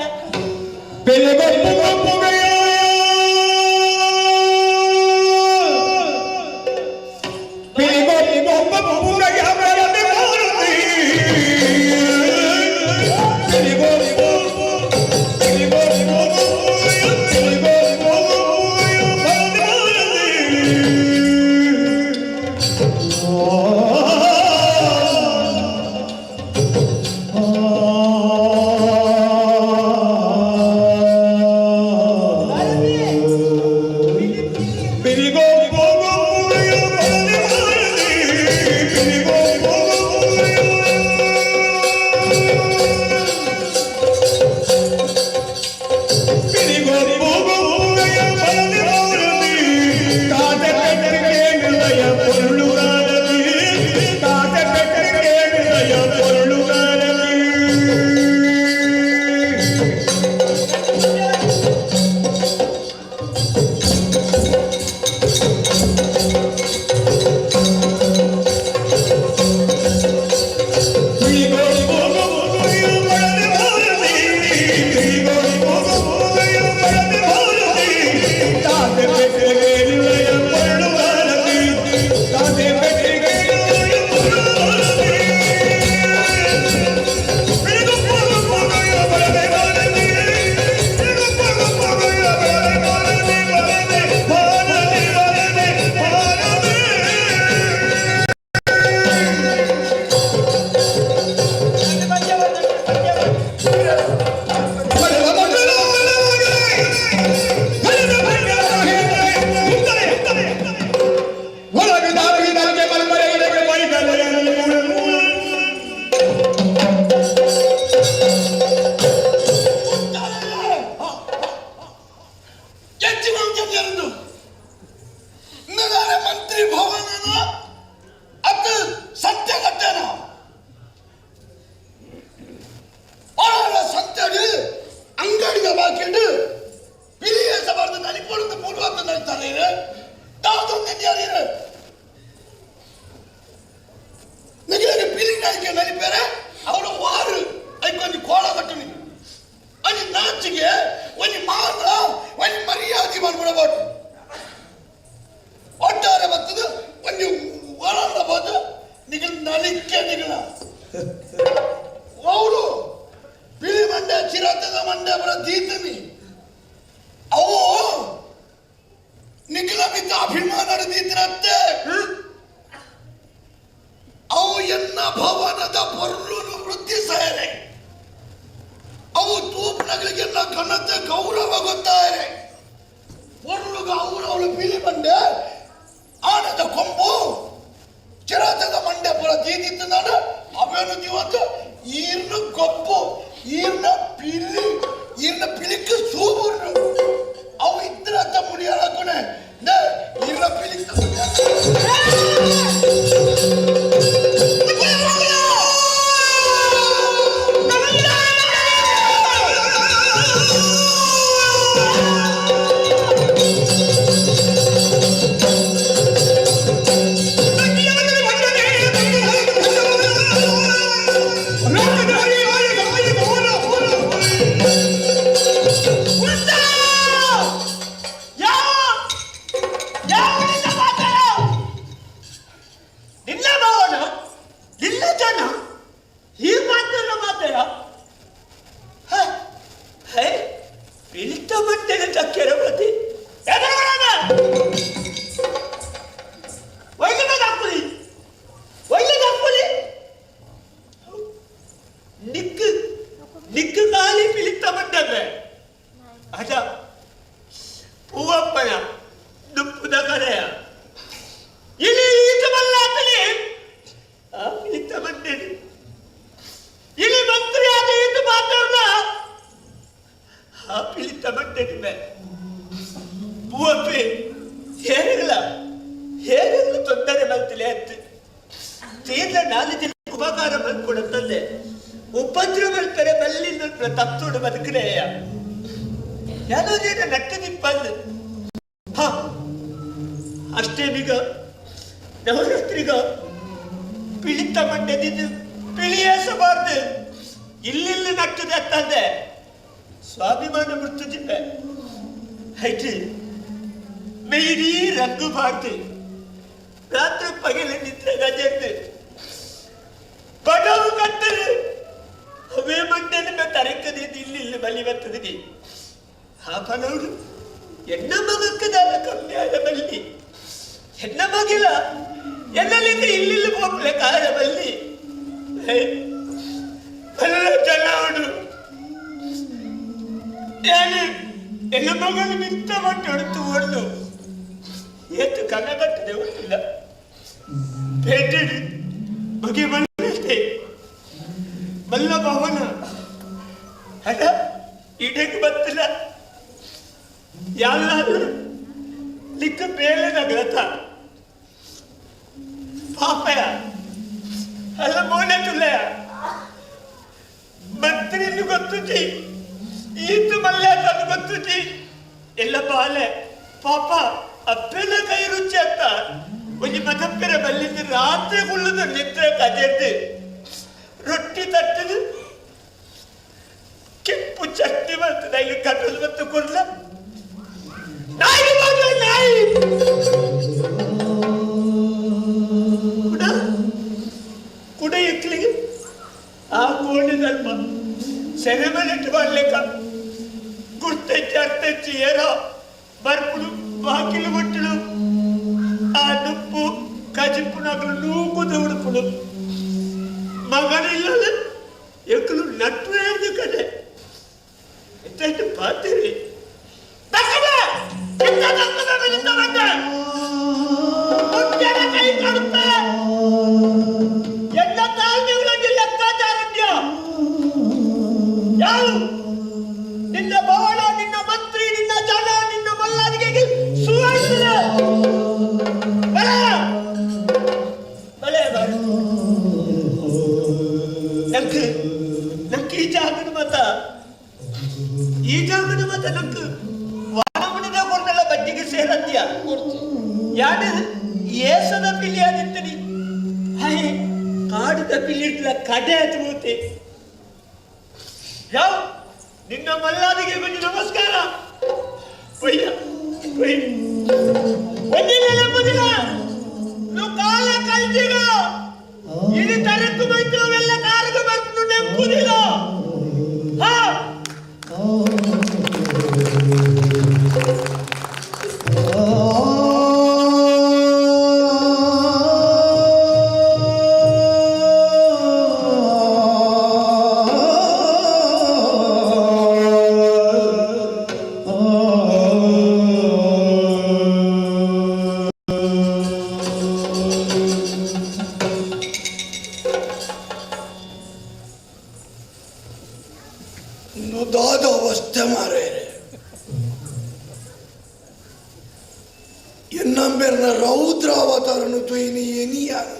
ನಲಿಕೆ ನಲಿಪೇರೆ ಅವಳು ವಾರು ಐಕೊಂಜಿ ಕೋಳ ಕಟ್ಟುನಿ ಒಂಜಿ ನಾಚಿಗೆ ಒಂಜಿ ಮಾನ ಒಂಜಿ ಮರ್ಯಾದೆ ಮಾಡ್ಬಿಡಬಾರ್ದು ಒಟ್ಟಾರೆ ಬರ್ತದೆ ಒಂಜಿ ವರಲ್ಲ ಬೋದು ನಿಗಲ್ ನಲಿಕೆ ನಿಗಲ ಅವಳು ಬಿಳಿ ಮಂಡೆ ಚಿರತದ ಮಂಡೆ ಬರ ದೀತನಿ ಅವು ನಿಖಿಲ ಮಿತ್ತ ಅಭಿಮಾನ ದೀತನತ್ತೆ ಅವು ಎನ್ನ ಭವನದ ಪೊರ್ಲುನು ವೃದ್ಧಿಸಾಯರೆ ಅವು ತೂಪ್ನಗಳಿಗೆ ಎನ್ನ ಘನತೆ ಗೌರವ ಗೊತ್ತಾರೆ ಪೊರ್ಲುಗ ಅವರು ಅವಳು ಬಿಳಿ ಮಂಡೆ ಆನದ ಕೊಂಬು ಚಿರತದ ಮಂಡೆ ಪುರ ದೀದಿತ್ತು ನಾನು ಅವೇನು ದಿವತ್ತು ಈರ್ನ ಗೊಪ್ಪು ಈರ್ನ ಪಿಲಿ ಈರ್ನ ಪಿಲಿಕ್ಕೆ ಸೂಬುರ್ನು ಅವು ಇದ್ರ ಅಂತ ಮುಡಿಯಾಳಕೊನೆ ಈರ್ನ ಪಿಲಿಕ್ ನಿನ್ನ ಭಾವನ ನಿನ್ನ ಜನ ಈ ಮಾತನ್ನ ಮಾತಾಡ ಹೇ ಪಿಲಿತ ಮಂಡೆನ ಚಕ್ಕೆರವತಿ ಒಳ್ಳೆದಾಕುಲಿ ಒಳ್ಳೆದಾಕುಲಿ ನಿಕ್ಕು ನಿಕ್ಕು ಖಾಲಿ ಪಿಲಿತ ಮಂಡವೆ ಅದ ಪೂವಪ್ಪನ ದುಪ್ಪುದ ಕರೆಯ ಇಲ್ಲಿ ಈತ ಬಲ್ಲಾತಲಿ ಆ ಪಿಲಿತ ಮಂಡೇನಿ ಇಲ್ಲಿ ಮಂತ್ರಿ ಆದ ಈತ ಮಾತಾಡ್ದ ಆ ಪಿಲಿತ ಮಂಡೇನಿ ಮೇ ಪೂವಪ್ಪೆ ಹೇರಿಲ್ಲ ಹೇರಿಲ್ಲ ತೊಂದರೆ ಮಲ್ತಿಲೆ ಅತ್ತು ತೀರ್ಲ ನಾಲು ಜನ ಉಪಕಾರ ಮಲ್ಕೊಡತ್ತಂದೆ ಉಪದ್ರ ಮಲ್ಪರೆ ಮಲ್ಲಿಂದ ತಪ್ಪುಡು ಬದುಕಲೆಯ ಯಾರೋ ನಟ್ಟು ನಿಪ್ಪಂದು ಹ ಅಷ್ಟೇನಿಗ ನವರಾತ್ರಿಗ ಪಿಳಿತ ಮಂಡ್ಯದಿಂದ ಪಿಳಿಯೇಸಬಾರ್ದು ಇಲ್ಲಿಲ್ಲಿ ನಟ್ಟದೆ ಅತ್ತಂದೆ ಸ್ವಾಭಿಮಾನ ಮೃತ್ಯುಜಿಂಬೆ ಐಟಿ ಮೇಡಿ ರಂಗು ಬಾರ್ದು ರಾತ್ರಿ ಪಗಲು ನಿದ್ರೆ ಗಜೆದ್ದು ಬಡವು ಕಟ್ಟದು ಅವೇ ಮಂಡ್ಯದ ತರಕದೆ ಇಲ್ಲಿ ಇಲ್ಲಿ ಬಲಿ ಬರ್ತದೆ ಆ ಪನೌಡು ಎನ್ನ ಮಗಕ್ಕದಾದ ಕಮ್ಮಿ ಆದ ಬಲ್ಲಿ ಎನ್ನ ಮಗಿಲ ಎನ್ನಲ್ಲಿದ್ದ ಇಲ್ಲಿಲ್ಲಿ ಹೋಗ್ಲೆ ಕಾರ ಬಲ್ಲಿ ಬಲ್ಲ ಜನ ಯಾನು ಎನ್ನ ಮಗನು ಮಿತ್ತ ಮಟ್ಟು ಹೊಡ್ತು ಓಡ್ಲು ಏತು ಕನ್ನ ಕಟ್ಟದೆ ಗೊತ್ತಿಲ್ಲ ಪೇಟೆ ಬಗೆ ಬಲ್ಲಷ್ಟೇ ಮಲ್ಲ ಭವನ ಹಣ ಇಡಕ್ಕೆ ಬತ್ತಿಲ್ಲ ಯಾರು ಲಿಕ್ಕ ಬೇಲೆದ ಗ್ರಥ ಪಾಪಯ ಅಲ್ಲ ಮೋನೆ ತುಲೆಯ ಮಂತ್ರಿಯನ್ನು ಗೊತ್ತುಜಿ ಈತು ಮಲ್ಲ ತನ್ನ ಗೊತ್ತುಜಿ ಎಲ್ಲ ಬಾಲೆ ಪಾಪ ಅಪ್ಪೆಲ್ಲ ಕೈ ರುಚಿ ಅಂತ ಒಂಜಿ ಮದಪ್ಪೆರ ಬಲ್ಲಿಂದ ರಾತ್ರಿ ಕುಳ್ಳುದು ನಿದ್ರೆ ಕಜೆರ್ದು ರೊಟ್ಟಿ ತಟ್ಟದು ಕೆಂಪು ಚಟ್ನಿ ಬರ್ತದೆ ಇಲ್ಲಿ ಕಟ್ಟಲು ಮತ್ತು ಕೊಡ್ಲ ನಾಯಿ ಮಗ ನಾಯಿ ಕುಡ ಕುಡ ಎಕ್ಲಿಗೆ ಆ ಕೋಣಿದಲ್ಪ ಸೆರೆಮನೆಟ್ಟು ಬರ್ಲಿಕ್ಕ ಗುರ್ತೆಚ್ಚಿ ಅರ್ಥೆಚ್ಚಿ ಏರೋ ಬರ್ಪುಡು ಬಾಕಿಲು ಮುಟ್ಟಳು ಆ ನುಪ್ಪು ಕಜಿಪ್ಪು ನಗಲು ನೂಕುದು ಉಡುಪುಡು ಮಗನಿಲ್ಲದ ಎಕ್ಕಲು ನಟ್ಟು ಹೇಳ್ದು ಕಡೆ ಎತ್ತೈತು ಪಾತಿರಿ ತಕ್ಕದೆ ಎಂತ ತಕ್ಕದೆ ನಿಂತ ಬಂದೆ ಮುಖ್ಯನ ಕೈ ಕಡುತ್ತೆ ಎಲ್ಲ ತಾಳ್ಮೆಗಳಿಗೆ ಲೆಕ್ಕಾಚಾರದ್ಯ ಯಾವ ನಿನ್ನ ಭವನ ನಿನ್ನ ಮಂತ್ರಿ ನಿನ್ನ ಜನ ನಿನ್ನ ಮಲ್ಲಾದಿಗೆ ಸುವಾಯಿಸಿದ ಬಲ ಬಲೆ ಬಲ ನಂಗೆ ನಂಗೆ ಈ ಜಾಗದ ಮತ ಈ ಜಾಗದ ಮತ ನಂಗೆ ವಾನಮುನಿದ ಕೊಡ್ನಲ್ಲ ಬಜ್ಜಿಗೆ ಸೇರತ್ಯ ಯಾನು ಏಸದ ಪಿಲಿಯಾದಿತ್ತನಿ ಹೈ ಕಾಡು ಊರ್ದ ಪಿಲಿಟ್ಲ ಕಡೆ ಆತು ಮೂತಿ. ಯಾವ ನಿನ್ನ ಮಲ್ಲಾದಿಗೆ ಬಂದು ನಮಸ್ಕಾರ. ಒಯ್ಯ ಒಯ್ಯ ಒಂದಿಲ್ಲ ಪುದಿನ ಕಾಲ ಕಲ್ಜಿಗ ಇದು ತರಕು ಬೈತು ಅವೆಲ್ಲ ಕಾರಿಗೆ ಬರ್ತು ನೆಂಪುದಿಲ್ಲ. ಹಾ ದಾದ ಅವಸ್ಥೆ ಮಾರೇರೆ ಎನ್ನಂಬೆರ್ನ ರೌದ್ರಾವತಾರನು ತೊಯ್ನಿ ಎನಿಯಾನು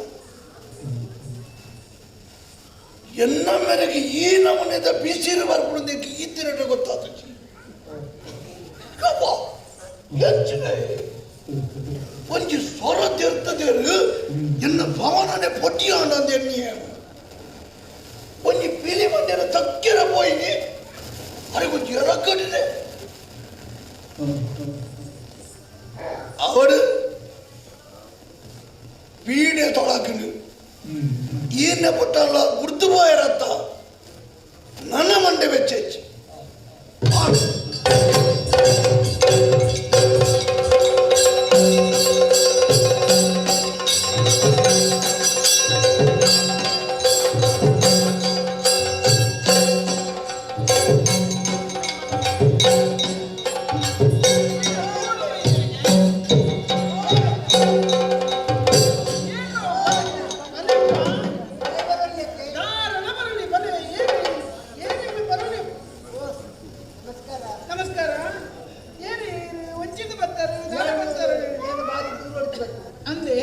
ಎನ್ನ ಮೇರೆಗೆ ಈ ನಮೂನೆದ ಬಿಸಿರು ಬರ್ಬಿಡುದಕ್ಕೆ ಈ ತಿರಟ ಗೊತ್ತಾತು ಹೆಚ್ಚಿನ ಒಂಜಿ ಸ್ವರ ತೀರ್ತದೇರು ಎನ್ನ ಭವನನೆ ಪೊಟ್ಟಿಯಾಂಡ ಎನ್ನಿಯ ಒಂಜಿ ಪಿಲಿ ಮಂದಿರ ತಕ್ಕಿರ ಪೋಯಿನಿ ಅರೆ ಒಂಜಿ ಎರಕಡಿದೆ ಅವಳು ಪೀಡೆ ತೊಳಕನು ಈನೆ ಪುಟ್ಟಲ್ಲ ಗುರ್ತು ಪೋಯರತ್ತ ನನ್ನ ಮಂಡೆ ಬೆಚ್ಚೆಚ್ಚಿ ನಮಸ್ಕಾರ. ಏನು ವಂಚಿತ ಬರ್ತಾರೆ ನಾಳೆ ಬರ್ತಾರೆ. ನಾನು ಬಾರಿ ದೂರ ಹೊಡ್ತು ಅಂದೆ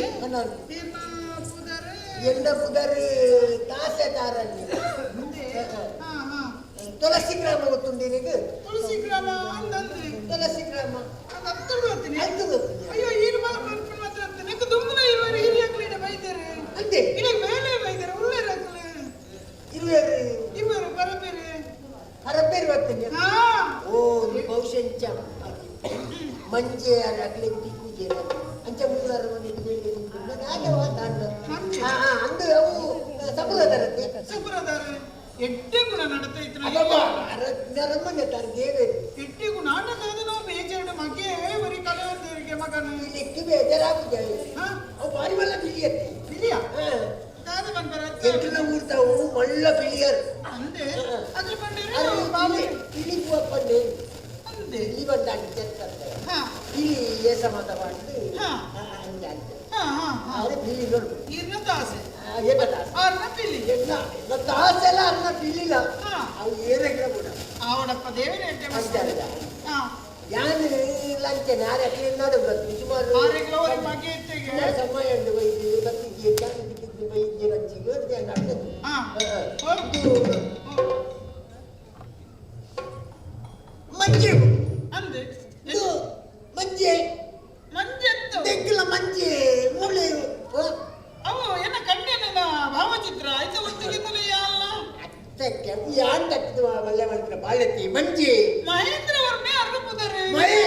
ಎನ್ನ ಪುದರ್ ತಾಸೆ ತಾರಣ್ಯ. ತುಳಸಿ ಗ್ರಾಮ ಗೊತ್ತುಂಟು ನಿನಗೆ? ತುಳಸಿ ಗ್ರಾಮ ಅಂದಂದ್ರೆ ತುಳಸಿ ಗ್ರಾಮ ಅದು ಹತ್ತು ಬರ್ತೀನಿ. ಹತ್ತು ಬರ್ತೀನಿ. ಅಯ್ಯೋ ಏನು ಮಾತ್ರ ನೆಕ್ ದುಮ್ಮನ ಇವರು ಹಿರಿಯಕ್ಲಿಡ ಬೈತಾರೆ. ಅಂದೆ ಇಡೀ ಮೇಲೆ ಬೈತಾರೆ ಉಳ್ಳೇರು ಹಾಕಲು ಇರುವರು ಇವರು ಬರಬೇರೆ ಪರಬೇರು ಬರ್ತೀನಿ. ಹಾ ಓ ಬಹುಶಂಚ ಮಂಜೆ ಅಗ್ಲಿಗೆ ತಿಕ್ಕುಜೆ ಅಂಚ ಮೂಲಾರ ಮನೆ ಬೇಡಿ ಅಂದು ಅವು ಸಬುರದರತ್ತೆ ಸಬುರದಾರ ಎಡ್ಡೆ ಗುಣ ನಡತೈತ್ರ ಅರಮನೆ ತಾರೆ ದೇವೇರು ಎಡ್ಡೆ ಗುಣ ಆಟದ ನಾವು ಬೇಜಾರು ಮಗೆ ಬರೀ ಕಲೆಯವರಿಗೆ ಮಗನ ಲೆಕ್ಕ ಬೇಜಾರಾಗುದೆ ಅವು ಬಾರಿ ಮಲ್ಲ ಬಿಳಿಯತ್ತೆ ಬಿಳಿಯ ದಾದ ಬಂದ್ಬರ ಎಂಟಿನ ಊರ್ತಾವು ಮಳ್ಳ ಬಿಳಿಯರು ಅಂದೆ ಅದ್ರ ಬಂದಿರು ಬಿಳಿ ಪೂವಪ್ಪಂಡೆ ಅಂದೆ ಬಿಳಿ ಬಂದ ಅಂತೆ ಬಿಳಿ ಏಸ ಮಾತ ಮಾಡಿ ಅಂದೆ ಅಂತೆ ಅವ್ರೆ ಬಿಳಿ ನೋಡು ಇರ್ನ ತಾಸೆ ಏನ ತಾಸೆ ಅರ್ನ ಪಿಲಿ ಎಲ್ಲ ತಾಸೆಲ್ಲ ಅರ್ನ ಪಿಲಿಲ್ಲ ಅವು ಏರಗಿರ ಕೂಡ ಅವಡಪ್ಪ ದೇವರೇ ಅಂತಾರೆ ಯಾನು ಲಂಚನೆ ಆರೆ ಅಕ್ಲಿ ನಾಡು ಬತ್ತು ಸುಮಾರು ಆರೆಗ್ಲ ಒಂದು ಮಗೆ ಇತ್ತೆಗೆ ಸಮಯ ಉಂಟು ವೈದ್ಯ ಬತ್ತಿಗೆ ಚಾನು ಬಿಟ್ಟಿದ್ದು ವೈದ್ಯ ರಚ್ಚಿಗೆ ನಡ್ದದ್ದು ಇದು ಮಂಜೆ ಅಂದೆ ಇದು ಮಂಜೆ ಮಂಜೆ ಅಂತ ತೆಗ್ಲ ಮಂಜೆ ಮೂಳೆ ಅವು ಏನ ಕಂಡೇನ ಭಾವಚಿತ್ರ ಆಯ್ತು ಒತ್ತಿಗೆ ಯಾಲ್ಲ ಅತ್ತಕ್ಕೆ ಯಾನ್ ತಟ್ಟಿದ ಮಲ್ಲೆ ಮಂತ್ರ ಬಾಳೆತಿ ಮಂಜೆ ಮಹೇಂದ್ರ ವರ್ಮೆ ಅರ್ಗಪುದರೆ ಮಹೇ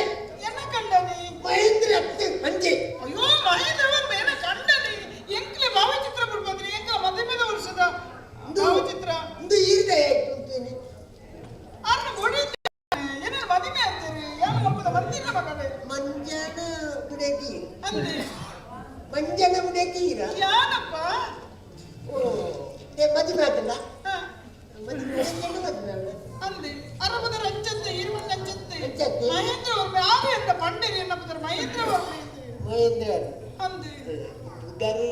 ಎನ್ನ ಕಂಡನಿ ಮಹೇಂದ್ರ ಅತ್ತೆ ಮಂಜೆ ಅಯ್ಯೋ ಮಹೇಂದ್ರ ವರ್ಮೆ ಏನ ಕಂಡನಿ ಎಂಕ್ಲೆ ಭಾವಚಿತ್ರ ಬಿಡ್ಬೋದ್ರಿ ಎಂಕ್ಲ ಮಧ್ಯಮದ ವರ್ಷದ ಭಾವಚಿತ್ರ ಇಂದು ಈರ್ದ ಉಂಟೇನೆ ಅರ್ನ ಗೋಡಿ ಏನೇನು ಮದುವೆ ಅಂತೀರಿ ಯಾರು ಮಕ್ಕಳ ಮಂದಿರ ಮಗನೇ ಮಂಜನ ಬುಡಕಿ ಅಂದೆ ಮಂಜನ ಬುಡಕೀರ ಯಾನಪ್ಪ ಓ ते ಮದುವೆ ಆತಲ್ಲ ಮದುವೆ ಮದುವೆ ಅಂದೆ ಅರಬದರ ಅಂಚತ್ತೆ ಇರುವನ್ ಅಂಚತ್ತೆ ಅಂಚತ್ತೆ. ಮಹೇಂದ್ರ ವರ್ಮೆ ಆರು ಎಂತ ಪಂಡೇರಿ ಎನ್ನಪುದರ ಮಹೇಂದ್ರ ವರ್ಮೆ ಮಹೇಂದ್ರ ಅಂದೆ ಉದ್ದಾರಿ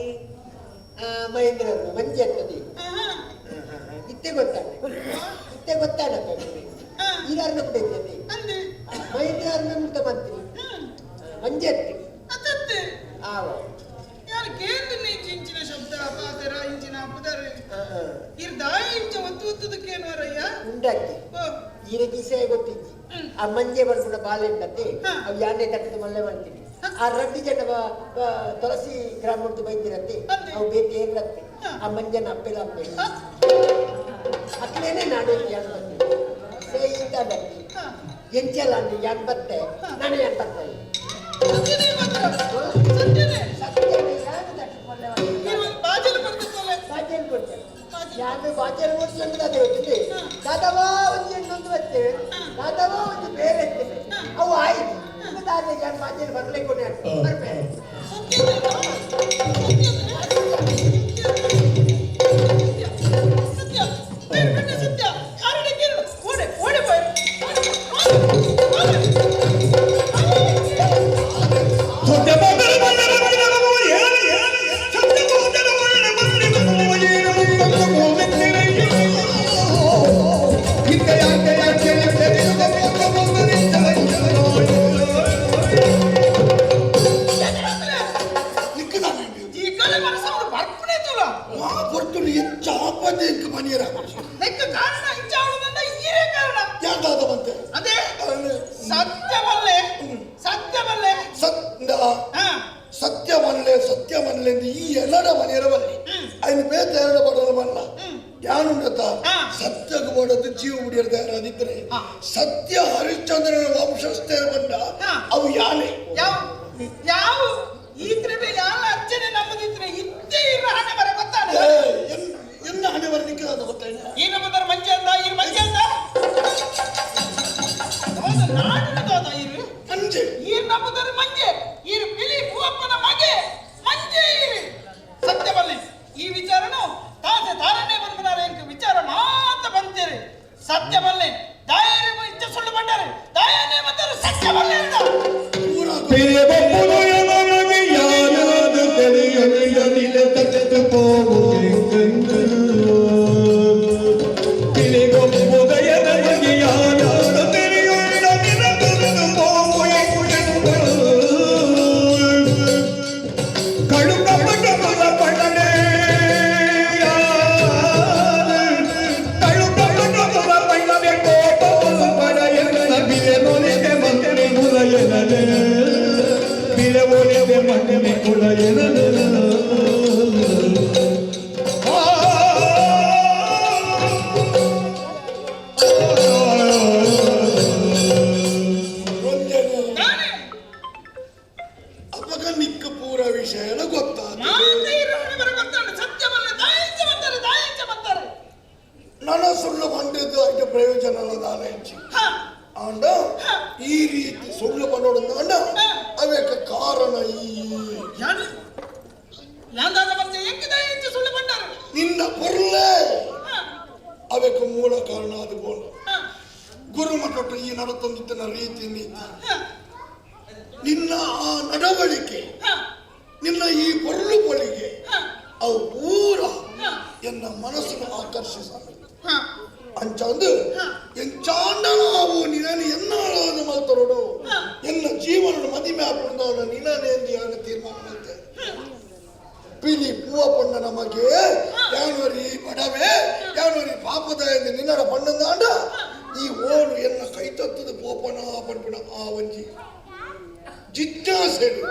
ಮಹೇಂದ್ರ ವರ್ಮ ಮಂಜೆ ಆಗ್ತದೆ ಇತ್ತೆ ಗೊತ್ತಾಡ ಇತ್ತೆ ಗೊತ್ತಾಡಪ್ಪ ಈಗಾರ್ನ ಕೂಡ ಇರ್ತದೆ ಅಂದೆ ಮಹೇಂದ್ರ ವರ್ಮ ಮುಕ್ತ ಮಂತ್ರಿ ಮಂಜೆ ಅತ್ತೆ ಅತ್ತತ್ತೆ ಆವ ಯಾರು ಕೇಂದ್ರ ಇಂಚಿನ ಶಬ್ದ ಪಾತೆರ ಇಂಚಿನ ಪುದರ್ ಇರ್ದಾಯಿ ಇಂಚ ಒತ್ತು ಒತ್ತುದಕ್ಕೇನು ಉಂಡಾಕಿ ಈರ ಕಿಸೆ ಗೊತ್ತಿಜ್ಜಿ ಆ ಮಂಜೆ ಬರ್ಪುನ ಬಾಲೆ ಉಂಡತ್ತೆ ಅವು ಯಾನೆ ತಟ್ಟದ ಮಲ್ಲೆ ಮಾಡ್ತೀನಿ ಆ ರಡ್ಡಿ ಜನ ತುಳಸಿ ಗ್ರಾಮ ಬೈದಿರತ್ತೆ ಅವು ಬೇತೆ ಏರ್ಲತ್ತೆ ಆ ಮಂಜನ ಅಪ್ಪೆಲ ಅಪ್ಪೆ ಅಕ್ಲೇನೆ ನಾಡು ಯಾನ್ ಬತ್ತೆ ಸೇಯಿಂದ ಬತ್ತಿ ಎಂಚಲ ಅಂದು ಯಾನ್ ಬತ್ತೆ ನಾನು ಯಾನ್ ಬತ್ತೆ ಯಾನು ಬಾಜಲ್ ಕೊಡ್ತಂದ್ರೆ ಅದು ಗೊತ್ತಿದೆ ದಾದವಾ ಒಂದು ಹೆಣ್ಣೊಂದು ಬರ್ತೇವೆ ದಾದವಾ ಒಂದು ಬೇರೆ ಇರ್ತೇವೆ ಅವು ಆಯ್ತು ದಾದ ಯಾನು ಬಾಜಲ್ ಬರ್ಲಿಕ್ಕೆ ಬರ್ಬೇಕು. ಸತ್ಯವನ್ಲೆ ಸತ್ಯವನ್ಲೆ ಈ ಎಲ್ಲಡ ಮನೆಯರವಲ್ಲಿ ಐನು ಬೇತ ಎರಡು ಬಡಲ ಬಲ್ಲ ಯಾನುಂಡತ ಸತ್ಯಕ್ಕೆ ಬಡದು ಜೀವ ಬಿಡಿಯರ್ ತಯಾರಾದಿದ್ರೆ ಸತ್ಯ ಹರಿಶ್ಚಂದ್ರನ ವಂಶಸ್ಥೆ ಬಂದ ಅವು ಯಾನೆ ಯಾವ ಯಾವ ಈ ತ್ರಿಬೇಲಿ ಆಲ ಅಚ್ಚನೆ ನಂಬದಿದ್ರೆ ಇದ್ದೇ ಇರ ಹಣೆ ಬರ ಗೊತ್ತಾನೆ ಎನ್ನ ಹಣೆ ಬರ ನಿಕ್ಕದ ಗೊತ್ತಾಯ್ನ ಈ ನಂಬುದಾರ ಮಂಜೆ ಅಂದ ಈ ಮಂಜೆ ಅಂದ ಹೌದು ನಾಡಿನ ದೋದ ಇರು ಮಂಜೆ ಈ ನಂಬುದಾರ ಮಂಜೆ ಇರು ಬಿಳಿ ಭೂವಪ್ಪನ ಮಗೆ ಮಂಜೆ ಇರು ಸತ್ಯವಲ್ಲಿ ಈ ವಿಚಾರನು ತಾಸೆ ತಾರನ್ನೇ ಬಂದ್ಬಿಡಾರೆ ಎಂಕ ವಿಚಾರ ಮಾತ್ರ ಬಂತೀರಿ ಸತ್ಯವಲ್ಲಿ ದಾಯರಿ ಇಚ್ಛೆ ಸುಳ್ಳು ಬಂಡಾರೆ ದಾಯನೇ ಬಂದರೆ ಸತ್ಯವಲ್ಲೇ ಅಪಗ ನಿಕ್ಕ ಪೂರ ವಿಷಯನ ಗೊತ್ತಾದ ನನ್ನ ಸುಳ್ಳು ಬಂದಿದ್ದು ಅದಕ್ಕೆ ಪ್ರಯೋಜನ ಅಲ್ಲದಾನ ಹೆಚ್ಚಿ ಆಂಡ ಈ ರೀತಿ ಸುಳ್ಳು ಬಂದೋಡಂದ ಅವಕ್ಕೆ ಕಾರಣ ಈ ನಿನ್ನ ಪೊರ್ಲೆ ಅವಕ್ಕೆ ಮೂಲ ಕಾರಣ ಅದು ಬೋಂಡು ಗುರು ಮಠ ಈ ನಡತಂದಿದ್ದನ ರೀತಿ ನೀತಿ ನಿನ್ನ ಆ ನಡವಳಿಕೆ ನಿನ್ನ ಈ ಪೊರ್ಲು ಪೊಳಿಗೆ ಅವು ಪೂರ ಎನ್ನ ಮನಸ್ಸನ್ನು ಆಕರ್ಷಿಸ ಅಂಚಂದು ಎಂಚಾಂಡನಾವು ನಿನನು ಎನ್ನಾಳಾದ ಮಾತರೋಡು ಎನ್ನ ಜೀವನ ಮದಿಮೆ ಆಪುಂಡವನ ನಿನನೆ ಎಂದು ಯಾನು ತೀರ್ಮಾನ ಮಾಡ್ತೆ ಪಿಲಿ ಪೂವ ಪಂಡ ನಮಗೆ ಯಾನೊರಿ ಬಡವೆ ಯಾನೊರಿ ಪಾಪದ ಎಂದು ನಿನ್ನಡ ಪಣ್ಣಂದಾಂಡ ಈ ಓಲು ಎನ್ನ ಕೈ ತತ್ತದ ಪೋಪನ ಪಂಪಿನ ಆ ವಂಜಿ ಜಿಜ್ಞಾಸೆಡು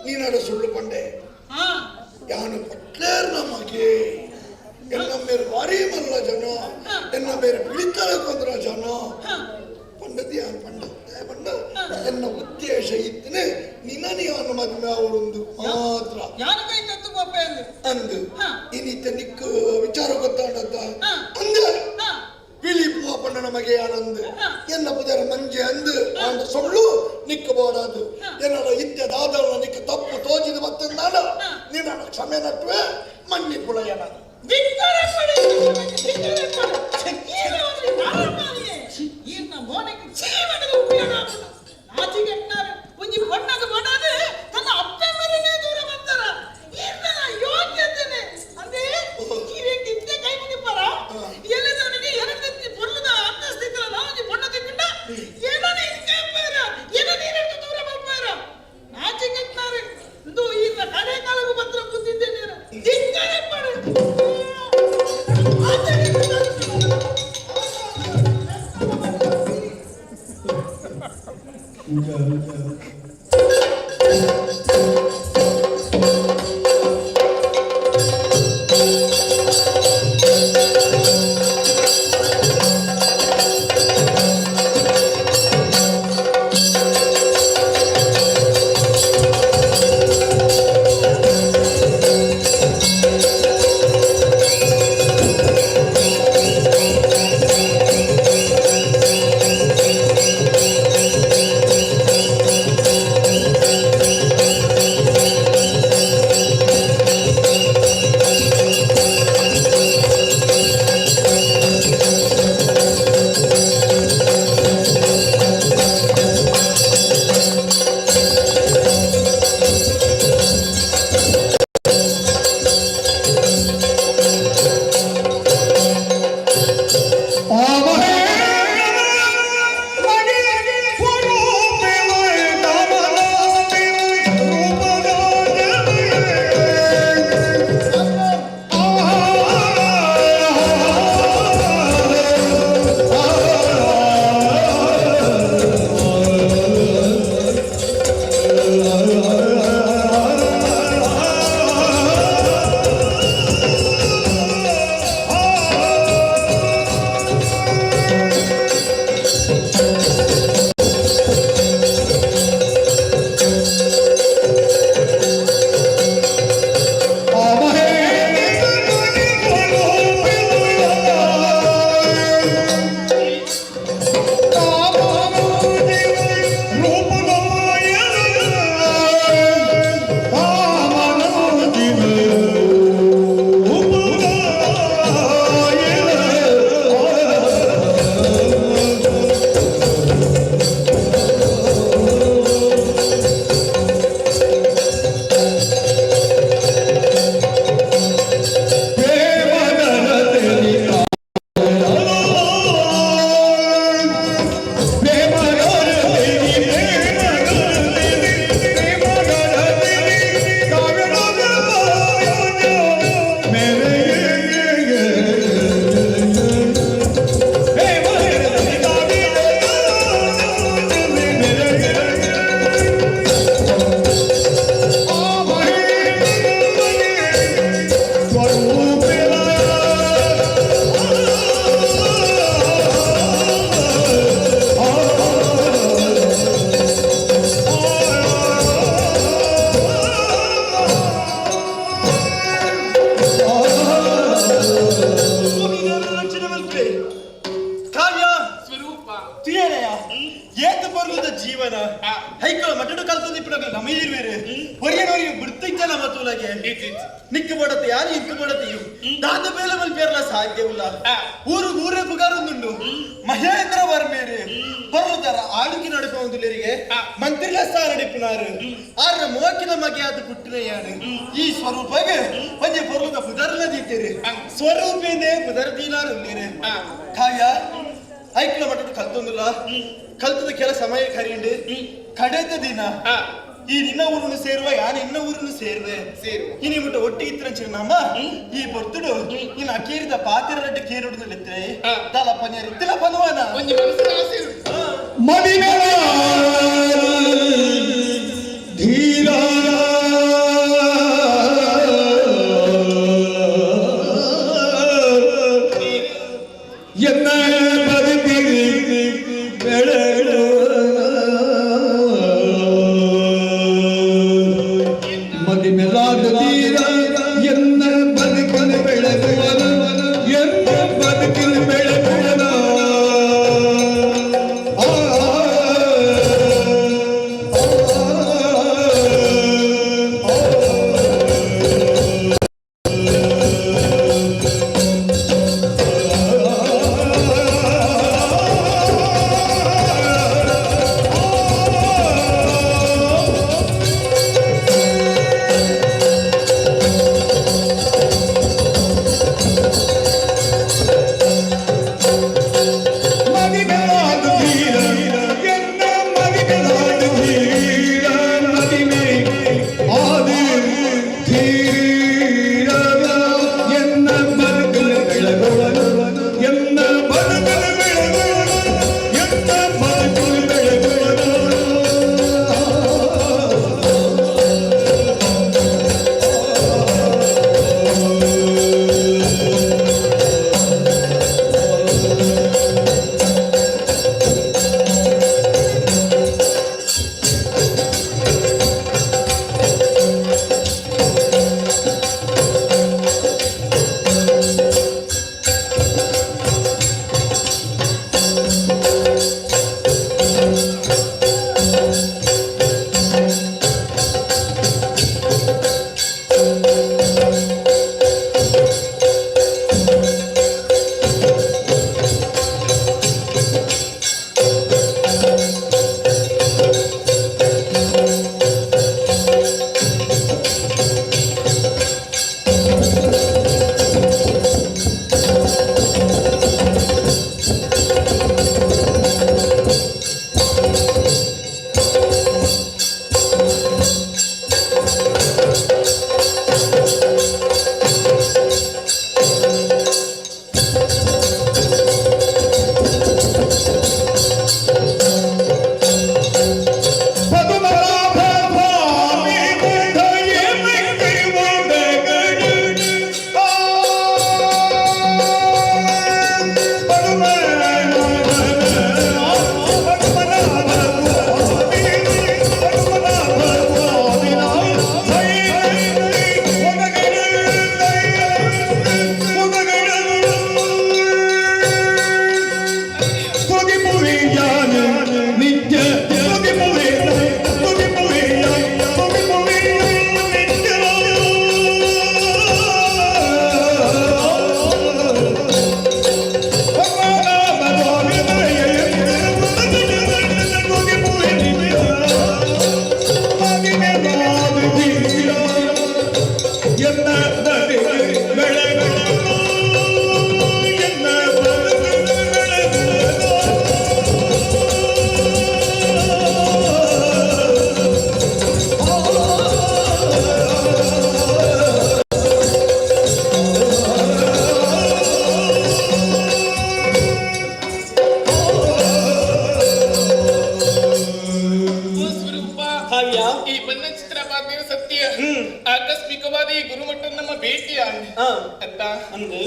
ನೀನಡ ಸುಳ್ಳು ಪಂಡೆ ಯಾನು ಪಟ್ಲೇರ್ ನಮಗೆ ಎನ್ನ ಮೇರೆ ಭಾರಿ ಮಲ್ಲ ಜನ ಎನ್ನ ಮೇರೆ ಬಿಳಿತಲೆ ಕೊಂದ್ರ ಜನ ಪಂಡದಿ ಯಾನು ಪಂಡ ಪಂಡ ಎನ್ನ ಉದ್ದೇಶ ಇತ್ತನೆ ನಿನ್ನನಿ ಯಾನು ಮದುವೆ ಅವಳೊಂದು ಮಾತ್ರ ಅಂದು ಇನ್ನಿತ್ತ ನಿಕ್ಕು ವಿಚಾರ ಗೊತ್ತಾಡತ್ತ ಅಂದ ಬಿಳಿ ಪೂವ ಪಂಡ ನಮಗೆ ಆನಂದ್ ಎನ್ನ ಪುದರ ಮಂಜೆ ಅಂದು ಆಂಡ ಸೊಳ್ಳು ನಿಕ್ಕಬೋಡಾದು ಎನ್ನಡ ಇತ್ಯ ದಾದಳ ನಿಕ್ಕ ತಪ್ಪು ತೋಜಿದ ಮತ್ತಂದಾಡ ನಿನ್ನ ಕ್ಷಮೆ ನಟ್ಟುವೆ ಮಣ್ಣಿ ಪುಳೆಯನ ಕಡೆ ಕಾಲಕ್ಕೂ ಪತ್ರ ಕೂತಿದ್ದೇನೆ. ಕಾವ್ಯ ಸ್ವರೂಪ ತುಯೇನಯ ಏತ ಪರ್ಲದ ಜೀವನ ಹೈಕಳ ಮಟಡು ಕಲ್ತದ ಇಪ್ಪಡಗ ನಮೀರ್ವೇರು ಹೊರಿಯನೋರಿ ಬಿಡ್ತಿದ್ದಲ್ಲ ಮತ್ತುಲಗೆ ನಿಕ್ಕು ಬಡತೆ ಯಾರು ಇಕ್ಕು ಬಡತೆ ದಾದ ಬೇಲೆ ಮಲ್ ಪೇರ್ಲ ಸಾಧ್ಯವಿಲ್ಲ ಊರು ಊರೇ ಪುಗಾರೊಂದುಂಡು ಮಹೇಂದ್ರ ವರ್ಮೇರು ಪರ್ಲದರ ಆಳುಕಿ ನಡೆಸುವಂದುಲೇರಿಗೆ ಮಂತ್ರಿಲ ಸ್ಥಾನ ನಡಿಪುನಾರು ಆರ್ನ ಮೋಕಿನ ಮಗೆಯಾದ ಪುಟ್ಟಿನ ಈ ಸ್ವರೂಪಗೆ ಒಂಜಿ ಪೊರ್ಲದ ಪುದರ್ಲ ದೀತೇರು ಸ್ವರೂಪೇನೆ ಪುದರ್ ದೀನಾರು ಉಳ್ಳೇರು ಕಾವ್ಯ ಐಕ್ಲ ಮಟ್ಟದ ಕಲ್ತೊಂದಿಲ್ಲ ಕಲ್ತದ ಕೆಲ ಸಮಯ ಕರಿಯುಂಡು ಕಡೆದ ದಿನ ಈ ನಿನ್ನ ಊರನ್ನು ಸೇರುವ ಯಾನ್ ಇನ್ನ ಊರನ್ನು ಸೇರುವೆ ಇನಿ ಮುಟ್ಟ ಒಟ್ಟಿಗೆ ಇತ್ತಿನ ನಮ್ಮ ಈ ಪೊರ್ತುಡು ಇನ್ನು ಅಕೇರಿದ ಪಾತಿರ ರಡ್ಡು ಕೇರುಡುದಲ್ಲಿತ್ತೆ ದಾಲ ಪನ್ಯಾರ ಇತ್ತಿಲ ಪನುವನ ಒಂಜಿ ಮನಸ್ಸಿನ ಆಸೆ ಧೀರ ಎನ್ನ ಬದುಕಿಗೆ ಬೆಳಗು ಮದಿಮೆಲಾದ ಧೀರ ಎನ್ನ ಬದುಕಿನ ಬೆಳಗುವನ ಎನ್ನ ಬದುಕಿನ ಬೆಳಗುವನ ಆ.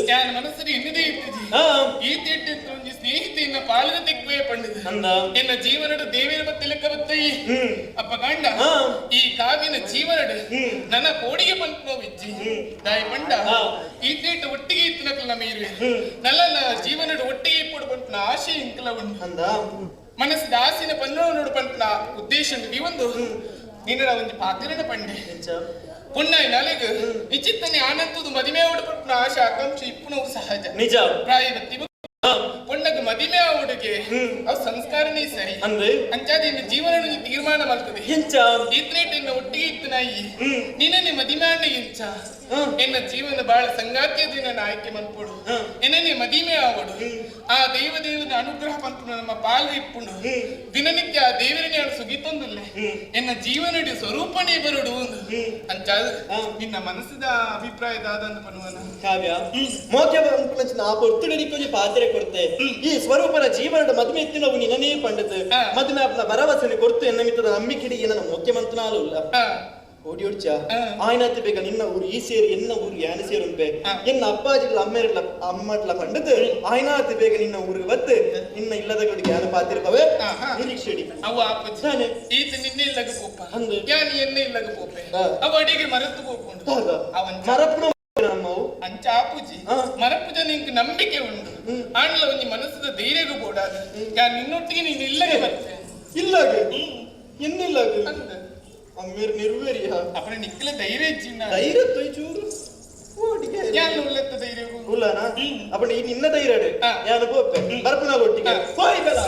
ಯಾನ್ ಮನಸ್ಸು ಎನ್ನದೇ ಇತ್ತಿಜಿ ಈ ತಿಟ್ಟಿತ್ತು ಒಂಜಿ ಸ್ನೇಹಿತೆಯನ್ನ ಪಾಲನೆ ತೆಕ್ವೆ ಪಂಡದು ಎನ್ನ ಜೀವನಡು ದೇವಿನ ಬತ್ತಿಲೆಕ್ಕ ಬತ್ತಯಿ ಅಪ್ಪ ಗಂಡ ಈ ಕಾವಿನ ಜೀವನಡು ನನ್ನ ಕೋಡಿಗೆ ಪಂಪನೋ ಇಜ್ಜಿ ದಾಯಿ ಪಂಡ ಈ ತೇಟ ಒಟ್ಟಿಗೆ ಇತ್ತಿನಕಲ್ ನಮ್ಮ ಇರುವೆ ನಲ್ಲ ಜೀವನಡು ಒಟ್ಟಿಗೆ ಇಪ್ಪಡು ಪಂಪನ ಆಶೆ ಇಂಕಲ ಉಂಡು ಮನಸ್ಸಿದ ಆಸಿನ ಪನ್ನೋಡು ಪಂಪನ ಉದ್ದೇಶ ಉಂಡು ಈ ಒಂದು ನಿನ್ನ ಒಂಜಿ ಪಾತ್ರನ ಪಂಡೆ ಪುಣ್ಯ ನಾಲೆಗ್ ನಿಚಿತ್ತನೆ ಆನಂತದು ಮದಿಮೆ ಪಂಪನ ಆಶೆ ಆಕಾಂಕ್ಷೆ ಇಪ್ಪುನವು ಸಹಜ ನಿಜ ಪ್ರಾಯ ಪೊಣ್ಣಗ್ ಮದಿಮೆ ಆವುಡುಗೆ ಅವು ಸಂಸ್ಕಾರನೇ ಸರಿ ಅಂದ್ರೆ ಅಂಚಾದ ಇನ್ನು ಜೀವನ ತೀರ್ಮಾನ ಮಾಡ್ತದೆ ಎಂಚ ಇತ್ನೇಟ್ ಎನ್ನ ಒಟ್ಟಿಗೆ ಇತ್ತು ನಾಯಿ ನಿನ್ನೆ ಮದಿಮೆ ಆಂಡ ಎಂಚ ಎನ್ನ ಜೀವನ ಬಾಳ ಸಂಗಾತಿಯ ದಿನ ಆಯ್ಕೆ ಮನ್ಪೊಡು ಎನ್ನನೆ ಮದಿಮೆ ಆವಡು ಆ ದೈವ ದೇವನ ಅನುಗ್ರಹ ಪಂಪುನ ನಮ್ಮ ಪಾಲು ಇಪ್ಪುಂಡು ದಿನನಿತ್ಯ ಆ ದೇವರನೇ ಅವಳು ಸುಗಿತೊಂದುಲ್ಲೆ ಎನ್ನ ಜೀವನಡಿ ಸ್ವರೂಪನೇ ಬರುಡು ಒಂದು ಅಂಚಾದ ನಿನ್ನ ಮನಸ್ಸಿದ ಅಭಿಪ್ರಾಯ ದಾದಂದು ಪನ್ನುವನ ಕಾವ್ಯ ಮೋಕೆ ಪಂಪುನಂಚಿನ ಆ ಪೊರ್ತುಡು ಕೊಂಚ ಪಾತ್ರೆ ಕೊಡ್ತೆ ಈ ಸ್ವರೂಪನ ಜೀವನದ ಮದುವೆ ಎತ್ತಿನವು ನಿನ್ನನೇ ಪಂಡದು ಮದುವೆ ಅಪ್ಪನ ಭರವಸೆನೆ ಕೊರ್ತು ಎನ್ನ ಮಿತ್ತದ ನಂಬಿಕೆಡಿ ನನ್ನ ಮುಖ್ಯಮಂತ್ರಿನಾಲು ಇಲ್ಲ ಓಡಿ ಒಡ್ಚ ಆಯ್ನಾತಿ ಬೇಗ ನಿನ್ನ ಊರು ಈ ಸೇರಿ ಎನ್ನ ಊರು ಯಾನ ಸೇರುಂಪೆ ಎನ್ನ ಅಪ್ಪಾಜಿಡ್ಲ ಅಮ್ಮೇರಿಡ್ಲ ಅಮ್ಮಡ್ಲ ಪಂಡದು ಆಯ್ನಾತಿ ಬೇಗ ನಿನ್ನ ಊರಿಗೆ ಬತ್ತು ನಿನ್ನ ಇಲ್ಲದಗಳಿಗೆ ಯಾನ ಪಾತಿರ್ಪವೆ ನಿರೀಕ್ಷೆಡಿ ಅವ ಅಪ್ಪಜಿ ಈತ ನಿನ್ನೆ ಇಲ್ಲಗ ಪೋಪ ಯಾನ್ ಎನ್ನೆ ಇಲ್ಲಗ ಪೋಪೆ ಅವ ಅಡಿಗೆ ಮರೆತು ಪೋಪುಂಡು ಅವನ್ ಮರಪುನ ನಮ್ಮವು ಅಂಚ ಆಪುಜಿ ಮರಪುಜ ನಿಂಕ್ ನಂಬಿಕೆ ಉಂಡು ಆಂಡ್ಲ ಒಂಜಿ ಮನಸ್ಸದ ಧೈರ್ಯಗೂ ಬೋಡಾದ ಯಾನ್ ನಿನ್ನೊಟ್ಟಿಗೆ ನೀನು ಇಲ್ಲಗೆ ಬರ್ತೆ ಇಲ್ಲಾಗ ಎನ್ನಿಲ್ಲಾಗ ಅಮ್ಮೇರ್ ನಿರ್ವೇರಿಯ ಅಪ್ಪನ ನಿಕ್ಕಲ ಧೈರ್ಯ ಇಜ್ಜಿನ ಧೈರ್ಯ ತೊಯ್ ಚೂರು ಯಾನ್ ಉಲ್ಲತ್ತ ಧೈರ್ಯಗೂ ಉಲ್ಲನಾ ಅಪ್ಪಣ ಈ ನಿನ್ನ ಧೈರ್ಯ ಯಾನು ಪೋಪೆ ಬರ್ಪುನ ಒಟ್ಟಿಗೆ ಹೋಯ್ ಬಲ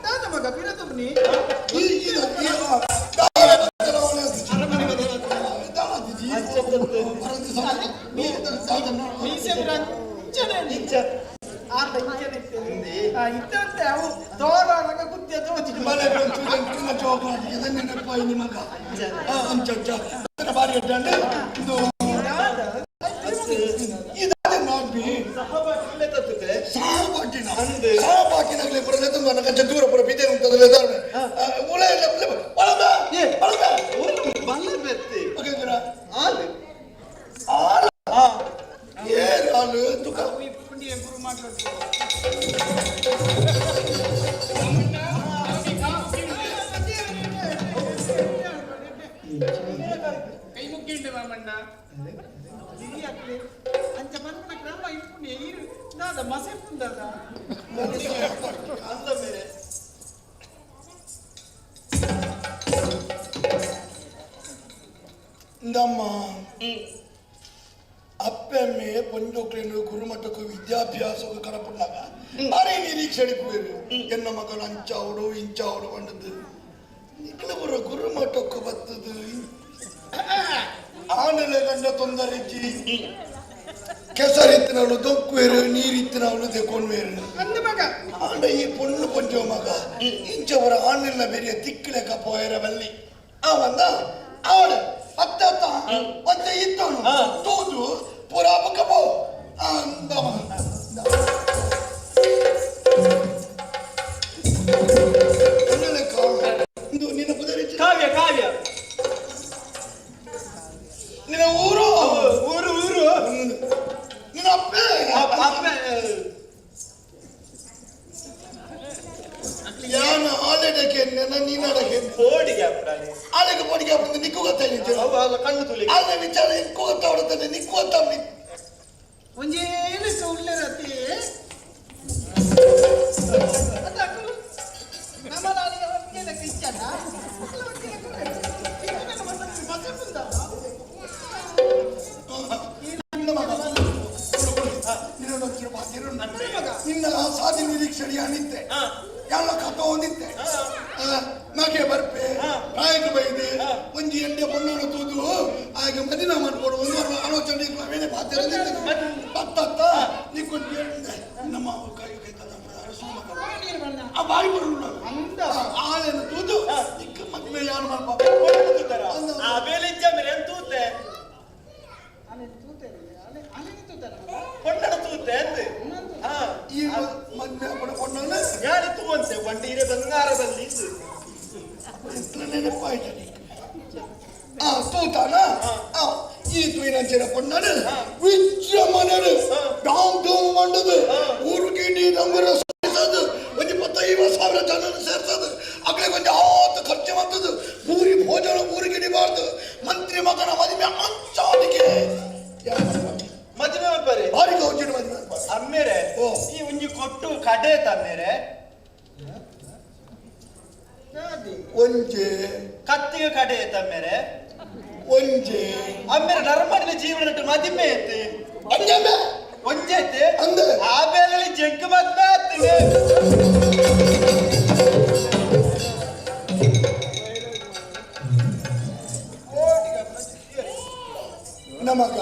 ಅಂದ ಮಗ ಪಿರತುಬ್ನಿ ಇತ್ತಂತೆ ಅವು ತೋರಾಗ ಕುತ್ತಿಯ ತೋಚಿ ಬಾರಿ ಅಡ್ಡಂಡು ಇದು ಸಹಪಾಠಿನಾಗಲೇ ಪುರ ತುಂಬ ಕಂಚ ದೂರ ಪುರ ಬಿದ್ದೆ ಉಂಟದಲ್ಲ ಉಳೆ ಇಲ್ಲ ಬಳದ ಬಳದ ಬಲ್ಲ ಬೆತ್ತಿ ಆಲು ಆಲು ಏರು ಆಲು ತುಕ ಕೈ ಮುಗ್ಗಿಂಡೆ ಮಾಮಣ್ಣ ಅಂಚ ಪನ್ಪುನ ಕ್ರಮ ಇಪ್ಪುನಿ ಈರು ದಾದ ಮಸೆ ಪುಂದದ ಅಂದ ಮೇರೆ ನಮ್ಮ ಅಪ್ಪೆಮ್ಮೆ ಪೊಂಜೋಕ್ಲೇನು ಗುರುಮಠಕ್ಕೂ ವಿದ್ಯಾಭ್ಯಾಸಕ್ಕೂ ಕಡಪುಂಡಾಗ ಭಾರಿ ನಿರೀಕ್ಷೆ ಅಡಿಪುವೇರು ಎನ್ನ ಮಗನು ಅಂಚಾವಡು ಇಂಚಾವಡು ಬಂದದ್ದು ನಿಕ್ಲ ಬರೋ ಗುರುಮಠಕ್ಕೂ ಬತ್ತದು ಆನೆಲೆ ಗಂಡ ತೊಂದರೆ ಕೆಸರಿತ್ತಿನವಳು ದೊಕ್ಕುವೇರು ನೀರಿತ್ತಿನವಳು ದೆಕೊಂಡ್ವೇರು ಅಂದ ಮಗ ಆಂಡ ಈ ಪೊಣ್ಣು ಪೊಂಜೋ ಮಗ ಇಂಚವರ ಆನೆಲ್ಲ ಬೇರೆ ತಿಕ್ಕಲೆಕ ಪೋಯರ ಬಲ್ಲಿ ಅವಂದ ಅವಳು ಅತ್ತ ಮತ್ತೆ ಇತ್ತವನು ತೂದು ಪುರಾ ಬುಕ್ಕ ಪೋ ಅಂದ ಇದು ನಿನ್ನ ಪುದರಿ ಕಾವ್ಯ ಕಾವ್ಯ ನಿನ್ನ ಊರು ಊರು ಊರು ನಿನ್ನ ಅಪ್ಪೆ ಅಪ್ಪೆ ಯಾನ ಆಲೆಡಕ್ಕೆ ನೆನ ನೀನಡಕ್ಕೆ ಪೋಡಿಗೆ ಅಪ್ಪಣೆ ಆಲೆಗೆ ಪೋಡಿಗೆ ಅಪ್ಪಣೆ ನಿಕ್ಕು ಗೊತ್ತಾಯ್ತು ಅವು ಅಲ್ಲ ಕಣ್ಣು ತುಲಿ ಆಲೆ ವಿಚಾರ ನಿಕ್ಕು ಗೊತ್ತಾಡುತ್ತಾನೆ ನಿಕ್ಕು ಗೊತ್ತಾಡ ನಿರೀಕ್ಷೆಯಾನಿತ್ತೆ ಎಲ್ಲ ಕಥ ಹೊಂದಿತ್ತೆ ಮಗೆ ಬರ್ಪೆ ಪ್ರಾಯಕ ಬೈದೆ ಒಂಜಿ ಎಂಡೆ ಪೊಣ್ಣನ ತೂದು ಆಗ ಮದಿನ ಮಾಡ್ಕೊಡು ಒಂದು ಆಲೋಚನೆ ವೇಳೆ ಪಾತ್ರ ಪತ್ತತ್ತ ನಿಕ್ಕೊಂದು ನಮ್ಮ ಕೈ ಕೈ ಆ ಬಾಯಿ ಬರುಲ್ಲ ಆಳೆನ ತೂದು ನಿಕ್ಕ ಮದ್ವೆ ಯಾರು ಮಾಡ್ಪ ಆ ಬೇಲೆ ಇಜ್ಜ ಮೇರೆ ಏನ್ ತೂತೆ ಪೊಣ್ಣನ ತೂತೆ ಅಂದ್ ಈ ಮದ್ವೆ ಪಡ ಪೊಣ್ಣನ ಯಾರು ತೂವಂತೆ ಬಂಡಿ ಇರೆ ಬಂಗಾರ ಬಲ್ಲಿ ನೆನಪಾಯ್ತು ಆ ತೂತಾನ ಈ ತೂಯಿನಂಚಿನ ಪೊಣ್ಣನು ವಿಜೃಂಭಣೆಡು ಡಾಮ್ ಡೂಮ್ ಮಂಡದು ಊರು ಗಿಡಿ ರಂಗುರ ಸೇರ್ಸದು ಒಂಜಿ 25,000 ಜನ ಸೇರ್ಸದು ಅಗಲೇ ಕೊಂಚ ಆತ ಖರ್ಚು ಮಾಡ್ತದು ಪೂರಿ ಭೋಜನ ಊರು ಗಿಡಿಬಾರ್ದು ಮಂತ್ರಿ ಮಗನ ಮದುವೆ ಅಂಚಾಟಿಗೆ ಮದುವೆ ಮಾಡ್ಪಾರೆ ಭಾರಿ ಗೌಜಿನ ಮದುವೆ ಮಾಡ್ಪಾರೆ ಅಮ್ಮೇರೆ ಈ ಒಂಜಿ ಕೊಟ್ಟು ಕಡೆ ತಮ್ಮೇರೆ ಒಂಜೆ ಕತ್ತಿಗೆ ಕಡೆ ತಮ್ಮೇರೆ ಒಂಜೆ ಅಮ್ಮೇರೆ ನರಮಡಿನ ಜೀವನ ಮದಿಮೆ ಐತೆ ಒಂಜೆ ಒಂಜೆ ಐತೆ ಅಂದೆ ಆ ಬೇಲೆ ಜಂಕ್ ಮದ್ವೆ ಆಗ್ತದೆ. ನಮಗ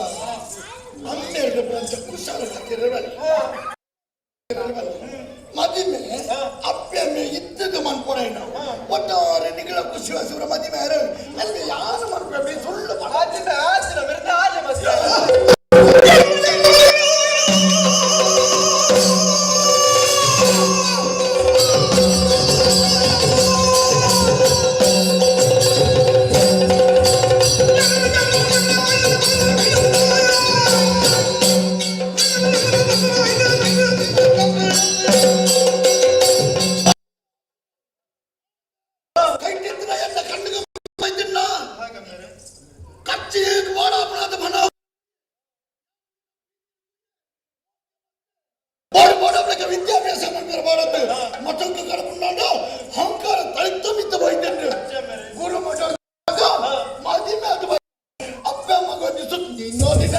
ಹನ್ನೆರಡು ಬ್ರಾಂಚ ಕುಶಾಲ ಮದಿಮೆ ಅಪ್ಪೆಮ್ಮೆ ಇದ್ದದ್ದು ಮನ್ಪೊಡ ನಾವು ಒಟ್ಟಾರೆ ನಿಗಳ ಖುಷಿ ವಾಸಿವರ ಮದಿಮೆ ಅಲ್ಲಿ ಯಾರು ಮನ್ಪೊಡ ಸುಳ್ಳು ಆಚಿನ ಆಚಿನ ಮೇರೆ ಆಲೆ ಮದ್ವೆ. ಕೈಟಿತ್ತಿನ ಎಲ್ಲ ಕಣ್ಣಿಗೆ ಬೈತಿನ್ನ ಕಚ್ಚಿ ವಾಡ ಅಪರಾಧ ಬಣ ಬೋಡು ಬೋಡು ಅವಳಿಗೆ ವಿದ್ಯಾಭ್ಯಾಸ ಮಾಡ್ತಾರೆ ಬಾಡದ್ದು ಮತ್ತೊಂದು ಕಡಪುಂಡಾಂಡು ಹಂಕಾರ ತಳಿತ ಮಿತ್ತ ಬೈತೇನೆ ಗುರು ಮಠ ಮದಿಮೆ ಅದು ಅಪ್ಪ ಅಮ್ಮ ಸುತ್ತ ನಿನ್ನೋದಿಲ್ಲ.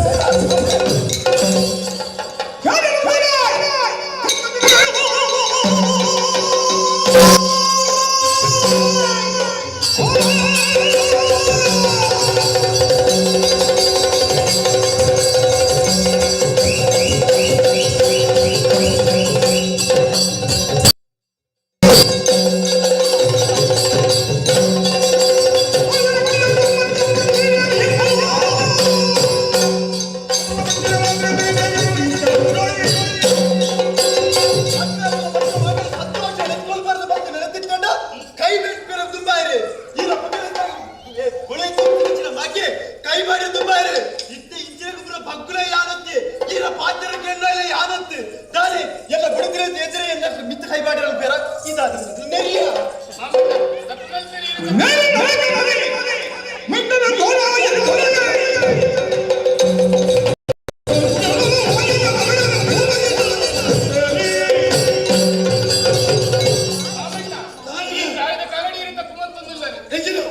ಕೈ ಬಿಟ್ಟು ತುಂಬಾ ಇರಿ ಈ ಕೈ ಮಾಡಿ ತುಂಬಾ ಇರಿ ಇತ್ತೆ ಇಂಚಿನ ಪೂರ ಬಗ್ಗುಲ ಯಾನತ್ತೆ ಈರ ಪಾತ್ರ ಕೆಂಡ ಯಾನತ್ತೆ ದಾರಿ ಎಲ್ಲ ಬಡದ್ರೆ ಎದುರೆ ಎಲ್ಲ ಮಿತ್ತ ಕೈ ಮಾಡಿರಲ್ಲ ಬೇರ ಇದಾದ ನೆರಿಯ. ಈ ಪ್ರಾಯದ ಕಾಲಡಿ ಇರುತ್ತ ಕುಮಂತಂದುಲ್ಲಾರೆ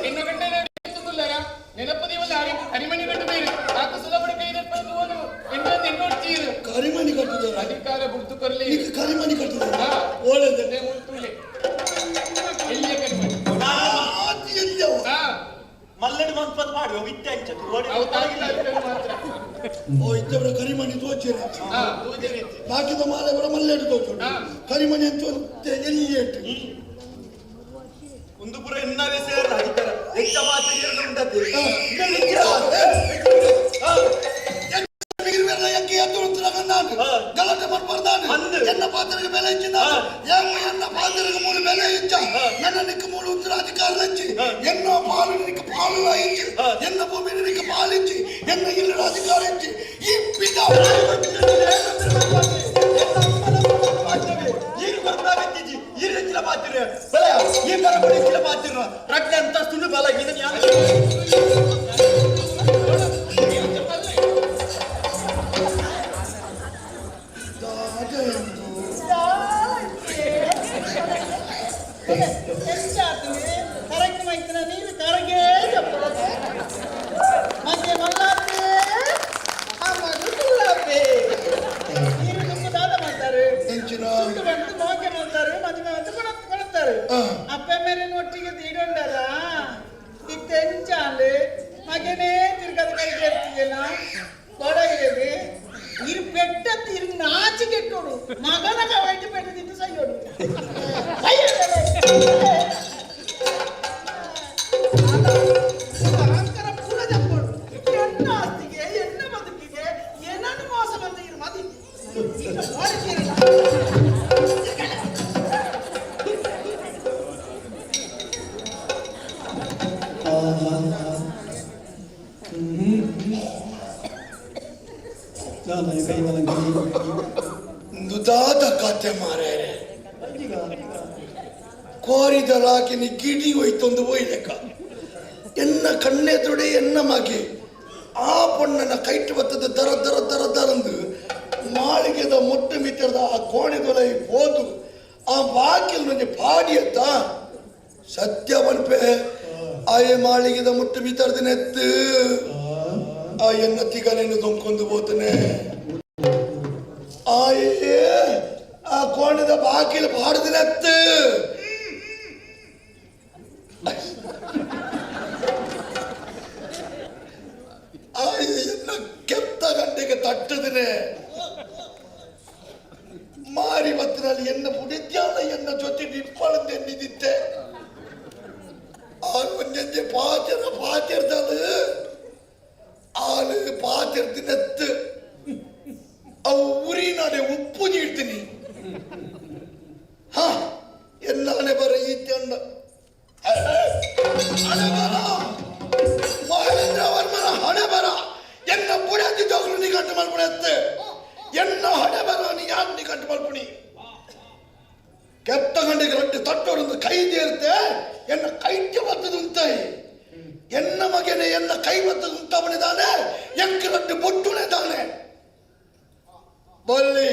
ಇನ್ನು ಗಂಟೆ ತುಂದುಲ್ಲಾರ ನೆನಪದಿವಲ್ಲ ಕರಿಮಣಿ ಕಟ್ಟು ಬೇರೆ ಆತ ಸುಲಭ ಕೈ ಹೋನು ಇನ್ನೊಂದು ಇನ್ನೊಡ್ತೀರು ಕರಿಮಣಿ ಕಟ್ಟುದಾರ ಅಧಿಕಾರ ಬುಡ್ದು ಕೊರ್ಲಿ ಕರಿಮಣಿ ಕಟ್ಟುದಾರ ಓಳದೆ ಮುಲ್ತುಲೆ ಎಲ್ಲಿಯ ಕರಿಮಣಿ ಮಲ್ಲಡಿ ಮಂತ್ಪದ್ ಮಾಡುವ ವಿದ್ಯೆ ಅಂಚ ಅವು ತಾಗಿ ಮಾತ್ರ. ಓ ಇದ್ದವರ ಕರಿಮಣಿ ತೋಚೇರಿ ಬಾಕಿದ ಮಾಲೆ ಬರ ಮಲ್ಲೇಡು ತೋಚು ಕರಿಮಣಿ ಅಂತ ಎಲ್ಲಿ ಏಟು ಒಂದು ಪುರ ಎನ್ನವೇ ಸೇರ ಅಧಿಕಾರ ಎಚ್ಚ ಮಾತು ಎರಡು ಉಂಟದೆ. ಗಲಾಟೆ ಮಾಡ್ಬಾರ್ದಾನು ಎನ್ನ ಪಾತ್ರಕ್ಕೆ ಬೆಲೆ ಹೆಚ್ಚಿನ ಎನ್ನ ಪಾತ್ರಕ್ಕೆ ಮೂಲ ಬೆಲೆ ಹೆಚ್ಚ ನನ್ನ ನಿಕ್ಕ ಮೂಲ ಉತ್ತರ ಅಧಿಕಾರ ಹೆಚ್ಚಿ ಎನ್ನ ಪಾಲು ನಿಕ್ಕ ಪಾಲು ಹೆಚ್ಚು ಎನ್ನ ಭೂಮಿ ನಿಕ್ಕ ಪಾಲು ಹೆಚ್ಚಿ ಎನ್ನ ಇಲ್ಲದ ಅಧಿಕಾರ ಹೆಚ್ಚಿ ಈ ಪಿತ ಈ ಹೆಚ್ಚಿನ ಮಾತಿರ ಬಲ ಈ ಬರಬಡಿ ಹೆಚ್ಚಿನ ಮಾತಿರ ರಡ್ಡ ಅಂತಸ್ತುಂಡು ಬಲ ಇದನ್ನ ಯಾರು ಕರೆಕ್ಟ್ ಮೈತಿನ ನೀರು ಕರಗೇ ಚಪ್ಪಲತೆ ಮತ್ತೆ ಮಲ್ಲಾಪೆ ಅಮ್ಮದು ತುಲ್ಲಾಪೆ ನೀರು ತುಂಬ ದಾದ ಮಾಡ್ತಾರೆ ಸುಳ್ಳು ಬಂದು ಮೋಕೆ. ಅಪ್ಪೆ ಮೇರೆ ಒಟ್ಟಿಗೆ ತೀಡೊಂಡರ ಇತ್ತೆಂಚಾಂಡ್ ಮಗನೇ ತಿರ್ಗದ ಕೈ ಸೇರ್ತಿದೆನ ಕೊಡಗಿದೆ ಇರು ಪೆಟ್ಟ ತಿರು ನಾಚಿ ಕೆಟ್ಟೋಡು ಮಗನ ಕವೈಟ್ ಪೆಟ್ಟ ತಿಂದು ಸೈಯೋಡು. ಪೂರ ಜಪ್ಪೋಡು ಎನ್ನ ಆಸ್ತಿಗೆ ಎನ್ನ ಬದುಕಿಗೆ ಏನನ್ನು ಮೋಸ ಬಂದ ಇರು ಮದಿ ಈಗ ಮಾಡಿದ್ದೀರಲ್ಲ. ದುದಾದ ಕತೆ ಮಾರ್ರೆ ಕೋರಿದಲಾಕಿನಿ ಗಿಡಿ ಹೋಯ್ತೊಂದು ಹೋಯ್ಲೆಕ್ಕ ಎನ್ನ ಕಣ್ಣೆದುಡೆ ಎನ್ನ ಮಗೆ ಆ ಪೊಣ್ಣನ ಕೈಟ್ ಬತ್ತದ ದರ ದರ ದರ ದರಂದು ಮಾಳಿಗೆದ ಮೊಟ್ಟೆ ಮಿತ್ತರದ ಆ ಕೋಣೆದೊಳಗೆ ಹೋದು ಆ ಬಾಕಿಲ್ ಒಂಜಿ ಪಾಡಿಯತ್ತ ಸತ್ಯ ಪನ್ಪೆ ಆಯೆ ಮಾಳಿಗೆದ ಮುಟ್ಟು ಮಿತ್ತರದ ನೆತ್ತು ಆ ಎನ್ನ ತಿಗನೇನು ದೊಂಕೊಂದು ಹೋತನೆ ಆಯೇ ಆ ಕೋಣದ ಬಾಕಿಲ್ ಪಾಡ್ದು ನೆತ್ತು. ಆಯೆ ಎನ್ನ ಕೆತ್ತ ಗಂಟೆಗೆ ತಟ್ಟದನೆ ಮಾರಿ ಬತ್ತಿನಲ್ಲಿ ಎನ್ನ ಪುಡಿದ್ಯಾನ ಎನ್ನ ಜೊತೆ ನಿಪ್ಪಳಂದೆ ಎನ್ನಿದಿತ್ತೆ ಆನು ಒಂಜೊಂಜೆ ಪಾತೆರ ಪಾತೆರ್ದಲು ಆನು ಪಾತೆರ್ದು ನೆತ್ತು ಅವು ಊರಿನಾಡೆ ಉಪ್ಪು ನೀಡ್ತೀನಿ. ಹಾ ಎನ್ನಾನೆ ಬರ ಈ ತಂಡ ಹಣೆ ಬರ ಮಹೇಂದ್ರ ವರ್ಮನ ಹಣೆ ಬರ ಎನ್ನ ಬುಡದಿ ಜೋಗ್ಲು ನಿಘಂಟು ಮಲ್ಪುಣೆತ್ತೆ ಎನ್ನ ಹಣೆ ಬರ ನೀ ಯಾರು ನಿಘಂಟು ಮಲ್ಪುಣಿ ಕೆತ್ತ ಗಂಟೆಗೆ ರೊಟ್ಟಿ ತಟ್ಟೋಡೊಂದು ಕೈ ಇರುತ್ತೆ ಎನ್ನ ಕೈಗೆ ಬತ್ತದು ಉಂತಾಯಿ ಎನ್ನ ಮಗನೇ ಎನ್ನ ಕೈ ಬತ್ತದು ಉಂಟವನಿದ್ದಾನೆ ಎಂಕ್ ರೊಟ್ಟಿ ಬೊಟ್ಟುನಿದ್ದಾನೆ ಬಲ್ಲಿ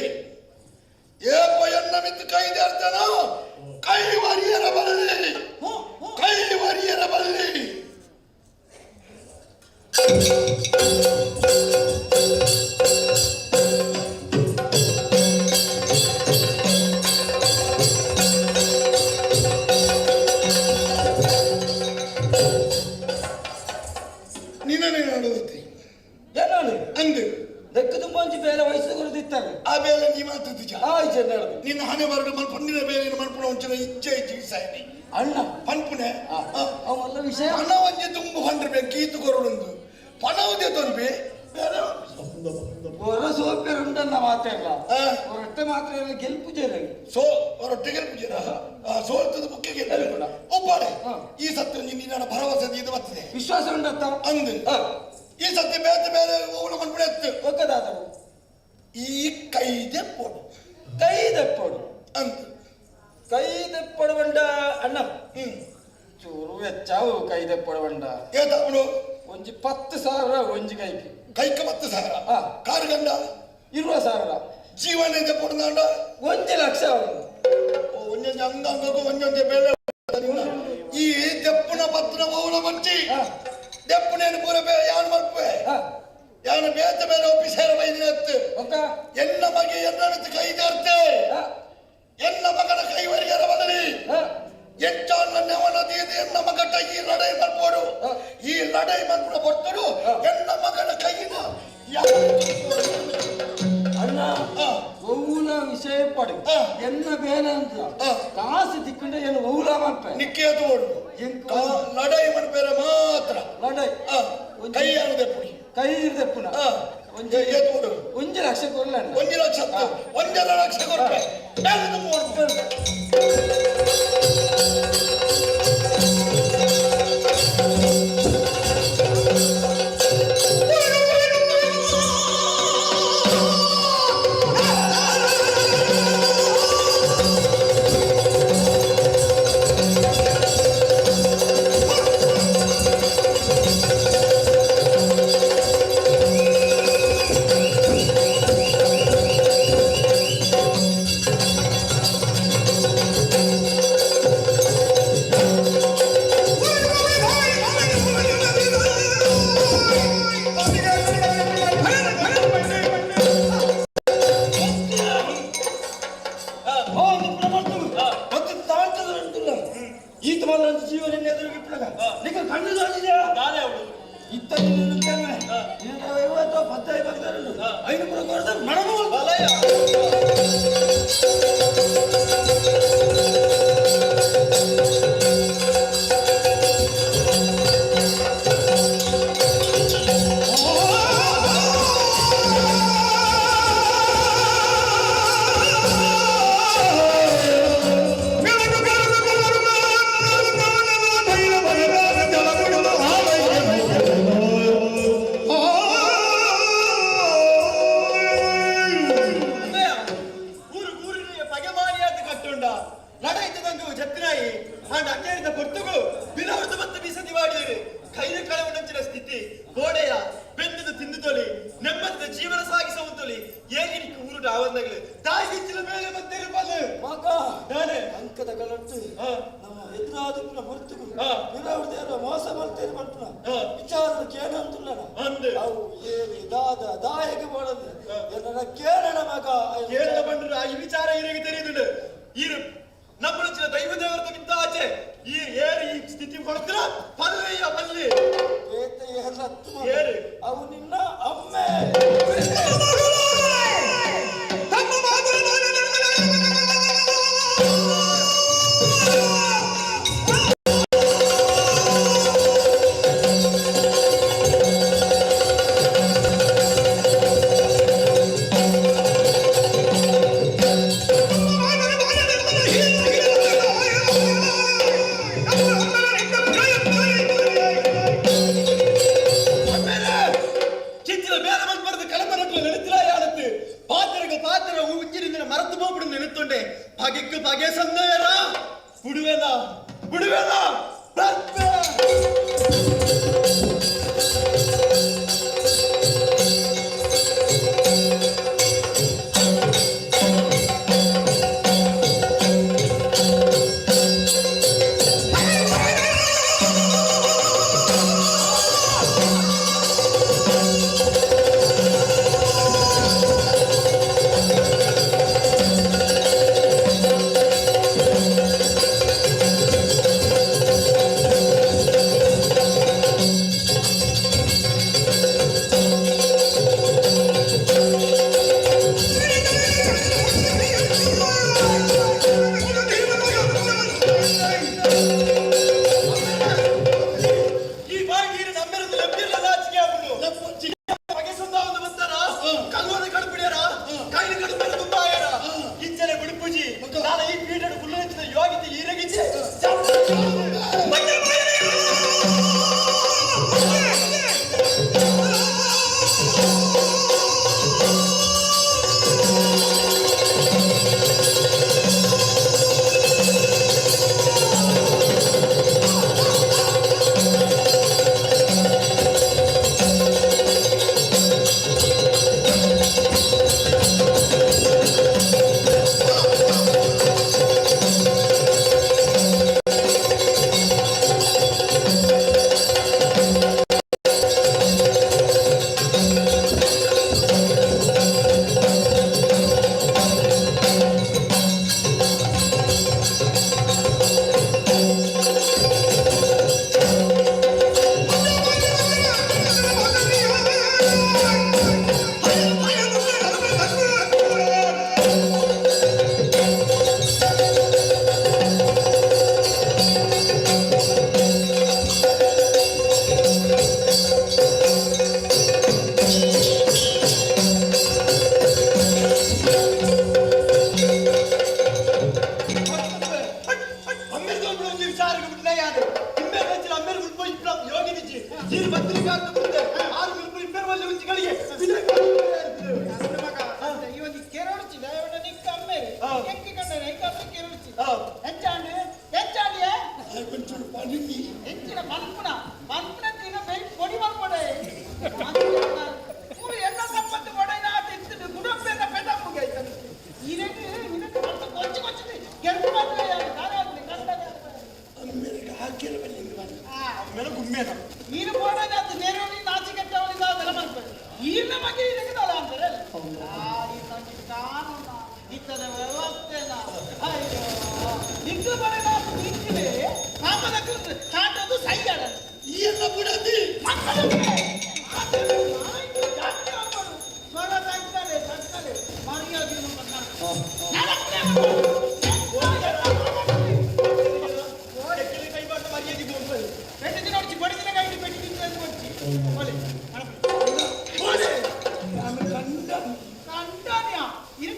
ಏಪ ಎನ್ನ ಮಿತ್ತು ಕೈ ದೇರ್ತಾನೋ ಕೈ ವರಿಯರ ಬರಲಿ ಕೈ ವರಿಯರ ಬರಲಿ. ನಿನ್ನನೇ ನಡುವತ್ತಿ ಏನಾನು ಅಂದು ದಕ್ಕ ತುಂಬ ಒಂಜಿ ಬೇಲೆ ವಯಸ್ಸು ಕೊರದಿತ್ತಾರೆ ಆ ಬೇಲೆ ನೀ ಮಾತಾಡ್ತಿದ್ಯ ಆಯ್ತು ನಡೆದು ನಿನ್ನ ಹಣೆ ಬರಡು ಮಲ್ಪುಂಡಿನ ಬೇಲೆ ಮಲ್ಪುಣ ಒಂಚಿನ ಇಚ್ಛೆ ಇಜ್ಜಿ ಸಾಯನಿ ಅಣ್ಣ ಪನ್ಪುನೆ ಅವಲ್ಲ ವಿಷಯ ಪಣ ಒಂಜಿ ತುಂಬು ಹಂಡ್ರೆ ಬೇಕು ಗೀತು ಕೊರಡುಂದು ಪಣವುದೇ ತೊನ್ಪಿ ಬೇರೆ ಹೊರ ಸೋಪ್ಯರುಂಡನ್ನ ಮಾತೆಲ್ಲ ಹೊರಟ್ಟೆ ಮಾತ್ರ ಎಲ್ಲ ಗೆಲ್ಪು ಜೇರ ಸೋ ಹೊರಟ್ಟೆ ಗೆಲ್ಪು ಜೇರ ಸೋಲ್ತದ ಮುಖ್ಯ ಗೆಲ್ಪು ಒಬ್ಬಾಳೆ ಈ ಸತ್ಯ ನಿನ್ನ ಭರವಸೆ ಇದು ಬರ್ತದೆ ವಿಶ್ವಾಸ ಉಂಡತ್ತ ಅಂದು ಈ ಸತ್ಯ ಬೇರೆ ಬೇರೆ ಓಣ ಮನ್ಪುಣೆ ಒಕ್ಕದಾದವು ಈ ಕೈದೆಪ್ಪೋಡು ಕೈದೆಪ್ಪೋಡು ಅಂದು ಕೈದೆಪ್ಪಡು ಬಂಡ ಅಣ್ಣ ಚೂರು ಹೆಚ್ಚಾವು ಕೈದೆಪ್ಪಡು ಬಂಡ ಏತಾವನು ಒಂಜಿ 10,000 ಒಂಜಿ ಕೈಗೆ ಕೈಕ 10,000 ಕಾರು ಗಂಡ 20,000 ಜೀವನ ದೆಪ್ಪೊಡು 1 ಲಕ್ಷ ಒಂಜೊಂಜಿ ಅಂಗ ಅಂಗಕ್ಕೂ ಒಂಜೊಂಜಿ ಬೇಲೆ ಈ ದೆಪ್ಪುನ ಪತ್ತುನ ಓವನ ಮಂಚಿ ದೆಪ್ಪುನೇನು ಪೂರ ಬೇ ಯಾನು ಮಲ್ಪುವೆ ಯಾನು ಬೇತ ಬೇರೆ ಒಪ್ಪಿಸೇರ ಬೈದಿನತ್ತು ಎನ್ನ ಮಗೆ ಎನ್ನಡத்து ಕೈ ದೇರ್ತೆ ಎನ್ನ ಮಗನ ಕೈವರಿಯರ ಬದಲಿ ಎಂಚಾನ ನೆವನ ದೀದಿ ಎನ್ನ ಮಗಟ ಈ ಲಡೈ ಮಲ್ಪೋಡು ಈ ಲಡೈ ಮಲ್ಪುನ ಪೊರ್ತುಡು ಎನ್ನ ಮಗನ ಕೈಯಿನ ಅಣ್ಣ ಒವ್ವುಲ ವಿಷಯ ಪಡು ಎನ್ನ ಬೇಲೆ ಅಂತ ಕಾಸು ತಿಕ್ಕೊಂಡೆ ಏನು ಒವ್ವುಲ ಮಲ್ಪೆ ನಿಕ್ಕೆ ತೋಡು ಲಡೈ ಮನ್ಪೇರೆ ಮಾತ್ರ ಲಡೈ ಕೈ ದೆಪ್ಪುನಿ ಕೈ ದೆಪ್ಪುನ ಒಂಜಿ 1 ಲಕ್ಷ ಕೊರ್ಲ 1 ಲಕ್ಷ 1.5 ಲಕ್ಷ ಕೊರ್ಪೆ Thank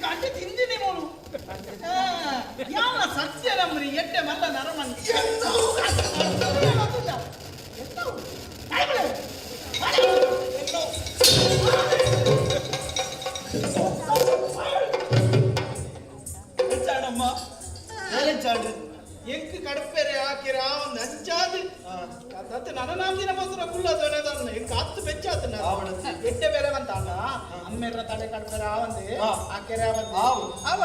ಅಂಚೆ ತಿಂದಿನಿ ಮೂಲು ಯಾವ ಸತ್ಯ ನಮ್ರಿ ಎಡ್ಡೆ ಮಲ್ಲ ನರಮನ್ ಎಂಚಾಣಮ್ಮ ಎಂಚಾಂಡು ಎಂಕ್ ಕಡಪೆರೆ ಹಾಕಿರ ಒಂದು ಅಂಚಾದು ಅತ್ತ ನನ್ನ ನಾಲ್ದಿನ ಬಸ್ರ ಕುಲ್ಲ ತೊಳೆದನ್ನ ಎಂಕ್ ಹತ್ತು ಬೆಚ್ಚಾತು ಎಡ್ಡೆ ಬೇರೆ ಬಂತ ಅಲ್ಲ ಅಮ್ಮೆರ್ರ ತಡೆ ಕಡಪೆರೆ ಆವಂದೆ ಆಕೆರೆ ಆವಂದೆ ಅವ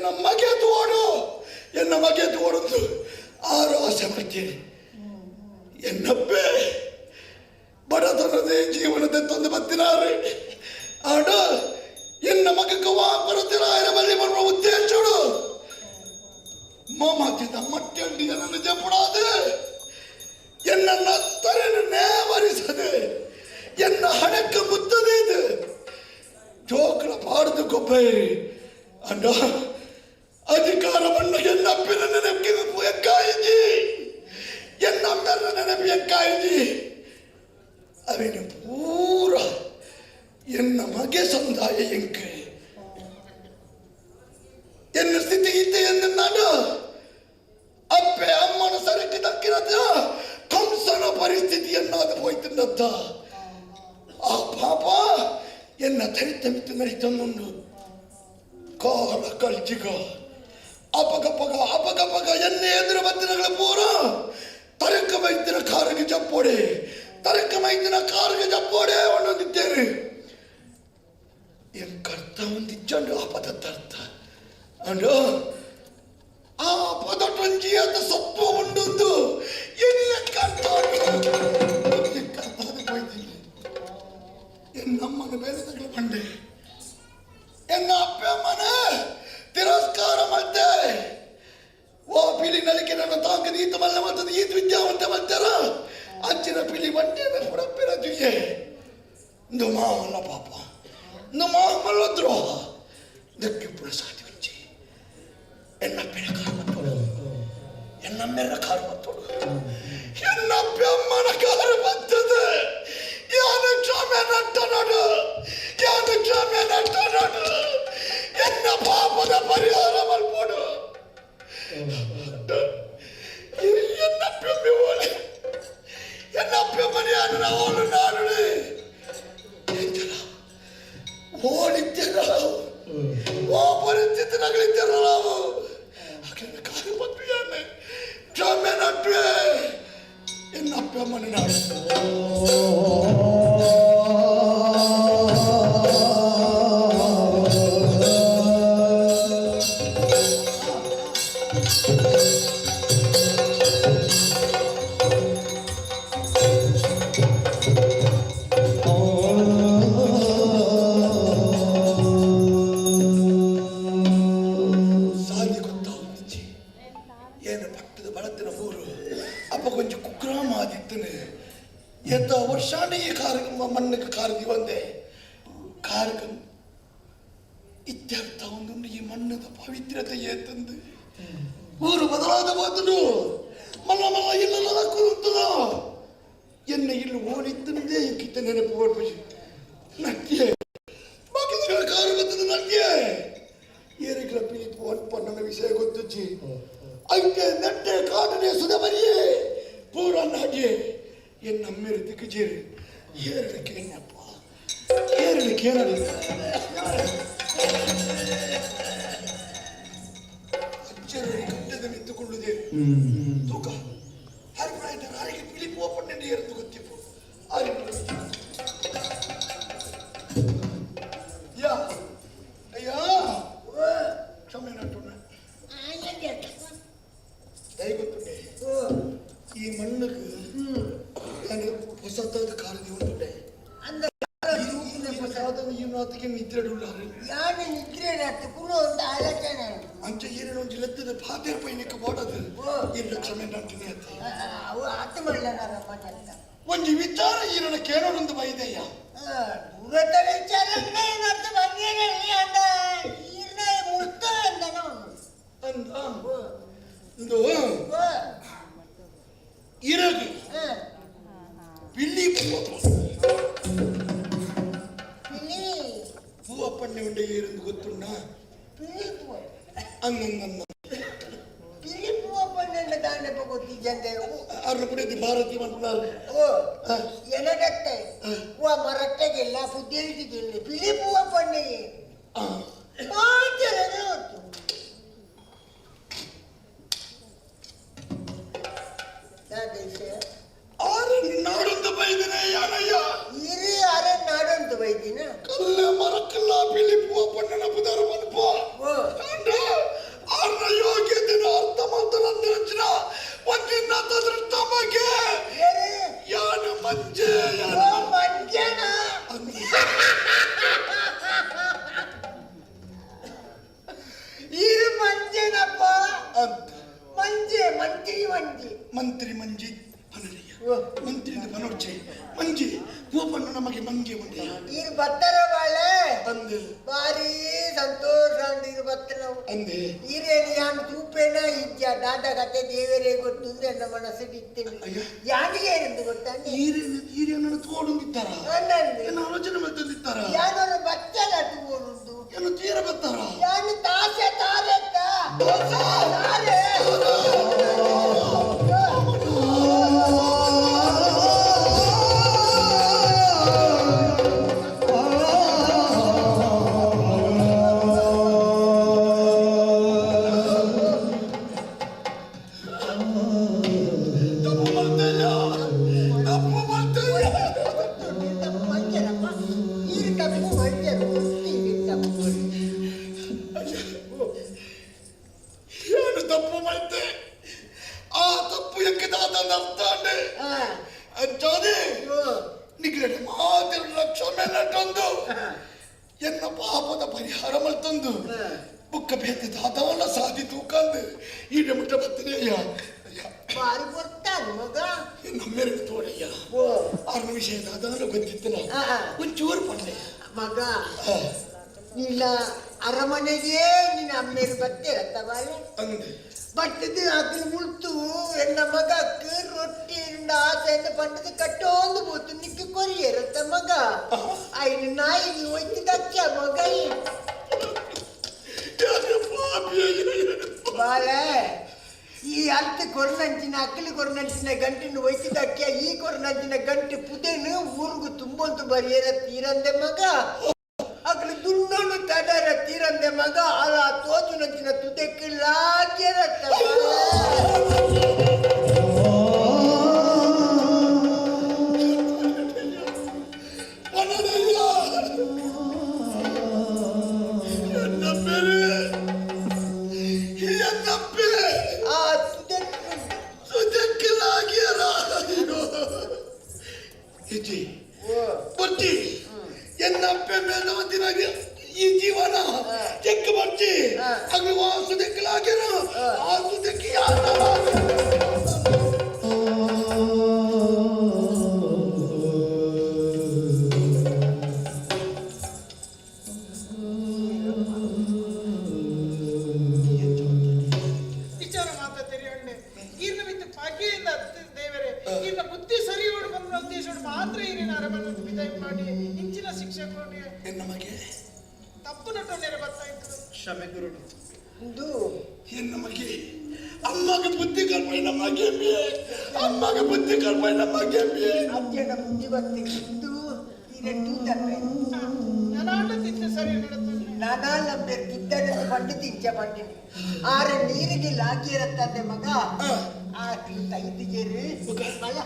ಎನ್ನ ಮಗೆ ತೋಡು ಎನ್ನ ಮಗೆ ತೋಡುದು ಆರು ಆಸೆ ಪಡ್ತೀನಿ ಎನ್ನಪ್ಪೆ ಬಡತನದೇ ಜೀವನದ ತಂದು ಬತ್ತಿನಾರು ಆಡ ಎನ್ನ ಮಗಕ್ಕೆ ವಾ ಬರುತ್ತಿರ ಬಲ್ಲಿ ಬರುವ ಉದ್ದೇಶಡು ಮಾಮಾತಿದ ಮಟ್ಟಂಡಿ ನನ್ನ ಜಪುಡಾದೆ ಎನ್ನ ತರೆಯನ್ನು ನೇವರಿಸದೆ ಎನ್ನ ಹಣಕ್ಕೆ ಮುತ್ತದೆ ಇದು ಜೋಕಳ ಪಾಡ್ದು ಕೊಬ್ಬೆ ಅಂಡ ಅಧಿಕಾರವನ್ನು ಎನ್ನ ಅಪ್ಪಿನ ನೆನಪಿಗೆ ಎಕ್ಕಾಯಿಜಿ ಎನ್ನ ಅಮ್ಮನ ನೆನಪು ಎಕ್ಕಾಯಿಜಿ ಅವನು ಪೂರ ಎನ್ನ ಮಗೆ ಸಂದಾಯ ಎಂಕೆ ಎನ್ನ ಸ್ಥಿತಿ ಇತ್ತೆ ಎಂದು ನಾನು ಅಪ್ಪೆ ಅಮ್ಮನ ಸರಕ್ಕೆ ತಕ್ಕಿರತ್ತ ಕಂಸನ ಪರಿಸ್ಥಿತಿಯನ್ನಾದ ಹೋಯ್ತಿದ್ದತ್ತ ಆ ಪಾಪ ಎನ್ನ ತರಿತ ಮಿತ್ತು ನರಿತಂದುಂಡು ಕಾಲ ಕಲ್ಚಿಗ ಅಪಗಪಗ ಅಪಗಪಗ ಎನ್ನೆ ಎದುರು ಬತ್ತಿನಗಳ ಪೂರ ತರಕ ಮೈತಿನ ಕಾರಿಗೆ ಜಪ್ಪೋಡೆ ತರಕ ಮೈತಿನ ಕಾರಿಗೆ ಜಪ್ಪೋಡೆ ಒಂದೊಂದಿದ್ದೇನೆ ಎನ್ ಕರ್ತ ಒಂದಿಚ್ಚಂಡು ಆ ಪದದ ಅರ್ಥ ಅಂಡು ಆ ಪದಟೊಂಜಿಯಾದ ಸತ್ವ ಉಂಡೊಂದು ಎನಿಯ ಕರ್ತ ಕರ್ತಾದ ಹೋಯ್ತೀನಿ ಎನ್ನಮ್ಮನ ಮೇಲೆ ತಗಲು ಬಂಡೆ ಎನ್ನ ಅಪ್ಪ ಅಮ್ಮನ ತಿರಸ್ಕಾರ ಮಾಡ್ತೆ ಓ ಪಿಲಿ ನಲಿಕೆ ನನ್ನ ತಾಂಕದ ಈತ ಮಲ್ಲ ಮತ್ತದ ಈತ ವಿದ್ಯಾವಂತ ಮಾಡ್ತಾರ ಅಂಚಿನ ಪಿಲಿ ಬಂಡೆ ಪುಡಪ್ಪಿರ ಜುಯೆ ಇಂದು ಮಾಮಲ್ಲ ಪಾಪ ಇಂದು ಮಾಮಲ್ಲ ದ್ರೋಹ ಇದಕ್ಕೆ ಪುಡ ಸಾಧಿ ಒಂಜಿ ಎನ್ನ ಪಿನ ಕಾರು ಮತ್ತೋಡು ಎನ್ನ ಮೆರ್ರ ಕಾರು ಮತ್ತೋಡು ಎನ್ನ ಅಮ್ಮನ ಕಾರು ಬರ್ತದೆ ಯಾನ ಕ್ಷಮೆ ನಟ್ಟ ನೋಡು ಯಾನ ಕ್ಷಮೆ ನಟ್ಟ ನೋಡು ಎನ್ನ ಪಾಪದ ಪರಿಹಾರ ಮಲ್ಪೋಡು ಎನ್ನ ಪ್ಯಮ್ಮಿ ಓಲೆ ಎನ್ನ ಪ್ಯಮ್ಮನಿ ಓಲು ನಾಡು ಓಡಿದ್ದೀರ ಓ ಪರಿಸ್ಥಿತಿ ನಗಳಿದ್ದೀರ ನಾವು ಅಕ್ಕಿನ ಕಾರು ಬಂದ್ವಿ ಕ್ಷಮೆ ನಟ್ವೆ ಎನ್ನ ಅಪ್ಪಮ್ಮನ ನಾಡು ಸಾದಿ ಗೊತ್ತಾಗುತ್ತಿ ಏನು ಪಟ್ಟದ ಬಳತ್ತಿನ ಊರು ಅಪ್ಪ ಕೊಂಚ ಕುಗ್ರಾಮ ಆದಿತ್ತನೆ ಎತ್ತ ವರ್ಷಾಂಡ ಈ ಕಾರ್ ಮಣ್ಣಕ್ಕೆ ಕಾರದಿ ಒಂದೇ ಕಾರ್ಕ ಇತ್ಯರ್ಥ ಒಂದು ಈ ಮಣ್ಣದ ಪವಿತ್ರತೆ ಏತಂದು ಊರು ಬದಲಾದ ಹೋದನು ಮಲ್ಲ ಮಲ್ಲ ಇಲ್ಲಲ್ಲ ಕುರುತ್ತದ ಎನ್ನ ಇಲ್ಲಿ ಓಡಿತ್ತಂದೇ ಕಿತ್ತ ನೆನಪು ಬರ್ಬೇಕು ನಟ್ಯೆ ಬಾಕಿದ ಕಾರು ಬರ್ತದೆ ನಟ್ಯೆ ಏರಿಗಳ ಪಿಲಿಪು ಒನ್ಪಣ್ಣನ ವಿಷಯ ಗೊತ್ತುಜ್ಜಿ ಐತೆ ನಟ್ಟೆ ಕಾಟನೆ ಸುಧ ಬರಿಯೇ ಪೂರ ನಾಡ್ಯೆ ಎನ್ನ ಅಮ್ಮೇರು ದಿಕ್ಕಜೇರು ಏರಲಿಕ್ಕೆ ಏನಪ್ಪ ಏರಲಿಕ್ಕೆ ಏನಡಿ ಅಚ್ಚರು ಕಟ್ಟದ ನಿಂತುಕೊಳ್ಳುದೇ ತೂಕ ಹರಿಪ್ರಾಯ್ತಾರೆ ಹಾರಿಗೆ ಪಿಲಿಪು ಓಪನ್ ಏರ್ದು ಗೊತ್ತಿಪ್ಪು ಆರಿ ಯಾ ಅಯ್ಯ ಕ್ಷಮೆ ನಟ್ಟುಣ್ಣ ದಯಗೊತ್ತುಂಡೆ ಈ ಮಣ್ಣುக்கு ನಾನು ಹೊಸತಾದ ಕಾರದಿ ಉಂಟುಂಡೆ ಈ ಮಾತಿಗೆ ನಿದ್ರೆ ಉಳ್ಳಾರು ಯಾನು ನಿದ್ರೆ ಕುರು ಒಂದು ಆಲೋಚನೆ ಅಂಚ ಏನೇನು ಒಂಜಿ ಲೆತ್ತದ ಪಾತೆರ್ ಪೈನಕ್ಕೆ ಬೋಡದು ಇರ್ನ ಕ್ಷಮೆ ನಂಟಿನಿ ಅತ್ತ ಅವು ಆತ ಮಾಡಲ್ಲ ಒಂಜಿ ವಿಚಾರ ಈರನ ಕೇಳೋಣಂದು ಬೈದಯ್ಯ ದೂರದ ವಿಚಾರ ಏನಂತ ಬಂದೇನಲ್ಲಿ ಅಂದ ಈರ್ನ ಮುತ್ತ ಅಂದನ ಅಂದ ಇಂದು ಇರಗು ಪಿಲ್ಲಿ ಪೂವಪ್ಪ ಪಿಲಿ ಪೂವಪ್ಪಣ್ಣೆ ಉಂಡೆ ಏರೆಂದು ಗೊತ್ತುಂಡ ಪಿಲಿ ಪೂವ ಅಂದಂದನ್ನ ಪಿಲಿ ಪೂವಪ್ಪಣ್ಣ ದಾಂಡೆಪ್ಪ ಗೊತ್ತಿದ್ದಂತೆ ಅರ್ನ ಪುಡಿಯದಿ ಭಾರತಿ ಮಂಟುನಾರು ಓ ಎನಡತ್ತೆ ಹೂವ ಮರಟ್ಟೆಗೆಲ್ಲ ಪುದ್ದೇಲ್ತಿಗೆಲ್ಲ ಪಿಲಿ ಪೂವಪ್ಪಣ್ಣೆ ಮಾತಾಡೋದು ಗೊತ್ತು ಆರು ನಾಡೊಂದು ಬೈದಿನ ಯಾನಯ್ಯ ಇರಿ ಅರ ನಾಡೊಂದು ಬೈದಿನ ಕಲ್ಲ ಮರಕ್ಕಲ್ಲ ಪಿಲಿ ಪೂವಪ್ಪಣ್ಣನ ಪುದಾರು ಮನ್ಪ ಅಂಡ ಮಂಜೆ ಮಂತ್ರಿ ಮಂಜಿ ಮಂತ್ರಿ ಮಂಜಿ ಪನರಿಯ ಮಂತ್ರಿ ಪನೊಡ್ಚೆ ಮಂಜಿ ಪೂಪಣ್ಣ ನಮಗೆ ಮಂಗೆ ಉಂಡೆ ಈರು ಬತ್ತರ ಬಾಳೆ ಅಂದೆ ಭಾರಿ ಸಂತೋಷ ಅಂದ್ ಈರು ಬತ್ತರ ಅಂದೆ ಈರೇನು ಯಾನ್ ತೂಪೇನ ಇಜ್ಜ ದಾದ ಕತೆ ದೇವರೇ ಗೊತ್ತು ಎನ್ನ ಮನಸ್ಸು ಇತ್ತೇನೆ ಯಾನಿಗೆ ಏನೆಂದು ಗೊತ್ತಾನೆ ಈರೇನು ಈರೇನನ್ನು ತೋಡುಂದಿತ್ತಾರ ಏನು ಆಲೋಚನೆ ಮಾಡ್ತಂದಿತ್ತಾರ ಯಾನೊರು ಬಚ್ಚಲ ತೂರುಂದು ಏನು ತೀರ ಬತ್ತಾರ ಯಾನು ತಾಸೆ ತಾರೆತ್ತ ತಾರೆ ತಪ್ಪು ಮಾಡ್ತಯ್ಯ ತಪ್ಪು ಮಾಡ್ತಯ್ಯ ಈರು ತಪ್ಪು ಮಂಜರು ಈರು ತಪ್ಪು ಏನು ತಪ್ಪು ಮಾಡ್ತೆ ಆ ತಪ್ಪು ಎಕ್ಕದಾದ ಅರ್ಥ ಅಂಚಾದೆ ನಿಗ್ಲಡೆ ಮಾತಿರ ಕ್ಷಮೆ ನಟೊಂದು ಎನ್ನ ಪಾಪದ ಪರಿಹಾರ ಮಲ್ತೊಂದು ಬುಕ್ಕ ಬೇತೆ ದಾದವನ್ನ ಸಾಧಿ ತೂಕಂದು ಈಡ ಮುಟ್ಟ ಬತ್ತೀನಿ ಅಯ್ಯ ಬಾರಿ ಕೊಡ್ತಾನೆ ಮಗ ನಮ್ಮೆರಡು ತೋಡಯ್ಯ ಆರ್ನ ವಿಷಯ ದಾದವನ್ನ ಗೊತ್ತಿತ್ತಲ್ಲ ಒಂಚೂರು ಪಡ್ಲೆ ಮಗ ನಿನ್ನ ಅರಮನೆಗೆ ನಿನ್ನ ಅಮ್ಮೇರು ಬತ್ತೇರತ್ತ ಬಾಳೆ ಅಂದೆ ಬಟ್ಟದು ಅದ್ರ ಮುಳ್ತು ಎನ್ನ ಮಗಕ್ಕೆ ರೊಟ್ಟಿ ಆಸೆಯಿಂದ ಪಂಡದ ಕಟ್ಟೋಂದು ಬೋತು ನಿಕ್ಕ ಕೊರಿಯರತ್ತ ಮಗ ಐನು ನಾಯಿ ಒಯ್ತಿದಕ್ಕ ಮಗ ಬಾಳೆ ಈ ಅಲ್ತ ಕೊರ್ನಂಚಿನ ಅಕ್ಕಲಿ ಕೊರ್ನಂಚಿನ ಗಂಟಿನ ಒಯ್ತಿದಕ್ಕ ಈ ಕೊರ್ನಂಚಿನ ಗಂಟೆ ಪುದೇನು ಊರುಗು ತುಂಬೊಂತು ಬರಿಯರ ತೀರಂದೆ ಮಗ ಅಕ್ಕಲು ದುಂಡನು ತಡರ ತೀರಂದೆ ಮಗ ಅಲ ತೋಜುನಂಚಿನ ತುದಕ್ಕೆ ಲಾಗ್ಯರತ್ತ ಪಣದಯ್ಯ ಎನ್ನ ಬೇರೆ ಎನ್ನಪ್ಪೆ ಆ ತುದಕ್ಕೆ ತುದಕ್ಕೆ ಲಾಗ್ಯರ ಇಜ್ಜಿ ಬರ್ತಿ ಎನ್ನಪ್ಪೆ ಮೇಲೆ ಒಂದಿನ ಈ ಜೀವನ ಚೆಕ್ ಬರ್ತಿ ಅಗ್ಲಿ ವಾಸುದಕ್ಕೆ ಲಾಗ್ಯರ ಆ ತುದಕ್ಕೆ ಯಾರ ವಿಚಾರ ಮಾತ ತೆರೆಯೊಂಡೆ ಈರ್ನ ಮಿತ್ತು ಪಗೆಯಿಂದ ದೇವರೇ ಈರ್ನ ಬುದ್ಧಿ ಸರಿ ಬಂದ ಉದ್ದೇಶ ಮಾತ್ರ ಈರಿನ ಅರಮನೆ ವಿದಾಯ ಮಾಡಿ ಇಂಚಿನ ಶಿಕ್ಷೆ ಕೊಡಿ ಎನ್ನ ಮಗೆ ತಪ್ಪು ನಟನೆ ಬರ್ತಾ ಇತ್ತು ಕ್ಷಮೆ ಗುರುಡು ಎನ್ನ ಮಗೆ ಅಮ್ಮಗೆ ಬುದ್ಧಿ ಕಲ್ಪೈ ನಮ್ಮ ಗೆಮ್ಮೆ ಅಮ್ಮಗೆ ಬುದ್ಧಿ ಕಲ್ಪೈ ನಮ್ಮ ಗೆಮ್ಮೆ ಅಜ್ಜನ ಬುದ್ಧಿ ಬರ್ತಿದ್ದು ಈರೆ ತೂತಪ್ಪೆ ನಾನಾಂಡ ತಿಂದು ಸರಿ ನಡತು ನಾನಾಲ ಕಿದ್ದಡ ಪಂಡು ತಿಂಚ ಪಂಡಿನಿ ಆರ ನೀರಿಗೆ ಲಾಗಿರತ್ತಂದೆ ಮಗ ಆ ಐದು ಜೇರು ಮಗ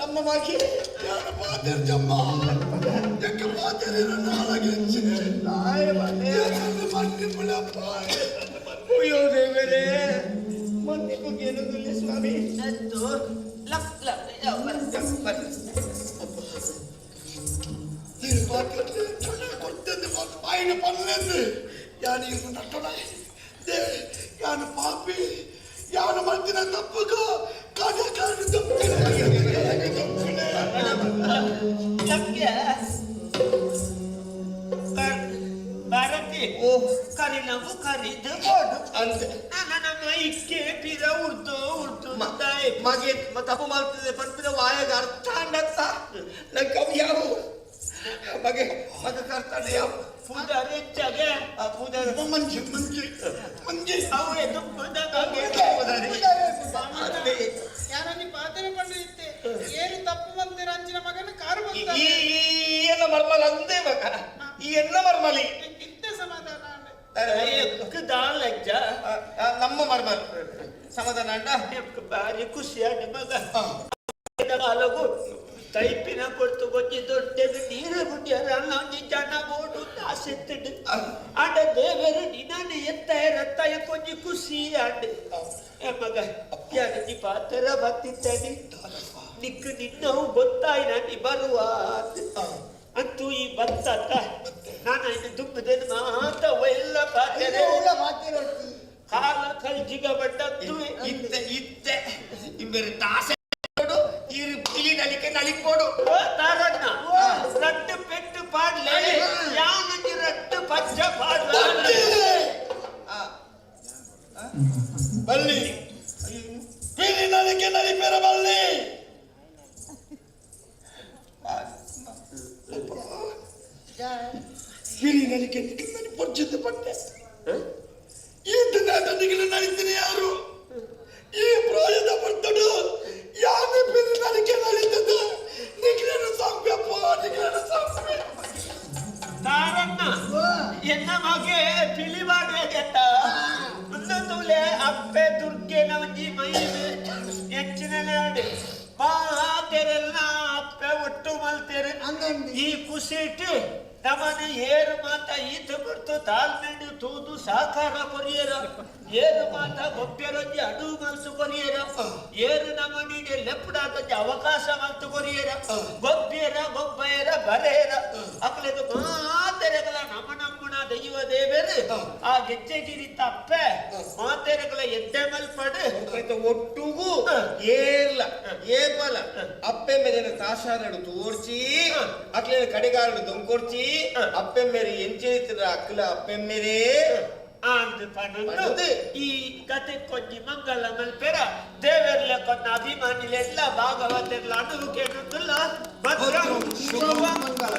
ನಮ್ಮ ಮಗಿ ಯಾರು ಪಾತಿರ್ಜಮ್ಮ ಯಾಕೆ ಪಾತಿರ ನಾಳಗೆ ಅಯ್ಯೋ ದೇವರೇ ಮನ್ನಿಪುಗೆ ಏನೊಂದಿಲ್ಲ ಸ್ವಾಮಿ ಅದು ಲಕ್ ಲಕ್ ನೀನು ಪಾತಿರ್ಲಿ ಕೊಡ್ತೇನೆ ಬಾಯಿನ ಪನ್ನೆಂದು ಯಾನು ಇವ್ರು ನಟ್ಟೊಡ ಯಾನು ಪಾಪಿ ಯಾನು ಮಾಡ್ತಿನ ತಪ್ಪುಗೋ ಕಾಜ ಕಾರಣ ತಪ್ಪಿನ ಭಾರತಿ ಕರಿನವು ಕರಿದು ಬೋಡು ಅಂತೆ ನನ್ನ ಇಕ್ಕೆ ಪಿರ ಉರ್ದು ಉರ್ದು ಮಗೆ ತಪ್ಪು ಮಾಡ್ತಿದೆ ಪನ್ಪಿನ ವಾಯಗ ಅರ್ಥ ಅಂಡತ್ತ ನಂಗೆ ಅವು ಯಾವ ಮಗೆ ಮಗ ಕರ್ತಾನೆ ಯಾವ ಪೂಜಾರಿ ಹೆಚ್ಚಾಗೆ ಆ ಪೂಜಾರಿ ಮಂಜಿ ಮಂಜಿ ಮಂಜಿ ಅವು ಎದು ಪೂಜಾರಿ ಅದೇ ಯಾರಲ್ಲಿ ಪಾತ್ರೆ ಪಂಡಿತ್ತೆ ಏನು ತಪ್ಪು ಬಂದಿರ ಅಂಚಿನ ಮಗನ ಕಾರು ಈ ಬಂದ ಈ ಎಲ್ಲ ಮರ್ಮಲ ಅಂದೇ ಮಗ ಈ ಎಲ್ಲ ಮರ್ಮಲಿ ಇತ್ತೆ ಸಮಾಧಾನ ಲಜ್ಜ ನಮ್ಮ ಮರ್ಮಲ್ ಸಮಾಧಾನ ಅಣ್ಣ ಬಾರಿ ಖುಷಿ ಆಗಿ ಮಗ ಕಾಲಗು ತೈಪಿನ ಕೊಡ್ತು ಕೊಂಚಿ ದೊಡ್ಡದು ನೀರು ಗುಡ್ಡಿಯರ ಒಂಜಿ ಜನ ಬೋಡು ಆಸೆತ್ತುಂಡು ಆಂಡ ದೇವರು ನಿನ್ನನ್ನು ಎತ್ತ ರತ್ತಾಯ ಕೊಂಚಿ ಖುಷಿ ಆಂಡ್ ಮಗ ಯಾನಿ ಪಾತ್ರ ಬತ್ತಿದ್ದಾನೆ ನಿಕ್ಕು ನಿನ್ನವು ಗೊತ್ತಾಯಿ ನಾನು ಬರುವ ಅಂತೂ ಈ ಬತ್ತ ನಾನು ಇನ್ನು ದುಂಬುದೇನು ಮಾತ ಎಲ್ಲ ಪಾತ್ರೆ ಕಾಲ ಕಲ್ಜಿಗ ಬಟ್ಟದ್ದು. ಇತ್ತೆ ಇತ್ತೆ ಇಂಬೆರು ತಾಸೆ ಇರು ಪಿಲಿ ನಲಿಕೆ ನಲಿಕೋಡು. ತಾರಣ್ಣ, ರಟ್ಟು ಪೆಟ್ಟು ಪಾಡ್ಲೆ, ಯಾವನಂಜಿ ರಟ್ಟು ಪಚ್ಚ ಪಾಡ್ಲೆ. ಬಲ್ಲಿ ಪಿಲಿ ನಲಿಕೆ ನಲಿಪೆರ ಬಲ್ಲಿ. ಪಿಲಿ ನಲಿಕೆ ನಿಖಿಲ್ ಪೊರ್ಚಿದ್ದು ಪಟ್ಟೆ ಈ ದಿನ ನಿಖಿಲ್ ನಲಿತೀನಿ ಯಾರು ಈ ಪ್ರಾಯದ ಬರ್ತಡು ಯಾರು ಪಿಲಿ ನಲಿಕೆ ನಲಿತದ್ದು ನಿಖಿಲನು ಸಾಂಪ್ಯಪ್ಪ, ನಿಖಿಲನು ಸಾಂಪೆ. ತಾರಣ್ಣ, ಎನ್ನ ಮಗೆ ಪಿಲಿ ಮಾಡುವೆಗೆತ್ತ ಮುಂದೆ ತೂಲೆ ಅಪ್ಪೆ ದುರ್ಗೆನ ಒಂಜಿ ಮೈಮೆ ಹೆಚ್ಚಿನ ನಾಡು ಮಾತೆರೆಲ್ಲ ಅಪ್ಪೆ ಒಟ್ಟು ಮಲ್ತೇರೆ. ಈ ಖುಷಿಟ್ ನಮನ ಏರು ಮಾತ ಈತ ಕೊಡ್ತು ತಾಳ್ಮೆಂಡು ತೂದು ಸಾಕಾರ ಕೊರಿಯರ, ಏರು ಮಾತ ಗೊಬ್ಬರೊಂಜಿ ಅಡು ಮಲ್ಸು ಕೊರಿಯರ, ಏರು ನಮನಿಗೆ ಲೆಪ್ಪಡಾದೊಂಜಿ ಅವಕಾಶ ಮಲ್ತು ಕೊರಿಯರ, ಗೊಬ್ಬಿಯರ ಗೊಬ್ಬಯರ ಬರೆಯರ ಅಕ್ಲೆದು ಮಾತೆರೆಗಳ ನಮ ನಮ್ಮುಣ ದೈವ ದೇವರು ಆ ಗೆಜ್ಜೆಗಿರಿ ತಪ್ಪೆ ಮಾತೆರೆಗಳ ಎದ್ದೆ ಮಲ್ಪಡು. ಒಟ್ಟುಗು ಏರ್ಲ ಏಪಲ ಅಪ್ಪೆ ಮೇಲಿನ ತಾಸಾರಡು ತೋರ್ಚಿ ಅಕ್ಲೇನ ಕಡೆಗಾರಡು ದೊಂಕೊರ್ಚಿ ಅಪ್ಪೆ ಮೇರೆ ಎಂಚೆನಿತ್ತಿನ ಅಕ್ಕಲ ಅಪ್ಪೆ ಮೇರೆ ಆಂದ್ ಪನೊಂದು ಈ ಕತೆ ಕೊಂಜಿ ಮಂಗಲ ಮಲ್ಪೆರ ದೇವರ್ಲೆ ಕೊನ್ನ ಅಭಿಮಾನಿಲೆಲ್ಲ ಭಾಗವತೆರ್ಲ ಅನುವು ಕೇಳುತ್ತಲ್ಲ. ಭದ್ರಂ ಶುಭ ಮಂಗಲ.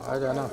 आ जाना।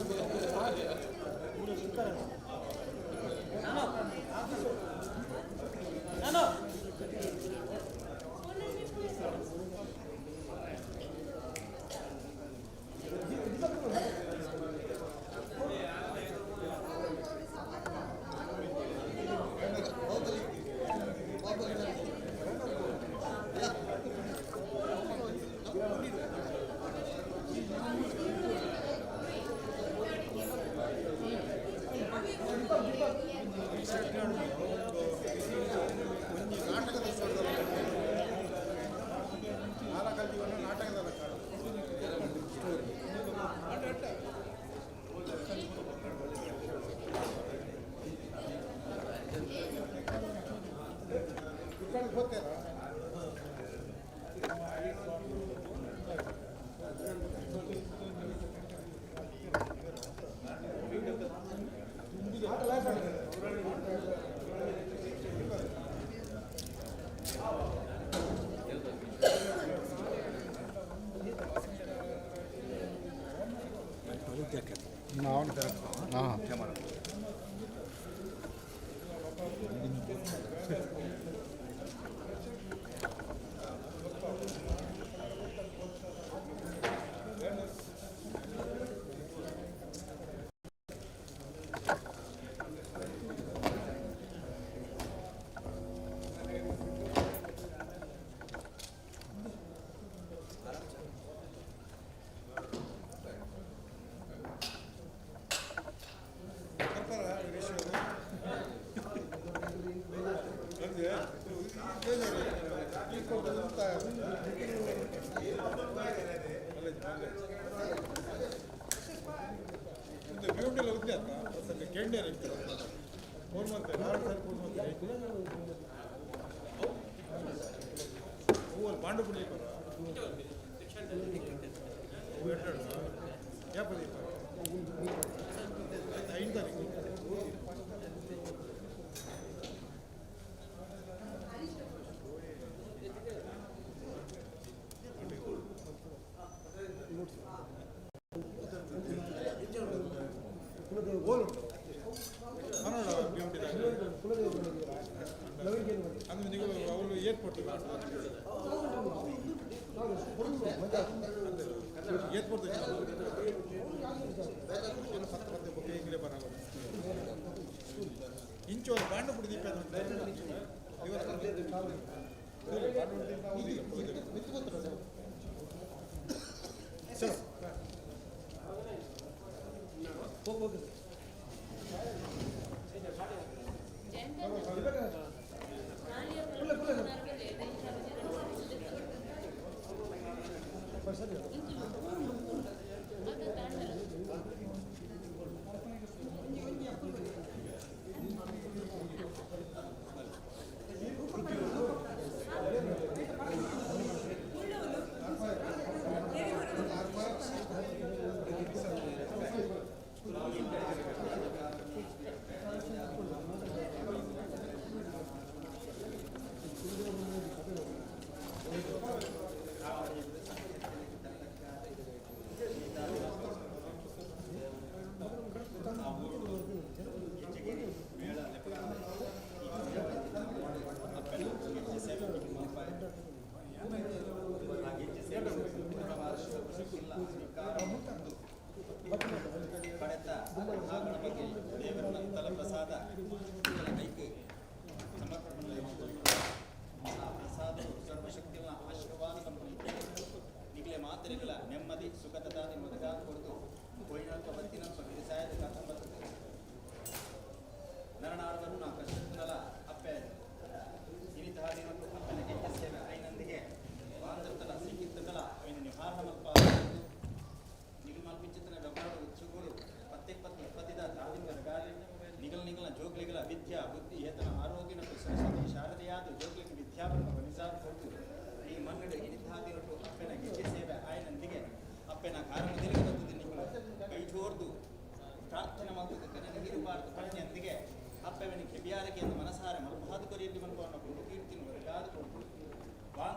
ಪ್ರಾರ್ಥನೆ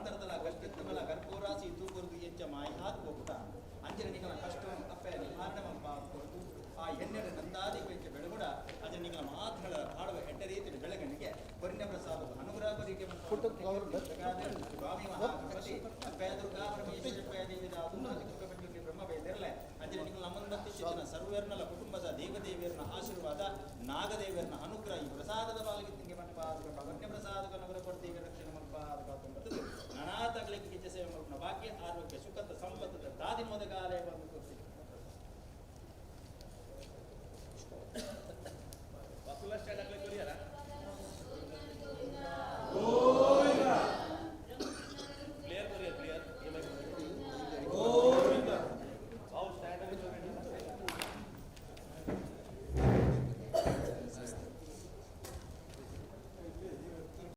ಮಾತರದಲ ಕಷ್ಟೆತ್ತುಗಳ ಕರ್ಪೂರಾಸಿ ತೂಕೊರ್ದು ಎಂಚ ಮಾಯಾದ್ ಪೋಪುಟ ಅಂಚನೆ ನಿಕಲ ಕಷ್ಟ ಅಪ್ಪೆ ನಿವಾರಣೆ ಮಲ್ಪ ಕೊರದು ಆ ಎಣ್ಣೆಡ ನಂದಾದಿ ಪೆಂಚ ಬೆಳಗುಡ ಅಂಚನೆ ನಿಕಲ ಮಾತುಗಳ ಹಾಡುವ ಎಡ್ಡ ರೀತಿಯ ಬೆಳಗಣಿಗೆ ಕೊರಿನ ಪ್ರಸಾದ ಅನುಗ್ರಹ ರೀತಿ ಸ್ವಾಮಿ ಮಹಾಗಣಪತಿ ಅಪ್ಪೆ ದುರ್ಗಾ ಪರಮೇಶ್ವರಿ ಅಪ್ಪೆ ದೇವಿದ ಬ್ರಹ್ಮ ಬೇದಿರಲೆ ಅಂಚನೆ ನಿಕಲ ನಮ್ಮನ್ನು ಸರ್ವೇರ್ನಲ ಕುಟುಂಬದ ದೇವದೇವಿಯರನ ಆಶೀರ್ವಾದ ನಾಗದೇವಿಯರನ ಅನುಗ್ರಹ ಈ ಪ್ರಸಾದದ ಪಾಲಿಗೆ ತಿಂಗೆ ಮಲ್ಪ ಭಗನ್ಯ ಪ್ರಸಾದ ಅನುಗ್ರಹ ಕೊಡ್ತೀವಿ ರಕ್ಷಣೆ ಮಲ್ಪ ಬರ್ತದೆ ನಾನಾ ತಗಲಿಕ್ಕೆ ಗಿಜ್ಜೆ ಸೇವೆ ಮಲ್ಪನ ಭಾಗ್ಯ ಆರೋಗ್ಯ ಸುಖದ ಸಂಪತ್ತದ ದಾದಿ ಮೋದಗಾಲೇ ಬಂದು